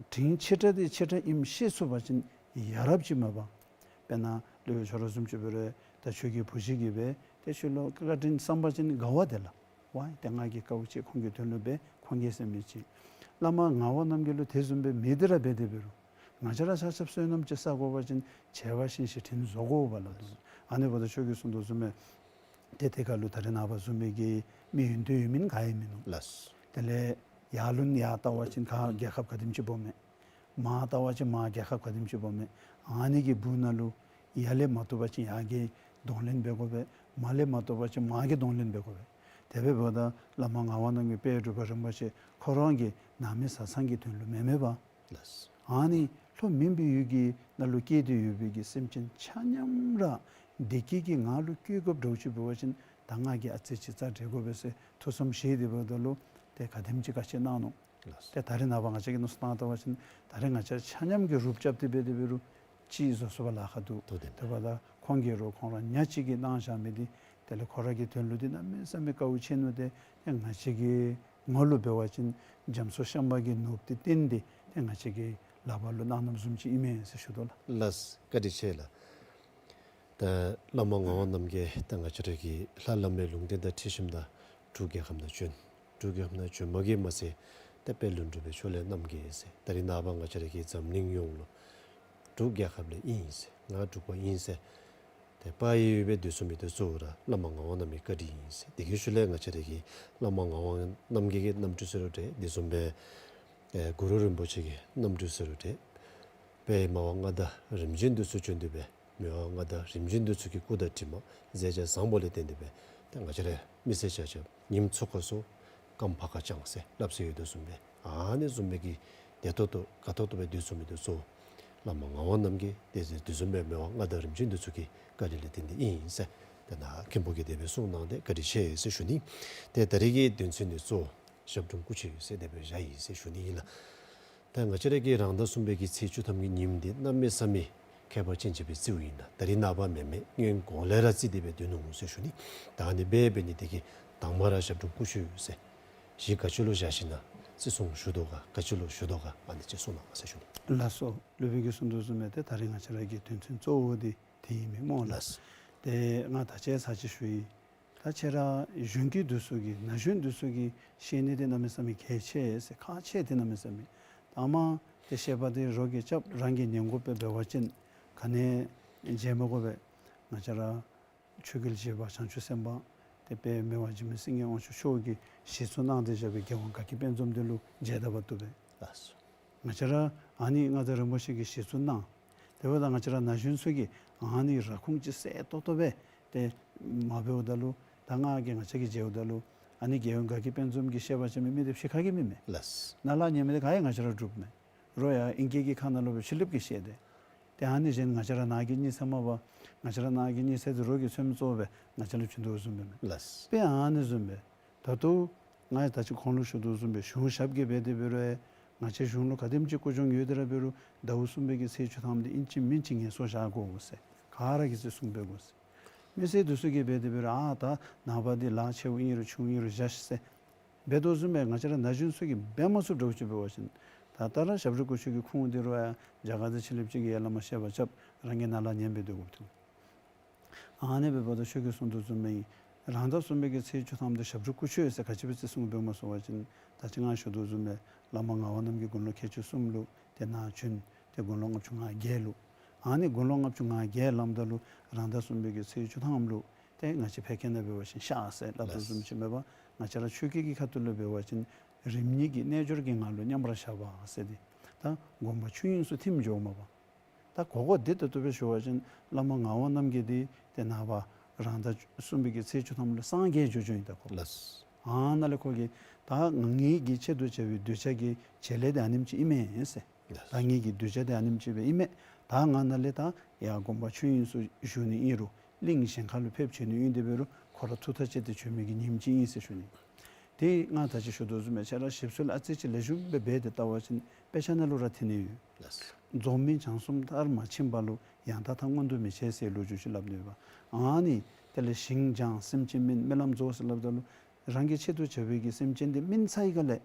དྲིན་ཆེ་དྲགས་འདི་ཆེ་དྲགས་ཨིནམ་ཤེས་ཚུགས་པ་ཅིན་ཡ་རབས་ཅིག་མ་པ། དཔེར་ན་ལུས་ཆོ་རོགས་བཟུམ་ཅིག་འབད་རུང་ད་ཁྱོད་ཀྱི་བུ་གཞི་གིས་སྦེ་ཏེ་ཁྱོད་ལུ་བཀའ་དྲིན་བསམ་པ་ཅིན་དགའ་བ་དེ་ལགས། ཝའི་ཏེ་ང་གིས་དཀའཝ་སྤྱད་ཁོང་གི་དོན་ལུ་འབད་ཁོང་གིས་ཟེར་མི་ཅིག། བླ་མ་ངག་དབང་རྣམ་རྒྱལ་ལུ་དེ་བཟུམ་སྦེ་མེད་དེ་ར་འབད་དེ་འབད་རུང་ང་བཅས་ར་ཆ་ཁྱབ་བསོད་ནམས་ཅིག་བསག་དགོ་པ་ཅིན་བྱས་པ་བཞིན་བཞིན་དྲིན་གཟོ་དགོ་པས་ལགས། ཨ་ནི་འབདཝ་ད་ཁྱོད་ཀྱིས་གསུངས་དོ་བཟུམ་སྦེ་ཏེ་དེ་ཁར་ལུ་ད་རེས་ནངས་པ་བཟུམ་སྦེ་གི་མི་ཡོན་ཏན་ཡོད་མི་ག་ཡང་མིན་ནུག། ལགས། དེ་ལས་ཡར་ལུ་ཡར་བལྟ་བ་ཅིན་ག་རྒྱལ་ཁབ་ག་དེམ་ཅིག་སྦོམ་མས། མར་བལྟ་བ་ཅིན་མར་རྒྱལ་ཁབ་ག་དེམ་ཅིག་སྦོམ་མས། ཨ་ནི་གི་སྦུག་ན་ལུ་ཡར་ལས་མ་བཏུབ་པ་ཅིན་ཡར་གྱི་གདོང་ལེན་འབད་དགོ་པས། མར་ལས་མ་བཏུབ་པ་ཅིན་མར་གྱི་གདོང་ལེན་འབད་དགོ་པས། དེ་སྦེ་འབདཝ་ད་བླ་མ་ངག་དབང་རྣམ་རྒྱལ་དཔལ་འབྲུག་པ་རིན་པོ་ཆེ་ཁོ་ར་གི་ནང་མི་བཟའ་ཚང་གི་དོན་ལུ་མེན་མས་པ། ལགས། ཨ་ནི་ལྷོ་མུན་པའི་ཡུལ་གྱི་ནང་ལུ་སྐྱེས་ཏེ་ཡོད་པའི་གི་སེམས་ཅན་ཆ་མཉམ་ར་བདེ་སྐྱིད་ཀྱི་ངང་ལུ་བཀོད་དགོཔ་འདྲཝ་ཅིག་འབད་བ་ཅིན་ད་ང་གིས་ཨ་ཙི་ཅིག་རྩ་འགྲན་དགོ་པས་ཟེར་ཐུགས་བསམ་བཞེས་ཏེ་འབདཝ་ད་ལུ་ཏེ་ག་དེམ་ཅིག་བཀའ་ཆད་གནང་ནུག། ལགས། ཏེ་ད་རེས་ནངས་པ་ང་བཅས་ཀྱིས་མནོ་བསམ་བཏང་བལྟ་བ་ཅིན་ད་རེས་ང་བཅས་ཆ་མཉམ་གྱིས་རུབ་རྐྱབ་སྟེ་འབད་དེ་འབད་རུང་ཅིག་བཟོ་ཚུགས་པར་ལཱ་ཁག་འདུག། འདུག་སྟེ། དེ་འབདཝ་ད་ཁོང་གིས་ར་ཁོང་ར་ཉག་གཅིག་གིས་གནང་བཞག་མི་འདི་དེ་ལས་ཁོ་ར་གི་དོན་ལུ་འདི་གནམ་མེད་ས་མེད་དཀའཝ་ཆེ་ནུག། ཏེ་ཡང་ང་བཅས་ཀྱི་ངོ་ལུ་འབད་བ་ཅིན་རྒྱ་མཚོ་ཤམ་བྷ་གི་ནོར་བུ་འདི་བཏོན་ཏེ་ཏེ་ང་བཅས་ཀྱི་ལག་པར་ལུ་གནང་གནངམ་བཟུམ་ཅིག་ཨིན་མས་ཟེར་ཞུ་དོ་ལགས། ལགས། བཀའ་དྲིན་ཆེ་ལགས། ད་བླ་མ་ངག་དབང་རྣམ་རྒྱལ་ད་ང་བཅས་ར་གི་ལྷ་བླ་མའི་ལུང་བསྟན་དང་འཁྲིལ་ཞིནམ་ད་འབྲུག་རྒྱལ་ཁབ་ནང་བྱོན། འབྲུག་རྒྱལ་ཁབ་ནང་བྱོནམ་གིས་མ་ཚད་ད་དཔལ་ལྡན་འབྲུག་པའི་ཕྱོགས་ལས་རྣམ་རྒྱལ་ཟེར། ད་རེས་ནངས་པ་ང་བཅས་ར་གི་འཛམ་གླིང་ཡོངས་ལུ་འབྲུག་རྒྱལ་ཁབ་ལས་ཨིན་ཟེར། ང་འབྲུག་པ་ཨིན་ཟེར། ཏེ་པ་ཡི་ཡོད་པའི་དུས་སུ་མི་དུས་གཙོ་བོ་ར་བླ་མ་ངག་དབང་རྣམ་རྒྱལ་བཀའ་དྲིན་ཨིན་ཟེར། དེ་གི་ཤུལ་ལས་ང་བཅས་ར་གི་བླ་མ་ངག་དབང་རྣམ་རྒྱལ་གྱི་རྣམ་སྤྲུལ་ཟེར་རུང་འདྲ། དེ་བཟུམ་སྦེ་ཨེ་གུ་རུ་རིན་པོ་ཆེ་གི་རྣམ་སྤྲུལ་ཟེར་རུང་འདྲ། དཔལ་མི་དབང་མངའ་བདག་རིམ་བྱོན་འདི་ཚུ་བྱོན་ཏེ་སྦེ་མི་དབང་མངའ་བདག་རིམ་བྱོན་འདི་ཚུ་གི་སྐུ་དང་གྲིབ་མ་མཛད་བྱ་བཟང་པོ་ལས་བརྟེན་ཏེ་སྦེ་ད་ང་བཅས་ར་མི་སེར་ཆ་ཁྱབ་ཉིམ་ཚུ་ཁ་སོ་སྐམ་ཕ་ཁ་བཅང་ཟེར་སླབ་སྲོལ་ཡོད་དོ་བཟུམ་སྦེ་ཨ་ནི་བཟུམ་སྦེ་གི་བདེ་ཏོག་ཏོ་དགའ་ཏོག་ཏོ་སྦེ་དུས་སུ་མི་དུས་གཙོ་བོ་བླ་མ་ངག་དབང་རྣམ་རྒྱལ་དེ་དེ་བཟུམ་སྦེ་མི་དབང་མངའ་བདག་རིམ་བྱོན་འདི་ཚུ་གི་བཀའ་དྲིན་ལས་བརྟེན་ཏེ་ཨིན་ཟེར། ཏེ་ནཱ་མཁན་པོ་གིས་དེ་སྦེ་གསུངས་གནང་སྟེ་བཀའ་དྲིན་ཆེ་ཟེར་ཞུ་ནི། ཏེ་ད་རེས་ཀྱི་དོན་ཚན་འདི་གཙོ་བོ་ཞབས་དྲུང་སྐུ་མཆོད་ཟེར་དེ་སྦེ་བཞག་ཡི་ཟེར་ཞུ་ནི་ཨིན་ལགས། ད་ང་བཅས་ར་གི་རང་ཟླ་གསུམ་པའི་གི་ཚེས་བཅུ་ཐམ་གྱི་ཉིནམ་འདི་གནམ་མེད་ས་མེད་ཁྱད་པར་ཅན་ཅིག་སྦེ་བརྩིཝ་ཨིན་ལགས། ད་རེས་ནངས་པ་མེན་མེན་སྔོན་གོང་ལས་ར་བརྩི་སྟེ་སྦེ་སྡོད་ནུག་ཟེར་ཞུ་ནི། ད་ཨ་ནི་སྦེ་འབད་ནི་དེ་གིས་དང་པ་ར་ཞབས་དྲུང་སྐུ་མཆོད་ཟེར་གཞི་ག་ཅི་ལུ་བཞག་ཞིན་ན་བརྩི་སྲུང་ཞུ་དོ་ག་ག་ཅི་ལུ་ཞུ་དོ་ག་ཨ་ནི་ཅིག་གསུང་གནང་ཟེར་ཞུ་ནི། ལགས་སོ། སློབ་དཔོན་གྱིས་གསུངས་དོ་བཟུམ་སྦེ་ཏེ་ད་རེས་ང་བཅས་ར་གི་དོན་ཚན་གཙོ་བོ་འདི་དེ་ཨིན་མས་སྨོ་ལགས། ལགས། ཏེ་ང་ད་ཅི་ཚར་གཅིག་ཞུ་ཡི། ད་ཁྱེད་ར་གཞོན་སྐྱེས་འདི་ཚུ་གིས་ན་གཞོན་འདི་ཚུ་གིས་ཤེས་ནི་འདི་གནམ་མེད་ས་མེད་གལ་ཆེ་ཟེར་ཁག་ཆེ་འདི་གནམ་མེད་ས་མེད། ད་མ་ཏེ་ཤེས་པ་འདི་རོགས་ཀྱིས་རྐྱབ་རང་གིས་ཉན་དགོཔ་སྦེ་འབད་བ་ཅིན་ག་ནི་བྱིན་མི་དགོ་པས། ང་བཅས་ར་ཆོས་རྒྱལ་བཞི་པ་བྱང་ཆུབ་སེམས་དཔའ་ཏེ་དཔལ་མི་དབང་འཇིགས་མེད་སེང་གེ་དབང་ཕྱུག་མཆོག་གིས་གཞི་བཙུགས་གནང་སྟེ་བཞག་པའི་རྒྱལ་དབང་དགའ་སྐྱིད་དཔལ་འཛོམས་འདི་ལུ་མཇལ་དར་འབག་བཏུབ་པས། ལགས་སོ། ང་བཅས་ར་ཨ་ནི་མངའ་བདག་རིན་པོ་ཆེ་གིས་གཞི་བཙུགས་གནང་། དེ་འབདཝ་ད་ང་བཅས་ར་ན་གཞོན་ཚུ་གིས་ཨ་ནི་ར་ཁུངས་ཅིག་གསལ་ཏོག་ཏོ་སྦེ་ཏེ་མ་འབདཝ་ད་ལུ་ད་ང་གིས་ང་བཅས་ཀྱིས་མཇལཝ་ད་ལུ་ཨ་ནི་རྒྱལ་དབང་དགའ་སྐྱིད་དཔལ་འཛོམས་ཀྱི་བཤད་པ་ཅིན་མི་འདི་ཕྱི་ཁ་གི་མི་མེན། ལགས། ནང་ལས་ཉན་མི་འདི་ག་ཡང་ང་བཅས་ར་འབྲུགཔ་མས། རོགས་ཡང་ཨིང་སྐད་ཀྱི་ཁ་ནང་ལུ་སྦེ་ཕྱི་གླིངཔ་གིས་བཤད་དེ། ཏེ་ཨ་ནི་བཞིན་ང་བཅས་ར་ནང་གི་གཉིད་སད་མ་པ། ང་བཅས་ར་ནང་གི་གཉིད་སད་དེ་རོགས་ཀྱིས་ཚོད་མ་བཙོ་བར་ང་བཅས་ལུ་བྱིན་དོ་བཟུམ་སྦེ་མས། ལགས། དཔེ་ཨ་ནི་བཟུམ་སྦེ། ད་ལྟོ་ང་ད་ཅི་གོང་ལུ་ཞུ་དོ་བཟུམ་སྦེ་གཞུང་ཞབས་ཀྱིས་འབད་དེ་འབད་རུང་ང་བཅས་གཞུང་ལུ་ག་དེམ་ཅིག་སྐུ་གཞོགས་ཡོད་དེ་ར་འབད་རུང་ཟླཝ་གསུམ་པའི་གི་ཚེས་བཅུ་ཐམ་འདི་ཨིན་ཅི་མིན་ཅི་ངལ་གསོ་བཞག་དགོ་ཟེར་ག་ར་གིས་བརྩི་སྲུང་འབད་དགོ་ཟེར། མི་སེར་འདི་ཚུ་གིས་འབད་དེ་འབད་རུང་ཨ་ད་ནངས་པ་འདི་ལཱ་ཆེཝ་ཨིན་རུང་ཆུང་ཨིན་རུང་བཞག་ཤིག་ཟེར་འབད་དོ་བཟུམ་སྦེ་ང་བཅས་ར་ན་གཞོན་ཚུ་གིས་འབད་མ་ཚུགསཔ་འདྲཝ་ཅིག་འབད་བ་ཅིན་ད་ལྟོ་ར་ཞབས་དྲུང་སྐུ་མཆོད་ཀྱི་ཁུངས་འདི་རུང་ཡང་རྒྱ་གར་དང་ཕྱི་གླིངཔ་ཅིག་གིས་ཡར་ལས་མར་བཤད་པ་རྐྱབ་རང་གིས་ནཱ་ལས་ཉན་སྦེ་སྡོད་དགོཔ་འདུག། ཨ་ནི་འབདཝ་ད་ཁྱོད་ཀྱིས་གསུངས་དོ་བཟུམ་སྦེ་རང་ཟླ་གསུམ་པའི་གི་ཚེས་བཅུ་ཐམ་འདི་ཞབས་དྲུང་སྐུ་མཆོད་ཟེར་ག་ཅི་སྦེ་བརྩི་སྲུང་འབད་མ་ཚུགས་པ་ཅིན་ད་ཅི་ང་ཞུ་དོ་བཟུམ་སྦེ་བླ་མ་ངག་དབང་རྣམ་རྒྱལ་དགུང་ལོ་ཁལ་གཅིག་གསུམ་ལུ་ཏེ་ནཱ་བྱོན། ཏེ་དགུང་ལོ་ལྔ་བཅུ་ང་བརྒྱད་ལུ། ཨ་ནི་དགུང་ལོ་ལྔ་བཅུ་ང་བརྒྱད་ལངམ་ད་ལུ་རང་ཟླ་གསུམ་པའི་གི་ཚེས་བཅུ་ཐམ་ལུ་ ཏེ་ང་བཅས་ཕལ་སྐད་ནང་འབད་བ་ཅིན་ཤ་ཟེར་སླབ་དོ་བཟུམ་ཅིག་མེན་པར་ང་བཅས་ར་ཆོས་སྐད་ཀྱི་ཁ་ཐུག་ལུ་འབད་བ་ཅིན་རིམ་གཉིས་ཀྱི་རྣལ་འབྱོར་གྱི་ངང་ལུ་མཉམ་པར་བཞག་པ་ཟེར་ཏེ། ད་སྒོམ་པ་ཆོས་དབྱིངས་སུ་ཐིམ་འགྱོཝ་མས་པ། ད་གོ་སྐབས་འདི་ད་ལྟོ་སྦེ་ཞུ་བ་ཅིན་བླ་མ་ངག་དབང་རྣམ་རྒྱལ་འདི་ཏེ་ནངས་པ་རང་ཟླ་གསུམ་པའི་གི་ཚེས་བཅུ་ཐམ་ལུ་སངས་རྒྱས་འགྱོ་འགྱོཝ་ཨིན། ད་ཁོ་ལགས། ཨ་ནཱ་ལས་ཁོ་གིས་ད་ང་ངེའི་གི་ཆེད་དུ་བྱ་བའི་གདུལ་བྱ་གི་བྱེད་ལས་འདི་ཨ་ནེམ་ཅིག་ཨིན་མས་ཟེར། ད་ངེའི་གི་གདུལ་བྱ་འདི་ཨ་ནེམ་ཅིག་སྦེ་ཨིན་མས། ད་ང་ནཱ་ལས་ད་ཡར་སྒོམ་པ་ཆོས་དབྱིངས་སུ་བཞུགས་ནི་ཨིན་རུང་གླིང་གཞན་ཁ་ལུ་ཕེབས་བྱོན་ནི་ཨིན། དེ་འབད་རུང་ཁོ་ར་ཐུགས་ཐག་བཅད་དེ་བྱོན་མི་གི་ཉིནམ་ཅིག་ཨིན་ཟེར་ཞུ་ནི། ཏེ་ང་ད་ཅི་ཞུ་དོ་བཟུམ་སྦེ་ཁྱེད་ར་ཞིབ་འཚོལ་ཨ་ཙི་ཅིག་ལེགས་ཤོམ་སྦེ་འབད་དེ་བལྟ་བ་ཅིན་དཔེ་ཆ་ནང་ལུ་ར་ཐོན་ནི་ཡོད། ལགས། རྫོགས་སྨིན་བྱང་སེམས་མཐར་མ་ཕྱིན་པ་ལུ་ཡང་དག་མཐའ་མངོན་དུ་མི་བྱེད་ཟེར་ལོ་རྒྱུས་ཅིག་སླབ་ནི་ཡོདཔ། ཨ་ནི་དེ་ལས་ཞིང་སྦྱང་སེམས་ཅན་སྨིན་སྨོན་ལམ་རྫོགས་ཟེར་སླབ་ད་ལུ་རང་གི་ཆེད་དུ་བྱ་བའི་གི་སེམས་ཅན་འདི་སྨིན་ཚར་བའི་སྒང་ལས་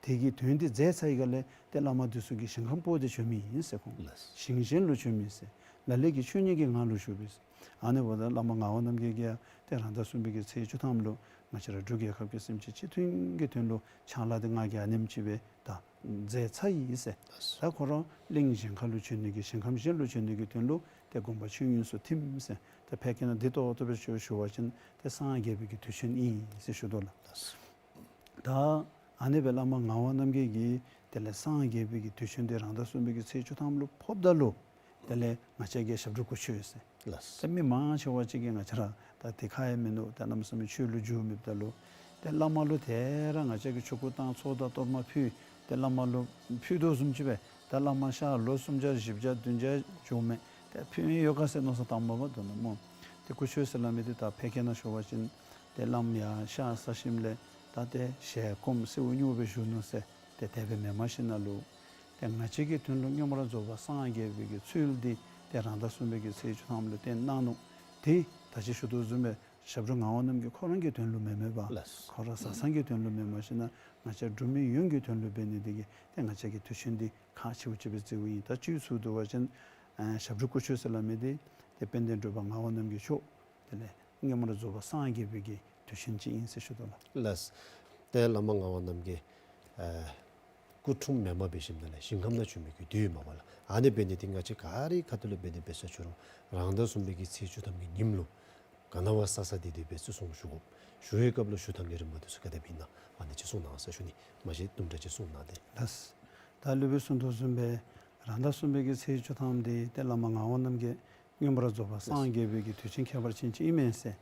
དེ་གི་དོན་འདི་མཛད་ཚར་བའི་སྒང་ལས་ཏེ་བླ་མ་འདི་ཚུ་གི་ཞིང་ཁམས་སྤོ་སྟེ་བྱོན་མི་ཨིན་ཟེར་ཁོང་། ལགས། ཞིང་གཞན་ལུ་བྱོན་མི་ཟེར། ལ་ལུ་གིས་ཆོས་ཉིད་ཀྱི་ངང་ལུ་བཞུགས་པས་ཟེར། ཨ་ནི་འབདཝ་ད་བླ་མ་ངག་དབང་རྣམ་རྒྱལ་གྱིས་ཡང་ཏེ་རང་ཟླ་གསུམ་པའི་གི་ཚེས་བཅུ་ཐམ་ལུ་ང་བཅས་ར་འབྲུག་རྒྱལ་ཁབ་ཀྱི་སེམས་ཅན་སྤྱི་མཐུན་གྱི་དོན་ལུ་ཕྱག་ལཱ་འདི་ང་གིས་ཨ་ནེམ་ཅིག་སྦེ་ད་མཛད་ཚར་ཡི་ཟེར། ད་ཁོ་ར་གླིང་གཞན་ཁ་ལུ་བྱོན་ནི་གི་ཞིང་ཁམས་གཞན་ལུ་བྱོན་ནི་གི་དོན་ལུ་ཏེ་སྒོམ་པ་ཆོས་དབྱིངས་སུ་ཐིམ་ཟེར། ཏེ་ཕལ་སྐད་ནང་འདི་ཏོག་ཏོ་སྦེ་ཞུ་ཞུ་བ་ཅིན་ཏེ་སངས་རྒྱས་པའི་གི་དུས་ཆེན་ཨིན་ཟེར་ཞུ་དོ་ལགས། ད་ཨ་ནི་སྦེ་བླ་མ་ངག་དབང་རྣམ་རྒྱལ་གྱིས་དེ་ལས་སངས་རྒྱས་པའི་གི་དུས་ཆེན་འདི་རང་ཟླ་གསུམ་པའི་གི་ཚེས་བཅུ་ཐམ་ལུ་ཕོགཔ་ད་ལུ་དེ་ལས་ང་བཅས་ཀྱིས་ཞབས་དྲུང་སྐུ་མཆོད་ཟེར། ལགས། ད་མི་མང་ཆེ་བ་ཅིག་གིས་ང་བཅས་ར་ད་དེ་ཁག་ཡང་མིན་འདུག། ད་གནམ་མེད་ས་མེད་ཆོས་ལུ་འཇུག་མེདཔ་ད་ལུ་ཏེ་བླ་མ་ལུ་དེ་ར་ང་བཅས་ཀྱིས་ཆོ་ག་བཏང་ཚོགས་བདག་གཏོར་མ་ཕུལ་ཏེ་བླ་མ་ལུ་ཕུལ་དོ་བཟུམ་ཅིག་སྦེ་ད་བླ་མ་ཤར་ལོ་གསུམ་བརྒྱ་བཞི་བརྒྱ་བདུན་བརྒྱ་འགྱོཝ་མས། ཏེ་ཕུལ་མི་ཡོད་ག་ཟེར་མནོ་བསམ་བཏངམ་མས་པ་འདུག་ན་སྨོ། ཏེ་སྐུ་མཆོད་ཟེར་སླབ་མི་འདི་ད་ཕལ་སྐད་ནང་ཞུ་བ་ཅིན་ཏེ་བླམ་ཡར་ཤར་ས་གཞི་ལས་ད་ཏེ་ཞལ་སྐོམ་སེརཝ་སྨྱུག་སྦེ་བཞུགས་ནུག་ཟེར། ཏེ་དེ་སྦེ་མེནམ་ཞིནམ་ལས་ཏེ་ང་བཅས་ཀྱི་དོན་ལུ་མངོན་པར་རྫོགས་པར་སངས་རྒྱས་པའི་གི་ཚུལ་འདི་ཏེ་རང་ཟླ་གསུམ་པའི་གི་ཚེས་བཅུ་ཐམ་ལུ་བསྟན་གནང་ནུག། ཏེ་ད་ཅི་ཞུ་དོ་བཟུམ་སྦེ་ཞབས་དྲུང་ངག་དབང་རྣམ་རྒྱལ་ཁོ་རང་གི་དོན་ལུ་མེན་མེན་པ། ལགས། ཁོ་ར་བཟའ་ཚང་གི་དོན་ལུ་མེནམ་ཞིནམ་ལས་ང་བཅས་འབྲུག་མི་ཡོངས་ཀྱི་དོན་ལུ་འབད་ནི་དེ་གིས་ཏེ་ང་བཅས་ཀྱིས་དུས་ཆེན་འདི་ཁག་ཆེཝ་ཅིག་སྦེ་བརྩིཝ་ཨིན། ད་ཅིག་ཞུ་དོ་བ་ཅིན་ཨ་ཞབས་དྲུང་སྐུ་མཆོད་ཟེར་སླབ་མི་འདི་ཏེ་དཔལ་ལྡན་འབྲུག་པ་ངག་དབང་རྣམ་རྒྱལ་མཆོག་དེ་ལས་མངོན་པར་རྫོགས་པར་སངས་རྒྱས་པའི་གི་དུས་ཆེན་ཅིག་ཨིན་ཟེར་ཞུ་དོ་ལགས། ལགས། ཏེ་བླ་མ་ངག་དབང་རྣམ་རྒྱལ་ཨ་སྐུ་འཁྲུངས་མེནམ་འབད་ཞིནམ་ལས་ཞིང་ཁམས་ནང་བྱོན་མི་གི་དུས་མས་པ་ལགས། ཨ་ནི་འབད་ནི་འདི་ང་བཅས་ག་ར་ཁ་ཐུག་ལས་འབད་ནི་འབད་ས་ཅིག་རུང་རང་ཟླ་གསུམ་པའི་གི་ཚེས་བཅུ་ཐམ་གི་ཉིནམ་ལུ་ག་ནི་བ་ས་ས་དེ་དེ་སྦེ་བརྩི་སྲུང་ཞུ་དགོཔ། ཞུ་བའི་སྐབས་ལུ་ཞུ་ཐངས་ཀྱི་རིམ་པ་འདི་ཚུ་ག་དེ་སྦེ་ཨིན་ན་ཨ་ནི་ཅིག་གསུང་གནང་ཟེར་ཞུ་ནི། མ་གཞི་དུམ་གྲ་ཅིག་གསུང་གནང་སྟེ། ལགས། ད་སློབ་དཔོན་གསུང་དོ་བཟུམ་སྦེ་རང་ཟླ་གསུམ་པའི་གི་ཚེས་བཅུ་ཐམ་འདི་ཏེ་བླ་མ་ངག་དབང་རྣམ་རྒྱལ་མངོན་པར་རྫོགས་པར་སངས་རྒྱས་པའི་གི་དུས་ཆེན་ཁྱད་པར་ཅན་ཅིག་ཨིན་མས་ཟེར།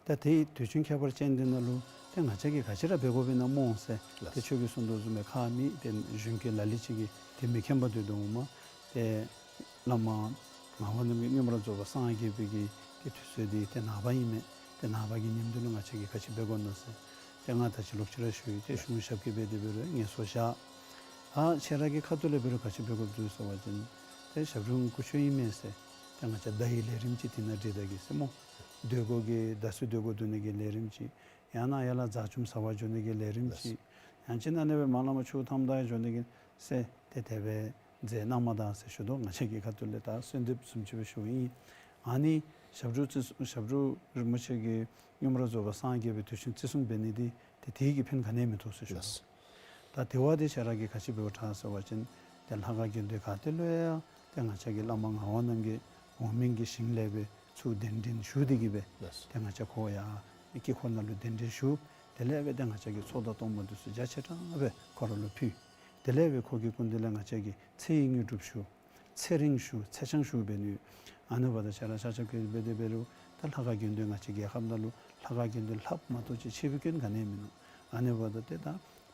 ད་དེའི་དུས་ཆེན་ཁྱད་པར་ཅན་འདི་ནང་ལུ་ཏེ་ང་བཅས་ཀྱིས་ག་ཅི་ར་འབད་དགོཔ་ཨིན་ན་སྨོ་ཟེར། ལགས། ཏེ་ཁྱོད་ཀྱིས་གསུང་དོ་བཟུམ་སྦེ་ཁ་མི་ཏེ་གཞུང་གི་ལ་ལུ་ཅིག་གིས་དེ་མི་མཁྱེན་པ་འདུག་འོང་མས། ཏེ་བླ་མ་ངག་དབང་རྣམ་རྒྱལ་མངོན་པར་རྫོགས་པར་སངས་རྒྱས་པའི་གི་ཏེ་དུས་ཚོད་འདི་ཏེ་ནངས་པ་ཨིན་མས། ཏེ་ནངས་པ་གི་ཉིནམ་འདི་ལུ་ང་བཅས་ཀྱིས་ག་ཅི་འབད་དགོ་ན་ཟེར། ཏེ་ང་ད་ཅི་ལོག་ཅི་ར་ཞུ་ཡི། ཏེ་གཞུང་ཞབས་ཀྱིས་འབད་དེ་འབད་རུང་ངལ་གསོ་བཞག། ད་ཁྱེད་ར་གི་ཁ་ཐུག་ལས་འབད་རུང་ག་ཅི་འབད་དགོཔ་འདུག་ཟེར་བ་ཅིན་ཏེ་ཞབས་དྲུང་སྐུ་མཆོད་ཨིན་མས་ཟེར། ཏེ་ང་བཅས་ད་ཡི་ལས་རིམ་ཅིག་དེ་ནང་འབྲི་ད་གེ་ཟེར་སྨོ། སྡོད་སྒོ་གི་ད་སུ་སྡོད་སྒོ་སྡོད་ནི་གི་ལས་རིམ་ཅིག། ཡང་ན་ཡར་ལས་ཟ་བཅུག་ཟ་བར་འགྱོ་ནི་གི་ལས་རིམ་ཅིག། ཡང་ཅིན་ཨ་ནི་སྦེ་མར་ལས་མར་ཆུ་འཐུང་ད་འགྱོ་ནི་གི་ཟེར། ཏེ་དེ་སྦེ་མཛད་གནང་མ་ད་ཟེར་ཞུ་དོ། ང་བཅས་ཀྱི་ཁ་ཐུག་ལས་ད་གསོལ་འདེབས་བཟུམ་ཅིག་སྦེ་ཞུཝ་ཨིན། ཨ་ནི་ཞབས་དྲུང་རྩེ་ཞབས་དྲུང་རིན་པོ་ཆེ་གིས་མངོན་པར་རྫོགས་པར་སངས་རྒྱས་པའི་དུས་ཆེན་བརྩི་སྲུང་འབད་ནི་འདི་ཏེ་དེ་གིས་ཕན་ག་ནི་ཡང་མི་ཐོགས་ཟེར་ཞུ་དོ། ལགས། ད་དེ་བ་འདི་ཁྱེད་ར་གིས་ག་ཅི་འབདཝ་དྲག་ཟེར་བ་ཅིན་ཏེ་ལྷ་ཁང་དགོན་སྡེ་ག་ཏེ་ལུ་ཡང་ཏེ་ང་བཅས་ཀྱི་བླ་མ་ངག་དབང་རྣམ་རྒྱལ་འོག་མིན་གྱི་ཞིང་ལས་སྦེ་ཚུར་གདན་འདྲེན་ཞུ་སྟེ་གི་སྦེ། ལགས། ཏེ་ང་བཅས་ཁོ་ཡར་དཀྱིལ་འཁོར་ནང་ལུ་གདན་འདྲེན་ཞུ། དེ་ལས་སྦེ་ཏེ་ང་བཅས་ཀྱིས་ཚོགས་བདག་གཏོར་མ་འདི་ཚུ་རྒྱ་ཆེ་དྲགས་སྦེ་ཁོ་ར་ལུ་ཕུལ། དེ་ལས་སྦེ་ཁོ་གི་སྐུ་མདུན་ལས་ང་བཅས་ཀྱིས་ཚེ་ཡི་དངོས་གྲུབ་ཞུ། ཚེ་རིང་ཞུ། ཚེ་ཆང་ཞུ་འབད་ནི་ཡོད། ཨ་ནི་འབདཝ་ད་ཁྱེད་ར་ཆ་ཁྱབ་ཀྱིས་འབད་དེ་འབད་རུང་ད་ལྷ་ཁང་དགོན་སྡེ་ང་བཅས་རྒྱལ་ཁབ་ནང་ལུ་ལྷ་ཁང་དགོན་སྡེ་ལྷགཔ་མ་གཏོགས་ཅིག་ཆེ་བའི་སྐྱོན་ག་ནི་ཡང་མིན་ནུག། ཨ་ནི་འབདཝ་ད་ཏེ་ད་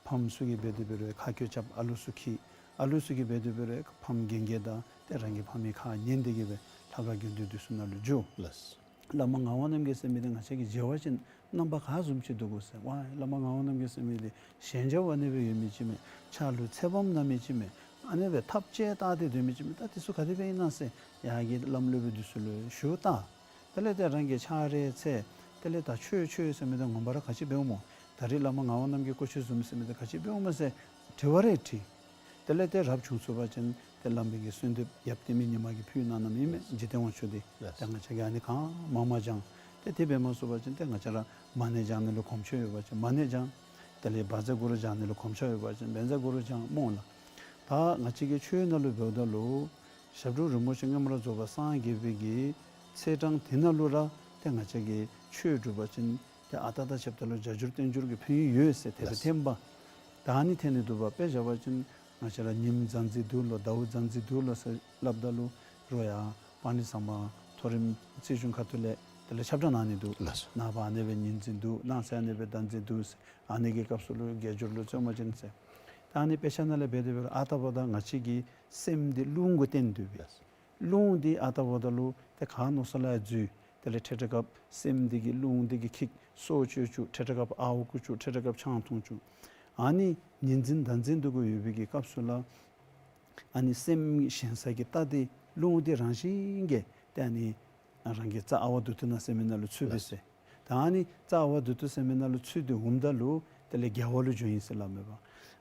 ཕམ་ཚུ་གིས་འབད་དེ་འབད་རུང་ཁ་སྐོང་རྐྱབ། ཨ་ལུ་ཚུ་གིས་ཨ་ལུ་ཚུ་གིས་འབད་དེ་འབད་རུང་ཕམ་རྒན་རྒས་དང་ཏེ་རང་གི་ཕམ་གྱི་ཁ་ཉན་ཏེ་གི་སྦེ་ལྷ་ཁང་དགོན་སྡེ་འདི་ཚུ་ནང་ལུ་འགྱོ། ལགས། བླ་མ་ངག་དབང་རྣམ་རྒྱལ་ཟེར་མི་འདི་ང་བཅས་ཀྱིས་མཇལ་བ་ཅིན་རྣམ་པ་ག་བཟུམ་ཅིག་འདུག་གོ་ཟེར། ཝའི་བླ་མ་ངག་དབང་རྣམ་རྒྱལ་ཟེར་མི་འདི་ཞེན་ཆགས་ཨ་ནི་སྦེ་ཡོད་མི་ཅིག་མས། ཕྱག་ལུ་ཚེ་བམ་བསྣམས་མི་ཅིག་མས། ཨ་ནི་སྦེ་ཐབས་ཅིག་བལྟ་སྟེ་སྡོད་མི་ཅིག་མས། ད་འདི་ཚུ་ག་དེ་སྦེ་ཨིན་ན་ཟེར་ཡར་གྱི་བླམ་སློབ་དཔོན་འདི་ཚུ་ལུ་ཞུ་ད། དེ་ལས་ཏེ་རང་གིས་ཕྱག་རེ་འཚལ། དེ་ལས་ད་མཆོད་མཆོད་ཟེར་མི་འདི་ངོ་མ་ར་ག་ཅི་འབདཝ་སྨོ། ད་རེས་བླ་མ་ངག་དབང་རྣམ་རྒྱལ་སྐུ་མཆོད་བཟུམ་ཟེར་མི་འདི་ག་ཅི་འབདཝ་སྨོ་ཟེར་དྲི་བ་རེ་དྲིས། དེ་ལས་ཏེ་རབ་བྱུང་ཚུགས་པ་ཅིན་ཏེ་བླ་མའི་གི་གསོལ་འདེབས་ཡབ་བསྟན་པའི་ཉི་མ་གིས་ཕུལ་གནང་གནངམ་ཨིན་མས། འཇིག་རྟེན་དབང་ཕྱུག་འདི། ལགས། ཏེ་ང་བཅས་ཀྱིས་ཨ་ནི་གང་མང་མང་བགྱང་། ཏེ་དེ་སྦེ་མ་ཚུགས་པ་ཅིན་ཏེ་ང་བཅས་ར་མ་ཎི་བགྱང་ནི་ལུ་གོམས་སྲོལ་ཡོད་པ་ཅིན་མ་ཎི་བགྱང་། དེ་ལས་བཛྲ་གུ་རུ་བགྱང་ནི་ལུ་གོམས་སྲོལ་ཡོད་པ་ཅིན་བཛྲ་གུ་རུ་བགྱང་སྨོ་ལགས། ད་ང་བཅས་ཀྱི་ཆོས་ནང་ལུ་འབདཝ་ད་ལུ་ཞབས་དྲུང་རིན་པོ་ཆེ་མངོན་པར་རྫོགས་པར་སངས་རྒྱས་པའི་གི་ཚེས་གྲངས་དེ་ནང་ལུ་ར་ཏེ་ ཏེ་ང་བཅས་ཀྱིས་ཆོས་སྒྲུབ་པ་ཅིན་ཏེ་ཨ་རྟག་དང་ཕྱདཔ་ད་ལུ་བྱ་འགྱུར་བསྟན་འགྱུར་གྱི་ཕན་ཡོན་ཡོད་ཟེར་དེ་ལས་ལགས། བརྟེན་པ། ད་ཨ་ནི་ཐོན་ནི་འདུག་པ། དཔེ་བཞག་པ་ཅིན་ང་བཅས་ར་ཉིམ་གཟའ་འཛིན་དུས་ལུ་ཟླཝ་གཟའ་འཛིན་དུས་ལུ་ཟེར་སླབ་ད་ལུ་རོགས་ཡར་པཱ་ལི་ཚང་མ་མཐོ་རིམ་རྩིས་གཞུང་ཁ་ཐུག་ལས་དེ་ལས་ཁྱབ་བསྒྲགས་གནང་ནི་འདུག། ལགས། ནངས་པ་ཨ་ནི་སྦེ་ཉིམ་འཛིན་དུས། གནངས་ཚེ་ཨ་ནི་སྦེ་ཟླ་འཛིན་དུས་ཟེར། ཨ་ནི་གི་སྐབས་སུ་ལུ་དགེ་སྦྱོར་ལུ་བརྩོན་པ་ཅིན་ཟེར། ད་ཨ་ནི་དཔེ་ཆ་ནང་ལས་འབད་དེ་འབད་རུང་ཨ་རྟག་པ་དང་ང་བཅས་ཀྱི་སེམས་འདི་རླུང་གིས་བརྟེན་དོ་བས། ལགས། རླུང་འདི་ཨ་རྟག་པ་དང་ལུ་ཏེ་ག་མནོ་ས་ལ་འཛུལ། དེ་ལས་ཁྲེ་ཁྲེ་སྐབས་སེམས་འདི་གིས་རླུང་འདི་གིས་འཁྱིད་སྲོག་གཅོད་བཅུག། ཁྲེ་ཁྲེ་སྐབས་ཨརཝ་རྐུ་བཅུག། ཁྲེ་ཁྲེ་སྐབས་ཆང་འཐུང་བཅུག། ཨ་ནི་ཉིམ་འཛིན་ཟླ་འཛིན་དུས་ཀྱི་ཡོད་པའི་གི་སྐབས་སུ་ལུ་ཨ་ནི་སེམས་ཞེན་ས་གི་རྟ་འདི་རླུང་འདི་རང་བཞིན་གྱིས་ཏེ་ཨ་ནི་རང་གི་རྩ་ཨ་ཝ་དྷཱུ་ཏི་ན་ཟེར་མི་ནང་ལུ་ཚུད་པས་ཟེར། ད་ཨ་ནི་རྩ་ཨ་ཝ་དྷཱུ་ཏི་ཟེར་མི་ནང་ལུ་ཚུད་དེ་འོངམ་ད་ལུ་དེ་ལས་དགེ་བ་ལུ་འགྱུར་ཨིན་ཟེར་སླབ་མས་པ།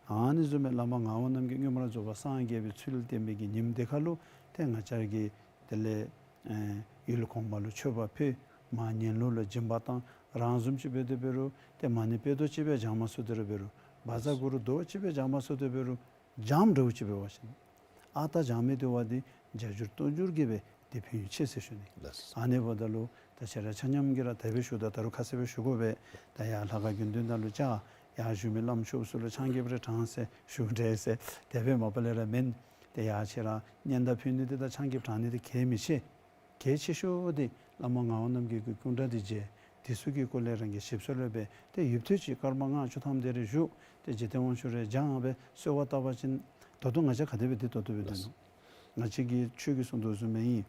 ཨ་ནི་བཟུམ་སྦེ་བླ་མ་ངག་དབང་རྣམ་རྒྱལ་མངོན་པར་རྫོགས་པར་སངས་རྒྱས་པའི་ཚུལ་བསྟན་པའི་གི་ཉིམ་དེ་ཁར་ལུ་ཏེ་ང་བཅས་ཀྱིས་དེ་ལས་ཨེ་ཡུལ་གོང་མ་ལུ་མཆོད་པ་ཕུལ། མར་ངན་སློང་ལུ་སྦྱིན་པ་བཏང་། རང་བཟུམ་ཅིག་འབད་དེ་འབད་རུང་ཏེ་མ་ཎི་དཔེ་རྡོག་གཅིག་སྦེ་བགྱང་མ་ཚུགས་ཏེ་ར་འབད་རུང་བཛྲ་གུ་རུ་རྡོག་གཅིག་སྦེ་བགྱང་མ་ཚུགས་ཏེ་འབད་རུང་སྦྱངམ་འདྲཝ་ཅིག་འབད་བ་ཅིན་ཨ་རྟག་སྦྱང་མི་འདི་བ་འདི་བྱ་འགྱུར་བསྟན་འགྱུར་གྱི་སྦེ་འདི་ཕན་ཡོན་ཆེ་ཟེར་ཞུ་ནི། ལགས། ཨ་ནི་འབདཝ་ད་ལུ་ད་ཁྱེད་ར་ཆ་མཉམ་གྱིས་ར་དེ་སྦེ་ཞུཝ་ད་ད་རུང་ཁ་གསལ་སྦེ་ཞུ་དགོ་པས། ད་ཡར་ལྷ་ཁང་དགེ་འདུན་ནང་ལུ་བཅར། ཡར་བཞུགས་མི་བླམ་ཆོསཔ་ཚུ་ལུ་ཆང་རྐྱབ་རེ་དྲང་ཟེར་ཞུ་དེས་ཟེར་དེ་སྦེ་མ་པ་ལས་ར་མེན། ཏེ་ཡར་ཁྱེད་ར་སྙན་དར་ཕུལ་ནི་འདི་དང་ཆང་རྐྱབ་དྲང་ནི་འདི་གལ་མི་ཆེ། གལ་ཆེ་ཤོས་འདི་བླ་མ་ངག་དབང་རྣམ་རྒྱལ་གྱི་སྐུ་འདྲ་འདི་མཇལ། འདི་ཚུ་གི་སྐོར་ལས་རང་གིས་ཞིབ་འཚོལ་འབད་དེ་ཡུདཔ་ཐེངས་ཅིག་སྐར་མ་ལྔ་བཅུ་ཐམ་དེ་རེ་བཞུགས་ཏེ་འཇིག་རྟེན་དབང་ཕྱུག་རེ་སྦྱངས་སྦེ་གསོལ་བ་བཏབ་པ་ཅིན་ད་ལྟོ་ང་བཅས་ག་དེ་སྦེ་འདི་ད་ལྟོ་སྦེ་སྡོད་ནུག། ང་བཅས་ཀྱིས་ཆོས་ཀྱིས་གསུངས་དོ་བཟུམ་སྦེ་ཨིན།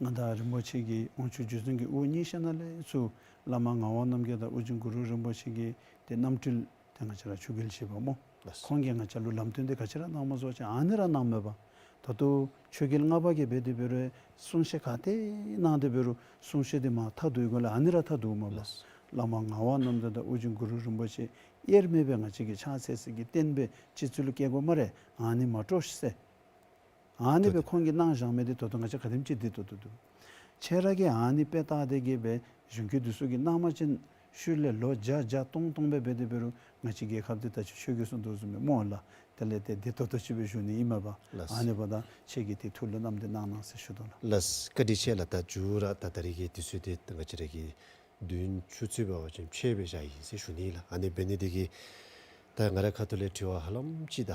མངའ་བདག་རིན་པོ་ཆེ་གི་དབང་ཕྱུག་རྗེ་བཙུན་གྱི་དབུ་བརྙེས་ཞིནམ་ལས་ཚུར་བླ་མ་ངག་དབང་རྣམ་རྒྱལ་དང་ཨོ་རྒྱན་གུ་རུ་རིན་པོ་ཆེ་གི་ཏེ་རྣམ་སྤྲུལ་ཏེ་ང་བཅས་ར་ཆོས་རྒྱལ་བཞི་པ་སྨོ། ལགས། ཁོང་གིས་ང་བཅས་ལུ་ལམ་སྟོན་འདི་ག་ཅི་ར་གནངམ་སྨོ་ཟེར་བ་ཅིན་ཨ་ནི་ར་གནངམ་མས་པ། ད་ལྟོ་ཆོས་རྒྱལ་ལྔ་པ་གིས་འབད་དེ་འབད་རུང་གསུང་བཤད་ག་ཏེ་གནང་སྟེ་འབད་རུང་གསུང་བཤད་འདི་མར་མཐའ་བསྡུ་བའི་སྒོ་ལས་ཨ་ནི་ར་མཐའ་བསྡུཝ་མས་པ། ལགས། བླ་མ་ངག་དབང་རྣམ་རྒྱལ་དང་ཨོ་རྒྱན་གུ་རུ་རིན་པོ་ཆེ་དབྱེར་མེད་པའི་ང་བཅས་ཀྱིས་ཕྱག་འཚལ་སའི་གི་བསྟན་པའི་སྤྱི་གཙུག་ལུ་བཀལ་དགོ་སྨ་རེ། ཨ་ནི་མ་སྤྲོ་ཟེར། ཨ་ནི་སྦེ་ཁོང་གིས་གནང་བཞག་མི་འདི་ད་ལྟོ་ང་བཅས་ག་དེམ་ཅིག་འདི་ད་ལྟོ་འདུག། ཁྱེད་ར་གིས་ཨ་ནི་དཔེ་བལྟ་སྟེ་གི་སྦེ་གཞོན་སྐྱེས་འདི་ཚུ་གིས་གནང་པ་ཅིན་ཤུལ་ལས་ལོ་བརྒྱ་བརྒྱ་སྟོང་སྟོང་སྦེ་འབད་དེ་འབད་རུང་ང་བཅས་རྒྱལ་ཁབ་འདི་ད་ཅི་ཆོས་རྒྱལ་གསུངས་དོ་བཟུམ་སྦེ་སྨོ་ལགས། དེ་ལས་ཏེ་འདི་ད་ལྟོ་ཅིག་སྦེ་ཞུ་ནི་ཨིན་མས་པ། ལགས། ཨ་ནི་འབདཝ་ད་ཁྱེད་ཀྱིས་ཏེ་ཐུགས་ལུ་བསྣམས་ཏེ་གནང་གནང་ཟེར་ཞུ་དོ་ལགས། ལགས། བཀའ་དྲིན་ཆེ་ལགས། ད་མཇུག་ར་ད་ད་རེས་ཀྱི་དུས་ཚོད་འདི་ད་ང་བཅས་ར་གི་དུས་ཡུན་ཆུ་ཚོད་འབད་བ་ཅིན་ཕྱེད་སྦེ་བཞག་ཡི་ཟེར་ཞུ་ནི་ལགས། ཨ་ནི་འབད་ནི་འདི་གིས་ད་ང་རའི་ཁ་ཐུག་ལས་དྲི་བ་ཧ་ལམ་ཅིག་ད་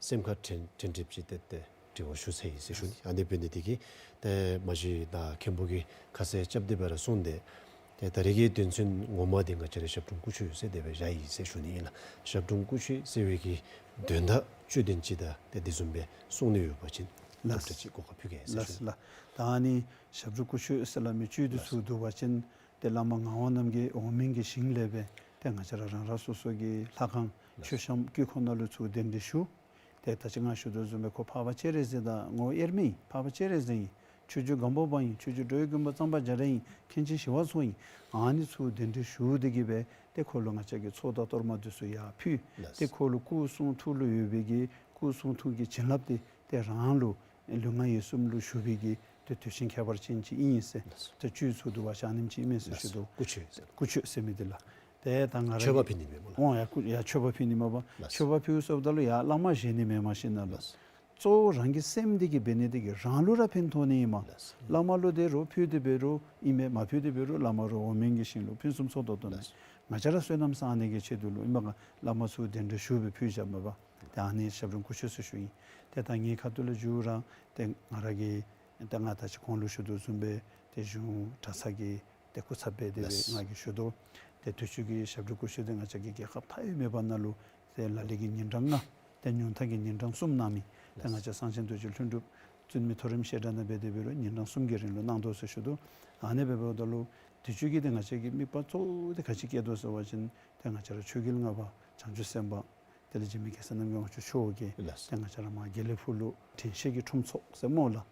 སེམས་ཁར་དྲན་དྲན་དྲིབ་ཅིག་ཏེ་ཏེ་དྲི་བ་ཞུ་ཚར་ཡི་ཟེར་ཞུ་ནི། ཨ་ནི་འབད་ནི་འདི་གིས་ཏེ་མ་གཞི་ད་མཁན་པོ་གིས་ཁ་གསལ་རྐྱབ་སྟེ་སྦེ་ར་གསུངས་ཏེ། ཏེ་ད་རེས་ཀྱི་དོན་ཚན་ངོ་མ་འདི་ང་བཅས་ར་ཞབས་དྲུང་སྐུ་མཆོད་ཟེར་དེ་སྦེ་བཞག་ཡི་ཟེར་ཞུ་ནི་ཨིན་ལགས། ཞབས་དྲུང་སྐུ་མཆོད་ཟེར་བའི་གི་དོན་དག་བཅུད་དོན་ཅིག་ད་ཏེ་འདི་བཟུམ་སྦེ་གསུང་ནི་ཡོད་པ་ཅིན་ལགས། ཏོག་ཏོ་ཅིག་གོ་སྐབས་ཕུལ་གེ་ཟེར་ཞུ་ནི། ལགས་ལགས། ད་ཨ་ནི་ཞབས་དྲུང་སྐུ་མཆོད་ཟེར་སླབ་མི་བཅུད་འདི་ལགས་ཚུར་བསྡུ་བ་ཅིན་ཏེ་བླ་མ་ངག་དབང་རྣམ་རྒྱལ་འོག་མིན་གྱི་ཞིང་ལས་སྦེ་ཏེ་ང་བཅས་ར་རང་རང་སོ་སོ་གི་ལྷ་ཁང་ལགས། མཆོད་བཤམས་དཀྱིལ་འཁོར་ནང་ལུ་ཚུར་གདན་འདྲེན་ཞུ། ཏེ་ད་ཅི་ང་ཞུ་དོ་བཟུམ་སྦེ་ཁོ་འཕགས་པ་སྤྱན་རས་གཟིགས་དང་ངོ་དབྱེར་མེད་ཨིན། འཕགས་པ་སྤྱན་རས་གཟིགས་ཨིན། ཆོས་རྗེ་སྒམ་པོ་པ་ཨིན། ཆོས་རྗེ་འགྲོ་བའི་མགོན་པོ་གཙང་པ་རྒྱ་རས་ཨིན། མཁན་ཆེན་ཞི་བ་འཚོ་ཨིན། ཨ་ནི་ཚུར་གདན་འདྲེན་ཞུ་སྟེ་གི་སྦེ་ཏེ་ཁོ་ལུ་ང་བཅས་ཀྱིས་ཚོགས་བདག་གཏོར་མ་འདི་ཚུ་ཡར་ཕུལ། ལགས། ཏེ་ཁོ་ལུ་སྐུ་གསུང་ཐུགས་ལུ་ཡོད་པའི་གི་སྐུ་གསུང་ཐུགས་ཀྱི་བྱིན་རླབས་འདི་ཏེ་རང་ལུ་ལུས་ངག་ཡིད་གསུམ་ལུ་ཞུགས་པའི་གི་ཏེ་དུས་ཆེན་ཁྱད་པར་ཅན་ཅིག་ཨིན་ཟེར། ལགས། ཏེ་བཅུད་ཚུར་བསྡུ་བ་ཅིན་ཨ་ནེམ་ཅིག་ཨིན་མས་ཟེར་ཞུ་དོ། སྐུ་མཆོད་ཟེར། སྐུ་མཆོད་ཟེར་མི་འདི་ལགས། ཏེ་ད་ང་ར་མཆོད་པ་གི་ཕུལ་ནི་མས་སྨོ་ལགས། འོང་ཡ་སྐུ་ཡ་མཆོད་པ་ཕུལ་ནི་མས་པ། ལགས། མཆོད་པ་ཕུལ་སོངམ་ད་ལུ་ཡར་བླ་མ་བཞེངས་ནི་མེན། མ་གཞི་ནང་ལུ་ལགས། གཙོ་བོ་རང་གི་སེམས་འདི་གིས་འབད་ནི་འདི་གིས་རང་ལུ་ར་ཕན་ཐོགས་ནི་ཨིན་མས། ལགས། བླ་མ་ལུ་ཏེ་རོགས་ཕུལ་ཏེ་འབད་རུང་ཨིན་མས། མ་ཕུལ་ཏེ་འབད་རུང་བླ་མ་རོགས་འོག་མིན་གྱི་ཞིང་ལུ་ཕུན་སུམ་ཚོགས་ཏོག་ཏོ་མས། ལགས། ང་བཅས་ར་བསོད་ནམས་བསག་ནི་གི་ཆེད་དུ་ལུ་ཨིན་པ་ག་བླ་མ་ཚུར་གདན་འདྲེན་ཞུ་སྦེ་ཕུལ་བཞགཔ་མས་པ། ཏེ་ཨ་ནི་ཞབས་དྲུང་སྐུ་མཆོད་ཟེར་ཞུཝ་ཨིན། ཏེ་ད་ངེའི་ཁ་ཐུག་ལས་མཇུག་ར་ཏེ་ང་ར་གི་ཏེ་ང་ད་ཅི་གོང་ལུ་ཞུ་དོ་བཟུམ་སྦེ་ཏེ་གཞུང་གྲྭ་ཚང་གི་ཏེ་སྐུ་ཚབ་སྦེ་དེ་སྦེ་ལགས། ང་གིས་ཞུ་དོ། ཏེ་དུས་ཅི་གི་ཞབས་དྲུང་སྐུ་མཆོད་འདི་ང་བཅས་ཀྱི་རྒྱལ་ཁབ་མཐའ་ཡས་མེད་པ་ནང་ལུ་ཏེ་ལ་ལུ་གིས་ཉིན་གྲངས་ལྔ་ཏེ་ཉུང་མཐའ་གི་ཉིན་གྲངས་གསུམ་གནང་མི་ཏེ་ང་བཅས་གསང་ཆེན་རྡོ་རྗེ་ལྷུན་གྲུབ་བཙུན་མའི་མཐོ་རིམ་བཤད་གྲྭ་ནང་འབད་དེ་འབད་རུང་ཉིན་གྲངས་གསུམ་གྱི་རིང་ལུ་གནང་དོ་ཟེར་ཞུ་དོ། ཨ་ནི་འབདཝ་ད་ལུ་དུས་ཅི་གི་ཏེ་ང་བཅས་ཀྱི་དམིགས་པ་གཙོ་བོ་འདི་ག་ཅི་བསྐྱེད་དོ་ཟེར་བ་ཅིན་ཏེ་ང་བཅས་ར་ཆོས་རྒྱལ་ལྔ་པ་བྱང་ཆུབ་སེམས་དཔའ་དེ་ལས་འཇིགས་མེད་གེ་སར་རྣམ་རྒྱལ་དབང་ཕྱུག་མཆོག་གིས་ལགས། ཏེ་ང་བཅས་ར་མར་དགེ་ལེགས་ཕུག་ལུ་དྲན་ཤེས་ཀྱི་ཁྲོམ་ཚོགས་ཟེར་སྨོ་ལགས།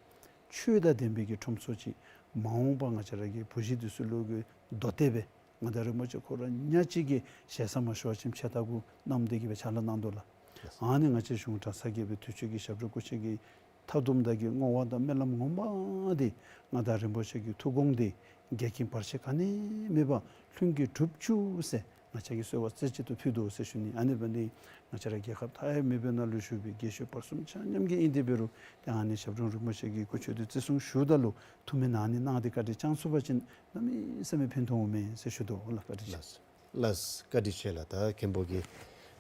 ཆོས་དང་ལྡན་པའི་གི་ཁྲོམ་ཚོགས་ཅིག། མ་འོངས་པ་ང་བཅས་ར་གི་བུ་གཞི་འདི་ཚུ་ལུ་གི་མདོ་སྡེ་སྦེ་མངའ་བདག་རིན་པོ་ཆེ་ཁོ་ར་ཉག་གཅིག་གིས་ཞེ་ས་མ་ཞུ་བ་ཅིན་ཕྱེད་ལྟ་བུ་གནང་སྟེ་གི་སྦེ་ཕྱག་ལཱ་གནང་དོ་ལགས། ལགས། ཨ་ནི་ང་བཅས་གཞུང་གྲྭ་ཚང་གིས་སྦེ་དུས་ཅི་གི་ཞབས་དྲུང་སྐུ་མཆོད་ཀྱི་མཐའ་བསྡོམས་དང་གི་བསྔོ་བ་དང་སྨོན་ལམ་ངོ་མ་འདི་མངའ་བདག་རིན་པོ་ཆེ་གི་ཐུགས་དགོངས་འདི་འགལ་རྐྱེན་བར་ཆད་ག་ནི་མེད་པར་ལྷུན་གྱིས་གྲུབ་བཅུག་ཟེར། ང་བཅས་ཀྱིས་གསོལ་བ་རྩེ་གཅིག་ཏུ་ཕུལ་དོ་ཟེར་ཞུ་ནི། ཨ་ནི་འབདཝ་ད་ང་བཅས་ར་རྒྱལ་ཁབ་མཐའ་ཡས་མེད་པའི་ནང་ལུ་བཞུགས་པའི་རྒྱལ་གཞུང་བར་གསུམ་ཆ་མཉམ་གྱིས་ཨིན་ཏེ་འབད་རུང་ཏེ་ཨ་ནི་ཞབས་དྲུང་རིན་པོ་ཆེ་གི་སྐུ་མཆོད་དེ་བརྩི་སྲུང་ཞུཝ་ད་ལུ་ཐུགས་སྨོན་ཨ་ནི་གནང་སྟེ་བཀའ་དྲིན་བསྐྱང་ཚུགས་པ་ཅིན་གནམ་མེད་ས་མེད་ཕན་ཐོགས་འོང་མས་ཟེར་ཞུ་དོ་ལགས། བཀའ་དྲིན་ཆེ། ལགས་ལགས། བཀའ་དྲིན་ཆེ་ལགས། ད་མཁན་པོ་གིས་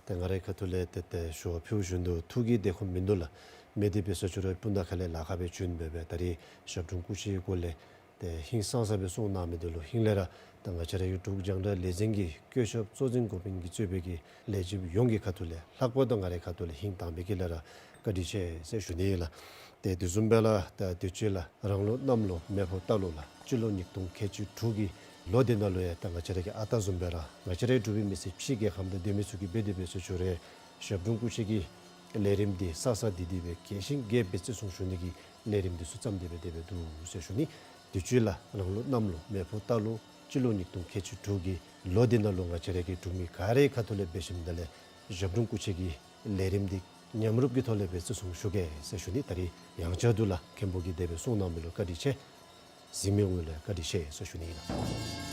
ཏེ་ང་རའི་ཁ་ཐུག་ལས་ཏེ་ཏེ་ཞུ་བ་ཕུལ་བཞིན་དུ་ཐུགས་ཀྱི་བདེ་འཁོད་མིན་འདུག་ལགས། མི་དེ་སྦེ་ཟེར་ཞུ་རུང་སྤུ་ན་ཁ་ལས་ལཱ་ཁག་སྦེ་བྱོན་སྦེ་སྦེ་ད་རིས་ཞབས་དྲུང་སྐུ་མཆེད་སྐོར་ལས་ཏེ་ཧིང་སངས་ས་སྦེ་གསུང་གནང་མི་འདི་ལུ་ཧིང་ལས་ར་ད་ང་བཅས་རའི་འབྲུག་རྒྱང་བསྒྲགས་ལས་འཛིན་གྱི་བཀོད་ཁྱབ་གཙོ་འཛིན་འགོ་དཔོན་གྱིས་གཙོས་པའི་གི་ལས་བྱེདཔ་ཡོངས་ཀྱི་ཁ་ཐུག་ལས་ལྷག་པར་དུ་ང་རའི་ཁ་ཐུག་ལས་ཧིང་དྭངས་པའི་དཀྱིལ་ལས་ར་བཀའ་དྲིན་ཆེ་ཟེར་ཞུ་ནི་ཨིན་ལགས། ཏེ་དེ་བཟུམ་སྦེ་ལགས་ད་དུས་ཅི་ལགས་རང་ལུགས་གནམ་ལོ་མེ་ཕོ་རྟ་ལོ་ལགས་སྤྱི་ལོ་ཉིས་སྟོང་ཁལ་གཅིག་དྲུག་གི་ལོ་འདི་ནང་ལུ་ཡང་ད་ང་བཅས་ར་གི་ཨ་རྟག་བཟུམ་སྦེ་ར་ང་བཅས་རའི་འབྲུག་པའི་མི་སེར་ཕྱི་རྒྱལ་ཁམས་དང་སྡོད་མི་ཚུ་གིས་འབད་དེ་འབད་ཟེར་ཞུ་རུང་ཞབས་དྲུང་སྐུ་མཆེད་ཀྱི་ལས་རིམ་འདི་ས་ས་འདི་འདི་སྦེ་རྒྱས་ཤིང་རྒྱས་སྦེ་བརྩི་སྲུང་ཞུ་ནི་གི་ལས་རིམ་འདི་ཚུ་བརྩམས་ཏེ་སྦེ་དེ་སྦེ་འདུག་ཟེར་ཞུ་ནི། དུས་ཅི་ལགས་རང་ལུགས་གནམ་ལོ་མེ་ཕོ་རྟ་ལོ་སྤྱི་ལོ་ཉིས་སྟོང་ཁལ་གཅིག་དྲུག་གི་ལོ་འདི་ནང་ལུ་ང་བཅས་ར་གི་འབྲུག་མི་ག་རའི་ཁ་ཐུག་ལས་འབད་ཞིནམ་ད་ལས་ཞབས་དྲུང་སྐུ་མཆེད་ཀྱི་ལས་རིམ་འདི་མཉམ་རུབ་ཀྱི་ཐོག་ལས་སྦེ་བརྩི་སྲུང་ཞུ་གེ་ཟེར་ཞུ་ནི། ད་རིས་ཡང་བསྐྱར་དུ་ལགས་མཁན་པོ་གིས་དེ་སྦེ་གསུང་གནང་མི་ལུ་བཀའ་དྲིན་ཆེ། གཟིགས་མི་ཡོངས་ལུ་བཀའ་དྲིན་ཆེ་ཟེར་ཞུ་ནི་ཨིན་ལགས།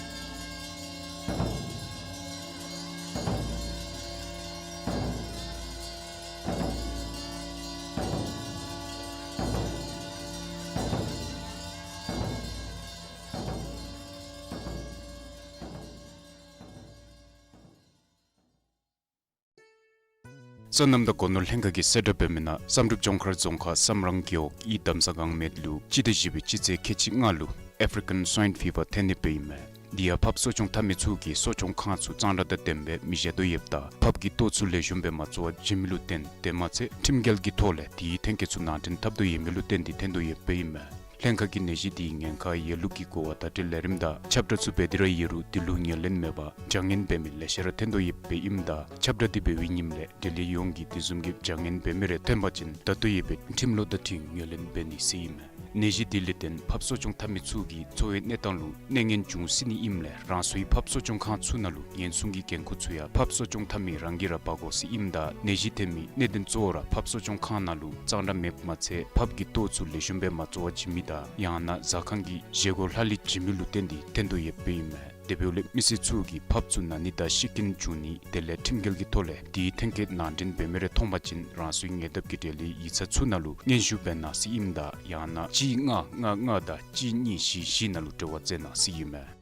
སོ་ནམ་དང་སྒོ་ནོར་ལྷན་ཁག་གིས་གསལ་བསྒྲགས་འབད་མི་ནང་བསམ་གྲུབ་ལྗོངས་མཁར་རྫོང་ཁག་བསམ་རང་རྒེད་འོག་ཨི་དམ་ས་སྒང་སྨད་ལུ་སྤྱི་ཟླ་བཞི་པའི་སྤྱི་ཚེས་ཁལ་གཅིག་ལྔ་ལུ་ཨེཕ་རི་ཀན་སུའིན་ཕི་བར་ཐོན་ནི་སྦེ་ཨིན་མས། དེ་ཡང་ཕགཔ་གསོ་སྐྱོང་འཐབ་མི་ཚུ་གིས་གསོ་སྐྱོང་ཁང་ཚུ་གཙང་སྦྲ་དང་ལྡནམ་སྦེ་མི་བཞེས་དོ་ཡོདཔ་ད་ཕགཔ་གི་ལྟོ་ཚུ་ལེགས་ཤོམ་སྦེ་མ་བཙོ་བར་བྱིན་མི་ལུ་བརྟེན་དེ་མ་ཚད་ཁྲིམས་འགལ་གྱི་ཐོག་ལས་དེའི་ཐོན་སྐྱེད་ཚུ་ནང་འདྲེན་འཐབ་དོ་ཡོད་མི་ལུ་བརྟེན་ཏེ་ཐོན་དོ་ཡོདཔ་ཨིན་མས། ལྷན་ཁག་གིས་ནད་གཞི་དེའི་ཉེན་ཁ་ཡོད་ལུགས་ཀྱི་གོ་བ་བརྡ་སྤྲོད་ལས་རིམ་དང་ཁྱབ་བསྒྲགས་ཚུ་འབད་དེ་ར་ཡོད་རུང་དེ་ལུ་ངོས་ལེན་མེད་པར་བྱ་ངན་འབད་མི་ལེ་ཤ་ར་ཐོན་དོ་ཡོདཔ་ཨིནམ་ད་ཁྱབ་བསྒྲགས་དེ་འབད་བའི་ཉིནམ་ལས་འབྲེལ་ཡོད་ཡོངས་ཀྱིས་དེ་བཟུམ་གྱི་བྱ་ངན་འབད་མི་རེ་ཐོན་པ་ཅིན་ད་ལྟོ་ཡོད་པའི་ཁྲིམས་ལུགས་དང་འཁྲིལ་ངོས་ལེན་འབད་ནི་ཟེར་ཨིན་མས། ནད་གཞི་དེ་ལུ་བརྟེན་ཕགཔ་གསོ་སྐྱོང་འཐབ་མི་ཚུ་གི་འཚོ་བའི་གནས་སྟངས་ལུ་གནོད་ངན་འབྱུང་སྲིད་ནི་ཨིནམ་ལས་རང་སོའི་ཕགཔ་གསོ་སྐྱོང་ཁང་ཚུ་ནང་ལུ་ཉེན་སྲུང་གི་འགན་ཁུར་ཚུ་ཡང་ཕགཔ་གསོ་སྐྱོང་འཐབ་མི་རང་གིས་ར་འབག་དགོ་ཟེར་ཨིནམ་ད་ནད་གཞི་ཐོན་མི་གནད་དོན་གཙོ་བོ་ར་ཕགཔ་གསོ་སྐྱོང་ཁང་ནང་ལུ་གཙང་སྦྲ་མེདཔ་མ་ཚད་ཕགཔ་གི་ལྟོ་ཚུ་ལེགས་ཤོམ་སྦེ་མ་བཙོ་བར་བྱིན་མི་དང་ཡང་ན་ཟ་ཁང་གི་བཞེས་སྒོ་ལྷག་ལུས་བྱིན་མི་ལུ་བརྟེན་ཏེ་ཐོན་དོ་ཡོདཔ་ཨིན་མས། དེ་འབདཝ་ལས་མི་སེར་ཚུ་གིས་ཕགཔ་ཚུ་ན་ནི་དང་ཤི་རྐྱེན་འབྱུང་ནི་དེ་ལས་ཁྲིམས་འགལ་གྱི་ཐོག་ལས་དེའི་ཐོན་སྐྱེད་ནང་འདྲེན་འབད་མི་རེ་མཐོང་པ་ཅིན་རང་སོའི་ཉེ་འདབས་ཀྱི་འབྲེལ་ཡོད་ཡིག་ཚང་ཚུ་ནང་ལུ་སྙན་ཞུ་འབད་གནང་ཟེར་ཨིནམ་ད་ཡང་ན་གཅིག་ལྔ་ལྔ་ལྔ་དང་གཅིག་གཉིས་བཞི་བཞི་ནང་ལུ་འབྲེལ་བ་མཛད་གནང་ཟེར་ཨིན་མས།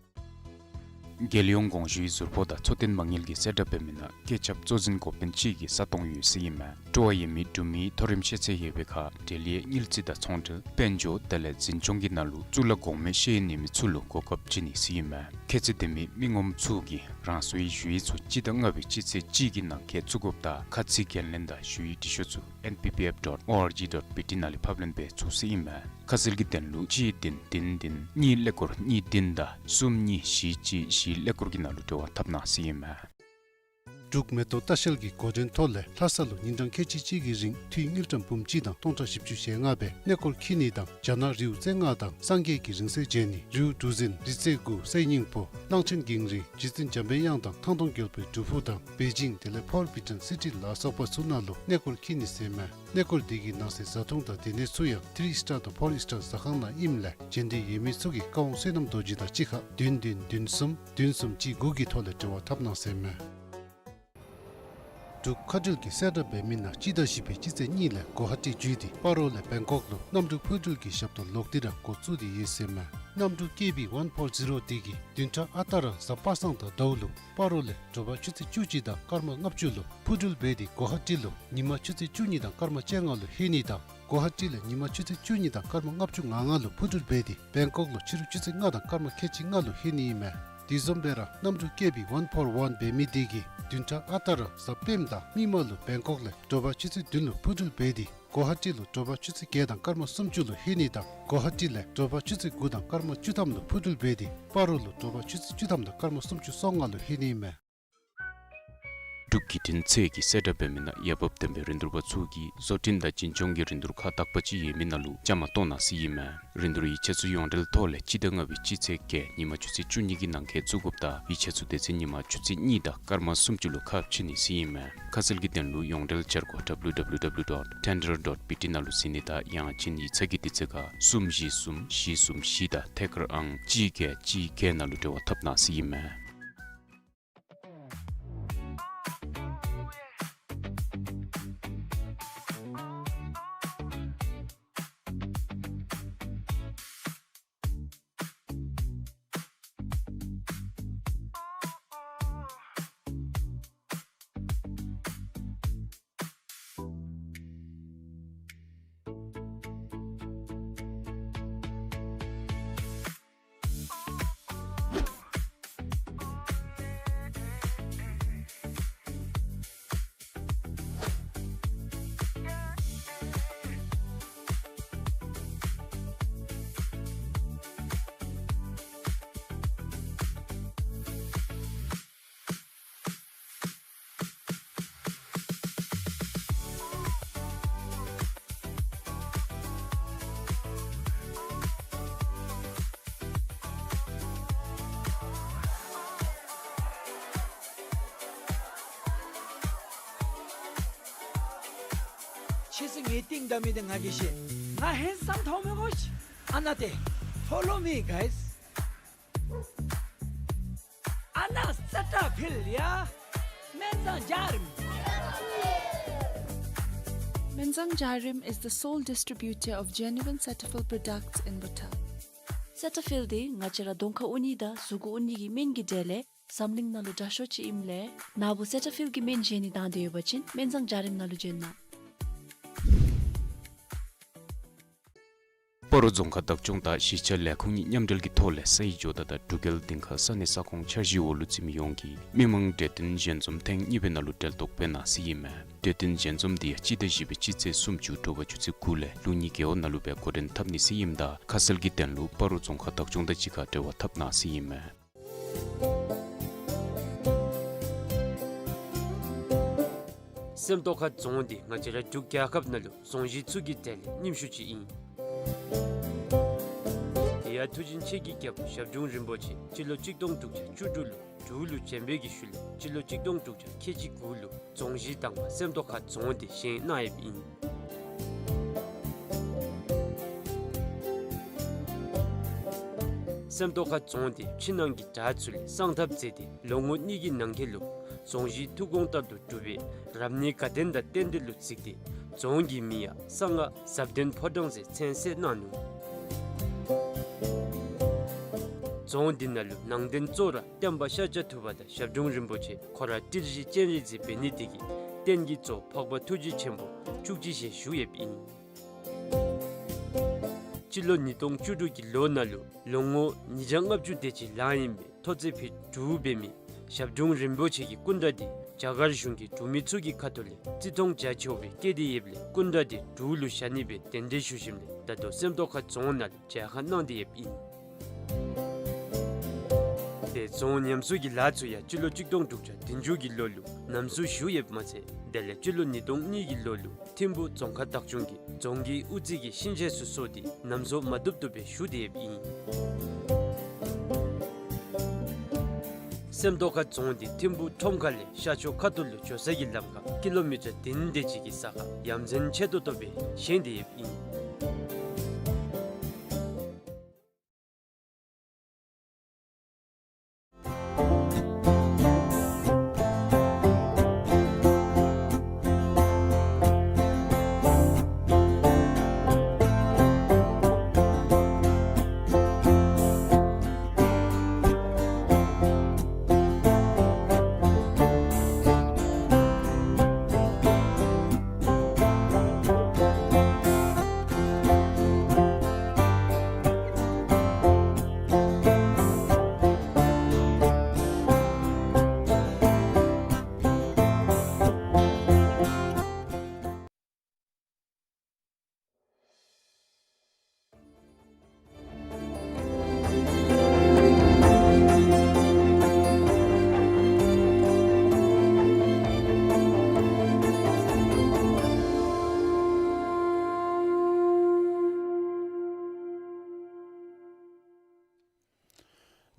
རྒྱལ་ཡོངས་གོང་ཞུའི་ཟུར་ཕོགས་དང་འཚོ་རྟེན་མ་དངུལ་གྱིས་གསལ་བསྒྲགས་འབད་མི་ནང་བཀོད་ཁྱབ་གཙོ་འཛིན་འགོ་དཔོན་གཅིག་གི་ས་སྟོང་ཡོད་ཟེར་ཨིན་མས། སྤྲོ་བ་ཡོད་མི་འབྲུག་མིའི་མཐོ་རིམ་ཤེས་ཚད་ཡོད་པའི་ཁར་འབྲེལ་ཡོད་དངུལ་རྩིས་དང་ཚོང་འབྲེལ་དཔལ་འབྱོར་དེ་ལས་འཛིན་སྐྱོང་གི་ནང་ལུ་གཙུག་ལག་གོང་མའི་ཤེས་ཡོན་ཡོད་མི་ཚུ་ལུ་གོ་སྐབས་བྱིན་ནི་ཟེར་ཨིན་མས། ཁྱད་ཚད་ལྡན་མི་མི་ངོམ་ཚུ་གིས་རང་སོའི་ཞུ་ཡིག་ཚུ་སྤྱི་ཟླ་ལྔ་པའི་སྤྱི་ཚེས་གཅིག་གི་ནང་འཁོད་བཙུགས་དགོཔ་དང་ཁ་ཚིག་འགན་ལེན་དང་ཞུ་ཡིག་འབྲི་ཤོག་ཚུ་N P P F dot O R G dot B T ནང་ལས་ཕབ་ལེན་འབད་ཚུགས་ཟེར་ཨིན་མས། ཁ་གསལ་གྱི་དོན་ལུ་གཅིག་བདུན་བདུན་བདུན་གཉིས་ཀླད་ཀོར་གཉིས་བདུན་དང་གསུམ་གཉིས་བཞི་གཅིག་བཞི་ཀླད་ཀོར་གྱི་ནང་ལུ་འབྲེལ་བ་འཐབ་གནང་ཟེར་ཨིན་མས། འབྲུག་མེ་ཏོག་ལྟ་བཤལ་གྱི་འགོ་འདྲེན་ཐོག་ལས་ལྷ་ས་ལུ་ཉིན་གྲངས་ཁལ་གཅིག་གཅིག་གི་རིང་འཐུས་དངུལ་ཀྲམ་འབུམ་གཅིག་དང་སྟོང་ཕྲག་བཞི་བཅུ་ཞེ་ལྔ་སྦེ་གནས་སྐོར་འཁྱིད་ནི་དང་རྒྱ་ནག་རིའུ་རྩེ་ལྔ་དང་སངས་རྒྱས་ཀྱི་རིང་བསྲེལ་མཇལ་ནི། རིའུ་གྲུ་འཛིན་རི་རྩེ་དགུ་གསེར་སྙིང་པོ་གླང་ཆེན་གངས་རི་རྗེ་བཙུན་འཇམ་པའི་དབྱངས་དང་ཐང་སྟོང་རྒྱལ་པོའི་སྒྲུབ་ཕུག་དང་པེ་ཅིང་དེ་ལས་ཕོར་བི་ཊན་སི་ཊི་ལ་སོགས་པ་ཚུ་ནང་ལུ་གནས་སྐོར་འཁྱིད་ནི་ཟེར་མས། གནས་སྐོར་འདི་གི་ནང་གསེས་བཟའ་འཐུང་དང་སྡོད་གནས་ཚུ་ཡང་ཐི་རི་སི་ཊར་དང་ཕོར་སི་ཊར་ཟ་ཁང་ནང་ཨིནམ་ལས་མཇལ་འདོད་ཡོད་མི་ཚུ་གིས་བཀའ་དབང་བསོད་ནམས་རྡོ་རྗེ་དང་གཅིག་ཁར་བདུན་བདུན་བདུན་གསུམ་བདུན་གསུམ་གཅིག་དགུ་གི་ཐོག་ལས་འབྲེལ་བ་འཐབ་གནང་ཟེར་མས། འབྲུག་མཁའ་འགྲུལ་གྱིས་གསལ་བསྒྲགས་འབད་མི་ནང་སྤྱི་ཟླ་བཞི་པའི་སྤྱི་ཚེས་གཉིས་ལས་གོ་ཧ་ཊི་བརྒྱུད་དེ་སྤ་རོ་ལས་བེང་ཀོག་ལུ་གནམ་གྲུ་འཕུར་འགྲུལ་གྱི་ཞབས་ཏོག་ལོག་སྟེ་ར་འགོ་བཙུགས་ཏེ་ཡོད་ཟེར་མས། གནམ་གྲུ་ཀེ་བི་ཝན་ཕོར་ཛི་རོ་འདི་གིས་བདུན་ཕྲག་ཨ་རྟག་ར་གཟའ་པ་སངས་དང་ཟླཝ་ལུ་སྤ་རོ་ལས་དྲོ་པ་ཆུ་ཚོད་བཅུ་གཅིག་དང་སྐར་མ་ལྔ་བཅུ་ལུ་འཕུར་འགྲུལ་འབད་དེ་གོ་ཧ་ཊི་ལུ་ཉིན་མ་ཆུ་ཚོད་བཅུ་གཉིས་དང་སྐར་མ་བཅོ་ལྔ་ལུ་ལྷོད་ནི་དང་གོ་ཧ་ཊི་ལས་ཉིན་མ་ཆུ་ཚོད་བཅུ་གཉིས་དང་སྐར་མ་ལྔ་བཅུ་ང་ལྔ་ལུ་འཕུར་འགྲུལ་འབད་དེ་བེང་ཀོག་ལུ་ཕྱི་རུ་ཆུ་ཚོད་ལྔ་དང་སྐར་མ་ཁལ་གཅིག་ལྔ་ལུ་ལྷོད་ནི་ཨིན་མས། དེ་བཟུམ་སྦེ་ར་གནམ་གྲུ་ཀེ་བི་ཝན་ཕོར་ཝན་འབད་མི་འདི་གིས་བདུན་ཕྲག་ཨ་རྟག་ར་གཟའ་སྤེནམ་དང་མིག་དམར་ལུ་བེང་ཀོག་ལས་དྲོ་པ་ཆུ་ཚོད་བདུན་ལུ་འཕུར་འགྲུལ་འབད་དེ་གོ་ཧ་ཊི་ལུ་དྲོ་པ་ཆུ་ཚོད་བརྒྱད་དང་སྐར་མ་སུམ་ཅུ་ལུ་ལྷོད་ནི་དང་གོ་ཧ་ཊི་ལས་དྲོ་པ་ཆུ་ཚོད་དགུ་དང་སྐར་མ་བཅུ་ཐམ་ལུ་འཕུར་འགྲུལ་འབད་དེ་སྤ་རོ་ལུ་དྲོ་པ་ཆུ་ཚོད་བཅུ་ཐམ་དང་སྐར་མ་སུམ་ཅུ་སོ་ལྔ་ལུ་ལྷོད་ནི་ཨིན་མས། འབྲུག་བརྒྱུད་འཕྲིན་ཚད་ཀྱིས་གསལ་བསྒྲགས་འབད་མི་ནང་འོས་འབབ་ལྡན་པའི་རིན་བསྡུར་པ་ཚུ་གིས་བཟོ་སྐྲུན་དང་འཛིན་སྐྱོང་གི་རིན་བསྡུར་ཁག་དག་པ་ཅིག་ཡོད་མི་ནང་ལུ་བཅའ་མར་གཏོགས་གནང་ཟེར་ཨིན་མས། རིན་བསྡུར་ཡིག་ཆ་ཚུ་ཡོངས་འབྲེལ་ཐོག་ལས་སྤྱི་ཟླ་ལྔ་པའི་སྤྱི་ཚེས་བརྒྱད་ཉིན་མ་ཆུ་ཚོད་བཅུ་གཉིས་ཀྱི་ནང་འཁོད་བཙུགས་དགོཔ་དང་ཡིག་ཆ་ཚུ་དེ་ཚེ་ཉིན་མ་ཆུ་ཚོད་གཉིས་དང་སྐར་མ་སུམ་ཅུ་ལུ་ཁ་ཕྱེ་ནི་ཟེར་ཨིན་མས། ཁ་གསལ་གྱི་དོན་ལུ་ཡོངས་འབྲེལ་བཅར་སྒོ་W W W dot tender dot B T ནང་ལུ་གཟིགས་ནི་དང་ཡང་ཅིན་ཡིག་ཚང་གི་དུས་ཚོད་ཁར་གསུམ་བཞི་གསུམ་བཞི་གསུམ་བཞི་དང་ཐད་ཀར་ཨང་གཅིག་བརྒྱད་གཅིག་བརྒྱད་ནང་ལུ་འབྲེལ་བ་འཐབ་གནང་ཟེར་ཨིན་མས། ཁྱེད་ཚོ་ངའི་རྟིང་བདའ་མི་དེ་ང་གིས་ཤེས། ང་ཧེན་སམ་ཐོག་མེད་གོ་ཤི། ཨ་ན་ཏེ། Follow me, guys. ཨ་ན་སེ་ཊ་ཕིལ་ཡ། སྨན་བཟང་འཇའ་རིསམོ། Menzang Jarim is the sole distributor of genuine Cetaphil products in Bhutan. སེ་ཊ་ཕིལ་འདི་ང་བཅས་ར་གདོང་ཁར་འོང་ནི་དང་གཟུགས་འོང་ནི་གི་སྨན་གྱི་གྲས་ལས་འཛམ་གླིང་ནང་ལུ་དྲག་ཤོས་ཅིག་ཨིནམ་ལས་ནཱ་བུ་སེ་ཊ་ཕིལ་གྱི་སྨན་བཞེས་ནི་དང་འདོད་ཡོད་པ་ཅིན་སྨན་བཟང་འཇའ་རིསམོ་ནང་ལུ་བྱོན་གནང་། སྤ་རོ་རྫོང་ཁག་བདག་སྐྱོང་དང་གཞིས་ཆགས་ལས་ཁུངས་གཉིས་མཉམ་འབྲེལ་གྱི་ཐོག་ལས་སའི་ཇོ་བདག་དང་འབྲུག་རྒྱལ་སྡིངས་ཁ་ས་གནས་ས་ཁོངས་འཆར་གཞིའི་འོག་ལུ་འཛིན་མི་ཡོངས་ཀྱིས་མི་མང་གྲོས་བསྟུན་ཞལ་འཛོམས་ཐེངས་གཉིས་པའི་ནང་ལུ་གྲལ་གཏོགས་འབད་གནང་ཟེར་ཨིན་མས། གྲོས་བསྟུན་ཞལ་འཛོམས་འདི་ཡང་སྤྱི་ཟླ་བཞི་པའི་སྤྱི་ཚེས་སུམ་ཅུ་དྲོ་པ་ཆུ་ཚོད་དགུ་ལས་ལུགས་གཉིས་རྒེད་འོག་ནང་ལུ་སྦེ་འགོ་འདྲེན་འཐབ་ནི་ཟེར་ཨིནམ་ད་ཁ་གསལ་གྱི་དོན་ལུ་སྤ་རོ་རྫོང་ཁག་བདག་སྐྱོང་དང་གཅིག་ཁར་འབྲེལ་བ་འཐབ་གནང་ཟེར་ཨིན་མས། སེམས་རྟོགས་ཁ་རྫོང་འདི་ང་བཅས་ར་འབྲུག་རྒྱལ་ཁབ་ནང་ལུ་རྫོང་གཞི་ཚུ་གི་གྲས་ལས་རྙིངམ་ཤོས་ཅིག་ཨིན། དེ་ཡང་མཐུ་ཆེན་ཆེ་གི་རྒྱལ་པོ་ཞབས་དྲུང་རིན་པོ་ཆེ་སྤྱི་ལོ་གཅིག་སྟོང་དྲུག་བརྒྱ་བཅུ་དྲུག་ལུ་འབྲུག་ལུ་བྱོན་པའི་གི་ཤུལ་ལས་སྤྱི་ལོ་གཅིག་སྟོང་དྲུག་བརྒྱ་ཁལ་གཅིག་དགུ་ལུ་རྫོང་གཞི་དང་པ་སེམས་རྟོགས་ཁ་རྫོང་འདི་བཞེངས་གནང་ཡོདཔ་ཨིན། སེམས་རྟོགས་ཁ་རྫོང་འདི་ཕྱི་ནང་གི་བྲག་ཚུ་ལས་གསང་ཐབས་མཛད་དེ་ལོ་ངོ་གཉིས་ཀྱི་ནང་འཁོད་ལུ་རྫོང་གཞི་ཐུགས་དགོངས་ལྟར་དུ་གྲུབ་པའི་རབ་གནས་དགའ་ལྡན་དང་རྟེན་འབྲེལ་ལུ་གཟིགས་ཏེ་རྫོང་གི་མིང་ཡང་གསང་སྔགས་ཟབ་དོན་ཕོ་བྲང་ཟེར་མཚན་གསོལ་གནང་ནུག། རྫོང་འདི་ནང་ལུ་ནང་རྟེན་གཙོ་བོ་ར་སྟོན་པ་ཤཱཀྱ་ཐུབ་པ་དང་ཞབས་དྲུང་རིན་པོ་ཆེ་ཁོ་ར་ཏིལ་བཞི་སྤྱན་རས་གཟིགས་འབད་ནི་དེ་གིས་རྟེན་གྱི་གཙོ་འཕགས་པ་ཐུགས་རྗེ་ཆེན་པོ་བཅུ་གཅིག་ཞལ་བཞུགས་ཡོདཔ་ཨིན། སྤྱི་ལོ་ཉིས་སྟོང་བཅུ་དྲུག་གི་ལོ་ནང་ལུ་ལོ་ངོ་ཉིས་བརྒྱ་ལྔ་བཅུ་དེ་ཅིག་ལང་ཡོད་པའི་ཐོག་བརྩེགས་ཕུད་དྲུག་འབད་མི་ཞབས་དྲུང་རིན་པོ་ཆེ་གི་སྐུ་འདྲ་འདི་རྒྱ་གར་གཞུང་གིས་འབྲུག་མི་ཚུ་གི་ཁ་ཐུག་ལས་བརྩི་མཐོང་རྒྱ་ཆེ་བོ་སྦེ་བསྐྱེད་དེ་ཡོདཔ་ལས་སྐུ་འདྲ་འདི་འབྲུག་ལུ་བཞག་ནི་སྦེ་གདན་འདྲེན་ཞུ་ཞིནམ་ལས་ད་ལྟོ་སེམས་རྟོགས་ཁ་རྫོང་ནང་ལུ་མཇལ་ཁ་གནང་སྟེ་ཡོདཔ་ཨིན། དེ་རྫོང་ཉམས་གསོ་གི་ལཱ་ཚུ་ཡང་སྤྱི་ལོ་གཅིག་སྟོང་དྲུག་བརྒྱ་བདུན་ཅུ་གི་ལོ་ལུ་ནམ་གསོ་ཞུ་ཡོདཔ་མ་ཚད་དེ་ལས་སྤྱི་ལོ་ཉིས་སྟོང་གཉིས་ཀྱི་ལོ་ལུ་ཐིམ་ཕུ་རྫོང་ཁག་བདག་སྐྱོང་གིས་རྫོང་གི་དབུ་རྩེ་གི་ཤིང་ཆས་ཚུ་བཟོ་སྟེ་ནམ་གསོ་མ་བཏུབ་བཏུབ་སྦེ་ཞུ་སྟེ་ཡོདཔ་ཨིན། སེམས་རྟོགས་ཁ་རྫོང་འདི་ཐིམ་ཕུ་ཁྲོམ་ཁ་ལས་ཤར་ཕྱོགས་ཁ་ཐུག་ལུ་འགྱོ་ས་གི་ལམ་ཁར་ཀི་ལོ་མི་ཊར་བདུན་དེ་ཅིག་གི་ས་ཁར་ཡ་མཚན་ཆེ་ཏོག་ཏོ་སྦེ་བཞེངས་ཏེ་ཡོདཔ་ཨིན།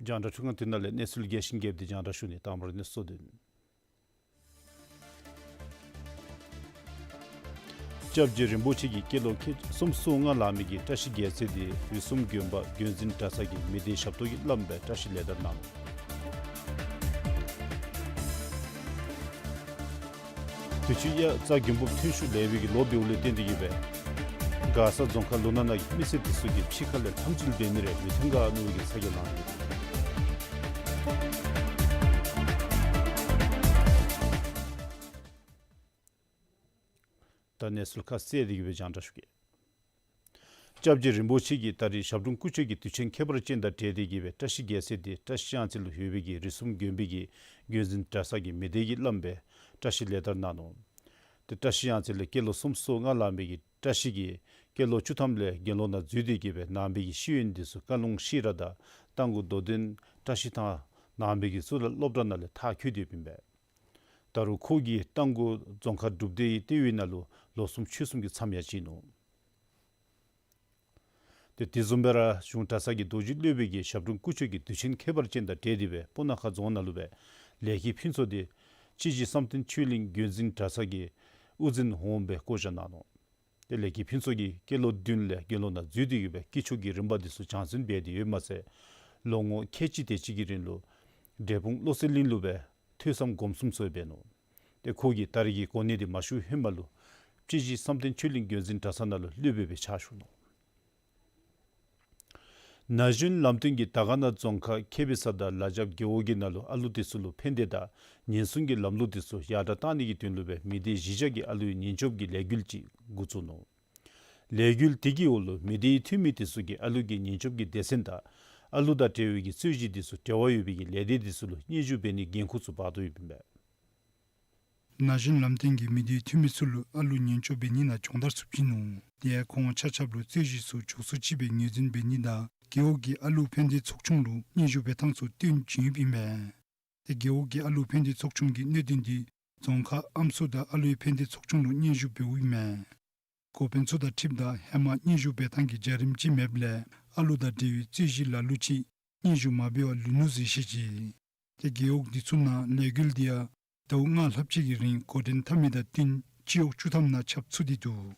རྒྱང་བསྒྲགས་འཕྲུལ་ཁང་འདི་ནང་ལས་གནས་ཚུལ་རྒྱས་ཤིང་རྒྱསཔ་འདི་རྒྱང་བསྒྲགས་ཞུ་ནི། དང་པ་ར་གནས་ཚུལ་དོན། སྐྱབས་རྗེ་རིན་པོ་ཆེ་གི་སྐྱེས་ལོ་ཁལ་གཅིག་སུམ་ཅུ་སོ་ལྔ་ལང་མི་གི་བཀྲ་ཤིས་རྒྱལ་མཚན་འདི་རིགས་གསུམ་དགོན་པ་རྒྱུན་འཛིན་གྲྭ་ཚང་གི་མི་སྡེ་ཞབས་ཏོག་གིས་བླམ་སྦེ་བཀྲ་ཤིས་ལེགས་དར་གནང་། དུས་ཅི་དབྱར་རྩྭ་དགུན་འབུབ་ཐོན་ཤུགས་ལེགས་པའི་གི་ལོ་འབདཝ་ལས་བརྟེན་ཏེ་གིས་སྦེ་མགར་ས་རྫོང་ཁག་ལུང་ནག་ནང་གི་མི་སེར་འདི་ཚུ་གིས་ཕྱི་ཁ་ལས་ལྷམ་ཅིག་འབད་མི་རེ་མི་ཐོན་ག་མནོ་བའི་གི་ཚ་གྱང་ལང་ཡོད། ད་གནས་ཚུལ་ཁ་གསལ་ཏེ་གིས་སྦེ་རྒྱང་བསྒྲགས་ཞུ་གེ། སྐྱབས་རྗེ་རིན་པོ་ཆེ་གིས་ད་རེས་ཞབས་དྲུང་སྐུ་མཆོད་ཀྱི་དུས་ཆེན་ཁྱད་པར་ཅན་དང་འབྲེལ་ཏེ་གིས་སྦེ་བཀྲ་ཤིས་རྒྱལ་མཚན་འདི་བཀྲ་ཤིས་གཡང་རྩེ་ལུ་ཡོད་པའི་གི་རིགས་གསུམ་དགོན་པའི་གི་རྒྱུན་འཛིན་གྲྭ་ཚང་གི་མི་སྡེ་གིས་བླམ་སྦེ་བཀྲ་ཤིས་ལེགས་དར་གནང་ནུག། ཏེ་བཀྲ་ཤིས་གཡང་རྩེ་ལས་སྐྱེས་ལོ་སུམ་ཅུ་སོ་ལྔ་ལང་མི་གི་བཀྲ་ཤིས་ཀྱིས་སྐྱེས་ལོ་བཅུ་ཐམ་ལས་དགེ་སློང་ནང་འཛུལ་ཏེ་གིས་སྦེ་ནང་པའི་གི་ཤེས་ཡོན་འདི་ཚུ་བཀའ་ལུང་ཤེས་རབ་དང་རྟ་མགོ་མདོ་དོན་བཀྲ་ཤིས་ཐང་ནང་པའི་གི་གཙུག་ལག་སློབ་གྲྭ་ནང་ལས་མཐར་འཁྱོལ་ཏེ་ཡོདཔ་ཨིན་པས། ད་རུང་ཁོ་གིས་རྟ་མགོ་རྫོང་ཁག་སྒྲུབ་སྡེའི་ལྟེ་བའི་ནང་ལུ་ལོ་གསུམ་ཆོས་གསུམ་གྱི་མཚམས་ཡང་བཅད་ནུག། ཏེ་དེ་བཟུམ་སྦེ་ར་གཞུང་གྲྭ་ཚང་གི་རྡོ་རྗེ་སློབ་དཔོན་གྱིས་ཞབས་དྲུང་སྐུ་མཆོད་ཀྱི་དུས་ཆེན་ཁྱད་པར་ཅན་དང་འབྲེལ་ཏེ་སྦེ་སྤུ་ན་ཁ་རྫོང་ནང་ལུ་སྦེ་ལས་ཀྱི་ཕུན་ཚོགས་འདི་སྤྱི་རྗེ་བསམ་གཏན་ཆོས་གླིང་རྒྱུན་འཛིན་གྲྭ་ཚང་གི་དབུ་འཛིན་འོགམ་སྦེ་བསྐོ་བཞག་གནང་ནུག། དེ་ལས་ཀྱི་ཕུན་ཚོགས་ཀྱིས་སྐྱེས་ལོ་བདུན་ལས་དགེ་སློང་ནང་འཛུལ་ཏེ་གི་སྦེ་དཀྱིལ་ཆོག་གི་རིམ་པ་འདི་ཚུ་སྦྱང་བརྩོན་འབད་དེ་ཡོདཔ་མ་ཚད་ལོ་ངོ་ཁལ་གཅིག་དེ་ཅིག་གི་རིང་ལུ་འབྲས་སྤུངས་བློ་གསལ་གླིང་ལུ་སྦེ་ཐོས་བསམ་སྒོམ་གསུམ་ཚུ་འབད་ནུག། ཏེ་ཁོ་གིས་ད་རེས་ཀྱི་གོ་གནས་འདི་མ་ཞུ་ཧེ་མ་ལུ་སྤྱི་བཞི་བསམ་གཏན་ཆོས་གླིང་རྒྱུན་འཛིན་གྲྭ་ཚང་ནང་ལུ་སློབ་དཔོན་སྦེ་ཕྱག་ཞུ་ནུག། ན་གཞོན་ལམ་སྟོན་གྱིས་དར་དཀར་ན་རྫོང་ཁག་ཁེ་བི་ས་དང་ལ་རྒྱབ་རྒེད་འོག་གི་ནང་ལུ་ཨ་ལུ་དེ་ཚུ་ལུ་ཕན་བདེ་དང་ཉེན་སྲུང་གི་ལམ་ལུགས་དེ་ཚུ་ཡར་དྲག་གཏང་ནི་གི་དོན་ལུ་སྦེ་མི་སྡེ་བཞི་ཆ་གི་ཨ་ལུའི་ཉེན་སྐྱོབ་ཀྱི་ལས་འགུལ་ཅིག་འགོ་བཙུགས་ནུག། ལས་འགུལ་དེ་གི་འོག་ལུ་མི་སྡེའི་འཐུས་མི་དེ་ཚུ་གིས་ཨ་ལུ་གི་ཉེན་སྐྱོབ་ཀྱི་སྡེ་ཚན་དང་ཨ་ལུ་དང་འབྲེལ་བའི་གི་རྩོད་གཞི་དེ་ཚུ་འབྲེལ་བ་ཡོད་པའི་གི་ལས་སྡེ་དེ་ཚུ་ལུ་སྙན་ཞུ་འབད་ནིའི་འགན་ཁུར་ཚུ་འབག་དོ་ཡོདཔ་ཨིན་པས། ན་གཞོན་ལམ་སྟོན་གྱིས་མི་སྡེའི་འཐུས་མི་ཚུ་ལུ་ཨ་ལུ་ཉེན་སྐྱོབ་འབད་ནི་ནང་སྦྱོང་བརྡར་ཚུ་བྱིན་ནུག། དེ་ཡང་ཁོང་ཆ་ཁྱབ་ལུ་རྩོད་གཞི་ཚུ་མགྱོགས་སུ་ཅིག་སྦེ་ངོས་འཛིན་འབད་ནི་དང་རྒེད་འོག་གི་ཨ་ལུ་ཕན་བདེ་ཚོགས་ཆུང་ལུ་སྙན་ཞུ་འབད་ཐངས་ཚུ་སྟོན་བྱིན་ཡོདཔ་ཨིན་མས། ཏེ་རྒེད་འོག་གི་ཨ་ལུ་ཕན་བདེ་ཚོགས་ཆུང་གིས་གནད་དོན་འདི་རྫོང་ཁག་ཨམ་སྲུ་དང་ཨ་ལུའི་ཕན་བདེ་ཚོགས་ཆུང་ལུ་སྙན་ཞུ་འབདཝ་ཨིན་མས། འགོ་དཔོན་ཚུ་དང་འཁྲིལཝ་ད་ཧེ་མ་སྙན་ཞུ་འབད་ཐངས་ཀྱི་བྱ་རིམ་ཅིག་མེདཔ་ལས་ཨ་ལུ་དང་འབྲེལ་བའི་རྩོད་གཞི་ལ་ལུ་ཅིག་སྙན་ཞུ་མ་འབད་བར་ལུས་ནུག་ཟེར་བཤད་ཅི། ཏེ་རྒེད་འོག་འདི་ཚུ་ནང་ལས་འགུལ་འདི་ཡང་ཟླཝ་ལྔ་ལྷགཔ་ཅིག་གི་རིང་འགོ་འདྲེན་འཐབ་མི་དང་བསྟུན་སྤྱི་འོག་བཅུ་ཐམ་ནང་ཁྱབ་ཚུགས་ཏེ་འདུག།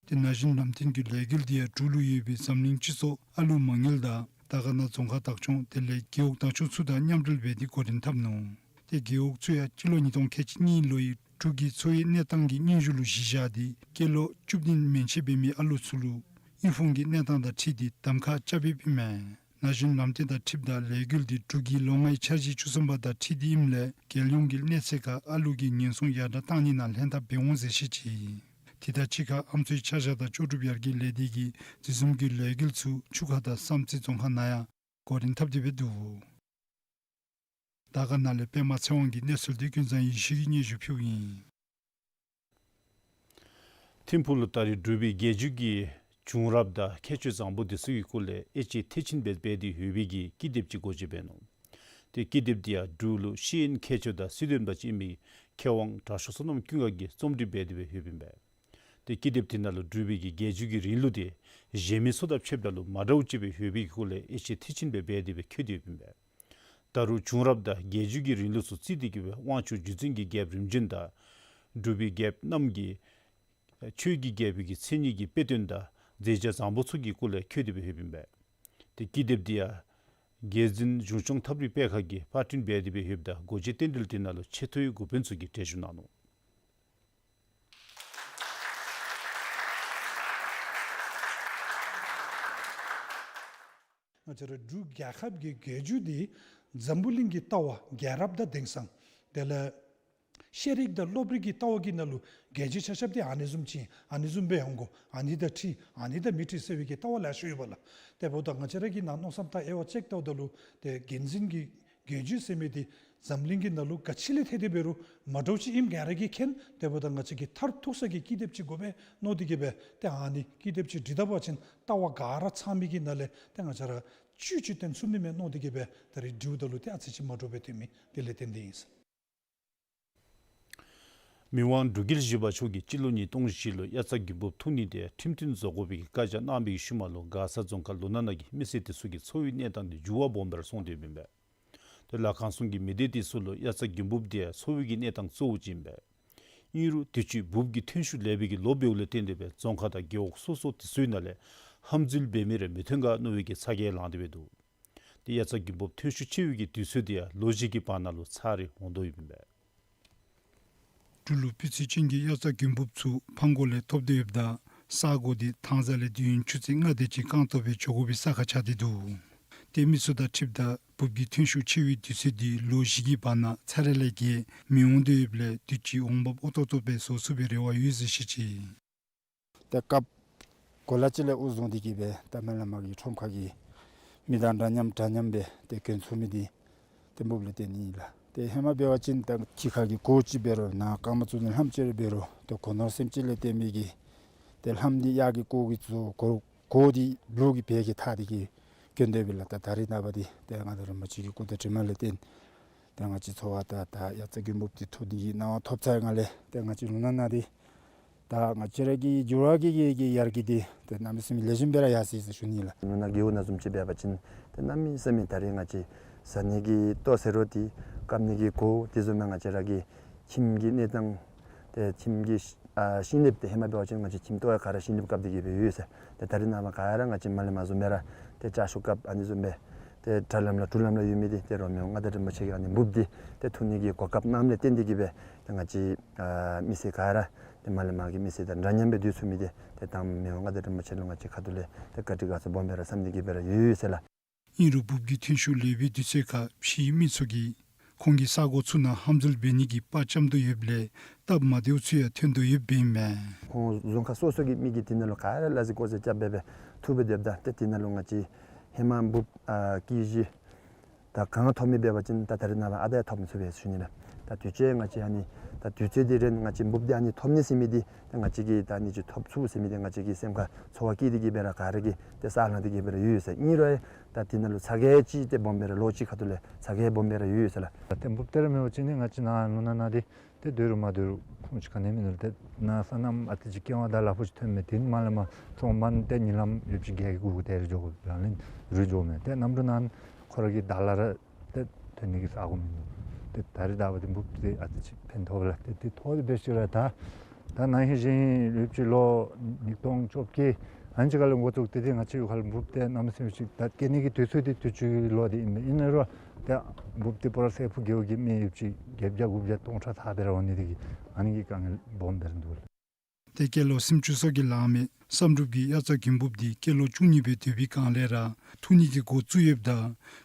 ཏེ་ན་གཞོན་ལམ་སྟོན་གྱི་ལས་འགུལ་འདི་ཡང་འབྲུག་ལུ་ཡོད་པའི་འཛམ་གླིང་སྤྱི་ཚོགས་ཨ་ལུ་མ་དངུལ་དང་དར་དཀར་ན་རྫོང་ཁག་བདག་སྐྱོང་དེ་ལས་རྒེད་འོག་བདག་སྐྱོང་ཚུ་དང་མཉམ་འབྲེལ་འབད་དེ་འགོ་འདྲེན་འཐབ་ནུག། ཏེ་རྒེད་འོག་ཚུ་ཡང་སྤྱི་ལོ་ཉིས་སྟོང་ཁལ་གཅིག་གཉིས་ལོའི་འབྲུག་གི་འཚོ་བའི་གནས་སྟངས་ཀྱི་སྙན་ཞུ་ལུ་གཞི་བཞག་སྟེ་སྐྱེས་ལོ་བཅུ་བདུན་མན་ཆད་འབད་མི་ཨ་ལུ་ཚུ་ལུ་དབུལ་ཕོངས་ཀྱི་གནས་སྟངས་དང་འཁྲིལ་ཏེ་གདམ་ཁ་རྐྱབ་ཡོདཔ་ཨིན་མས། ན་གཞོན་ལམ་སྟོན་དང་འཁྲིལཝ་ད་ལས་འགུལ་འདི་འབྲུག་གི་ལོ་ལྔའི་འཆར་གཞི་བཅུ་གསུམ་པ་དང་འཁྲིལ་ཏེ་ཨིནམ་ལས་རྒྱལ་ཡོངས་ཀྱི་གནས་ཚད་ཁར་ཨ་ལུ་གི་ཉེན་སྲུང་ཡར་དྲག་གཏང་ནི་ནང་ལྷན་ཐབས་འབད་འོང་ཟེར་བཤད་ཅི། དེ་དང་གཅིག་ཁར་ཨམ་སྲུའི་ཆ་བཞག་དང་ལྕོགས་གྲུབ་ཡར་རྒྱས་ལས་སྡེ་གིས་འདི་བཟུམ་གྱི་ལས་འགུལ་ཚུ་ཆུ་ཁ་དང་བསམ་རྩེ་རྫོང་ཁག་ནང་ཡང་འགོ་འདྲེན་འཐབ་སྟེ་སྦེ་འདུག། དར་དཀར་ན་ལས་པདྨ་ཚེ་དབང་གི་གནས་ཚུལ་འདི་ཀུན་བཟང་ཡེ་ཤེས་ཀྱིས་སྙན་ཞུ་ཕུལཝ་ཨིན། ཐིམ་ཕུག་ལུ་ད་རེས་འབྲུག་པའི་རྒྱལ་བརྒྱུད་ཀྱི་བྱུང་རབས་དང་ཁྱད་ཆོས་བཟང་པོ་འདི་ཚུ་གི་སྐོར་ལས་དབྱེ་དཔྱད་མཐིལ་ཕྱིན་སྦེ་འབད་དེ་ཡོད་པའི་གི་ཀི་དེབ་ཅིག་འགོ་འབྱེད་འབད་ནུག། ཏེ་ཀི་དེབ་འདི་ཡང་འབྲུག་ལུ་ཤེས་ཡོན་མཁས་མཆོག་དང་སྲིད་དོན་པ་ཅིག་ཨིན་མི་མཁས་དབང་དྲག་ཤོས་བསོད་ནམས་ཀུན་དགའ་གིས་རྩོམ་སྒྲིག་འབད་དེ་སྦེ་ཡོདཔ་ཨིན་པས། ཏེ་ཀི་དེབ་འདི་ནང་ལུ་འབྲུག་པའི་གི་རྒྱལ་བརྒྱུད་ཀྱི་རིང་ལུགས་འདི་གཞན་མི་ཚུ་དང་ཕྱདཔ་ད་ལུ་མ་འདྲཝ་ཅིག་སྦེ་ཡོད་པའི་གི་སྐོར་ལས་དབྱེ་དཔྱད་མཐིལ་ཕྱིན་སྦེ་འབད་དེ་སྦེ་བཀོད་དེ་ཡོདཔ་ཨིན་པས། ད་རུང་བྱུང་རབས་དང་རྒྱལ་བརྒྱུད་ཀྱི་རིང་ལུགས་ཚུ་བརྩིས་ཏེ་གི་སྦེ་དབང་ཕྱུག་རྒྱུད་འཛིན་གྱི་རྒྱལཔོ་རིམ་བྱོན་དང་འབྲུག་པའི་རྒྱལཔོ་རྣམས་ཀྱི་ཆོས་ཀྱི་རྒྱལ་པོའི་གི་མཚན་ཉིད་ཀྱི་དཔེ་སྟོན་དང་མཛད་བྱ་བཟང་པོ་ཚུ་གི་སྐོར་ལས་བཀོད་དེ་སྦེ་ཡོདཔ་ཨིན་པས། ཏེ་ཀི་དེབ་འདི་ཡང་རྒྱལ་འཛིན་གཞུང་སྐྱོང་ཐབས་རིག་པའི་ཁང་གིས་པར་སྐྲུན་འབད་དེ་སྦེ་ཡོདཔ་ད་སྒོ་འབྱེད་རྟེན་འབྲེལ་འདི་ནང་ལུ་ཆེ་མཐོའི་འགོ་དཔོན་ཚུ་གིས་གྲལ་བཞུགས་གནང་ནུག། ང་བཅས་ར་འབྲུག་རྒྱལ་ཁབ་ཀྱི་རྒྱལ་བརྒྱུད་འདི་འཛམ་བུ་གླིང་གི་ལྟ་བ་རྒྱལ་རབས་དང་དེང་སང་དེ་ལས་ཤེས་རིག་དང་སློབ་རིག་གི་ལྟ་བ་གི་ནང་ལུ་རྒྱལ་སྤྱི་ཆ་ཁྱབ་འདི་ཨ་ནི་བཟུམ་ཅིག་ཨ་ནི་བཟུམ་སྦེ་འོང་དགོ། ཨ་ནི་དང་འཁྲིལ་ཨ་ནི་དང་མི་འཁྲིལ་ཟེར་བའི་གི་ལྟ་བ་ལེ་ཤ་ཡོདཔ་ལགས། དེ་འབདཝ་ད་ང་བཅས་ར་གི་ནང་མནོ་བསམ་བཏང་དབྱེ་བ་དཔྱད་བལྟཝ་ད་ལུ་ཏེ་རྒྱལ་འཛིན་གྱི་རྒྱལ་བརྒྱུད་ཟེར་མི་འདི་འཛམ་གླིང་གི་ནང་ལུ་ག་ཅི་ལས་ཐད་དེ་འབད་རུང་མ་འདྲཝ་ཅིག་ཨིནམ་ག་ར་གིས་མཁྱེན། དེ་འབདཝ་ད་ང་བཅས་ཀྱིས་མཐར་ཐུག་ས་གི་ཀི་དེབ་ཅིག་དགོ་པས་མནོ་སྟེ་གི་སྦེ་ཏེ་ཨ་ནི་ཀི་དེབ་ཅིག་བྲིས་ད་པ་ཅིན་ལྟ་བ་ག་ར་ཚང་མི་གི་ནང་ལས་ཏེ་ང་བཅས་ར་བཅུད་ཅིག་བཏོན་ཚུགས་ནི་མས་མནོ་སྟེ་གི་སྦེ་ད་རེས་བྲིཝ་ད་ལུ་ཏེ་ཨ་ཙི་ཅིག་མ་འདྲཝ་སྦེ་ཐོན་མི་དེ་ལས་བརྟེན་ཏེ་ཨིན་ཟེར། མི་དབང་འབྲུག་རྒྱལ་བཞི་པ་མཆོག་གིས་སྤྱི་ལོ་ཉིས་སྟོང་བཞི་ལུ་དབྱར་རྩྭ་དགུན་འབུབ་འཐུ་ནི་དེ་ཁྲིམས་མཐུན་བཟོ་དགོ་པའི་བཀའ་རྒྱ་གནང་བའི་ཤུལ་མ་ལུ་མགར་ས་རྫོང་ཁག་ལུང་ནག་ནང་གི་མི་སེར་དེ་ཚུ་གི་འཚོ་བའི་གནས་སྟངས་དེ་འགྱུར་བ་སྦོམ་སྦེ་ར་སོང་སྟེ་ཡོདཔ་ཨིན་པས། དེ་ལས་ཁམས་གསུམ་གྱི་མི་སྡེ་དེ་ཚུ་ལུ་དབྱར་རྩྭ་དགུན་འབུབ་དེ་འཚོ་བའི་གི་གནས་སྟངས་གཙོ་བོ་ཅིག་ཨིན་པས། ཨིན་རུང་དུས་ཅི་འབུབ་ཀྱི་ཐོན་ཤུགས་ལེགས་པའི་གི་ལོ་འབདཝ་ལས་བརྟེན་ཏེ་སྦེ་རྫོང་ཁག་དང་རྒེད་འོག་སོ་སོ་དེ་ཚུའི་ནང་ལས་ཧམ་འཛུལ་འབད་མི་རེ་མི་ཐོན་ག་མནོ་བའི་གི་ཚ་གྱང་ལངས་ཏེ་སྦེ་འདུག། དེ་དབྱར་རྩྭ་དགུན་འབུབ་ཐོན་ཤུགས་ཆེ་བའི་གི་དུས་ཚོད་དེ་ཡང་ལོ་བཞི་གི་བར་ན་ལུ་ཚར་རེ་འོང་དོ་ཡོདཔ་ཨིན་པས། འབྲུག་ལུ་སྤུས་ཚད་ཅན་གྱི་དབྱར་རྩྭ་དགུན་འབུབ་ཚུ་ཕང་སྒོ་ལས་ཐོབ་སྟེ་ཡོདཔ་ད་ས་སྒོ་དེ་ཐང་ས་ལས་དུས་ཡུན་ཆུ་ཚོད་ལྔ་དེ་ཅིག་རྐང་སྟོང་སྦེ་འགྱོ་དགོ་པའི་ས་ཁར་ཆགས་ཏེ་འདུག། ཏེ་མི་ཚུ་དང་འཁྲིལཝ་ད་འབུབ་ཀྱི་ཐོན་ཤུགས་ཆེ་བའི་དུས་ཚོད་དེ་ལོ་བཞི་གི་བར་ན་ཚར་རེ་ལས་བརྒལ་མི་འོང་དོ་ཡོདཔ་ལས་དུས་ཅི་འོང་འབབ་ཨོ་ཏོག་ཏོ་སྦེ་བཟོ་ཚུགས་པའི་རེ་བ་ཡོད་ཟེར་བཤད་ཅི། ཏེ་སྐབས་གོ་ལ་ཅིག་ལས་དབུ་བཟུང་སྟེ་གི་སྦེ་ད་སྨོན་ལམ་གྱི་ཁྲོམ་ཁ་གི་མི་དང་འདྲ་མཉམ་འདྲ་མཉམ་སྦེ་ཏེ་གྱོན་ཚུགས་མི་འདི་ཏེ་འབུབ་ལས་བརྟེན་ནི་ཨིན་ལགས། ཏེ་ཧེ་མ་འབད་བ་ཅིན་ད་ཁྱི་ཁ་གི་གོ་ཅིག་འབད་རུང་ནཱ་རྐངམ་བཙུགས་ནི་ལྷམ་ཅིག་རེ་འབད་རུང་ཏེ་གོ་ནོར་སེམས་ཅན་ལས་བརྟེན་པའི་གི་ཏེ་ལྷམ་འདི་གཡག་གི་གོ་གིས་བཙུགས། གོ་གོ་འདི་ལུག་གི་བལ་གྱིས་འཐག་སྟེ་གི་གྱོན་དོ་ཡོདཔ་ལགས། ད་ད་རེས་ནངས་པ་འདི་ཏེ་མངའ་བདག་རིན་པོ་ཆེ་གི་སྐུ་ཚེ་དྲན་པ་ལས་བརྟེན་ཏེ་ང་བཅས་འཚོ་བ་ད་ད་དབྱར་རྩྭ་དགུན་འབུབ་འདི་འཐུ་ནི་གི་གནང་བ་ཐོབ་ཚར་ཡི་ལགས། ཏེ་ང་བཅས་ལུང་ནག་ནང་འདི་ད་ང་བཅས་ར་གི་འགྱུར་བ་གི་གི་གི་ཡར་རྒྱས་འདི་ཏེ་གནམ་མེད་ས་མེད་ལེགས་ཤོམ་སྦེ་ར་ཡར་སོ་ཡི་ཟེར་ཞུ་ནི་ལགས། ལུང་ནག་རྒེད་འོག་ནང་བཟུམ་ཅིག་འབད་བ་ཅིན་ཏེ་གནམ་མེད་ས་མེད་ད་རེས་ང་བཅས་བཟའ་ནི་གི་ལྟོ་ཟེར་རུང་འདི་བཀབ་ནི་གི་གོ་དེ་བཟུམ་མའི་ང་བཅས་ར་གི་ཁྱིམ་གྱི་གནས་སྟངས་ཏེ་ཁྱིམ་གྱི་ ཨ་ཤིང་ལེབ་འདི་ཧེ་མ་འབད་བ་ཅིན་ང་བཅས་ཁྱིམ་ཏོག་ཡང་ག་ར་ཤིང་ལེབ་བཀབ་སྟེ་གི་སྦེ་ཡོད་ཟེར། ཏེ་ད་རེས་ནངས་པ་ག་ར་ང་བཅས་མ་ལས་མར་བཟུམ་སྦེ་ར་ཏེ་ལྕགས་ཤོག་བཀབ་ཨ་ནི་བཟུམ་སྦེ་ཏེ་དྲ་ལམ་ལུ་གྲུ་ལམ་ལུ་ཡོད་མི་འདི་ཏེ་རོལ་མོ་མངའ་བདག་རིན་པོ་ཆེ་གི་ཨ་ནི་འབུབ་འདི་ཏེ་འཐུ་ནི་གི་གོ་སྐབས་གནངམ་ལས་བརྟེན་ཏེ་གི་སྦེ་ཏེ་ང་བཅས་ཨ་མི་སེར་ག་ར་ཏེ་མ་ལས་མར་གྱི་མི་སེར་དང་འདྲ་མཉམ་སྦེ་སྡོད་ཚུགས་མི་འདི་ཏེ་ད་མི་དབང་མངའ་བདག་རིན་པོ་ཆེ་ལུ་ང་བཅས་ཁ་ཐུག་ལས་ཏེ་བཀའ་དྲིན་དགའ་ཚོར་སྦོམ་སྦེ་ར་བསམ་སྟེ་གི་སྦེ་ར་ཡོད་ཡོད་ཟེར་ལགས། ཨིན་རུང་འབུབ་ཀྱི་ཐོན་ཤུགས་ལེགས་པའི་དུས་ཚོད་ཁར་ཕྱིའི་མི་ཚུ་གིས་ཁོང་གི་ས་གོ་ཚུ་ནང་ཧམ་འཛུལ་འབད་ནི་གི་དཔའ་བཅམ་དོ་ཡོདཔ་ལས་སྟབས་མ་བདེཝ་ཚུ་ཡང་ཐོན་དོ་ཡོདཔ་ཨིན་མས། ཁོང་རྫོང་ཁག་སོ་སོ་གི་མི་གིས་དེ་ནང་ལུ་ག་ར་ལག་རྩལ་སྐོར་ཟེར་རྐྱབ་སྦེ་སྦེ་འཐུ་སྦེ་སྡོདཔ་ད་ཏེ་དེ་ནང་ལུ་ང་བཅས་ཧེ་མ་འབུབ་ཨ་ཀེ་ཇི་ད་གང་ཐོབ་མི་འབད་བ་ཅིན་ད་ད་རེས་ནངས་པ་ཨ་རྟག་ཡང་ཐོབ་མི་ཚུགས་པས་ཟེར་ཞུ་ནི་ལགས། ད་དུས་ཚོད་ང་བཅས་ཨ་ནི་ད་དུས་ཚོད་འདི་རན་ང་བཅས་འབུབ་འདི་ཨ་ནི་ཐོབ་ནི་ཟེར་མི་འདི་ད་ང་བཅས་ཀྱིས་ད་ཨ་ནི་ཅིག་ཐོབ་ཚུགས་ཟེར་མི་འདི་ང་བཅས་ཀྱིས་སེམས་ཁར་ཚོར་བ་བསྐྱེད་དེ་གི་སྦེ་ར་ག་ར་གིས་ཏེ་ས་ལངས་ཏེ་གི་སྦེ་ར་ཡོད་ཡོད་ཟེར། ཨིན་རུང་ཡང་ད་དེ་ནང་ལུ་ཚ་གྱང་ཅིག་ཏེ་སྦོམ་སྦེ་ར་ལོ་གཅིག་ཁ་ཐུག་ལས་ཚ་གྱང་སྦོམ་སྦེ་ར་ཡོད་ཡོད་ཟེར་ལགས། ད་ཏེ་འབུབ་དེ་ར་མེད་པ་ཅིན་ནི་ང་བཅས་ནཱ་ལུ་ནཱ་ནཱ་འདི་ཏེ་སྡོད་རུང་མ་སྡོད་རུང་ཁུངས་ཅིག་ག་ནི་མིན་ནུག། ཏེ་ནཱ་སོ་ནམ་ཨ་ཙི་ཅིག་སྐྱེ་བ་ད་ལ་ཕུག་ཅིག་ཐོན་མས། དེ་མ་ལས་མར་ཚོང་མ་ཏེ་ཉིན་ལམ་ཡོད་ཅིག་གེ་གུ་གུ་ཏེ་རུ་འགྱོ་དགོ་ལ་ལེན་རུ་འགྱོ་མས། ཏེ་གནམ་གྲུ་ནང་ཁོ་ར་གི་ད་ལ་ར་ཏེ་ཐོན་ནི་གི་ས་གོ་མིན་འདུག། ཏེ་ད་རེས་ད་བ་ཏེ་འབུབ་ཏེ་ཨ་ཙི་ཅིག་ཕན་ཐོགས་ལགས། ཏེ་ཏེ་ཐོག་ཏེ་འབད་ཞིནམ་ལས་ད་ད་ནཱ་ཧེ་བཞིན་ཡོད་ཅིག་ལོ་ཉིས་སྟོང་བཅོ་བརྒྱད་ཨ་ནི་ཅིག་ཁ་ལས་འགོ་བཙུགས་ཏེ་ཏེ་ང་བཅས་ཡུལ་ཁ་ལུ་འབུབ་ཏེ་གནམ་མེད་ས་མེད་ཅིག་ད་སྐྱེ་ནི་གི་དུས་ཚོད་འདི་དུས་ཅི་ལོ་འདི་ཨིན་མས། ཨིན་རུང་ཏེ་འབུབ་ཏེ་སྤོ་ར་སེར་ཕུ་རྒེད་འོག་གི་མི་ཡོད་ཅིག་བརྒྱད་བརྒྱ་དགུ་བརྒྱ་སྟོང་ཕྲག་ཚར་སྦེ་ར་འོང་ནི་དེ་གིས་ཨ་ནི་གི་དཀའ་ངལ་སྦོམ་སྦེ་ར་འདུག་ལགས། ཏེ་སྐྱེས་ལོ་སུམ་ཅུ་སོ་གི་ལང་མི་བསམ་གྲུབ་ཀྱིས་དབྱར་རྩྭ་དགུན་འབུབ་འདི་སྐྱེས་ལོ་བཅུ་གཉིས་སྦེ་སྡོད་པའི་སྒང་ལས་ར་འཐུ་ནི་གི་འགོ་བཙུགས་ཡོདཔ་ད་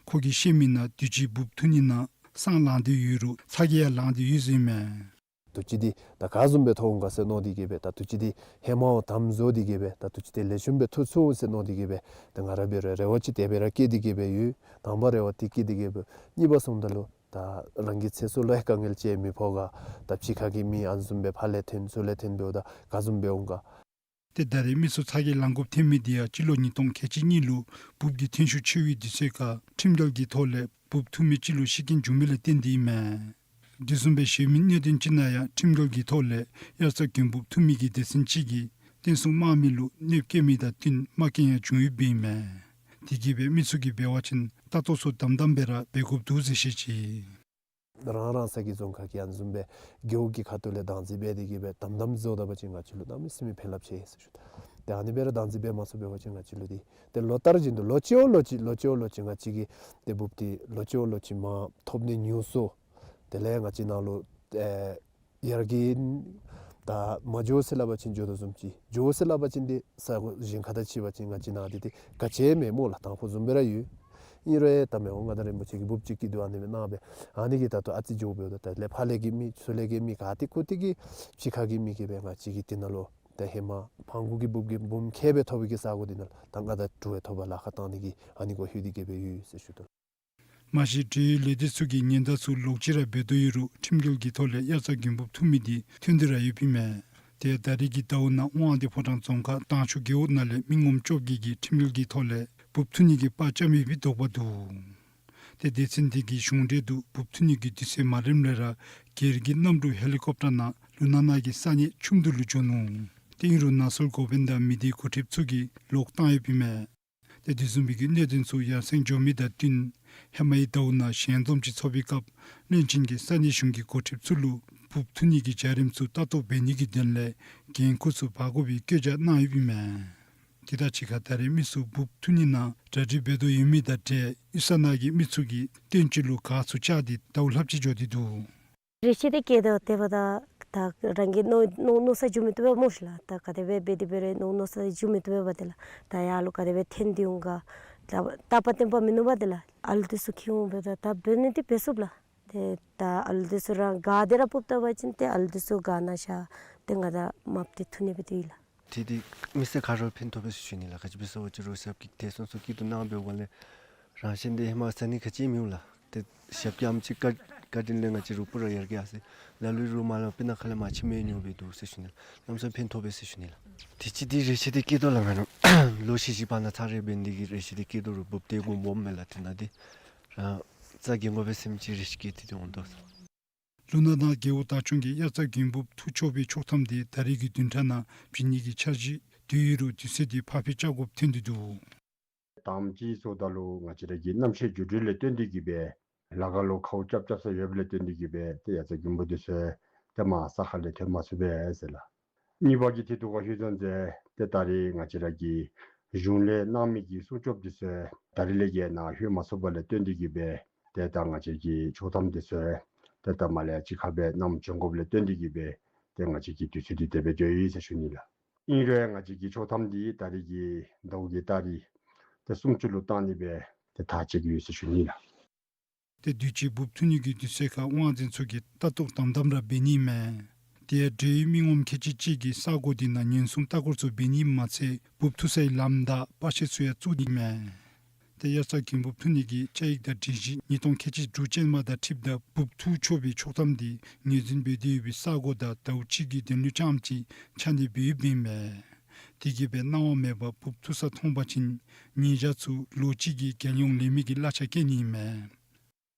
ཁོ་གིས་བཤད་མི་ནང་དུས་ཅི་འབུབ་འཐུ་ནི་ནང་སྲང་ལངས་ཏེ་ཡོད་རུང་ཚ་གྱང་ཡང་ལངས་ཏེ་ཡོད་ཟེར་ཨིན་མས། དུས་ཅི་འདི་ད་ག་བཟུམ་སྦེ་ཐོབ་འོང་ག་ཟེར་མནོ་སྟེ་གི་སྦེ་ད་དུས་ཅི་འདི་ཧེ་མ་བ་དམ་བཟོ་སྟེ་གི་སྦེ་ད་དུས་ཅི་འདི་ལེགས་ཤོམ་སྦེ་འཐུ་ཚུགས་འོང་ཟེར་མནོ་སྟེ་གི་སྦེ་ད་ང་ར་འབད་རུང་རེ་བ་ཅིག་དེ་སྦེ་ར་བསྐྱེད་དེ་གི་སྦེ་ཡོད། དང་པ་རེ་བ་འདི་བསྐྱེད་དེ་གི་སྦེ་གཉིས་པ་སོངམ་ད་ལུ་ད་རང་གི་ཚེ་སྲོག་ལུ་ཡང་དཀའ་ངལ་ཅིག་མི་ཕོག་ག། ད་ཕྱི་ཁ་གི་མི་ཨ་ནི་བཟུམ་སྦེ་ཕར་ལས་ཐོན་ཚུར་ལས་ཐོན་འབདཝ་ད་ག་བཟུམ་སྦེ་འོང་ག། ཏེ་ད་རེས་མི་ཚུ་ཚ་གྱང་ལང་དགོཔ་ཐོན་མི་འདི་ཡང་སྤྱི་ལོ་ཉིས་སྟོང་ཁལ་གཅིག་གཉིས་ལུ་འབུབ་ཀྱི་ཐོན་ཤུགས་ཆེ་བའི་དུས་ཚོད་ཁར་ཁྲིམས་འགལ་གྱི་ཐོག་ལས་འབུབ་འཐུ་མི་ཅིག་ལུ་ཤི་རྐྱེན་བྱུང་མི་ལས་བརྟེན་ཏེ་ཨིན་མས། དེ་བཟུམ་སྦེ་གཞན་མི་གནད་དོན་ཅིག་ནང་ཡང་ཁྲིམས་འགལ་གྱི་ཐོག་ལས་དབྱར་རྩྭ་དགུན་འབུབ་འཐུ་མི་གི་སྡེ་ཚན་ཅིག་གིས་བསྟན་སྲུང་དམག་མི་ལུ་གནོདཔ་བཀལ་མི་དང་བསྟུན་དམག་རྐྱེན་ཡང་བྱུང་ཡོདཔ་ཨིན་མས། དེ་གིས་སྦེ་མི་ཚུ་གིས་འབད་བ་ཅིན་ལྟ་རྟོག་ཚུ་དམ་དམ་སྦེ་ར་འབད་དགོཔ་འདུག་ཟེར་བཤད་ཅི། རང་རང་ས་གི་རྫོང་ཁག་གི་ཨ་ནི་བཟུམ་སྦེ་རྒེད་འོག་གི་ཁ་ཐུག་ལས་བདག་འཛིན་འབད་དེ་གི་སྦེ་དམ་དམ་བཟོ་ད་པ་ཅིན་ང་བཅས་ལུ་གནམ་མེད་ས་མེད་ཕན་རླབས་ཆེ་ཟེར་ཞུ་དོ། ཏེ་ཨ་ནི་སྦེ་ར་བདག་འཛིན་འབད་མ་ཚུགས་པ་ཅིན་ང་བཅས་ལུ་འདི་ཏེ་ལོ་ལྟར་བཞིན་དུ་ལོ་གཅིག་བ་ལོ་གཅིག་ལོ་གཅིག་བ་ལོ་གཅིག་ང་བཅས་ཀྱི་ཏེ་འབུབ་འདི་ལོ་གཅིག་བ་ལོ་གཅིག་མར་ཐོབ་ནི་ཉུང་སུ། དེ་ལས་ང་བཅས་ནང་ལུ་ཨེ་ཡར་རྒྱས་ད་མ་འགྱོ་ཟེར་སླབ་པ་ཅིན་འགྱོ་དོ་བཟུམ་ཅིག། འགྱོ་ཟེར་སླབ་པ་ཅིན་འདི་ས་གོ་གཞན་ཁ་ཐུག་ཕྱེ་བ་ཅིན་ང་བཅས་ནང་འདི་ཏེ་ག་ཅི་མེད་སྨོ་ལགས། དང་ཕུ་བཟུམ་སྦེ་ར་ཡོད། ཨིན་རུང་ཡང་ད་མི་དབང་མངའ་བདག་རིན་པོ་ཆེ་གིས་འབུབ་ཅིག་སྐྱིད་སྡུག་ཨ་ནི་སྦེ་གནང་སྦེ་ཨ་ནི་གིས་ད་ལྟོ་ཨ་ཙི་འགྱོ་འབདཝ་ད་ད་ལས་ཕར་ལས་ཀྱི་མི་ཚུར་ལས་ཀྱི་མི་ག་ཏེ་ཁུ་ཏེ་གིས་ཕྱི་ཁ་གི་མི་གིས་སྦེ་ང་བཅས་ཀྱི་འདི་ནང་ལུ་ད་ཧེ་མ་ཕང་གུ་གི་འབུབ་ཀྱི་འབུམ་ཁལ་སྦེ་ཐོབ་པའི་གི་ས་གོ་འདི་ནང་ལུ་ད་ང་ད་དྲུག་སྦེ་ཐོབ་པར་ལཱ་ཁག་བཏང་ནི་གི་ཨ་ནི་གུ་ལྷོད་དེ་གི་སྦེ་ཡོད་ཟེར་ཞུ་དོ། མ་གཞི་འབྲེལ་ཡོད་ལས་སྡེ་ཚུ་གིས་ཉེན་བརྡ་ཚུ་ལོག་ཅི་ར་འབད་དོ་ཡོད་རུང་ཁྲིམས་འགལ་གྱི་ཐོག་ལས་དབྱར་རྩྭ་དགུན་འབུབ་འཐུ་མི་འདི་ཐོན་ཏེ་ར་ཡོདཔ་ཨིན་མས། ཏེ་ད་རེས་ཀྱི་ཟླཝ་ནང་དབང་འདུས་ཕོ་བྲང་རྫོང་ཁག་དྭངས་ཆུ་རྒེད་འོག་ནང་ལས་མི་ངོམ་བཅོ་བརྒྱད་ཀྱིས་ཁྲིམས་འགལ་གྱི་ཐོག་ལས་འབུབ་འཐུ་ནི་གི་དཔའ་བཅམ་ཡོད་པའི་དོགས་པ་འདུག། ཏེ་སྡེ་ཚན་འདི་གིས་གཞུང་འབྲེལ་དུ་འབུབ་འཐུ་ནི་གི་དུས་ཚོད་མ་རནམ་ལས་ར་སྒེར་གྱི་གནམ་གྲུ་ཧེ་ལི་ཀོབ་ཊར་ནང་ལུ་ནང་ན་གི་ས་གནས་ཁྱུང་རྡོ་ལུ་འགྱོ་ནུག། ཏེ་ཨིན་རུང་ནང་སྲོལ་འགོ་དཔོན་དང་མི་སྡེའི་འགོ་ཁྲིདཔ་ཚུ་གིས་ལོག་བཏང་ཡོདཔ་ཨིན་མས། ཏེ་དེ་བཟུམ་མའི་གི་གནད་དོན་ཚུ་ཡར་སེང་འགྱོ་མི་དང་བསྟུན་ཧེ་མའི་ཟླཝ་ནང་ཞལ་འཛོམས་ཅིག་ཚོགས་པའི་སྐབས་བློན་ཆེན་གྱིས་ས་གནས་གཞུང་གི་འགོ་ཁྲིདཔ་ཚུ་ལུ་འབུབ་འཐུ་ནི་གི་བྱ་རིམ་ཚུ་ལྟ་རྟོག་འབད་ནི་གི་དོན་ལས་འགན་ཁུར་ཚུ་འབག་དགོ་པའི་བཀོད་རྒྱ་གནང་ཡོདཔ་ཨིན་མས། དེ་དང་གཅིག་ཁར་ད་རེས་མི་ཚུ་འབུབ་འཐུ་ནི་ནང་གྲ་སྒྲིག་འབད་དོ་ཡོད་མི་དང་འབྲེལ་གཡུས་ས་ནང་གི་མི་ཚུ་གིས་སྟོན་དཔྱིད་ལུ་ག་ཚུ་བཅག་སྟེ་ཟླཝ་ལྷགཔ་ཅིག་འགྱོ་སྟེ་འདུག། རེ་ཆེ་སྟེ་སྐྱེས་དོ་དེ་འབདཝ་ད་ད་རང་གི་མནོ་མནོ་མནོ་ས་འགྱོ་མི་བཏུབ་པས་སྨོ་ཤིག་ལགས། ད་ག་དེ་སྦེ་འབད་དེ་འབད་རུང་མནོ་མནོ་ས་འགྱོ་མི་བཏུབ་པས་པ་དེ་ལགས། ད་ཡར་ལུ་ག་དེ་སྦེ་ཐོན་ཏེ་འོང་ག་ད་རྟག་པ་བརྟན་པ་མིན་ནུག་པ་དེ་ལགས། ཨ་ལུ་འདི་ཚུ་ཁྱིམ་འོང་འབདཝ་ད་ད་འབད་ནི་འདི་འབད་ཚུགསཔ་ལགས། ཏེ་ད་ཨ་ལུ་འདི་ཚུ་རང་ག་དེ་ར་འབུབ་ད་པ་ཅིན་ཏེ་ཨ་ལུ་འདི་ཚུ་ག་ནང་བཞག་སྟེ་ང་ད་མར་ཏེ་འཐུ་ནི་འབད་དེ་ཡོད་ལགས། ཏེ་འདི་མི་སེར་ག་ར་ཕན་ཐོགས་པས་ཟེར་ཞུ་ནི་ལགས། ག་ཅི་འབད་ཟེར་བ་ཅིན་རོགས་ཞབས་ཀྱིས་ཏེ་སོ་སོ་སྐྱིད་སྡུག་གནང་འབདཝ་ལས་རང་གཞན་འདི་ཧེ་མ་ཟ་ནི་ག་ཅི་མིན་འདུག་ལགས། ཏེ་ཞབས་ཀྱིས་ཨམ་ཅིག་བཀའ་བཀའ་དྲིན་ལས་ང་བཅས་རུ་པུ་ར་ཡར་རྒྱས་ཡར་སོང་། ལ་ལུ་རུ་མ་ལ་སྤུ་ན་ཁ་ལས་མར་ཕྱི་མི་ཉོ་སྦེ་འདུག་ཟེར་ཞུ་ནི་ལགས། གནམ་མེད་ས་མེད་ཕན་ཐོགས་པས་ཟེར་ཞུ་ནི་ལགས། དུས་ཅི་འདི་རེ་ཆེ་སྟེ་སྐྱིད་དོ་ལགས། ང་ར་ལོ་བཞི་བཅུ་བར་ན་ཚར་རེ་འབད་ནི་འདི་གིས་རེ་ཆེ་སྟེ་སྐྱིད་དོ། རུ་འབུབ་སྟེ་གུ་འབུབ་མས་ལགས། དེ་ནང་འདི་རང་རྩ་འགེངས་དགོ་པའི་སེམས་ཅིག་རེ་ཆེ་སྐྱེས་ཏེ་འདི་འོང་དོ་ཟེར། ལུ་ན་ན་རྒེད་འོག་བདག་སྐྱོང་གིས་དབྱར་རྩྭ་དགུན་འབུབ་འཐུ་ཆོག་པའི་ཆོག་ཐམ་དེ་ད་རེས་ཀྱི་བདུན་ཕྲག་ནང་བྱིན་ནི་གི་འཆར་གཞི་བསྡུ་ཡོད་རུང་དུས་ཚོད་དེ་ཕར་འཕུལ་རྐྱབ་དགོཔ་ཐོན་ཏེ་འདུག། དང་པ་ཅིག་ཟེརཝ་ད་ལུ་ང་བཅས་ར་གི་གནམ་གཤིས་འགྱུར་འགྲོས་ལས་བརྟེན་ཏེ་གི་སྦེ་ལ་ཁ་ལུ་ཁཝ་རྐྱབ་རྐྱབ་ས་ཡོདཔ་ལས་བརྟེན་ཏེ་གི་སྦེ་ཏེ་དབྱར་རྩྭ་དགུན་འབུབ་འདི་ཚུ་ཏེ་མར་ས་ཁ་ལས་ཐོན་མ་ཚུགས་པས་ཟེར་ལགས། གཉིས་པ་གི་ཐད་དུ་ག་ཞུ་དོན་ཏེ་ཏེ་ད་རེས་ང་བཅས་ར་གི་གཞུང་ལས་གནང་མི་གི་སྲུང་སྐྱོབ་འདི་ཚུ་ད་རེས་ལས་ཀྱི་ནང་ལྷོད་མ་ཚུགས་པ་ལས་བརྟེན་ཏེ་གིས་སྦེ་ཏེ་ད་ང་བཅས་ཀྱི་ཆོག་ཐམ་འདི་ཚུ་ཏེ་ད་མ་ལས་ཅིག་ཁར་སྦེ་བསྣམས་བྱོན་དགོཔ་ལས་བརྟེན་ཏེ་གིས་སྦེ་ཏེ་ང་བཅས་ཀྱི་དུས་ཚོད་འདི་དེ་སྦེ་འགྱོ་ཡི་ཟེར་ཞུ་ནི་ལགས། ཨིན་རུང་ང་བཅས་ཀྱི་ཆོག་ཐམ་འདི་ད་རེས་ཀྱི་ཟླཝ་གི་ཏ་རིག་ཏེ་སུམ་ཅུ་ལུ་བཏང་ནི་སྦེ་ཏེ་ཐག་བཅད་ཀྱི་ཡོད་ཟེར་ཞུ་ནི་ལགས། ཏེ་དུས་ཅི་འབུཔ་འཐུ་ནི་གི་དུས་ཚོད་ཁར་དབང་འཛིན་ཚུ་གིས་ལྟ་རྟོག་དམ་དམ་ར་འབད་ནི་མས། དེ་ཡང་འབྲེལ་ཡོད་མི་ངོམ་ཁལ་གཅིག་གཅིག་གིས་ས་གོ་དེ་ནང་ཉེན་སྲུང་ལྟ་སྐོར་ཚུ་འབད་ནི་མ་ཚད་འབུཔ་འཐུ་སའི་ལམ་དང་པར་ཤ་ཚུ་ཡང་བཙུགས་ནི་མས། ཏེ་དབྱར་རྩྭ་དགུན་འབུཔ་འཐུ་ནི་གི་བཅའ་ཡིག་དང་སྒྲིག་གཞི་ཉིས་སྟོང་ཁལ་གཅིག་དྲུག་ཅན་མ་དང་འཁྲིལཝ་ད་འབུཔ་འཐུ་ཆོག་པའི་ཆོག་ཐམ་འདི་ངོས་འཛིན་འབད་དེ་ཡོད་པའི་ས་གོ་དང་ཟླཝ་གཅིག་གི་དོན་ལུ་རྐྱངམ་གཅིག་ཕྱག་ནི་འབད་ཡོདཔ་ཨིན་མས། དེ་གིས་སྦེ་གནང་བ་མེད་པར་འབུཔ་འཐུ་ས་མཐོང་པ་ཅིན་ཉེས་བྱ་ཚུ་ལོ་གཅིག་གི་རྒྱལ་ཡོངས་ལས་མི་གི་གླ་ཆ་བཀལ་ནི་ཨིན་མས།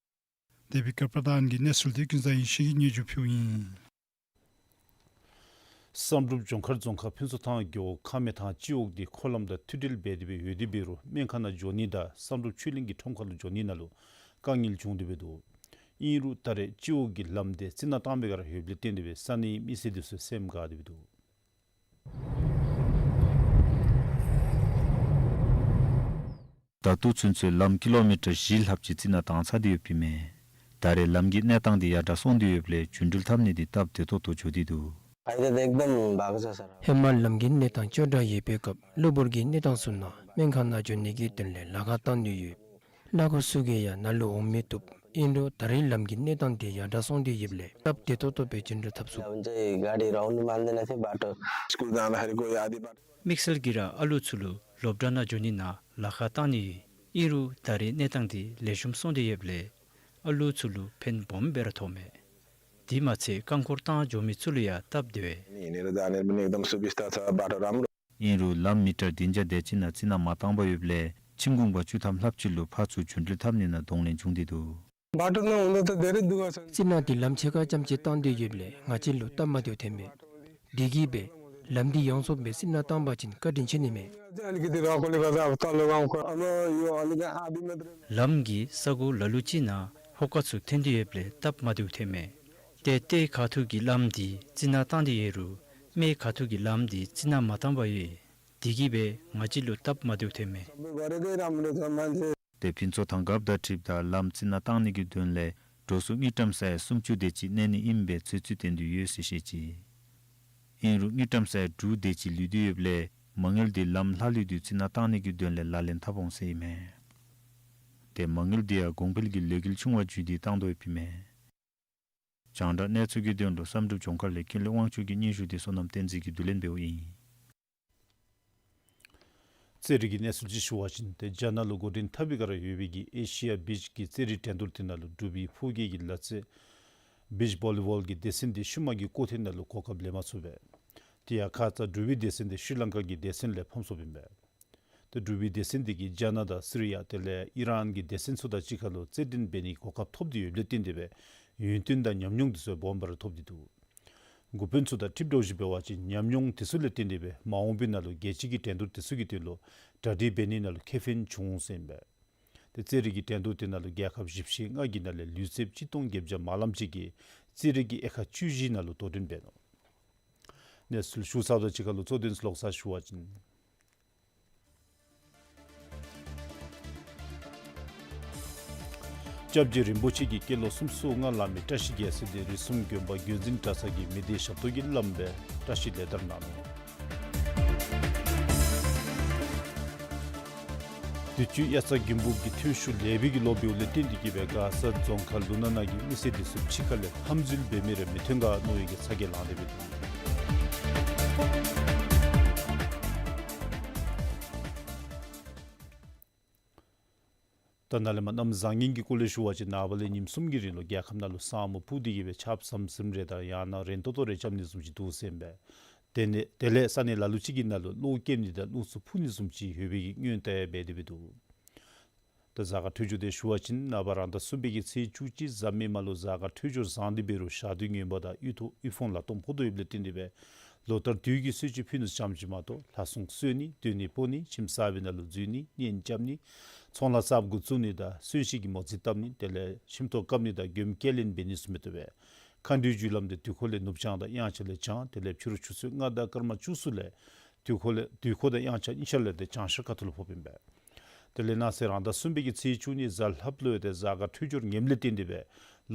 དེ་སྦེ་ཀར་པ་ཐང་གི་གནས་ཚུལ་འདི་ཀུན་བཟང་ཡེ་ཤེས་ཀྱིས་སྙན་ཞུ་ཕུལཝ་ཨིན། བསམ་གྲུབ་ལྗོངས་མཁར་རྫོང་ཁག་ཕུན་ཚོགས་ཐང་རྒེད་འོག་ཁ་སྨད་ཐང་སྤྱི་འོག་འདི་འཁོར་ལམ་དང་མཐུད་འབྲེལ་འབད་དེ་སྦེ་ཡོད་དེ་འབད་རུང་སྨན་ཁང་ནང་འགྱོ་ནི་དང་བསམ་གྲུབ་ཆོས་གླིང་གི་ཁྲོམ་ཁ་ལུ་འགྱོ་ནི་ནང་ལུ་དཀའ་ངལ་བྱུང་སྟེ་འབད་དོ། ཨིན་རུང་ད་རེས་སྤྱི་འོག་གི་ལམ་འདི་རྩི་ནག་བཏང་བའི་སྒང་ར་ཡོདཔ་ལས་བརྟེན་ཏེ་སྦེ་ས་གནས་མི་སེར་འདི་ཚུ་སེམས་དགའ་སྟེ་འབད་དོ། ད་ལྟོ་ཚུན་ཚོད་ལམ་ཀི་ལོ་མི་ཊར་བཞི་ལྷགཔ་ཅིག་རྩི་ནག་བཏང་ཚར་ཏེ་ཡོདཔ་ཨིན་མས། ད་རེས་ལམ་གྱི་གནས་སྟངས་འདི་ཡར་དྲག་སོང་སྟེ་ཡོདཔ་ལས་རྒྱུན་འགྲུལ་འཐབ་ནི་འདི་སྟབས་བདེ་ཏོག་ཏོ་འགྱོ་སྟེ་འདུག། ཧེ་མ་ལམ་གྱི་གནས་སྟངས་སྐྱོ་དྲགས་ཡོད་པའི་སྐབས་གློ་བུར་གྱི་གནས་སྟངས་བཟུམ་ནང་སྨན་ཁང་ནང་འགྱོ་ནི་གི་དོན་ལས་ལཱ་ཁག་བཏང་ནི་ཡོད། གླ་འགོ་ཚུ་གིས་ཡང་ནཱ་ལུ་འོང་མི་བཏུབ། ཨིན་རུང་ད་རེས་ལམ་གྱི་གནས་སྟངས་འདི་ཡར་དྲག་སོང་སྟེ་ཡོདཔ་ལས་སྟབས་བདེ་ཏོག་ཏོ་སྦེ་རྒྱུན་འགྲུལ་འཐབ་ཚུགས། དམིགས་བསལ་གྱིས་ར་ཨ་ལུ་ཚུ་ལུ་སློབ་གྲྭ་ནང་འགྱོ་ནི་ནང་ལཱ་ཁག་བཏང་ནི་ཡོད། ཨིན་རུང་ད་རེས་གནས་སྟངས་འདི་ལེགས་ཤོམ་སོང་སྟེ་ཡོདཔ་ལས་ཨ་ལུ་ཚུ་ལུ་ཕན་སྦོམ་སྦེ་ར་ཐོགས་མས། དེ་མ་ཚད་རྐང་འཁོར་བཏང་འགྱོ་མི་ཚུ་ལུ་ཡང་སྟབས་བདེ་བས། ཨིན་རུང་ལམ་མི་ཊར་བདུན་བརྒྱ་དེ་ཅིག་ནང་རྩི་ནག་མ་བཏང་པར་ཡོདཔ་ལས་ཁྱིམ་གུང་པ་བཅུ་ཐམ་ལྷགཔ་ཅིག་ལུ་ཕར་ཚུར་རྒྱུན་འགྲུལ་འཐབ་ནི་ནང་གདོང་ལེན་བྱུང་སྟེ་འདུག། རྩི་ནག་འདི་ལམ་ཕྱེད་ཀ་ཙམ་ཅིག་བཏང་སྟེ་ཡོདཔ་ལས་ང་བཅས་ལུ་སྟབས་མ་བདེཝ་ཐོན་མས། དེ་གིས་སྦེ་ལམ་འདི་ཡོངས་རྫོགས་སྦེ་རྩི་ནག་བཏང་པ་ཅིན་བཀའ་དྲིན་ཆེ་ནི་མས། ལམ་གྱི་ས་གོ་ལ་ལུ་ཅིག་ནང་ཧོ་ཀ་ཚུ་ཐོན་ཏེ་ཡོདཔ་ལས་སྟབས་མ་བདེཝ་ཐོན་མས། ཏེ་ལྟེ་ཁ་ཐུག་གི་ལམ་འདི་རྩི་ནག་བཏང་སྟེ་ཡོད་རུང་སྨད་ཁ་ཐུག་གི་ལམ་འདི་རྩི་ནག་མ་བཏང་པར་ཡོད། དེ་གིས་སྦེ་ང་བཅས་ལུ་སྟབས་མ་བདེཝ་ཐོན་མས། ཏེ་ཕུན་ཚོགས་ཐང་རྒཔོ་དང་འཁྲིལཝ་ད་ལམ་རྩི་ནག་བཏང་ནི་གི་དོན་ལས་འགྲོ་སོང་དངུལ་ཀྲམ་ས་ཡ་སུམ་ཅུ་དེ་ཅིག་གནས་ནི་ཨིནམ་སྦེ་ཚོད་རྩིས་བཏོན་ཏེ་ཡོད་ཟེར་བཤད་ཅི། ཨིན་རུང་དངུལ་ཀྲམ་ས་ཡ་དྲུག་དེ་ཅིག་ལུས་ཏེ་ཡོདཔ་ལས་མ་དངུལ་འདི་ལམ་ལྷག་ལུས་དུས་རྩི་ནག་བཏང་ནི་གི་དོན་ལས་ལག་ལེན་འཐབ་འོང་ཟེར་ཨིན་མས། ཏེ་མ་དངུལ་འདི་ཡང་གོང་འཕེལ་གྱི་ལས་འགུལ་ཆུང་བ་བརྒྱུད་དེ་བཏང་དོ་ཡོདཔ་ཨིན་མས། རྒྱང་བསྒྲགས་གནས་ཚུལ་གྱི་དོན་ལུ་བསམ་གྲུབ་ལྗོངས་མཁར་ལས་ཀུན་ལེགས་དབང་ཕྱུག་གི་སྙན་ཞུ་འདི་བསོད་ནམས་བསྟན་འཛིན་གྱིས་བསྡུ་ལེན་འབདཝ་ཨིན། རྩེད་རིགས་ཀྱི་གནས་ཚུལ་ཅིག་ཞུ་བ་ཅིན་ཏེ་རྒྱ་ནག་ལུ་འགོ་འདྲེན་འཐབ་པའི་སྒང་ར་ཡོད་པའི་གི་ཨེ་ཤི་ཡ་བིཇ་གི་རྩེད་རིགས་འགྲན་བསྡུར་དེ་ནང་ལུ་འབྲུག་པའི་ཕོ་སྐྱེས་ཀྱི་ལག་རྩེད་བིཇ་བོ་ལི་བོལ་གྱི་སྡེ་ཚན་འདི་ཤུལ་མ་གི་སྐོར་ཐེངས་ནང་ལུ་གོ་སྐབས་ལེན་མ་ཚུགས་པས། དེ་ཡང་ཁ་ཙ་འབྲུག་པའི་སྡེ་ཚན་འདི་ཤྲི་ལང་ཀ་གི་སྡེ་ཚན་ལས་ཕམ་སོཔ་ཨིན་པས། ཏེ་འབྲུག་པའི་སྡེ་ཚན་འདི་གིས་རྒྱ་ནག་དང་སི་རི་ཡ་དེ་ལས་ཨི་རན་གྱི་སྡེ་ཚན་ཚུ་དང་གཅིག་ཁར་ལུ་རྩེད་འགྲན་འབད་ནིའི་གོ་སྐབས་ཐོབ་སྟེ་ཡོདཔ་ལས་བརྟེན་ཏེ་སྦེ་ཡུན་བརྟན་དང་ཉམས་མྱོང་འདི་ཚུ་སྦོམ་སྦེ་ར་ཐོབ་སྟེ་འདུག། འགོ་དཔོན་ཚུ་དང་འཁྲིལ་དོ་བཟུམ་འབད་བ་ཅིན་ཉམས་མྱོང་འདི་ཚུ་ལས་བརྟེན་ཏེ་སྦེ་མ་འོངས་པའི་ནང་ལུ་རྒྱལ་སྤྱི་གི་འགྲན་བསྡུར་འདི་ཚུ་གི་དོན་ལུ་གྲ་སྒྲིག་འབད་ནི་ནང་ལུ་ཁེ་ཕན་འབྱུང་འོང་ཟེར་ཨིན་པས། ཏེ་རྩེད་རིགས་ཀྱི་འགྲན་བསྡུར་དེ་ནང་ལུ་རྒྱལ་ཁབ་བཞི་བཅུ་ཞེ་ལྔ་གི་ནང་ལས་ལུས་རྩལཔ་ཆིག་སྟོང་བརྒྱད་བརྒྱ་མ་ལངམ་ཅིག་གིས་རྩེད་རིགས་ཀྱི་དབྱེ་ཁག་བཅུ་བཞི་ནང་ལུ་དོ་འགྲན་འབད་ནུག། གནས་ཚུལ་ཞུ་ཚརཝ་དང་གཅིག་ཁར་ལུ་གཙོ་དོན་ཚུ་ལོག་ས་ཞུ་བ་ཅིན། སྐྱབས་རྗེ་རིན་པོ་ཆེ་གི་སྐྱེས་ལོ་སུམ་ཅུ་སོ་ལྔ་ལང་མི་བཀྲ་ཤིས་རྒྱལ་མཚན་འདི་རིགས་གསུམ་དགོན་པ་རྒྱུད་འཛིན་གྲྭ་ཚང་གི་མི་སྡེའི་ཞབས་ཏོག་གི་བླམ་སྦེ་བཀྲ་ཤིས་ལེགས་དར་གནང་ནུག། དུས་ཅི་དབྱར་རྩྭ་དགུན་འབུབ་ཀྱི་ཐོན་ཤུགས་ལེགས་པའི་གི་ལོ་འབདཝ་ལས་བརྟེན་ཏེ་གིས་སྦེ་མགར་ས་རྫོང་ཁག་ལུང་ནག་ནང་གི་མི་སེར་འདི་ཚུ་ཕྱི་ཁ་ལས་ཧམ་འཛུལ་འབད་མི་རེ་མི་ཐོན་ག་མནོ་བའི་གི་ཚ་གྱང་ལངས་ཏེ་འབད་དོ། ད་ནཱ་ལས་མར་གནམ་བཟང་ངན་གྱི་སྐོར་ལས་ཞུ་བ་ཅིན་ནངས་པ་ལས་ཉིནམ་གསུམ་གྱི་རིང་ལུ་རྒྱལ་ཁབ་ནང་ལུ་ས་སྨུག་ཕུབ་སྟེ་གིས་སྦེ་ཆརཔ་ཟམ་ཟིམ་རེ་དང་ཡང་ན་རན་ཏོག་ཏོ་རེ་རྐྱབ་ནི་བཟུམ་ཅིག་འདུག་ཟེར་ཨིན་པས། དེ་ནས་དེ་ལས་ས་གནས་ལ་ལུ་ཅིག་གི་ནང་ལུ་གློག་ཀེམ་ནི་དང་རླུང་འཚུབ་འཕུ་ནི་བཟུམ་ཅིག་ཡོད་པའི་གི་སྔོན་བརྡ་ཡང་འབད་དེ་འབད་དོ། ད་གཟའ་སྐར་འཕྲོད་སྦྱོར་དེ་ཞུ་བ་ཅིན་ནངས་པ་རང་ཟླ་གསུམ་པའི་གི་ཚེས་བཅུ་གཅིག་གཟའ་མིག་དམར་ལུ་གཟའ་སྐར་འཕྲོད་སྦྱོར་བཟང་སྟེ་འབད་རུང་ཞག་དུས་ངན་པ་དང་དབུལ་ཐོ་དབུལ་ཕོངས་ལ་སྟོངམ་ཕོག་དོ་ཡོདཔ་ལས་བརྟེན་ཏེ་སྦེ་ལོ་ལྟར་དུས་ཀྱི་གསོལ་མཆོད་ཕུལ་ནི་ཙམ་ཅིག་མ་གཏོགས་ལྷ་སྲུང་གསོལ་ནི་སྡོད་གནས་སྤོ་ནི་ཁྱིམ་གསར་པའི་ནང་ལུ་འཛུལ་ནི་གཉེན་རྐྱབ་ནི་ཚོང་ལཱ་གསརཔ་འགོ་བཙུགས་ནི་དང་གསོན་གཤིན་གྱི་མོ་རྩིས་བཏབ་ནི་དེ་ལས་ཁྱིམ་ཐོག་བཀབ་ནི་དང་མགྱོནམ་སྐྱེལ་ལེན་འབད་ནི་ཚུ་མེད་དོ་བས། མཁའ་འགྲོའི་རྒྱུ་ལམ་དེ་དུས་འཁོར་ལས་ནུབ་བྱང་དང་དབྱངས་འཆར་ལས་བྱང་། དེ་ལས་ཕྱི་རུ་ཆུ་ཚོད་ལྔ་དང་སྐར་མ་བཅུ་གསུམ་ལས་དུས་འཁོར་ལས་དུས་འཁོར་དང་དབྱངས་འཆར་གཉིས་ཆ་ལས་དེ་བྱང་ཤར་ཁ་ཐུག་ལུ་ཕོགཔ་ཨིན་པས། དེ་ལས་གནངས་ཚེ་རང་ཟླ་གསུམ་པའི་གི་ཚེས་བཅུ་གཉིས་གཟའ་ལྷགཔ་ལུ་ཡང་དེ་གཟའ་སྐར་འཕྲོད་སྦྱོར་ངནམ་ལས་བརྟེན་ཏེ་སྦེ་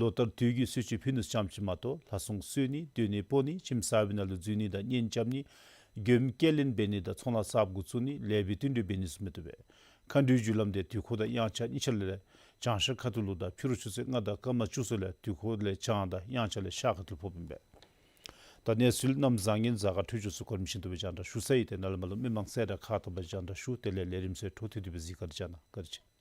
ལོ་ལྟར་དུས་ཀྱི་གསོལ་མཆོད་ཕུལ་ནི་ཙམ་ཅིག་མ་གཏོགས་ལྷ་སྲུང་གསོལ་ནི་སྡོད་ནི་སྤོ་ནི་ཁྱིམ་གསར་པའི་ནང་ལུ་འཛུལ་ནི་དང་གཉེན་རྐྱབ་ནི་མགྱོནམ་སྐྱེལ་ལེན་འབད་ནི་དང་ཚོང་ལཱ་གསརཔ་འགོ་བཙུགས་ནི་ལེགས་པའི་བསྟུན་གྲོས་འབད་ནི་ཚུ་མི་བཏུབ་པས། མཁའ་འགྲོའི་རྒྱུ་ལམ་དེ་དུས་འཁོར་དང་དབྱངས་འཆར་གཉིས་ཆ་ལས་བྱང་ཤར་ཁ་ཐུག་ལུ་དང་ཕྱི་རུ་ཆུ་ཚོད་ལྔ་དང་སྐར་མ་བཅུ་གསུམ་ལས་དུས་འཁོར་ལས་བྱང་དང་དབྱངས་འཆར་ལས་ཤར་ཁ་ཐུག་ཕོགཔ་ཨིན་པས། ད་གནས་ཚུལ་གནམ་བཟང་ངན་གཟའ་སྐར་འཕྲོད་སྦྱོར་ཚུ་གོ་རིམ་བཞིན་དུ་སྦེ་རྒྱང་བསྒྲགས་ཞུ་ཚར་ཡི། དེ་ནང་ལས་མར་ལུ་མི་མང་གསལ་བསྒྲགས་ཁག་དང་པ་རྒྱང་བསྒྲགས་ཞུ། དེ་ལས་ལས་རིམ་ཚུ་འཕྲོ་མཐུད་དེ་སྦེ་གཟིགས། བཀའ་དྲིན་ཆེ་གནང་། བཀའ་དྲིན་ཆེ།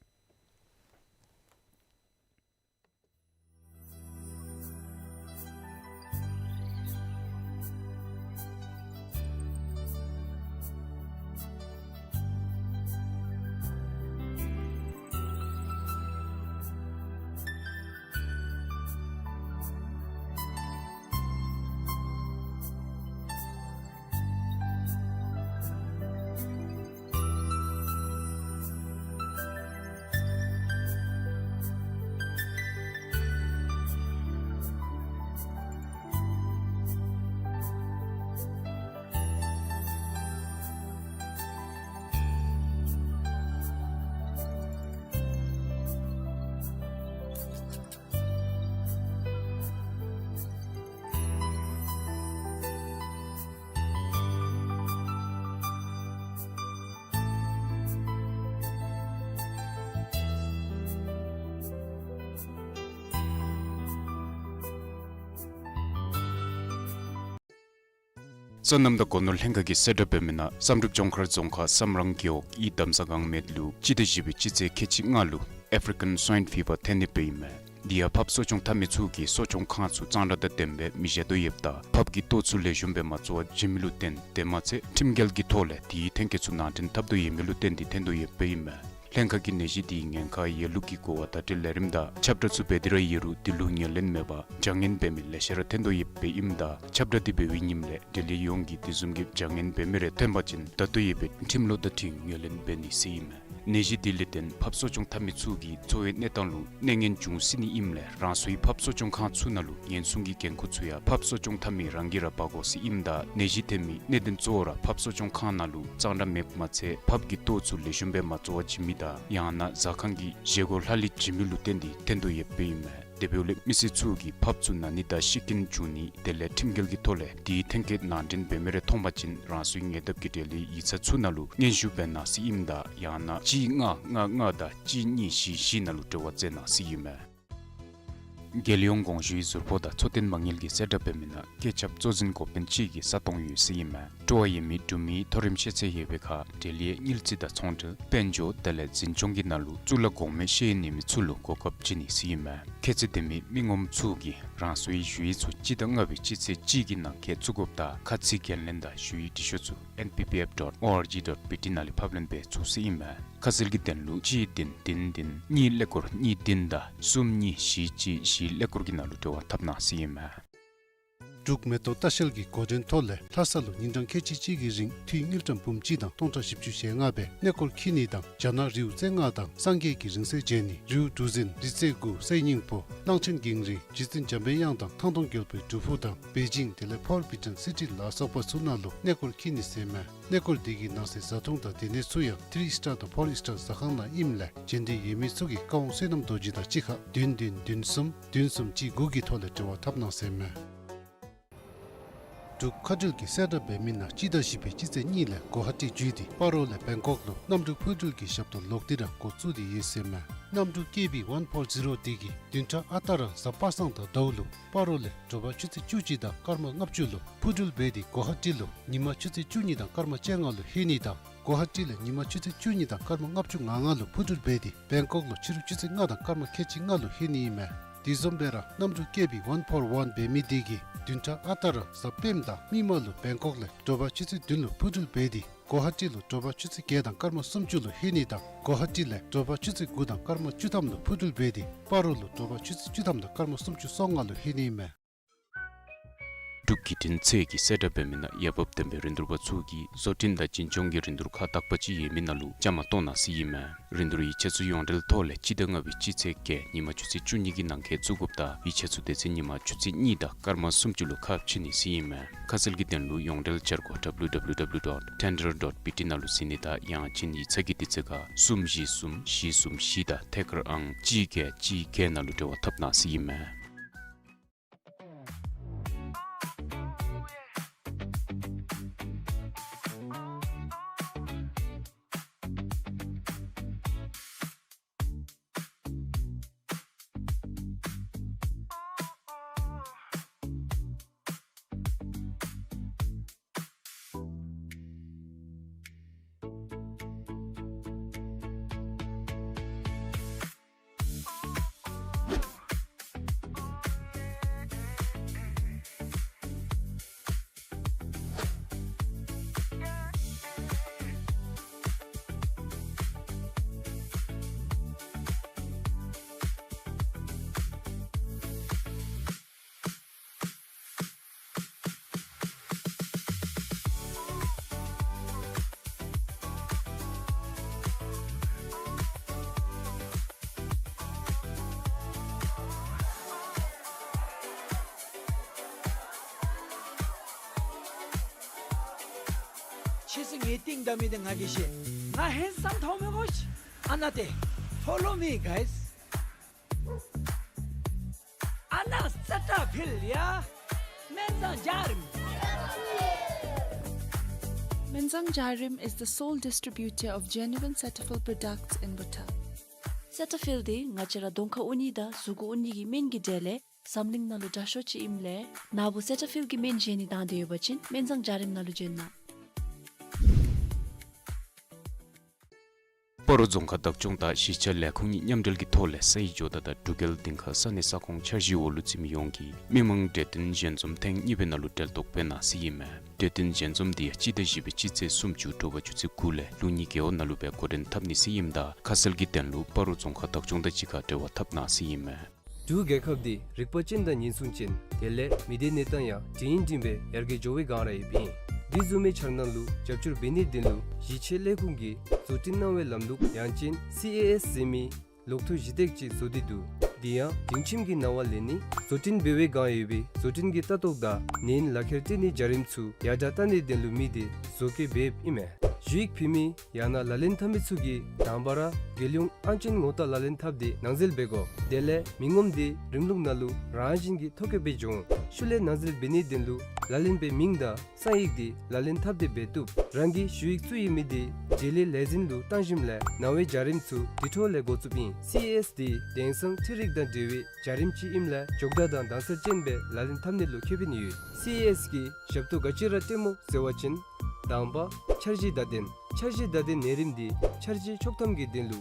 སོ་ནམ་དང་སྒོ་ནོར་ལྷན་ཁག་གིས་གསལ་བསྒྲགས་འབད་མི་ནང་བསམ་གྲུབ་ལྗོངས་མཁར་རྫོང་ཁག་བསམ་རང་རྒེད་འོག་ཨི་དམ་ས་སྒང་སྨད་ལུ་སྤྱི་ཟླ་བཞི་པའི་སྤྱི་ཚེས་ཁལ་གཅིག་ལྔ་ལུ་ཨེཕ་རི་ཀན་སུའིན་ཕི་བར་ཐོན་ནི་སྦེ་ཨིན་མས། དེ་ཡང་ཕགཔ་གསོ་སྐྱོང་འཐབ་མི་ཚུ་གིས་གསོ་སྐྱོང་ཁང་ཚུ་གཙང་སྦྲ་དང་ལྡནམ་སྦེ་མི་བཞག་དོ་ཡོདཔ་ད་ཕགཔ་གི་ལྟོ་ཚུ་ལེགས་ཤོམ་སྦེ་མ་བཙོ་བར་བྱིན་མི་ལུ་བརྟེན་དེ་མ་ཚད་ཁྲིམས་འགལ་གྱི་ཐོག་ལས་དེའི་ཐོན་སྐྱེད་ཚུ་ནང་འདྲེན་འཐབ་དོ་ཡོད་མི་ལུ་བརྟེན་ཏེ་ཐོན་དོ་ཡོདཔ་ཨིན་མས། ལྷན་ཁག་གིས་ནད་གཞི་དེའི་ཉེན་ཁ་ཡོད་ལུགས་ཀྱི་གོ་བ་བརྡ་སྤྲོད་ལས་རིམ་དང་ཁྱབ་བསྒྲགས་ཚུ་འབད་དེ་ར་ཡོད་རུང་དེ་ལུ་ངོས་ལེན་མེད་པར་བྱ་ངན་འབད་མི་ལེ་ཤ་ར་ཐོན་དོ་ཡོདཔ་ཨིནམ་ད་ཁྱབ་བསྒྲགས་དེ་འབད་བའི་ཉིནམ་ལས་འབྲེལ་ཡོད་ཡོངས་ཀྱིས་དེ་བཟུམ་གྱི་བྱ་ངན་འབད་མི་རེ་ཐོན་པ་ཅིན་ད་ལྟོ་ཡོད་པའི་ཁྲིམས་ལུགས་དང་འཁྲིལ་ངོས་ལེན་འབད་ནི་ཟེར་ཨིན་མས། ནད་གཞི་དེ་ལས་བརྟེན་ཕགཔ་གསོ་སྐྱོང་འཐབ་མི་ཚུ་གི་འཚོ་བའི་གནས་སྟངས་ལུ་གནོད་ངན་འབྱུང་སྲིད་ནི་ཨིནམ་ལས་རང་སོའི་ཕགཔ་གསོ་སྐྱོང་ཁང་ཚུ་ནང་ལུ་ཉེན་སྲུང་གི་འགན་ཁུར་ཚུ་ཡང་ཕགཔ་གསོ་སྐྱོང་འཐབ་མི་རང་གིས་ར་འབག་དགོ་ཟེར་ཨིནམ་ད་ནད་གཞི་ཐོན་མི་གནད་དོན་གཙོ་བོ་ར་ཕགཔ་གསོ་སྐྱོང་ཁང་ནང་ལུ་གཙང་སྦྲ་མེདཔ་མ་ཚད་ཕགཔ་གི་ལྟོ་ཚུ་ལེགས་ཤོམ་སྦེ་མ་བཙོ་བར་བྱིན་མི་དང་ཡང་ན་ཟ་ཁང་གི་བཞེས་སྒོ་ལྷག་ལུས་བྱིན་མི་ལུ་བརྟེན་ཏེ་ཐོན་དོ་ཡོདཔ་ཨིན་མས། དེ་འབདཝ་ལས་མི་སེར་ཚུ་གིས་ཕགཔ་ཚུ་ན་ནི་དང་ཤི་རྐྱེན་འབྱུང་ནི་དེ་ལས་ཁྲིམས་འགལ་གྱི་ཐོག་ལས་དེའི་ཐོན་སྐྱེད་ནང་འདྲེན་འབད་མི་རེ་མཐོང་པ་ཅིན་རང་སོའི་ཉེ་འདབས་ཀྱི་འབྲེལ་ཡོད་ཡིག་ཚང་ཚུ་ནང་ལུ་སྙན་ཞུ་འབད་གནང་ཟེར་ཨིནམ་ད་ཡང་ན་གཅིག་ལྔ་ལྔ་ལྔ་དང་གཅིག་གཉིས་བཞི་བཞི་ནང་ལུ་འབྲེལ་བ་མཛད་གནང་ཟེར་ཨིན་མས། རྒྱལ་ཡོངས་གོང་ཞུའི་ཟུར་ཕོགས་དང་འཚོ་རྟེན་མ་དངུལ་གྱིས་གསལ་བསྒྲགས་འབད་མི་ནང་སྐྱེད་ཁྱབ་གཙོ་འཛིན་འགོ་དཔོན་གཅིག་གི་ས་སྟོང་ཡོད་ཟེར་ཨིན་མས། སྤྲོ་བ་ཡོད་མི་འབྲུག་མིའི་མཐོ་རིམ་ཤེས་ཚད་ཡོད་པའི་ཁར་འབྲེལ་ཡོད་དངུལ་རྩིས་དང་ཚོང་འབྲེལ་དཔལ་འབྱོར་དེ་ལས་འཛིན་སྐྱོང་གི་ནང་ལུ་གཙུག་ལག་གོང་མའི་ཤེས་ཡོན་ཡོད་མི་ཚུ་ལུ་གོ་སྐབས་བྱིན་ནི་ཟེར་ཨིན་མས། ཁྱད་ཚད་ལྡན་མི་མི་ངོམ་ཚུ་གིས་རང་སོའི་ཞུ་ཡིག་ཚུ་སྤྱི་ཟླ་ལྔ་པའི་སྤྱི་ཚེས་གཅིག་གི་ནང་འཁོད་བཙུགས་དགོཔ་དང་ཁ་ཚིག་འགན་ལེན་དང་ཞུ་ཡིག་འབྲི་ཤོག་ཚུ་ཨེན་པི་པི་ཨེཕ་ཌོཊ་ཨོ་ཨར་ཇི་ཌོཊ་པི་ཊི་ནང་ལས་ཕབ་ལེན་འབད་ཚུགས་ཟེར་ཨིན་མས། ཁ་གསལ་གྱི་དོན་ལུ་གཅིག་བདུན་བདུན་བདུན་གཉིས་ཀླད་ཀོར་གཉིས་བདུན་དང་གསུམ་གཉིས་བཞི་གཅིག་བཞི་ཀླད་ཀོར་གྱི་ནང་ལུ་འབྲེལ་བ་འཐབ་གནང་ཟེར་ཨིན་མས། འབྲུག་མེ་ཏོག་ལྟ་བཤལ་གྱི་འགོ་འདྲེན་ཐོག་ལས་ལྷ་ས་ལུ་ཉིན་གྲངས་ཁལ་གཅིག་གཅིག་གི་རིང་འཐུས་དངུལ་ཀྲམ་འབུམ་གཅིག་དང་སྟོང་ཕྲག་བཞི་བཅུ་ཞེ་ལྔ་སྦེ་གནས་སྐོར་འཁྱིད་ནི་དང་རྒྱ་ནག་རིའུ་རྩེ་ལྔ་དང་སངས་རྒྱས་ཀྱི་རིང་བསྲེལ་མཇལ་ནི་རིའུ་གྲུ་གཟིངས་རི་རྩེ་དགུ་གསེར་སྙིང་པོ་གླང་ཆེན་གངས་རི་རྗེ་བཙུན་འཇམ་པའི་དབྱངས་དང་ཐང་སྟོང་རྒྱལ་པོའི་སྒྲུབ་ཕུག་དང་པེ་ཅིང་དེ་ལས་ཕོར་བི་ཇན་སི་ཊི་ལ་སོགས་པ་ཚུ་ནང་ལུ་གནས་སྐོར་འཁྱིད་ནི་ཟེར་མས། གནས་སྐོར་དེ་གི་ནང་གསེས་བཟའ་འཐུང་དང་སྡོད་གནས་ཚུ་ཡང་ཐི་རི་སི་ཊར་དང་ཕོར་སི་ཊར་ཟ་ཁང་ནང་ཨིནམ་ལས་མཇལ་འདོད་ཡོད་མི་ཚུ་གིས་བཀའ་དབང་བསོད་ནམས་རྡོ་རྗེ་དང་གཅིག་ཁར་བདུན་བདུན་བདུན་གསུམ་བདུན་གསུམ་གཅིག་དགུ་གི་ཐོག་ལས་འབྲེལ་བ་འཐབ་གནང་ཟེར་མས། འབྲུག་མཁའ་འགྲུལ་གྱིས་གསལ་བསྒྲགས་འབད་མི་ནང་སྤྱི་ཟླ་བཞི་པའི་སྤྱི་ཚེས་གཉིས་ལས་གོ་ཧ་ཊི་བརྒྱུད་དེ་སྤ་རོ་ལས་བེང་ཀོག་ལུ་གནམ་གྲུ་འཕུར་འགྲུལ་གྱི་ཞབས་ཏོག་ལོག་སྟེ་ར་འགོ་བཙུགས་ཏེ་ཡོད་ཟེར་མས། གནམ་གྲུ་ཀེ་བི་ཝན་ཕོར་ཛི་རོ་དེ་གིས་བདུན་ཕྲག་ཨ་རྟག་ར་གཟའ་པ་སངས་དང་ཟླཝ་ལུ་སྤ་རོ་ལས་དྲོ་པ་ཆུ་ཚོད་བཅུ་གཅིག་དང་སྐར་མ་ལྔ་བཅུ་ལུ་འཕུར་འགྲུལ་འབད་དེ་གོ་ཧ་ཊི་ལུ་ཉིན་མ་ཆུ་ཚོད་བཅུ་གཉིས་དང་སྐར་མ་བཅོ་ལྔ་ལུ་ལྷོད་ནི་དང་གོ་ཧ་ཊི་ལས་ཉིན་མ་ཆུ་ཚོད་བཅུ་གཉིས་དང་སྐར་མ་ལྔ་བཅུ་ང་ལྔ་ལུ་འཕུར་འགྲུལ་འབད་དེ་བེང་ཀོག་ལུ་ཕྱི་རུ་ཆུ་ཚོད་ལྔ་དང་སྐར་མ་ཁལ་གཅིག་ལྔ་ལུ་ལྷོད་ནི་ཨིན་མས། དེ་བཟུམ་སྦེ་ར་གནམ་གྲུ་ཀེ་བི་ཝན་ཕོར་ཝན་འབད་མི་དེ་གིས་བདུན་ཕྲག་ཨ་རྟག་ར་གཟའ་སྤེནམ་དང་མིག་དམར་ལུ་བེང་ཀོག་ལས་དྲོ་པ་ཆུ་ཚོད་བདུན་ལུ་འཕུར་འགྲུལ་འབད་དེ་གོ་ཧ་ཊི་ལུ་དྲོ་པ་ཆུ་ཚོད་བརྒྱད་དང་སྐར་མ་སུམ་ཅུ་ལུ་ལྷོད་ནི་དང་གོ་ཧ་ཊི་ལས་དྲོ་པ་ཆུ་ཚོད་དགུ་དང་སྐར་མ་བཅུ་ཐམ་ལུ་འཕུར་འགྲུལ་འབད་དེ་སྤ་རོ་ལུ་དྲོ་པ་ཆུ་ཚོད་བཅུ་ཐམ་དང་སྐར་མ་སུམ་ཅུ་སོ་ལྔ་ལུ་ལྷོད་ནི་ཨིན་མས། འབྲུག་བརྒྱུད་འཕྲིན་ཚད་ཀྱི་གསལ་བསྒྲགས་འབད་མི་ནང་འོས་འབབ་ལྡན་པའི་རིན་བསྡུར་པ་ཚུ་གིས་བཟོ་སྐྲུན་དང་བྱིན་ཆོག་གི་རིན་བསྡུར་ཁག་དག་པ་ཅིག་ཡོད་མི་ནང་ལུ་བཅའ་མར་གཏོགས་གནང་ཟེར་ཨིན་མས། རིན་བསྡུར་ཡིག་ཆ་ཚུ་ཡོངས་འབྲེལ་ཐོག་ལས་སྤྱི་ཟླ་ལྔ་པའི་སྤྱི་ཚེས་བརྒྱད་ཉིན་མ་ཆུ་ཚོད་བཅུ་གཉིས་ཀྱི་ནང་འཁོད་བཙུགས་དགོཔ་དང་ཡིག་ཆ་ཚུ་དེ་ཚེ་ཉིན་མ་ཆུ་ཚོད་གཉིས་དང་སྐར་མ་སུམ་ཅུ་ལུ་ཁ་ཕྱེ་ནི་ཟེར་ཨིན་མས། ཁ་གསལ་གྱི་དོན་ལུ་ཡོངས་འབྲེལ་བཅར་སྒོ་W W W dot tender dot B T ནང་ལུ་གཟིགས་ནི་དང་ཡང་ཅིན་ཡིག་ཚང་གི་དུས་ཚོད་ཁར་གསུམ་བཞི་གསུམ་བཞི་གསུམ་བཞི་དང་ཐད་ཀར་ཨང་གཅིག་བརྒྱད་གཅིག་བརྒྱད་ནང་ལུ་འབྲེལ་བ་འཐབ་གནང་ཟེར་ཨིན་མས། ཕྱིས་སུ་ངེའི་རྟིང་བདའ་མི་འདི་ང་གིས་ཤེས། ང་ཧེན་སམ་ཐོན་མི་གོ་ཤིག། ཨ་ན་ཏེ། Follow me, guys. ཨ་ན་སེ་ཊ་ཕིལ་ཡ། སྨན་བཟང་འཇའ་རིསམོ། Menzang Jarim is the sole distributor of genuine Cetaphil products in Bhutan. སེ་ཊ་ཕིལ་འདི་ང་བཅས་ར་གདོང་ཁར་ཨུ་ནི་དང་གཟུགས་ཁར་ཨུ་ནི་གི་སྨན་གྱི་གྲས་ལས་འཛམ་གླིང་ནང་ལུ་དྲག་ཤོས་ཅིག་ཨིནམ་ལས་ནཱ་བུ་སེ་ཊ་ཕིལ་གྱི་སྨན་བཞེས་ནི་དང་འདོད་ཡོད་པ་ཅིན་སྨན་བཟང་འཇའ་རིསམོ་ནང་ལུ་བྱོན་གནང་། སྤ་རོ་རྫོང་ཁག་བདག་སྐྱོང་དང་གཞིས་ཆགས་ལས་ཁུངས་གཉིས་མཉམ་འབྲེལ་གྱི་ཐོག་ལས་ས་ཡི་ཇོ་བདག་དང་འབྲུག་རྒྱལ་སྡིངས་ཁ་ས་གནས་ས་ཁོངས་འཆར་གཞིའི་འོག་ལུ་བརྩི་མི་ཡོངས་ཀྱིས་མི་མང་གྲོས་བསྟུན་ཞལ་འཛོམས་ཐེངས་གཉིས་པའི་ནང་ལུ་གྲལ་གཏོགས་འབད་གནང་ཟེར་ཨིན་མས། གྲོས་བསྟུན་ཞལ་འཛོམས་འདི་ཡང་སྤྱི་ཟླ་བཞི་པའི་སྤྱི་ཚེས་སུམ་ཅུ་དྲོ་པ་ཆུ་ཚོད་དགུ་ལས་ལུགས་གཉིས་རྒེད་འོག་ནང་ལུ་སྦེ་འགོ་འདྲེན་འཐབ་ནི་ཟེར་ཨིནམ་ད་ཁ་གསལ་གྱི་དོན་ལུ་སྤ་རོ་རྫོང་ཁག་བདག་སྐྱོང་དང་གཅིག་ཁར་འབྲེལ་བ་འཐབ་གནང་ཟེར་ཨིན་མས། འབྲུག་རྒྱལ་ཁབ་འདི་རིག་པ་ཅན་དང་ཉེན་སྲུང་ཅན་དེ་ལས་མི་སྡེ་གནས་སྟངས་ཡང་འབྲིང་འབྲིང་སྦེ་ཡར་རྒྱས་འགྱོ་བའི་སྒང་ར་ཡོདཔ་ཨིན། འདི་བཟུམ་མའི་འཆར་སྣང་ལུ་རྒྱབ་སྐྱོར་འབད་ནིའི་དོན་ལུ་གཞིས་ཆགས་ལས་ཁུངས་ཀྱིས་བཟོ་སྐྲུན་གནང་བའི་ལམ་ལུགས་ཡང་ཅིན་སི་ཨེ་ཨེསི་ཟེར་མི་ལོག་ཐུག་གཞི་སྟེགས་ཅིག་བཟོ་སྟེ་འདུག། འདི་ཡང་སྒྲིང་ཁྱིམ་གྱི་གནང་བ་ལེན་ནི་བཟོ་སྐྲུན་འབད་བའི་སྒང་ཡོད་པའི་བཟོ་སྐྲུན་གྱི་ལྟ་རྟོག་དང་ནན་ལག་ཁྱེར་སྤྲོད་ནིའི་བྱ་རིམ་ཚུ་ཡར་དྲག་བཏང་ནིའི་དོན་ལུ་དམིགས་ཏེ་བཟོ་བཀོད་འབདཝ་ཨིན་མས། ཞུ་ཡིག་ཕུལ་མི་ཡང་ན་ལག་ལེན་འཐབ་མི་ཚུ་གིས་དང་པ་ར་རྒྱལ་ཡོངས་ཨང་ཅན་ངོ་རྟགས་ལག་ལེན་འཐབ་སྟེ་ནང་འཛུལ་འབད་དགོ། དེ་ལས་མི་ངོམ་འདི་རིམ་ལུགས་ནང་ལུ་རང་བཞིན་གྱིས་ཐོ་བཀོད་འབད་འགྱོ་འོང་། ཤུལ་ལས་ནང་འཛུལ་འབད་ནིའི་དོན་ལུ་ལག་ལེན་པའི་མིང་དང་གསང་ཡིག་འདི་ལག་ལེན་འཐབ་སྟེ་འབད་བཏུབ། རང་གིས་ཞུ་ཡིག་བཙུགས་ཡོད་མི་འདི་འབྲེལ་ཡོད་ལས་འཛིན་ལུ་བཏང་ཞིནམ་ལས་ནང་པའི་བྱ་རིམ་ཚུ་དེ་འཕྲོ་ལས་འགོ་བཙུགསཔ་ཨིན། སི་ཨེ་ཨེསི་འདི་དེང་སང་འཕྲུལ་རིག་དང་འབྲེལ་བའི་བྱ་རིམ་ཅིག་ཨིནམ་ལས་མགྱོགས་དྲགས་དང་དྭངས་གསལ་ཅན་སྦེ་ལག་ལེན་འཐབ་ནི་ལུ་ཁེ་ཕན་ཡོད། སི་ཨེ་ཨེསི་གིས་ཞབས་ཏོག་ག་ཅི་ར་སྤྲོདཔ་སྨོ་ཟེར་བ་ཅིན། དང་པ་འཆར་གཞི་བརྡ་དོན། འཆར་གཞི་བརྡ་དོན་ནང་རིམ་འདི་འཆར་གཞི་ཆོག་ཐམ་གྱི་དོན་ལུ་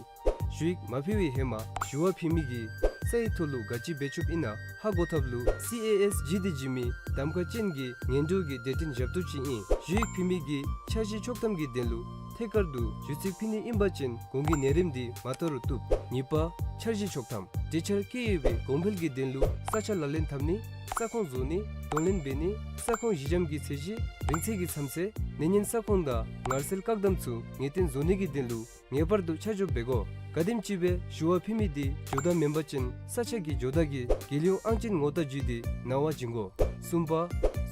ཞུ་ཡིག་མ་ཕུལ་བའི་ཧེ་མ་ཞུ་བ་ཕུལ་མི་གིས་ས་ཡི་ཐོག་ལུ་ག་ཅི་འབད་ཆོགཔ་ཨིན་ན་ཧ་གོ་ཐབས་ལུ་སི་ཨེ་ཨེསི་ཇི་འདི་བྱིན་མི་གདམ་ཁ་ཅན་གྱི་ངན་འགྲོ་གི་སྡེ་ཚན་ཞབས་ཏོག་ཅིག་ཨིན། ཞུ་ཡིག་ཕུལ་མི་གིས་འཆར་གཞི་ཆོག་ཐམ་གྱི་དོན་ལུ་ཐད་ཀར་དུ་ཞུ་ཚིག་ཕུལ་ནི་ཨིན་པ་ཅིན་གོང་གི་ནང་རིམ་འདི་མ་བཏང་རུང་བཏུབ། གཉིས་པ་འཆར་གཞི་ཆོག་ཐམ། གྲོས་འཆར་བཀོད་ཡོད་པའི་གོང་འཕེལ་གྱི་དོན་ལུ་ས་ཆ་ལག་ལེན་འཐབ་ནི། ས་ཁོངས་བཟོ་ནི། གདོང་ལེན་འབད་ནི། ས་ཁོངས་གཞི་འགྱམ་གྱི་ཚད་གཞི་རིང་ཚད་ཀྱི་མཚམས་ཚད། གནོད་ཉེན་ས་ཁོངས་དང་ངལ་སེལ་བཀག་སྡོམ་ཚུ་ངེས་གཏན་བཟོ་ནི་གི་དོན་ལུ་ངེས་པར་དུ་ཆ་འཇོག་འབད་དགོ། ག་དེམ་ཅིག་སྦེ་ཞུ་བ་ཕུལ་མི་འདི་ཇོ་བདག་མེན་པ་ཅིན་ས་ཆ་གི་ཇོ་བདག་གིས་རྒྱལ་ཡོངས་ཨང་ཅན་ངོ་རྟགས་བརྒྱུད་དེ་ནང་པར་བྱིན་དགོ། གསུམ་པ་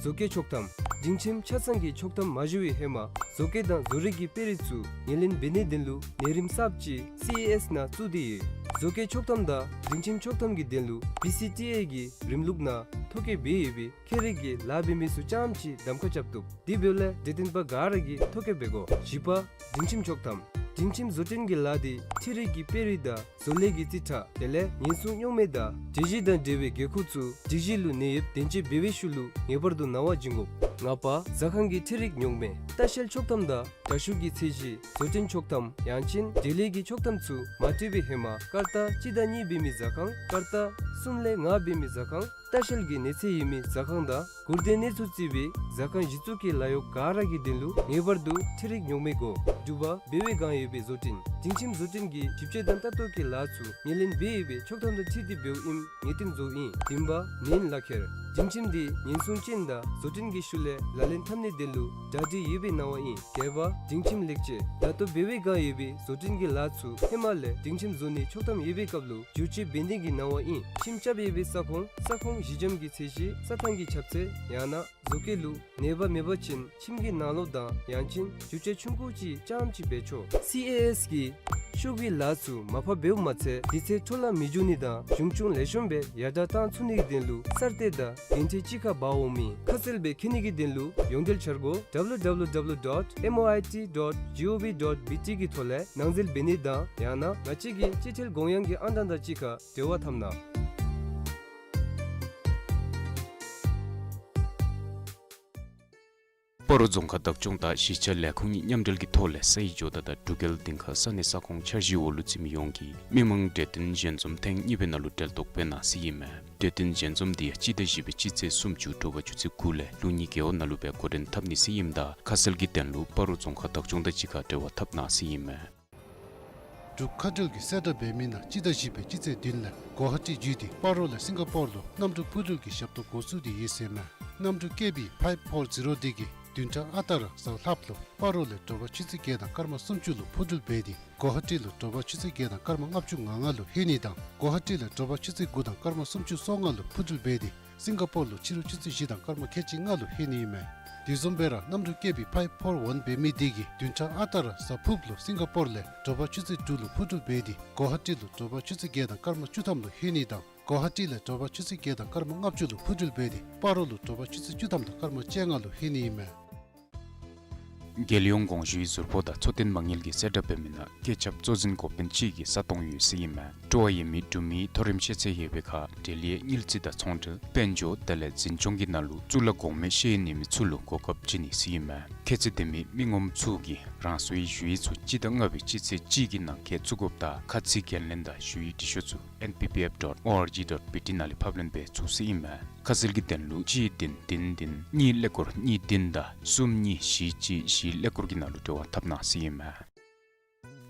བཟོ་བཀོད་ཆོག་ཐམ། སྒྲིང་ཁྱིམ་ཆ་ཚང་གི་ཆོག་ཐམ་མ་ཞུ་བའི་ཧེ་མ་བཟོ་བཀོད་དང་བཟོ་རིག་གི་དཔེ་རིས་ཚུ་ངོས་ལེན་འབད་ནིའི་དོན་ལུ་ནང་རིམ་གསརཔ་ཅིག་སི་ཨེ་ཨེསི་ནང་བཙུགས་ཏེ་ཡོད། བཟོ་བཀོད་ཆོག་ཐམ་དང་སྒྲིང་ཁྱིམ་ཆོག་ཐམ་གྱི་དོན་ལུ་བི་སི་ཊི་ཨེ་གི་རིམ་ལུགས་ནང་ཐོ་བཀོད་འབད་ཡོད་པའི་ཁྱད་རིག་གི་ལཱ་འབད་མི་ཚུ་རྐྱངམ་ཅིག་གདམ་ཁ་རྐྱབ་བཏུབ། དེ་འབདཝ་ལས་གྲོས་བསྟུན་པ་ག་ར་གིས་ཐོ་བཀོད་འབད་དགོ། བཞི་པ་སྒྲིང་ཁྱིམ་ཆོག་ཐམ། སྒྲིང་ཁྱིམ་བཟོ་སྐྲུན་གྱི་ལཱ་འདི་འཕྲུལ་རིག་གི་དཔེ་རིས་དང་བཟོ་ལས་ཀྱི་རྩིས་ཁྲ་དེ་ལས་ཉེན་སྲུང་རྙོག་མེད་དང་གྲོས་གཞི་དང་འབྲེལ་བའི་དགོས་མཁོ་ཚུ་སྒྲིག་གཞི་ལུ་གནས་ཡོདཔ་བདེན་དཔྱད་འབད་བའི་ཤུལ་ལུ་ངེས་པར་དུ་ནང་པར་བྱིན་དགོ། ལྔ་པ་ཟ་ཁང་གི་འཕྲུལ་རིག་རྙོག་མེད། ལྟ་བཤལ་ཆོག་ཐམ་དང་དྲ་ཞུགས་ཀྱི་ཚད་གཞི། བཟོ་སྐྲུན་ཆོག་ཐམ་ཡང་ཅིན་འབྲེལ་ཡོད་ཀྱི་ཆོག་ཐམ་ཚུ་མ་སྤྲོད་པའི་ཧེ་མ་སྐར་རྟགས་གཅིག་དང་གཉིས་འབད་མི་ཟ་ཁང་སྐར་རྟགས་ གསུམ་ལས་ལྔ་འབད་མི་ཟ་ཁང་། ལྟ་བཤལ་གྱི་གནས་ཚད་ཡོད་མི་ཟ་ཁང་དང་གུར་དེ་གནས་ཚུལ་བརྩི་བའི་ཟ་ཁང་གཞི་བཙུགས་ཀྱི་ལཱ་གཡོག་ག་ར་གི་དོན་ལུ་ངེས་པར་དུ་འཕྲུལ་རིག་ཉོག་མེད་དགོ། དྲུག་པ་བེ་ཝེ་སྒང་ཡོད་པའི་བཟོ་སྐྲུན། སྒྲིང་ཁྱིམ་བཟོ་སྐྲུན་གྱི་ཞིབ་དཔྱད་དང་ལྟ་རྟོག་གི་ལཱ་ཚུ་ངོས་ལེན་འབད་ཡོད་པའི་ཆོག་ཐམ་དང་འཁྲིལ་ཏེ་འབདཝ་ཨིནམ་ངེས་བསྟན་བཟོཝ་ཨིན། བདུན་པ་མེན་ལག་ཁྱེར། སྒྲིང་ཁྱིམ་དེ་ཉེན་སྲུང་ཅན་དང་བཟོ་སྐྲུན་གྱི་ཤུལ་ལས་ལག་ལེན་འཐབ་ནིའི་དོན་ལུ་གྲ་སྒྲིག་ཡོད་པའི་གནང་བ་ཨིན། བརྒྱད་པ་སྒྲིང་ཁྱིམ་ལེགས་བཅོས། ད་ལྟོ་བེ་ཝེ་སྒང་ཡོད་པའི་བཟོ་སྐྲུན་གྱི་ལཱ་ཚུ་ཧེ་མ་ལས་སྒྲིང་ཁྱིམ་བཟོ་ནི་ཆོག་ཐམ་ཡོད་པའི་སྐབས་ལུ་བསྒྱུར་བཅོས་འབད་ནི་གི་གནང་བ་ཨིན། ཁྱིམ་རྐྱབ་ཡོད་པའི་ས་ཁོངས་ས་ཁོངས་གཞི་འགྱམ་གྱི་ཚད་གཞི་ས་ཐང་གི་ཁྱབ་ཚད་ཡང་ན་བཟོ་བཀོད་ལུ་ནད་པ་མེད་པ་ཅིན་ཁྱིམ་གྱི་ནང་ལོགས་དང་ཡང་ཅིན་བསྒྱུར་བཅོས་ཆུང་ཀུ་ཅིག་རྐྱངམ་ཅིག་འབད་ཆོག། སི་ཨེ་ཨེསི་གིས་ཤོག་གུའི་ལཱ་ཚུ་མར་ཕབ་འབདཝ་མ་ཚད་དུས་ཚོད་འཕྲོ་བརླག་མི་འགྱོ་ནི་དང་གཞུང་ཆུང་ལེགས་ཤོམ་སྦེ་ཡར་དྲག་བཏང་ཚུགས་ནི་གི་དོན་ལུ་གསར་གཏོད་དང་འགན་འཁྲི་གཅིག་ཁར་འབག་འོངམ་ཨིན། ཁ་གསལ་སྦེ་མཁྱེན་ནི་གི་དོན་ལུ་ཡོངས་འབྲེལ་འཆར་སྒོ་W W W dot M O I T dot G O V dot B T གི་ཐོག་ལས་ནང་འཛུལ་འབད་ནི་དང་ཡང་ན་ང་བཅས་ཀྱི་སྤྱི་ཐེལ་གོང་ཡངས་ཀྱི་ཨང་གྲངས་དང་གཅིག་ཁར་འབྲེལ་བ་འཐབ་གནང་། སྤ་རོ་རྫོང་ཁག་བདག་སྐྱོང་དང་གཞིས་ཆགས་ལས་ཁུངས་གཉིས་མཉམ་འབྲེལ་གྱི་ཐོག་ལས་སའི་ཇོ་བདག་དང་འབྲུག་རྒྱལ་སྡིངས་ཁ་ས་གནས་ས་ཁོངས་འཆར་གཞིའི་འོག་ལུ་འཛུལ་མི་ཡོངས་ཀྱིས་མི་མང་གྲོས་བསྟུན་ཞལ་འཛོམས་ཐེངས་གཉིས་པའི་ནང་ལུ་གྲལ་གཏོགས་འབད་གནང་ཟེར་ཨིན་མས། གྲོས་བསྟུན་ཞལ་འཛོམས་འདི་ཡང་སྤྱི་ཟླ་བཞི་པའི་སྤྱི་ཚེས་སུམ་ཅུ་དྲོ་པ་ཆུ་ཚོད་དགུ་ལས་ལུགས་གཉིས་རྒེད་འོག་ནང་ལུ་སྦེ་འགོ་འདྲེན་འཐབ་ནི་ཟེར་ཨིནམ་ད་ཁ་གསལ་གྱི་དོན་ལུ་སྤ་རོ་རྫོང་ཁག་བདག་སྐྱོང་དང་གཅིག་ཁར་འབྲེལ་བ་འཐབ་གནང་ཟེར་ཨིན་མས། འབྲུག་མཁའ་འགྲུལ་གྱིས་གསལ་བསྒྲགས་འབད་མི་ནང་སྤྱི་ཟླ་བཞི་པའི་སྤྱི་ཚེས་བདུན་ལས་གོ་ཧ་ཊི་བརྒྱུད་དེ་སྤ་རོ་ལས་སིང་ག་པོར་ལུ་གནམ་གྲུ་འཕུར་འགྲུལ་གྱི་ཞབས་ཏོག་འགོ་བཙུགས་ཏེ་ཡོད་ཟེར་མས། གནམ་གྲུ་ཀེ་བི་ཕའིབ་ཕོར་ཛི་རོ་འདི་གིས་བདུན་ཕྲག་ཨ་རྟག་ར་གཟའ་ལྷགཔ་ལུ་སྤ་རོ་ལས་དྲོ་པ་ཆུ་ཚོད་བརྒྱད་དང་སྐར་མ་སུམ་ཅུ་ལུ་འཕུར་འགྲུལ་འབད་དེ་གོ་ཧ་ཊི་ལུ་དྲོ་པ་ཆུ་ཚོད་བརྒྱད་དང་སྐར་མ་ལྔ་བཅུ་ང་ལྔ་ལུ་ལྷོད་ནི་དང་གོ་ཧ་ཊི་ལས་དྲོ་པ་ཆུ་ཚོད་དགུ་དང་སྐར་མ་སུམ་ཅུ་སོ་ལྔ་ལུ་འཕུར་འགྲུལ་འབད་དེ་སིང་ག་པོར་ལུ་ཕྱི་རུ་ཆུ་ཚོད་བཞི་དང་སྐར་མ་ཁལ་གཅིག་ལྔ་ལུ་ལྷོད་ནི་ཨིན་མས། དེ་བཟུམ་སྦེ་ར་གནམ་གྲུ་ཀེ་བི་ཕའིབ་ཕོར་ཝན་འབད་མི་འདི་གིས་བདུན་ཕྲག་ཨ་རྟག་ར་གཟའ་ཕུརཔ་ལུ་སིང་ག་པོར་ལས་དྲོ་པ་ཆུ་ཚོད་དྲུག་ལུ་འཕུར་འགྲུལ་འབད་དེ་གོ་ཧ་ཊི་ལུ་དྲོ་པ་ཆུ་ཚོད་བརྒྱད་དང་སྐར་མ་བཅུ་ཐམ་ལུ་ལྷོད་ནི་དང་གོ་ཧ་ཊི་ལས་དྲོ་པ་ཆུ་ཚོད་བརྒྱད་དང་སྐར་མ་ལྔ་བཅུ་ལུ་འཕུར་འགྲུལ་འབད་དེ་སྤ་རོ་ལུ་དྲོ་པ་ཆུ་ཚོད་བཅུ་ཐམ་དང་སྐར་མ་བཅོ་ལྔ་ལུ་ལྷོད་ནི་ཨིན་མས། རྒྱལ་ཡོངས་གོང་ཞུའི་ཟུར་ཕོགས་དང་འཚོ་རྟེན་མ་དངུལ་གྱིས་གསལ་བསྒྲགས་འབད་མི་ནང་སྐྱེས་ཆབ་གཙོ་འཛིན་འགོ་དཔོན་གཅིག་གི་ས་སྟོང་ཡོད་ཟེར་ཨིན་མས། སྤྲོ་བ་ཡོད་མི་འབྲུག་མིའི་མཐོ་རིམ་ཤེས་ཚད་ཡོད་པའི་ཁར་འབྲེལ་ཡོད་དངུལ་རྩིས་དང་ཚོང་འབྲེལ་དཔལ་འབྱོར་དེ་ལས་འཛིན་སྐྱོང་གི་ནང་ལུ་གཙུག་ལག་གོང་མའི་ཤེས་ཡོན་ཡོད་མི་ཚུ་ལུ་གོ་སྐབས་བྱིན་ནི་ཟེར་ཨིན་མས། ཁྱད་ཚད་ལྡན་མི་མི་ངོམ་ཚུ་གིས་རང་སོའི་ཞུ་ཡིག་ཚུ་སྤྱི་ཟླ་ལྔ་པའི་སྤྱི་ཚེས་གཅིག་གི་ནང་འཁོད་བཙུགས་དགོཔ་དང་ཁ་ཚིག་འགན་ལེན་དང་ཞུ་ཡིག་འབྲི་ཤོག་ཚུ་N P P F dot O R G dot B T ནང་ལས་ཕབ་ལེན་འབད་ཚུགས་ཟེར་ཨིན་མས། ཁ་གསལ་གྱི་དོན་ལུ་གཅིག་བདུན་བདུན་བདུན་གཉིས་ཀླད་ཀོར་གཉིས་བདུན་དང་གསུམ་གཉིས་བཞི་གཅིག་བཞི་ཀླད་ཀོར་གྱི་ནང་ལུ་འབྲེལ་བ་འཐབ་གནང་ཟེར་ཨིན་མས།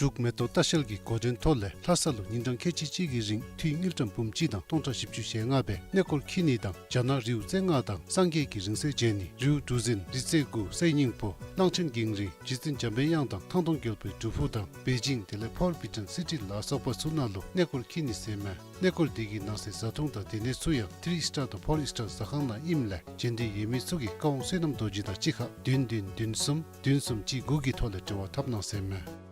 འབྲུག་མེ་ཏོག་ལྟ་བཤལ་གྱི་འགོ་འདྲེན་ཐོག་ལས་ལྷ་ས་ལུ་ཉིན་གྲངས་ཁལ་གཅིག་གཅིག་གི་རིང་འཐུས་དངུལ་ཀྲམ་འབུམ་གཅིག་དང་སྟོང་ཕྲག་བཞི་བཅུ་ཞེ་ལྔ་སྦེ་གནས་སྐོར་འཁྱིད་ནི་དང་རྒྱ་ནག་རིའུ་རྩེ་ལྔ་དང་སངས་རྒྱས་ཀྱི་རིང་བསྲེལ་མཇལ་ནི་རིའུ་གྲུ་གཟིངས་རི་རྩེ་དགུ་གསེར་སྙིང་པོ་གླང་ཆེན་གངས་རི་རྗེ་བཙུན་འཇམ་དཔལ་དབྱངས་དང་ཐང་སྟོང་རྒྱལ་པོའི་སྒྲུབ་ཕུག་དང་པེ་ཅིང་དེ་ལས་ཕོར་བི་ཇན་སི་ཊི་ལ་སོགས་པ་ཚུ་ནང་ལུ་གནས་སྐོར་འཁྱིད་ནི་ཟེར་མས། གནས་སྐོར་འདི་གི་ནང་གསེས་བཟའ་འཐུང་དང་སྡོད་གནས་ཚུ་ཡང་ཐི་རི་སི་ཊར་དང་ཕོར་སི་ཊར་ཟ་ཁང་ནང་ཨིནམ་ལས་མཇལ་འདོད་ཡོད་མི་ཚུ་གིས་བཀའ་དབང་བསོད་ནམས་རྡོ་རྗེ་དང་གཅིག་ཁར་བདུན་བདུན་བདུན་གསུམ་བདུན་གསུམ་གཅིག་དགུ་གི་ཐོག་ལས་འབྲེལ་བ་འཐབ་གནང་ཟེར་མས།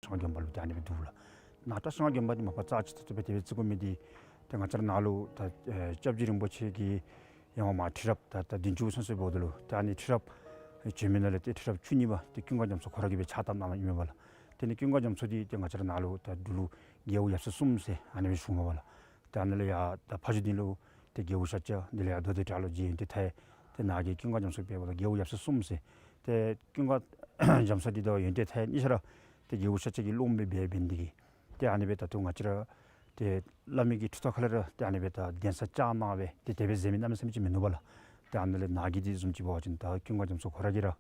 ཤང་དགོན་པ་ལུ་ད་ཨ་ནི་སྦེ་འདུག་ལགས། ནཱ་ད་ཤང་དགོན་པ་འདི་མ་པ་རྩ་ཆེ་ཏོག་ཏོ་སྦེ་དེ་སྦེ་བརྩི་དགོ་མི་འདི་ད་ ཏེ་ང་བཅས་ར་ནཱ་ལུ་ད་ཨེ་སྐྱབས་རྗེ་རིན་པོ་ཆེ་གིས་ཡང་མ་ཁྲི་རབས་ད་ད་བདུན་ཅུ་ཚུན་ཚོད་འབདཝ་ད་ལུ་ཏེ་ཨ་ནི་ཁྲི་རབས་ཨེ་བྱོན་མི་ནང་ལས་ཏེ་ཁྲི་རབས་བཅུ་གཉིས་པ་ཏེ་ཀུན་དགའ་རྒྱ་མཚོ་ཁོ་ར་གིས་སྦེ་ཕྱག་བཏབ་གནང་ནི་ཨིན་མས་པ་ལགས། ཏེ་ཨ་ནི་ཀུན་དགའ་རྒྱ་མཚོ་འདི་ཏེ་ང་བཅས་ར་ནཱ་ལུ་ད་འབྲུག་ལུ་རྒྱལ་པོ་ཡབ་སྲས་གསུམ་ཟེར་ཨ་ནི་སྦེ་ཞུཝ་མས་པ་ལགས། ཏེ་ཨ་ནི་ལས་ཡར་ད་ཕ་ཇོ་སྡིངས་ལུ་ཏེ་རྒྱལ་པོ་ཤཱཀྱ། དེ་ལས་ཡར་མདོ་སྡེ་བྲག་ལུ་རྗེ་ཡོན་ཏན་ཐེག། ཏེ་ནཱ་གི་ཀུན་དགའ་རྒྱ་མཚོ་འབདཝ་ད་རྒྱལ་པོ་ཡབ་སྲས་གསུམ་ཟེར། ཏེ་ཀུན་དགའ་རྒྱ་མཚོ་འདི་དང་ཡོན་ཏན་ཐེག་གཉིས་ཆ་ར་ཏེ་རྒྱལ་པོ་ཤཱཀྱ་གི་སློབ་མ་སྦེ་འབད་ནི་དེ་གིས་ཏེ་ཨ་ནི་སྦེ་ད་ལྟོ་ང་བཅས་ར་ཏེ་བླ་མའི་གི་ཁྲི་ཐོག་ཁ་ལས་ར་ཏེ་ཨ་ནི་སྦེ་ད་གདན་ས་བཅགས་གནང་སྦེ་ཏེ་དེ་སྦེ་མཛད་མི་གནམ་མེད་ས་མེད་ཅིག་མིན་ནུག་པ་ལགས། ཏེ་ཨ་ནི་ལས་ནཱ་གི་འདི་བཟུམ་ཅིག་འབད་བ་ཅིན་ད་ཀུན་དགའ་རྒྱ་མཚོ་ཁོ་ར་གིས་ར་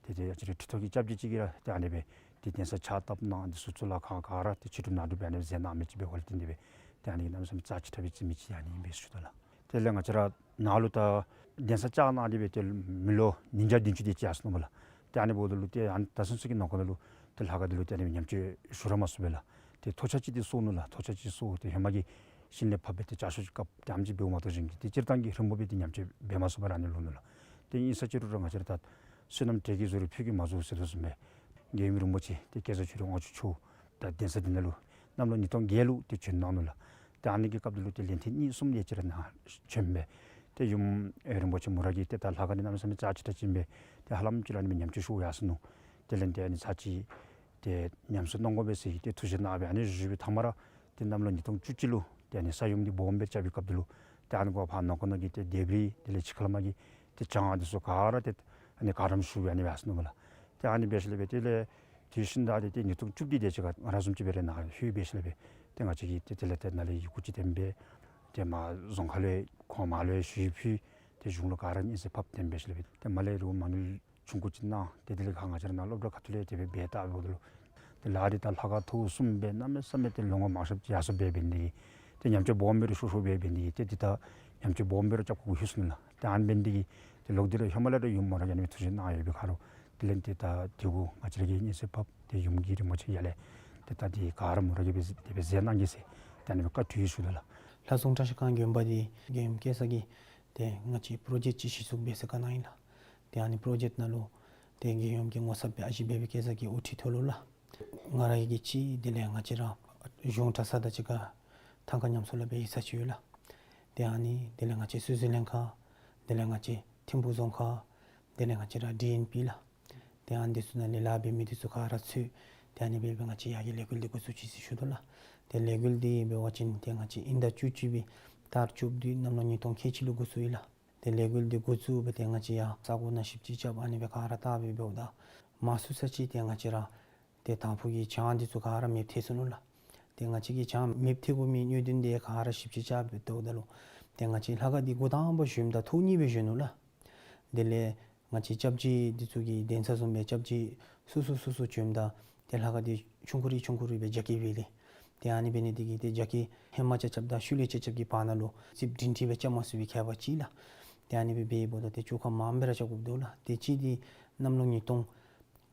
ཏེ་ཏེ་ང་བཅས་རའི་ཁྲི་ཐོག་གི་སྐྱབས་རྗེ་ཅིག་གིས་ར་ཏེ་ཨ་ནི་སྦེ་ཏེ་གདན་ས་ཕྱག་བཏབ་གནང་འདི་ཚུ་གཙུག་ལག་ཁང་ག་ར་ཏེ་ཕྱི་དྲིལ་ནང་དྲིལ་སྦེ་ཨ་ནི་སྦེ་མཛད་གནང་མི་ཅིག་འབད་བ་ལས་བརྟེན་ཏེ་སྦེ་ཏེ་ཨ་ནི་གིས་གནམ་མེད་ས་མེད་རྩ་ཆེ་དྲགས་སྦེ་བརྩི་མི་ཅིག་ཨ་ནི་ཨིན་པས་ཟེར་ཞུ་དོ་ལགས། དེ་ལས་ང་བཅས་ར་ནཱ་ལུ་ད་གདན་ས་བཅགས་གནང་སྟེ་སྦེ་ཏེ་མི་ལོ་ཉིས་བརྒྱ་བདུན་ཅུ་དེ་ཅིག་ཡར་སོ་ནུག་པ་ལགས། ཏེ་ཨ་ནི་འབདཝ་ད་ལུ་ཏེ་ཨ་ནི་ད་ཚུན་ཚོད་ཀྱི་ནང་འཁོད་ནང་ལུ་ཏེ་ལྷ་ཁང་འདི་ལུ་ཏེ་ཨ་ནི་ཉམས་བཅོས་ཞུ་ར་མ་ཚུགས་པས་ལགས། ཏེ་ཐོག་ཆ་ཅིག་ཏེ་བསུབ་ནུག་ལགས། ཐོག་ཆ་ཅིག་བསུབ་ཏེ་ཧེ་མ་གི་ཤིང་ལས་ཕབ་སྦེ་ཏེ་ལྕགས་ཤོག་ཅིག་བཀབ་སྟེ་ཨ་ནེམ་ཅིག་འབདཝ་མ་གཏོགས་གཞན་གྱི་ཏེ་སྤྱིར་བཏང་གི་རིམ་པ་སྦེ་ཏེ་ཉམས་བཅོས་འབད་མ་ཚུགས་པར་ཨ་ནི་ལུས་ནུག་ལགས། ཏེ་ཨིན་ས་ཅི་རུང་ར་ང་བཅས་ར་ད་བསོད་ནམས་གྲལ་གྱིས་བཟོ་རུང་ཕུད་ཀྱིས་མ་བཟོ་ཟེར་དོ་བཟུམ་སྦེ་རྒྱལ་ཡུམ་རིན་པོ་ཆེ་ཏེ་བསྐྱེད་རྫོགས་ཆོས་དབང་ཕྱུག་མཆོག་ད་གདན་ས་འདི་ནང་ལུ་གནམ་ལོ་ཉིས་སྟོང་བརྒྱད་ལུ་ཏེ་བྱོན་གནང་ནུག་ལགས། ཏེ་ཨ་ནི་གི་སྐབས་འདི་ལུ་ཏེ་ལན་ཐེངས་གཉིས་གསུམ་དེ་ཅིག་ར་ནཱ་བྱོན་སྦེ་ཏེ་ཡུམ་ཨེ་རིན་པོ་ཆེ་མོ་ར་གིས་ཏེ་ད་ལྷ་ཁང་འདི་གནམ་མེད་ས་མེད་རྩ་ཆེ་དྲགས་ཅིག་ཨིན་པས། ཏེ་ཧ་ལམ་ཅིག་ར་ཨ་ནི་སྦེ་ཉམས་བཅོས་ཞུ་ཡར་སོ་ནུག། དེ་ལས་ཏེ་ཨ་ནི་ཚར་གཅིག་ཏེ་ཉམས་གསོ་གནང་དགོ་པས་ཟེར་ཏེ་ཐུགས་བཞེད་གནང་སྦེ་ཨ་ནི་བཞུགས་པའི་མཐའ་མ་ར་ཏེ་གནམ་ལོ་ཉིས་སྟོང་བཅུ་གཅིག་ལུ་ཏེ་ཨ་ནི་ས་ཡོམ་འདི་སྦོམ་སྦེ་རྐྱབ་པའི་སྐབས་འདི་ལུ་ཏེ་ཨ་ནི་གུ་ཕར་ནང་འཁོད་ནང་གི་ཏེ་ལྡེབས་རིས་དེ་ལས་ཕྱི་ཁ་ལས་མར་གྱི་ཏེ་བྱང་འདི་ཚུ་ག་ར་ཏེ་ཨ་ནི་ག་རམ་ཞུ་སྦེ་ཨ་ནི་སྦེ་ཡར་སོ་ནུག་པ་ལགས། ཏེ་ཨ་ནི་སྦེ་ཞིནམ་ལས་སྦེ་དེ་ལས་དེ་བཞིན་ད་ཏེ་ཏེ་ཉིས་སྟོང་བཅུ་བདུན་དེ་ཅིག་ཁར་ང་ར་བཟུམ་ཅིག་སྦེ་ར་ནཱ་ལྷོད་སྦེ་ཞིནམ་ལས་སྦེ་ཏེ་ང་བཅས་ཀྱིས་ཏེ་དེ་ལས་ཏེ་ནཱ་ལས་ཡི་གུ་ཅིག་བཏོན་སྦེ་ཏེ་མར་རྫོང་ཁ་ལུ་ཁོང་མར་ལུ་ཞུ་ཡིག་ཕུལ། ཏེ་གཞུང་ལུ་ག་ར་སྙན་གསན་ཕབ་སྟེ་སྦེ་ཞིནམ་ལས་སྦེ་ཏེ་མར་ལས་རུང་མ་དངུལ་ཆུང་ཀུ་ཅིག་གནང་། ཏེ་དེ་ལས་ཁར་ང་བཅས་ར་ནཱ་སློབ་གྲྭ་ཁ་ཐུག་ལས་དེ་སྦེ་འབད་བལྟཝ་ད་ལུ་ཏེ་ལཱ་འདི་ད་ལྷ་ཁང་ཐོག་གསུམ་སྦེ་གནམ་མེད་ས་མེད་ཏེ་ལོང་བ་མང་ཤོས་ཅིག་ཡར་སོ་སྦེ་འབད་ནི་དེ་གིས་ཏེ་ཉམས་བཅོས་སྦོམ་སྦེ་ར་ཤོར་ཤོརཝ་སྦེ་འབད་ནི་དེ་གིས་ཏེ་འདི་ད་ཉམས་བཅོས་སྦོམ་སྦེ་ར་རྐྱབ་དགོཔ་ལྷོད་སོ་ནུག་ལགས། ཏེ་ཨ་ནི་འབད་ནི་དེ་གིས་ཏེ་ལོག་སྟེ་ར་ཧེ་མ་ལས་ར་ཡུམ་མོ་ར་གིས་ཨ་ནི་སྦེ་ཐུགས་བཞེད་གནང་ཡོད་པའི་ཁར་ལུ་དེ་ལས་ཏེ་ད་དེ་གུ་ང་བཅས་ར་གིས་སྙན་གསན་ཕབ་སྟེ་ཡུམ་གྱིས་རིན་པོ་ཆེ་ཡར་ལས་ཏེ་ད་འདི་ག་ར་མོ་ར་གིས་སྦེ་དེ་སྦེ་མཛད་གནང་གེ་ཟེར་ཏེ་ཨ་ནི་སྦེ་བཀའ་འདྲི་ཞུ་དོ་ལགས། ལྷ་སྲུང་བཀྲ་ཤིས་སྒང་དགོན་པ་འདི་རྒྱལ་ཡུམ་སྐྱེས་ས་གིས་ཏེ་ང་བཅས་པྲོ་ཇེཀཊ་ཅིག་གཞི་བཙུགས་འབད་ཟེར་བཀའ་གནང་ཡི་ལགས། ཏེ་ཨ་ནི་པྲོ་ཇེཀཊ་ནང་ལུ་ཏེ་རྒྱལ་ཡུམ་གྱིས་ངོ་ཚབ་སྦེ་ཨ་ཞེ་འབད་བའི་སྐྱེས་ས་གིས་དབུ་ཁྲིད་ཐོབ་ལོ་ལགས། ང་ར་གིས་གཅིག་དེ་ལས་ང་བཅས་ར་གཞུང་གྲྭ་ཚང་དང་གཅིག་ཁར་ཐང་ཀ་ཉམས་གསོ་ལུ་འབད་ཡི་ས་ཅིག་ཡོད་ལགས། ཏེ་ཨ་ནི་དེ་ལས་ང་བཅས་སུའུ་ཙི་ལན་ཁ། དེ་ལས་ང་བཅས་ཐིམ་ཕུག་རྫོང་ཁག། དེ་ལས་ང་བཅས་ར་ཌི་ཨེན་པི་ལགས། ཏེ་ཨ་ནི་འདི་ཚུ་ནང་ལས་ལཱ་འབད་མི་འདི་ཚུ་ག་ར་ཚུད་དེ་ཨ་ནི་སྦེ་སྦེ་ང་བཅས་ཡར་གྱི་ལས་འགུལ་འདི་འགོ་བཙུགས་ཅི་ཟེར་ཞུ་དོ་ལགས། ཏེ་ལས་འགུལ་འདི་འབད་བ་ཅིན་ཏེ་ང་བཅས་དབྱིན་ཟླ་བཅུ་གཅིག་པའི་ཏ་རིག་བཅུ་བདུན་གནམ་ལོ་ཉིས་སྟོང་ཁལ་གཅིག་ལུ་འགོ་བཙུགས་ཡི་ལགས། ཏེ་ལས་འགུལ་འདི་འགོ་བཙུགས་སྦེ་ཏེ་ང་བཅས་ཡར་ས་གོ་ནང་ཞིབ་དཔྱད་རྐྱབ་ཨ་ནི་སྦེ་ག་ར་བལྟ་སྦེ་འབདཝ་ད་མང་སུ་ས་ཅིག་ཏེ་ང་བཅས་ར་ཏེ་དང་ཕུ་གི་བྱང་འདི་ཚུ་ག་ར་མེདཔ་ཐལ་སོ་ནུག་ལགས། ཏེ་ང་བཅས་ཀྱིས་བྱང་མེདཔ་ཐལ་དགོ་མི་གནད་དོན་འདི་ག་ར་ཞིབ་དཔྱད་རྐྱབ་སྦེ་བལྟཝ་ད་ལུ་ཏེ་ང་བཅས་ལྷ་ཁང་འདི་འགོ་དང་པ་བཞེངསམ་ད་ཐོག་གཉིས་སྦེ་བཞེངས་ནུག་ལགས། དེ་ལས་ང་བཅས་སྐྱབས་རྗེ་འདི་ཚུ་གི་གདན་ས་བཟུམ་སྦེ་སྐྱབས་རྗེ་སོ་སོ་སོ་སོ་བྱོནམ་ད་ཏེ་ལྷ་ཁང་འདི་ཆུང་ཀུ་རེ་ཆུང་ཀུ་རེ་སྦེ་རྒྱ་སྐྱེད་འབད་དེ། ཏེ་ཨ་ནི་འབད་ནི་དེ་གིས་ཏེ་རྒྱ་སྐྱེད་ཧེ་མ་རྐྱབ་རྐྱབ་དང་ཤུལ་ལས་རྐྱབ་རྐྱབ་ཀྱི་བར་ན་ལུ་རྩིགཔ་སྒྲིང་སྒྲི་སྦེ་རྐྱབ་མ་ཚུགས་པའི་ཁྱད་པར་ཅིག་ལགས། ཏེ་ཨ་ནི་སྦེ་འབདཝ་ད་ཏེ་བཅོ་ཁ་མངམ་སྦེ་ར་རྐྱབ་དགོཔ་འདུག་ལགས། ཏེ་གཅིག་འདི་གནམ་ལོ་ཉིས་སྟོང་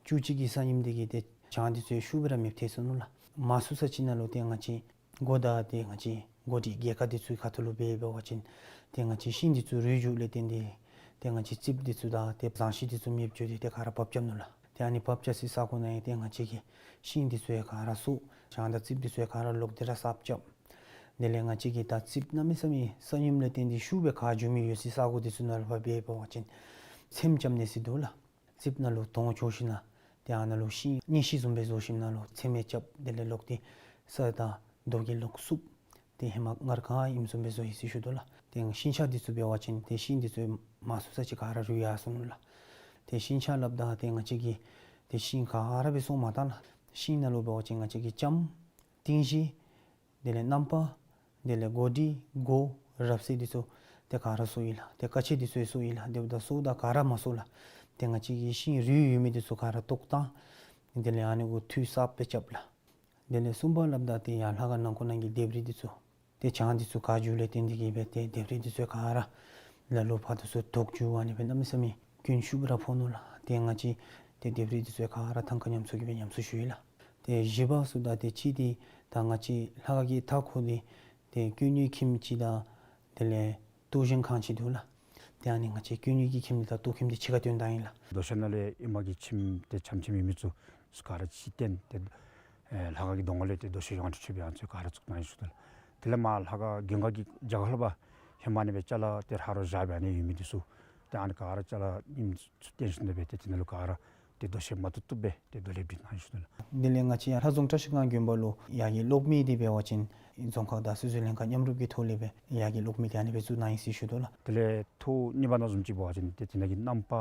བཅུ་གཅིག་གི་ས་ཡོམ་འདི་གིས་ཏེ་བྱང་འདི་ཚུ་ཤུགས་སྦེ་ར་མེདཔ་ཐལ་སོ་ནུག་ལགས། མང་སུ་ས་ཅིག་ནང་ལུ་ཏེ་ང་བཅས་སྒོ་དང་ཏེ་ང་བཅས་སྒོ་སྒྲིག་རྒྱལ་ཁ་འདི་ཚུ་གི་ཁ་ཐུག་ལུ་འབད་འབད་བ་ཅིན་ཏེ་ང་བཅས་ཤིང་འདི་ཚུ་རུལ་འགྱོཝ་ལས་བརྟེན་ཏེ་ཏེ་ང་བཅས་རྩིགཔ་འདི་ཚུ་དང་ཏེ་ཟངས་ཤིང་འདི་ཚུ་མེདཔ་འགྱོ་སྟེ་ཏེ་ག་ར་བབས་རྐྱབ་ནུག་ལགས། ཏེ་ཨ་ནི་བབས་རྐྱབ་སའི་ས་གོ་ནང་ཡང་ཏེ་ང་བཅས་ཀྱི་ཤིང་འདི་ཚུ་ཡང་ག་ར་སོར། བྱང་དང་རྩིགཔ་འདི་ཚུ་ཡང་ག་ར་ལོག་སྟེ་ར་གསརཔ་རྐྱབ། དེ་ལས་ང་བཅས་ཀྱི་ད་རྩིགཔ་གནམ་མེད་ས་མེད་ས་ཡོམ་ལས་བརྟེན་ཏེ་ཤུགས་སྦེ་ག་འགྱོ་མི་ཡོད་སའི་ས་གོ་འདི་ཚུ་ནང་ལུ་ཕར་འབད་འབད་བ་ཅིན་ཚེམ་རྐྱབ་ནི་ཟེར་འདུག་ལགས། རྩིགཔ་ནང་ལུ་དོང་བཅོ་ཞིན་ན་ཏེ་ཨ་ནཱ་ལུ་ཤིང་གཉེན་ཤིང་བཟུམ་སྦེ་བཟོ་ཞིནམ་ལས་ཚེམ་རྐྱབ། དེ་ལས་ལོག་སྟེ་ས་དང་རྡོ་གིས་ལོག་བསུབ། ཏེ་ཧེ་མ་སྔར་ག་ཨིནམ་བཟུམ་སྦེ་བཟོ་ཡི་ཟེར་ཞུ་དོ་ལགས། ཏེ་ཤིང་ཆ་འདི་ཚུ་འབད་བ་ཅིན་ཏེ་ཤིང་འདི་ཚུ་མང་སུ་ས་ཅིག་ག་ར་རུལ་ཡར་སོ་ནུག་ལགས། ཏེ་ཤིང་ཆ་སླབ་ད་ཏེ་ང་བཅས་ཀྱིས་ཏེ་ཤིང་ག་ར་སྦེ་སོར་མ་བཏང་ལགས། ཤིང་ནང་ལུ་འབད་བ་ཅིན་ང་བཅས་ཀྱིས་ལྕངམ་ཏིང་ཤིང་དེ་ལས་རྣམ་པར་དེ་ལས་སྒོ་སྒྲིག་སྒོ་རབ་གསལ་འདི་ཚུ་ཏེ་ག་ར་སོར་ཡི་ལགས། ཏེ་ཀ་ཆས་འདི་ཚུ་ཡང་སོར་ཡི་ལགས། དེ་འབདཝ་ད་སོརཝ་ད་ག་ར་མ་སོར་ལགས། ཏེ་ང་བཅས་ཀྱིས་ཤིང་རུལ་ཡོད་མི་འདི་ཚུ་ག་ར་བཏོག་བཏང་། དེ་ལས་ཨ་ནི་གུ་འཐུས་གསརཔ་སྦེ་རྐྱབ་ལགས། དེ་ལས་གསུམ་པ་སླབ་ད་ཏེ་ཡར་ལྷ་ཁང་ནང་འཁོད་ནང་གི་ལྡེབས་རིས་འདི་ཚུ་ཏེ་བྱང་འདི་ཚུ་ག་འགྱོཝ་ལས་བརྟེན་ཏེ་གིས་སྦེ་ཏེ་ལྡེབས་རིས་འདི་ཚུ་ག་ར་ལ་ལུ་ཕར་དང་ཚུར་བཏོག་འགྱོ། ཨ་ནི་སྦེ་གནམ་མེད་ས་མེད་སྐྱོན་ཤུགས་སྦེ་ར་ཕོག་ནུག་ལགས། ཏེ་ང་བཅས་ཏེ་ལྡེབས་རིས་འདི་ཚུ་ག་ར་ཐང་ཀ་ཉམས་གསོ་གིས་སྦེ་ཉམས་གསོ་ཞུ་ཡི་ལགས། ཏེ་བཞི་པ་ཟེརཝ་ད་ཏེ་གཅིག་འདི་ད་ང་བཅས་ལྷ་ཁང་གི་མཐའ་འཁོར་འདི་ཏེ་ཀུན་ཉོན་ཁྱིམ་ཅིག་དང་དེ་ལས་གཏོར་གཞོང་ཁང་ཅིག་འདུག་ལགས། ཏེ་ཨ་ནི་ང་བཅས་ཀུན་ཉོན་གྱི་ཁྱིམ་འདི་དང་གཏོར་ཁྱིམ་འདི་ཕྱི་ཁར་བཏོན་བཏང་ཡི་ལགས། རྡོ་གཞོང་ནང་ལས་ཨེ་མ་གི་ཁྱིམ་ཏེ་ཆམ་ཆམ་ཡོད་མི་ཚུ་ག་ར་ཕྱིར་བཏོན། ཏེ་ཨེ་ལྷ་ཁང་གི་གདོང་ཁ་ལས་ཏེ་རྡོ་གཞོང་ཡོངས་གྲགས་ཆེ་བའི་ཨ་ནི་ཚུ་ག་ར་བཙུགས་གནང་ཡི་ཟེར་ཞུ་དོ་ལགས། ཏེ་ དེ་ལས་མར་ལྷ་ཁང་མགོན་ཁང་གི་རྒྱབ་ཁ་ལུ་འབད་ཧེ་མ་ཨ་ནི་སྦེ་ཅ་ལ་ཏེ་ཧ་རོ་བཞག་སྦེ་ཨ་ནི་ཡོད་མི་འདི་ཚུ་ཏེ་ཨ་ནི་ག་ར་ཅ་ལ་ཉིམ་བཏོན་ཞིནམ་ལས་སྦེ་ཏེ་དེ་ནང་ལུ་ག་ར་ཏེ་རྡོ་ཤལ་མ་བཏུབ་བཏུབ་སྦེ་ཏེ་རྡོ་ལེབ་བྲིས་གནང་ཡི་ཟེར་ཞུ་དོ་ལགས། དེ་ལས་ང་བཅས་ཡར་ལྷ་རྫོང་བཀྲ་ཤིས་སྒང་དགོན་པ་ལུ་ཡར་གྱི་གློག་མེ་འདི་འབད་བ་ཅིན་རྫོང་ཁག་དང་སོ་སོའི་ལྷན་ཁག་མཉམ་རུབ་ཀྱི་ཐོག་ལས་སྦེ་ཡར་གྱི་གློག་མེ་འདི་ཨ་ནི་སྦེ་བཙུགས་གནང་ཡི་ཟེར་ཞུ་དོ་ལགས། དེ་ལས་ཐོག་གཉིས་པ་ནང་བཟུམ་ཅིག་འབད་བ་ཅིན་ཏེ་དེ་ནང་གི་རྣམ་པ་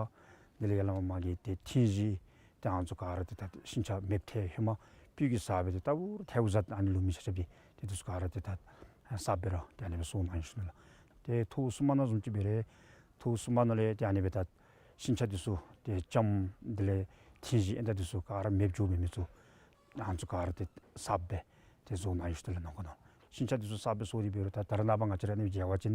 དེ་ལས་ཡར་ལས་མར་མར་གྱི་ཏེ་ཐིང་གཞི་ཏེ་ཨ་ནི་ཚུ་ག་ར་ཏེ་ད་ཤིང་ཆ་མེདཔ་ཐལ་ཧེ་མ་སྤོས་ཀྱིས་བསགས་སྦེ་ཏེ་ལྟ་བུར་ཐལཝ་བཟའ་ཨ་ནི་ལུ་མེ་ཆ་རྐྱབ་སྟེ་ཏེ་འདི་ཚུ་ག་ར་ཏེ་ད་གསརཔ་སྦེ་ར་ཏེ་ཨ་ནི་སྦེ་བཟོ་གནང་ཡི་ཟེར་ཞུ་དོ་ལགས། ཏེ་ཐོག་གསུམ་པ་ནང་བཟུམ་ཅིག་འབད་རུང་ཐོག་གསུམ་པ་ནང་ལས་ཏེ་ཨ་ནི་སྦེ་ད་ཤིང་ཆ་འདི་ཚུ་ཏེ་ལྕངམ་དེ་ལས་ཐིང་གཞི་ཨེ་ད་འདི་ཚུ་ག་ར་མེདཔ་འགྱོ་མི་མི་ཚུ་ཨ་ནི་ཚུ་ག་ར་ཏེ་གསརཔ་སྦེ་ཏེ་བཟོ་གནང་ཡི་ཟེར་ཞུ་དོ་ལགས། ནང་ཁོ་ནང་ཤིང་ཆ་འདི་ཚུ་གསརཔ་སྦེ་བཟོ་སྟེ་འབད་རུང་ད་ད་རེས་ནངས་པ་ང་བཅས་ར་ཨ་ནི་མཇལ་བ་ཅིན་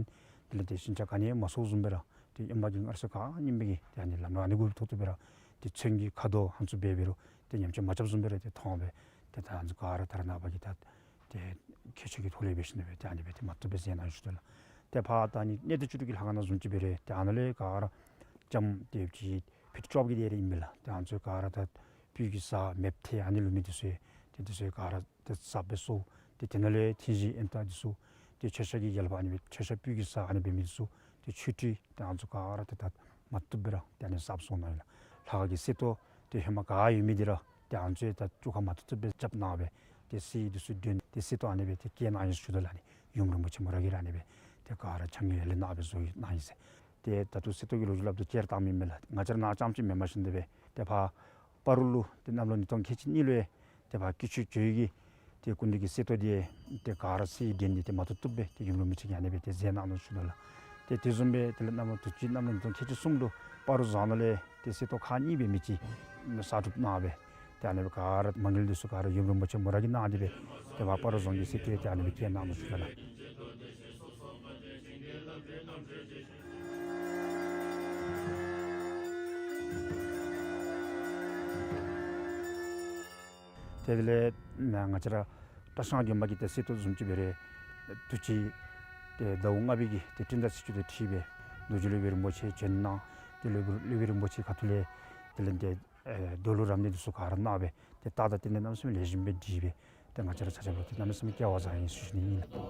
དེ་ལས་ཏེ་ཤིང་ཆ་ག་ནི་ཡང་མ་བཟོ་བཟུམ་སྦེ་ར་ཏེ་ཨེ་མ་གི་ཨར་སོ་ག་ཨ་ནི་མི་གི་ཏེ་ཨ་ནི་ལམ་ལུ་ཨ་ནི་གུ་ཐོག་ཏུ་འབད་ར་ཏེ་ཚོན་གྱི་ཁ་དོག་ཨ་ནི་ཚུ་འབད་འབད་རུང་ཏེ་ཉམས་ཆག་མ་རྐྱབ་བཟུམ་སྦེ་ར་ཏེ་མཐོང་སྦེ་ཏེ་ད་ཨ་ནི་ཚུ་ག་ར་ད་རེས་ནངས་པ་གི་ད་ཏེ་མཁས་མཆོག་གི་ཐོག་ལས་འབད་ཞིནམ་ལས་སྦེ་ཏེ་ཨ་ནི་སྦེ་ཏེ་མ་བཏུབ་སྦེ་མཛད་གནང་ཡི་ཟེར་ཞུ་དོ་ལགས། ཏེ་ཕར་ད་ཨ་ནི་གནས་བརྟན་བཅུ་དྲུག་གི་ལྷ་ཁང་ནང་བཟུམ་ཅིག་འབད་རུང་ཏེ་ཨ་ནཱ་ལས་ག་ར་ལྕངམ་ཏེ་ཅིག་ཕིཊ་བཅོ་བརྒྱད་དེ་རེ་ཨིན་མས་ལགས། ཏེ་ཨ་ནི་ཚུ་ག་ར་ད་སྤོས་ཀྱིས་བསགས་མེདཔ་ཐལ་ཨ་ནི་ལུ་མེ་འདི་ཚུ་ཏེ་འདི་ཚུ་ག་ར་ཏེ་གསརཔ་སྦེ་བཟོ། ཏེ་དེ་ནང་ལས་ཐིང་གཞི་ཨེ་ད་འདི་ཚུ་ཏེ་མཆོད་བཤམ་གྱི་རྒྱབ་ལུ་ཨ་ནི་སྦེ་མཆོད་བཤམ་སྤོས་ཀྱིས་བསགས་ཨ་ནི་སྦེ་མེ་འདི་ཚུ་ཏེ་ཆུ་ཁྲུས་ཏེ་ཨ་ནི་ཚུ་ག་ར་ཏེ་ད་མ་བཏུབ་སྦེ་ར་ཏེ་ཨ་ནི་གསརཔ་བཟོ་གནང་ཡི་ལགས། ལྷ་ཁང་གི་གསེར་ཏོག་ཏེ་ཧེ་མ་ག་ཡོད་མི་འདི་ར་ཏེ་ཨ་ནི་ཚུ་ད་བཅོ་ཁ་མ་བཏུབ་བཏུབ་སྦེ་རྐྱབ་གནང་སྦེ་ཏེ་གསེར་འདི་ཚུ་བཏོན་ཏེ་གསེར་ཏོག་ཨ་ནི་སྦེ་ཏེ་བཀལ་གནང་ཡི་ཟེར་ཞུ་དོ་ལགས། ཨ་ནི་ཡུམ་རིན་པོ་ཆེ་མོ་ར་གིས་ར་ཨ་ནི་སྦེ་ཏེ་ག་ར་ཕྱག་ཉེས་ཡར་ལས་གནང་སྦེ་བཟོ་གནང་ཡི་ཟེར། ཏེ་ད་ལྟོ་གསེར་ཏོག་གི་ལོ་རྒྱུས་སླབ་དོ་ཅི་ར་བཏང་མི་མེད་ལགས། ང་བཅས་ར་ནཱ་རྐྱངམ་ཅིག་མེན་པར་ཞིནམ་ལས་སྦེ་ཏེ་ཕར་སྤ་རོ་ལུ་ཏེ་གནམ་ལོ་ཉིས་སྟོང་ཁལ་གཅིག་གཉིས་ལུ་ཏེ་ཕར་སྐྱིད་ཆུ་ཇོ་བོ་གི་ཏེ་སྐུ་མདུན་གྱི་གསེར་ཏོག་འདི་ཏེ་ག་ར་གསེར་བཏོན་ཏེ་ཏེ་མ་བཏུབ་བཏུབ་སྦེ་ཏེ་ཡུམ་རིན་པོ་ཆེ་གིས་ཨ་ནི་སྦེ་ཏེ་མཛད་གནང་ནུག་ཞུ་དོ་ལགས། ཏེ་དེ་བཟུམ་སྦེ་དེ་ལས་གནམ་ལོ་དུས་ཅི་གནམ་ལོ་ཉིས་སྟོང་ཁལ་གཅིག་གསུམ་ལུ་སྤ་རོ་རྫོང་ནང་ལས་ཏེ་གསེར་ཏོག་ཁག་གཉིས་སྦེ་མི་ཅིག་གསར་སྒྲུབ་གནང་སྦེ་ཏེ་ཨ་ནི་སྦེ་ག་ར་མ་དངུལ་འདི་ཚུ་ག་ར་ཡུམ་རིན་པོ་ཆེ་མོ་ར་གིས་གནང་སྟེ་སྦེ་ཏེ་ཕར་སྤ་རོ་རྫོང་གི་གསེར་ཏོག་ཏེ་ཨ་ནི་སྦེ་བཀལ་གནང་ནུག་ཞུ་དོ་ལགས། ཏེ་དེ་ལས་ང་བཅས་ར་བཀྲ་ཤིས་སྒང་དགོན་པ་གི་ཏེ་གསེར་ཏོག་བཟུམ་ཅིག་འབད་རུང་དུས་ཅི་ཏེ་ཟླཝ་ལྔ་པའི་གི་ཏེ་སྤྲིན་ཟླ་ཚེས་བཅུ་དང་འཁྲིལ་སྦེ་རྡོ་རྗེ་སློབ་དཔོན་རིན་པོ་ཆེ་བྱོན་གནང་། ཏེ་སློབ་དཔོན་སློབ་དཔོན་རིན་པོ་ཆེ་ཁ་ཐུག་ལས་དེ་ལས་ཏེ་ཨེ་རྡོ་ལུང་རབ་གནས་འདི་ཚུ་ག་ར་གནང་སྦེ་ཏེ་རྟགས་དང་རྟེན་འབྲེལ་གནམ་མེད་ས་མེད་ལེགས་ཤོམ་སྦེ་འགྲིག་སྦེ་ཏེ་ང་བཅས་ར་ཆ་ཁྱབ་ལུ་ཏེ་གནམ་མེད་ས་མེད་སྐལ་བ་བཟང་ཡི་ཟེར་ཞུ་ནི་ཨིན་ལགས།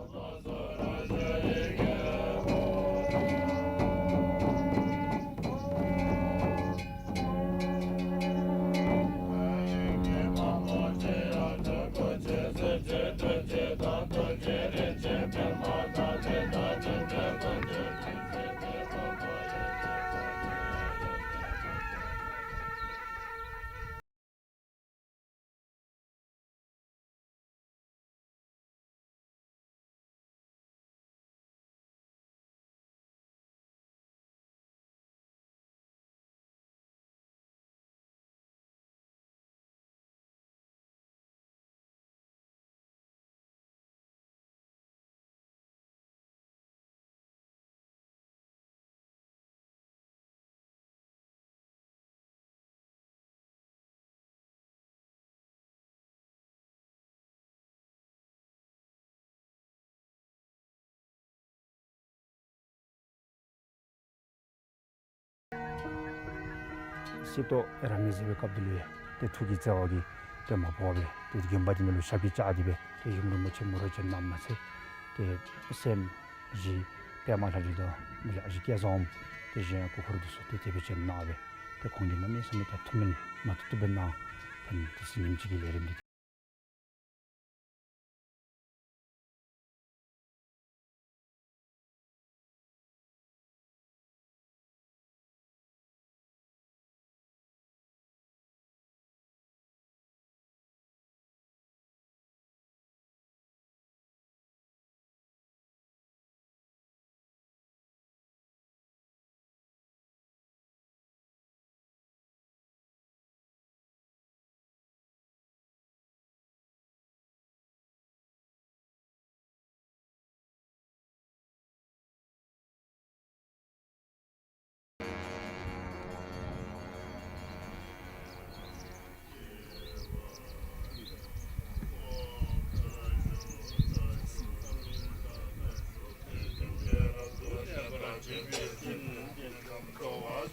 གསེར་ཏོག་རབ་གནས་མཛད་པའི་སྐབས་དེ་ལུ་ཏེ་ཐུགས་ཀྱི་བརྩེ་བ་གིས་ཏེ་མ་འཕོ་བར་སྦེ་ཏེ་དགོན་པ་འདི་ནང་ལུ་ཞབས་ཀྱིས་བཅགས་ཏེ་སྦེ་ཏེ་ཡུམ་རིན་པོ་ཆེ་མོ་ར་བྱོན་གནངམ་མ་ཚད་ཏེ་སྲསམོ་གཞི་པདྨ་ལྷ་འདྲེ་དང་དེ་ལས་ཨ་ཞེ་སྐལ་བཟང་ཏེ་གཞན་སྐུ་འཁོར་འདི་ཚུ་ཏེ་དེ་སྦེ་བྱོན་གནང་སྦེ་ཏེ་ཁོང་གིས་གནམ་མེད་ས་མེད་ད་ཐུགས་སྨོན་མ་བཏུབ་བཏུབ་སྦེ་གནང་། ད་ཨ་ནི་ཏེ་ཉིནམ་གཅིག་གི་ལས་རིམ་འདི།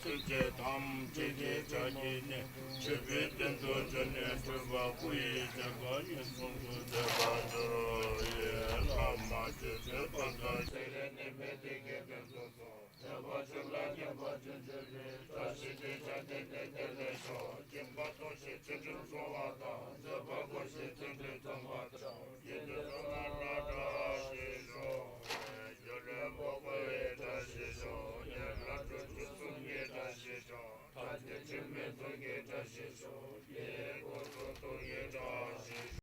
ཐམས་ཅད་ཀྱི་ཕྱག་གཉིས་ནས། མཆོད་པའི་རྟེན་དུ་བྱོན་ནས། སྤྲུལ་པ་སྐུ་ཡི་བསྟན་པ་གཉིས་སུ་འདུས། མཛད་པར་གྱུར་ཅིག། བླ་མ་རྗེ་བཙུན་དཔལ་དང་། སེང་གེ་ནི་མི་དེ་དགེ་འདུན་སོགས་སོ། ཐེག་པ་ཆོས་ལ་ཉན་པར་བྱོན་བྱོན་པའི། བཀྲ་ཤིས་དེ་ཕྱག་འདི་ནི་དེ་ལེགས་ཤོག། སྦྱིན་པ་སྟོབས་ཆེ་ཚུལ་ཁྲིམས་སྲུང་བ་དང་། བཟོད་པ་དགོངས་ཤིང་ཚུལ་ཁྲིམས་སྲུང་བ་དང་། དགེ་འདུན་ཚང་མ་ལ་བཀྲ་ཤིས་ཤོག། སྒྱུ་ལུས་འཕགས་པ་ཡི་བཀྲ་ཤིས་ཤོག། ཡན་ལག་དྲུག་ཅུ་གསུམ་གྱི་བཀྲ་ཤིས་ཤོག། ཐམས་ཅད་འཆི་མེད་གདུང་གི་བཀྲ་ཤིས་ཤོག། ཡེ་སྒོ་སོ་ཐུགས་ཀྱི་བཀྲ་ཤིས་ཤོག།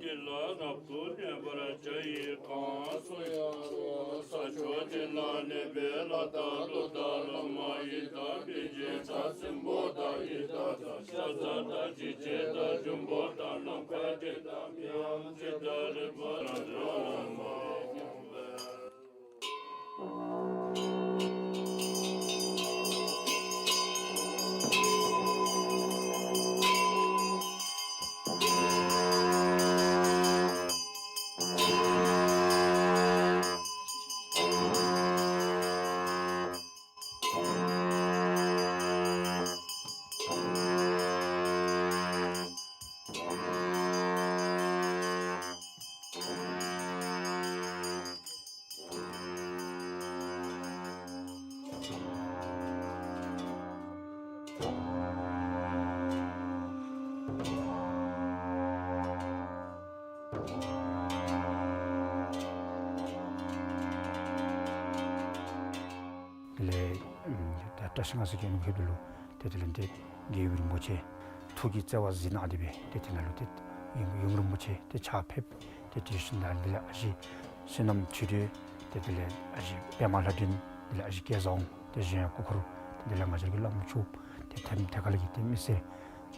འདི་ལ་རབ་ཏུ་གནས་པར་བྱ་ཡི། གང་སུ་ཡང་རུང་ས་ཕྱོགས་འདི་ན་གནས་པའི་ལྷ་དང་ཀླུ་དང་ལྷ་མོ་ཡི་དམ་པའི་རྗེ་ཕྱག་སྲིན་པོ་དང་ཡི་དམ་དང་ཤ་ཟ་དང་འཇིགས་བྱེད་དང་འབྱུང་པོ་དང་ནམ་མཁའ་དེ་དང་མིའམ་ཅི་དང་རིག་པ་དང་འགྲོ་བ་མ་ཡིན་པ། དེ་ལས་ད་བཀྲ་ཤིས་སྔགས་སི་གི་ནང་ཕེབས་ལུ་ཏེ་དེ་ལས་ཏེ་རྒྱལ་བའི་རིན་པོ་ཆེ་ཐུགས་ཀྱི་བརྩེ་བ་གཟིགས་གནང་སྟེ་སྦེ་ཏེ་དེ་ནང་ལུ་ཏེ་ཡུམ་ཡུམ་རིན་པོ་ཆེ་ཏེ་ཕྱག་ཕེབས། ཏེ་དེ་བཞིན་དུ་དེ་ལས་ཨ་ཞེ་བསོད་ནམས་ཆོས་སྒྲོན་ཏེ་དེ་ལས་ཨ་ཞེ་པདྨ་ལྷ་སྒྲོན། དེ་ལས་ཨ་ཞེ་སྐལ་བཟང་། ཏེ་གཞན་ཡང་སྐུ་འཁོར། ཏེ་དེ་ལས་ང་བཅས་ར་གི་བླམ་ཆོསཔ། ཏེ་ཐེམ་ཐེ་ཁ་ལས་ཀྱི་ཏེ་མི་སེར།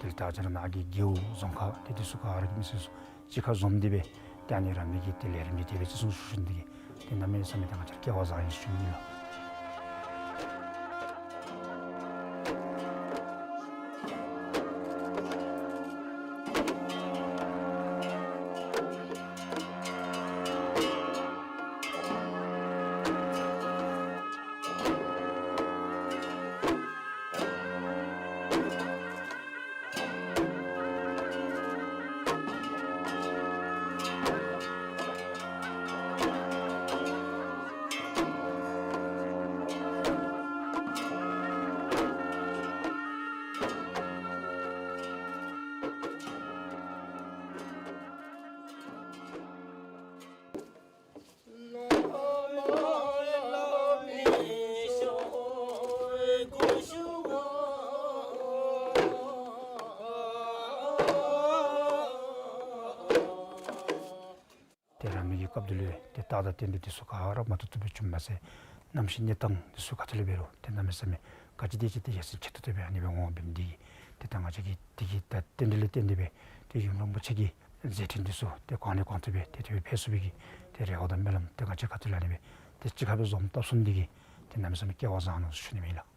དེ་ལས་ད་ང་བཅས་ར་ནཱ་གི་རྒེད་འོག་རྫོང་ཁག་ཏེ་དེ་ཚུ་ག་ར་གི་མི་སེར་ཚུ་གཅིག་ཁར་འཛོམས་ཏེ་སྦེ་ཏེ་ཨ་ནི་ར་མི་གི་ཏེ་ལས་རིམ་འདི་དེ་སྦེ་བརྩི་སྲུང་ཞུ་ནི་འདི་གིས་ཏེ་གནམ་མེད་ས་མེད་ཏེ་ང་བཅས་ར་སྐལ་བ་བཟང་ཡི་ཟེར་ཞུ་ནི་ལགས། ཏེ་རང་མི་གི་སྐབས་འདི་ལུ་ཏེ་རྟགས་དང་རྟེན་འབྲེལ་འདི་ཚུ་ག་ར་མ་ཐུབ་ཐུབ་སྦེ་བྱུངམ་མ་ཚད་གནམ་གཤིས་གནས་སྟངས་འདི་ཚུ་ག་ཏེ་ལས་འབད་རུང་ཏེ་གནམ་མེད་ས་མེད་ག་ཅི་དེ་ཅིག་ཏེ་ཡ་མཚན་ཆེ་ཏོག་ཏོ་སྦེ་ཨ་ནི་སྦེ་འོང་འབད་ནི་འདི་གིས་ཏེ་ད་ང་བཅས་ཀྱིས་འདི་གི་ད་རྟེན་འབྲེལ་ལུ་བརྟེན་ཏེ་སྦེ་ཏེ་ཡུམ་རིན་པོ་ཆེ་གི་མཛད་འཕྲིན་འདི་ཚུ་ཏེ་གོང་ནས་གོང་དུ་སྦེ་ཏེ་དེ་སྦེ་འཕེལ་ཚུགས་པའི་གི་ཏེ་རེ་བ་དང་སྨོན་ལམ་ཏེ་ང་བཅས་ཁ་ཐུག་ལས་ཨ་ནི་སྦེ་ཏེ་གཅིག་ཁར་སྦེ་འཛོམས་སྟབས་ཚུགས་ནི་འདི་གིས་ཏེ་གནམ་མེད་ས་མེད་སྐལ་བ་བཟང་ནུག་ཟེར་ཞུ་ནི་ཨིན་ལགས།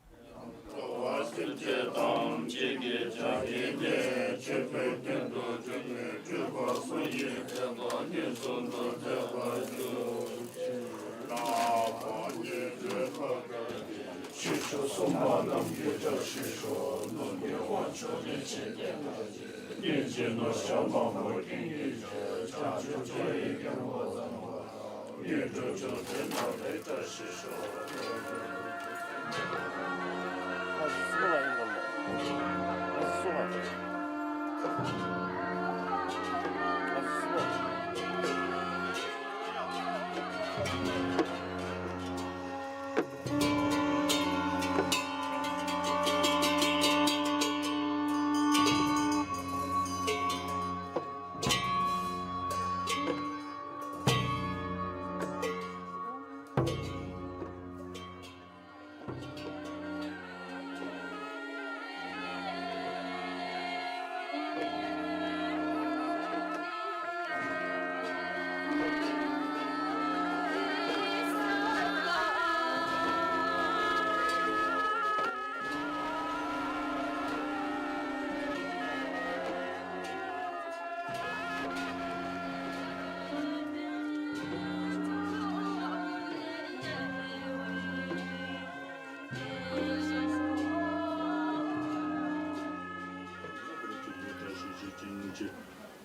འགྲོ་བ་སེམས་ཅན་ཐམས་ཅད་ཀྱི་ཕྱག་གཉིས་ནས། མཆོད་པའི་རྟེན་དུ་བྱོན་ནས། སྤྲུལ་པ་གསུམ་གྱི་བསྟན་པ་གཉིས་སུ་འདུས། མཛད་པར་གྱུར་ཅིག། བླ་མ་རྗེ་བཙུན་དཔལ་དང་། ཆོས་ གསུམ་པ་རྣམས་ཀྱི་བཀྲ་ཤིས་ཤོག། ནོར་གྱི་དབང་ཕྱུག་ལས་ཅན་ཏེ་ད་ཅི། སྙིང་རྗེ་ནོར་སྐྱོང་མང་པོ་ཀུན་གྱི་རྗེ། བྱང་ཆུབ་སྤྱོད་ཡུལ་མགོན་པོ་ཚང་མ། ངན་འགྲོ་བཅོམ་ལྡན་འདས་ལ་བཀྲ་ཤིས་ཤོག།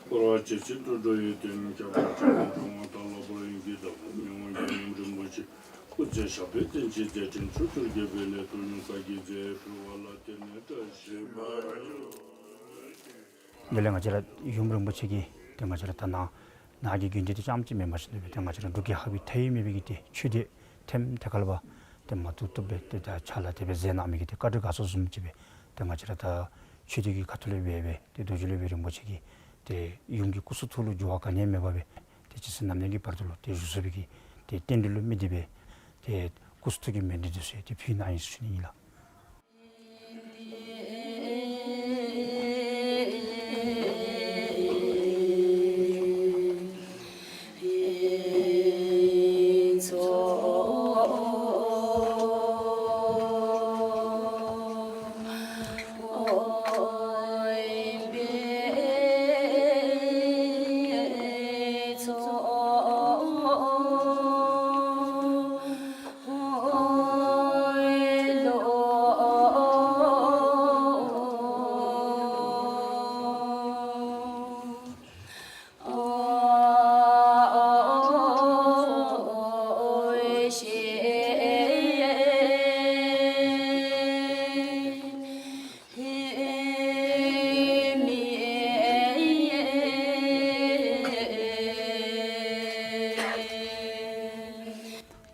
འཁོར་བ་འཇིགས་བྱེད་དུད་འགྲོ་ཡི་དོན། ཁྱབ་པའི་ཕྱོགས་ཀུན་འགྲོ་བ་དང་། ལྷག་པར་དབྱིན་སྐད་བདག་པོ་མི་དབང་ཡབ་ཡུམ་རིན་པོ་ཆེ། སྐུ་ཚེ་ཞབས་པད་བརྟན་ཅིང་བདེ་ལྡན་ཕྱོགས་བཅུར་རྒྱས་པའི་གནས། དོན་ཡོངས་བསྐལ་བརྒྱའི་རྫས་ཡོད་འཕེལ་བ་ལ། བརྟན་གནས་བཀྲ་ཤིས་པར་ཤོག། དེ་ལས་ང་བཅས་ར་ཡུམ་རིན་པོ་ཆེ་གིས་ཏེ་ང་བཅས་ར་ད་ནཱ་ནཱ་གི་དགོན་སྡེ་འདི་རྐྱངམ་གཅིག་མེན་པར་ཞིནམ་ལས་ཏེ་ང་བཅས་ར་འབྲུག་རྒྱལ་ཁབ་ཀྱི་མཐའ་དབུས་མེད་པའི་གི་ཏེ་ཆོས་སྡེ་ཐེམ་ཐེ་ཀ་ལ་བ་ཏེ་མ་ཐུབ་ཐུབ་སྦེ་ཏེ་ད་ཕྱག་ལཱ་དེ་སྦེ་མཛད་གནང་མི་གི་ཏེ་བཀའ་དྲིན་དགའ་ཚོར་བཟུམ་ཅིག་སྦེ་ཏེ་ང་བཅས་ར་ད་ཆོས་སྡེ་གི་ཁ་ཐུག་ལས་འབད་སྦེ་ཏེ་རྡོ་རྗེ་སློབ་དཔོན་རིན་པོ་ཆེ་གིས་ཏེ་ཡུམ་གྱི་སྐུ་གསུང་ཐུགས་ལུ་འགྱུར་བ་ག་ནི་ཡང་མེད་པར་སྦེ་ཏེ་ཇི་སྲིད་ནམ་ཡང་གི་བར་དུ་ལུ་ཏེ་བཞུགས་ཚུགས་པའི་གི་ཏེ་རྟེན་འབྲེལ་ལུ་དམིགས་ཏེ་སྦེ་ཏེ་སྐུ་གསུང་ཐུགས་ཀྱི་མཎྜལ་འདི་ཚུ་ཡང་ཏེ་ཕུལ་གནང་ཡི་ཟེར་ཞུ་ནི་ཨིན་ལགས།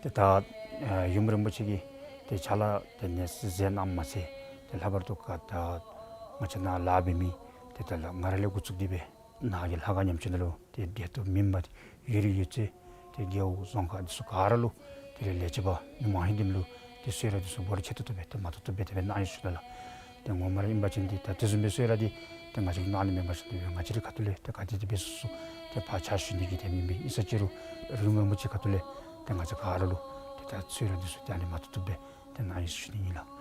ཏེ་ད་ཡུམ་རིན་པོ་ཆེ་གིས་ཏེ་ཕྱག་ལཱ་དེ་ནི་མཛད་གནངམ་མ་ཚད་ཏེ་ལྷག་པར་དུ་ག་ད་ང་བཅས་ནཱ་ལཱ་འབད་མི་ཏེ་ད་ལཱ་ང་ར་ལས་འགོ་བཙུགས་ཏེ་སྦེ་ནཱ་གི་ལྷ་ཁང་ཉམས་ཅིག་ནང་ལུ་ཏེ་བདེ་སྟོབས་མེན་པར་ཡོད་རིགས་ཡོད་ཚད་ཏེ་རྒེད་འོག་རྫོང་ཁག་འདི་ཚུ་ག་ར་ལུ་དེ་ལས་ལས་བྱེདཔ་མི་མང་ཧིང་འདི་ལུ་ཏེ་གསོལ་རས་འདི་ཚུ་འབོར་ཆེ་ཏོག་ཏོ་སྦེ་ཏེ་མ་ཐུབ་ཐུབ་སྦེ་དེ་སྦེ་གནང་ཡི་ཟེར་ཞུ་ནི་ལགས། ཏེ་ངོ་མ་ར་ཨིན་པ་ཅིན་ཏེ་ད་དེ་བཟུམ་སྦེ་གསོལ་རས་འདི་ཏེ་ང་བཅས་ནཱ་ལས་མེན་པར་ཞིནམ་ལས་ང་བཅས་རའི་ཁ་ཐུག་ལས་ཏེ་ག་དེ་དེ་སྦེ་སོ་སོ་ཏེ་ཕར་ཕྱག་ཞུ་ནི་གི་དེ་མེན་པས། ཨིན་ས་ཅི་རུང་ཡུམ་རིན་པོ་ཆེ་ཁ་ཐུག་ལས་ཏེ་ང་བཅས་ག་ར་ལུ་ཏེ་ད་གསོལ་རས་འདི་ཚུ་ཏེ་ཨ་ནི་མ་ཐུབ་ཐུབ་སྦེ་ཏེ་གནང་ཡི་ཟེར་ཞུ་ནི་ཨིན་ལགས།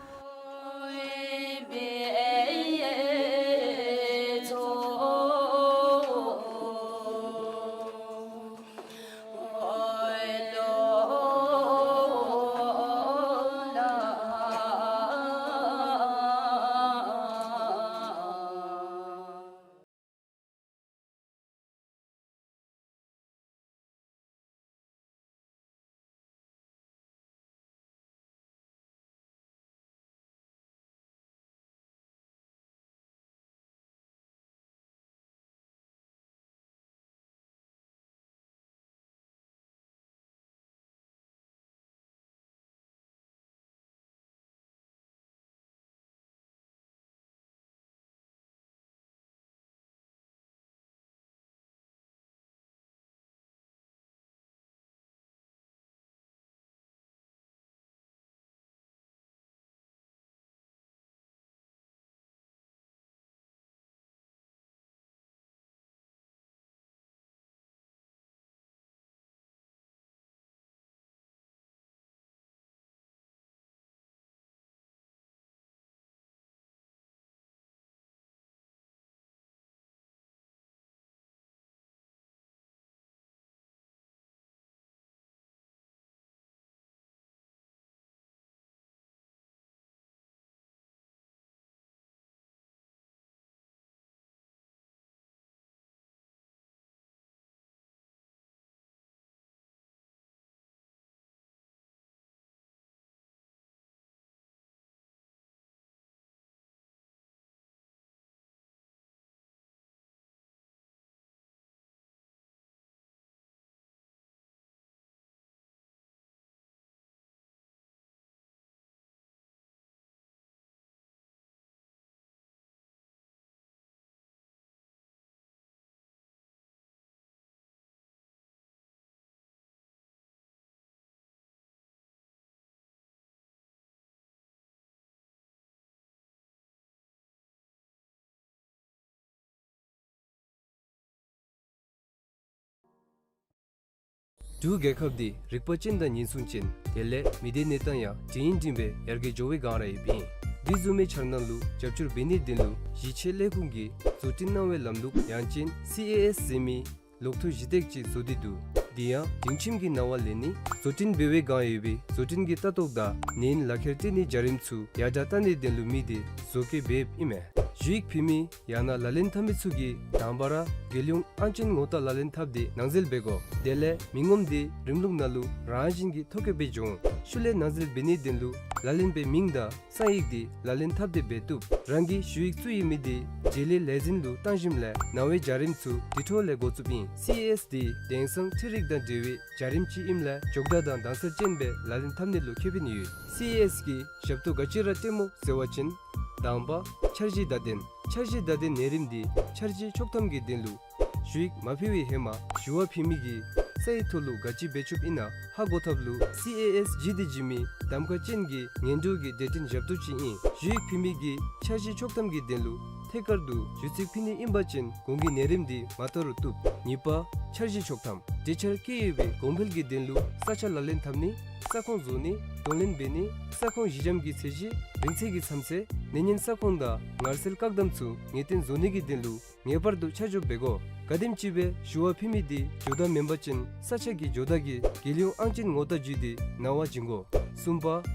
འབྲུག་རྒྱལ་ཁབ་འདི་རིག་པ་ཅན་དང་ཉེན་སྲུང་ཅན་དེ་ལས་མི་སྡེ་གནས་སྟངས་ཡང་འབྲིང་འབྲིང་སྦེ་ཡར་རྒྱས་འགྱོ་བའི་སྒང་ར་ཡོདཔ་ཨིན། འདི་བཟུམ་མའི་འཆར་སྣང་ལུ་རྒྱབ་སྐྱོར་འབད་ནིའི་དོན་ལུ་གཞིས་བྱེས་ལས་ཁུངས་ཀྱིས་བཟོ་སྐྲུན་གནང་བའི་ལམ་ལུགས་ཡང་ཅིན་སི་ཨེ་ཨེསི་ཟེར་མི་ལོག་ཐུག་གཞི་སྟེགས་ཅིག་བཟོ་སྟེ་འདུག། འདི་ཡང་སྒྲིང་ཁྱིམ་གྱི་ནང་ལས་ནི་བཟོ་སྐྲུན་འབད་བའི་སྒང་ཡོད་པའི་བཟོ་སྐྲུན་གྱི་ལྟ་རྟོག་དང་ནན་ལག་ཁྱེར་སྤྲོད་ནིའི་བྱ་རིམ་ཚུ་ཡར་དྲག་བཏང་ནིའི་དོན་ལུ་དམིགས་ཏེ་བཟོ་བཀོད་འབདཝ་ཨིན་མས། ཞུ་ཡིག་ཕུལ་མི་ཡང་ན་ལག་ལེན་འཐབ་མི་ཚུ་གིས་དང་པ་ར་རྒྱལ་ཡོངས་ཨང་ཅན་ངོ་རྟགས་ལག་ལེན་འཐབ་སྟེ་ནང་འཛུལ་འབད་དགོ། དེ་ལས་མི་ངོམ་འདི་རིམ་ལུགས་ནང་ལུ་རང་བཞིན་གྱིས་ཐོ་བཀོད་འབད་འགྱོ་འོང་། ཤུལ་ལས་ནང་འཛུལ་འབད་ནིའི་དོན་ལུ་ལག་ལེན་པའི་མིང་དང་གསང་ཡིག་འདི་ལག་ལེན་འཐབ་སྟེ་འབད་བཏུབ། རང་གི་ཞུ་ཡིག་བཙུགས་ཡོད་མི་འདི་འབྲེལ་ཡོད་ལས་འཛིན་ལུ་བཏང་ཞིནམ་ལས་ནང་པའི་བྱ་རིམ་ཚུ་དེ་འཕྲོ་ལས་འགོ་བཙུགསཔ་ཨིན། སི་ཨེ་ཨེསི་འདི་དེང་སང་འཕྲུལ་རིག་དང་འབྲེལ་བའི་བྱ་རིམ་ཅིག་ཨིནམ་ལས་མགྱོགས་དྲགས་དང་དྭངས་གསལ་ཅན་སྦེ་ལག་ལེན་འཐབ་ནི་ལུ་ཁེ་ཕན་ཡོད། སི་ཨེ་ཨེསི་གི་ཞབས་ཏོག་ག་ཅི་ར་སྟོནམ་སྨོ་ཟེར་བ་ཅིན། དང་པ་འཆར་གཞི་བརྡ་དོན། འཆར་གཞི་བརྡ་དོན་ནང་རིམ་འདི་འཆར་གཞི་ཆོག་ཐམ་གྱི་དོན་ལུ་ཞུ་ཡིག་མ་ཕུལ་བའི་ཧེ་མ་ཞུ་བ་ཕུལ་མི་གིས་ས་ཡི་ཐོག་ལུ་ག་ཅི་འབད་ཆོགཔ་ཨིན་ན་ཧ་གོ་ཐབས་ལུ་སི་ཨེ་ཨེསི་ཇི་ཌི་ཇི་མི་གདམ་ཁ་ཅན་གྱི་ངན་འགྲོ་གི་གྲོས་བསྟུན་ཞབས་ཏོག་ཅིག་ཨིན། ཞུ་ཡིག་ཕུལ་མི་གིས་འཆར་གཞི་ཆོག་ཐམ་གྱི་དོན་ལུ་ཐད་ཀར་དུ་ཞུ་ཚིག་ཕུལ་ནི་ཨིན་པ་ཅིན་གོང་གི་ནང་རིམ་འདི་མ་བཏང་རུང་བཏུབ། གཉིས་པ་འཆར་གཞི་ཆོག་ཐམ། གྲོས་འཆར་བཀོད་ཡོད་པའི་གོང་འཕེལ་གྱི་དོན་ལུ་ས་ཆ་ལག་ལེན་འཐབ་ནི། ས་ཁོངས་བཟོ་ནི། གདོང་ལེན་འབད་ནི། ས་ཁོངས་གཞི་འགྱམ་གྱི་ཚད་གཞི་རིང་ཚད་ཀྱི་མཚམས་ཚད་ནད་ཉེན་ས་ཁོངས་དང་ངལ་སེལ་བཀག་སྡོམ་ཚུ་ངེས་གཏན་བཟོ་ནི་གི་དོན་ལུ་ངེས་པར་དུ་ཆ་འཇོག་འབད་དགོ། ག་དེམ་ཅིག་སྦེ་ཞུ་བ་ཕུལ་མི་འདི་འགྱོ་བདའ་མེན་པ་ཅིན་ས་ཆ་གི་འགྱོ་བདའ་གི་རྒྱལ་ཡོངས་ཨང་ཅན་ངོ་རྟགས་བརྒྱུད་དེ་ནང་པར་བྱིན་དགོ། གསུམ་པ་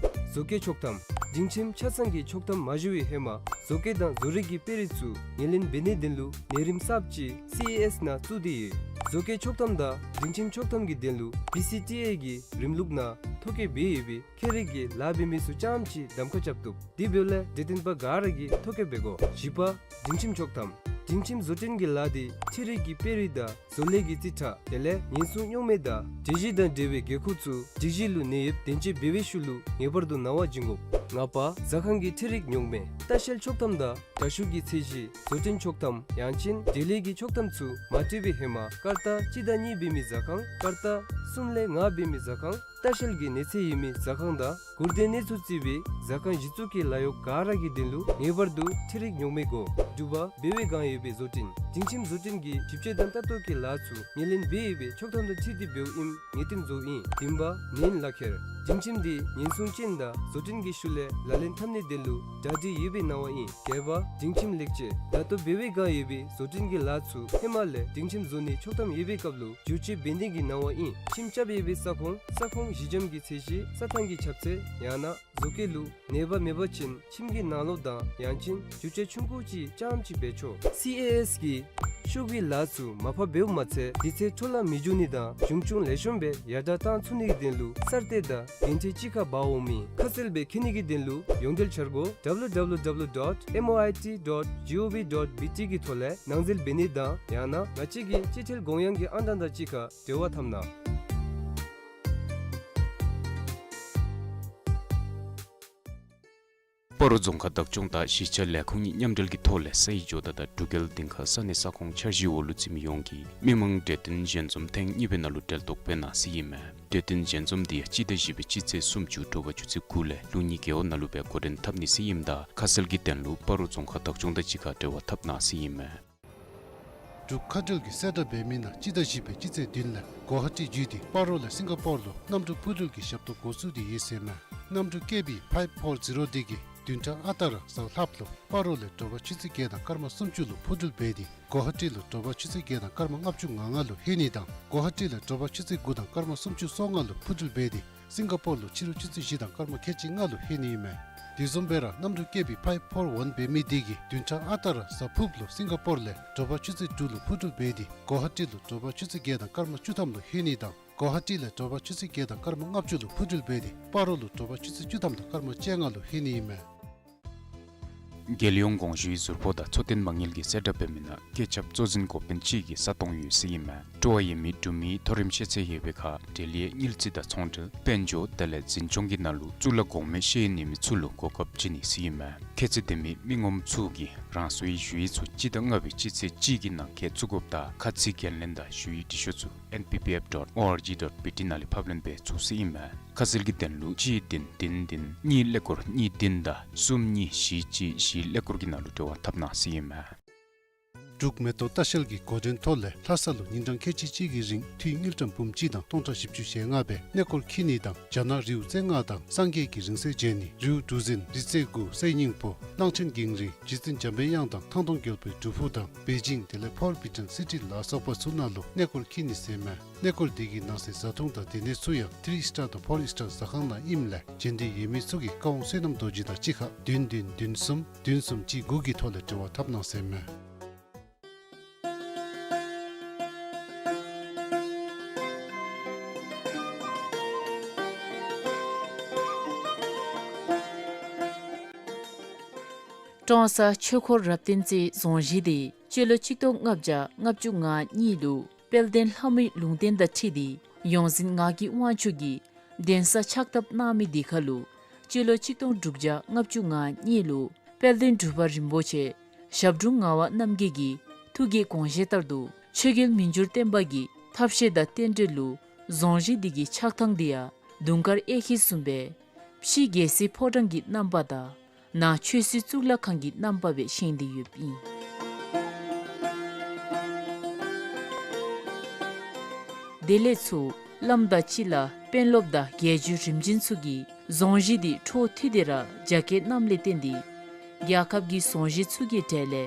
བཟོ་བཀོད་ཆོག་ཐམ། སྒྲིང་ཁྱིམ་ཆ་ཚང་གི་ཆོག་ཐམ་མ་ཞུ་བའི་ཧེ་མ་བཟོ་བཀོད་དང་བཟོ་རིག་གི་དཔེ་རིས་ཚུ་ངོས་ལེན་འབད་ནིའི་དོན་ལུ་ནང་རིམ་གསརཔ་ཅིག་སི་ཨེ་ཨེསི་ནང་བཙུགས་ཏེ་ཡོད། བཟོ་བཀོད་ཆོག་ཐམ་དང་སྒྲིང་ཁྱིམ་ཆོག་ཐམ་གྱི་དོན་ལུ་བི་སི་ཊི་ཨེ་གི་རིམ་ལུགས་ནང་ཐོ་བཀོད་འབད་ཡོད་པའི་ཁྱད་རིག་གི་ལཱ་འབད་མི་ཚུ་རྐྱངམ་ཅིག་གདམ་ཁ་རྐྱབ་བཏུབ། དེ་འབདཝ་ལས་གྲོས་བསྟུན་པ་ག་ར་གིས་ཐོ་བཀོད་འབད་དགོ། བཞི་པ་སྒྲིང་ཁྱིམ་ཆོག་ཐམ། སྒྲིང་ཁྱིམ་བཟོ་སྐྲུན་གྱི་ལཱ་འདི་འཕྲུལ་རིག་གི་དཔེ་རིས་དང་བཟོ་ལས་ཀྱི་རྩིས་ཁྲ་དེ་ལས་ཉེན་སྲུང་རྙོག་མེད་དང་སྒྲིག་གཞི་དང་འབྲེལ་བའི་དགོས་མཁོ་ཚུ་སྒྲིག་གཞི་ལུ་གནས་ཡོདཔ་བདེན་དཔྱད་འབད་བའི་ཤུལ་ལུ་ངེས་པར་དུ་ནང་པར་བྱིན་དགོ། ལྔ་པ་ཟ་ཁང་གི་འཕྲུལ་རིག་རྙོག་མེད། ལྟ་བཤལ་ཆོག་ཐམ་དང་དྲ་ཞུགས་ཀྱི་ཚད་གཞི། བཟོ་སྐྲུན་ཆོག་ཐམ་ཡང་ཅིན་འབྲེལ་ཡོད་ཀྱི་ཆོག་ཐམ་ཚུ་མ་སྤྲོད་པའི་ཧེ་མ་སྐར་རྟགས་གཅིག་དང་གཉིས་འབད་མི་ཟ་ཁང་། སྐར་རྟགས་གསུམ་ལས་ལྔ་འབད་མི་ཟ་ཁང་། ལྟ་བཤལ་གྱི་གནས་ཚད་ཡོད་མི་ཟ་ཁང་དང་སྒུར་སྡེ་གནས་ཚུལ་བརྩི་བའི་ཟ་ཁང་གཞི་བཙུགས་ཀྱི་ལཱ་གཡོག་ག་ར་གི་དོན་ལུ་ངེས་པར་དུ་འཕྲུལ་རིག་རྙོག་མེད་དགོ། དྲུག་པ་འབད་བའི་སྒང་ཡོད་པའི་བཟོ་སྐྲུན། སྒྲིང་ཁྱིམ་བཟོ་སྐྲུན་གྱི་ཞིབ་དཔྱད་དང་ལྟ་རྟོག་གི་ལཱ་ཚུ་ངོས་ལེན་འབད་ཡོད་པའི་ཆོག་ཐམ་དང་འཁྲིལ་ཏེ་འབདཝ་ཨིནམ་ངེས་གཏན་བཟོཝ་ཨིན། བདུན་པ་ནན་ལག་ཁྱེར། སྒྲིང་ཁྱིམ་འདི་ཉེན་སྲུང་ཅན་དང་བཟོ་སྐྲུན་གྱི་ཤུལ་ལས་ལག་ལེན་འཐབ་ནིའི་དོན་ལུ་གྲ་སྒྲིག་ཡོད་པའི་ནང་པ་ཨིན། བརྒྱད་པ་སྒྲིང་ཁྱིམ་ལེགས་བཅོས། ད་ལྟོ་འབད་བའི་སྒང་ཡོད་པའི་བཟོ་སྐྲུན་གྱི་ལཱ་ཚུ་ཧེ་མ་ལས་སྒྲིང་ཁྱིམ་བཟོ་ནིའི་ཆོག་ཐམ་ཡོད་པའི་སྐབས་ལུ་བསྒྱུར་བཅོས་འབད་ནི་གི་ནང་པ་ཨིན། ཁྱིམ་རྐྱབ་ཡོད་པའི་ས་ཁོངས་ས་ཁོངས་གཞི་འགྱམ་གྱི་ཚད་གཞི་རྩྭ་ཐང་གི་ཁྱབ་ཚད་ཡང་ན་བཟོ་བཀོད་ལུ་ནུས་པ་མེད་པ་ཅིན་ཁྱིམ་གྱི་ནང་ལོགས་དང་ཡང་ཅིན་བསྒྱུར་བཅོས་ཆུང་ཀུ་ཅིག་རྐྱངམ་ཅིག་འབད་ཆོག། སི་ཨེ་ཨེསི་གིས་ཤོག་གུའི་ལཱ་ཚུ་མར་ཕབ་འབདཝ་མ་ཚད་དུས་ཚོད་འཕྲོ་བརླག་མི་འགྱོ་ནི་དང་གཞུང་སྐྱོང་ལེགས་ཤོམ་སྦེ་ཡར་དྲག་བཏང་ཚུགས་ནི་གི་དོན་ལུ་གསར་གཏོད་དང་འགན་འཁྲི་གཅིག་ཁར་འབག་འོང་མི་ཁ་གསལ་སྦེ་མཁྱེན་ནི་གི་དོན་ལུ་ཡོངས་འབྲེལ་འཆར་སྒོ་W W W dot M O I T dot G O V dot B T གི་ཐོག་ལས་ནང་འཛུལ་འབད་ནི་དང་ཡང་ན་ང་བཅས་ཀྱི་སྤྱི་ཐེལ་གོང་ཡངས་ཀྱི་ཨང་གྲངས་དང་གཅིག་ཁར་འབྲེལ་བ་འཐབ་གནང་། སྤ་རོ་རྫོང་ཁག་བདག་སྐྱོང་དང་གཞིས་ཆགས་ལས་ཁུངས་གཉིས་མཉམ་འབྲེལ་གྱི་ཐོག་ལས་ས་ཡི་ཇོ་བདག་དང་འབྲུག་རྒྱལ་སྡིངས་ཁ་ས་གནས་ས་ཁོངས་འཆར་གཞིའི་འོག་ལུ་བརྩི་མི་ཡོངས་ཀྱིས་མི་མང་གྲོས་བསྟུན་ཞལ་འཛོམས་ཐེངས་གཉིས་པའི་ནང་ལུ་གྲལ་གཏོགས་འབད་གནང་ཟེར་ཨིན་མས། གྲོས་བསྟུན་ཞལ་འཛོམས་འདི་ཡང་སྤྱི་ཟླ་བཞི་པའི་སྤྱི་ཚེས་སུམ་ཅུ་དྲོ་པ་ཆུ་ཚོད་དགུ་ལས་ལུགས་གཉིས་རྒེད་འོག་ནང་ལུ་སྦེ་འགོ་འདྲེན་འཐབ་ནི་ཟེར་ཨིནམ་ད་ཁ་གསལ་གྱི་དོན་ལུ་སྤ་རོ་རྫོང་ཁག་བདག་སྐྱོང་དང་གཅིག་ཁར་འབྲེལ་བ་འཐབ་གནང་ཟེར་ཨིན་མས། འབྲུག་མཁའ་འགྲུལ་གྱིས་གསལ་བསྒྲགས་འབད་མི་ནང་སྤྱི་ཟླ་བཞི་པའི་སྤྱི་ཚེས་བདུན་ལས་གོ་ཧ་ཊི་བརྒྱུད་དེ་སྤ་རོ་ལས་སིང་ག་པོར་ལུ་གནམ་གྲུ་འཕུར་འགྲུལ་གྱི་ཞབས་ཏོག་འགོ་བཙུགས་ཏེ་ཡོད་ཟེར་ཨིན་མས། གནམ་གྲུ་ཀེ་བི་ཕའིབ་ཕོར་ཛི་རོ་འདི་གིས་བདུན་ཕྲག་ཨ་རྟག་ར་གཟའ་ལྷགཔ་ལུ་སྤ་རོ་ལས་དྲོ་པ་ཆུ་ཚོད་བརྒྱད་དང་སྐར་མ་སུམ་ཅུ་ལུ་འཕུར་འགྲུལ་འབད་དེ་གོ་ཧ་ཊི་ལུ་དྲོ་པ་ཆུ་ཚོད་བརྒྱད་དང་སྐར་མ་ལྔ་བཅུ་ང་ལྔ་ལུ་ལྷོད་ནི་དང་གོ་ཧ་ཊི་ལས་དྲོ་པ་ཆུ་ཚོད་དགུ་དང་སྐར་མ་སུམ་ཅུ་སོ་ལྔ་ལུ་འཕུར་འགྲུལ་འབད་དེ་སིང་ག་པོར་ལུ་ཕྱི་རུ་ཆུ་ཚོད་བཞི་དང་སྐར་མ་ཁལ་གཅིག་ལྔ་ལུ་ལྷོད་ནི་ཨིན་མས། དེ་བཟུམ་སྦེ་ར་གནམ་གྲུ་ཀེ་བི་ཕའིབ་ཕོར་ཝན་འབད་མི་འདི་གིས་བདུན་ཕྲག་ཨ་རྟག་ར་གཟའ་ཕུརཔ་ལུ་སིང་ག་པོར་ལས་དྲོ་པ་ཆུ་ཚོད་དྲུག་ལུ་འཕུར་འགྲུལ་འབད་དེ་གོ་ཧ་ཊི་ལུ་དྲོ་པ་ཆུ་ཚོད་བརྒྱད་དང་སྐར་མ་བཅུ་ཐམ་ལུ་ལྷོད་ནི་དང་གོ་ཧ་ཊི་ལས་དྲོ་པ་ཆུ་ཚོད་བརྒྱད་དང་སྐར་མ་ལྔ་བཅུ་ལུ་འཕུར་འགྲུལ་འབད་དེ་སྤ་རོ་ལུ་དྲོ་པ་ཆུ་ཚོད་བཅུ་ཐམ་དང་སྐར་མ་བཅོ་ལྔ་ལུ་ལྷོད་ནི་ཨིན་མས། རྒྱལ་ཡོངས་གོང་ཞུའི་ཟུར་ཕོགས་དང་འཚོ་རྟེན་མ་དངུལ་གྱིས་གསལ་བསྒྲགས་འབད་མི་ནང་བཀོད་ཁྱབ་གཙོ་འཛིན་འགོ་དཔོན་གཅིག་གི་ས་སྟོང་ཡོད་ཟེར་ཨིན་མས། སྤྲོ་བ་ཡོད་མི་འབྲུག་མིའི་མཐོ་རིམ་ཤེས་ཚད་ཡོད་པའི་ཁར་འབྲེལ་ཡོད་དངུལ་རྩིས་དང་ཚོང་འབྲེལ་དཔལ་འབྱོར་དེ་ལས་འཛིན་སྐྱོང་གི་ནང་ལུ་གཙུག་ལག་གོང་མའི་ཤེས་ཡོན་ཡོད་མི་ཚུ་ལུ་གོ་སྐབས་བྱིན་ནི་ཟེར་ཨིན་མས། ཁྱད་ཚད་ལྡན་མི་མི་ངོམ་ཚུ་གིས་རང་སོའི་ཞུ་ཡིག་ཚུ་སྤྱི་ཟླ་ལྔ་པའི་སྤྱི་ཚེས་གཅིག་གི་ནང་འཁོད་བཙུགས་དགོཔ་དང་ཁ་ཚིག་འགན་ལེན་དང་ཞུ་ཡིག་འབྲི་ཤོག་ཚུ་N P P F dot O R G dot B T ནང་ལས་ཕབ་ལེན་འབད་ཚུགས་ཟེར་ཨིན་མས། ཁ་གསལ་གྱི་དོན་ལུ་གཅིག་བདུན་བདུན་བདུན་གཉིས་ཀླད་ཀོར་གཉིས་བདུན་དང་གསུམ་གཉིས་བཞི་གཅིག་བཞི་ཀླད་ཀོར་གྱི་ནང་ལུ་འབྲེལ་བ་འཐབ་གནང་ཟེར་ཨིན་མས། འབྲུག་མེ་ཏོག་ལྟ་བཤལ་གྱི་འགོ་འདྲེན་ཐོག་ལས་ལྷ་ས་ལུ་ཉིན་གྲངས་ཁལ་གཅིག་གཅིག་གི་རིང་འཐུས་དངུལ་ཀྲམ་འབུམ་གཅིག་དང་སྟོང་ཕྲག་བཞི་བཅུ་ཞེ་ལྔ་སྦེ་གནས་སྐོར་འཁྱིད་ནི་དང་རྒྱ་ནག་རི་བོ་རྩེ་ལྔ་དང་སངས་རྒྱས་ཀྱི་རིང་བསྲེལ་མཇལ་ནི། རི་བོ་གྲུ་གཟིངས་རི་རྩེ་དགུ་གསེར་སྙིང་པོ་གླང་ཆེན་གངས་རི་རྗེ་བཙུན་འཇམ་དཔལ་དབྱངས་དང་ཐང་སྟོང་རྒྱལ་པོའི་སྒྲུབ་ཕུག་དང་པེ་ཅིང་དེ་ལས་ཕོར་བི་ཊོན་སི་ཊི་ལ་སོགས་པ་ཚུ་ནང་ལུ་གནས་སྐོར་འཁྱིད་ནི་ཟེར་མས། གནས་སྐོར་དེ་གི་ནང་གསེས་བཟའ་འཐུང་དང་སྡོད་གནས་ཚུ་ཡང་ཐི་རི་སི་ཊར་དང་ཕོར་སི་ཊར་ཟ་ཁང་ནང་ཨིནམ་ལས་མཇལ་འདོད་ཡོད་མི་ཚུ་གིས་ཀ་ཝང་བསོད་ནམས་རྡོ་རྗེ་དང་གཅིག་ཁར་བདུན་བདུན་བདུན་གསུམ་བདུན་གསུམ་གཅིག་དགུ་གི་ཐོག་ལས་འབྲེལ་བ་འཐབ་གནང་ཟེར་མས། ཀྲོང་གསར་ཆོས་འཁོར་རབ་བརྟན་རྩེའི་རྫོང་གཞིས་དེ་སྤྱི་ལོ་གཅིག་སྟོང་ལྔ་བརྒྱ་ལྔ་བཅུ་ང་གཉིས་ལུ་དཔལ་ལྡན་ལྷ་མོའི་ལུང་བསྟན་དང་འཁྲིལ་ཏེ་ཡོངས་འཛིན་ངག་གི་དབང་ཕྱུག་གིས་གདན་ས་ཕྱག་བཏབ་གནང་མི་དེ་ཁར་ལུ་སྤྱི་ལོ་གཅིག་སྟོང་དྲུག་བརྒྱ་ལྔ་བཅུ་ང་གཉིས་ལུ་དཔལ་ལྡན་འབྲུག་པ་རིན་པོ་ཆེ་ཞབས་དྲུང་ངག་དབང་རྣམ་རྒྱལ་གྱི་ཐུགས་ཀྱི་དགོངས་བཞེད་ལྟར་དུ་ཆོས་རྒྱལ་མི་འགྱུར་བརྟན་པ་གི་ཐབས་ཤེས་དང་རྟེན་འབྲེལ་ལུ་རྫོང་གཞིས་དེ་གི་ཆགས་ཐངས་དེ་ཡང་དུང་དཀར་གཡས་འཁྱིལ་བཟུམ་སྦེ་ཕྱི་རྒྱལ་སྲིད་ཕོ་བྲང་གི་རྣམ་པ་དང་ནང་ཆོས་སྲིད་གཙུག་ལག་ཁང་གི་རྣམ་པ་སྦེ་བཞེངས་ཏེ་ཡོདཔ་ཨིན། དེ་ལས་ཚུར་བླམ་དང་སྤྱི་བླ་དཔོན་སློབ་དང་རྒྱལ་བརྒྱུད་རིམ་བྱོན་ཚུ་གིས་རྫོང་གཞིས་དེ་འཕྲོ་མཐུད་དེ་ར་རྒྱ་སྐྱེད་གནངམ་ལས་བརྟེན་ཏེ་རྒྱལ་ཁབ་ཀྱི་རྫོང་གཞིས་ཚུ་གི་གྲས་ལས་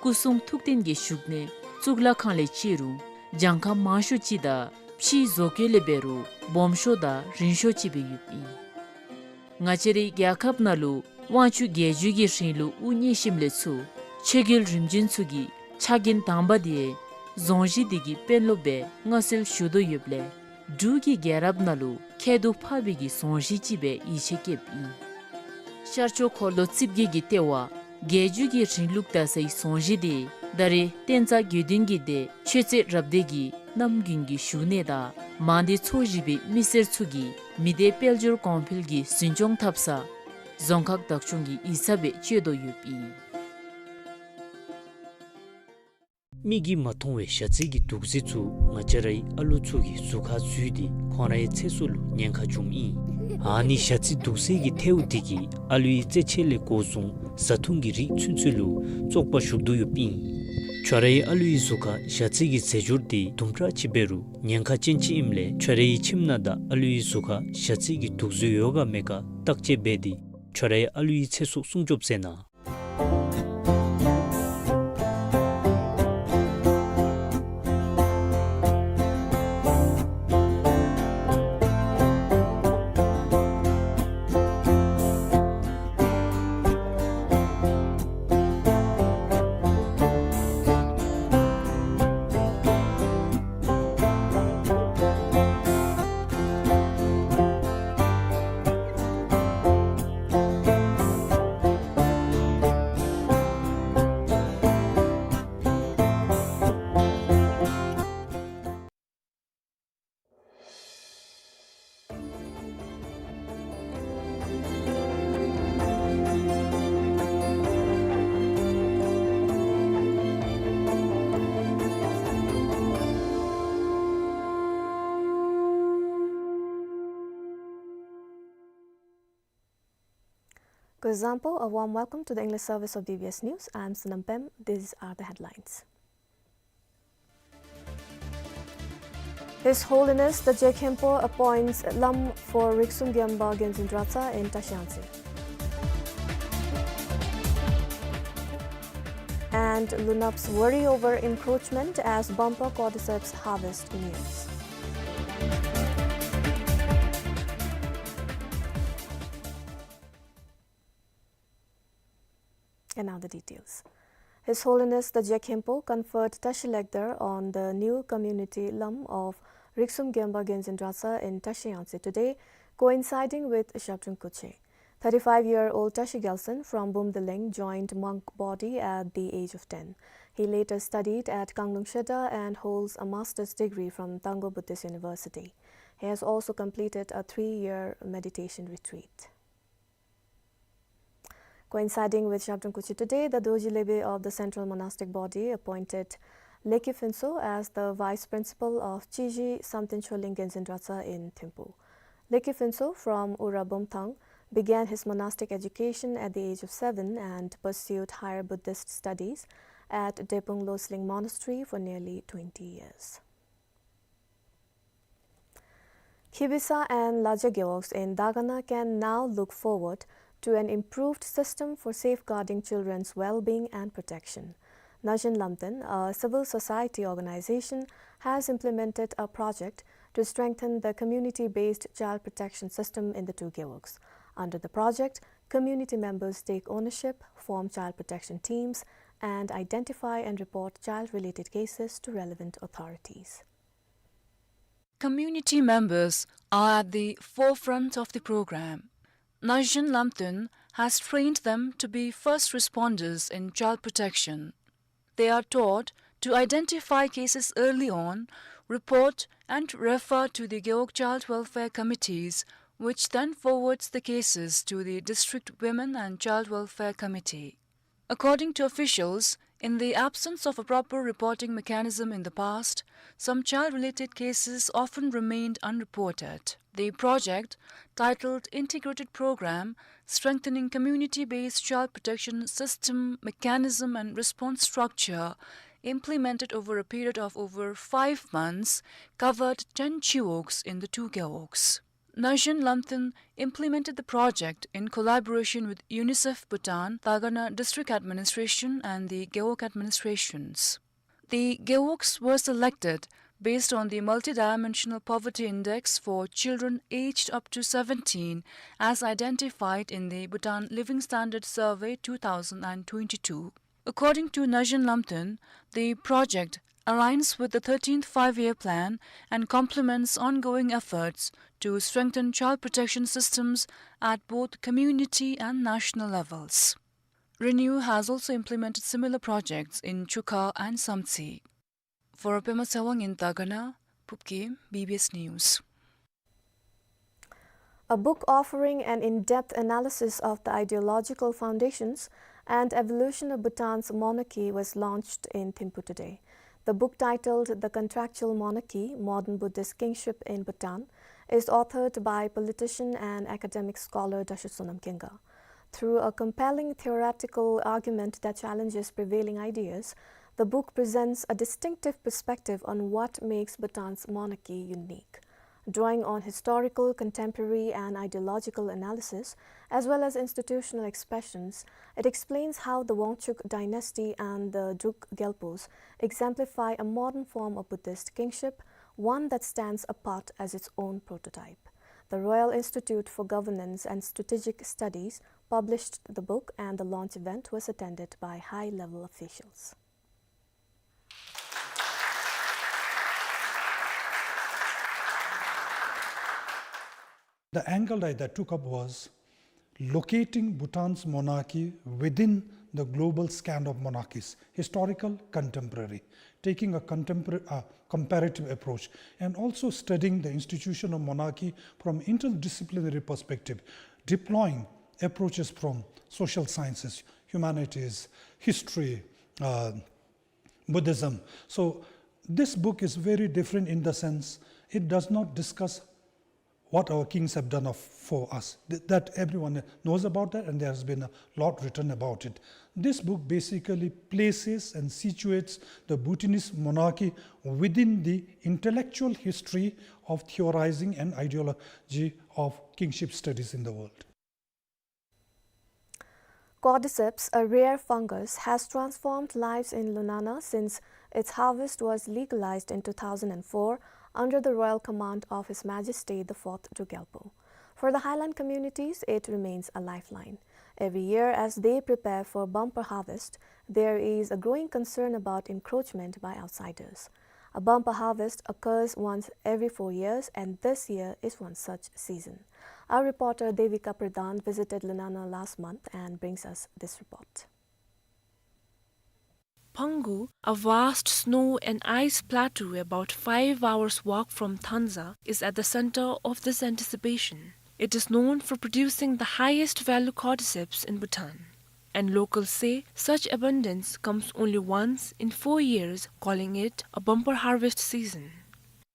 སྐུ་གསུང་ཐུགས་རྟེན་གྱི་བཞུགས་གནས་གཙུག་ལག་ཁང་ལས་བཅད་རུང་གྱངས་ཁ་མང་ཤོས་ཅིག་དང་ཕྱིའི་བཟོ་བཀོད་ལས་འབད་རུང་སྦོམ་ཤོས་དང་རིང་ཤོས་ཅིག་སྦེ་ཡོདཔ་ཨིན། ང་བཅས་རའི་རྒྱལ་ཁབ་ནང་ལུ་དབང་ཕྱུག་རྒྱལ་བརྒྱུད་ཀྱི་རིང་ལུགས་དབུ་བརྙེས་ཞིནམ་ལས་ཚུར་ཆོས་རྒྱལ་རིམ་བྱོན་ཚུ་གི་ཕྱག་འགན་དང་པ་དེ་རྫོང་གཞིས་དེ་གི་དཔོན་སློབ་སྦེ་མངའ་གསོལ་ཞུ་དོ་ཡོདཔ་ལས་འབྲུག་གི་རྒྱལ་རབས་ནང་ལུ་ཁྱད་དུ་འཕགས་པའི་གི་རྫོང་གཞིས་ཅིག་སྦེ་ཡིད་ཆེས་བསྐྱེདཔ་ཨིན། ཤར་ཕྱོགས་འཁོར་ལོ་རྩིབས་བརྒྱད་ཀྱི་ལྟེ་བ་རྒྱལ་བརྒྱུད་ཀྱི་རིང་ལུགས་དར་སའི་རྫོང་གཞིས་དེ་ད་རེས་བསྟན་རྩ་དགེ་འདུན་གྱི་སྡེ་ཆོས་རྩེ་རབ་སྡེ་གི་རྣམ་རྒྱུན་གྱི་བཞུགས་གནས་དང་མང་སྡེ་ཚོ་བཞི་པའི་མི་སེར་ཚུ་གིས་མི་སྡེ་དཔལ་འབྱོར་གོང་འཕེལ་གྱི་འཛིན་སྐྱོང་འཐབ་ས་རྫོང་ཁག་བདག་སྐྱོང་གི་ཡིག་ཚང་སྦེ་སྤྱོད་དོ་ཡོདཔ་ཨིན། མིག་གིས་མ་མཐོང་བའི་ཞ་རྩི་གི་དུག་རྫས་ཚུ་ང་བཅས་རའི་ཨ་ལུ་ཚུ་གི་གཟུགས་ཁར་འཛུལ་ཏེ་ཁོང་རའི་ཚེ་སྲོག་ལུ་ཉེན་ཁ་འབྱུངམ་ཨིན། ཨ་ནི་ཞ་རྩི་དུག་རྫས་ཀྱི་ཐལཝ་དེ་གིས་ཨ་ལུའི་རྩེད་ཆས་ལས་འགོ་བཟུང་བཟའ་འཐུང་གི་རིགས་ཚུན་ཚོད་ལུ་བཙོག་པ་ཞུགས་དོ་ཡོདཔ་ཨིན། ཁྱོད་རའི་ཨ་ལུའི་གཟུགས་ཁར་ཞ་རྩི་གི་རྫས་སྦྱོར་དེ་དུམ་གྲ་ཅིག་འབད་རུང་ཉེན་ཁ་ཅན་ཅིག་ཨིནམ་ལས་ཁྱོད་རའི་ཁྱིམ་ནང་དང་ཨ་ལུའི་གཟུགས་ཁར་ཞ་རྩི་གི་དུག་རྫས་ཡོད་ག་མེད་ག་བརྟག་དཔྱད་འབད་དེ་ཁྱོད་རའི་ཨ་ལུའི་ཚེ་སྲོག་སྲུང་སྐྱོབ་མཛད་གནང་། Good zampo, a warm welcome to the English service of B B S News. I am Sonam Pem. These are the headlines. His Holiness the Je Khenpo appoints Lam for Riksum Gyalpa Genzin Dratsa in Tashi Yangtse. And Lunap's worry over encroachment as bumper cordyceps harvest nears. And now the details. His Holiness the Je Khenpo conferred Tashi Legdar on the new community Lam of Riksum Gyalpa Genzin Dratsa in Tashi Yangtse today, coinciding with Zhabdrung Kuche. Thirty-five-year-old Tashi Gyalsen from Bumdeleng joined monk body at the age of ten. He later studied at Kanglung Shedda and holds a master's degree from Tangbo Buddhist University. He has also completed a three-year meditation retreat. Coinciding with Zhabdrung Kuche today, the Dorji Lebe of the Central Monastic Body appointed Leki Phuntsho as the Vice Principal of Chiji Samten Choling Genzin Dratsa in Thimphu. Leki Phuntsho from Ura Bumthang began his monastic education at the age of seven and pursued higher Buddhist studies at Drepung Losling Monastery for nearly twenty years. Khibisa and Laja Gewogs in Dagana can now look forward to an improved system for safeguarding children's well-being and protection. Najen Lamten, a civil society organization, has implemented a project to strengthen the community-based child protection system in the two gewogs. Under the project, community members take ownership, form child protection teams, and identify and report child-related cases to relevant authorities. Community members are at the forefront of the program. Najen Lamten has trained them to be first responders in child protection. They are taught to identify cases early on, report and refer to the Gewog Child Welfare Committees, which then forwards the cases to the District Women and Child Welfare Committee. According to officials, in the absence of a proper reporting mechanism in the past, some child-related cases often remained unreported. The project, titled Integrated Program, Strengthening Community-Based Child Protection System, Mechanism and Response Structure, implemented over a period of over five months, covered ten chiwogs in the two gewogs. Najen Lamten implemented the project in collaboration with UNICEF Bhutan, Dagana District Administration and the Gewog administrations. The gewogs were selected based on the Multidimensional Poverty Index for children aged up to seventeen, as identified in the Bhutan Living Standards Survey two thousand and twenty-two. According to Najen Lamten, the project aligns with the thirteenth Five-Year Plan and complements ongoing efforts to strengthen child protection systems at both community and national levels. RENEW has also implemented similar projects in Chukha and Samtse. For Pema Tshewang in Dagana, Phub Gyem, B B S News. A book offering an in-depth analysis of the ideological foundations and evolution of Bhutan's monarchy was launched in Thimphu today. The book, titled The Contractual Monarchy: Modern Buddhist Kingship in Bhutan, is authored by politician and academic scholar Dashi Sonam Khenga. Through a compelling theoretical argument that challenges prevailing ideas, the book presents a distinctive perspective on what makes Bhutan's monarchy unique. Drawing on historical, contemporary, and ideological analysis, as well as institutional expressions, it explains how the Wangchuck dynasty and the Druk Gyalpos exemplify a modern form of Buddhist kingship, one that stands apart as its own prototype. The Royal Institute for Governance and Strategic Studies published the book, and the launch event was attended by high-level officials. The angle that I took up was locating Bhutan's monarchy within the global scan of monarchies, historical, contemporary, taking a contempor-, uh, comparative approach, and also studying the institution of monarchy from interdisciplinary perspective, deploying approaches from social sciences, humanities, history, uh, Buddhism. So this book is very different in the sense it does not discuss what our kings have done of, for us. Th-, that everyone knows about that, and there has been a lot written about it. This book basically places and situates the Bhutanese monarchy within the intellectual history of theorizing and ideology of kingship studies in the world. Cordyceps, a rare fungus, has transformed lives in Lunana since its harvest was legalized in two thousand and four under the royal command of His Majesty the Fourth Druk Gyalpo. For the highland communities, it remains a lifeline. Every year, as they prepare for bumper harvest, there is a growing concern about encroachment by outsiders. A bumper harvest occurs once every four years, and this year is one such season. Our reporter Devika Pradhan visited Lunana last month and brings us this report. Phangu, a vast snow and ice plateau about five hours' walk from Thanza, is at the center of this anticipation. It is known for producing the highest value cordyceps in Bhutan. And locals say such abundance comes only once in four years, calling it a bumper harvest season.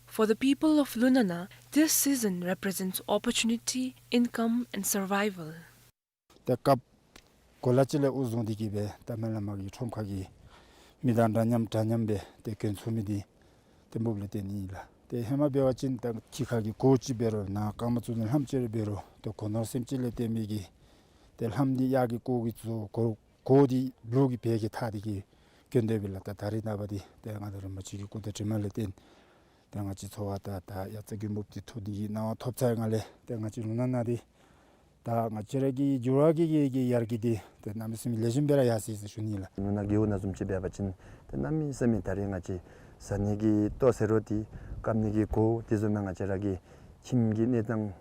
For the people of Lunana, this season represents opportunity, income, and survival. ད་སྐབས་གོ་ལ་ཅིག་ལས་དབུ་བཟུང་སྟེ་གིས་སྦེ་ད་སྨན་བླ་མ་གི་ཁྲོམ་ཁ་གི་ མི་དང་འདྲ་མཉམ་འདྲ་མཉམ་སྦེ་ཏེ་གྱོན་ཚུགས་མི་འདི་ཏེ་འབུབ་ལས་བརྟེན་ཨིན་ལགས། ཏེ་ཧེ་མ་འབད་བ་ཅིན་ད་ཕྱི་ཁ་གི་གོ་ཅིག་འབད་རུང་ནང་རྐངམ་བཙུགས་ནི་ལྷམ་ཅིག་རེ་འབད་རུང་ཏེ་སྒོ་ནོར་སེམས་ཅན་ལས་བརྟེན་མི་གི་ཏེ་ལྷམ་འདི་གཡག་གི་གོ་གིས་བཙུགས། གོ་གོ་འདི་ལུག་གི་བལ་གྱིས་འཐག་སྟེ་གི་གྱོན་དོ་བས་ལགས། ད་ད་རིས་ནངས་པ་འདི་ཏེ་མངའ་བདག་རིན་པོ་ཆེ་གི་སྐུ་ཚེ་དྲིན་ལས་བརྟེན་ཏེ་ང་བཅས་འཚོ་བ་དང་ད་ཡ་རྩ་རྒྱུ་འབུབ་འདི་ཐོབ་སྟེ་གི་གནང་བ་ཐོབ་ཚར་ཡི་ལགས། ཏེ་ང་བཅས་ལུང་ནག་ནང་འདི་ད་ང་བཅས་ར་གི་འགྱུར་བ་གི་གི་གི་ཡར་རྒྱས་འདི་ཏེ་གནམ་མེད་ས་མེད་ལེགས་ཤོམ་སྦེ་ར་ཡར་སོ་ཡི་ཟེར་ཞུ་ནི་ལགས། ལུང་ནག་རྒེད་འོག་ནང་བཟུམ་ཅིག་འབད་བ་ཅིན་ཏེ་གནམ་མེད་ས་མེད་ད་རིས་ང་བཅས་ཟ་ནི་གི་ལྟོ་ཟེར་རུང་འདི་བཀབ་ནི་གི་གོ་འདི་བཟུམ་མའི་ང་བཅས་ར་གི་ཁྱིམ་གྱི་གནས་སྟངས་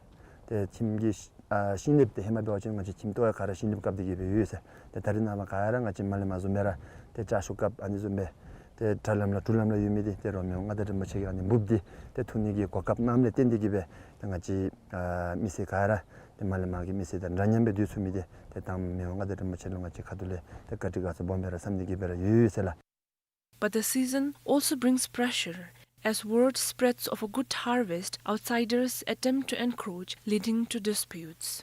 ཏེ་ཁྱིམ་གྱི་ཨ་ཤིང་ལེབ་འདི་ཧེ་མ་འབད་བ་ཅིན་ང་བཅས་ཁྱིམ་ལྟོ་ཡང་ག་ར་ཤིང་ལེབ་བཀབ་སྟེ་གི་སྦེ་ཡོད་ཟེར། ཏེ་ད་རིས་ནངས་པ་ག་ར་ང་བཅས་མ་ལས་མར་བཟུམ་སྦེ་ར་ཏེ་ལྕགས་ཤོག་བཀབ་ཨ་ནི་བཟུམ་སྦེ་ཏེ་དྲ་ལམ་ལ་གྲུ་ལམ་ལ་ཡོད་མི་འདི་ཏེ་རོལ་མོ་མངའ་བདག་རིན་པོ་ཆེ་གི་ཨ་ནི་འབུབ་འདི་ཏེ་འཐུ་ནི་གི་གོ་སྐབས་གནངམ་ལས་བརྟེན་ཏེ་གི་སྦེ་ཏེ་ང་བཅས་ཨ་མི་སེར་ག་ར་ཏེ་མ་ལས་མར་གྱི་མི་སེར་དང་འདྲ་མཉམ་སྦེ་སྡོད་ཚུགས་མི་འདི་ཏེ་ད་མི་དབང་མངའ་བདག་རིན་པོ་ཆེ་ལུ་ང་བཅས་ཁ་ཐུག་ལས་ཏེ་བཀའ་དྲིན་དགའ་ཚོར་སྦོམ་སྦེ་ར་བསམ་སྟེ་གི་སྦེ་ར་ཡོད་ཡོད་ཟེར་ལགས། But the season also brings pressure, as word spreads of a good harvest, outsiders attempt to encroach, leading to disputes.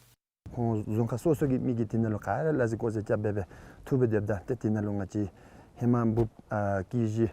ཁོང་རྫོང་ཁག་སོ་སོ་གི་མི་གིས་དེ་ནང་ལུ་ག་ར་ལ་ཟི་ཀོ་ཟི་རྐྱབ་སྦེ་སྦེ་འཐུ་སྦེ་སྡོདཔ་ད་ཏེ་དེ་ནང་ལུ་ང་བཅས་ཧེ་མ་འབུབ་ཨ་ཀེ་ཇི་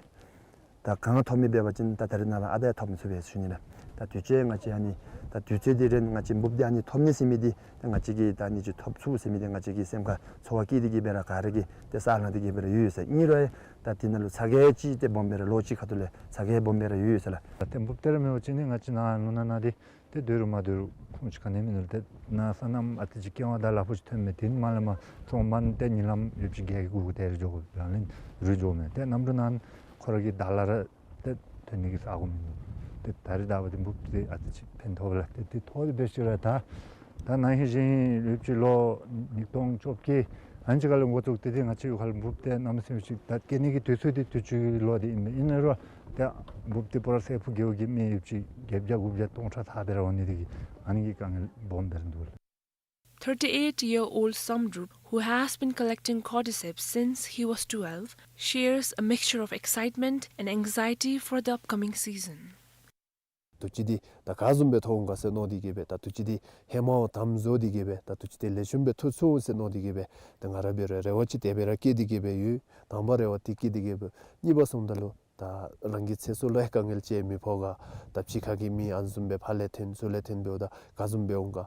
ད་གང་ཐོབ་མི་འབད་བ་ཅིན་ད་ད་རིས་ནངས་པ་ཨ་ད་ཡང་ཐོབ་མི་ཚུགས་པས་ཞུ་ནི་ལགས། ད་དུས་ཅི་ང་བཅས་ཨ་ནི་ད་དུས་ཚོད་འདི་རན་ང་བཅས་འབུབ་འདི་ཨ་ནི་ཐོབ་ནི་ཟེར་མི་འདི་ད་ང་བཅས་ཀྱིས་ད་ཨ་ནི་ཅིག་ཐོབ་ཚུགས་ཟེར་མི་འདི་ང་བཅས་ཀྱིས་སེམས་ཁར་ཚོར་བ་བསྐྱེད་དེ་གི་སྦེ་ར་ག་ར་གིས་ཏེ་ས་ལང་སྟེ་གི་སྦེ་ར་ཡོད་ཡོད་ཟེར། ཨིན་རུང་ཡང་ད་དེ་ནང་ལུ་ཚ་གྱང་ཅིག་ཏེ་སྦོམ་སྦེ་ར་ལོག་ཅི་ཁ་ཐུག་ལས་ཚ་གྱང་སྦོམ་སྦེ་ར་ཡོད་ཡོད་ཟེར་ལགས། ད་ཏེ་འབུབ་དེ་ར་མེད་པ་ཅིན་ནི་ང་བཅས་ནཱ་ལུང་ནག་ནང་འདི་ཏེ་སྡོད་རུང་མ་སྡོད་རུང་ཁུངས་ཅིག་ག་ནི་མིན་ནུག། ཏེ་ནང་སོ་ནམ་ཨ་ཙི་ཅིག་སྐྱེ་བ་དང་ལ་ཕུག་ཅིག་ཐོན་མས། དེ་མ་ལས་མར་ཚོང་པ་ཏེ་ཉིན་ལམ་ཡོདཔ་ཅིག་བརྒྱད་ཀྱི་དགུ་གི་ཏེ་རུ་འགྱོ་དགོ་ལགས། ལན་རུ་འགྱོ་མས། ཏེ་གནམ་གྲུ་ནང་ཁོ་ར་གི་ད་ལ་ར་ཏེ་ཐོན་ནི་གི་ས་གོ་མིན་འདུག། ཏེ་ད་རིས་ད་བར་དུ་འབུབ་འདི་ཨ་ཙི་ཅིག་ཕན་ཐོགས་ལགས། ཏེ་འདི་ཐོག་འདི་འབད་ཞིནམ་ལས་ད་ད་ནང་བཞིན་ཡོདཔ་ཅིག་ལོ་ཉིས་སྟོང་བཅོ་བརྒྱད་ཨ་ནི་ཅིག་ཁར་ལས་འགོ་བཙུགས་ཏེ་ཏེ་ང་བཅས་ཡུལ་ཁར་འབུབ་འདི་གནམ་མེད་ས་མེད་ཅིག་ད་སྐྱེ་ནི་གི་དུས་ཚོད་འདི་དུས་ཅི་གི་ལོ་འདི་ཨིན་མས། ཨིན་རུང་ཏེ་འབུབ་འདི་སྤུ་ར་སེར་པོ་རྒེད་འོག་གི་མི་ཡོདཔ་ཅིག་བརྒྱད་བརྒྱ་དགུ་བརྒྱ་སྟོང་ཕྲག་ལྷག་སྦེ་ར་འོང་ནི་འདི་གིས་ཨ་ནི་གི་དཀའ་ངལ་སྦོམ་སྦེ་ར་འདུག་ལགས། Thirty-eight-year-old Samdrup, who has been collecting cordyceps since he was twelve, shares a mixture of excitement and anxiety for the upcoming season. དུས་ཅི་འདི་ད་ག་བཟུམ་སྦེ་ཐོབ་འོང་ག་ཟེར་མནོ་སྟེ་གི་སྦེ་ད་དུས་ཅི་འདི་ཧེ་མ་བ་དམ་བཟོ་སྟེ་གི་སྦེ་ད་དུས་ཅི་འདི་ལེགས་ཤོམ་སྦེ་ཐོབ་ཚུགས་འོང་ཟེར་མནོ་སྟེ་གི་སྦེ་ད་ང་ར་འབད་རུང་རེ་བ་ཅིག་དེ་སྦེ་ར་བསྐྱེད་དེ་གི་སྦེ་ཡོད། དང་པ་རེ་བ་འདི་བསྐྱེད་དེ་གི་སྦེ་གཉིས་པ་སོངམ་ད་ལུ་ད་རང་གི་ཚེ་སྲོག་ལུ་ཡང་དཀའ་ངལ་ཅིག་མི་ཕོག་ག། ད་ཕྱི་ཁ་གི་མི་ཨ་ནི་བཟུམ་སྦེ་ཕར་ལས་འཐོན་ཚུར་ལས་འཐོན་འབདཝ་ད་ག་བཟུམ་སྦེ་འོང་ག།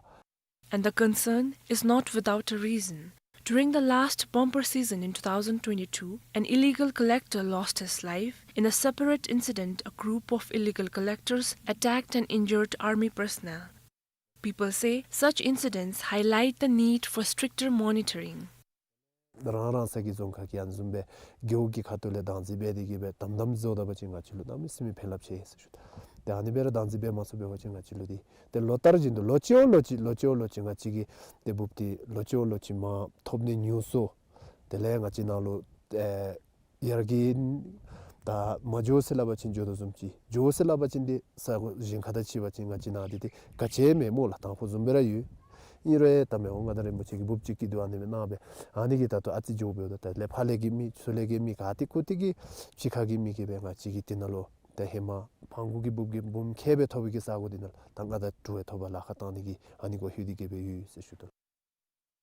And the concern is not without a reason. During the last bumper season in two thousand twenty-two, an illegal collector lost his life. In a separate incident, a group of illegal collectors attacked and injured army personnel. People say such incidents highlight the need for stricter monitoring. རང་རང་ས་གི་རྫོང་ཁག་གི་ཨ་ནི་བཟུམ་སྦེ་རྒེད་འོག་གི་ཁ་ཐུག་ལས་བདག་འཛིན་འབད་དེ་གི་སྦེ་དམ་དམ་བཟོ་ད་པ་ཅིན་ང་བཅས་ལུ་གནམ་མེད་ས་མེད་ཕན་རླབས་ཆེ་ཟེར་ཞུ་དོ། ཏེ་ཨ་ནི་སྦེ་ར་བདག་འཛིན་འབད་མ་ཚུགས་པ་ཅིན་ང་བཅས་ལུ་འདི་ཏེ་ལོ་ལྟར་བཞིན་དུ་ལོ་གཅིག་བ་ལོ་གཅིག་ལོ་གཅིག་བ་ལོ་གཅིག་ང་བཅས་ཀྱི་ཏེ་འབུབ་འདི་ལོ་གཅིག་བ་ལོ་གཅིག་མར་ཐོབ་ནི་ཉུང་སུ། དེ་ལས་ང་བཅས་ནང་ལུ་ཨེ་ཡར་རྒྱས་ད་མ་འགྱོ་ཟེར་སླབ་པ་ཅིན་འགྱོ་དོ་བཟུམ་ཅིག། འགྱོ་ཟེར་སླབ་པ་ཅིན་འདི་ས་གོ་གཞན་ཁ་ཐུག་ཅིག་འབད་བ་ཅིན་ང་བཅས་ནང་འདི་ཏེ་ག་ཅི་མེད་སྨོ་ལགས། དང་ཕུ་བཟུམ་སྦེ་ར་ཡོད། ཨིན་རུང་ཡང་ད་མི་དབང་མངའ་བདག་རིན་པོ་ཆེ་གིས་འབུབ་ཅིག་སྐྱིད་སྡུག་ཨ་ནི་སྦེ་གནང་སྦེ་ཨ་ནི་གིས་ད་ལྟོ་ཨ་ཙི་འགྱོ་འབདཝ་ད་ད་ལས་ཕར་ལས་ཀྱི་མི་ཚུར་ལས་ཀྱི་མི་ག་ཏེ་ཁུ་ཏེ་གི་ཕྱི་ཁ་གི་མི་གིས་སྦེ་ང་བཅས་ཀྱི་འདི་ནང་ལུ་ད་ཧེ་མ་ཕང་གུ་གི་འབུབ་ཀྱི་འབུམ་ཁལ་སྦེ་ཐོབ་པའི་གི་ས་གོ་འདི་ནང་ལུ་ད་ང་ད་དྲུག་སྦེ་ཐོབ་པར་ལཱ་ཁག་བཏང་ནི་གི་ཨ་ནི་གུ་ལྷོད་དེ་གི་སྦེ་ཡོད་ཟེར་ཞུ་དོ།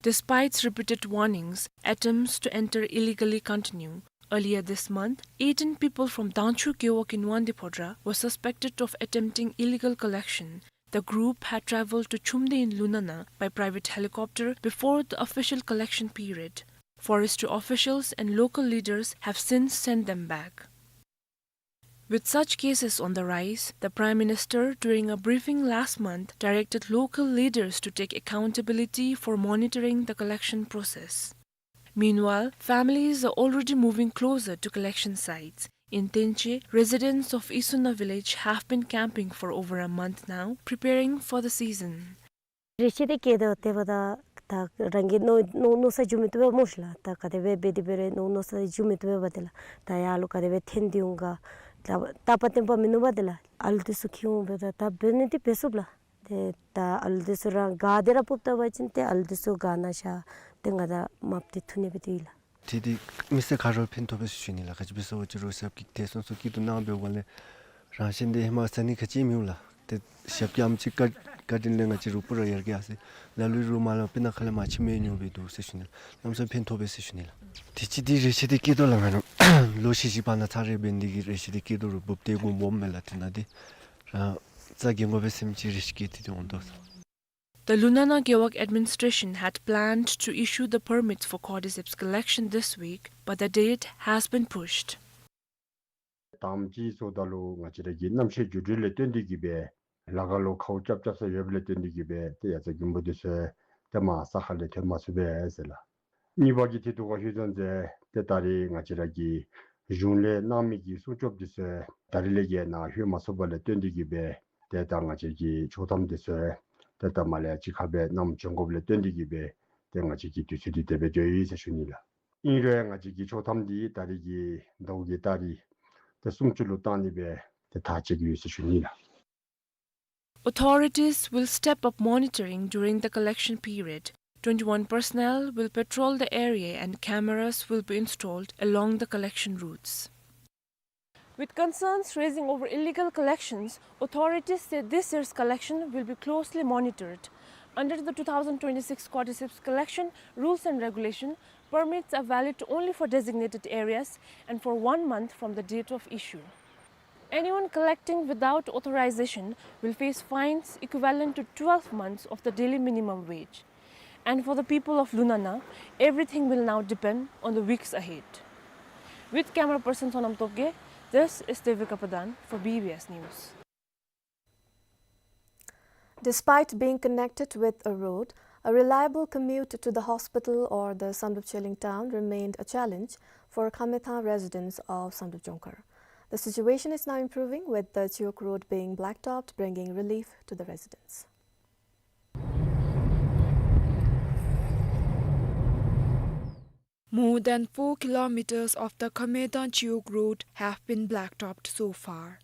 Despite repeated warnings, attempts to enter illegally continue. Earlier this month, eighteen people from Dangchu Gewog in Wangdue Phodrang were suspected of attempting illegal collection. The group had traveled to Chumde in Lunana by private helicopter before the official collection period. Forestry officials and local leaders have since sent them back. With such cases on the rise, the Prime Minister, during a briefing last month, directed local leaders to take accountability for monitoring the collection process. Meanwhile, families are already moving closer to collection sites. In Tenche, residents of Isuna village have been camping for over a month now, preparing for the season. རེ་ཆེ་འདི་སྐྱེས་ཏེ་འབདཝ་ད་ད་རང་གི་མནོ་མནོ་མནོ་ས་འགྱོ་མི་བཏུབ་པས་སྨོ་ཤི་ལགས། ད་ག་དེ་སྦེ་འབད་དེ་འབད་རུང་མནོ་མནོ་ས་འགྱོ་མི་བཏུབ་པས་འབདཝ་ད་ལགས། ད་ཡར་ལུ་ག་དེ་སྦེ་འཐོན་ཏེ་འོང་ག། ད་རྟག་པ་བརྟན་པ་མིན་ནུག་པ་འདི་ལགས། ཨ་ལུ་འདི་ཚུ་ཁྱིད་འོང་འབདཝ་ད་ད་འབད་ནི་འདི་འབད་ཚུགས་ལགས། ཏེ་ད་ཨ་ལུ་འདི་ཚུ་རང་ག་དེ་ར་འབུབ་ད་པ་ཅིན་ཏེ་ཨ་ལུ་འདི་ཚུ་ག་ནང་བཞག་སྟེ་ང་ད་མར་འདི་འཐུ་ནི་སྦེ་འདུག་ལགས། ཏེ་འདི་མི་སེར་ག་ར་ཕན་ཐོགས་པས་ཟེར་ཞུ་ནི་ལགས། ག་ཅི་འབད་ཟེར་བ་ཅིན་རོགས་ཞབས་ཀྱིས་ཏེ་སོ་སོ་སྐྱིད་སྡུག་གནང་འབདཝ་ལས་རང་གཞན་འདི་ཧེ་མ་ཟ་ནི་ག་ཅི་མིན་འདུག་ལགས། ཏེ་ཞབས་ཀྱིས་ཨམ་ཅིག་བཀའ་ བཀའ་དྲིན་ལས་ང་བཅས་རོགས་པ་ར་ཡར་རྒྱས་ཡར་སོང་ཡི། ལ་ལུ་རོགས་མ་ལུ་སྤུ་ན་ཁ་ལས་མར་ཕྱི་མི་ཉུང་སྦེ་འདུག་ཟེར་ཞུ་ནི་ལགས། གནམ་མེད་ས་མེད་ཕན་ཐོགས་པས་ཟེར་ཞུ་ནི་ལགས། དུས་ཅི་འདི་རེ་ཆེ་འདི་སྐྱེད་དོ་ལགས། ང་ར་ལོ་བཞི་བཞི་བར་ན་ཚར་རེ་འབད་ནི་འདི་གིས་རེ་ཆེ་འདི་སྐྱེད་དོ་རུང་འབུབ་སྟེ་གུ་སྦོམ་མས་ལགས། དེ་ནང་འདི་ར་རྩ་འགེངས་དགོ་པས་ཟེར་མི་ཅིག་རེ་ཆེ་སྐྱེད་དེ་འདི་འོང་དོ་ཟེར། The Lunana Gewog administration had planned to issue the permits for cordyceps collection this week, but the date has been pushed. དང་པ་ཅིག་སོངམ་ད་ལུ་ང་བཅས་ར་གི་གནམ་གཤིས་འགྱུར་འགྲོས་ལས་བརྟེན་ཏེ་གིས་སྦེ་ལ་ཁ་ལུ་ཁཝ་རྐྱབ་རྐྱབ་ས་ཡོདཔ་ལས་བརྟེན་ཏེ་གིས་སྦེ་ཏེ་ཡ་རྩྭ་རྒན་པོ་འདི་ཚུ་ཏེ་མར་ས་ཁ་ལས་ཐོན་མ་ཚུགས་པས་ཟེར་ལགས། གཉིས་པ་གི་ཐད་ཐུག་ཁར་ཞུ་དོ་ཟེར་ཏེ་ད་རེས་ང་བཅས་ར་གི་གཞུང་ལས་གནང་མི་གི་སྲུང་སྐྱོབ་འདི་ཚུ་ད་རེས་ལས་ཀྱི་ནཱ་ལྷོད་མ་ཚུགསཔ་ལས་བརྟེན་ཏེ་གིས་སྦེ་ཏེ་ད་ང་བཅས་ཀྱི་ཆོག་ཐམ་འདི་ཚུ་ཏེ་ད་མར་ལས་གཅིག་ཁར་སྦེ་བསྣམས་བྱོན་དགོཔ་ལས་བརྟེན་ཏེ་གིས་སྦེ་ཏེ་ང་བཅས་ཀྱི་དུས་ཚོད་འདི་དེ་སྦེ་འགྱོ་ཡི་ཟེར་ཞུ་ནི་ལགས། ཨིན་རུང་ང་བཅས་ཀྱི་ཆོག་ཐམ་འདི་ད་རེས་ཀྱི་ཟླཝ་གི་ཏ་རིག་ཏེ་སུམ་ཅུ་ལུ་བཏང་ནི་སྦེ་ཏེ་ཐག་བཅད་ཀྱི་ཡོད་ཟེར་ཞུ་ནི་ལགས། Authorities will step up monitoring during the collection period. Twenty-one personnel will patrol the area and cameras will be installed along the collection routes. With concerns raising over illegal collections, authorities say this year's collection will be closely monitored. Under the two thousand twenty-six Cordyceps collection rules and regulation, permits are valid only for designated areas and for one month from the date of issue. Anyone collecting without authorization will face fines equivalent to twelve months of the daily minimum wage. And for the people of Lunana, everything will now depend on the weeks ahead. With camera person Sonam Tokge, this is Devika Pradhan for B B S News. Despite being connected with a road, a reliable commute to the hospital or the Samdrup Cheleng town remained a challenge for Khamethang residents of Samdrup Jongkhar. The situation is now improving, with the Chiwog Road being blacktopped, bringing relief to the residents. More than four kilometers of the Khamethang Chiwog Road have been blacktopped so far.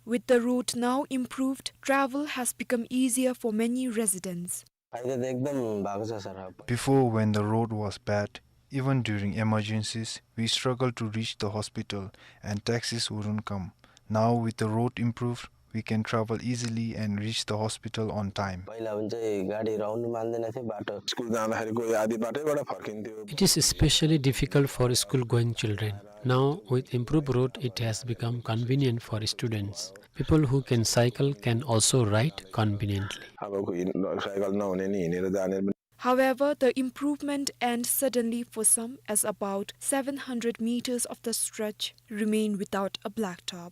With the road now improved, travel has become easier for many residents. फाइदा त एकदम भएको छ sir. Before, when the road was bad, even during emergencies, we struggled to reach the hospital and taxis wouldn't come. Now, with the road improved, we can travel easily and reach the hospital on time. पहिला हुन्छ गाडीहरू आउनु मान्दैन थियो बाटो। स्कुल जाँदाखेरि कोही आधी बाटैबाट फर्किन्थ्यो। It is especially difficult for school-going children. Now, with improved road, it has become convenient for students. People who can cycle can also ride conveniently. अब कोही साइकल नहुने नि हिँडेर जाने पनि। However, the improvement ends suddenly for some, as about seven hundred meters of the stretch remain without a blacktop.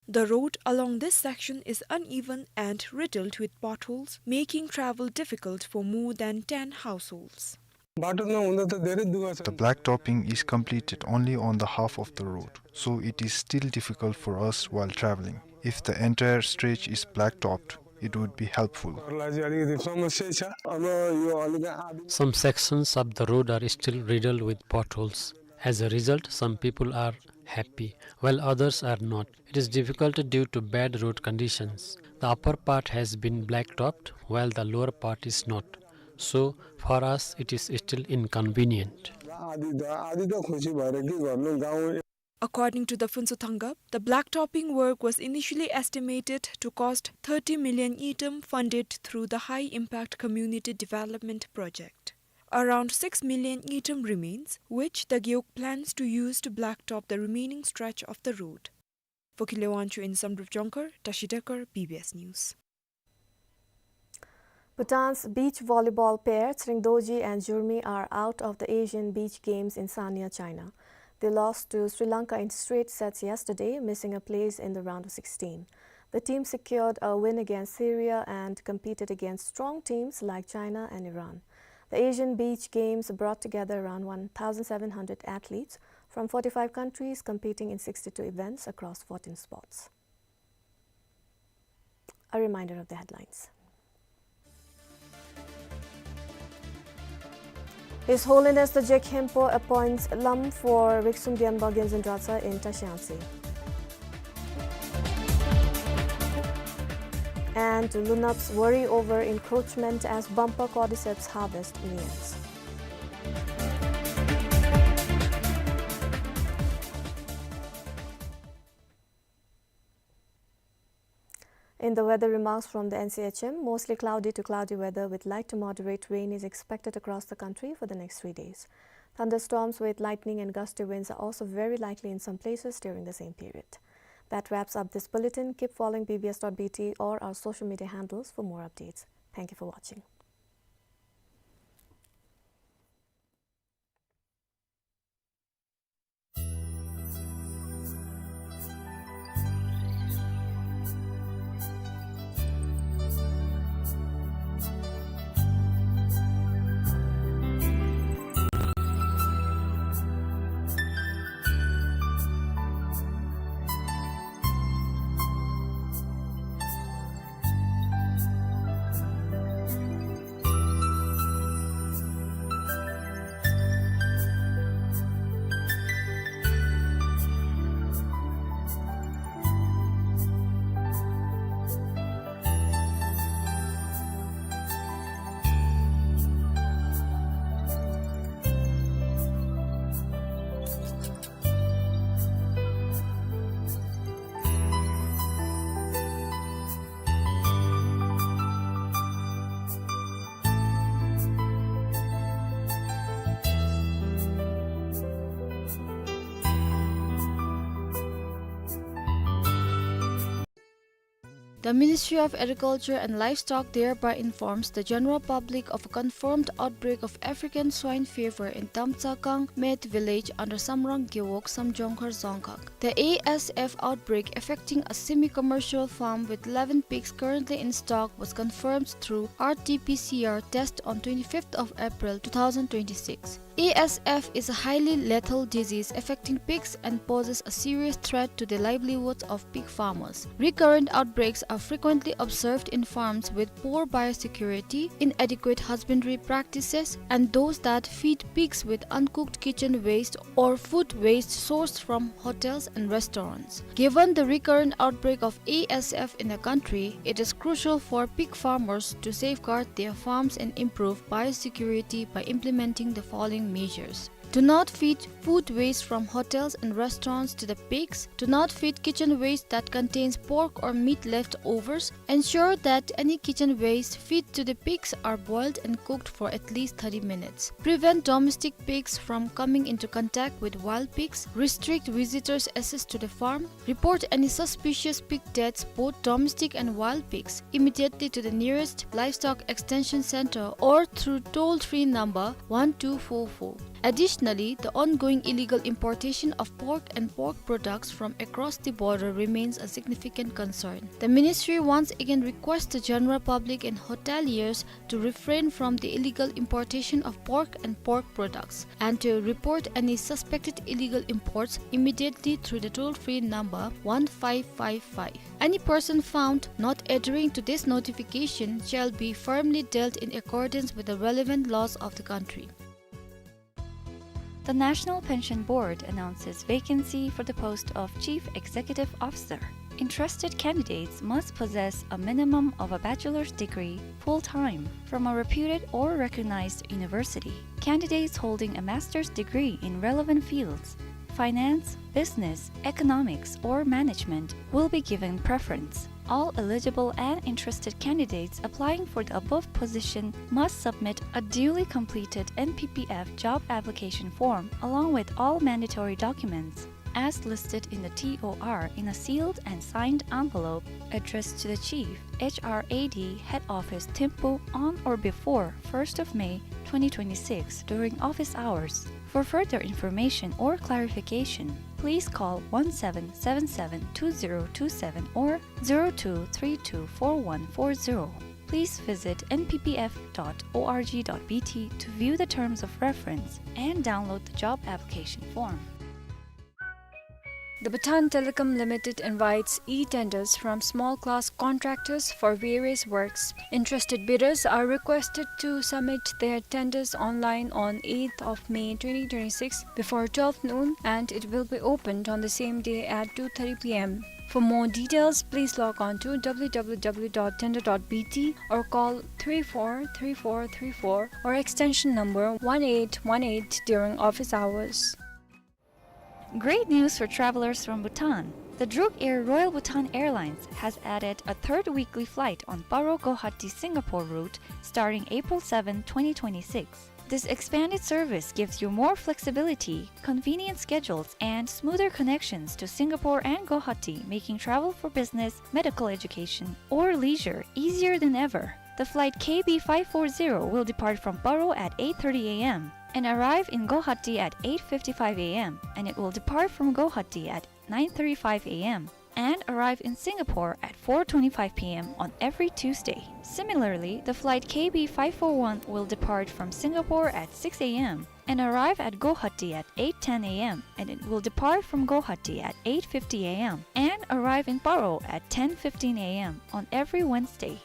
The road along this section is uneven and riddled with potholes, making travel difficult for more than ten households. बाटो नहुँदा त धेरै दुःख छ। The blacktopping is completed only on the half of the road, so it is still difficult for us while traveling. If the entire stretch is blacktopped, it would be helpful. घरलाई चाहिँ अलिकति समस्या छ। अब यो अलिक आधी Some sections of the road are still riddled with potholes. As a result, some people are happy, while others are not. It is difficult due to bad road conditions. The upper part has been blacktopped, while the lower part is not. So, for us, it is still inconvenient. आधी त, आधी त खुसी भएर के गर्नु, गाउँ According to the Phuntsho Thonggab, the blacktopping work was initially estimated to cost thirty million ngultrum funded through the High Impact Community Development Project. Around six million ngultrum remains, which the Gewog plans to use to blacktop the remaining stretch of the road. For Khile Wangchuk in Samdrup Jongkhar, Tashi Dekar, B B S News. Bhutan's beach volleyball pair, Tshering Dorji and Jurmi, are out of the Asian Beach Games in Sanya, China. They lost to Sri Lanka in straight sets yesterday, missing a place in the round of sixteen. The team secured a win against Syria and competed against strong teams like China and Iran. The Asian Beach Games brought together around one thousand seven hundred athletes from forty-five countries, competing in sixty-two events across fourteen sports. A reminder of the headlines. His Holiness the Je Khenpo appoints Lam for Riksum Gyalpa Genzin Dratshang in Tashiangse. And Lunap's worry over encroachment as bumper cordyceps harvest nears. In the weather remarks from the N C H M, mostly cloudy to cloudy weather with light to moderate rain is expected across the country for the next three days. Thunderstorms with lightning and gusty winds are also very likely in some places during the same period. That wraps up this bulletin. Keep following B B S dot B T or our social media handles for more updates. Thank you for watching. The Ministry of Agriculture and Livestock thereby informs the general public of a confirmed outbreak of African swine fever in Damtsakang Met village under Samrang Gewog, Samjongkhar Dzongkhag. The A S F outbreak affecting a semi-commercial farm with eleven pigs currently in stock was confirmed through R T P C R test on twenty-fifth of April two thousand twenty-six. A S F is a highly lethal disease affecting pigs and poses a serious threat to the livelihoods of pig farmers. Recurrent outbreaks are frequently observed in farms with poor biosecurity, inadequate husbandry practices, and those that feed pigs with uncooked kitchen waste or food waste sourced from hotels and restaurants. Given the recurrent outbreak of A S F in the country, it is crucial for pig farmers to safeguard their farms and improve biosecurity by implementing the following measures. Do not feed food waste from hotels and restaurants to the pigs. Do not feed kitchen waste that contains pork or meat leftovers. Ensure that any kitchen waste fed to the pigs are boiled and cooked for at least thirty minutes. Prevent domestic pigs from coming into contact with wild pigs. Restrict visitors' access to the farm. Report any suspicious pig deaths, both domestic and wild pigs, immediately to the nearest Livestock Extension Center or through toll-free number one two four four. Additionally, the ongoing illegal importation of pork and pork products from across the border remains a significant concern. The ministry once again requests the general public and hoteliers to refrain from the illegal importation of pork and pork products and to report any suspected illegal imports immediately through the toll-free number one five five five. Any person found not adhering to this notification shall be firmly dealt in accordance with the relevant laws of the country. The National Pension Board announces vacancy for the post of Chief Executive Officer. Interested candidates must possess a minimum of a bachelor's degree full-time from a reputed or recognized university. Candidates holding a master's degree in relevant fields, finance, business, economics, or management, will be given preference. All eligible and interested candidates applying for the above position must submit a duly completed N P P F job application form along with all mandatory documents as listed in the T O R in a sealed and signed envelope addressed to the Chief, H R A D, Head Office, Thimphu, on or before first of May twenty twenty-six during office hours. For further information or clarification, please call one seven seven seven two zero two seven or zero two three two four one four zero. Please visit N P P F dot O R G dot B T to view the terms of reference and download the job application form. The Bhutan Telecom Limited invites e-tenders from small-class contractors for various works. Interested bidders are requested to submit their tenders online on eighth of May twenty twenty-six before twelve noon, and it will be opened on the same day at two thirty P M. For more details, please log on to W W W dot tender dot B T or call three four three four three four or extension number one eight one eight during office hours. Great news for travelers from Bhutan. The Druk Air Royal Bhutan Airlines has added a third weekly flight on Paro Guwahati Singapore route starting April seventh, twenty twenty-six. This expanded service gives you more flexibility, convenient schedules, and smoother connections to Singapore and Guwahati, making travel for business, medical education, or leisure easier than ever. The flight K B five four zero will depart from Paro at eight thirty A M and arrive in Guwahati at eight fifty-five A M, and it will depart from Guwahati at nine thirty-five A M and arrive in Singapore at four twenty-five P M on every Tuesday. Similarly, the flight K B five four one will depart from Singapore at six A M and arrive at Guwahati at eight ten A M, and it will depart from Guwahati at eight fifty A M and arrive in Paro at ten fifteen A M on every Wednesday.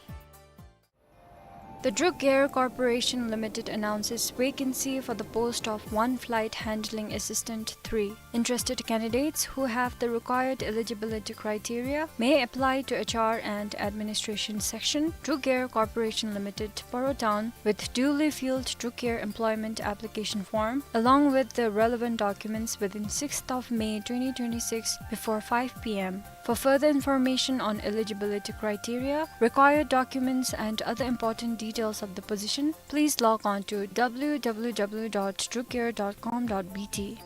The Druk Air Corporation Limited announces vacancy for the post of one flight handling assistant three. Interested candidates who have the required eligibility criteria may apply to H R and Administration Section, Druk Air Corporation Limited, Paro Town, with duly filled Druk Air employment application form, along with the relevant documents within sixth of May twenty twenty-six before five P M. For further information on eligibility criteria, required documents, and other important details of the position, please log on to W W W dot drukair dot com dot B T.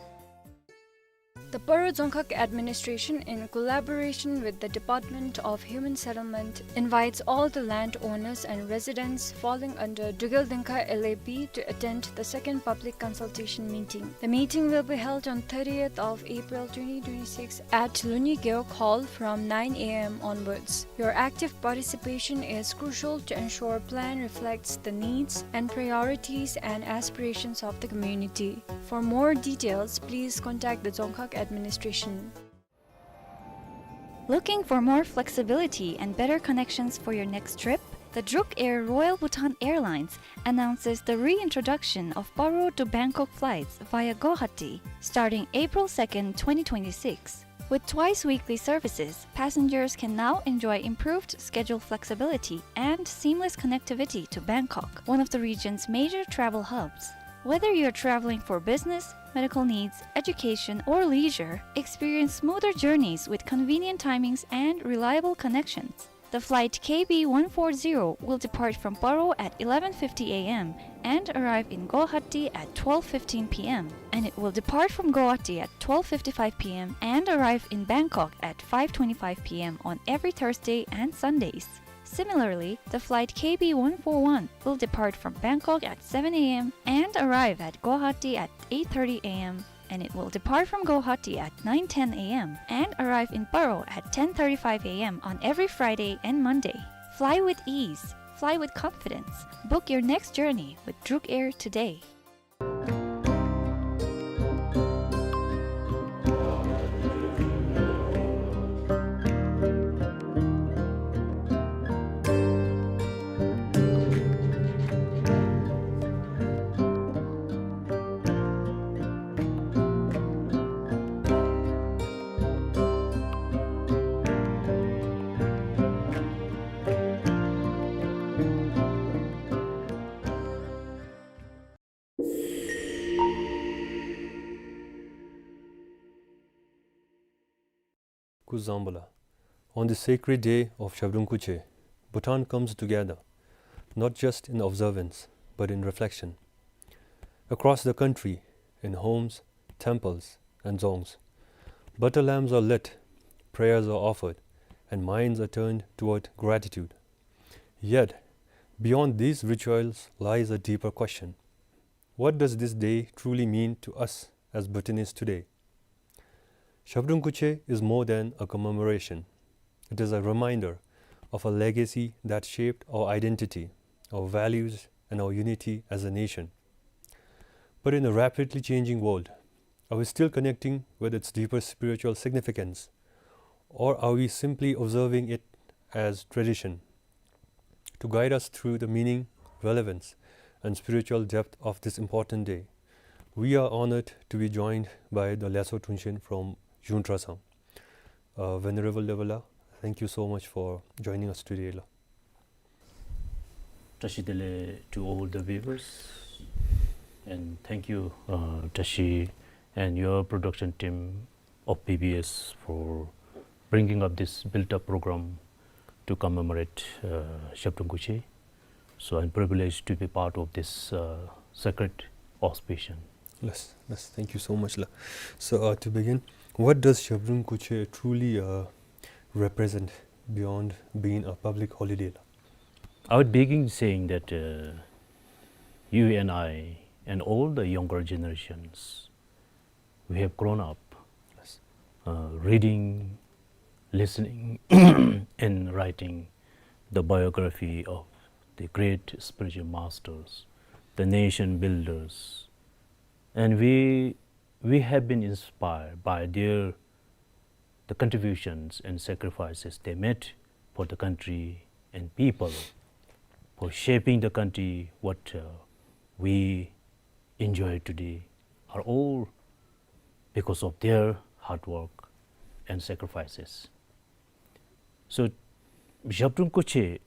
The Paro Dzongkhag Administration, in collaboration with the Department of Human Settlement, invites all the landowners and residents falling under Drukgyal Dzongkhag L A P to attend the second public consultation meeting. The meeting will be held on thirtieth of April twenty twenty-six at Luni Gewog Hall from nine A M onwards. Your active participation is crucial to ensure plan reflects the needs and priorities and aspirations of the community. For more details, please contact the Dzongkhag Administration. Looking for more flexibility and better connections for your next trip? The Druk Air Royal Bhutan Airlines announces the reintroduction of Paro to Bangkok flights via Guwahati starting April second, twenty twenty-six. With twice weekly services, passengers can now enjoy improved schedule flexibility and seamless connectivity to Bangkok, one of the region's major travel hubs. Whether you're traveling for business, medical needs, education, or leisure, experience smoother journeys with convenient timings and reliable connections. The flight K B one four zero will depart from Paro at eleven fifty A M and arrive in Guwahati at twelve fifteen P M, and it will depart from Guwahati at twelve fifty-five P M and arrive in Bangkok at five twenty-five P M on every Thursday and Sundays. Similarly, the flight K B one four one will depart from Bangkok at seven A M and arrive at Guwahati at eight thirty A M, and it will depart from Guwahati at nine ten A M and arrive in Paro at ten thirty-five A M on every Friday and Monday. Fly with ease. Fly with confidence. Book your next journey with Druk Air today. སྐུ་གཟུགས་བཟང་པོ་ལགས། On the sacred day of Shabdrung Kuche, Bhutan comes together, not just in observance, but in reflection. Across the country, in homes, temples, and dzongs, butter lamps are lit, prayers are offered, and minds are turned toward gratitude. Yet, beyond these rituals lies a deeper question. What does this day truly mean to us as Bhutanese today? Shabdrung Kuche is more than a commemoration. It is a reminder of a legacy that shaped our identity, our values, and our unity as a nation. But in a rapidly changing world, are we still connecting with its deeper spiritual significance? Or are we simply observing it as tradition? To guide us through the meaning, relevance, and spiritual depth of this important day, we are honored to be joined by the Lhasa Drungshen from Zhungtrasang. Uh, Venerable Debala, thank you so much for joining us today, la. བཀྲ་ཤིས་བདེ་ལེགས to all the viewers, and thank you, uh, བཀྲ་ཤིས and your production team of B B S for bringing up this built-up program to commemorate, uh, Zhabdrung Kuche. So I'm privileged to be part of this, uh, sacred auspicion. Yes, yes. Thank you so much, la. So, uh, to begin, what does Zhabdrung Kuche truly, uh, represent beyond being a public holiday, la? I would begin saying that, uh, you and I and all the younger generations, we have grown up, yes, uh, reading, listening, and writing the biography of the great spiritual masters, the nation builders. And we, we have been inspired by their, the contributions and sacrifices they made for the country and people, for shaping the country what, uh, we enjoy today are all because of their hard work and sacrifices. So, Zhabdrung Kuche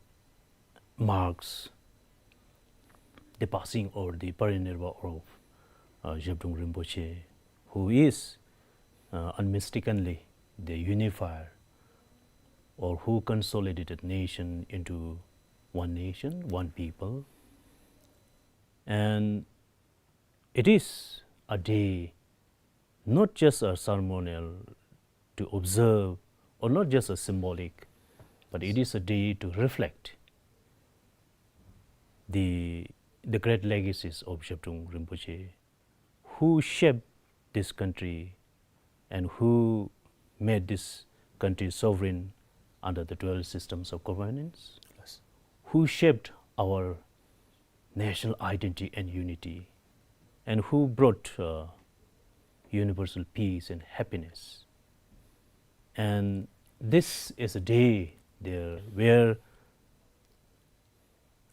marks the passing or the parinirvana of, uh, Zhabdrung Rinpoche, who is, uh, unmistakably the unifier or who consolidated nation into one nation, one people. And it is a day, not just a ceremonial to observe, or not just a symbolic, but it is a day to reflect the, the great legacies of Zhabdrung Rinpoche, who shaped this country and who made this country sovereign under the dual systems of governance, yes, who shaped our national identity and unity, and who brought, uh, universal peace and happiness. And this is a day there where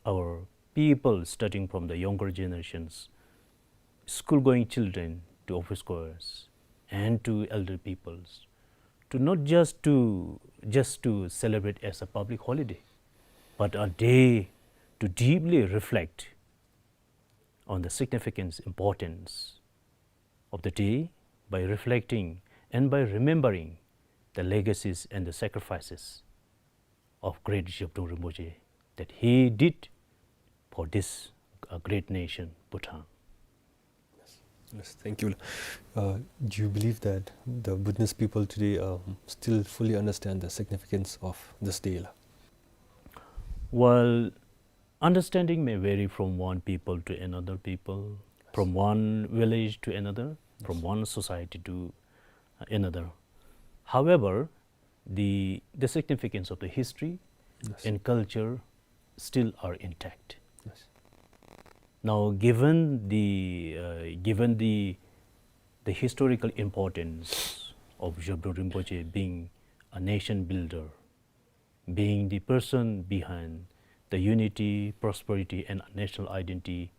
our people, starting from the younger generations, school-going children to office-goers, and to elder peoples, to not just to, just to celebrate as a public holiday, but a day to deeply reflect on the significance, importance of the day by reflecting and by remembering the legacies and the sacrifices of great Zhabdrung Rinpoche that he did for this, uh, great nation, Bhutan. Yes. Yes, thank you. Uh, do you believe that the Bhutanese people today, um, still fully understand the significance of this day, la? Well, understanding may vary from one people to another people, from one village to another, from one society to another. However, the, the significance of the history, yes, and culture still are intact. Yes. Now, given the, uh, given the, the historical importance of Zhabdrung Rinpoche being a nation builder, being the person behind the unity, prosperity, and national identity,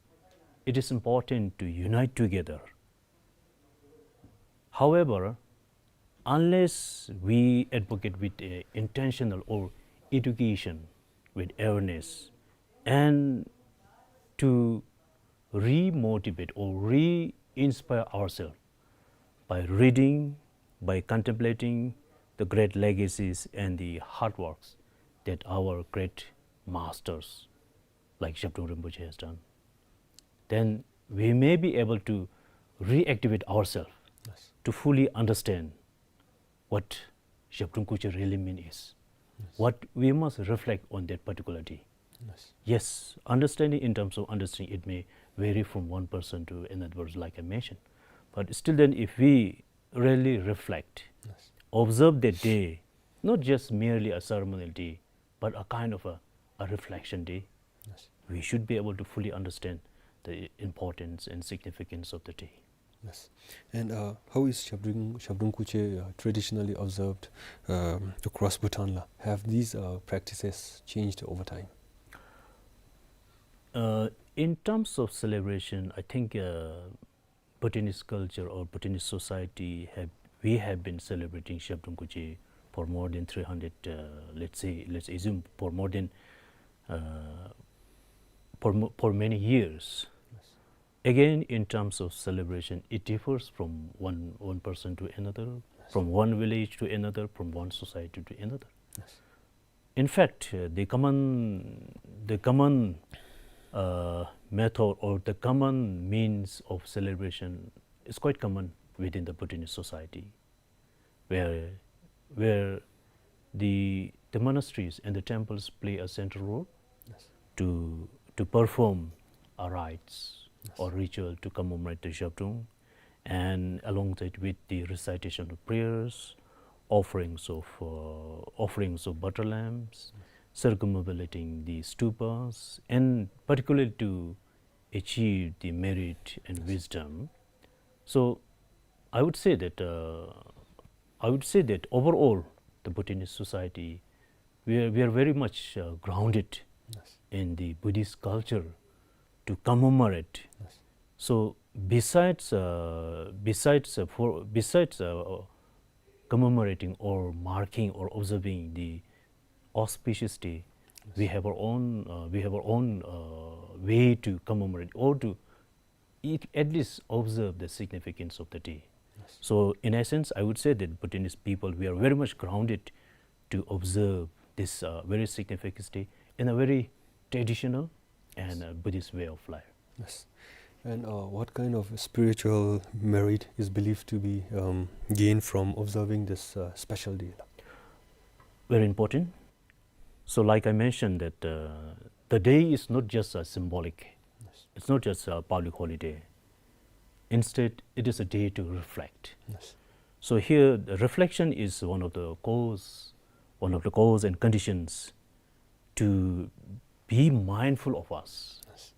it is important to unite together. However, unless we advocate with a intentional or education, with awareness, and to re-motivate or re-inspire ourselves by reading, by contemplating the great legacies and the hard works that our great masters like Zhabdrung Rinpoche has done, then we may be able to reactivate ourselves, yes, to fully understand what Zhabdrung Kuche really mean is. Yes. What we must reflect on that particular day. Yes. Yes, understanding, in terms of understanding, it may vary from one person to another person, like I mentioned. But still then, if we really reflect, yes, observe that day, not just merely a ceremonial day, but a kind of a, a reflection day, yes, we should be able to fully understand the importance and significance of the day. Yes. And, uh, how is Zhabdrung, Zhabdrung Kuche, uh, traditionally observed, um, across Bhutan, la? Have these, uh, practices changed over time? Uh, in terms of celebration, I think, uh, Bhutanese culture or Bhutanese society have, we have been celebrating Zhabdrung Kuche for more than three hundred, uh, let's say, let's assume for more than, uh, for mo-, for many years. Yes. Again, in terms of celebration, it differs from one, one person to another, from one village to another, from one society to another. Yes. In fact, uh, the common, the common, uh, method or the common means of celebration is quite common within the Bhutanese society, where, where the, the monasteries and the temples play a central role, yes, to, to perform a rites, yes, or ritual to commemorate the Zhabdrung, and alongside with the recitation of prayers, offerings of, uh, offerings of butter lamps, circumambulating the stupas, and particularly to achieve the merit and, yes, wisdom. So I would say that, uh, I would say that overall, the Bhutanese society, we are, we are very much, uh, grounded, yes, in the Buddhist culture to commemorate. Yes. So besides, uh, besides, uh, for, besides, uh, commemorating or marking or observing the auspicious day, yes, we have our own, uh, we have our own, uh, way to commemorate or to it, at least observe the significance of the day. Yes. So, in essence, I would say that Bhutanese people, we are very much grounded to observe this, uh, very significant day in a very traditional and, yes, uh, Buddhist way of life. Yes. And, uh, what kind of spiritual merit is believed to be, um, gained from observing this, uh, special day? Very important. So, like I mentioned, that, uh, the day is not just a symbolic, yes, it's not just a public holiday. Instead, it is a day to reflect. Yes. So here, the reflection is one of the cause, one of the cause and conditions to be mindful of us. Yes.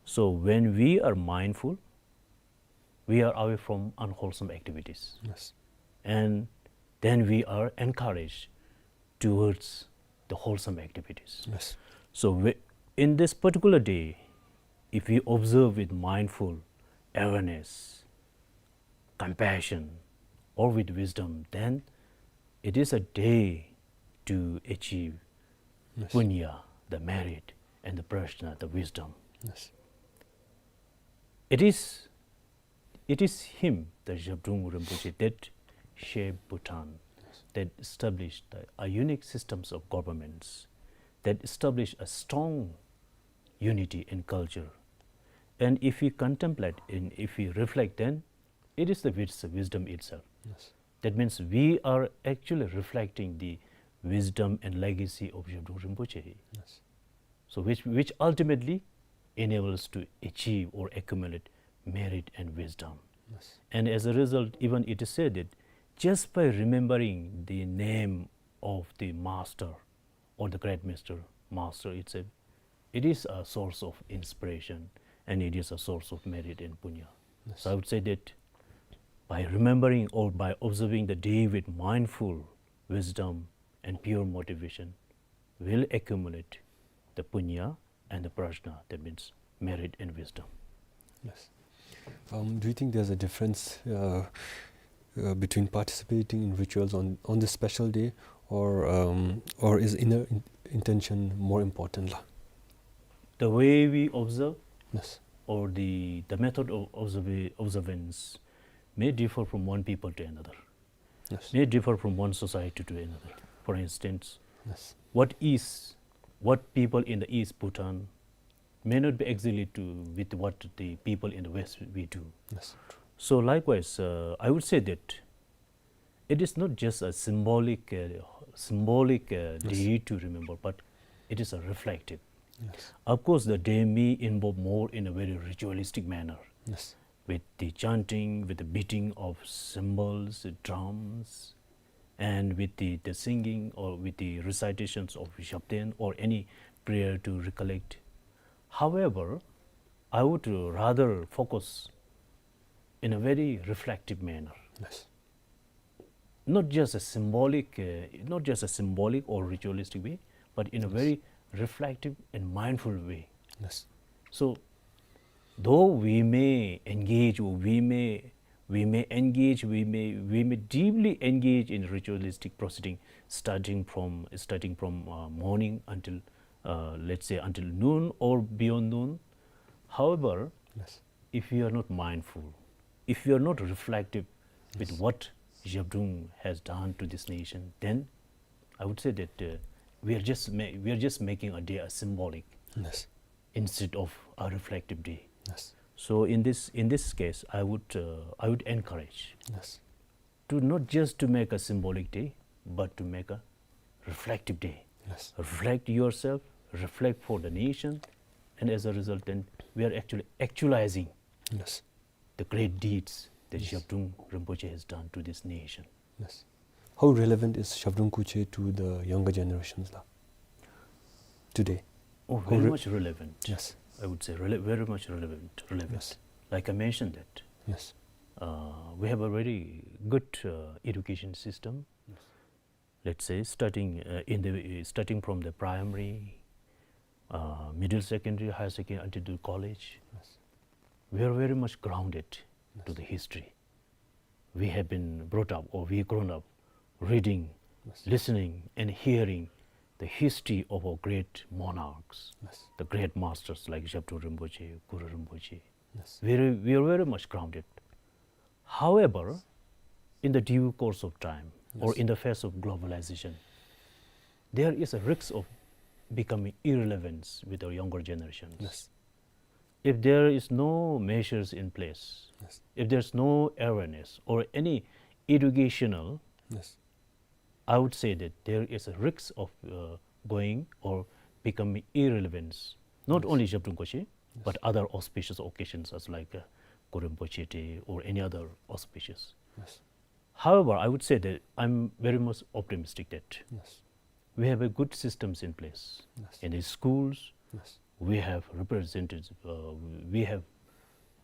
So when we are mindful, we are away from unwholesome activities. Yes. And then we are encouraged towards the wholesome activities. Yes. So we, in this particular day, if we observe with mindful awareness, compassion, or with wisdom, then it is a day to achieve, yes, punya, the merit, and the prajna, the wisdom. Yes. It is, it is him, the Zhabdrung Rinpoche, that shaped Bhutan, yes, that established the, a unique systems of governments, that established a strong unity in culture. And if we contemplate and if we reflect, then it is the wis-, wisdom itself. Yes. That means we are actually reflecting the wisdom and legacy of Zhabdrung Rinpoche. Yes. So which, which ultimately enables to achieve or accumulate merit and wisdom. Yes. And as a result, even it is said that just by remembering the name of the master or the great master, master itself, it is a source of inspiration and it is a source of merit and punya. Yes. So I would say that by remembering or by observing the day with mindful wisdom and pure motivation, will accumulate the punya and the prajna, that means merit and wisdom. Yes. Um, do you think there's a difference, uh, uh, between participating in rituals on, on this special day, or, um, or is inner in-, intention more important, la? The way we observe, yes, or the, the method of observa-, observance may differ from one people to another. Yes. May differ from one society to another. For instance, yes, what is, what people in the East Bhutan may not be exactly to with what the people in the West we do. Yes. So likewise, uh, I would say that it is not just a symbolic, uh, symbolic, uh, yes, day to remember, but it is a reflective. Yes. Of course, the day may involve more in a very ritualistic manner. Yes. With the chanting, with the beating of cymbals, drums, and with the, the singing or with the recitations of Zhabten or any prayer to recollect. However, I would rather focus in a very reflective manner. Yes. Not just a symbolic, uh, not just a symbolic or ritualistic way, but in a, yes, very reflective and mindful way. Yes. So, though we may engage, or we may, we may engage, we may, we may deeply engage in ritualistic proceeding, starting from, starting from, uh, morning until, uh, let's say, until noon or beyond noon. However, yes, if you are not mindful, if you are not reflective with, yes, what Zhabdrung has done to this nation, then I would say that, uh, we are just ma-, we are just making a day a symbolic, yes, instead of a reflective day. Yes. So in this, in this case, I would, uh, I would encourage, yes, to not just to make a symbolic day, but to make a reflective day. Yes. Reflect yourself, reflect for the nation, and as a result, then we are actually actualizing, yes, the great deeds that, yes, Zhabdrung Rinpoche has done to this nation. Yes. How relevant is Zhabdrung Kuche to the younger generations, la, today? Oh, how very re-, much relevant. Yes. I would say rele-, very much relevant, relevant. Yes. Like I mentioned that, yes, uh, we have a very good, uh, education system. Yes. Let's say, starting, uh, in the, starting from the primary, uh, middle secondary, higher secondary, until the college, yes, we are very much grounded, yes, to the history. We have been brought up, or we grown up, reading, yes, listening, and hearing the history of our great monarchs, yes, the great masters like Zhabdrung Rinpoche, Guru Rinpoche. Yes. Very, we are very much grounded. However, in the due course of time, or, yes, in the face of globalization, there is a risk of becoming irrelevant with our younger generations. Yes. If there is no measures in place, yes, if there's no awareness or any educational, yes, I would say that there is a risk of, uh, going or becoming irrelevant. Not, yes, only Zhabdrung Kuche, yes, but other auspicious occasions as like, uh, Guru Rinpoche Day or any other auspicious. Yes. However, I would say that I'm very much optimistic that, yes, we have a good systems in place. Yes. In the schools, yes, we have representatives, uh, we have,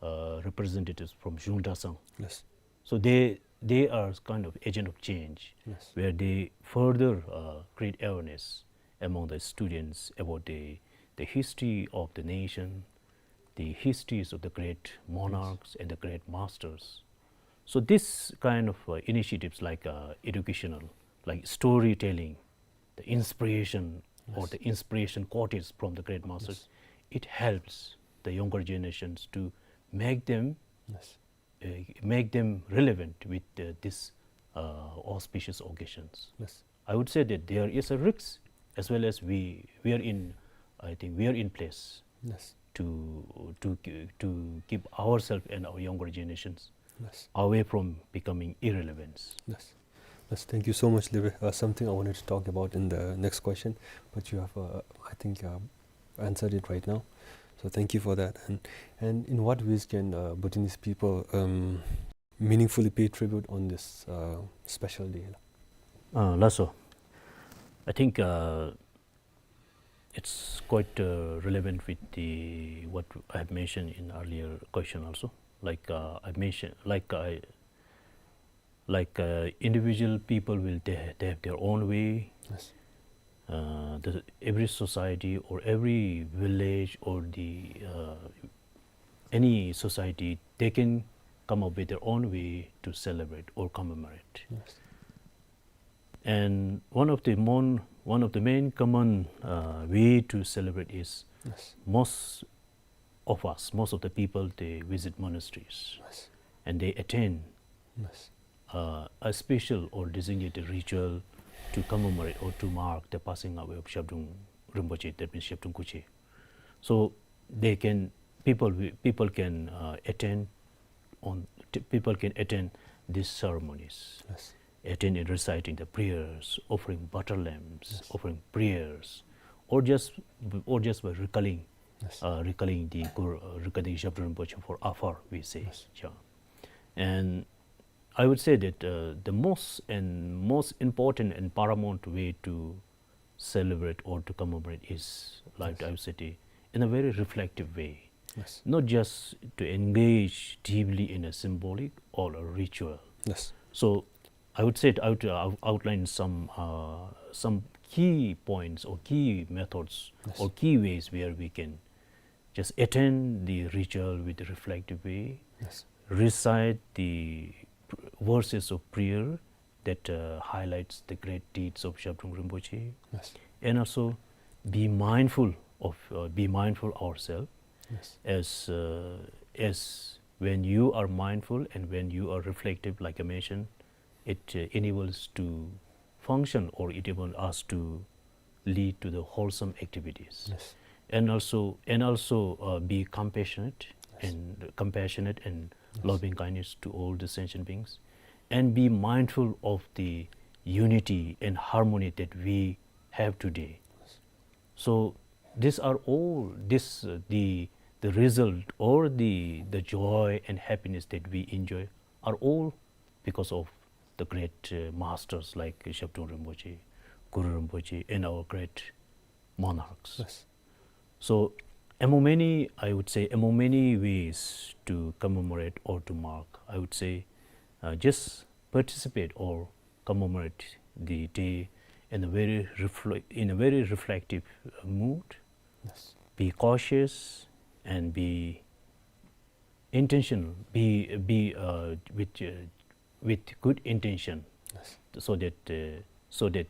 uh, representatives from Zhung Dashang. Yes. So they, they are kind of agent of change, yes, where they further, uh, create awareness among the students about the, the history of the nation, the histories of the great monarchs, yes, and the great masters. So this kind of, uh, initiatives like, uh, educational, like storytelling, the inspiration or, yes, the inspiration quotes from the great masters, yes, it helps the younger generations to make them, yes, uh, make them relevant with, uh, this, uh, auspicious occasions. Yes. I would say that there is a risk, as well as we, we are in, I think we are in place, yes, to, to ki-, to keep ourselves and our younger generations, yes, away from becoming irrelevant. Yes. Yes, thank you so much, Lire. Uh, something I wanted to talk about in the next question, but you have, uh, I think, uh, answered it right now. So thank you for that. And, and in what ways can, uh, Bhutanese people, um, meaningfully pay tribute on this, uh, special day? Uh, ལགས་སོ། I think, uh, it's quite, uh, relevant with the, what I have mentioned in earlier question also. Like, uh, I mentioned, like I, like, uh, individual people will, they, they have their own way. Yes. Uh, the, every society or every village or the, uh, any society, they can come up with their own way to celebrate or commemorate. Yes. And one of the mon-, one of the main common, uh, way to celebrate is, yes, most of us, most of the people, they visit monasteries, yes, and they attend, yes, uh, a special or designated ritual to commemorate or to mark the passing away of Zhabdrung Rinpoche, that means Zhabdrung Kuche. So they can, people wi-, people can, uh, attend on, t-, people can attend these ceremonies, yes, attend in reciting the prayers, offering butter lamps, yes, offering prayers, or just, or just by recalling, yes, uh, recalling the Guru, uh, recalling Zhabdrung Rinpoche for afar, we say. Yes. Yeah. And I would say that, uh, the most and most important and paramount way to celebrate or to commemorate is, like, yes, I would say, the, in a very reflective way. Yes. Not just to engage deeply in a symbolic or a ritual. Yes. So I would say, I would, uh, out-, outline some, uh, some key points or key methods, yes, or key ways where we can just attend the ritual with a reflective way, yes, recite the pr-, verses of prayer that, uh, highlights the great deeds of Zhabdrung Rinpoche, yes, and also be mindful of, uh, be mindful ourselves, yes, as, uh, as when you are mindful and when you are reflective, like I mentioned, it, uh, enables to function, or it enables us to lead to the wholesome activities. Yes. And also, and also, uh, be compassionate, yes, and compassionate and, yes, loving kindness to all the sentient beings, and be mindful of the unity and harmony that we have today. Yes. So these are all, this, uh, the, the result or the, the joy and happiness that we enjoy are all because of the great, uh, masters like Zhabdrung Rinpoche, Guru Rinpoche, and our great monarchs. Yes. So among many, I would say, among many ways to commemorate or to mark, I would say, uh, just participate or commemorate the day in a very refle-, in a very reflective, uh, mood. Yes. Be cautious and be intentional. Be, be, uh, with, uh, with good intention. Yes. So that, uh, so that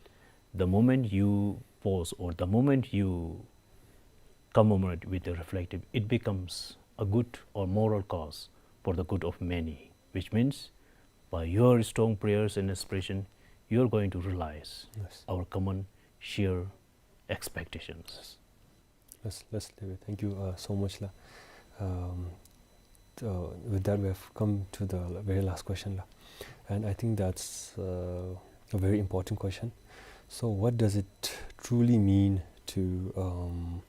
the moment you pause or the moment you commemorate with the reflective, it becomes a good or moral cause for the good of many, which means by your strong prayers and aspiration, you are going to realize, yes, our common shared expectations. Yes. Let's, let's leave it. Thank you, uh, so much, la. Um, uh, with that, we have come to the very last question, la. And I think that's, uh, a very important question. So, what does it truly mean to, um,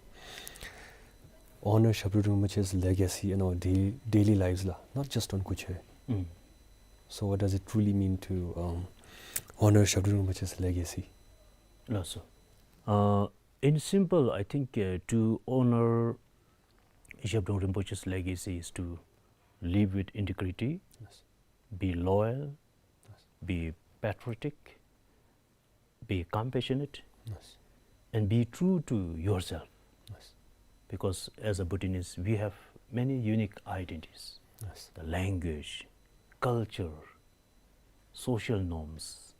honor Zhabdrung Rinpoche's legacy in our daily, daily lives, la? Not just on Kuche. Mm. So, what does it truly mean to, um, honor Zhabdrung Rinpoche's legacy? Lo tso. Uh, in simple, I think, uh, to honor Zhabdrung Rinpoche's legacy is to live with integrity, yes, be loyal, yes, be patriotic, be compassionate, yes, and be true to yourself. Yes. Because as a Bhutanese, we have many unique identities. Yes. The language, culture, social norms,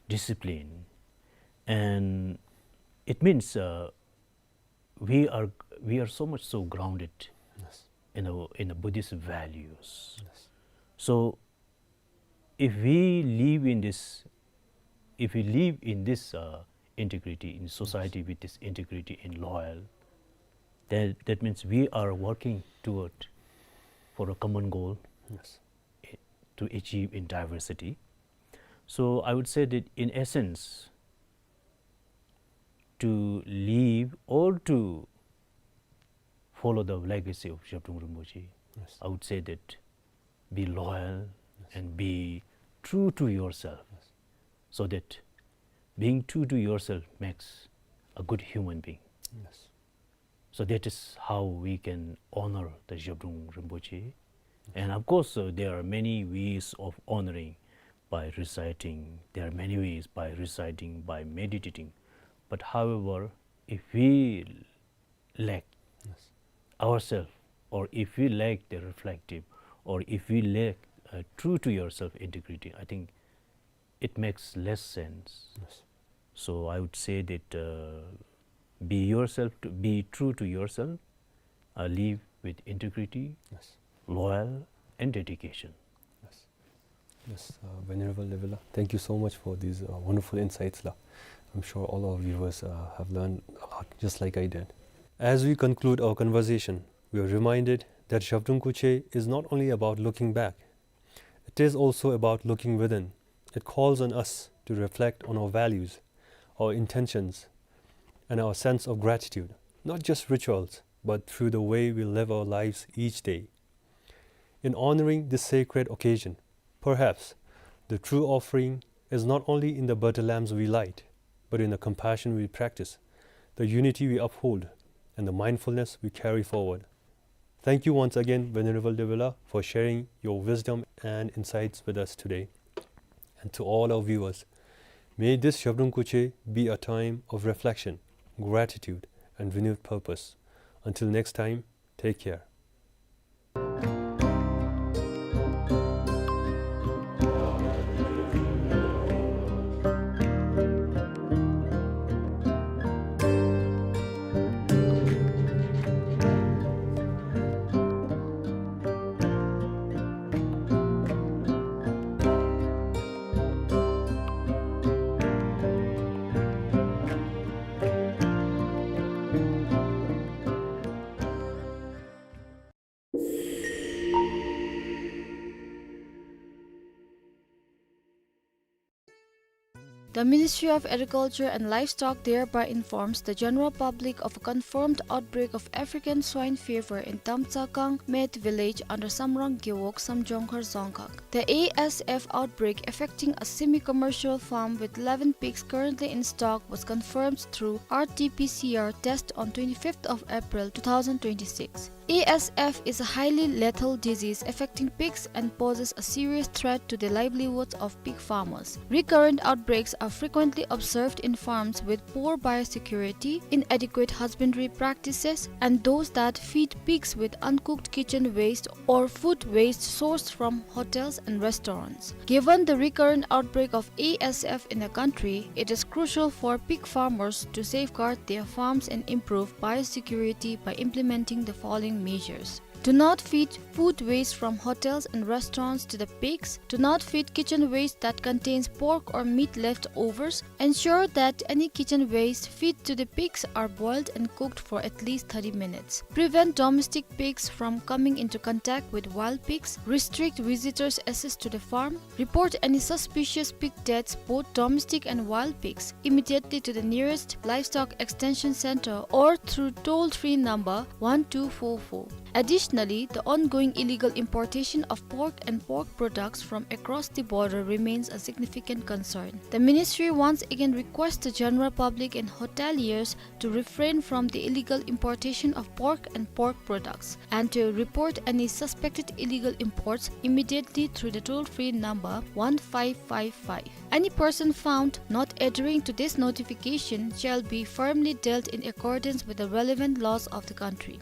discipline, and it means, uh, we are, we are so much so grounded, yes, in our, in the Buddhist values. Yes. So if we live in this, if we live in this, uh, integrity, in society, yes, with this integrity and loyal, then that means we are working toward for a common goal, yes, eh, to achieve in diversity. So I would say that in essence, to live or to follow the legacy of Zhabdrung Rinpoche, yes, I would say that be loyal, yes, and be true to yourself, yes, so that being true to yourself makes a good human being. Yes. So that is how we can honor the Zhabdrung Rinpoche. And of course, uh, there are many ways of honoring by reciting. There are many ways by reciting, by meditating. But however, if we lack, yes, ourselves, or if we lack the reflective, or if we lack, uh, true to yourself integrity, I think it makes less sense. Yes. So I would say that, uh, be yourself, to be true to yourself, uh, live with integrity, yes, loyal, and dedication. Yes. Yes, uh, Venerable Levela, thank you so much for these, uh, wonderful insights, la. I'm sure all our viewers, uh, have learned a lot, just like I did. As we conclude our conversation, we are reminded that Zhabdrung Kuche is not only about looking back, it is also about looking within. It calls on us to reflect on our values, our intentions, and our sense of gratitude, not just rituals, but through the way we live our lives each day. In honoring this sacred occasion, perhaps the true offering is not only in the butter lamps we light, but in the compassion we practice, the unity we uphold, and the mindfulness we carry forward. Thank you once again, Venerable Levela, for sharing your wisdom and insights with us today. And to all our viewers, may this Zhabdrung Kuche be a time of reflection, gratitude, and renewed purpose. Until next time, take care. The Ministry of Agriculture and Livestock thereby informs the general public of a confirmed outbreak of African swine fever in Damtsakang Met village under Samrang Gewog, Samjongkhar Dzongkhag. The A S F outbreak affecting a semi-commercial farm with eleven pigs currently in stock was confirmed through R T P C R test on twenty-fifth of April two thousand twenty-six. A S F is a highly lethal disease affecting pigs and poses a serious threat to the livelihoods of pig farmers. Recurrent outbreaks are frequently observed in farms with poor biosecurity, inadequate husbandry practices, and those that feed pigs with uncooked kitchen waste or food waste sourced from hotels and restaurants. Given the recurrent outbreak of A S F in the country, it is crucial for pig farmers to safeguard their farms and improve biosecurity by implementing the following measures. Do not feed food waste from hotels and restaurants to the pigs. Do not feed kitchen waste that contains pork or meat leftovers. Ensure that any kitchen waste fed to the pigs are boiled and cooked for at least thirty minutes. Prevent domestic pigs from coming into contact with wild pigs. Restrict visitors' access to the farm. Report any suspicious pig deaths, both domestic and wild pigs, immediately to the nearest Livestock Extension Center or through toll-free number one two four four. Additionally, the ongoing illegal importation of pork and pork products from across the border remains a significant concern. The ministry once again requests the general public and hoteliers to refrain from the illegal importation of pork and pork products and to report any suspected illegal imports immediately through the toll-free number one five five five. Any person found not adhering to this notification shall be firmly dealt in accordance with the relevant laws of the country.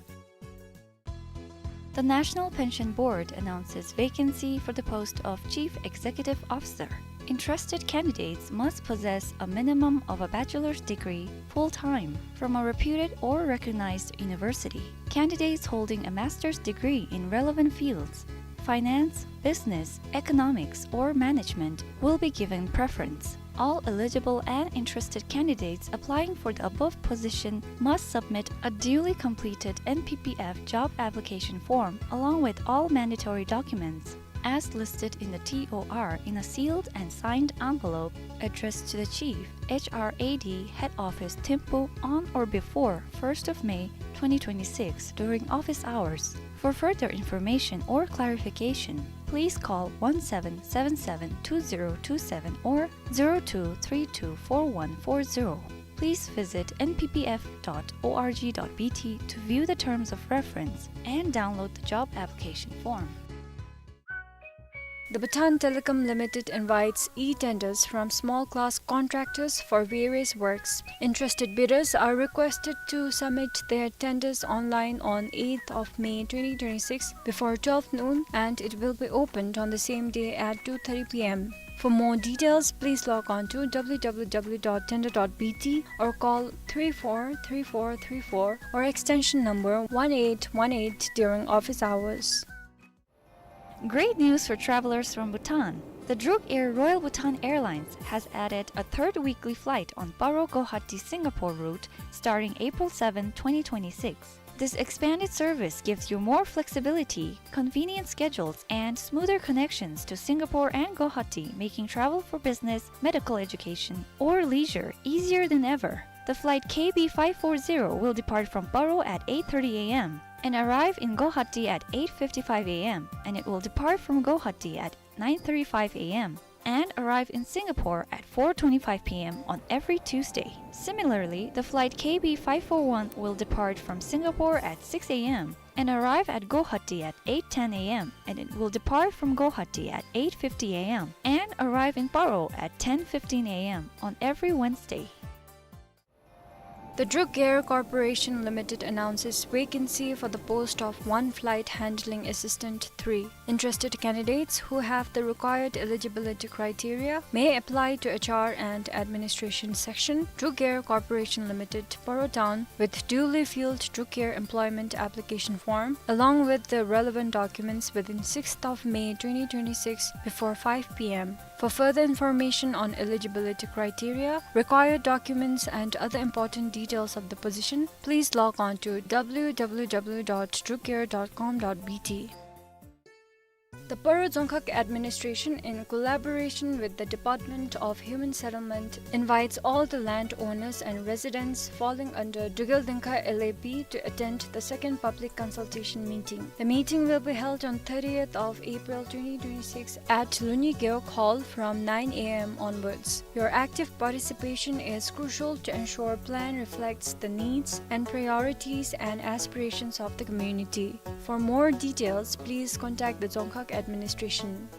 The National Pension Board announces vacancy for the post of Chief Executive Officer. Interested candidates must possess a minimum of a bachelor's degree full-time from a reputed or recognized university. Candidates holding a master's degree in relevant fields, finance, business, economics, or management, will be given preference. All eligible and interested candidates applying for the above position must submit a duly completed N P P F job application form along with all mandatory documents as listed in the T O R in a sealed and signed envelope addressed to the Chief, H R A D, Head Office, Thimphu, on or before first of May twenty twenty-six during office hours. For further information or clarification, please call one seven seven seven two zero two seven or zero two three two four one four zero. Please visit N P P F dot O R G dot B T to view the terms of reference and download the job application form. The Bhutan Telecom Limited invites e-tenders from small-class contractors for various works. Interested bidders are requested to submit their tenders online on eighth of May twenty twenty-six before twelve noon, and it will be opened on the same day at two thirty P M. For more details, please log on to W W W dot tender dot B T or call three four three four three four or extension number one eight one eight during office hours. Great news for travelers from Bhutan. The Druk Air Royal Bhutan Airlines has added a third weekly flight on Paro Guwahati Singapore route starting April seventh, twenty twenty-six. This expanded service gives you more flexibility, convenient schedules, and smoother connections to Singapore and Guwahati, making travel for business, medical, education, or leisure easier than ever. The flight K B five four zero will depart from Paro at eight thirty A M and arrive in Guwahati at eight fifty-five A M, and it will depart from Guwahati at nine thirty-five A M and arrive in Singapore at four twenty-five P M on every Tuesday. Similarly, the flight K B five four one will depart from Singapore at six A M and arrive at Guwahati at eight ten A M, and it will depart from Guwahati at eight fifty A M and arrive in Paro at ten fifteen A M on every Wednesday. The Druk Air Corporation Limited announces vacancy for the post of One Flight Handling Assistant three. Interested candidates who have the required eligibility criteria may apply to H R and Administration Section, Druk Air Corporation Limited, Paro Town, with duly filled Druk Air employment application form, along with the relevant documents within sixth of May twenty twenty-six before five P M. For further information on eligibility criteria, required documents, and other important details of the position, please log on to W W W dot drukair dot com dot B T. The Paro Dzongkhag administration, in collaboration with the Department of Human Settlement, invites all the landowners and residents falling under Drukgyel Dzongkhag L A P to attend the second public consultation meeting. The meeting will be held on thirtieth of April twenty twenty-six at Lunyi Gewog Hall from nine A M onwards. Your active participation is crucial to ensure plan reflects the needs and priorities and aspirations of the community. For more details, please contact the Dzongkhag administration.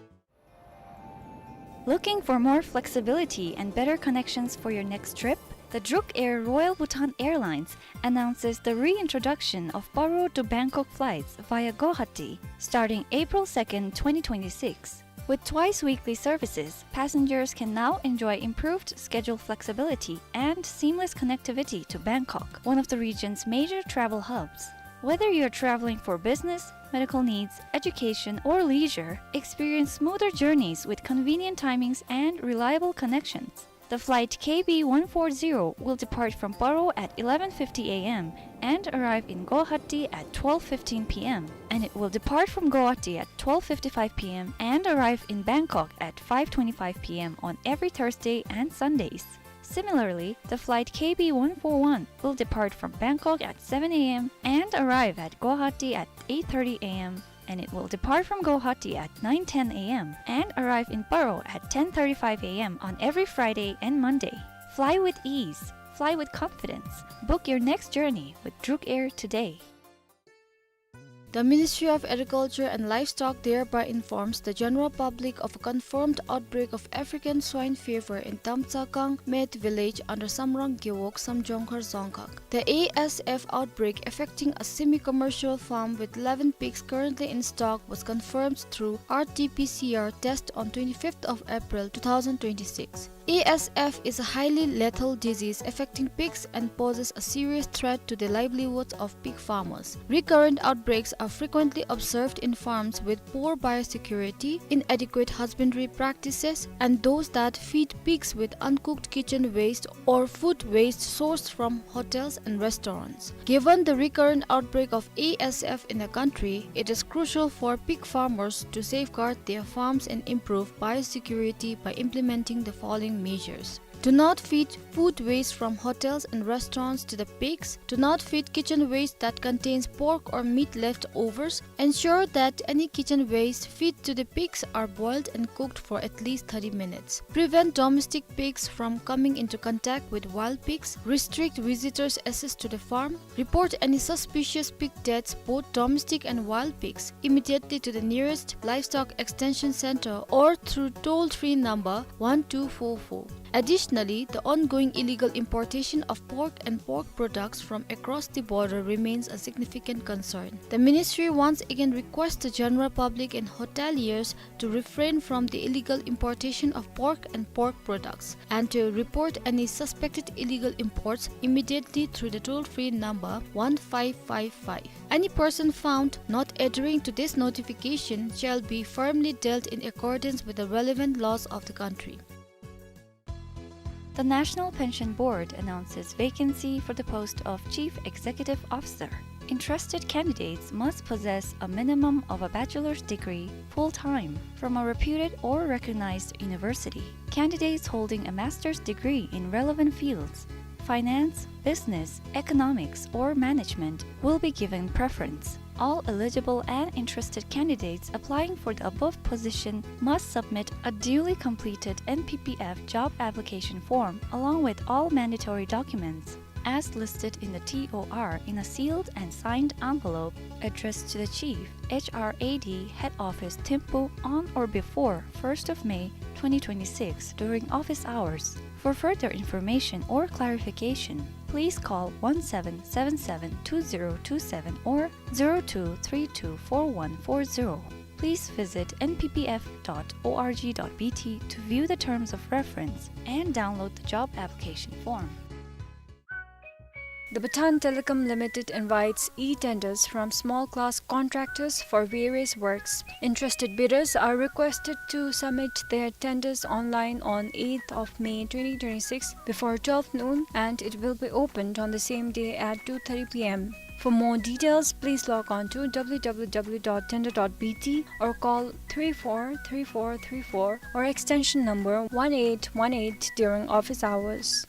Looking for more flexibility and better connections for your next trip? The Druk Air Royal Bhutan Airlines announces the reintroduction of Paro to Bangkok flights via Guwahati starting April second, twenty twenty-six. With twice weekly services, passengers can now enjoy improved schedule flexibility and seamless connectivity to Bangkok, one of the region's major travel hubs. Whether you're traveling for business, medical needs, education, or leisure, experience smoother journeys with convenient timings and reliable connections. The flight K B one four zero will depart from Paro at eleven fifty A M and arrive in Guwahati at twelve fifteen P M, and it will depart from Guwahati at twelve fifty-five P M and arrive in Bangkok at five twenty-five P M on every Thursday and Sundays. Similarly, the flight K B one four one will depart from Bangkok at seven A M and arrive at Guwahati at eight thirty A M, and it will depart from Guwahati at nine ten A M and arrive in Paro at ten thirty-five A M on every Friday and Monday. Fly with ease. Fly with confidence. Book your next journey with Druk Air today. The Ministry of Agriculture and Livestock thereby informs the general public of a confirmed outbreak of African swine fever in Tamtsakang Met village under Samrang Gewog, Samdrongkhar Dzongkhag. The A S F outbreak affecting a semi-commercial farm with eleven pigs currently in stock was confirmed through R T P C R test on twenty-fifth of April two thousand twenty-six. A S F is a highly lethal disease affecting pigs and poses a serious threat to the livelihoods of pig farmers. Recurrent outbreaks are frequently observed in farms with poor biosecurity, inadequate husbandry practices, and those that feed pigs with uncooked kitchen waste or food waste sourced from hotels and restaurants. Given the recurrent outbreak of A S F in the country, it is crucial for pig farmers to safeguard their farms and improve biosecurity by implementing the following measures. Do not feed food waste from hotels and restaurants to the pigs. Do not feed kitchen waste that contains pork or meat leftovers. Ensure that any kitchen waste fed to the pigs are boiled and cooked for at least thirty minutes. Prevent domestic pigs from coming into contact with wild pigs. Restrict visitors' access to the farm. Report any suspicious pig deaths, both domestic and wild pigs, immediately to the nearest Livestock Extension Center or through toll-free number one two four four. Additionally, the ongoing illegal importation of pork and pork products from across the border remains a significant concern. The ministry once again requests the general public and hoteliers to refrain from the illegal importation of pork and pork products and to report any suspected illegal imports immediately through the toll-free number one five five five. Any person found not adhering to this notification shall be firmly dealt in accordance with the relevant laws of the country. The National Pension Board announces vacancy for the post of Chief Executive Officer. Interested candidates must possess a minimum of a bachelor's degree full-time from a reputed or recognized university. Candidates holding a master's degree in relevant fields, finance, business, economics, or management, will be given preference. All eligible and interested candidates applying for the above position must submit a duly completed N P P F job application form along with all mandatory documents as listed in the T O R in a sealed and signed envelope addressed to the Chief, H R A D, Head Office, Thimphu, on or before first of May twenty twenty-six during office hours. For further information or clarification, please call one seven seven seven two zero two seven or zero two three two four one four zero. Please visit N P P F dot O R G dot B T to view the terms of reference and download the job application form. The Bhutan Telecom Limited invites e-tenders from small-class contractors for various works. Interested bidders are requested to submit their tenders online on eighth of May twenty twenty-six before twelve noon, and it will be opened on the same day at two thirty P M. For more details, please log on to W W W dot tender dot B T or call three four three four three four or extension number one eight one eight during office hours.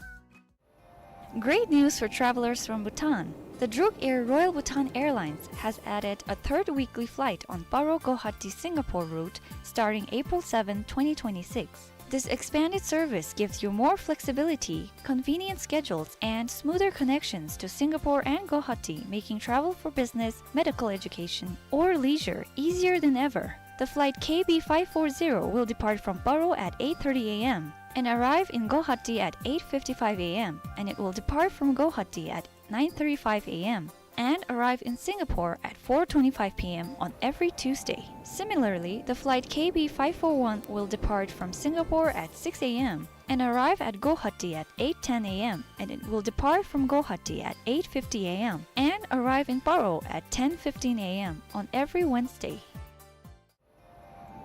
Great news for travelers from Bhutan. The Druk Air Royal Bhutan Airlines has added a third weekly flight on Paro Guwahati Singapore route starting April seventh, twenty twenty-six. This expanded service gives you more flexibility, convenient schedules, and smoother connections to Singapore and Guwahati, making travel for business, medical, education, or leisure easier than ever. The flight K B five four zero will depart from Paro at eight thirty A M and arrive in Guwahati at eight fifty-five A M, and it will depart from Guwahati at nine thirty-five A M and arrive in Singapore at four twenty-five P M on every Tuesday. Similarly, the flight K B five four one will depart from Singapore at six A M and arrive at Guwahati at eight ten A M, and it will depart from Guwahati at eight fifty A M and arrive in Paro at ten fifteen A M on every Wednesday.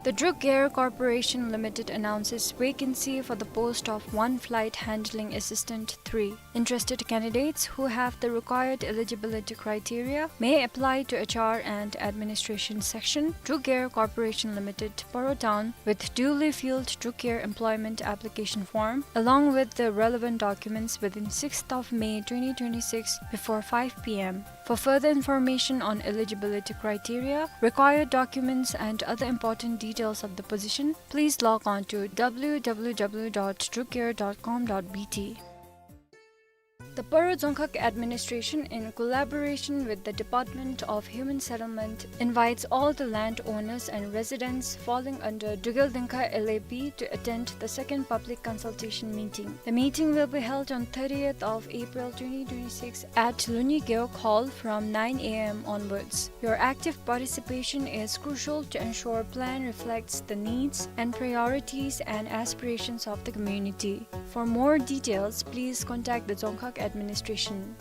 The Druk Air Corporation Limited announces vacancy for the post of one flight handling assistant three. Interested candidates who have the required eligibility criteria may apply to H R and Administration section, Druk Air Corporation Limited, Paro Town, with duly filled Druk Air employment application form, along with the relevant documents within sixth of May twenty twenty-six before five P M. For further information on eligibility criteria, required documents, and other important details of the position, please log on to W W W dot druk air dot com dot B T. The Paro Dzongkhag Administration, in collaboration with the Department of Human Settlement, invites all the landowners and residents falling under Drukgyal Dzongkhag L A P to attend the second public consultation meeting. The meeting will be held on thirtieth of April twenty twenty-six at Luni Gewog Hall from nine A M onwards. Your active participation is crucial to ensure plan reflects the needs and priorities and aspirations of the community. For more details, please contact the Dzongkhag Administration.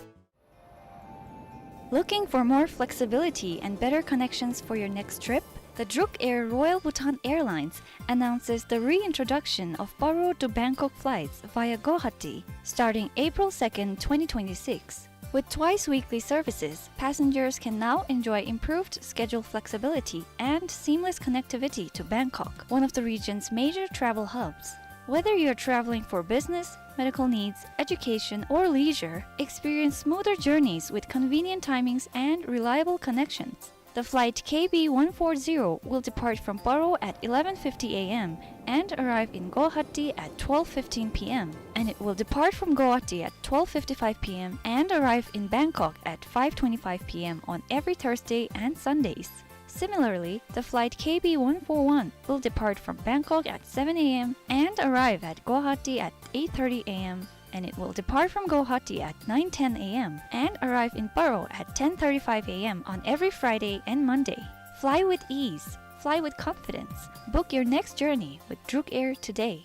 Looking for more flexibility and better connections for your next trip? The Druk Air Royal Bhutan Airlines announces the reintroduction of Paro to Bangkok flights via Guwahati starting April second, twenty twenty-six. With twice weekly services, passengers can now enjoy improved schedule flexibility and seamless connectivity to Bangkok, one of the region's major travel hubs. Whether you're traveling for business, medical needs, education, or leisure, experience smoother journeys with convenient timings and reliable connections. The flight K B one four zero will depart from Paro at eleven fifty A M and arrive in Guwahati at twelve fifteen P M, and it will depart from Guwahati at twelve fifty-five P M and arrive in Bangkok at five twenty-five P M on every Thursday and Sundays. Similarly, the flight K B one four one will depart from Bangkok at seven A M and arrive at Guwahati at eight thirty A M, and it will depart from Guwahati at nine ten A M and arrive in Paro at ten thirty-five A M on every Friday and Monday. Fly with ease. Fly with confidence. Book your next journey with Druk Air today.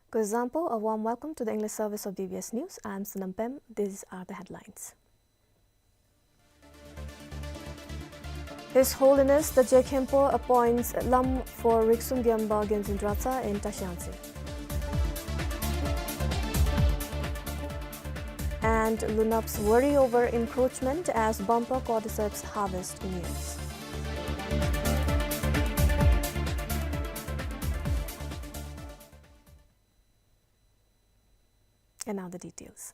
Kuzuzangpo, a warm welcome to the English service of B B S News. I'm Sonam Pem. These are the headlines. His Holiness the Je Khenpo appoints Lam for Riksum Gyalpa Genzin Dratsa in Tashi Yangtse. And Lunap's worry over encroachment as bumper cordyceps harvest nears. And now the details.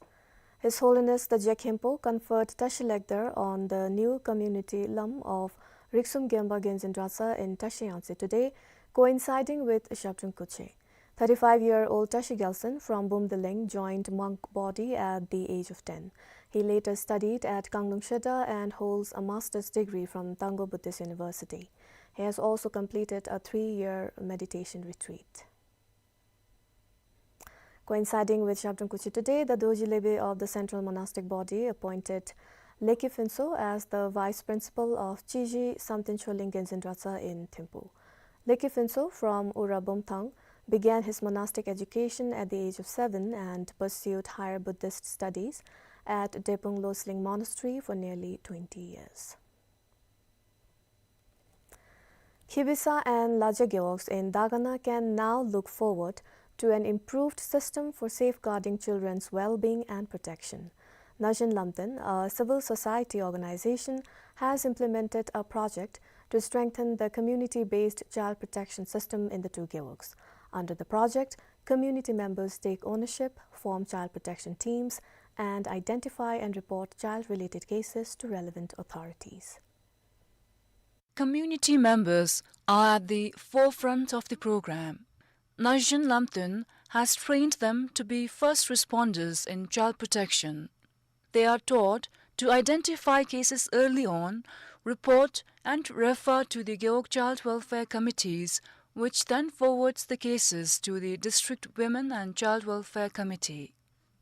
His Holiness the Je Khenpo conferred Tashi Legdar on the new community Lam of Riksum Gyalpa Genzin Dratsa in Tashi Yangtse today, coinciding with Zhabdrung Khutshe. Thirty-five-year-old Tashi Gyaltsen from Bumdeleng joined monk body at the age of ten. He later studied at Kanglung Shedar and holds a master's degree from Tangkhul Buddhist University. He has also completed a three-year meditation retreat. Coinciding with Zhabdrung Khutshe today, the Dorji Lebe of the Central Monastic Body appointed Leki Phuntsho as the Vice Principal of Chiji Samten Choling Genzin Dratsa in Thimphu. Leki Phuntsho from Ura Bomthang began his monastic education at the age of seven and pursued higher Buddhist studies at Drepung Losling Monastery for nearly twenty years. Kibisa and Laja Gewogs in Dagana can now look forward to an improved system for safeguarding children's well-being and protection. Nazhin Lamten, a civil society organization, has implemented a project to strengthen the community-based child protection system in the two gewogs. Under the project, community members take ownership, form child protection teams, and identify and report child-related cases to relevant authorities. Community members are at the forefront of the program. Nazhin Lamten has trained them to be first responders in child protection. They are taught to identify cases early on, report and refer to the Gewog Child Welfare Committees, which then forwards the cases to the District Women and Child Welfare Committee.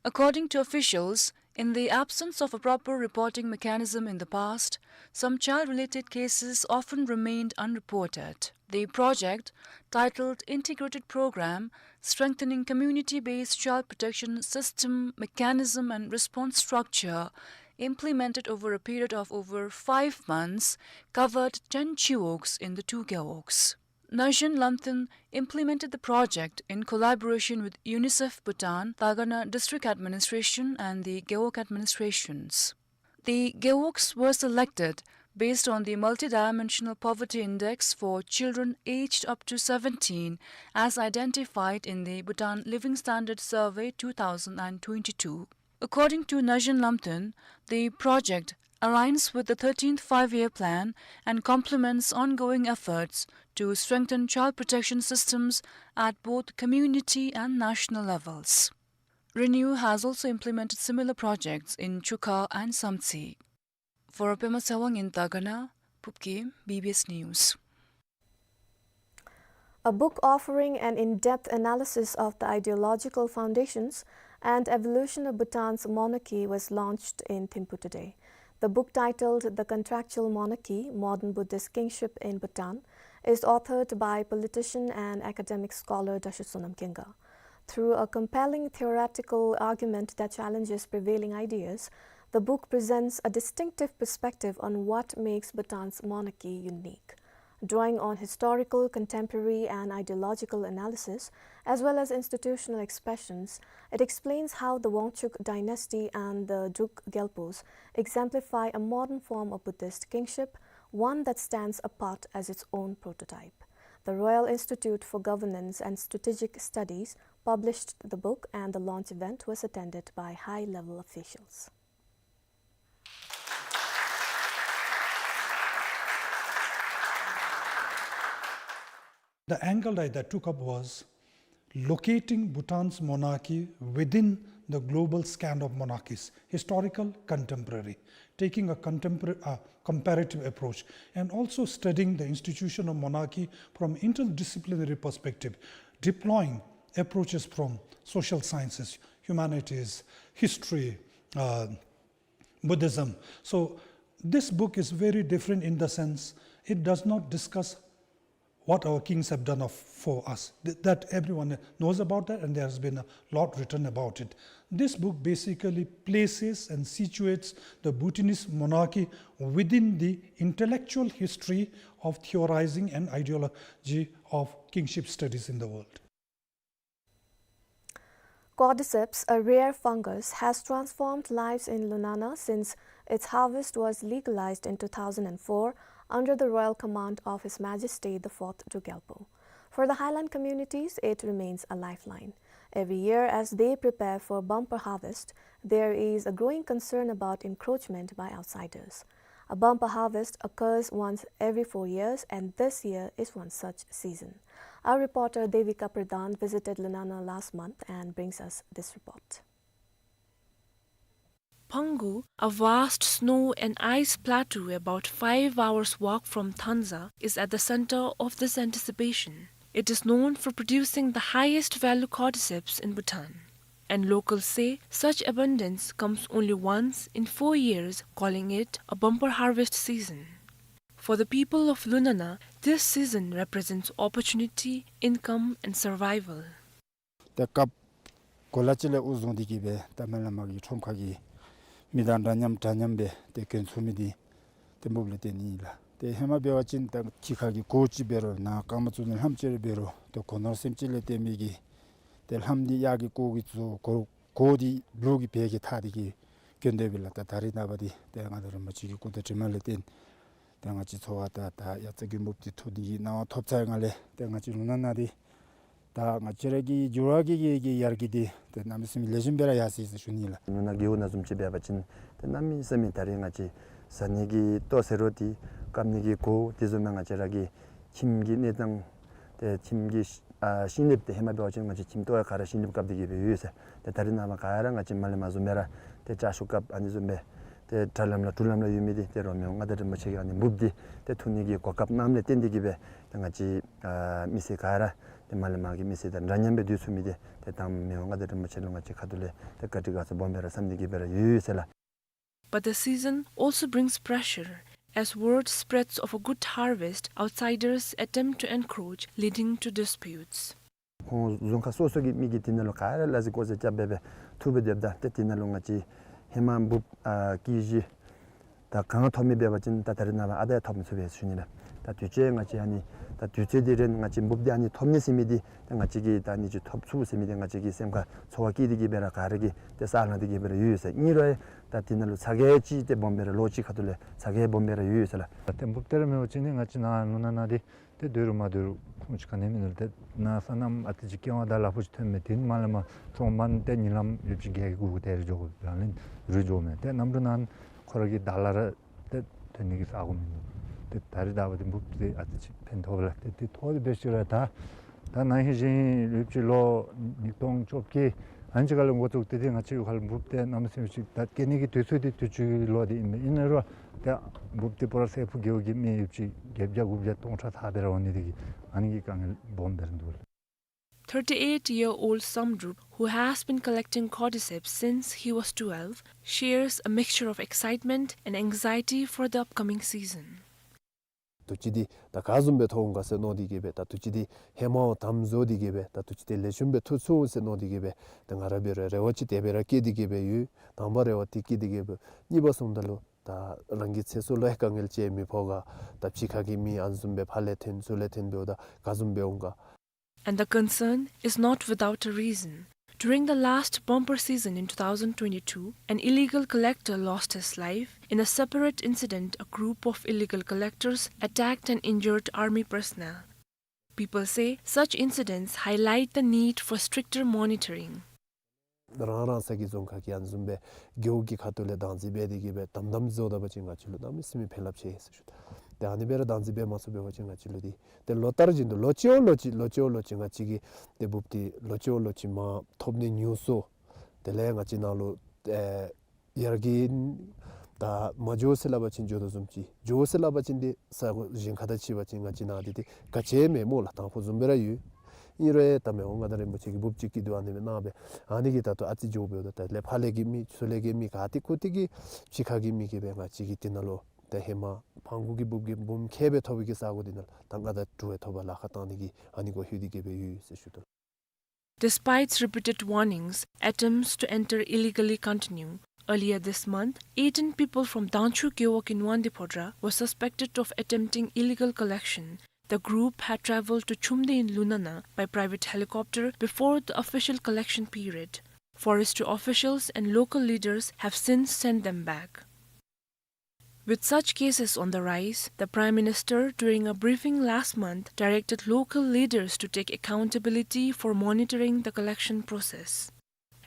According to officials, in the absence of a proper reporting mechanism in the past, some child-related cases often remained unreported. The project, titled Integrated Program, Strengthening Community-Based Child Protection System, Mechanism and Response Structure, implemented over a period of over five months, covered ten chiwogs in the two gewogs. Nazhin Lamten implemented the project in collaboration with UNICEF Bhutan, Dagana District Administration and the Gewog administrations. The gewogs were selected based on the multidimensional poverty index for children aged up to seventeen as identified in the Bhutan Living Standard Survey two thousand and twenty-two. According to Nazhin Lamten, the project aligns with the thirteenth Five-Year Plan and complements ongoing efforts to strengthen child protection systems at both community and national levels. Renew has also implemented similar projects in Chukha and Samtse. For Pema Sewang in Dagana, Phub Gim, B B S News. A book offering an in-depth analysis of the ideological foundations and evolution of Bhutan's monarchy was launched in Thimphu today. The book, titled The Contractual Monarchy: Modern Buddhist Kingship in Bhutan, is authored by politician and academic scholar Dashi Sonam Khenga. Through a compelling theoretical argument that challenges prevailing ideas, the book presents a distinctive perspective on what makes Bhutan's monarchy unique. Drawing on historical, contemporary, and ideological analysis, as well as institutional expressions, it explains how the Wangchuck dynasty and the Druk Gyalpos exemplify a modern form of Buddhist kingship, one that stands apart as its own prototype. The Royal Institute for Governance and Strategic Studies published the book, and the launch event was attended by high-level officials. The angle that I took up was locating Bhutan's monarchy within the global scan of monarchies, historical, contemporary, taking a contempor-, uh, comparative approach, and also studying the institution of monarchy from interdisciplinary perspective, deploying approaches from social sciences, humanities, history, uh, Buddhism. So this book is very different in the sense it does not discuss what our kings have done of, for us. Th-, that everyone knows about that, and there has been a lot written about it. This book basically places and situates the Bhutanese monarchy within the intellectual history of theorizing and ideology of kingship studies in the world. Cordyceps, a rare fungus, has transformed lives in Lunana since its harvest was legalized in two thousand and four under the royal command of His Majesty the Fourth Druk Gyalpo. For the highland communities, it remains a lifeline. Every year, as they prepare for bumper harvest, there is a growing concern about encroachment by outsiders. A bumper harvest occurs once every four years, and this year is one such season. Our reporter Devika Pradhan visited Lunana last month and brings us this report. Phangu, a vast snow and ice plateau about five hours' walk from Thanza, is at the center of this anticipation. It is known for producing the highest value cordyceps in Bhutan. And locals say such abundance comes only once in four years, calling it a bumper harvest season. For the people of Lunana, this season represents opportunity, income, and survival. ཏེ་སྐབས་གོ་ལ་ཅིག་ལས་དབུ་བཟུང་སྟེ་གི་སྦེ་ད་མ་ལས་མར་གྱི་ཁྲོམ་ཁ་གི་མི་དང་འདྲ་མཉམ་འདྲ་མཉམ་སྦེ་ཏེ་གྱོན་ཚུགས་མི་འདི་ཏེ་འབུབ་ལས་བརྟེན་ནི་ཨིན་ལགས། ཏེ་ཧེ་མ་འབད་བ་ཅིན་ད་ཕྱི་ཁ་གི་གོ་ཅིག་འབད་རུང་ནང་རྐངམ་བཙུགས་ནི་ལྷམ་ཅིག་རེ་འབད་རུང་ཏེ་གོ་ནོར་སེམས་ཅན་ལས་བརྟེན་མི་གི་ཏེ་ལྷམ་འདི་གཡག་གི་གོ་གིས་བཙུགས། གོ་གོ་འདི་ལུག་གི་བལ་གྱིས་འཐག་སྟེ་གི་གྱོན་དེ་སྦེ་ལགས། ད་ད་རེས་ནངས་པ་འདི་ཏེ་མངའ་བདག་རིན་པོ་ཆེ་གི་སྐུ་དྲིན་དྲི་མ་ལས་བརྟེན་ཏེ་ང་བཅས་ཚོ་བ་ད་ད་ཡ་རྩ་རྒྱུན་འབུབ་འདི་འཐུ་ནི་གི་གནང་བ་ཐོབ་ཚར་ཡི་ལགས། ཏེ་ང་བཅས་ལུང་ནག་ནང་འདི་ད་ང་བཅས་ར་གི་འགྱུར་བ་གི་གི་གི་ཡར་རྒྱས་འདི་ཏེ་གནམ་མེད་ས་མེད་ལེགས་ཤོམ་སྦེ་ར་ཡར་སོ་ཡི་ཟེར་ཞུ་ནི་ལགས། ལུང་ནག་རྒེད་འོག་ནང་བཟུམ་ཅིག་འབད་བ་ཅིན་ཏེ་གནམ་མེད་ས་མེད་ད་རེས་ང་བཅས་ཟ་ནི་གི་ལྟོ་ཟེར་རུང་འདི་བཀབ་ནི་གི་གོ་དེ་བཟུམ་མའི་ང་བཅས་ར་གི་ཁྱིམ་གྱི་གནས་སྟངས་ཏེ་ཁྱིམ་གྱི་ཨ་ཤིང་ལེབ་འདི་ཧེ་མ་འབད་བ་ཅིན་ང་བཅས་ཁྱིམ་ལྟོ་ཡང་ག་ར་ཤིང་ལེབ་བཀབ་སྟེ་གི་སྦེ་ཡོད་ཟེར། ཏེ་ད་རེས་ནངས་པ་ག་ར་ང་བཅས་མ་ལས་མར་བཟུམ་སྦེ་ར་ཏེ་ལྕགས་ཤོག་བཀབ་ཨ་ནི་བཟུམ་སྦེ་ཏེ་དྲ་ལམ་ལུ་གྲུ་ལམ་ལུ་ཡོད་མི་འདི་ཏེ་རོལ་མོ་མངའ་བདག་རིན་པོ་ཆེ་གི་ཨ་ནི་འབུབ་འདི་ཏེ་འཐུ་ནི་གི་གོ་སྐབས་གནངམ་ལས་བརྟེན་ཏེ་གི་སྦེ་ཏེ་ང་བཅས་ཨ་མི་སེར་ག་ར་ཏེ་མ་ལས་མར་གྱི་མི་སེར་དང་འདྲ་མཉམ་སྦེ་སྡོད་ཚུགས་མི་འདི་ཏེ་ད་མི་དབང་མངའ་བདག་རིན་པོ་ཆེ་ལུ་ང་བཅས་ཁ་ཐུག་ལས་ཏེ་བཀའ་དྲིན་དགའ་ཚོར་སྦོམ་སྦེ་ར་བསམ་སྟེ་གི་སྦེ་ར་ཡོད་ཡོད་ཟེར་ལགས། But the season also brings pressure. As word spreads of a good harvest, outsiders attempt to encroach, leading to disputes. ཁོང་རྫོང་ཁག་སོ་སོ་གི་མི་གིས་དེ་ནང་ལུ་ག་ར་ལ་ཟེར་ཀོ་ཟེར་རྐྱབ་སྦེ་སྦེ་འཐུ་སྦེ་སྡོདཔ་ད་ཏེ་དེ་ནང་ལུ་ང་བཅས་ཧེ་མ་འབུབ་ཨ་ཀེ་ཇི་ད་གང་ཐོབ་མི་འབད་བ་ཅིན་ད་ད་རེས་ནངས་པ་ཨ་རྟག་ཐོབ་མི་ཚུགས་པས་ཟེར་ཞུ་ནི་ལགས། ད་དུས་ཅི་ང་བཅས་ཨ་ནི་ད་དུས་ཚོད་འདི་རན་ང་བཅས་འབུབ་འདི་ཨ་ནི་ཐོབ་ནི་ཟེར་མི་འདི་ད་ང་བཅས་ཀྱིས་ད་ཨ་ནི་ཅིག་ཐོབ་ཚུགས་ཟེར་མི་འདི་ང་བཅས་ཀྱིས་སེམས་ཁར་ཚོར་བ་བསྐྱེད་དེ་གི་སྦེ་ར་ག་ར་གིས་ཏེ་ས་ལང་སྟེ་གི་སྦེ་ར་ཡོད་ཡོད་ཟེར། ཨིན་རུང་ཡང་ད་དེ་ནང་ལུ་ཚ་གྱང་ཅིག་ཏེ་སྦོམ་སྦེ་ར་ལོ་གཅིག་ཁ་ཐུག་ལས་ཚ་གྱང་སྦོམ་སྦེ་ར་ཡོད་ཡོད་ཟེར་ལགས། ད་ཏེ་འབུབ་དེ་ར་མེད་པ་ཅིན་ནི་ང་བཅས་ནཱ་ལུང་ནག་ནང་འདི་ཏེ་སྡོད་རུང་མ་སྡོད་རུང་ཁུངས་ཅིག་ག་ནི་མིན་ནུག་ལགས། ཏེ་ནཱ་སོ་ནམ་ཨ་ཙི་ཅིག་སྐྱེ་བ་ད་ལ་ཕུག་ཅིག་ཐོན་མས། དེ་ནི་མ་ལས་མར་ཚོང་མ་ཏེ་ཉིན་ལམ་ཡོདཔ་ཅིག་བརྒལ་གི་གུ་གུ་ཏེ་རུ་འགྱོ་དགོ་ལགས། ལན་རུ་འགྱོ་མས། ཏེ་གནམ་གྲུ་ནང་ཁོ་ར་གི་ད་ལ་ར་ཏེ་ཐོན་ནི་གི་ས་གོ་མིན་འདུག། ཏེ་ད་རེས་ད་བ་ཏེ་འབུབ་འདི་ཨ་ཙི་ཅིག་ཕན་ཐོགས་ལགས། ཏེ་ཏེ་ཐོག་ཏེ་འབད་ཞིནམ་ར་ད་ད་ནཱ་ཧེ་བཞིན་ཡོདཔ་ཅིག་ལོ་ཉིས་སྟོང་བཅོ་བརྒྱད་ཨ་ནི་ཅིག་ཁར་ལས་འགོ་བཙུགས་ཏེ་ཏེ་ང་བཅས་ཡུལ་ཁར་འབུབ་འདི་གནམ་མེད་ས་མེད་ཅིག་ད་སྐྱེ་ནི་གི་དུས་ཚོད་འདི་དུས་ཅི་གི་ལོ་འདི་ཨིན་མས། ཨིན་རུང་ཏེ་འབུབ་འདི་སྤ་རོ་སེ་ཕུ་རྒེད་འོག་གི་མི་ཡོདཔ་ཅིག་བརྒྱད་བརྒྱ་དགུ་བརྒྱ་སྟོང་ཕྲག་ཐག་སྦེ་ར་འོང་ནི་འདི་གིས་ཨ་ནི་གི་དཀའ་ངལ་སྦོམ་སྦེ་ར་འདུག་ལགས། Thirty-eight-year-old Samdrup, who has been collecting cordyceps since he was twelve, shares a mixture of excitement and anxiety for the upcoming season. དུས་ཅི་འདི་ད་ག་བཟུམ་སྦེ་ཐོབ་འོང་ག་ཟེར་མནོ་སྟེ་གི་སྦེ་ད་དུས་ཅི་འདི་ཧེ་མ་དམ་བཟོ་སྟེ་གི་སྦེ་ད་དུས་ཅི་འདི་ལེགས་ཤོམ་སྦེ་འཐུ་ཚུགས་འོང་ཟེར་མནོ་སྟེ་གི་སྦེ་ད་ང་ར་འབད་རུང་རེ་བ་ཅིག་དེ་སྦེ་ར་བསྐྱེད་དེ་གི་སྦེ་ཡོད། དང་པ་རེ་བ་འདི་བསྐྱེད་དེ་གི་སྦེ་གཉིས་པ་བཟུམ་ད་ལུ་ད་རང་གི་ཚེ་སྲོག་ལུ་ཡང་དཀའ་ངལ་ཅིག་མི་ཕོག་ག། ད་ཕྱི་ཁ་གི་མི་ཨ་ནི་བཟུམ་སྦེ་ཕར་ལས་ཐོན་ཚུར་ལས་ཐོན་འབདཝ་ད་ག་བཟུམ་སྦེ་འོང་ག། And the concern is not without a reason. During the last bumper season in two thousand twenty-two, an illegal collector lost his life. In a separate incident, a group of illegal collectors attacked and injured army personnel. People say such incidents highlight the need for stricter monitoring. རང་རང་ས་གི་རྫོང་ཁག་གི་ཨ་ནི་བཟུམ་སྦེ་རྒེད་འོག་གི་ཁ་ཐུག་ལས་བདག་འཛིན་འབད་དེ་གི་སྦེ་དམ་དམ་བཟོ་ད་པ་ཅིན་ང་བཅས་ལུ་གནམ་མེད་ས་མེད་ཕན་རླབས་ཆེ་ཟེར་ཞུ་དོ། ཏེ་ཨ་ནི་སྦེ་ར་བདག་འཛིན་འབད་མ་ཚུགས་པ་ཅིན་ང་བཅས་ལུ་འདི་ཏེ་ལོ་ལྟར་བཞིན་དུ་ལོ་གཅིག་འོག་ལོ་གཅིག་ལོ་གཅིག་འོག་ལོ་གཅིག་ང་བཅས་ཀྱི་ཏེ་འབུབ་འདི་ལོ་གཅིག་འོག་ལོ་གཅིག་མར་ཐོབ་ནི་ཉུང་སུ། དེ་ལས་ང་བཅས་ནང་ལུ་ཨེ་ཡར་རྒྱས་ད་མ་འགྱོ་ཟེར་སླབ་པ་ཅིན་འགྱོ་དོ་བཟུམ་ཅིག། འགྱོ་ཟེར་སླབ་པ་ཅིན་འདི་ས་གོ་གཞན་ཁ་ཐུག་ཕྱེ་བ་ཅིན་ང་བཅས་ནང་འདི་ཏེ་ག་ཅི་མེད་སྨོ་ལགས། དང་ཕུ་བཟུམ་སྦེ་ར་ཡོད། ཨིན་རུང་ད་མི་དབང་མངའ་བདག་རིན་པོ་ཆེ་གིས་འབུབ་ཅིག་བསྐྱེད་དོ་ཨ་ནི་སྦེ་གནང་སྦེ་ཨ་ནི་གིས་ད་ལྟོ་ཨ་ཙི་འགྱོ་འབདཝ་ད་ད་ལས་ཕར་ལས་ཀྱི་མི་ཚུར་ལས་ཀྱི་མི་ག་ཏེ་ཁུ་ཏེ་གི་ཕྱི་ཁ་གི་མི་གིས་སྦེ་ང་བཅས་ཀྱི་འདི་ནང་ལུ་ད་ཧེ་མ་ཕང་གུ་གི་འབུབ་ཀྱི་འབུམ་ཁལ་སྦེ་ཐོབ་པའི་གི་ས་གོ་འདི་ནང་ལུ་ད་ང་ད་དྲུག་སྦེ་ཐོབ་པར་ལཱ་ཁག་བཏང་ནི་གི་ཨ་ནི་གུ་ལྷོད་དེ་གི་སྦེ་ཡོད་ཟེར་ཞུ་དོ། Despite repeated warnings, attempts to enter illegally continue. Earlier this month, eighteen people from Dangchu Gewog in Wangdue Phodrang were suspected of attempting illegal collection. The group had traveled to Chumde in Lunana by private helicopter before the official collection period. Forestry officials and local leaders have since sent them back. With such cases on the rise, the Prime Minister, during a briefing last month, directed local leaders to take accountability for monitoring the collection process.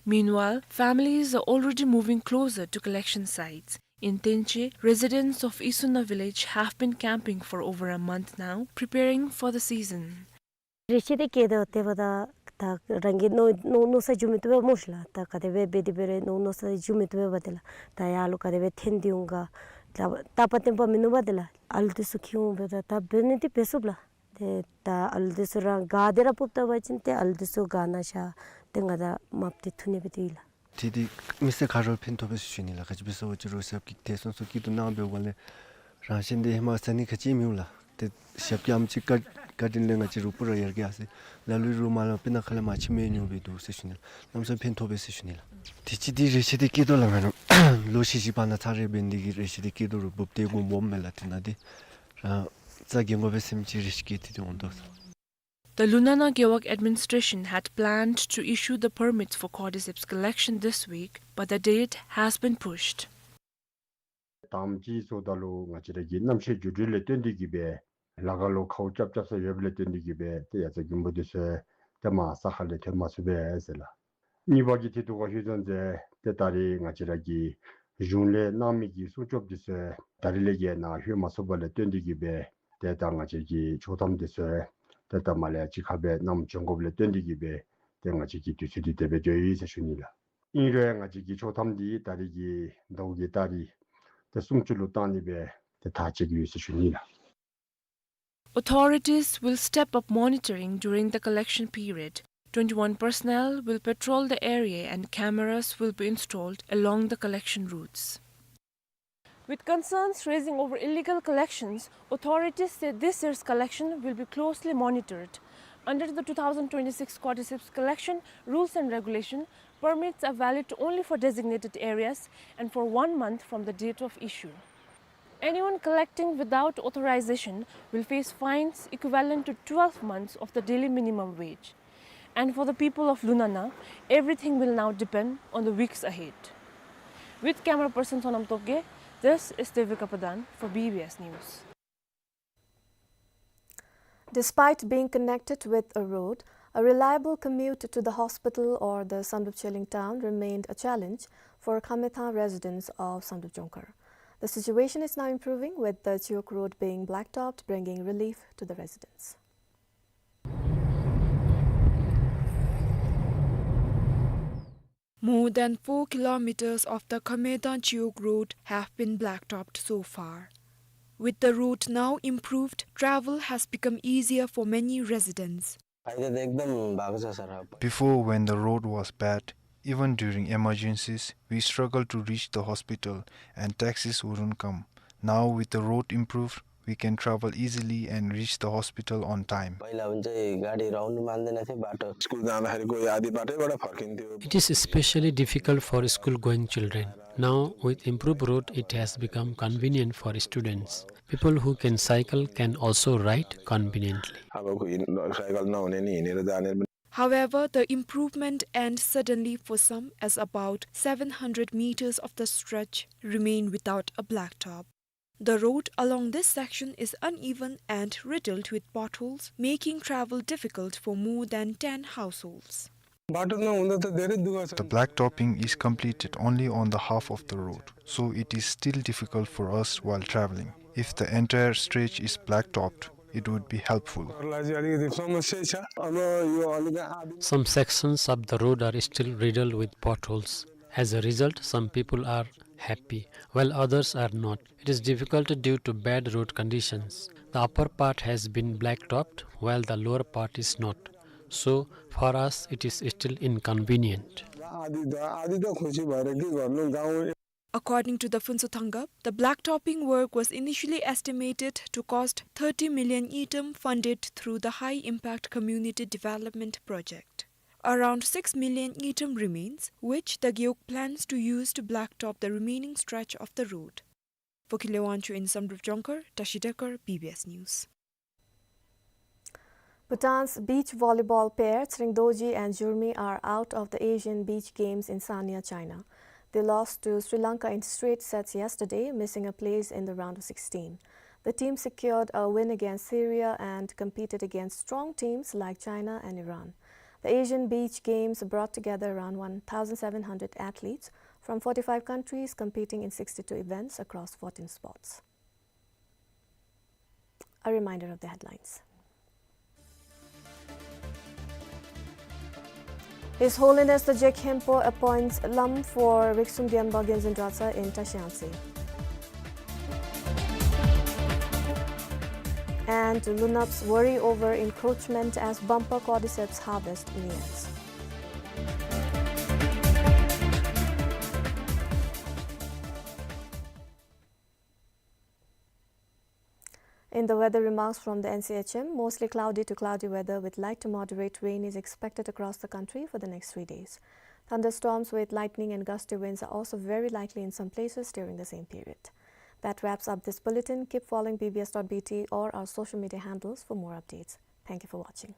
Meanwhile, families are already moving closer to collection sites. In Tenche, residents of Isuna village have been camping for over a month now, preparing for the season. རེ་ཆེ་སྟེ་སྐྱེས་ཏེ་འབདཝ་ད་ད་རང་གི་མནོ་མནོ་མནོ་ས་འགྱོ་མི་བཏུབ་པས་སྨོ་ཤིག་ལགས། ད་ག་དེ་སྦེ་འབད་དེ་འབད་རུང་མནོ་མནོ་ས་འགྱོ་མི་བཏུབ་པས་པ་ཏེ་ལགས། ད་ཡར་ལུ་ག་དེ་སྦེ་འཐོན་ཏེ་འོང་ག་ད་རྟག་པ་བརྟན་པ་མིན་ནུག་པ་ཏེ་ལགས། ཨ་ལུ་འདི་ཚུ་ཁྱིད་འོང་འབདཝ་ད་ད་འབད་ནི་འདི་འབད་ཚུགས་ལགས། ཏེ་ད་ཨ་ལུ་འདི་ཚུ་རང་ག་དེ་ར་སྤུབ་ད་པ་ཅིན་ཏེ་ཨ་ལུ་འདི་ཚུ་ག་ནང་བཞག་ཏེ་ང་ད་མར་ཏེ་འཐུ་ནི་སྦེ་ཏེ་ཡོད་ལགས། ཏེ་འདི་མི་སེར་ག་ར་ཕན་ཐོགས་པས་ཟེར་ཞུ་ནི་ལགས། ག་ཅི་འབད་ཟེར་བ་ཅིན་རོགས་སྐྱིད་དེ་སོང་སོང་སྐྱིད་སྡུག་གནང་འབདཝ་ལས་ རང་བཞིན་འདི་ཧེ་མ་ཟ་ནི་ག་ཅི་མི་འོང་ལགས། ཏེ་ཞབས་ཀྱི་ཨམ་ཅིག་བཀའ་བཀའ་དྲིན་ལས་ང་བཅས་རུ་སྤུ་ར་ཡར་རྒྱས་ཟེར། ལ་ལུ་རུ་མ་ལ་སྤུ་ན་ཁ་ལས་མ་ཕྱི་མི་ཉོ་བའི་འདུག་ཟེར་ཞུ་ནི་ལགས། ལམ་སང་ཕན་ཐོགས་པས་ཟེར་ཞུ་ནི་ལགས། དུས་ཅི་འདི་རེ་ཆེ་འདི་སྐྱེད་དོ་ལགས། ང་རུ་ལོ་བཞི་བཞི་པ་ན་ཚར་རེ་འབད་ནི་འདི་གིས་རེ་ཆེ་འདི་སྐྱེད་དོ། རུ་འབུབ་སྟེ་གུང་སྦོམ་མས་ལགས། དེ་ན་འདི་རང་རྩ་འགེངས་དགོ་པའི་སེམས་ཅིག་རེ་ཆེ་སྐྱེད་དེ་འདི་འོང་དོ་ཟེར། The Lunana Gewog administration had planned to issue the permits for cordyceps collection this week, but the date has been pushed. དང་པ་ཅིག་སོང་ད་ལུ་ང་བཅས་ར་གི་གནམ་གཤིས་འགྱུར་འགྲོས་ལས་བརྟེན་ཏེ་གིས་སྦེ་ལ་ཁ་ལུ་ཁཝ་རྐྱབ་རྐྱབ་ས་ཡོདཔ་ལས་བརྟེན་ཏེ་གིས་སྦེ་ཏེ་ཡ་རྩྭ་རྒན་པོ་འདི་ཚུ་ཏེ་མར་ས་ཁ་ལས་ཐོན་མ་ཚུགས་པས་ཟེར་ལགས། གཉིས་པ་གི་ཐད་དུ་ག་ཞུ་ཟེར་ན་ཏེ་ད་རེས་ང་བཅས་ར་གི་གཞུང་ལས་གནང་མི་གི་སྲུང་སྐྱོབ་འདི་ཚུ་ད་རེས་ལས་ཀྱི་ནང་ལྷོད་མ་ཚུགས་པ་ལས་བརྟེན་ཏེ་གིས་སྦེ་ཏེ་ད་ང་བཅས་ཀྱི་ཆོག་ཐམ་འདི་ཚུ་ཏེ་ད་མར་ལས་ཡར་ཅིག་ཁར་སྦེ་གནངམ་བྱོན་དགོཔ་ལས་བརྟེན་ཏེ་གིས་སྦེ་ཏེ་ང་བཅས་ཀྱི་དུས་ཚོད་འདི་དེ་སྦེ་འགྱོ་ཡི་ཟེར་ཞུ་ནི་ལགས། ཨིན་རུང་ང་བཅས་ཀྱི་ཆོག་ཐམ་འདི་ད་རེས་ཀྱི་ཟླཝ་གི་ཏ་རིག་ཏེ་སུམ་ཅུ་ལུ་བཏང་ནི་སྦེ་ཏེ་ཐག་བཅད་ཡོད་ཟེར་ཞུ་ནི་ལགས། Authorities will step up monitoring during the collection period. Twenty-one personnel will patrol the area and cameras will be installed along the collection routes. With concerns raising over illegal collections, authorities say this year's collection will be closely monitored. Under the two thousand twenty-six Cordyceps Collection Rules and Regulation, permits are valid only for designated areas and for one month from the date of issue. Anyone collecting without authorization will face fines equivalent to twelve months of the daily minimum wage. And for the people of Lunana, everything will now depend on the weeks ahead. With camera person Sonam Tokge, this is Devika Pradhan for B B S News. Despite being connected with a road, a reliable commute to the hospital or the Samdrup Chiehleng town remained a challenge for Khamethang residents of Samdrup Jongkhar. The situation is now improving, with the Chiwog Road being blacktopped, bringing relief to the residents. More than four kilometers of the Khamethang Chiwog Road have been blacktopped so far. With the road now improved, travel has become easier for many residents. Before, when the road was bad, even during emergencies, we struggled to reach the hospital and taxis wouldn't come. Now, with the road improved, we can travel easily and reach the hospital on time. पहिला हुन्छ गाडीहरू आउनु मान्दैन थियो, बाटो। स्कुल जाँदाखेरि कोही आधी बाटैबाट फर्किन्थ्यो। It is especially difficult for school-going children. Now, with improved road, it has become convenient for students. People who can cycle can also ride conveniently. अब कोही साइकल नहुने नि हिँडेर जाने पनि। However, the improvement ends suddenly for some, as about seven hundred meters of the stretch remain without a blacktop. The road along this section is uneven and riddled with potholes, making travel difficult for more than ten households. बाटो नहुँदा त धेरै दुःख छ। The blacktopping is completed only on the half of the road, so it is still difficult for us while traveling. If the entire stretch is blacktopped, it would be helpful. घरलाई चाहिँ अलिकति समस्या छ। अब यो अलिक आधी Some sections of the road are still riddled with potholes. As a result, some people are happy, while others are not. It is difficult due to bad road conditions. The upper part has been blacktopped, while the lower part is not. So, for us, it is still inconvenient. आधी त, आधी त खुसी भएर के गर्नु, गाउँ According to the Phuntsho Thangkap, the blacktopping work was initially estimated to cost thirty million ngultrum funded through the High Impact Community Development Project. Around six million ngultrum remains, which the Gewog plans to use to blacktop the remaining stretch of the road. For Khile Wangchuk in Samdrup Jongkhar, Tashi Dekar, B B S News. Bhutan's beach volleyball pair Tshering Dorji and Jurmi are out of the Asian Beach Games in Sanya, China. They lost to Sri Lanka in straight sets yesterday, missing a place in the round of sixteen. The team secured a win against Syria and competed against strong teams like China and Iran. The Asian Beach Games brought together around one thousand seven hundred athletes from forty-five countries, competing in sixty-two events across fourteen sports. A reminder of the headlines. His Holiness the Je Khenpo appoints Lam for Riksum Gyalpa Genzin Dratshang in Tashiangse. And Lunap's worry over encroachment as bumper cordyceps harvest nears. In the weather remarks from the N C H M, mostly cloudy to cloudy weather with light to moderate rain is expected across the country for the next three days. Thunderstorms with lightning and gusty winds are also very likely in some places during the same period. That wraps up this bulletin. Keep following B B S dot B T or our social media handles for more updates. Thank you for watching.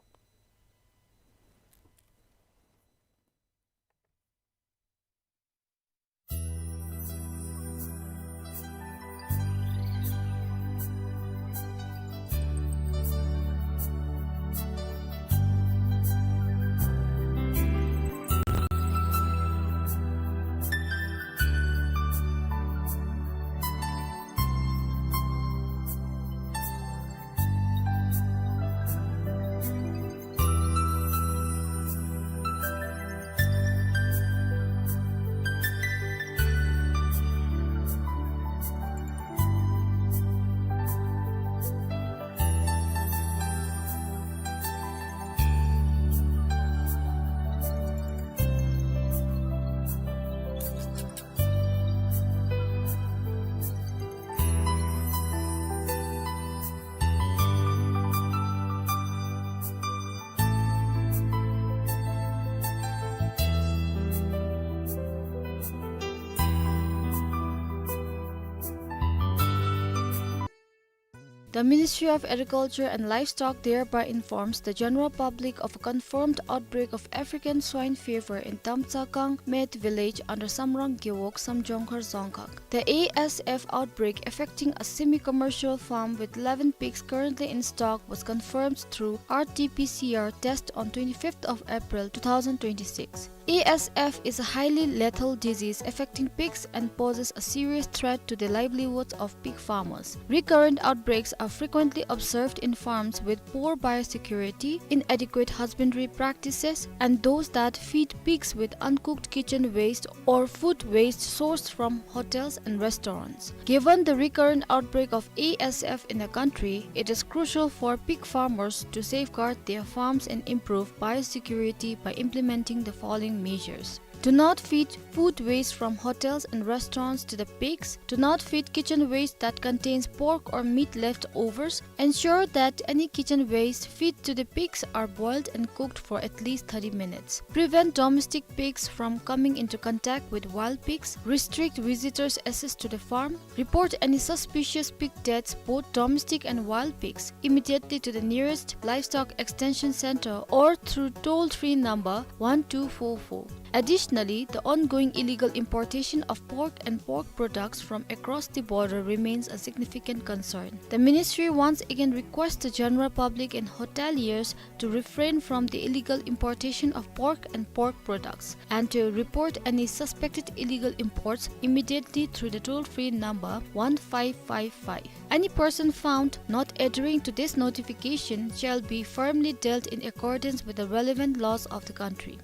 The Ministry of Agriculture and Livestock thereby informs the general public of a confirmed outbreak of African swine fever in Damtsakang Met village under Samrang Gewog, Samjongkhar Dzongkhag. The A S F outbreak affecting a semi-commercial farm with eleven pigs currently in stock was confirmed through R T P C R test on twenty-fifth of April two thousand twenty-six. A S F is a highly lethal disease affecting pigs and poses a serious threat to the livelihoods of pig farmers. Recurrent outbreaks are frequently observed in farms with poor biosecurity, inadequate husbandry practices, and those that feed pigs with uncooked kitchen waste or food waste sourced from hotels and restaurants. Given the recurrent outbreak of A S F in the country, it is crucial for pig farmers to safeguard their farms and improve biosecurity by implementing the following measures. Do not feed food waste from hotels and restaurants to the pigs. Do not feed kitchen waste that contains pork or meat leftovers. Ensure that any kitchen waste fed to the pigs are boiled and cooked for at least thirty minutes. Prevent domestic pigs from coming into contact with wild pigs. Restrict visitors' access to the farm. Report any suspicious pig deaths, both domestic and wild pigs, immediately to the nearest livestock extension center or through toll-free number one two four four. Additionally, the ongoing illegal importation of pork and pork products from across the border remains a significant concern. The ministry once again requests the general public and hoteliers to refrain from the illegal importation of pork and pork products and to report any suspected illegal imports immediately through the toll-free number one five five five. Any person found not adhering to this notification shall be firmly dealt in accordance with the relevant laws of the country.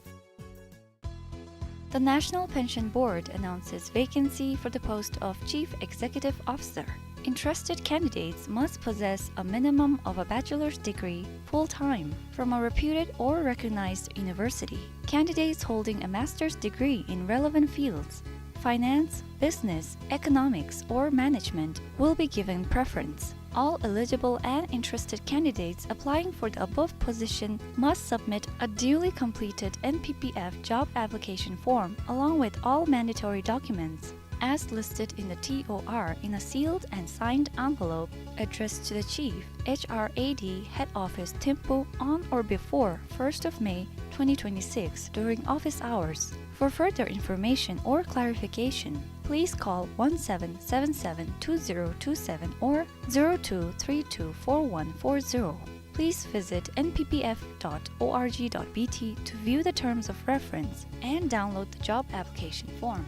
The National Pension Board announces vacancy for the post of Chief Executive Officer. Interested candidates must possess a minimum of a bachelor's degree full-time from a reputed or recognized university. Candidates holding a master's degree in relevant fields, finance, business, economics, or management, will be given preference. All eligible and interested candidates applying for the above position must submit a duly completed N P P F job application form along with all mandatory documents as listed in the T O R in a sealed and signed envelope addressed to the Chief, H R A D, Head Office, Thimphu, on or before first of May twenty twenty-six during office hours. For further information or clarification, please call one seven seven seven two zero two seven or zero two three two four one four zero. Please visit N P P F dot O R G dot B T to view the terms of reference and download the job application form.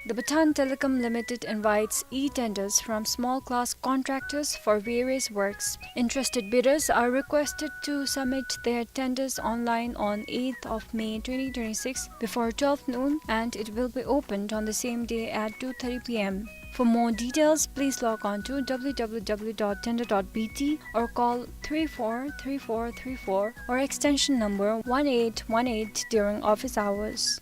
The Bhutan Telecom Limited invites e-tenders from small-class contractors for various works. Interested bidders are requested to submit their tenders online on eighth of May twenty twenty-six before twelve noon, and it will be opened on the same day at two thirty P M. For more details, please log on to W W W dot tender dot B T or call three four three four three four or extension number one eight one eight during office hours.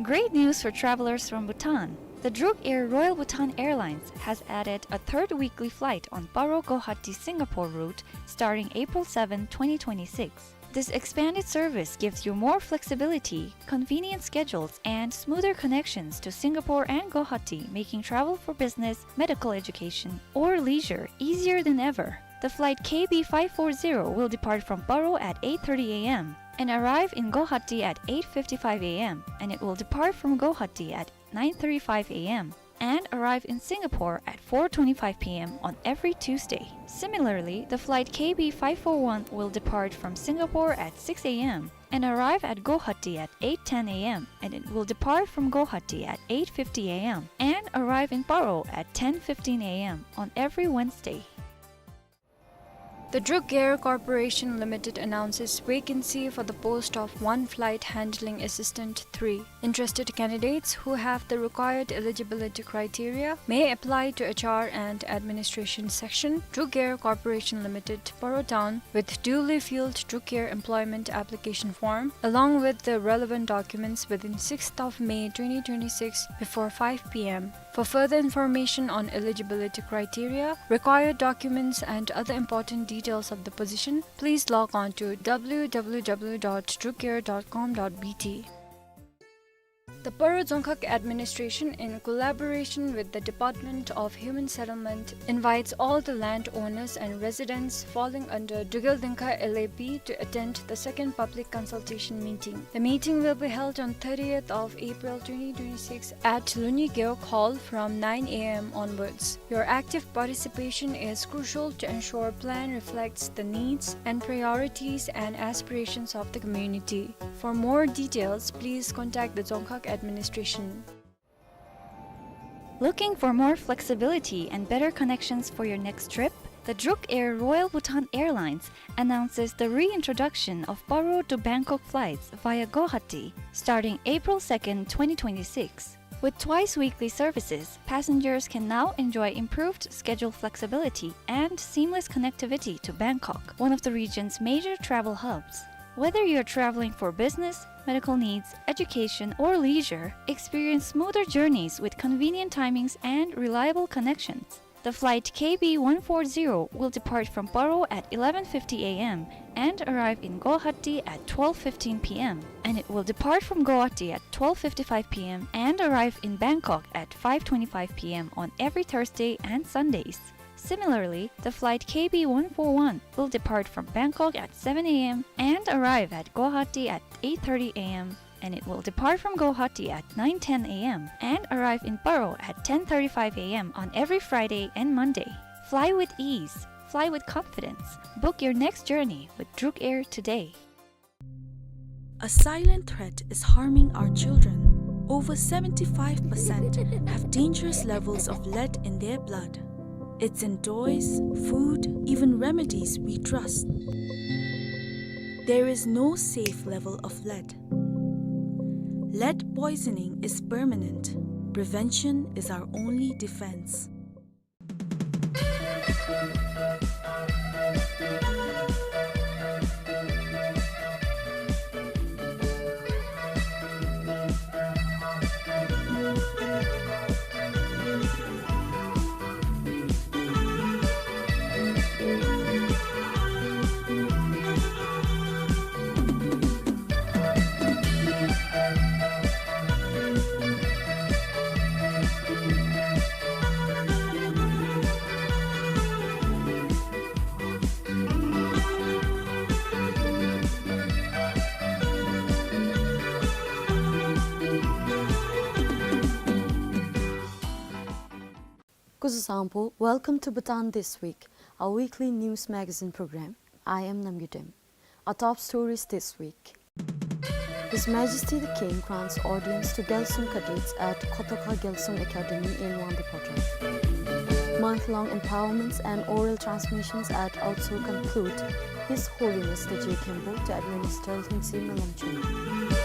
Great news for travelers from Bhutan. The Druk Air Royal Bhutan Airlines has added a third weekly flight on Paro Guwahati Singapore route starting April seventh, twenty twenty-six. This expanded service gives you more flexibility, convenient schedules, and smoother connections to Singapore and Guwahati, making travel for business, medical education, or leisure easier than ever. The flight K B five four zero will depart from Paro at eight thirty A M and arrive in Guwahati at eight fifty-five A M, and it will depart from Guwahati at nine thirty-five A M and arrive in Singapore at four twenty-five P M on every Tuesday. Similarly, the flight K B five four one will depart from Singapore at six A M and arrive at Guwahati at eight ten A M, and it will depart from Guwahati at eight fifty A M and arrive in Paro at ten fifteen A M on every Wednesday. The Druk Air Corporation Limited announces vacancy for the post of one flight handling assistant three. Interested candidates who have the required eligibility criteria may apply to H R and Administration Section, Druk Air Corporation Limited, Paro Town, with duly filled Druk Air employment application form, along with the relevant documents within sixth of May twenty twenty-six before five P M. For further information on eligibility criteria, required documents, and other important details of the position, please log on to W W W dot drukair dot com dot B T. The Paro Dzongkhag Administration, in collaboration with the Department of Human Settlement, invites all the landowners and residents falling under Drukgyal Dzongkhag L A P to attend the second public consultation meeting. The meeting will be held on thirtieth of April twenty twenty-six at Luni Gewog Hall from nine A M onwards. Your active participation is crucial to ensure plan reflects the needs and priorities and aspirations of the community. For more details, please contact the Dzongkhag Administration. Looking for more flexibility and better connections for your next trip? The Druk Air Royal Bhutan Airlines announces the reintroduction of Paro to Bangkok flights via Guwahati starting April second, twenty twenty-six. With twice weekly services, passengers can now enjoy improved schedule flexibility and seamless connectivity to Bangkok, one of the region's major travel hubs. Whether you're traveling for business, medical needs, education, or leisure, experience smoother journeys with convenient timings and reliable connections. The flight K B one four zero will depart from Paro at eleven fifty A M and arrive in Guwahati at twelve fifteen P M, and it will depart from Guwahati at twelve fifty-five P M and arrive in Bangkok at five twenty-five P M on every Thursday and Sundays. Similarly, the flight K B one four one will depart from Bangkok at seven A M and arrive at Guwahati at eight thirty A M, and it will depart from Guwahati at nine ten A M and arrive in Paro at ten thirty-five A M on every Friday and Monday. Fly with ease. Fly with confidence. Book your next journey with Druk Air today. A silent threat is harming our children. Over seventy-five percent have dangerous levels of lead in their blood. It's in toys, food, even remedies we trust. There is no safe level of lead. Lead poisoning is permanent. Prevention is our only defense. Kuzu sangpo, welcome to Bhutan This Week, our weekly news magazine program. I am Namgyu Dem. Our top stories this week. His Majesty the King grants audience to Gyalsung cadets at Khotokha Gyalsung Academy in Wangdue Phodrang. Month-long empowerments and oral transmissions at Aotso conclude. His Holiness the Je Khenpo to administer Lhuntse Melam Chun.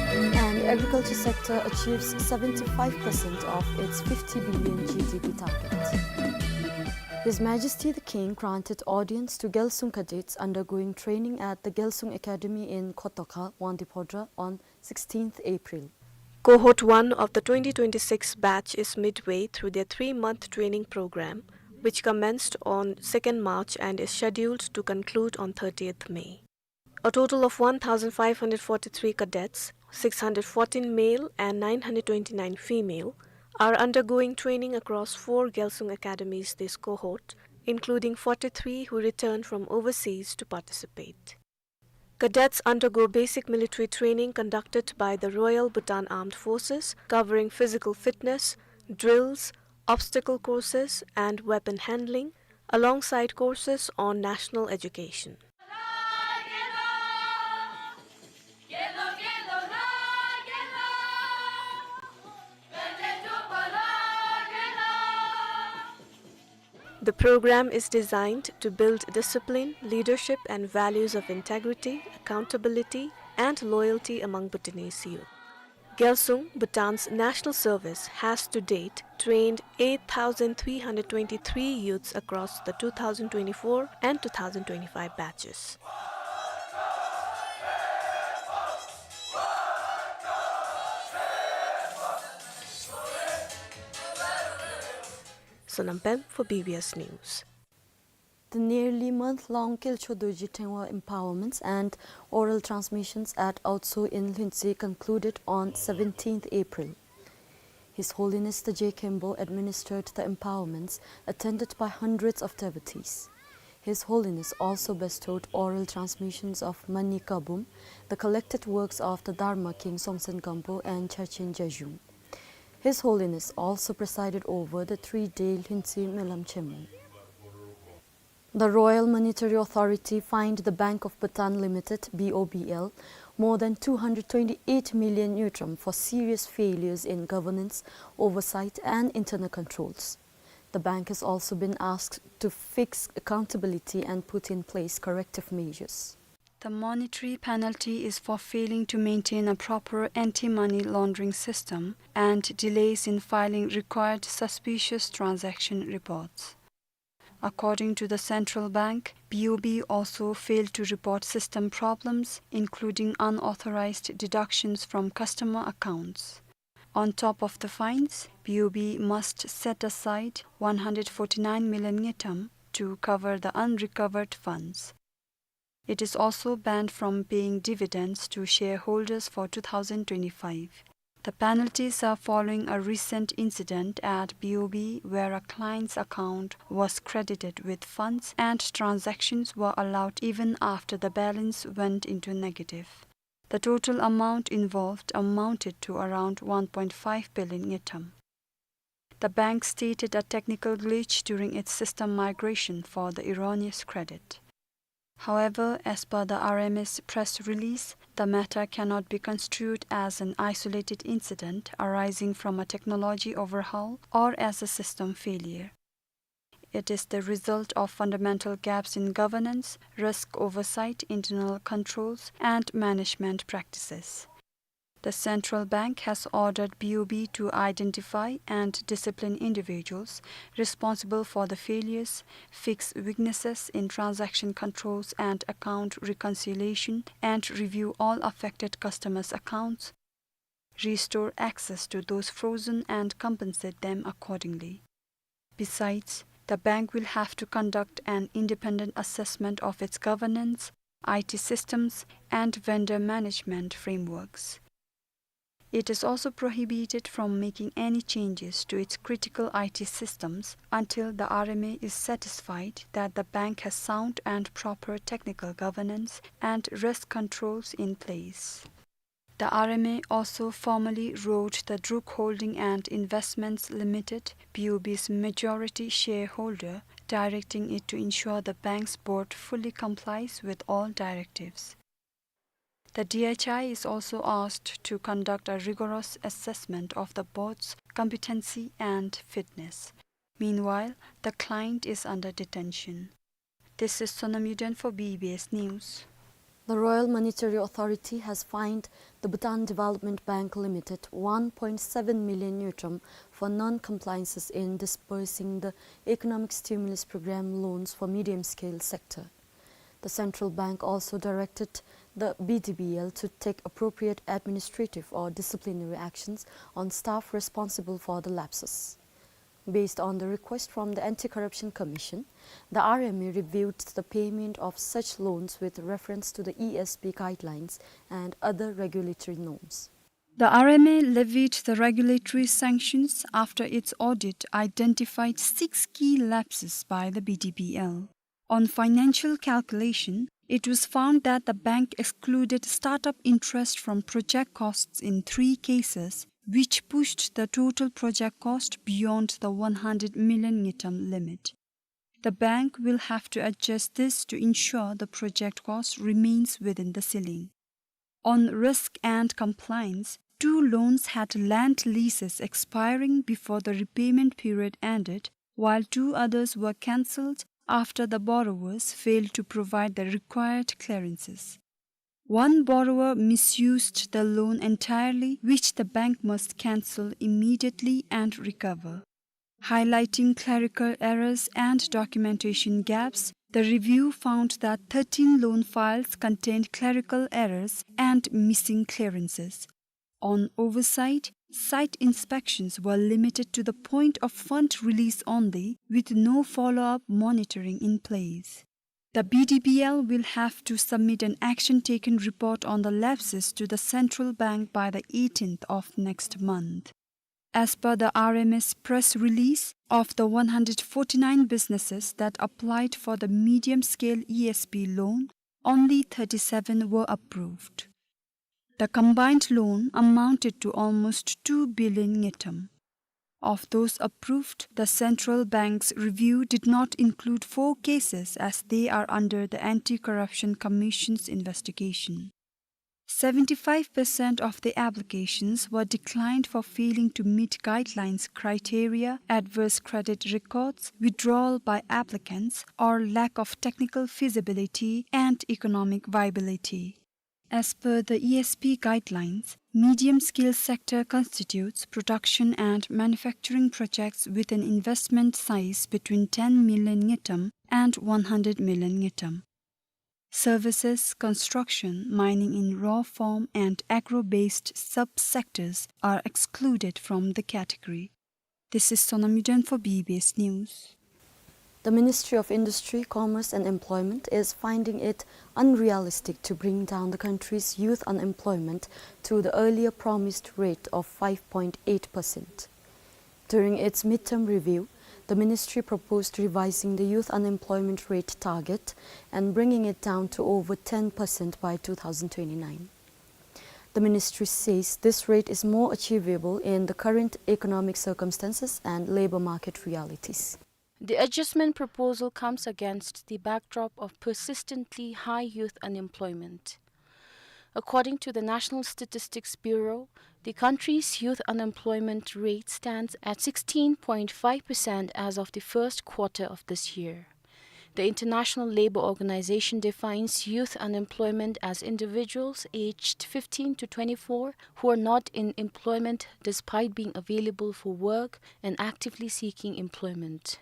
And agriculture sector achieves seventy-five percent of its fifty billion G D P target. His Majesty the King granted audience to Gyalsung cadets undergoing training at the Gyalsung Academy in Khotokha, Wangdue Phodrang on sixteenth April. Cohort one of the twenty twenty-six batch is midway through their three-month training program, which commenced on second March and is scheduled to conclude on thirtieth May. A total of one thousand five hundred forty-three cadets, six hundred fourteen male and nine hundred twenty-nine female, are undergoing training across four Gyalsung academies this cohort, including forty-three who returned from overseas to participate. Cadets undergo basic military training conducted by the Royal Bhutan Armed Forces, covering physical fitness, drills, obstacle courses, and weapon handling, alongside courses on national education. The program is designed to build discipline, leadership, and values of integrity, accountability, and loyalty among Bhutanese youth. Gyalsung, Bhutan's national service, has to date trained eight thousand three hundred twenty-three youths across the two thousand twenty-four and two thousand twenty-five batches. Sonam Pem for B B S News. The nearly month-long Kelcho Dorji Tengwa empowerments and oral transmissions at Aotso in Lhuentse concluded on seventeenth April. His Holiness the Je Khenpo administered the empowerments, attended by hundreds of devotees. His Holiness also bestowed oral transmissions of Mani Kabum, the collected works of the Dharma King Songtsen Gampo and Charchen Jajung. His Holiness also presided over the three-day Lhuentse Melam Chenmo. The Royal Monetary Authority fined the Bank of Bhutan Limited, B O B L, more than two hundred twenty-eight million ngultrum for serious failures in governance, oversight, and internal controls. The bank has also been asked to fix accountability and put in place corrective measures. The monetary penalty is for failing to maintain a proper anti-money laundering system and delays in filing required suspicious transaction reports. According to the central bank, B O B also failed to report system problems, including unauthorized deductions from customer accounts. On top of the fines, B O B must set aside one hundred forty-nine million ngultrum to cover the unrecovered funds. It is also banned from paying dividends to shareholders for two thousand twenty-five. The penalties are following a recent incident at B O B where a client's account was credited with funds and transactions were allowed even after the balance went into negative. The total amount involved amounted to around one point five billion ngultrum. The bank stated a technical glitch during its system migration for the erroneous credit. However, as per the R M S press release, the matter cannot be construed as an isolated incident arising from a technology overhaul or as a system failure. It is the result of fundamental gaps in governance, risk oversight, internal controls, and management practices. The central bank has ordered B O B to identify and discipline individuals responsible for the failures, fix weaknesses in transaction controls and account reconciliation, and review all affected customers' accounts, restore access to those frozen, and compensate them accordingly. Besides, the bank will have to conduct an independent assessment of its governance, I T systems, and vendor management frameworks. It is also prohibited from making any changes to its critical I T systems until the R M A is satisfied that the bank has sound and proper technical governance and risk controls in place. The R M A also formally wrote the Druk Holding and Investments Limited, B O B's majority shareholder, directing it to ensure the bank's board fully complies with all directives. The D H I is also asked to conduct a rigorous assessment of the board's competency and fitness. Meanwhile, the client is under detention. This is Sonam Yuden for B B S News. The Royal Monetary Authority has fined the Bhutan Development Bank Limited one point seven million ngultrum for non-compliances in disbursing the Economic Stimulus Program loans for medium-scale sector. The central bank also directed the B D B L to take appropriate administrative or disciplinary actions on staff responsible for the lapses. Based on the request from the Anti-Corruption Commission, the R M A reviewed the payment of such loans with reference to the E S B guidelines and other regulatory norms. The R M A levied the regulatory sanctions after its audit identified six key lapses by the B D B L. On financial calculation, it was found that the bank excluded startup interest from project costs in three cases, which pushed the total project cost beyond the one hundred million ngultrum limit. The bank will have to adjust this to ensure the project cost remains within the ceiling. On risk and compliance, two loans had land leases expiring before the repayment period ended, while two others were cancelled after the borrowers failed to provide the required clearances. One borrower misused the loan entirely, which the bank must cancel immediately and recover. Highlighting clerical errors and documentation gaps, the review found that thirteen loan files contained clerical errors and missing clearances. On oversight, site inspections were limited to the point of fund release only, with no follow-up monitoring in place. The B D B L will have to submit an action taken report on the lapses to the central bank by the eighteenth of next month. As per the R M A's press release, of the one hundred forty-nine businesses that applied for the medium-scale E S B loan, only thirty-seven were approved. The combined loan amounted to almost two billion ngultrum. Of those approved, the central bank's review did not include four cases, as they are under the Anti-Corruption Commission's investigation. Seventy-five percent of the applications were declined for failing to meet guidelines criteria, adverse credit records, withdrawal by applicants, or lack of technical feasibility and economic viability. As per the E S B guidelines, medium-scale sector constitutes production and manufacturing projects with an investment size between ten million ngultrum and one hundred million ngultrum. Services, construction, mining in raw form, and agro-based sub-sectors are excluded from the category. This is Sonam Yuden for B B S News. The Ministry of Industry, Commerce and Employment is finding it unrealistic to bring down the country's youth unemployment to the earlier promised rate of five point eight percent. During its midterm review, the ministry proposed revising the youth unemployment rate target and bringing it down to over ten percent by two thousand twenty-nine. The ministry says this rate is more achievable in the current economic circumstances and labor market realities. The adjustment proposal comes against the backdrop of persistently high youth unemployment. According to the National Statistics Bureau, the country's youth unemployment rate stands at sixteen point five percent as of the first quarter of this year. The International Labour Organization defines youth unemployment as individuals aged fifteen to twenty-four who are not in employment despite being available for work and actively seeking employment.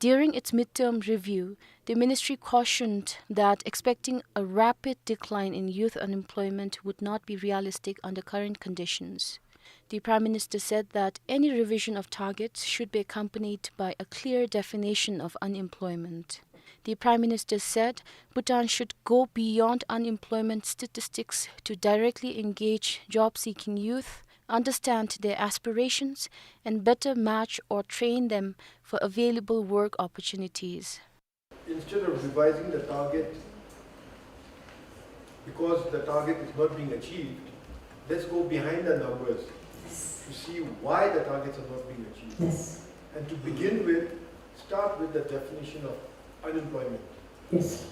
During its midterm review, the ministry cautioned that expecting a rapid decline in youth unemployment would not be realistic under current conditions. The Prime Minister said that any revision of targets should be accompanied by a clear definition of unemployment. The Prime Minister said Bhutan should go beyond unemployment statistics to directly engage job-seeking youth, understand their aspirations, and better match or train them for available work opportunities. Instead of revising the target because the target is not being achieved, let's go behind the numbers to see why the targets are not being achieved. Yes. And to begin with, start with the definition of unemployment. Yes.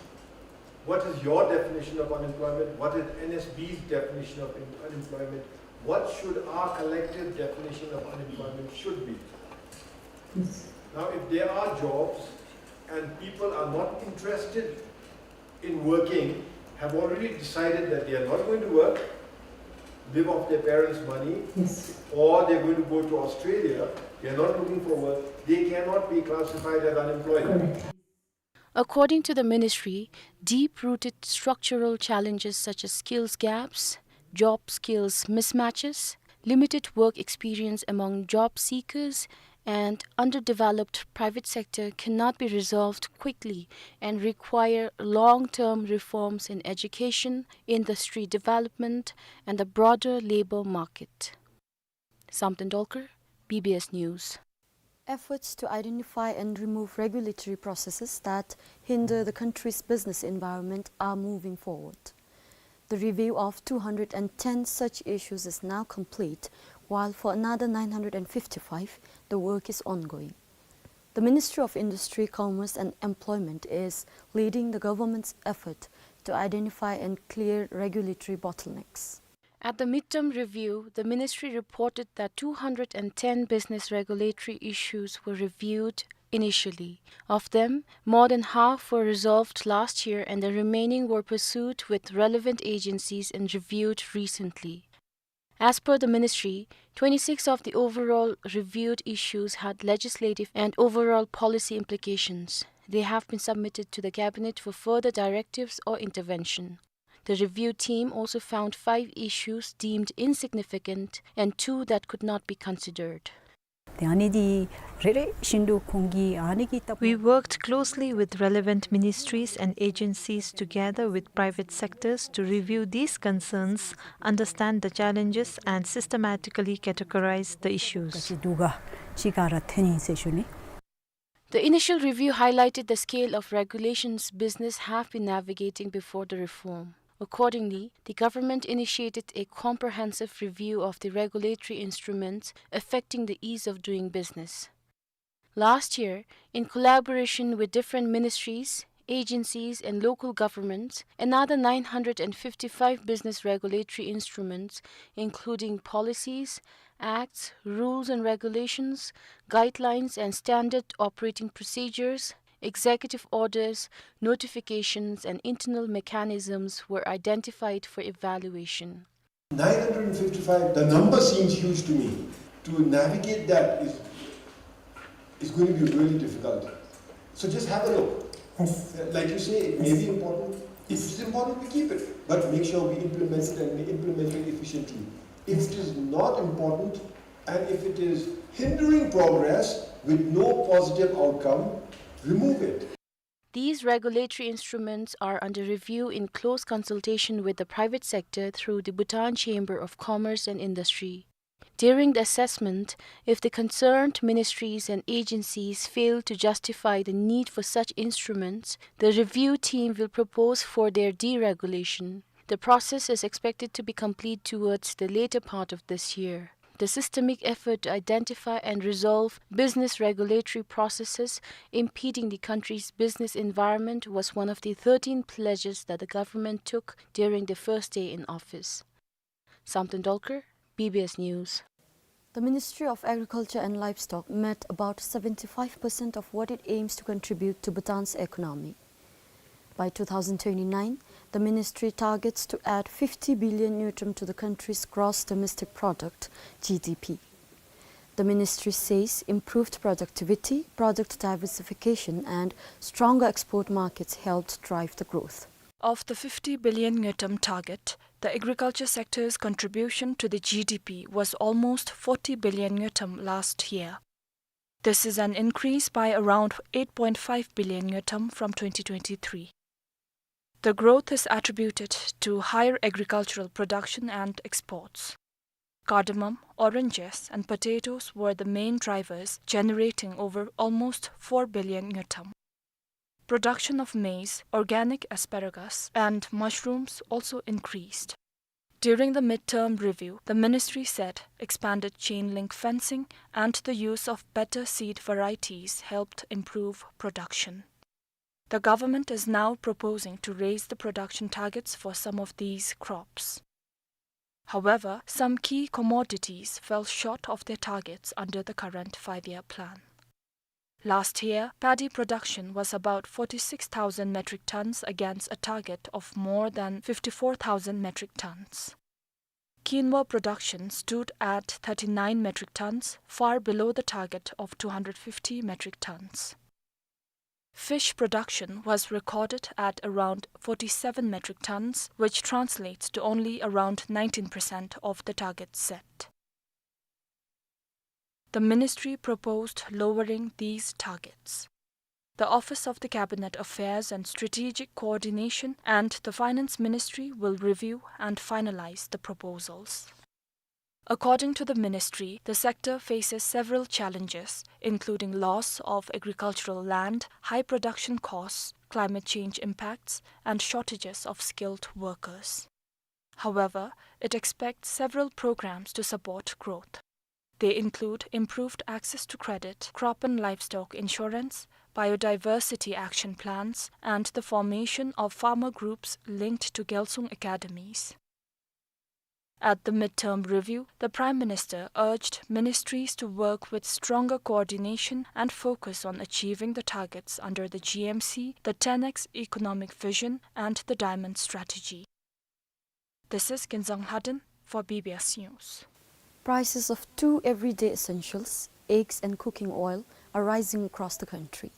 What is your definition of unemployment? What is N S B's definition of un-, unemployment? What should our collective definition of unemployment should be? Yes. Now, if there are jobs and people are not interested in working, have already decided that they are not going to work, live off their parents' money, yes, or they're going to go to Australia, they are not looking for work, they cannot be classified as unemployed. Correct. According to the ministry, deep-rooted structural challenges such as skills gaps, job skills mismatches, limited work experience among job seekers, and underdeveloped private sector cannot be resolved quickly and require long-term reforms in education, industry development, and the broader labor market. Samten Dolkar, B B S News. Efforts to identify and remove regulatory processes that hinder the country's business environment are moving forward. The review of two hundred and ten such issues is now complete, while for another nine hundred and fifty-five, the work is ongoing. The Ministry of Industry, Commerce and Employment is leading the government's effort to identify and clear regulatory bottlenecks. At the midterm review, the ministry reported that two hundred and ten business regulatory issues were reviewed initially. Of them, more than half were resolved last year and the remaining were pursued with relevant agencies and reviewed recently. As per the ministry, twenty-six of the overall reviewed issues had legislative and overall policy implications. They have been submitted to the cabinet for further directives or intervention. The review team also found five issues deemed insignificant and two that could not be considered. ཏེ་ཨ་ནི་འདི་རེ་རེ་བཞིན་དུ་ཁོང་གིས་ཨ་ནི་གི་ལྟ་བུ། We worked closely with relevant ministries and agencies together with private sectors to review these concerns, understand the challenges and systematically categorize the issues. ག་ཅི་འདུག་ག་ཅི་ག་ར་ཐོན་ཡི་ཟེར་ཞུ་ནི། The initial review highlighted the scale of regulations business have been navigating before the reform. Accordingly, the government initiated a comprehensive review of the regulatory instruments affecting the ease of doing business. Last year, in collaboration with different ministries, agencies, and local governments, another nine hundred and fifty-five business regulatory instruments, including policies, acts, rules and regulations, guidelines and standard operating procedures, executive orders, notifications, and internal mechanisms were identified for evaluation. Nine hundred and fifty-five, the number seems huge to me. To navigate that is, is going to be really difficult. So just have a look. Yes. Like you say, it may be important. If it's important, we keep it. But make sure we implement it and we implement it efficiently. If it is not important, and if it is hindering progress with no positive outcome, remove it. These regulatory instruments are under review in close consultation with the private sector through the Bhutan Chamber of Commerce and Industry. During the assessment, if the concerned ministries and agencies fail to justify the need for such instruments, the review team will propose for their deregulation. The process is expected to be complete towards the later part of this year. The systemic effort to identify and resolve business regulatory processes impeding the country's business environment was one of the thirteen pledges that the government took during the first day in office. Samten Dolkar, B B S News. The Ministry of Agriculture and Livestock met about seventy-five percent of what it aims to contribute to Bhutan's economy. By two thousand twenty-nine, the ministry targets to add fifty billion ngultrum to the country's gross domestic product, G D P. The ministry says improved productivity, product diversification, and stronger export markets helped drive the growth. Of the fifty billion ngultrum target, the agriculture sector's contribution to the G D P was almost forty billion ngultrum last year. This is an increase by around eight point five billion ngultrum from twenty twenty-three. The growth is attributed to higher agricultural production and exports. Cardamom, oranges, and potatoes were the main drivers, generating over almost four billion ngultrum. Production of maize, organic asparagus, and mushrooms also increased. During the midterm review, the ministry said expanded chain link fencing and the use of better seed varieties helped improve production. The government is now proposing to raise the production targets for some of these crops. However, some key commodities fell short of their targets under the current five-year plan. Last year, paddy production was about forty-six thousand metric tons against a target of more than fifty-four thousand metric tons. Quinoa production stood at thirty-nine metric tons, far below the target of two hundred fifty metric tons. Fish production was recorded at around forty-seven metric tons, which translates to only around nineteen percent of the target set. The ministry proposed lowering these targets. The Office of the Cabinet Affairs and Strategic Coordination and the Finance Ministry will review and finalize the proposals. According to the ministry, the sector faces several challenges, including loss of agricultural land, high production costs, climate change impacts, and shortages of skilled workers. However, it expects several programs to support growth. They include improved access to credit, crop and livestock insurance, biodiversity action plans, and the formation of farmer groups linked to Gyalsung Academies. At the midterm review, the Prime Minister urged ministries to work with stronger coordination and focus on achieving the targets under the G M C, the ten X Economic Vision, and the Diamond Strategy. This is Kinzang Lhaden for B B S News. Prices of two everyday essentials, eggs and cooking oil, are rising across the country.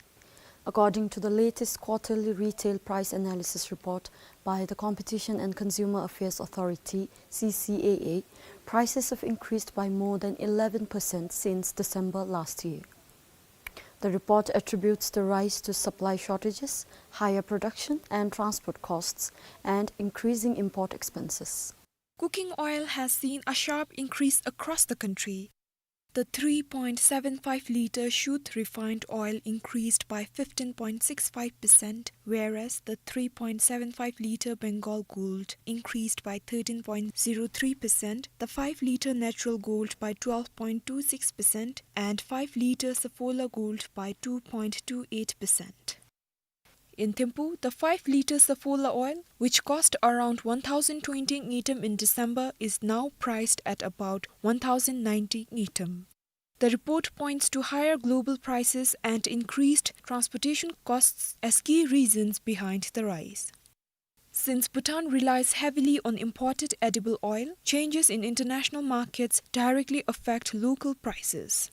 According to the latest quarterly retail price analysis report by the Competition and Consumer Affairs Authority, C C A A, prices have increased by more than eleven percent since December last year. The report attributes the rise to supply shortages, higher production and transport costs, and increasing import expenses. Cooking oil has seen a sharp increase across the country. The three point seven five liter Shuddh refined oil increased by fifteen point six five percent, whereas the three point seven five liter Bengal Gold increased by thirteen point zero three percent, the five liter Natural Gold by twelve point two six percent, and five liter Saffola Gold by two point two eight percent. In Thimphu, the five liter Saffola oil, which cost around one thousand twenty ngultrum in December, is now priced at about one thousand ninety ngultrum. The report points to higher global prices and increased transportation costs as key reasons behind the rise. Since Bhutan relies heavily on imported edible oil, changes in international markets directly affect local prices.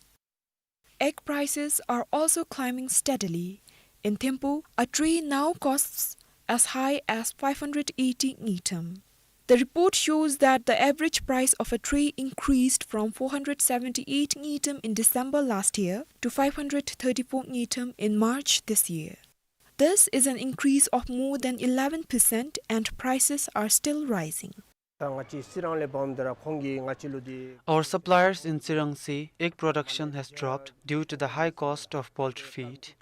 Egg prices are also climbing steadily. In Thimphu, a tray now costs as high as five hundred eighty ngultrum. The report shows that the average price of a tray increased from four hundred seventy-eight ngultrum in December last year to five hundred thirty-four ngultrum in March this year. This is an increase of more than eleven percent, and prices are still rising. Our suppliers in Tsirang say egg production has dropped due to the high cost of poultry feed.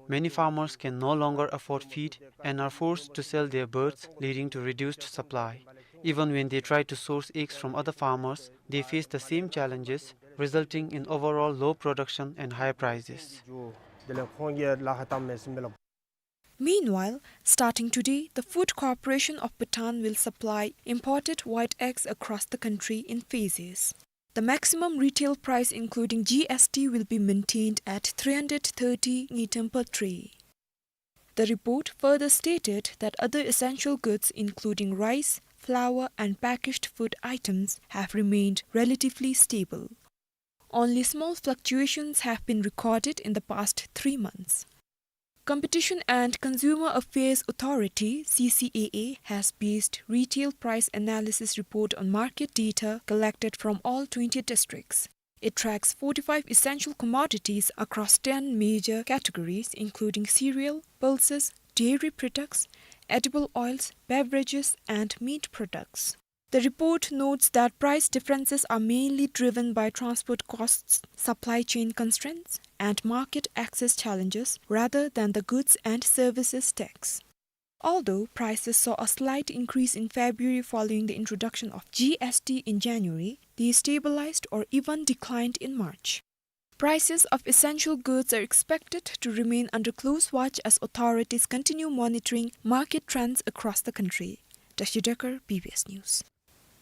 Many farmers can no longer afford feed and are forced to sell their birds, leading to reduced supply. Even when they try to source eggs from other farmers, they face the same challenges, resulting in overall low production and higher prices. Meanwhile, starting today, the Food Corporation of Bhutan will supply imported white eggs across the country in phases. The maximum retail price, including G S T, will be maintained at three hundred thirty ngultrum per tray. The report further stated that other essential goods, including rice, flour, and packaged food items, have remained relatively stable. Only small fluctuations have been recorded in the past three months. Competition and Consumer Affairs Authority, C C A A, has based retail price analysis report on market data collected from all twenty districts. It tracks forty-five essential commodities across ten major categories, including cereal, pulses, dairy products, edible oils, beverages, and meat products. The report notes that price differences are mainly driven by transport costs, supply chain constraints, and market access challenges rather than the goods and services tax. Although prices saw a slight increase in February following the introduction of G S T in January, they stabilized or even declined in March. Prices of essential goods are expected to remain under close watch as authorities continue monitoring market trends across the country. Tashi Dekar, B B S News.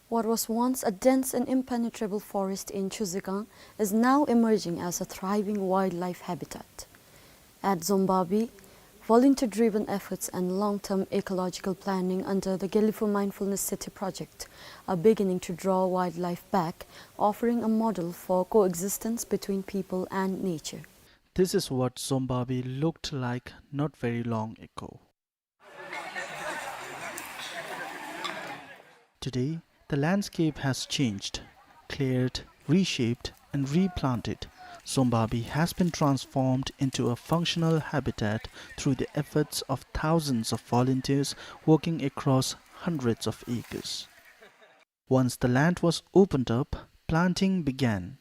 What was once a dense and impenetrable forest in Chuzegang is now emerging as a thriving wildlife habitat. At Zombabi, volunteer-driven efforts and long-term ecological planning under the Gelephu Mindfulness City project are beginning to draw wildlife back, offering a model for coexistence between people and nature. This is what Zombabhi looked like not very long ago. Today, the landscape has changed, cleared, reshaped, and replanted. Zombabhi has been transformed into a functional habitat through the efforts of thousands of volunteers working across hundreds of acres. Once the land was opened up, planting began.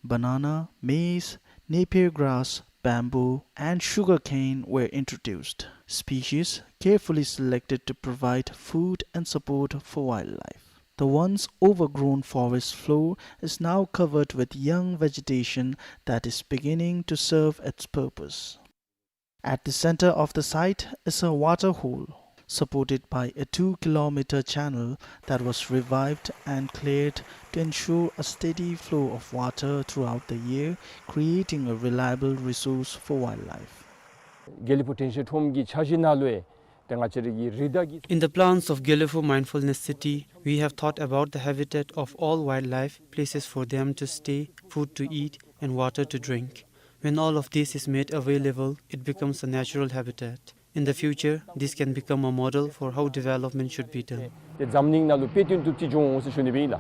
Banana, maize, Napier grass, bamboo, and sugarcane were introduced, species carefully selected to provide food and support for wildlife. The once overgrown forest floor is now covered with young vegetation that is beginning to serve its purpose. At the center of the site is a water hole, supported by a two-kilometer channel that was revived and cleared to ensure a steady flow of water throughout the year, creating a reliable resource for wildlife. དགེ་ལེགས་ཕུག་དྲན་ཤེས་ཁྲོམ་གྱི་འཆར་གཞི་ནང་ལུ་ཡང་ཏེ་ང་བཅས་ར་གི་རི་དྭགས་ཀྱི In the plans of Gelephu Mindfulness City, we have thought about the habitat of all wildlife, places for them to stay, food to eat, and water to drink. When all of this is made available, it becomes a natural habitat. In the future, this can become a model for how development should be done. ཏེ་འཛམ་གླིང་ནང་ལུ་དཔེ་སྟོན་ཐུབ་ཅིག་འགྱོ་འོང་ཟེར་ཞུ་ནི་སྦེ་ཨིན་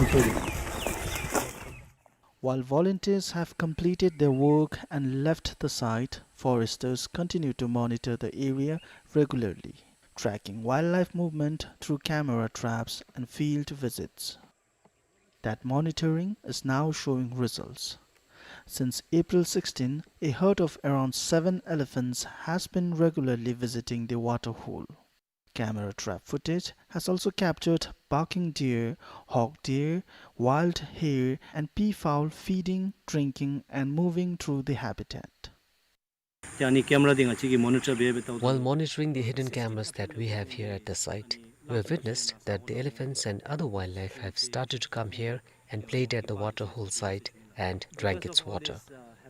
ལགས། While volunteers have completed their work and left the site, foresters continue to monitor the area regularly, tracking wildlife movement through camera traps and field visits. That monitoring is now showing results. Since April sixteen, a herd of around seven elephants has been regularly visiting the water hole. Camera trap footage has also captured barking deer, hog deer, wild hare, and peafowl feeding, drinking, and moving through the habitat. ཏེ་ཨ་ནི་ཀེམ་ར་འདི་ང་བཅས་ཀྱིས་མོ་ནི་ཊར་འབད་འབད་བལྟཝ་ད། While monitoring the hidden cameras that we have here at the site, we have witnessed that the elephants and other wildlife have started to come here and played at the water hole site and drank its water.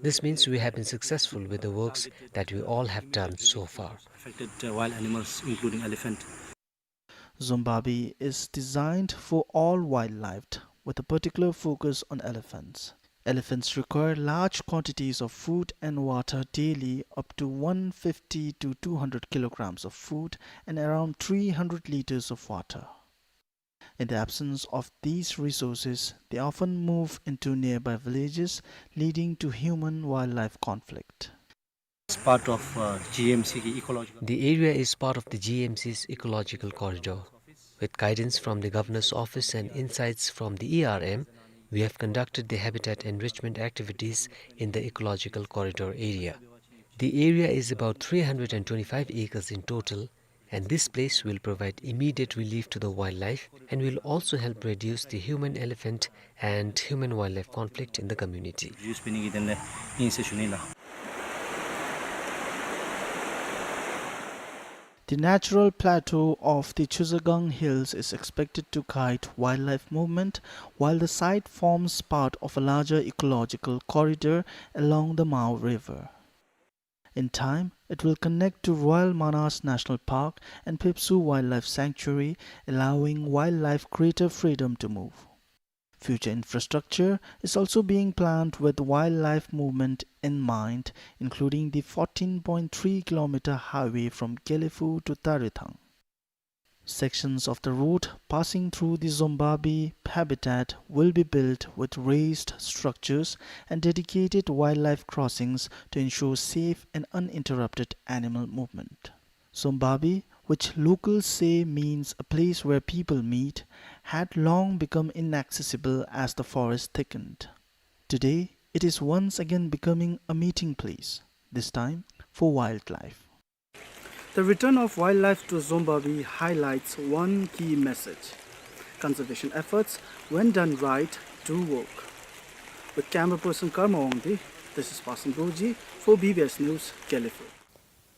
This means we have been successful with the works that we all have done so far. Affected, uh, wild animals, including elephant. Zombabhi is designed for all wildlife, with a particular focus on elephants. Elephants require large quantities of food and water daily, up to one fifty to two hundred kilograms of food and around three hundred liters of water. In the absence of these resources, they often move into nearby villages, leading to human-wildlife conflict. It's part of, uh, G M C की ecological. The area is part of the G M C's ecological corridor. With guidance from the Governor's Office and insights from the E R M, we have conducted the habitat enrichment activities in the ecological corridor area. The area is about three hundred and twenty-five acres in total, and this place will provide immediate relief to the wildlife and will also help reduce the human-elephant and human-wildlife conflict in the community. Reduce འབད་ནི་གི་དོན་ལས་ཨིན་ཟེར་ཞུ་ནི་ལགས། The natural plateau of the Chuzagang Hills is expected to guide wildlife movement, while the site forms part of a larger ecological corridor along the Mao River. In time, it will connect to Royal Manas National Park and Phepsoo Wildlife Sanctuary, allowing wildlife greater freedom to move. Future infrastructure is also being planned with wildlife movement in mind, including the fourteen point three kilometer highway from Gelephu to Tarethang. Sections of the road passing through the Zombabhi habitat will be built with raised structures and dedicated wildlife crossings to ensure safe and uninterrupted animal movement. Zombabhi, which locals say means a place where people meet, had long become inaccessible as the forest thickened. Today, it is once again becoming a meeting place, this time for wildlife. The return of wildlife to Zombabhi highlights one key message. Conservation efforts, when done right, do work. With camera person Karma Wangdi, this is Pasan Dorji for B B S News, Gelephu.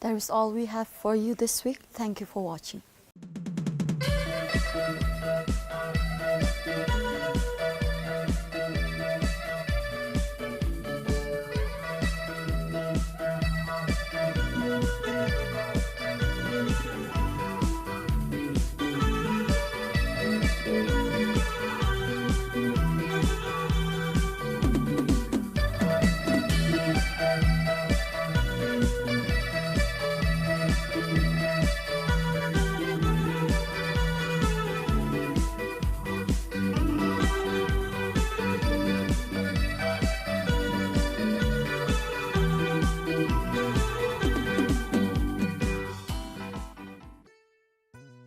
That is all we have for you this week. Thank you for watching.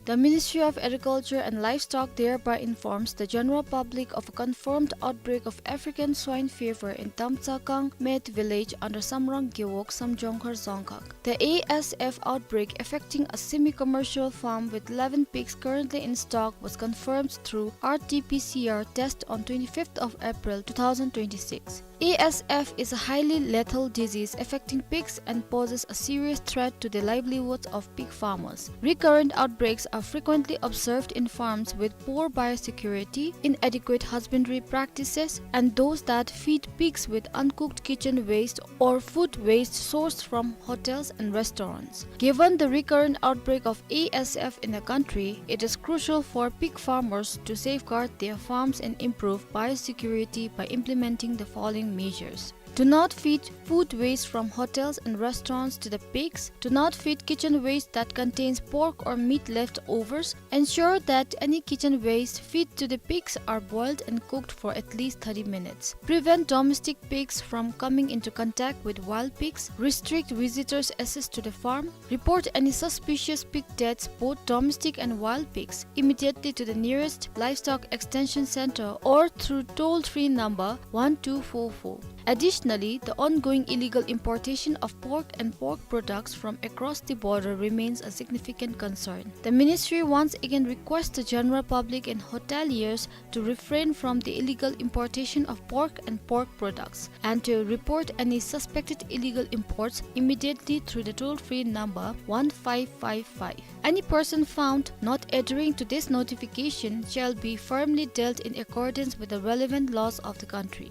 The Ministry of Agriculture and Livestock thereby informs the general public of a confirmed outbreak of African swine fever in Damtsakang Met village under Samrang Gewog, Samjongkhar Dzongkhag. The A S F outbreak affecting a semi-commercial farm with eleven pigs currently in stock was confirmed through R T P C R test on twenty-fifth of April two thousand twenty-six. A S F is a highly lethal disease affecting pigs and poses a serious threat to the livelihoods of pig farmers. Recurrent outbreaks are frequently observed in farms with poor biosecurity, inadequate husbandry practices, and those that feed pigs with uncooked kitchen waste or food waste sourced from hotels and restaurants. Given the recurrent outbreak of A S F in the country, it is crucial for pig farmers to safeguard their farms and improve biosecurity by implementing the following measures. Do not feed food waste from hotels and restaurants to the pigs. Do not feed kitchen waste that contains pork or meat leftovers. Ensure that any kitchen waste fed to the pigs are boiled and cooked for at least thirty minutes. Prevent domestic pigs from coming into contact with wild pigs. Restrict visitors' access to the farm. Report any suspicious pig deaths, both domestic and wild pigs, immediately to the nearest Livestock Extension Center or through toll-free number one two four four. Additionally, the ongoing illegal importation of pork and pork products from across the border remains a significant concern. The ministry once again requests the general public and hoteliers to refrain from the illegal importation of pork and pork products and to report any suspected illegal imports immediately through the toll-free number one five five five. Any person found not adhering to this notification shall be firmly dealt in accordance with the relevant laws of the country.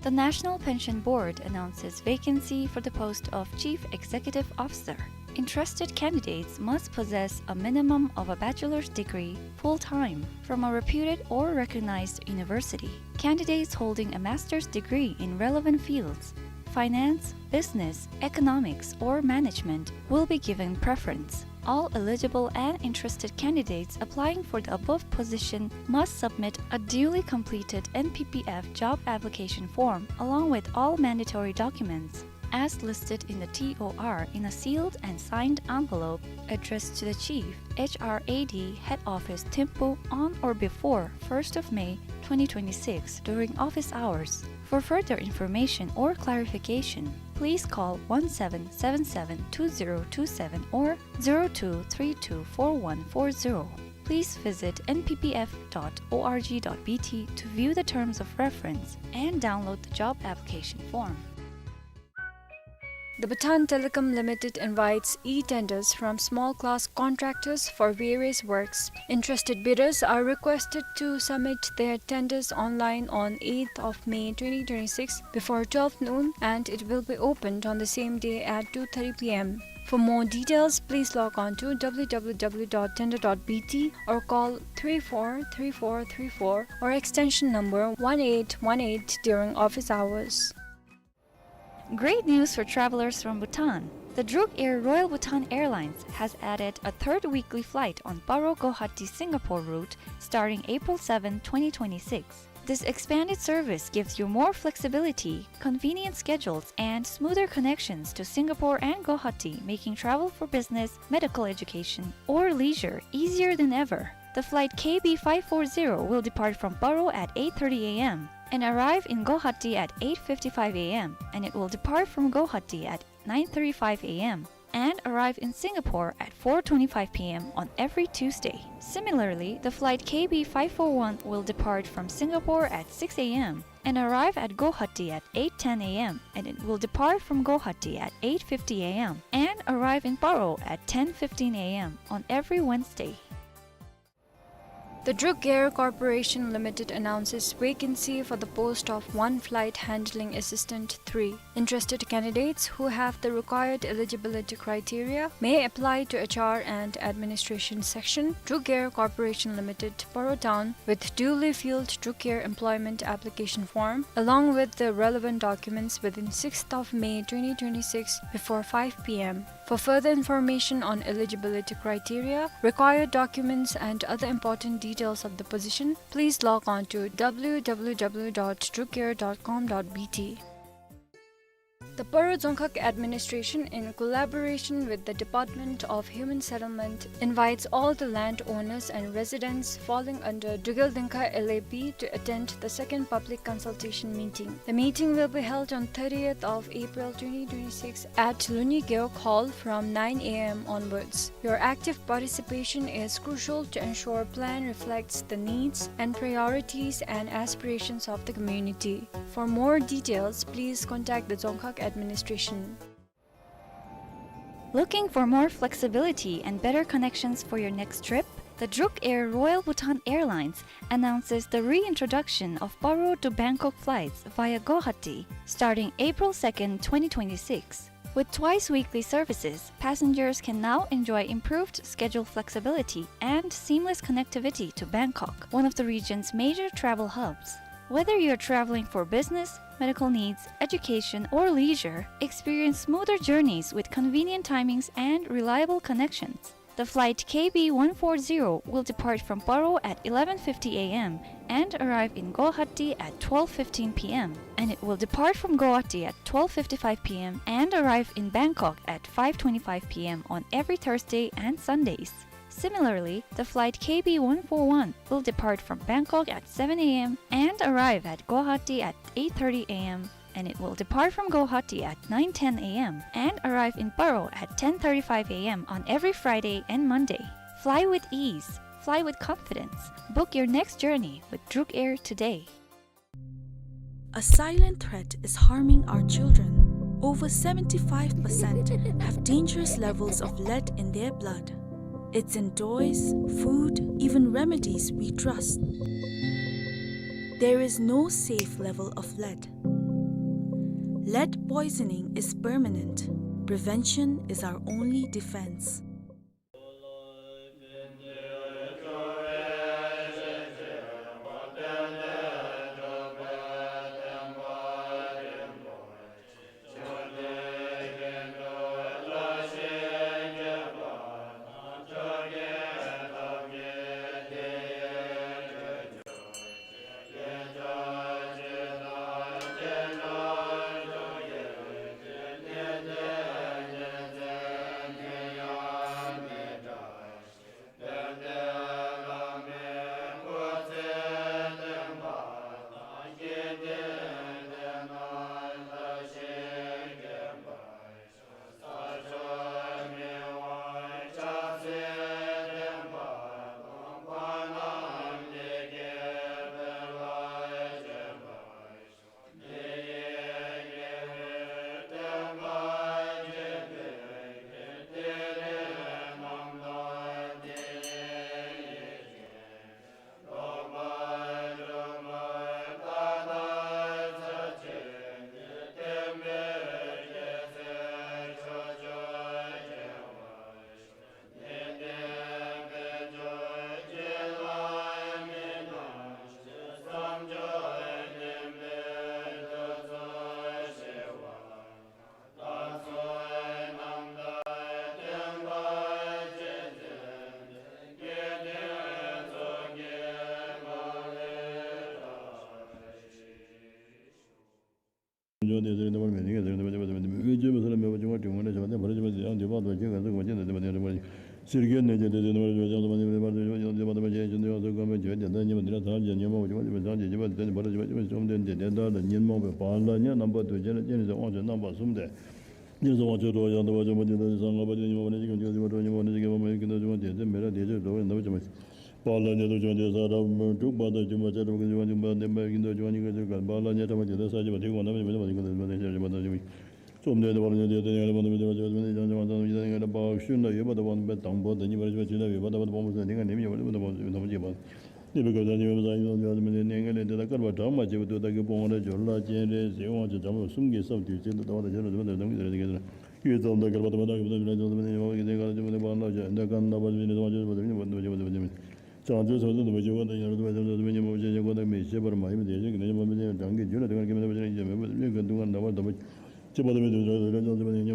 The National Pension Board announces vacancy for the post of Chief Executive Officer. Interested candidates must possess a minimum of a bachelor's degree full-time from a reputed or recognized university. Candidates holding a master's degree in relevant fields, finance, business, economics, or management, will be given preference. All eligible and interested candidates applying for the above position must submit a duly completed N P P F job application form along with all mandatory documents as listed in the T O R in a sealed and signed envelope addressed to the Chief, H R A D, Head Office, Thimphu, on or before first of May twenty twenty-six during office hours. For further information or clarification, please call one seven seven seven two zero two seven or zero two three two four one four zero. Please visit N P P F dot O R G dot B T to view the terms of reference and download the job application form. The Bhutan Telecom Limited invites e-tenders from small-class contractors for various works. Interested bidders are requested to submit their tenders online on eighth of May twenty twenty-six before twelve noon, and it will be opened on the same day at two thirty P M. For more details, please log on to W W W dot tender dot B T or call three four three four three four or extension number one eight one eight during office hours. Great news for travelers from Bhutan. The Druk Air Royal Bhutan Airlines has added a third weekly flight on Paro Guwahati Singapore route starting April seventh, twenty twenty-six. This expanded service gives you more flexibility, convenient schedules, and smoother connections to Singapore and Guwahati, making travel for business, medical, education, or leisure easier than ever. The flight K B five four zero will depart from Paro at eight thirty A M and arrive in Guwahati at eight fifty-five A M, and it will depart from Guwahati at nine thirty-five A M and arrive in Singapore at four twenty-five P M on every Tuesday. Similarly, the flight K B five four one will depart from Singapore at six A M and arrive at Guwahati at eight ten A M, and it will depart from Guwahati at eight fifty A M and arrive in Paro at ten fifteen A M on every Wednesday. The Druk Air Corporation Limited announces vacancy for the post of one flight handling assistant three. Interested candidates who have the required eligibility criteria may apply to H R and Administration Section, Druk Air Corporation Limited, Paro Town, with duly filled Druk Air employment application form along with the relevant documents within sixth of May twenty twenty-six before five P M. For further information on eligibility criteria, required documents and other important details of the position, please log on to W W W dot drukair dot com dot B T. The Paro Dzongkhag Administration, in collaboration with the Department of Human Settlement, invites all the landowners and residents falling under Drukgyel Dzongkhag L A B to attend the second public consultation meeting. The meeting will be held on thirtieth of April twenty twenty-six at Luni Gewog Hall from nine A M onwards. Your active participation is crucial to ensure plan reflects the needs and priorities and aspirations of the community. For more details, please contact the Dzongkhag Administration. Looking for more flexibility and better connections for your next trip? The Druk Air Royal Bhutan Airlines announces the reintroduction of Paro to Bangkok flights via Guwahati starting April second, twenty twenty-six. With twice weekly services, passengers can now enjoy improved schedule flexibility and seamless connectivity to Bangkok, one of the region's major travel hubs. Whether you're traveling for business, medical needs, education, or leisure, experience smoother journeys with convenient timings and reliable connections. The flight K B one four zero will depart from Paro at eleven fifty A M and arrive in Guwahati at twelve fifteen P M, and it will depart from Guwahati at twelve fifty-five P M and arrive in Bangkok at five twenty-five P M on every Thursday and Sundays. Similarly, the flight K B one four one will depart from Bangkok at seven A M and arrive at Guwahati at eight thirty A M, and it will depart from Guwahati at nine ten A M and arrive in Paro at ten thirty-five A M on every Friday and Monday. Fly with ease. Fly with confidence. Book your next journey with Druk Air today. A silent threat is harming our children. Over seventy-five percent have dangerous levels of lead in their blood. It's in toys, food, even remedies we trust. There is no safe level of lead. Lead poisoning is permanent. Prevention is our only defense.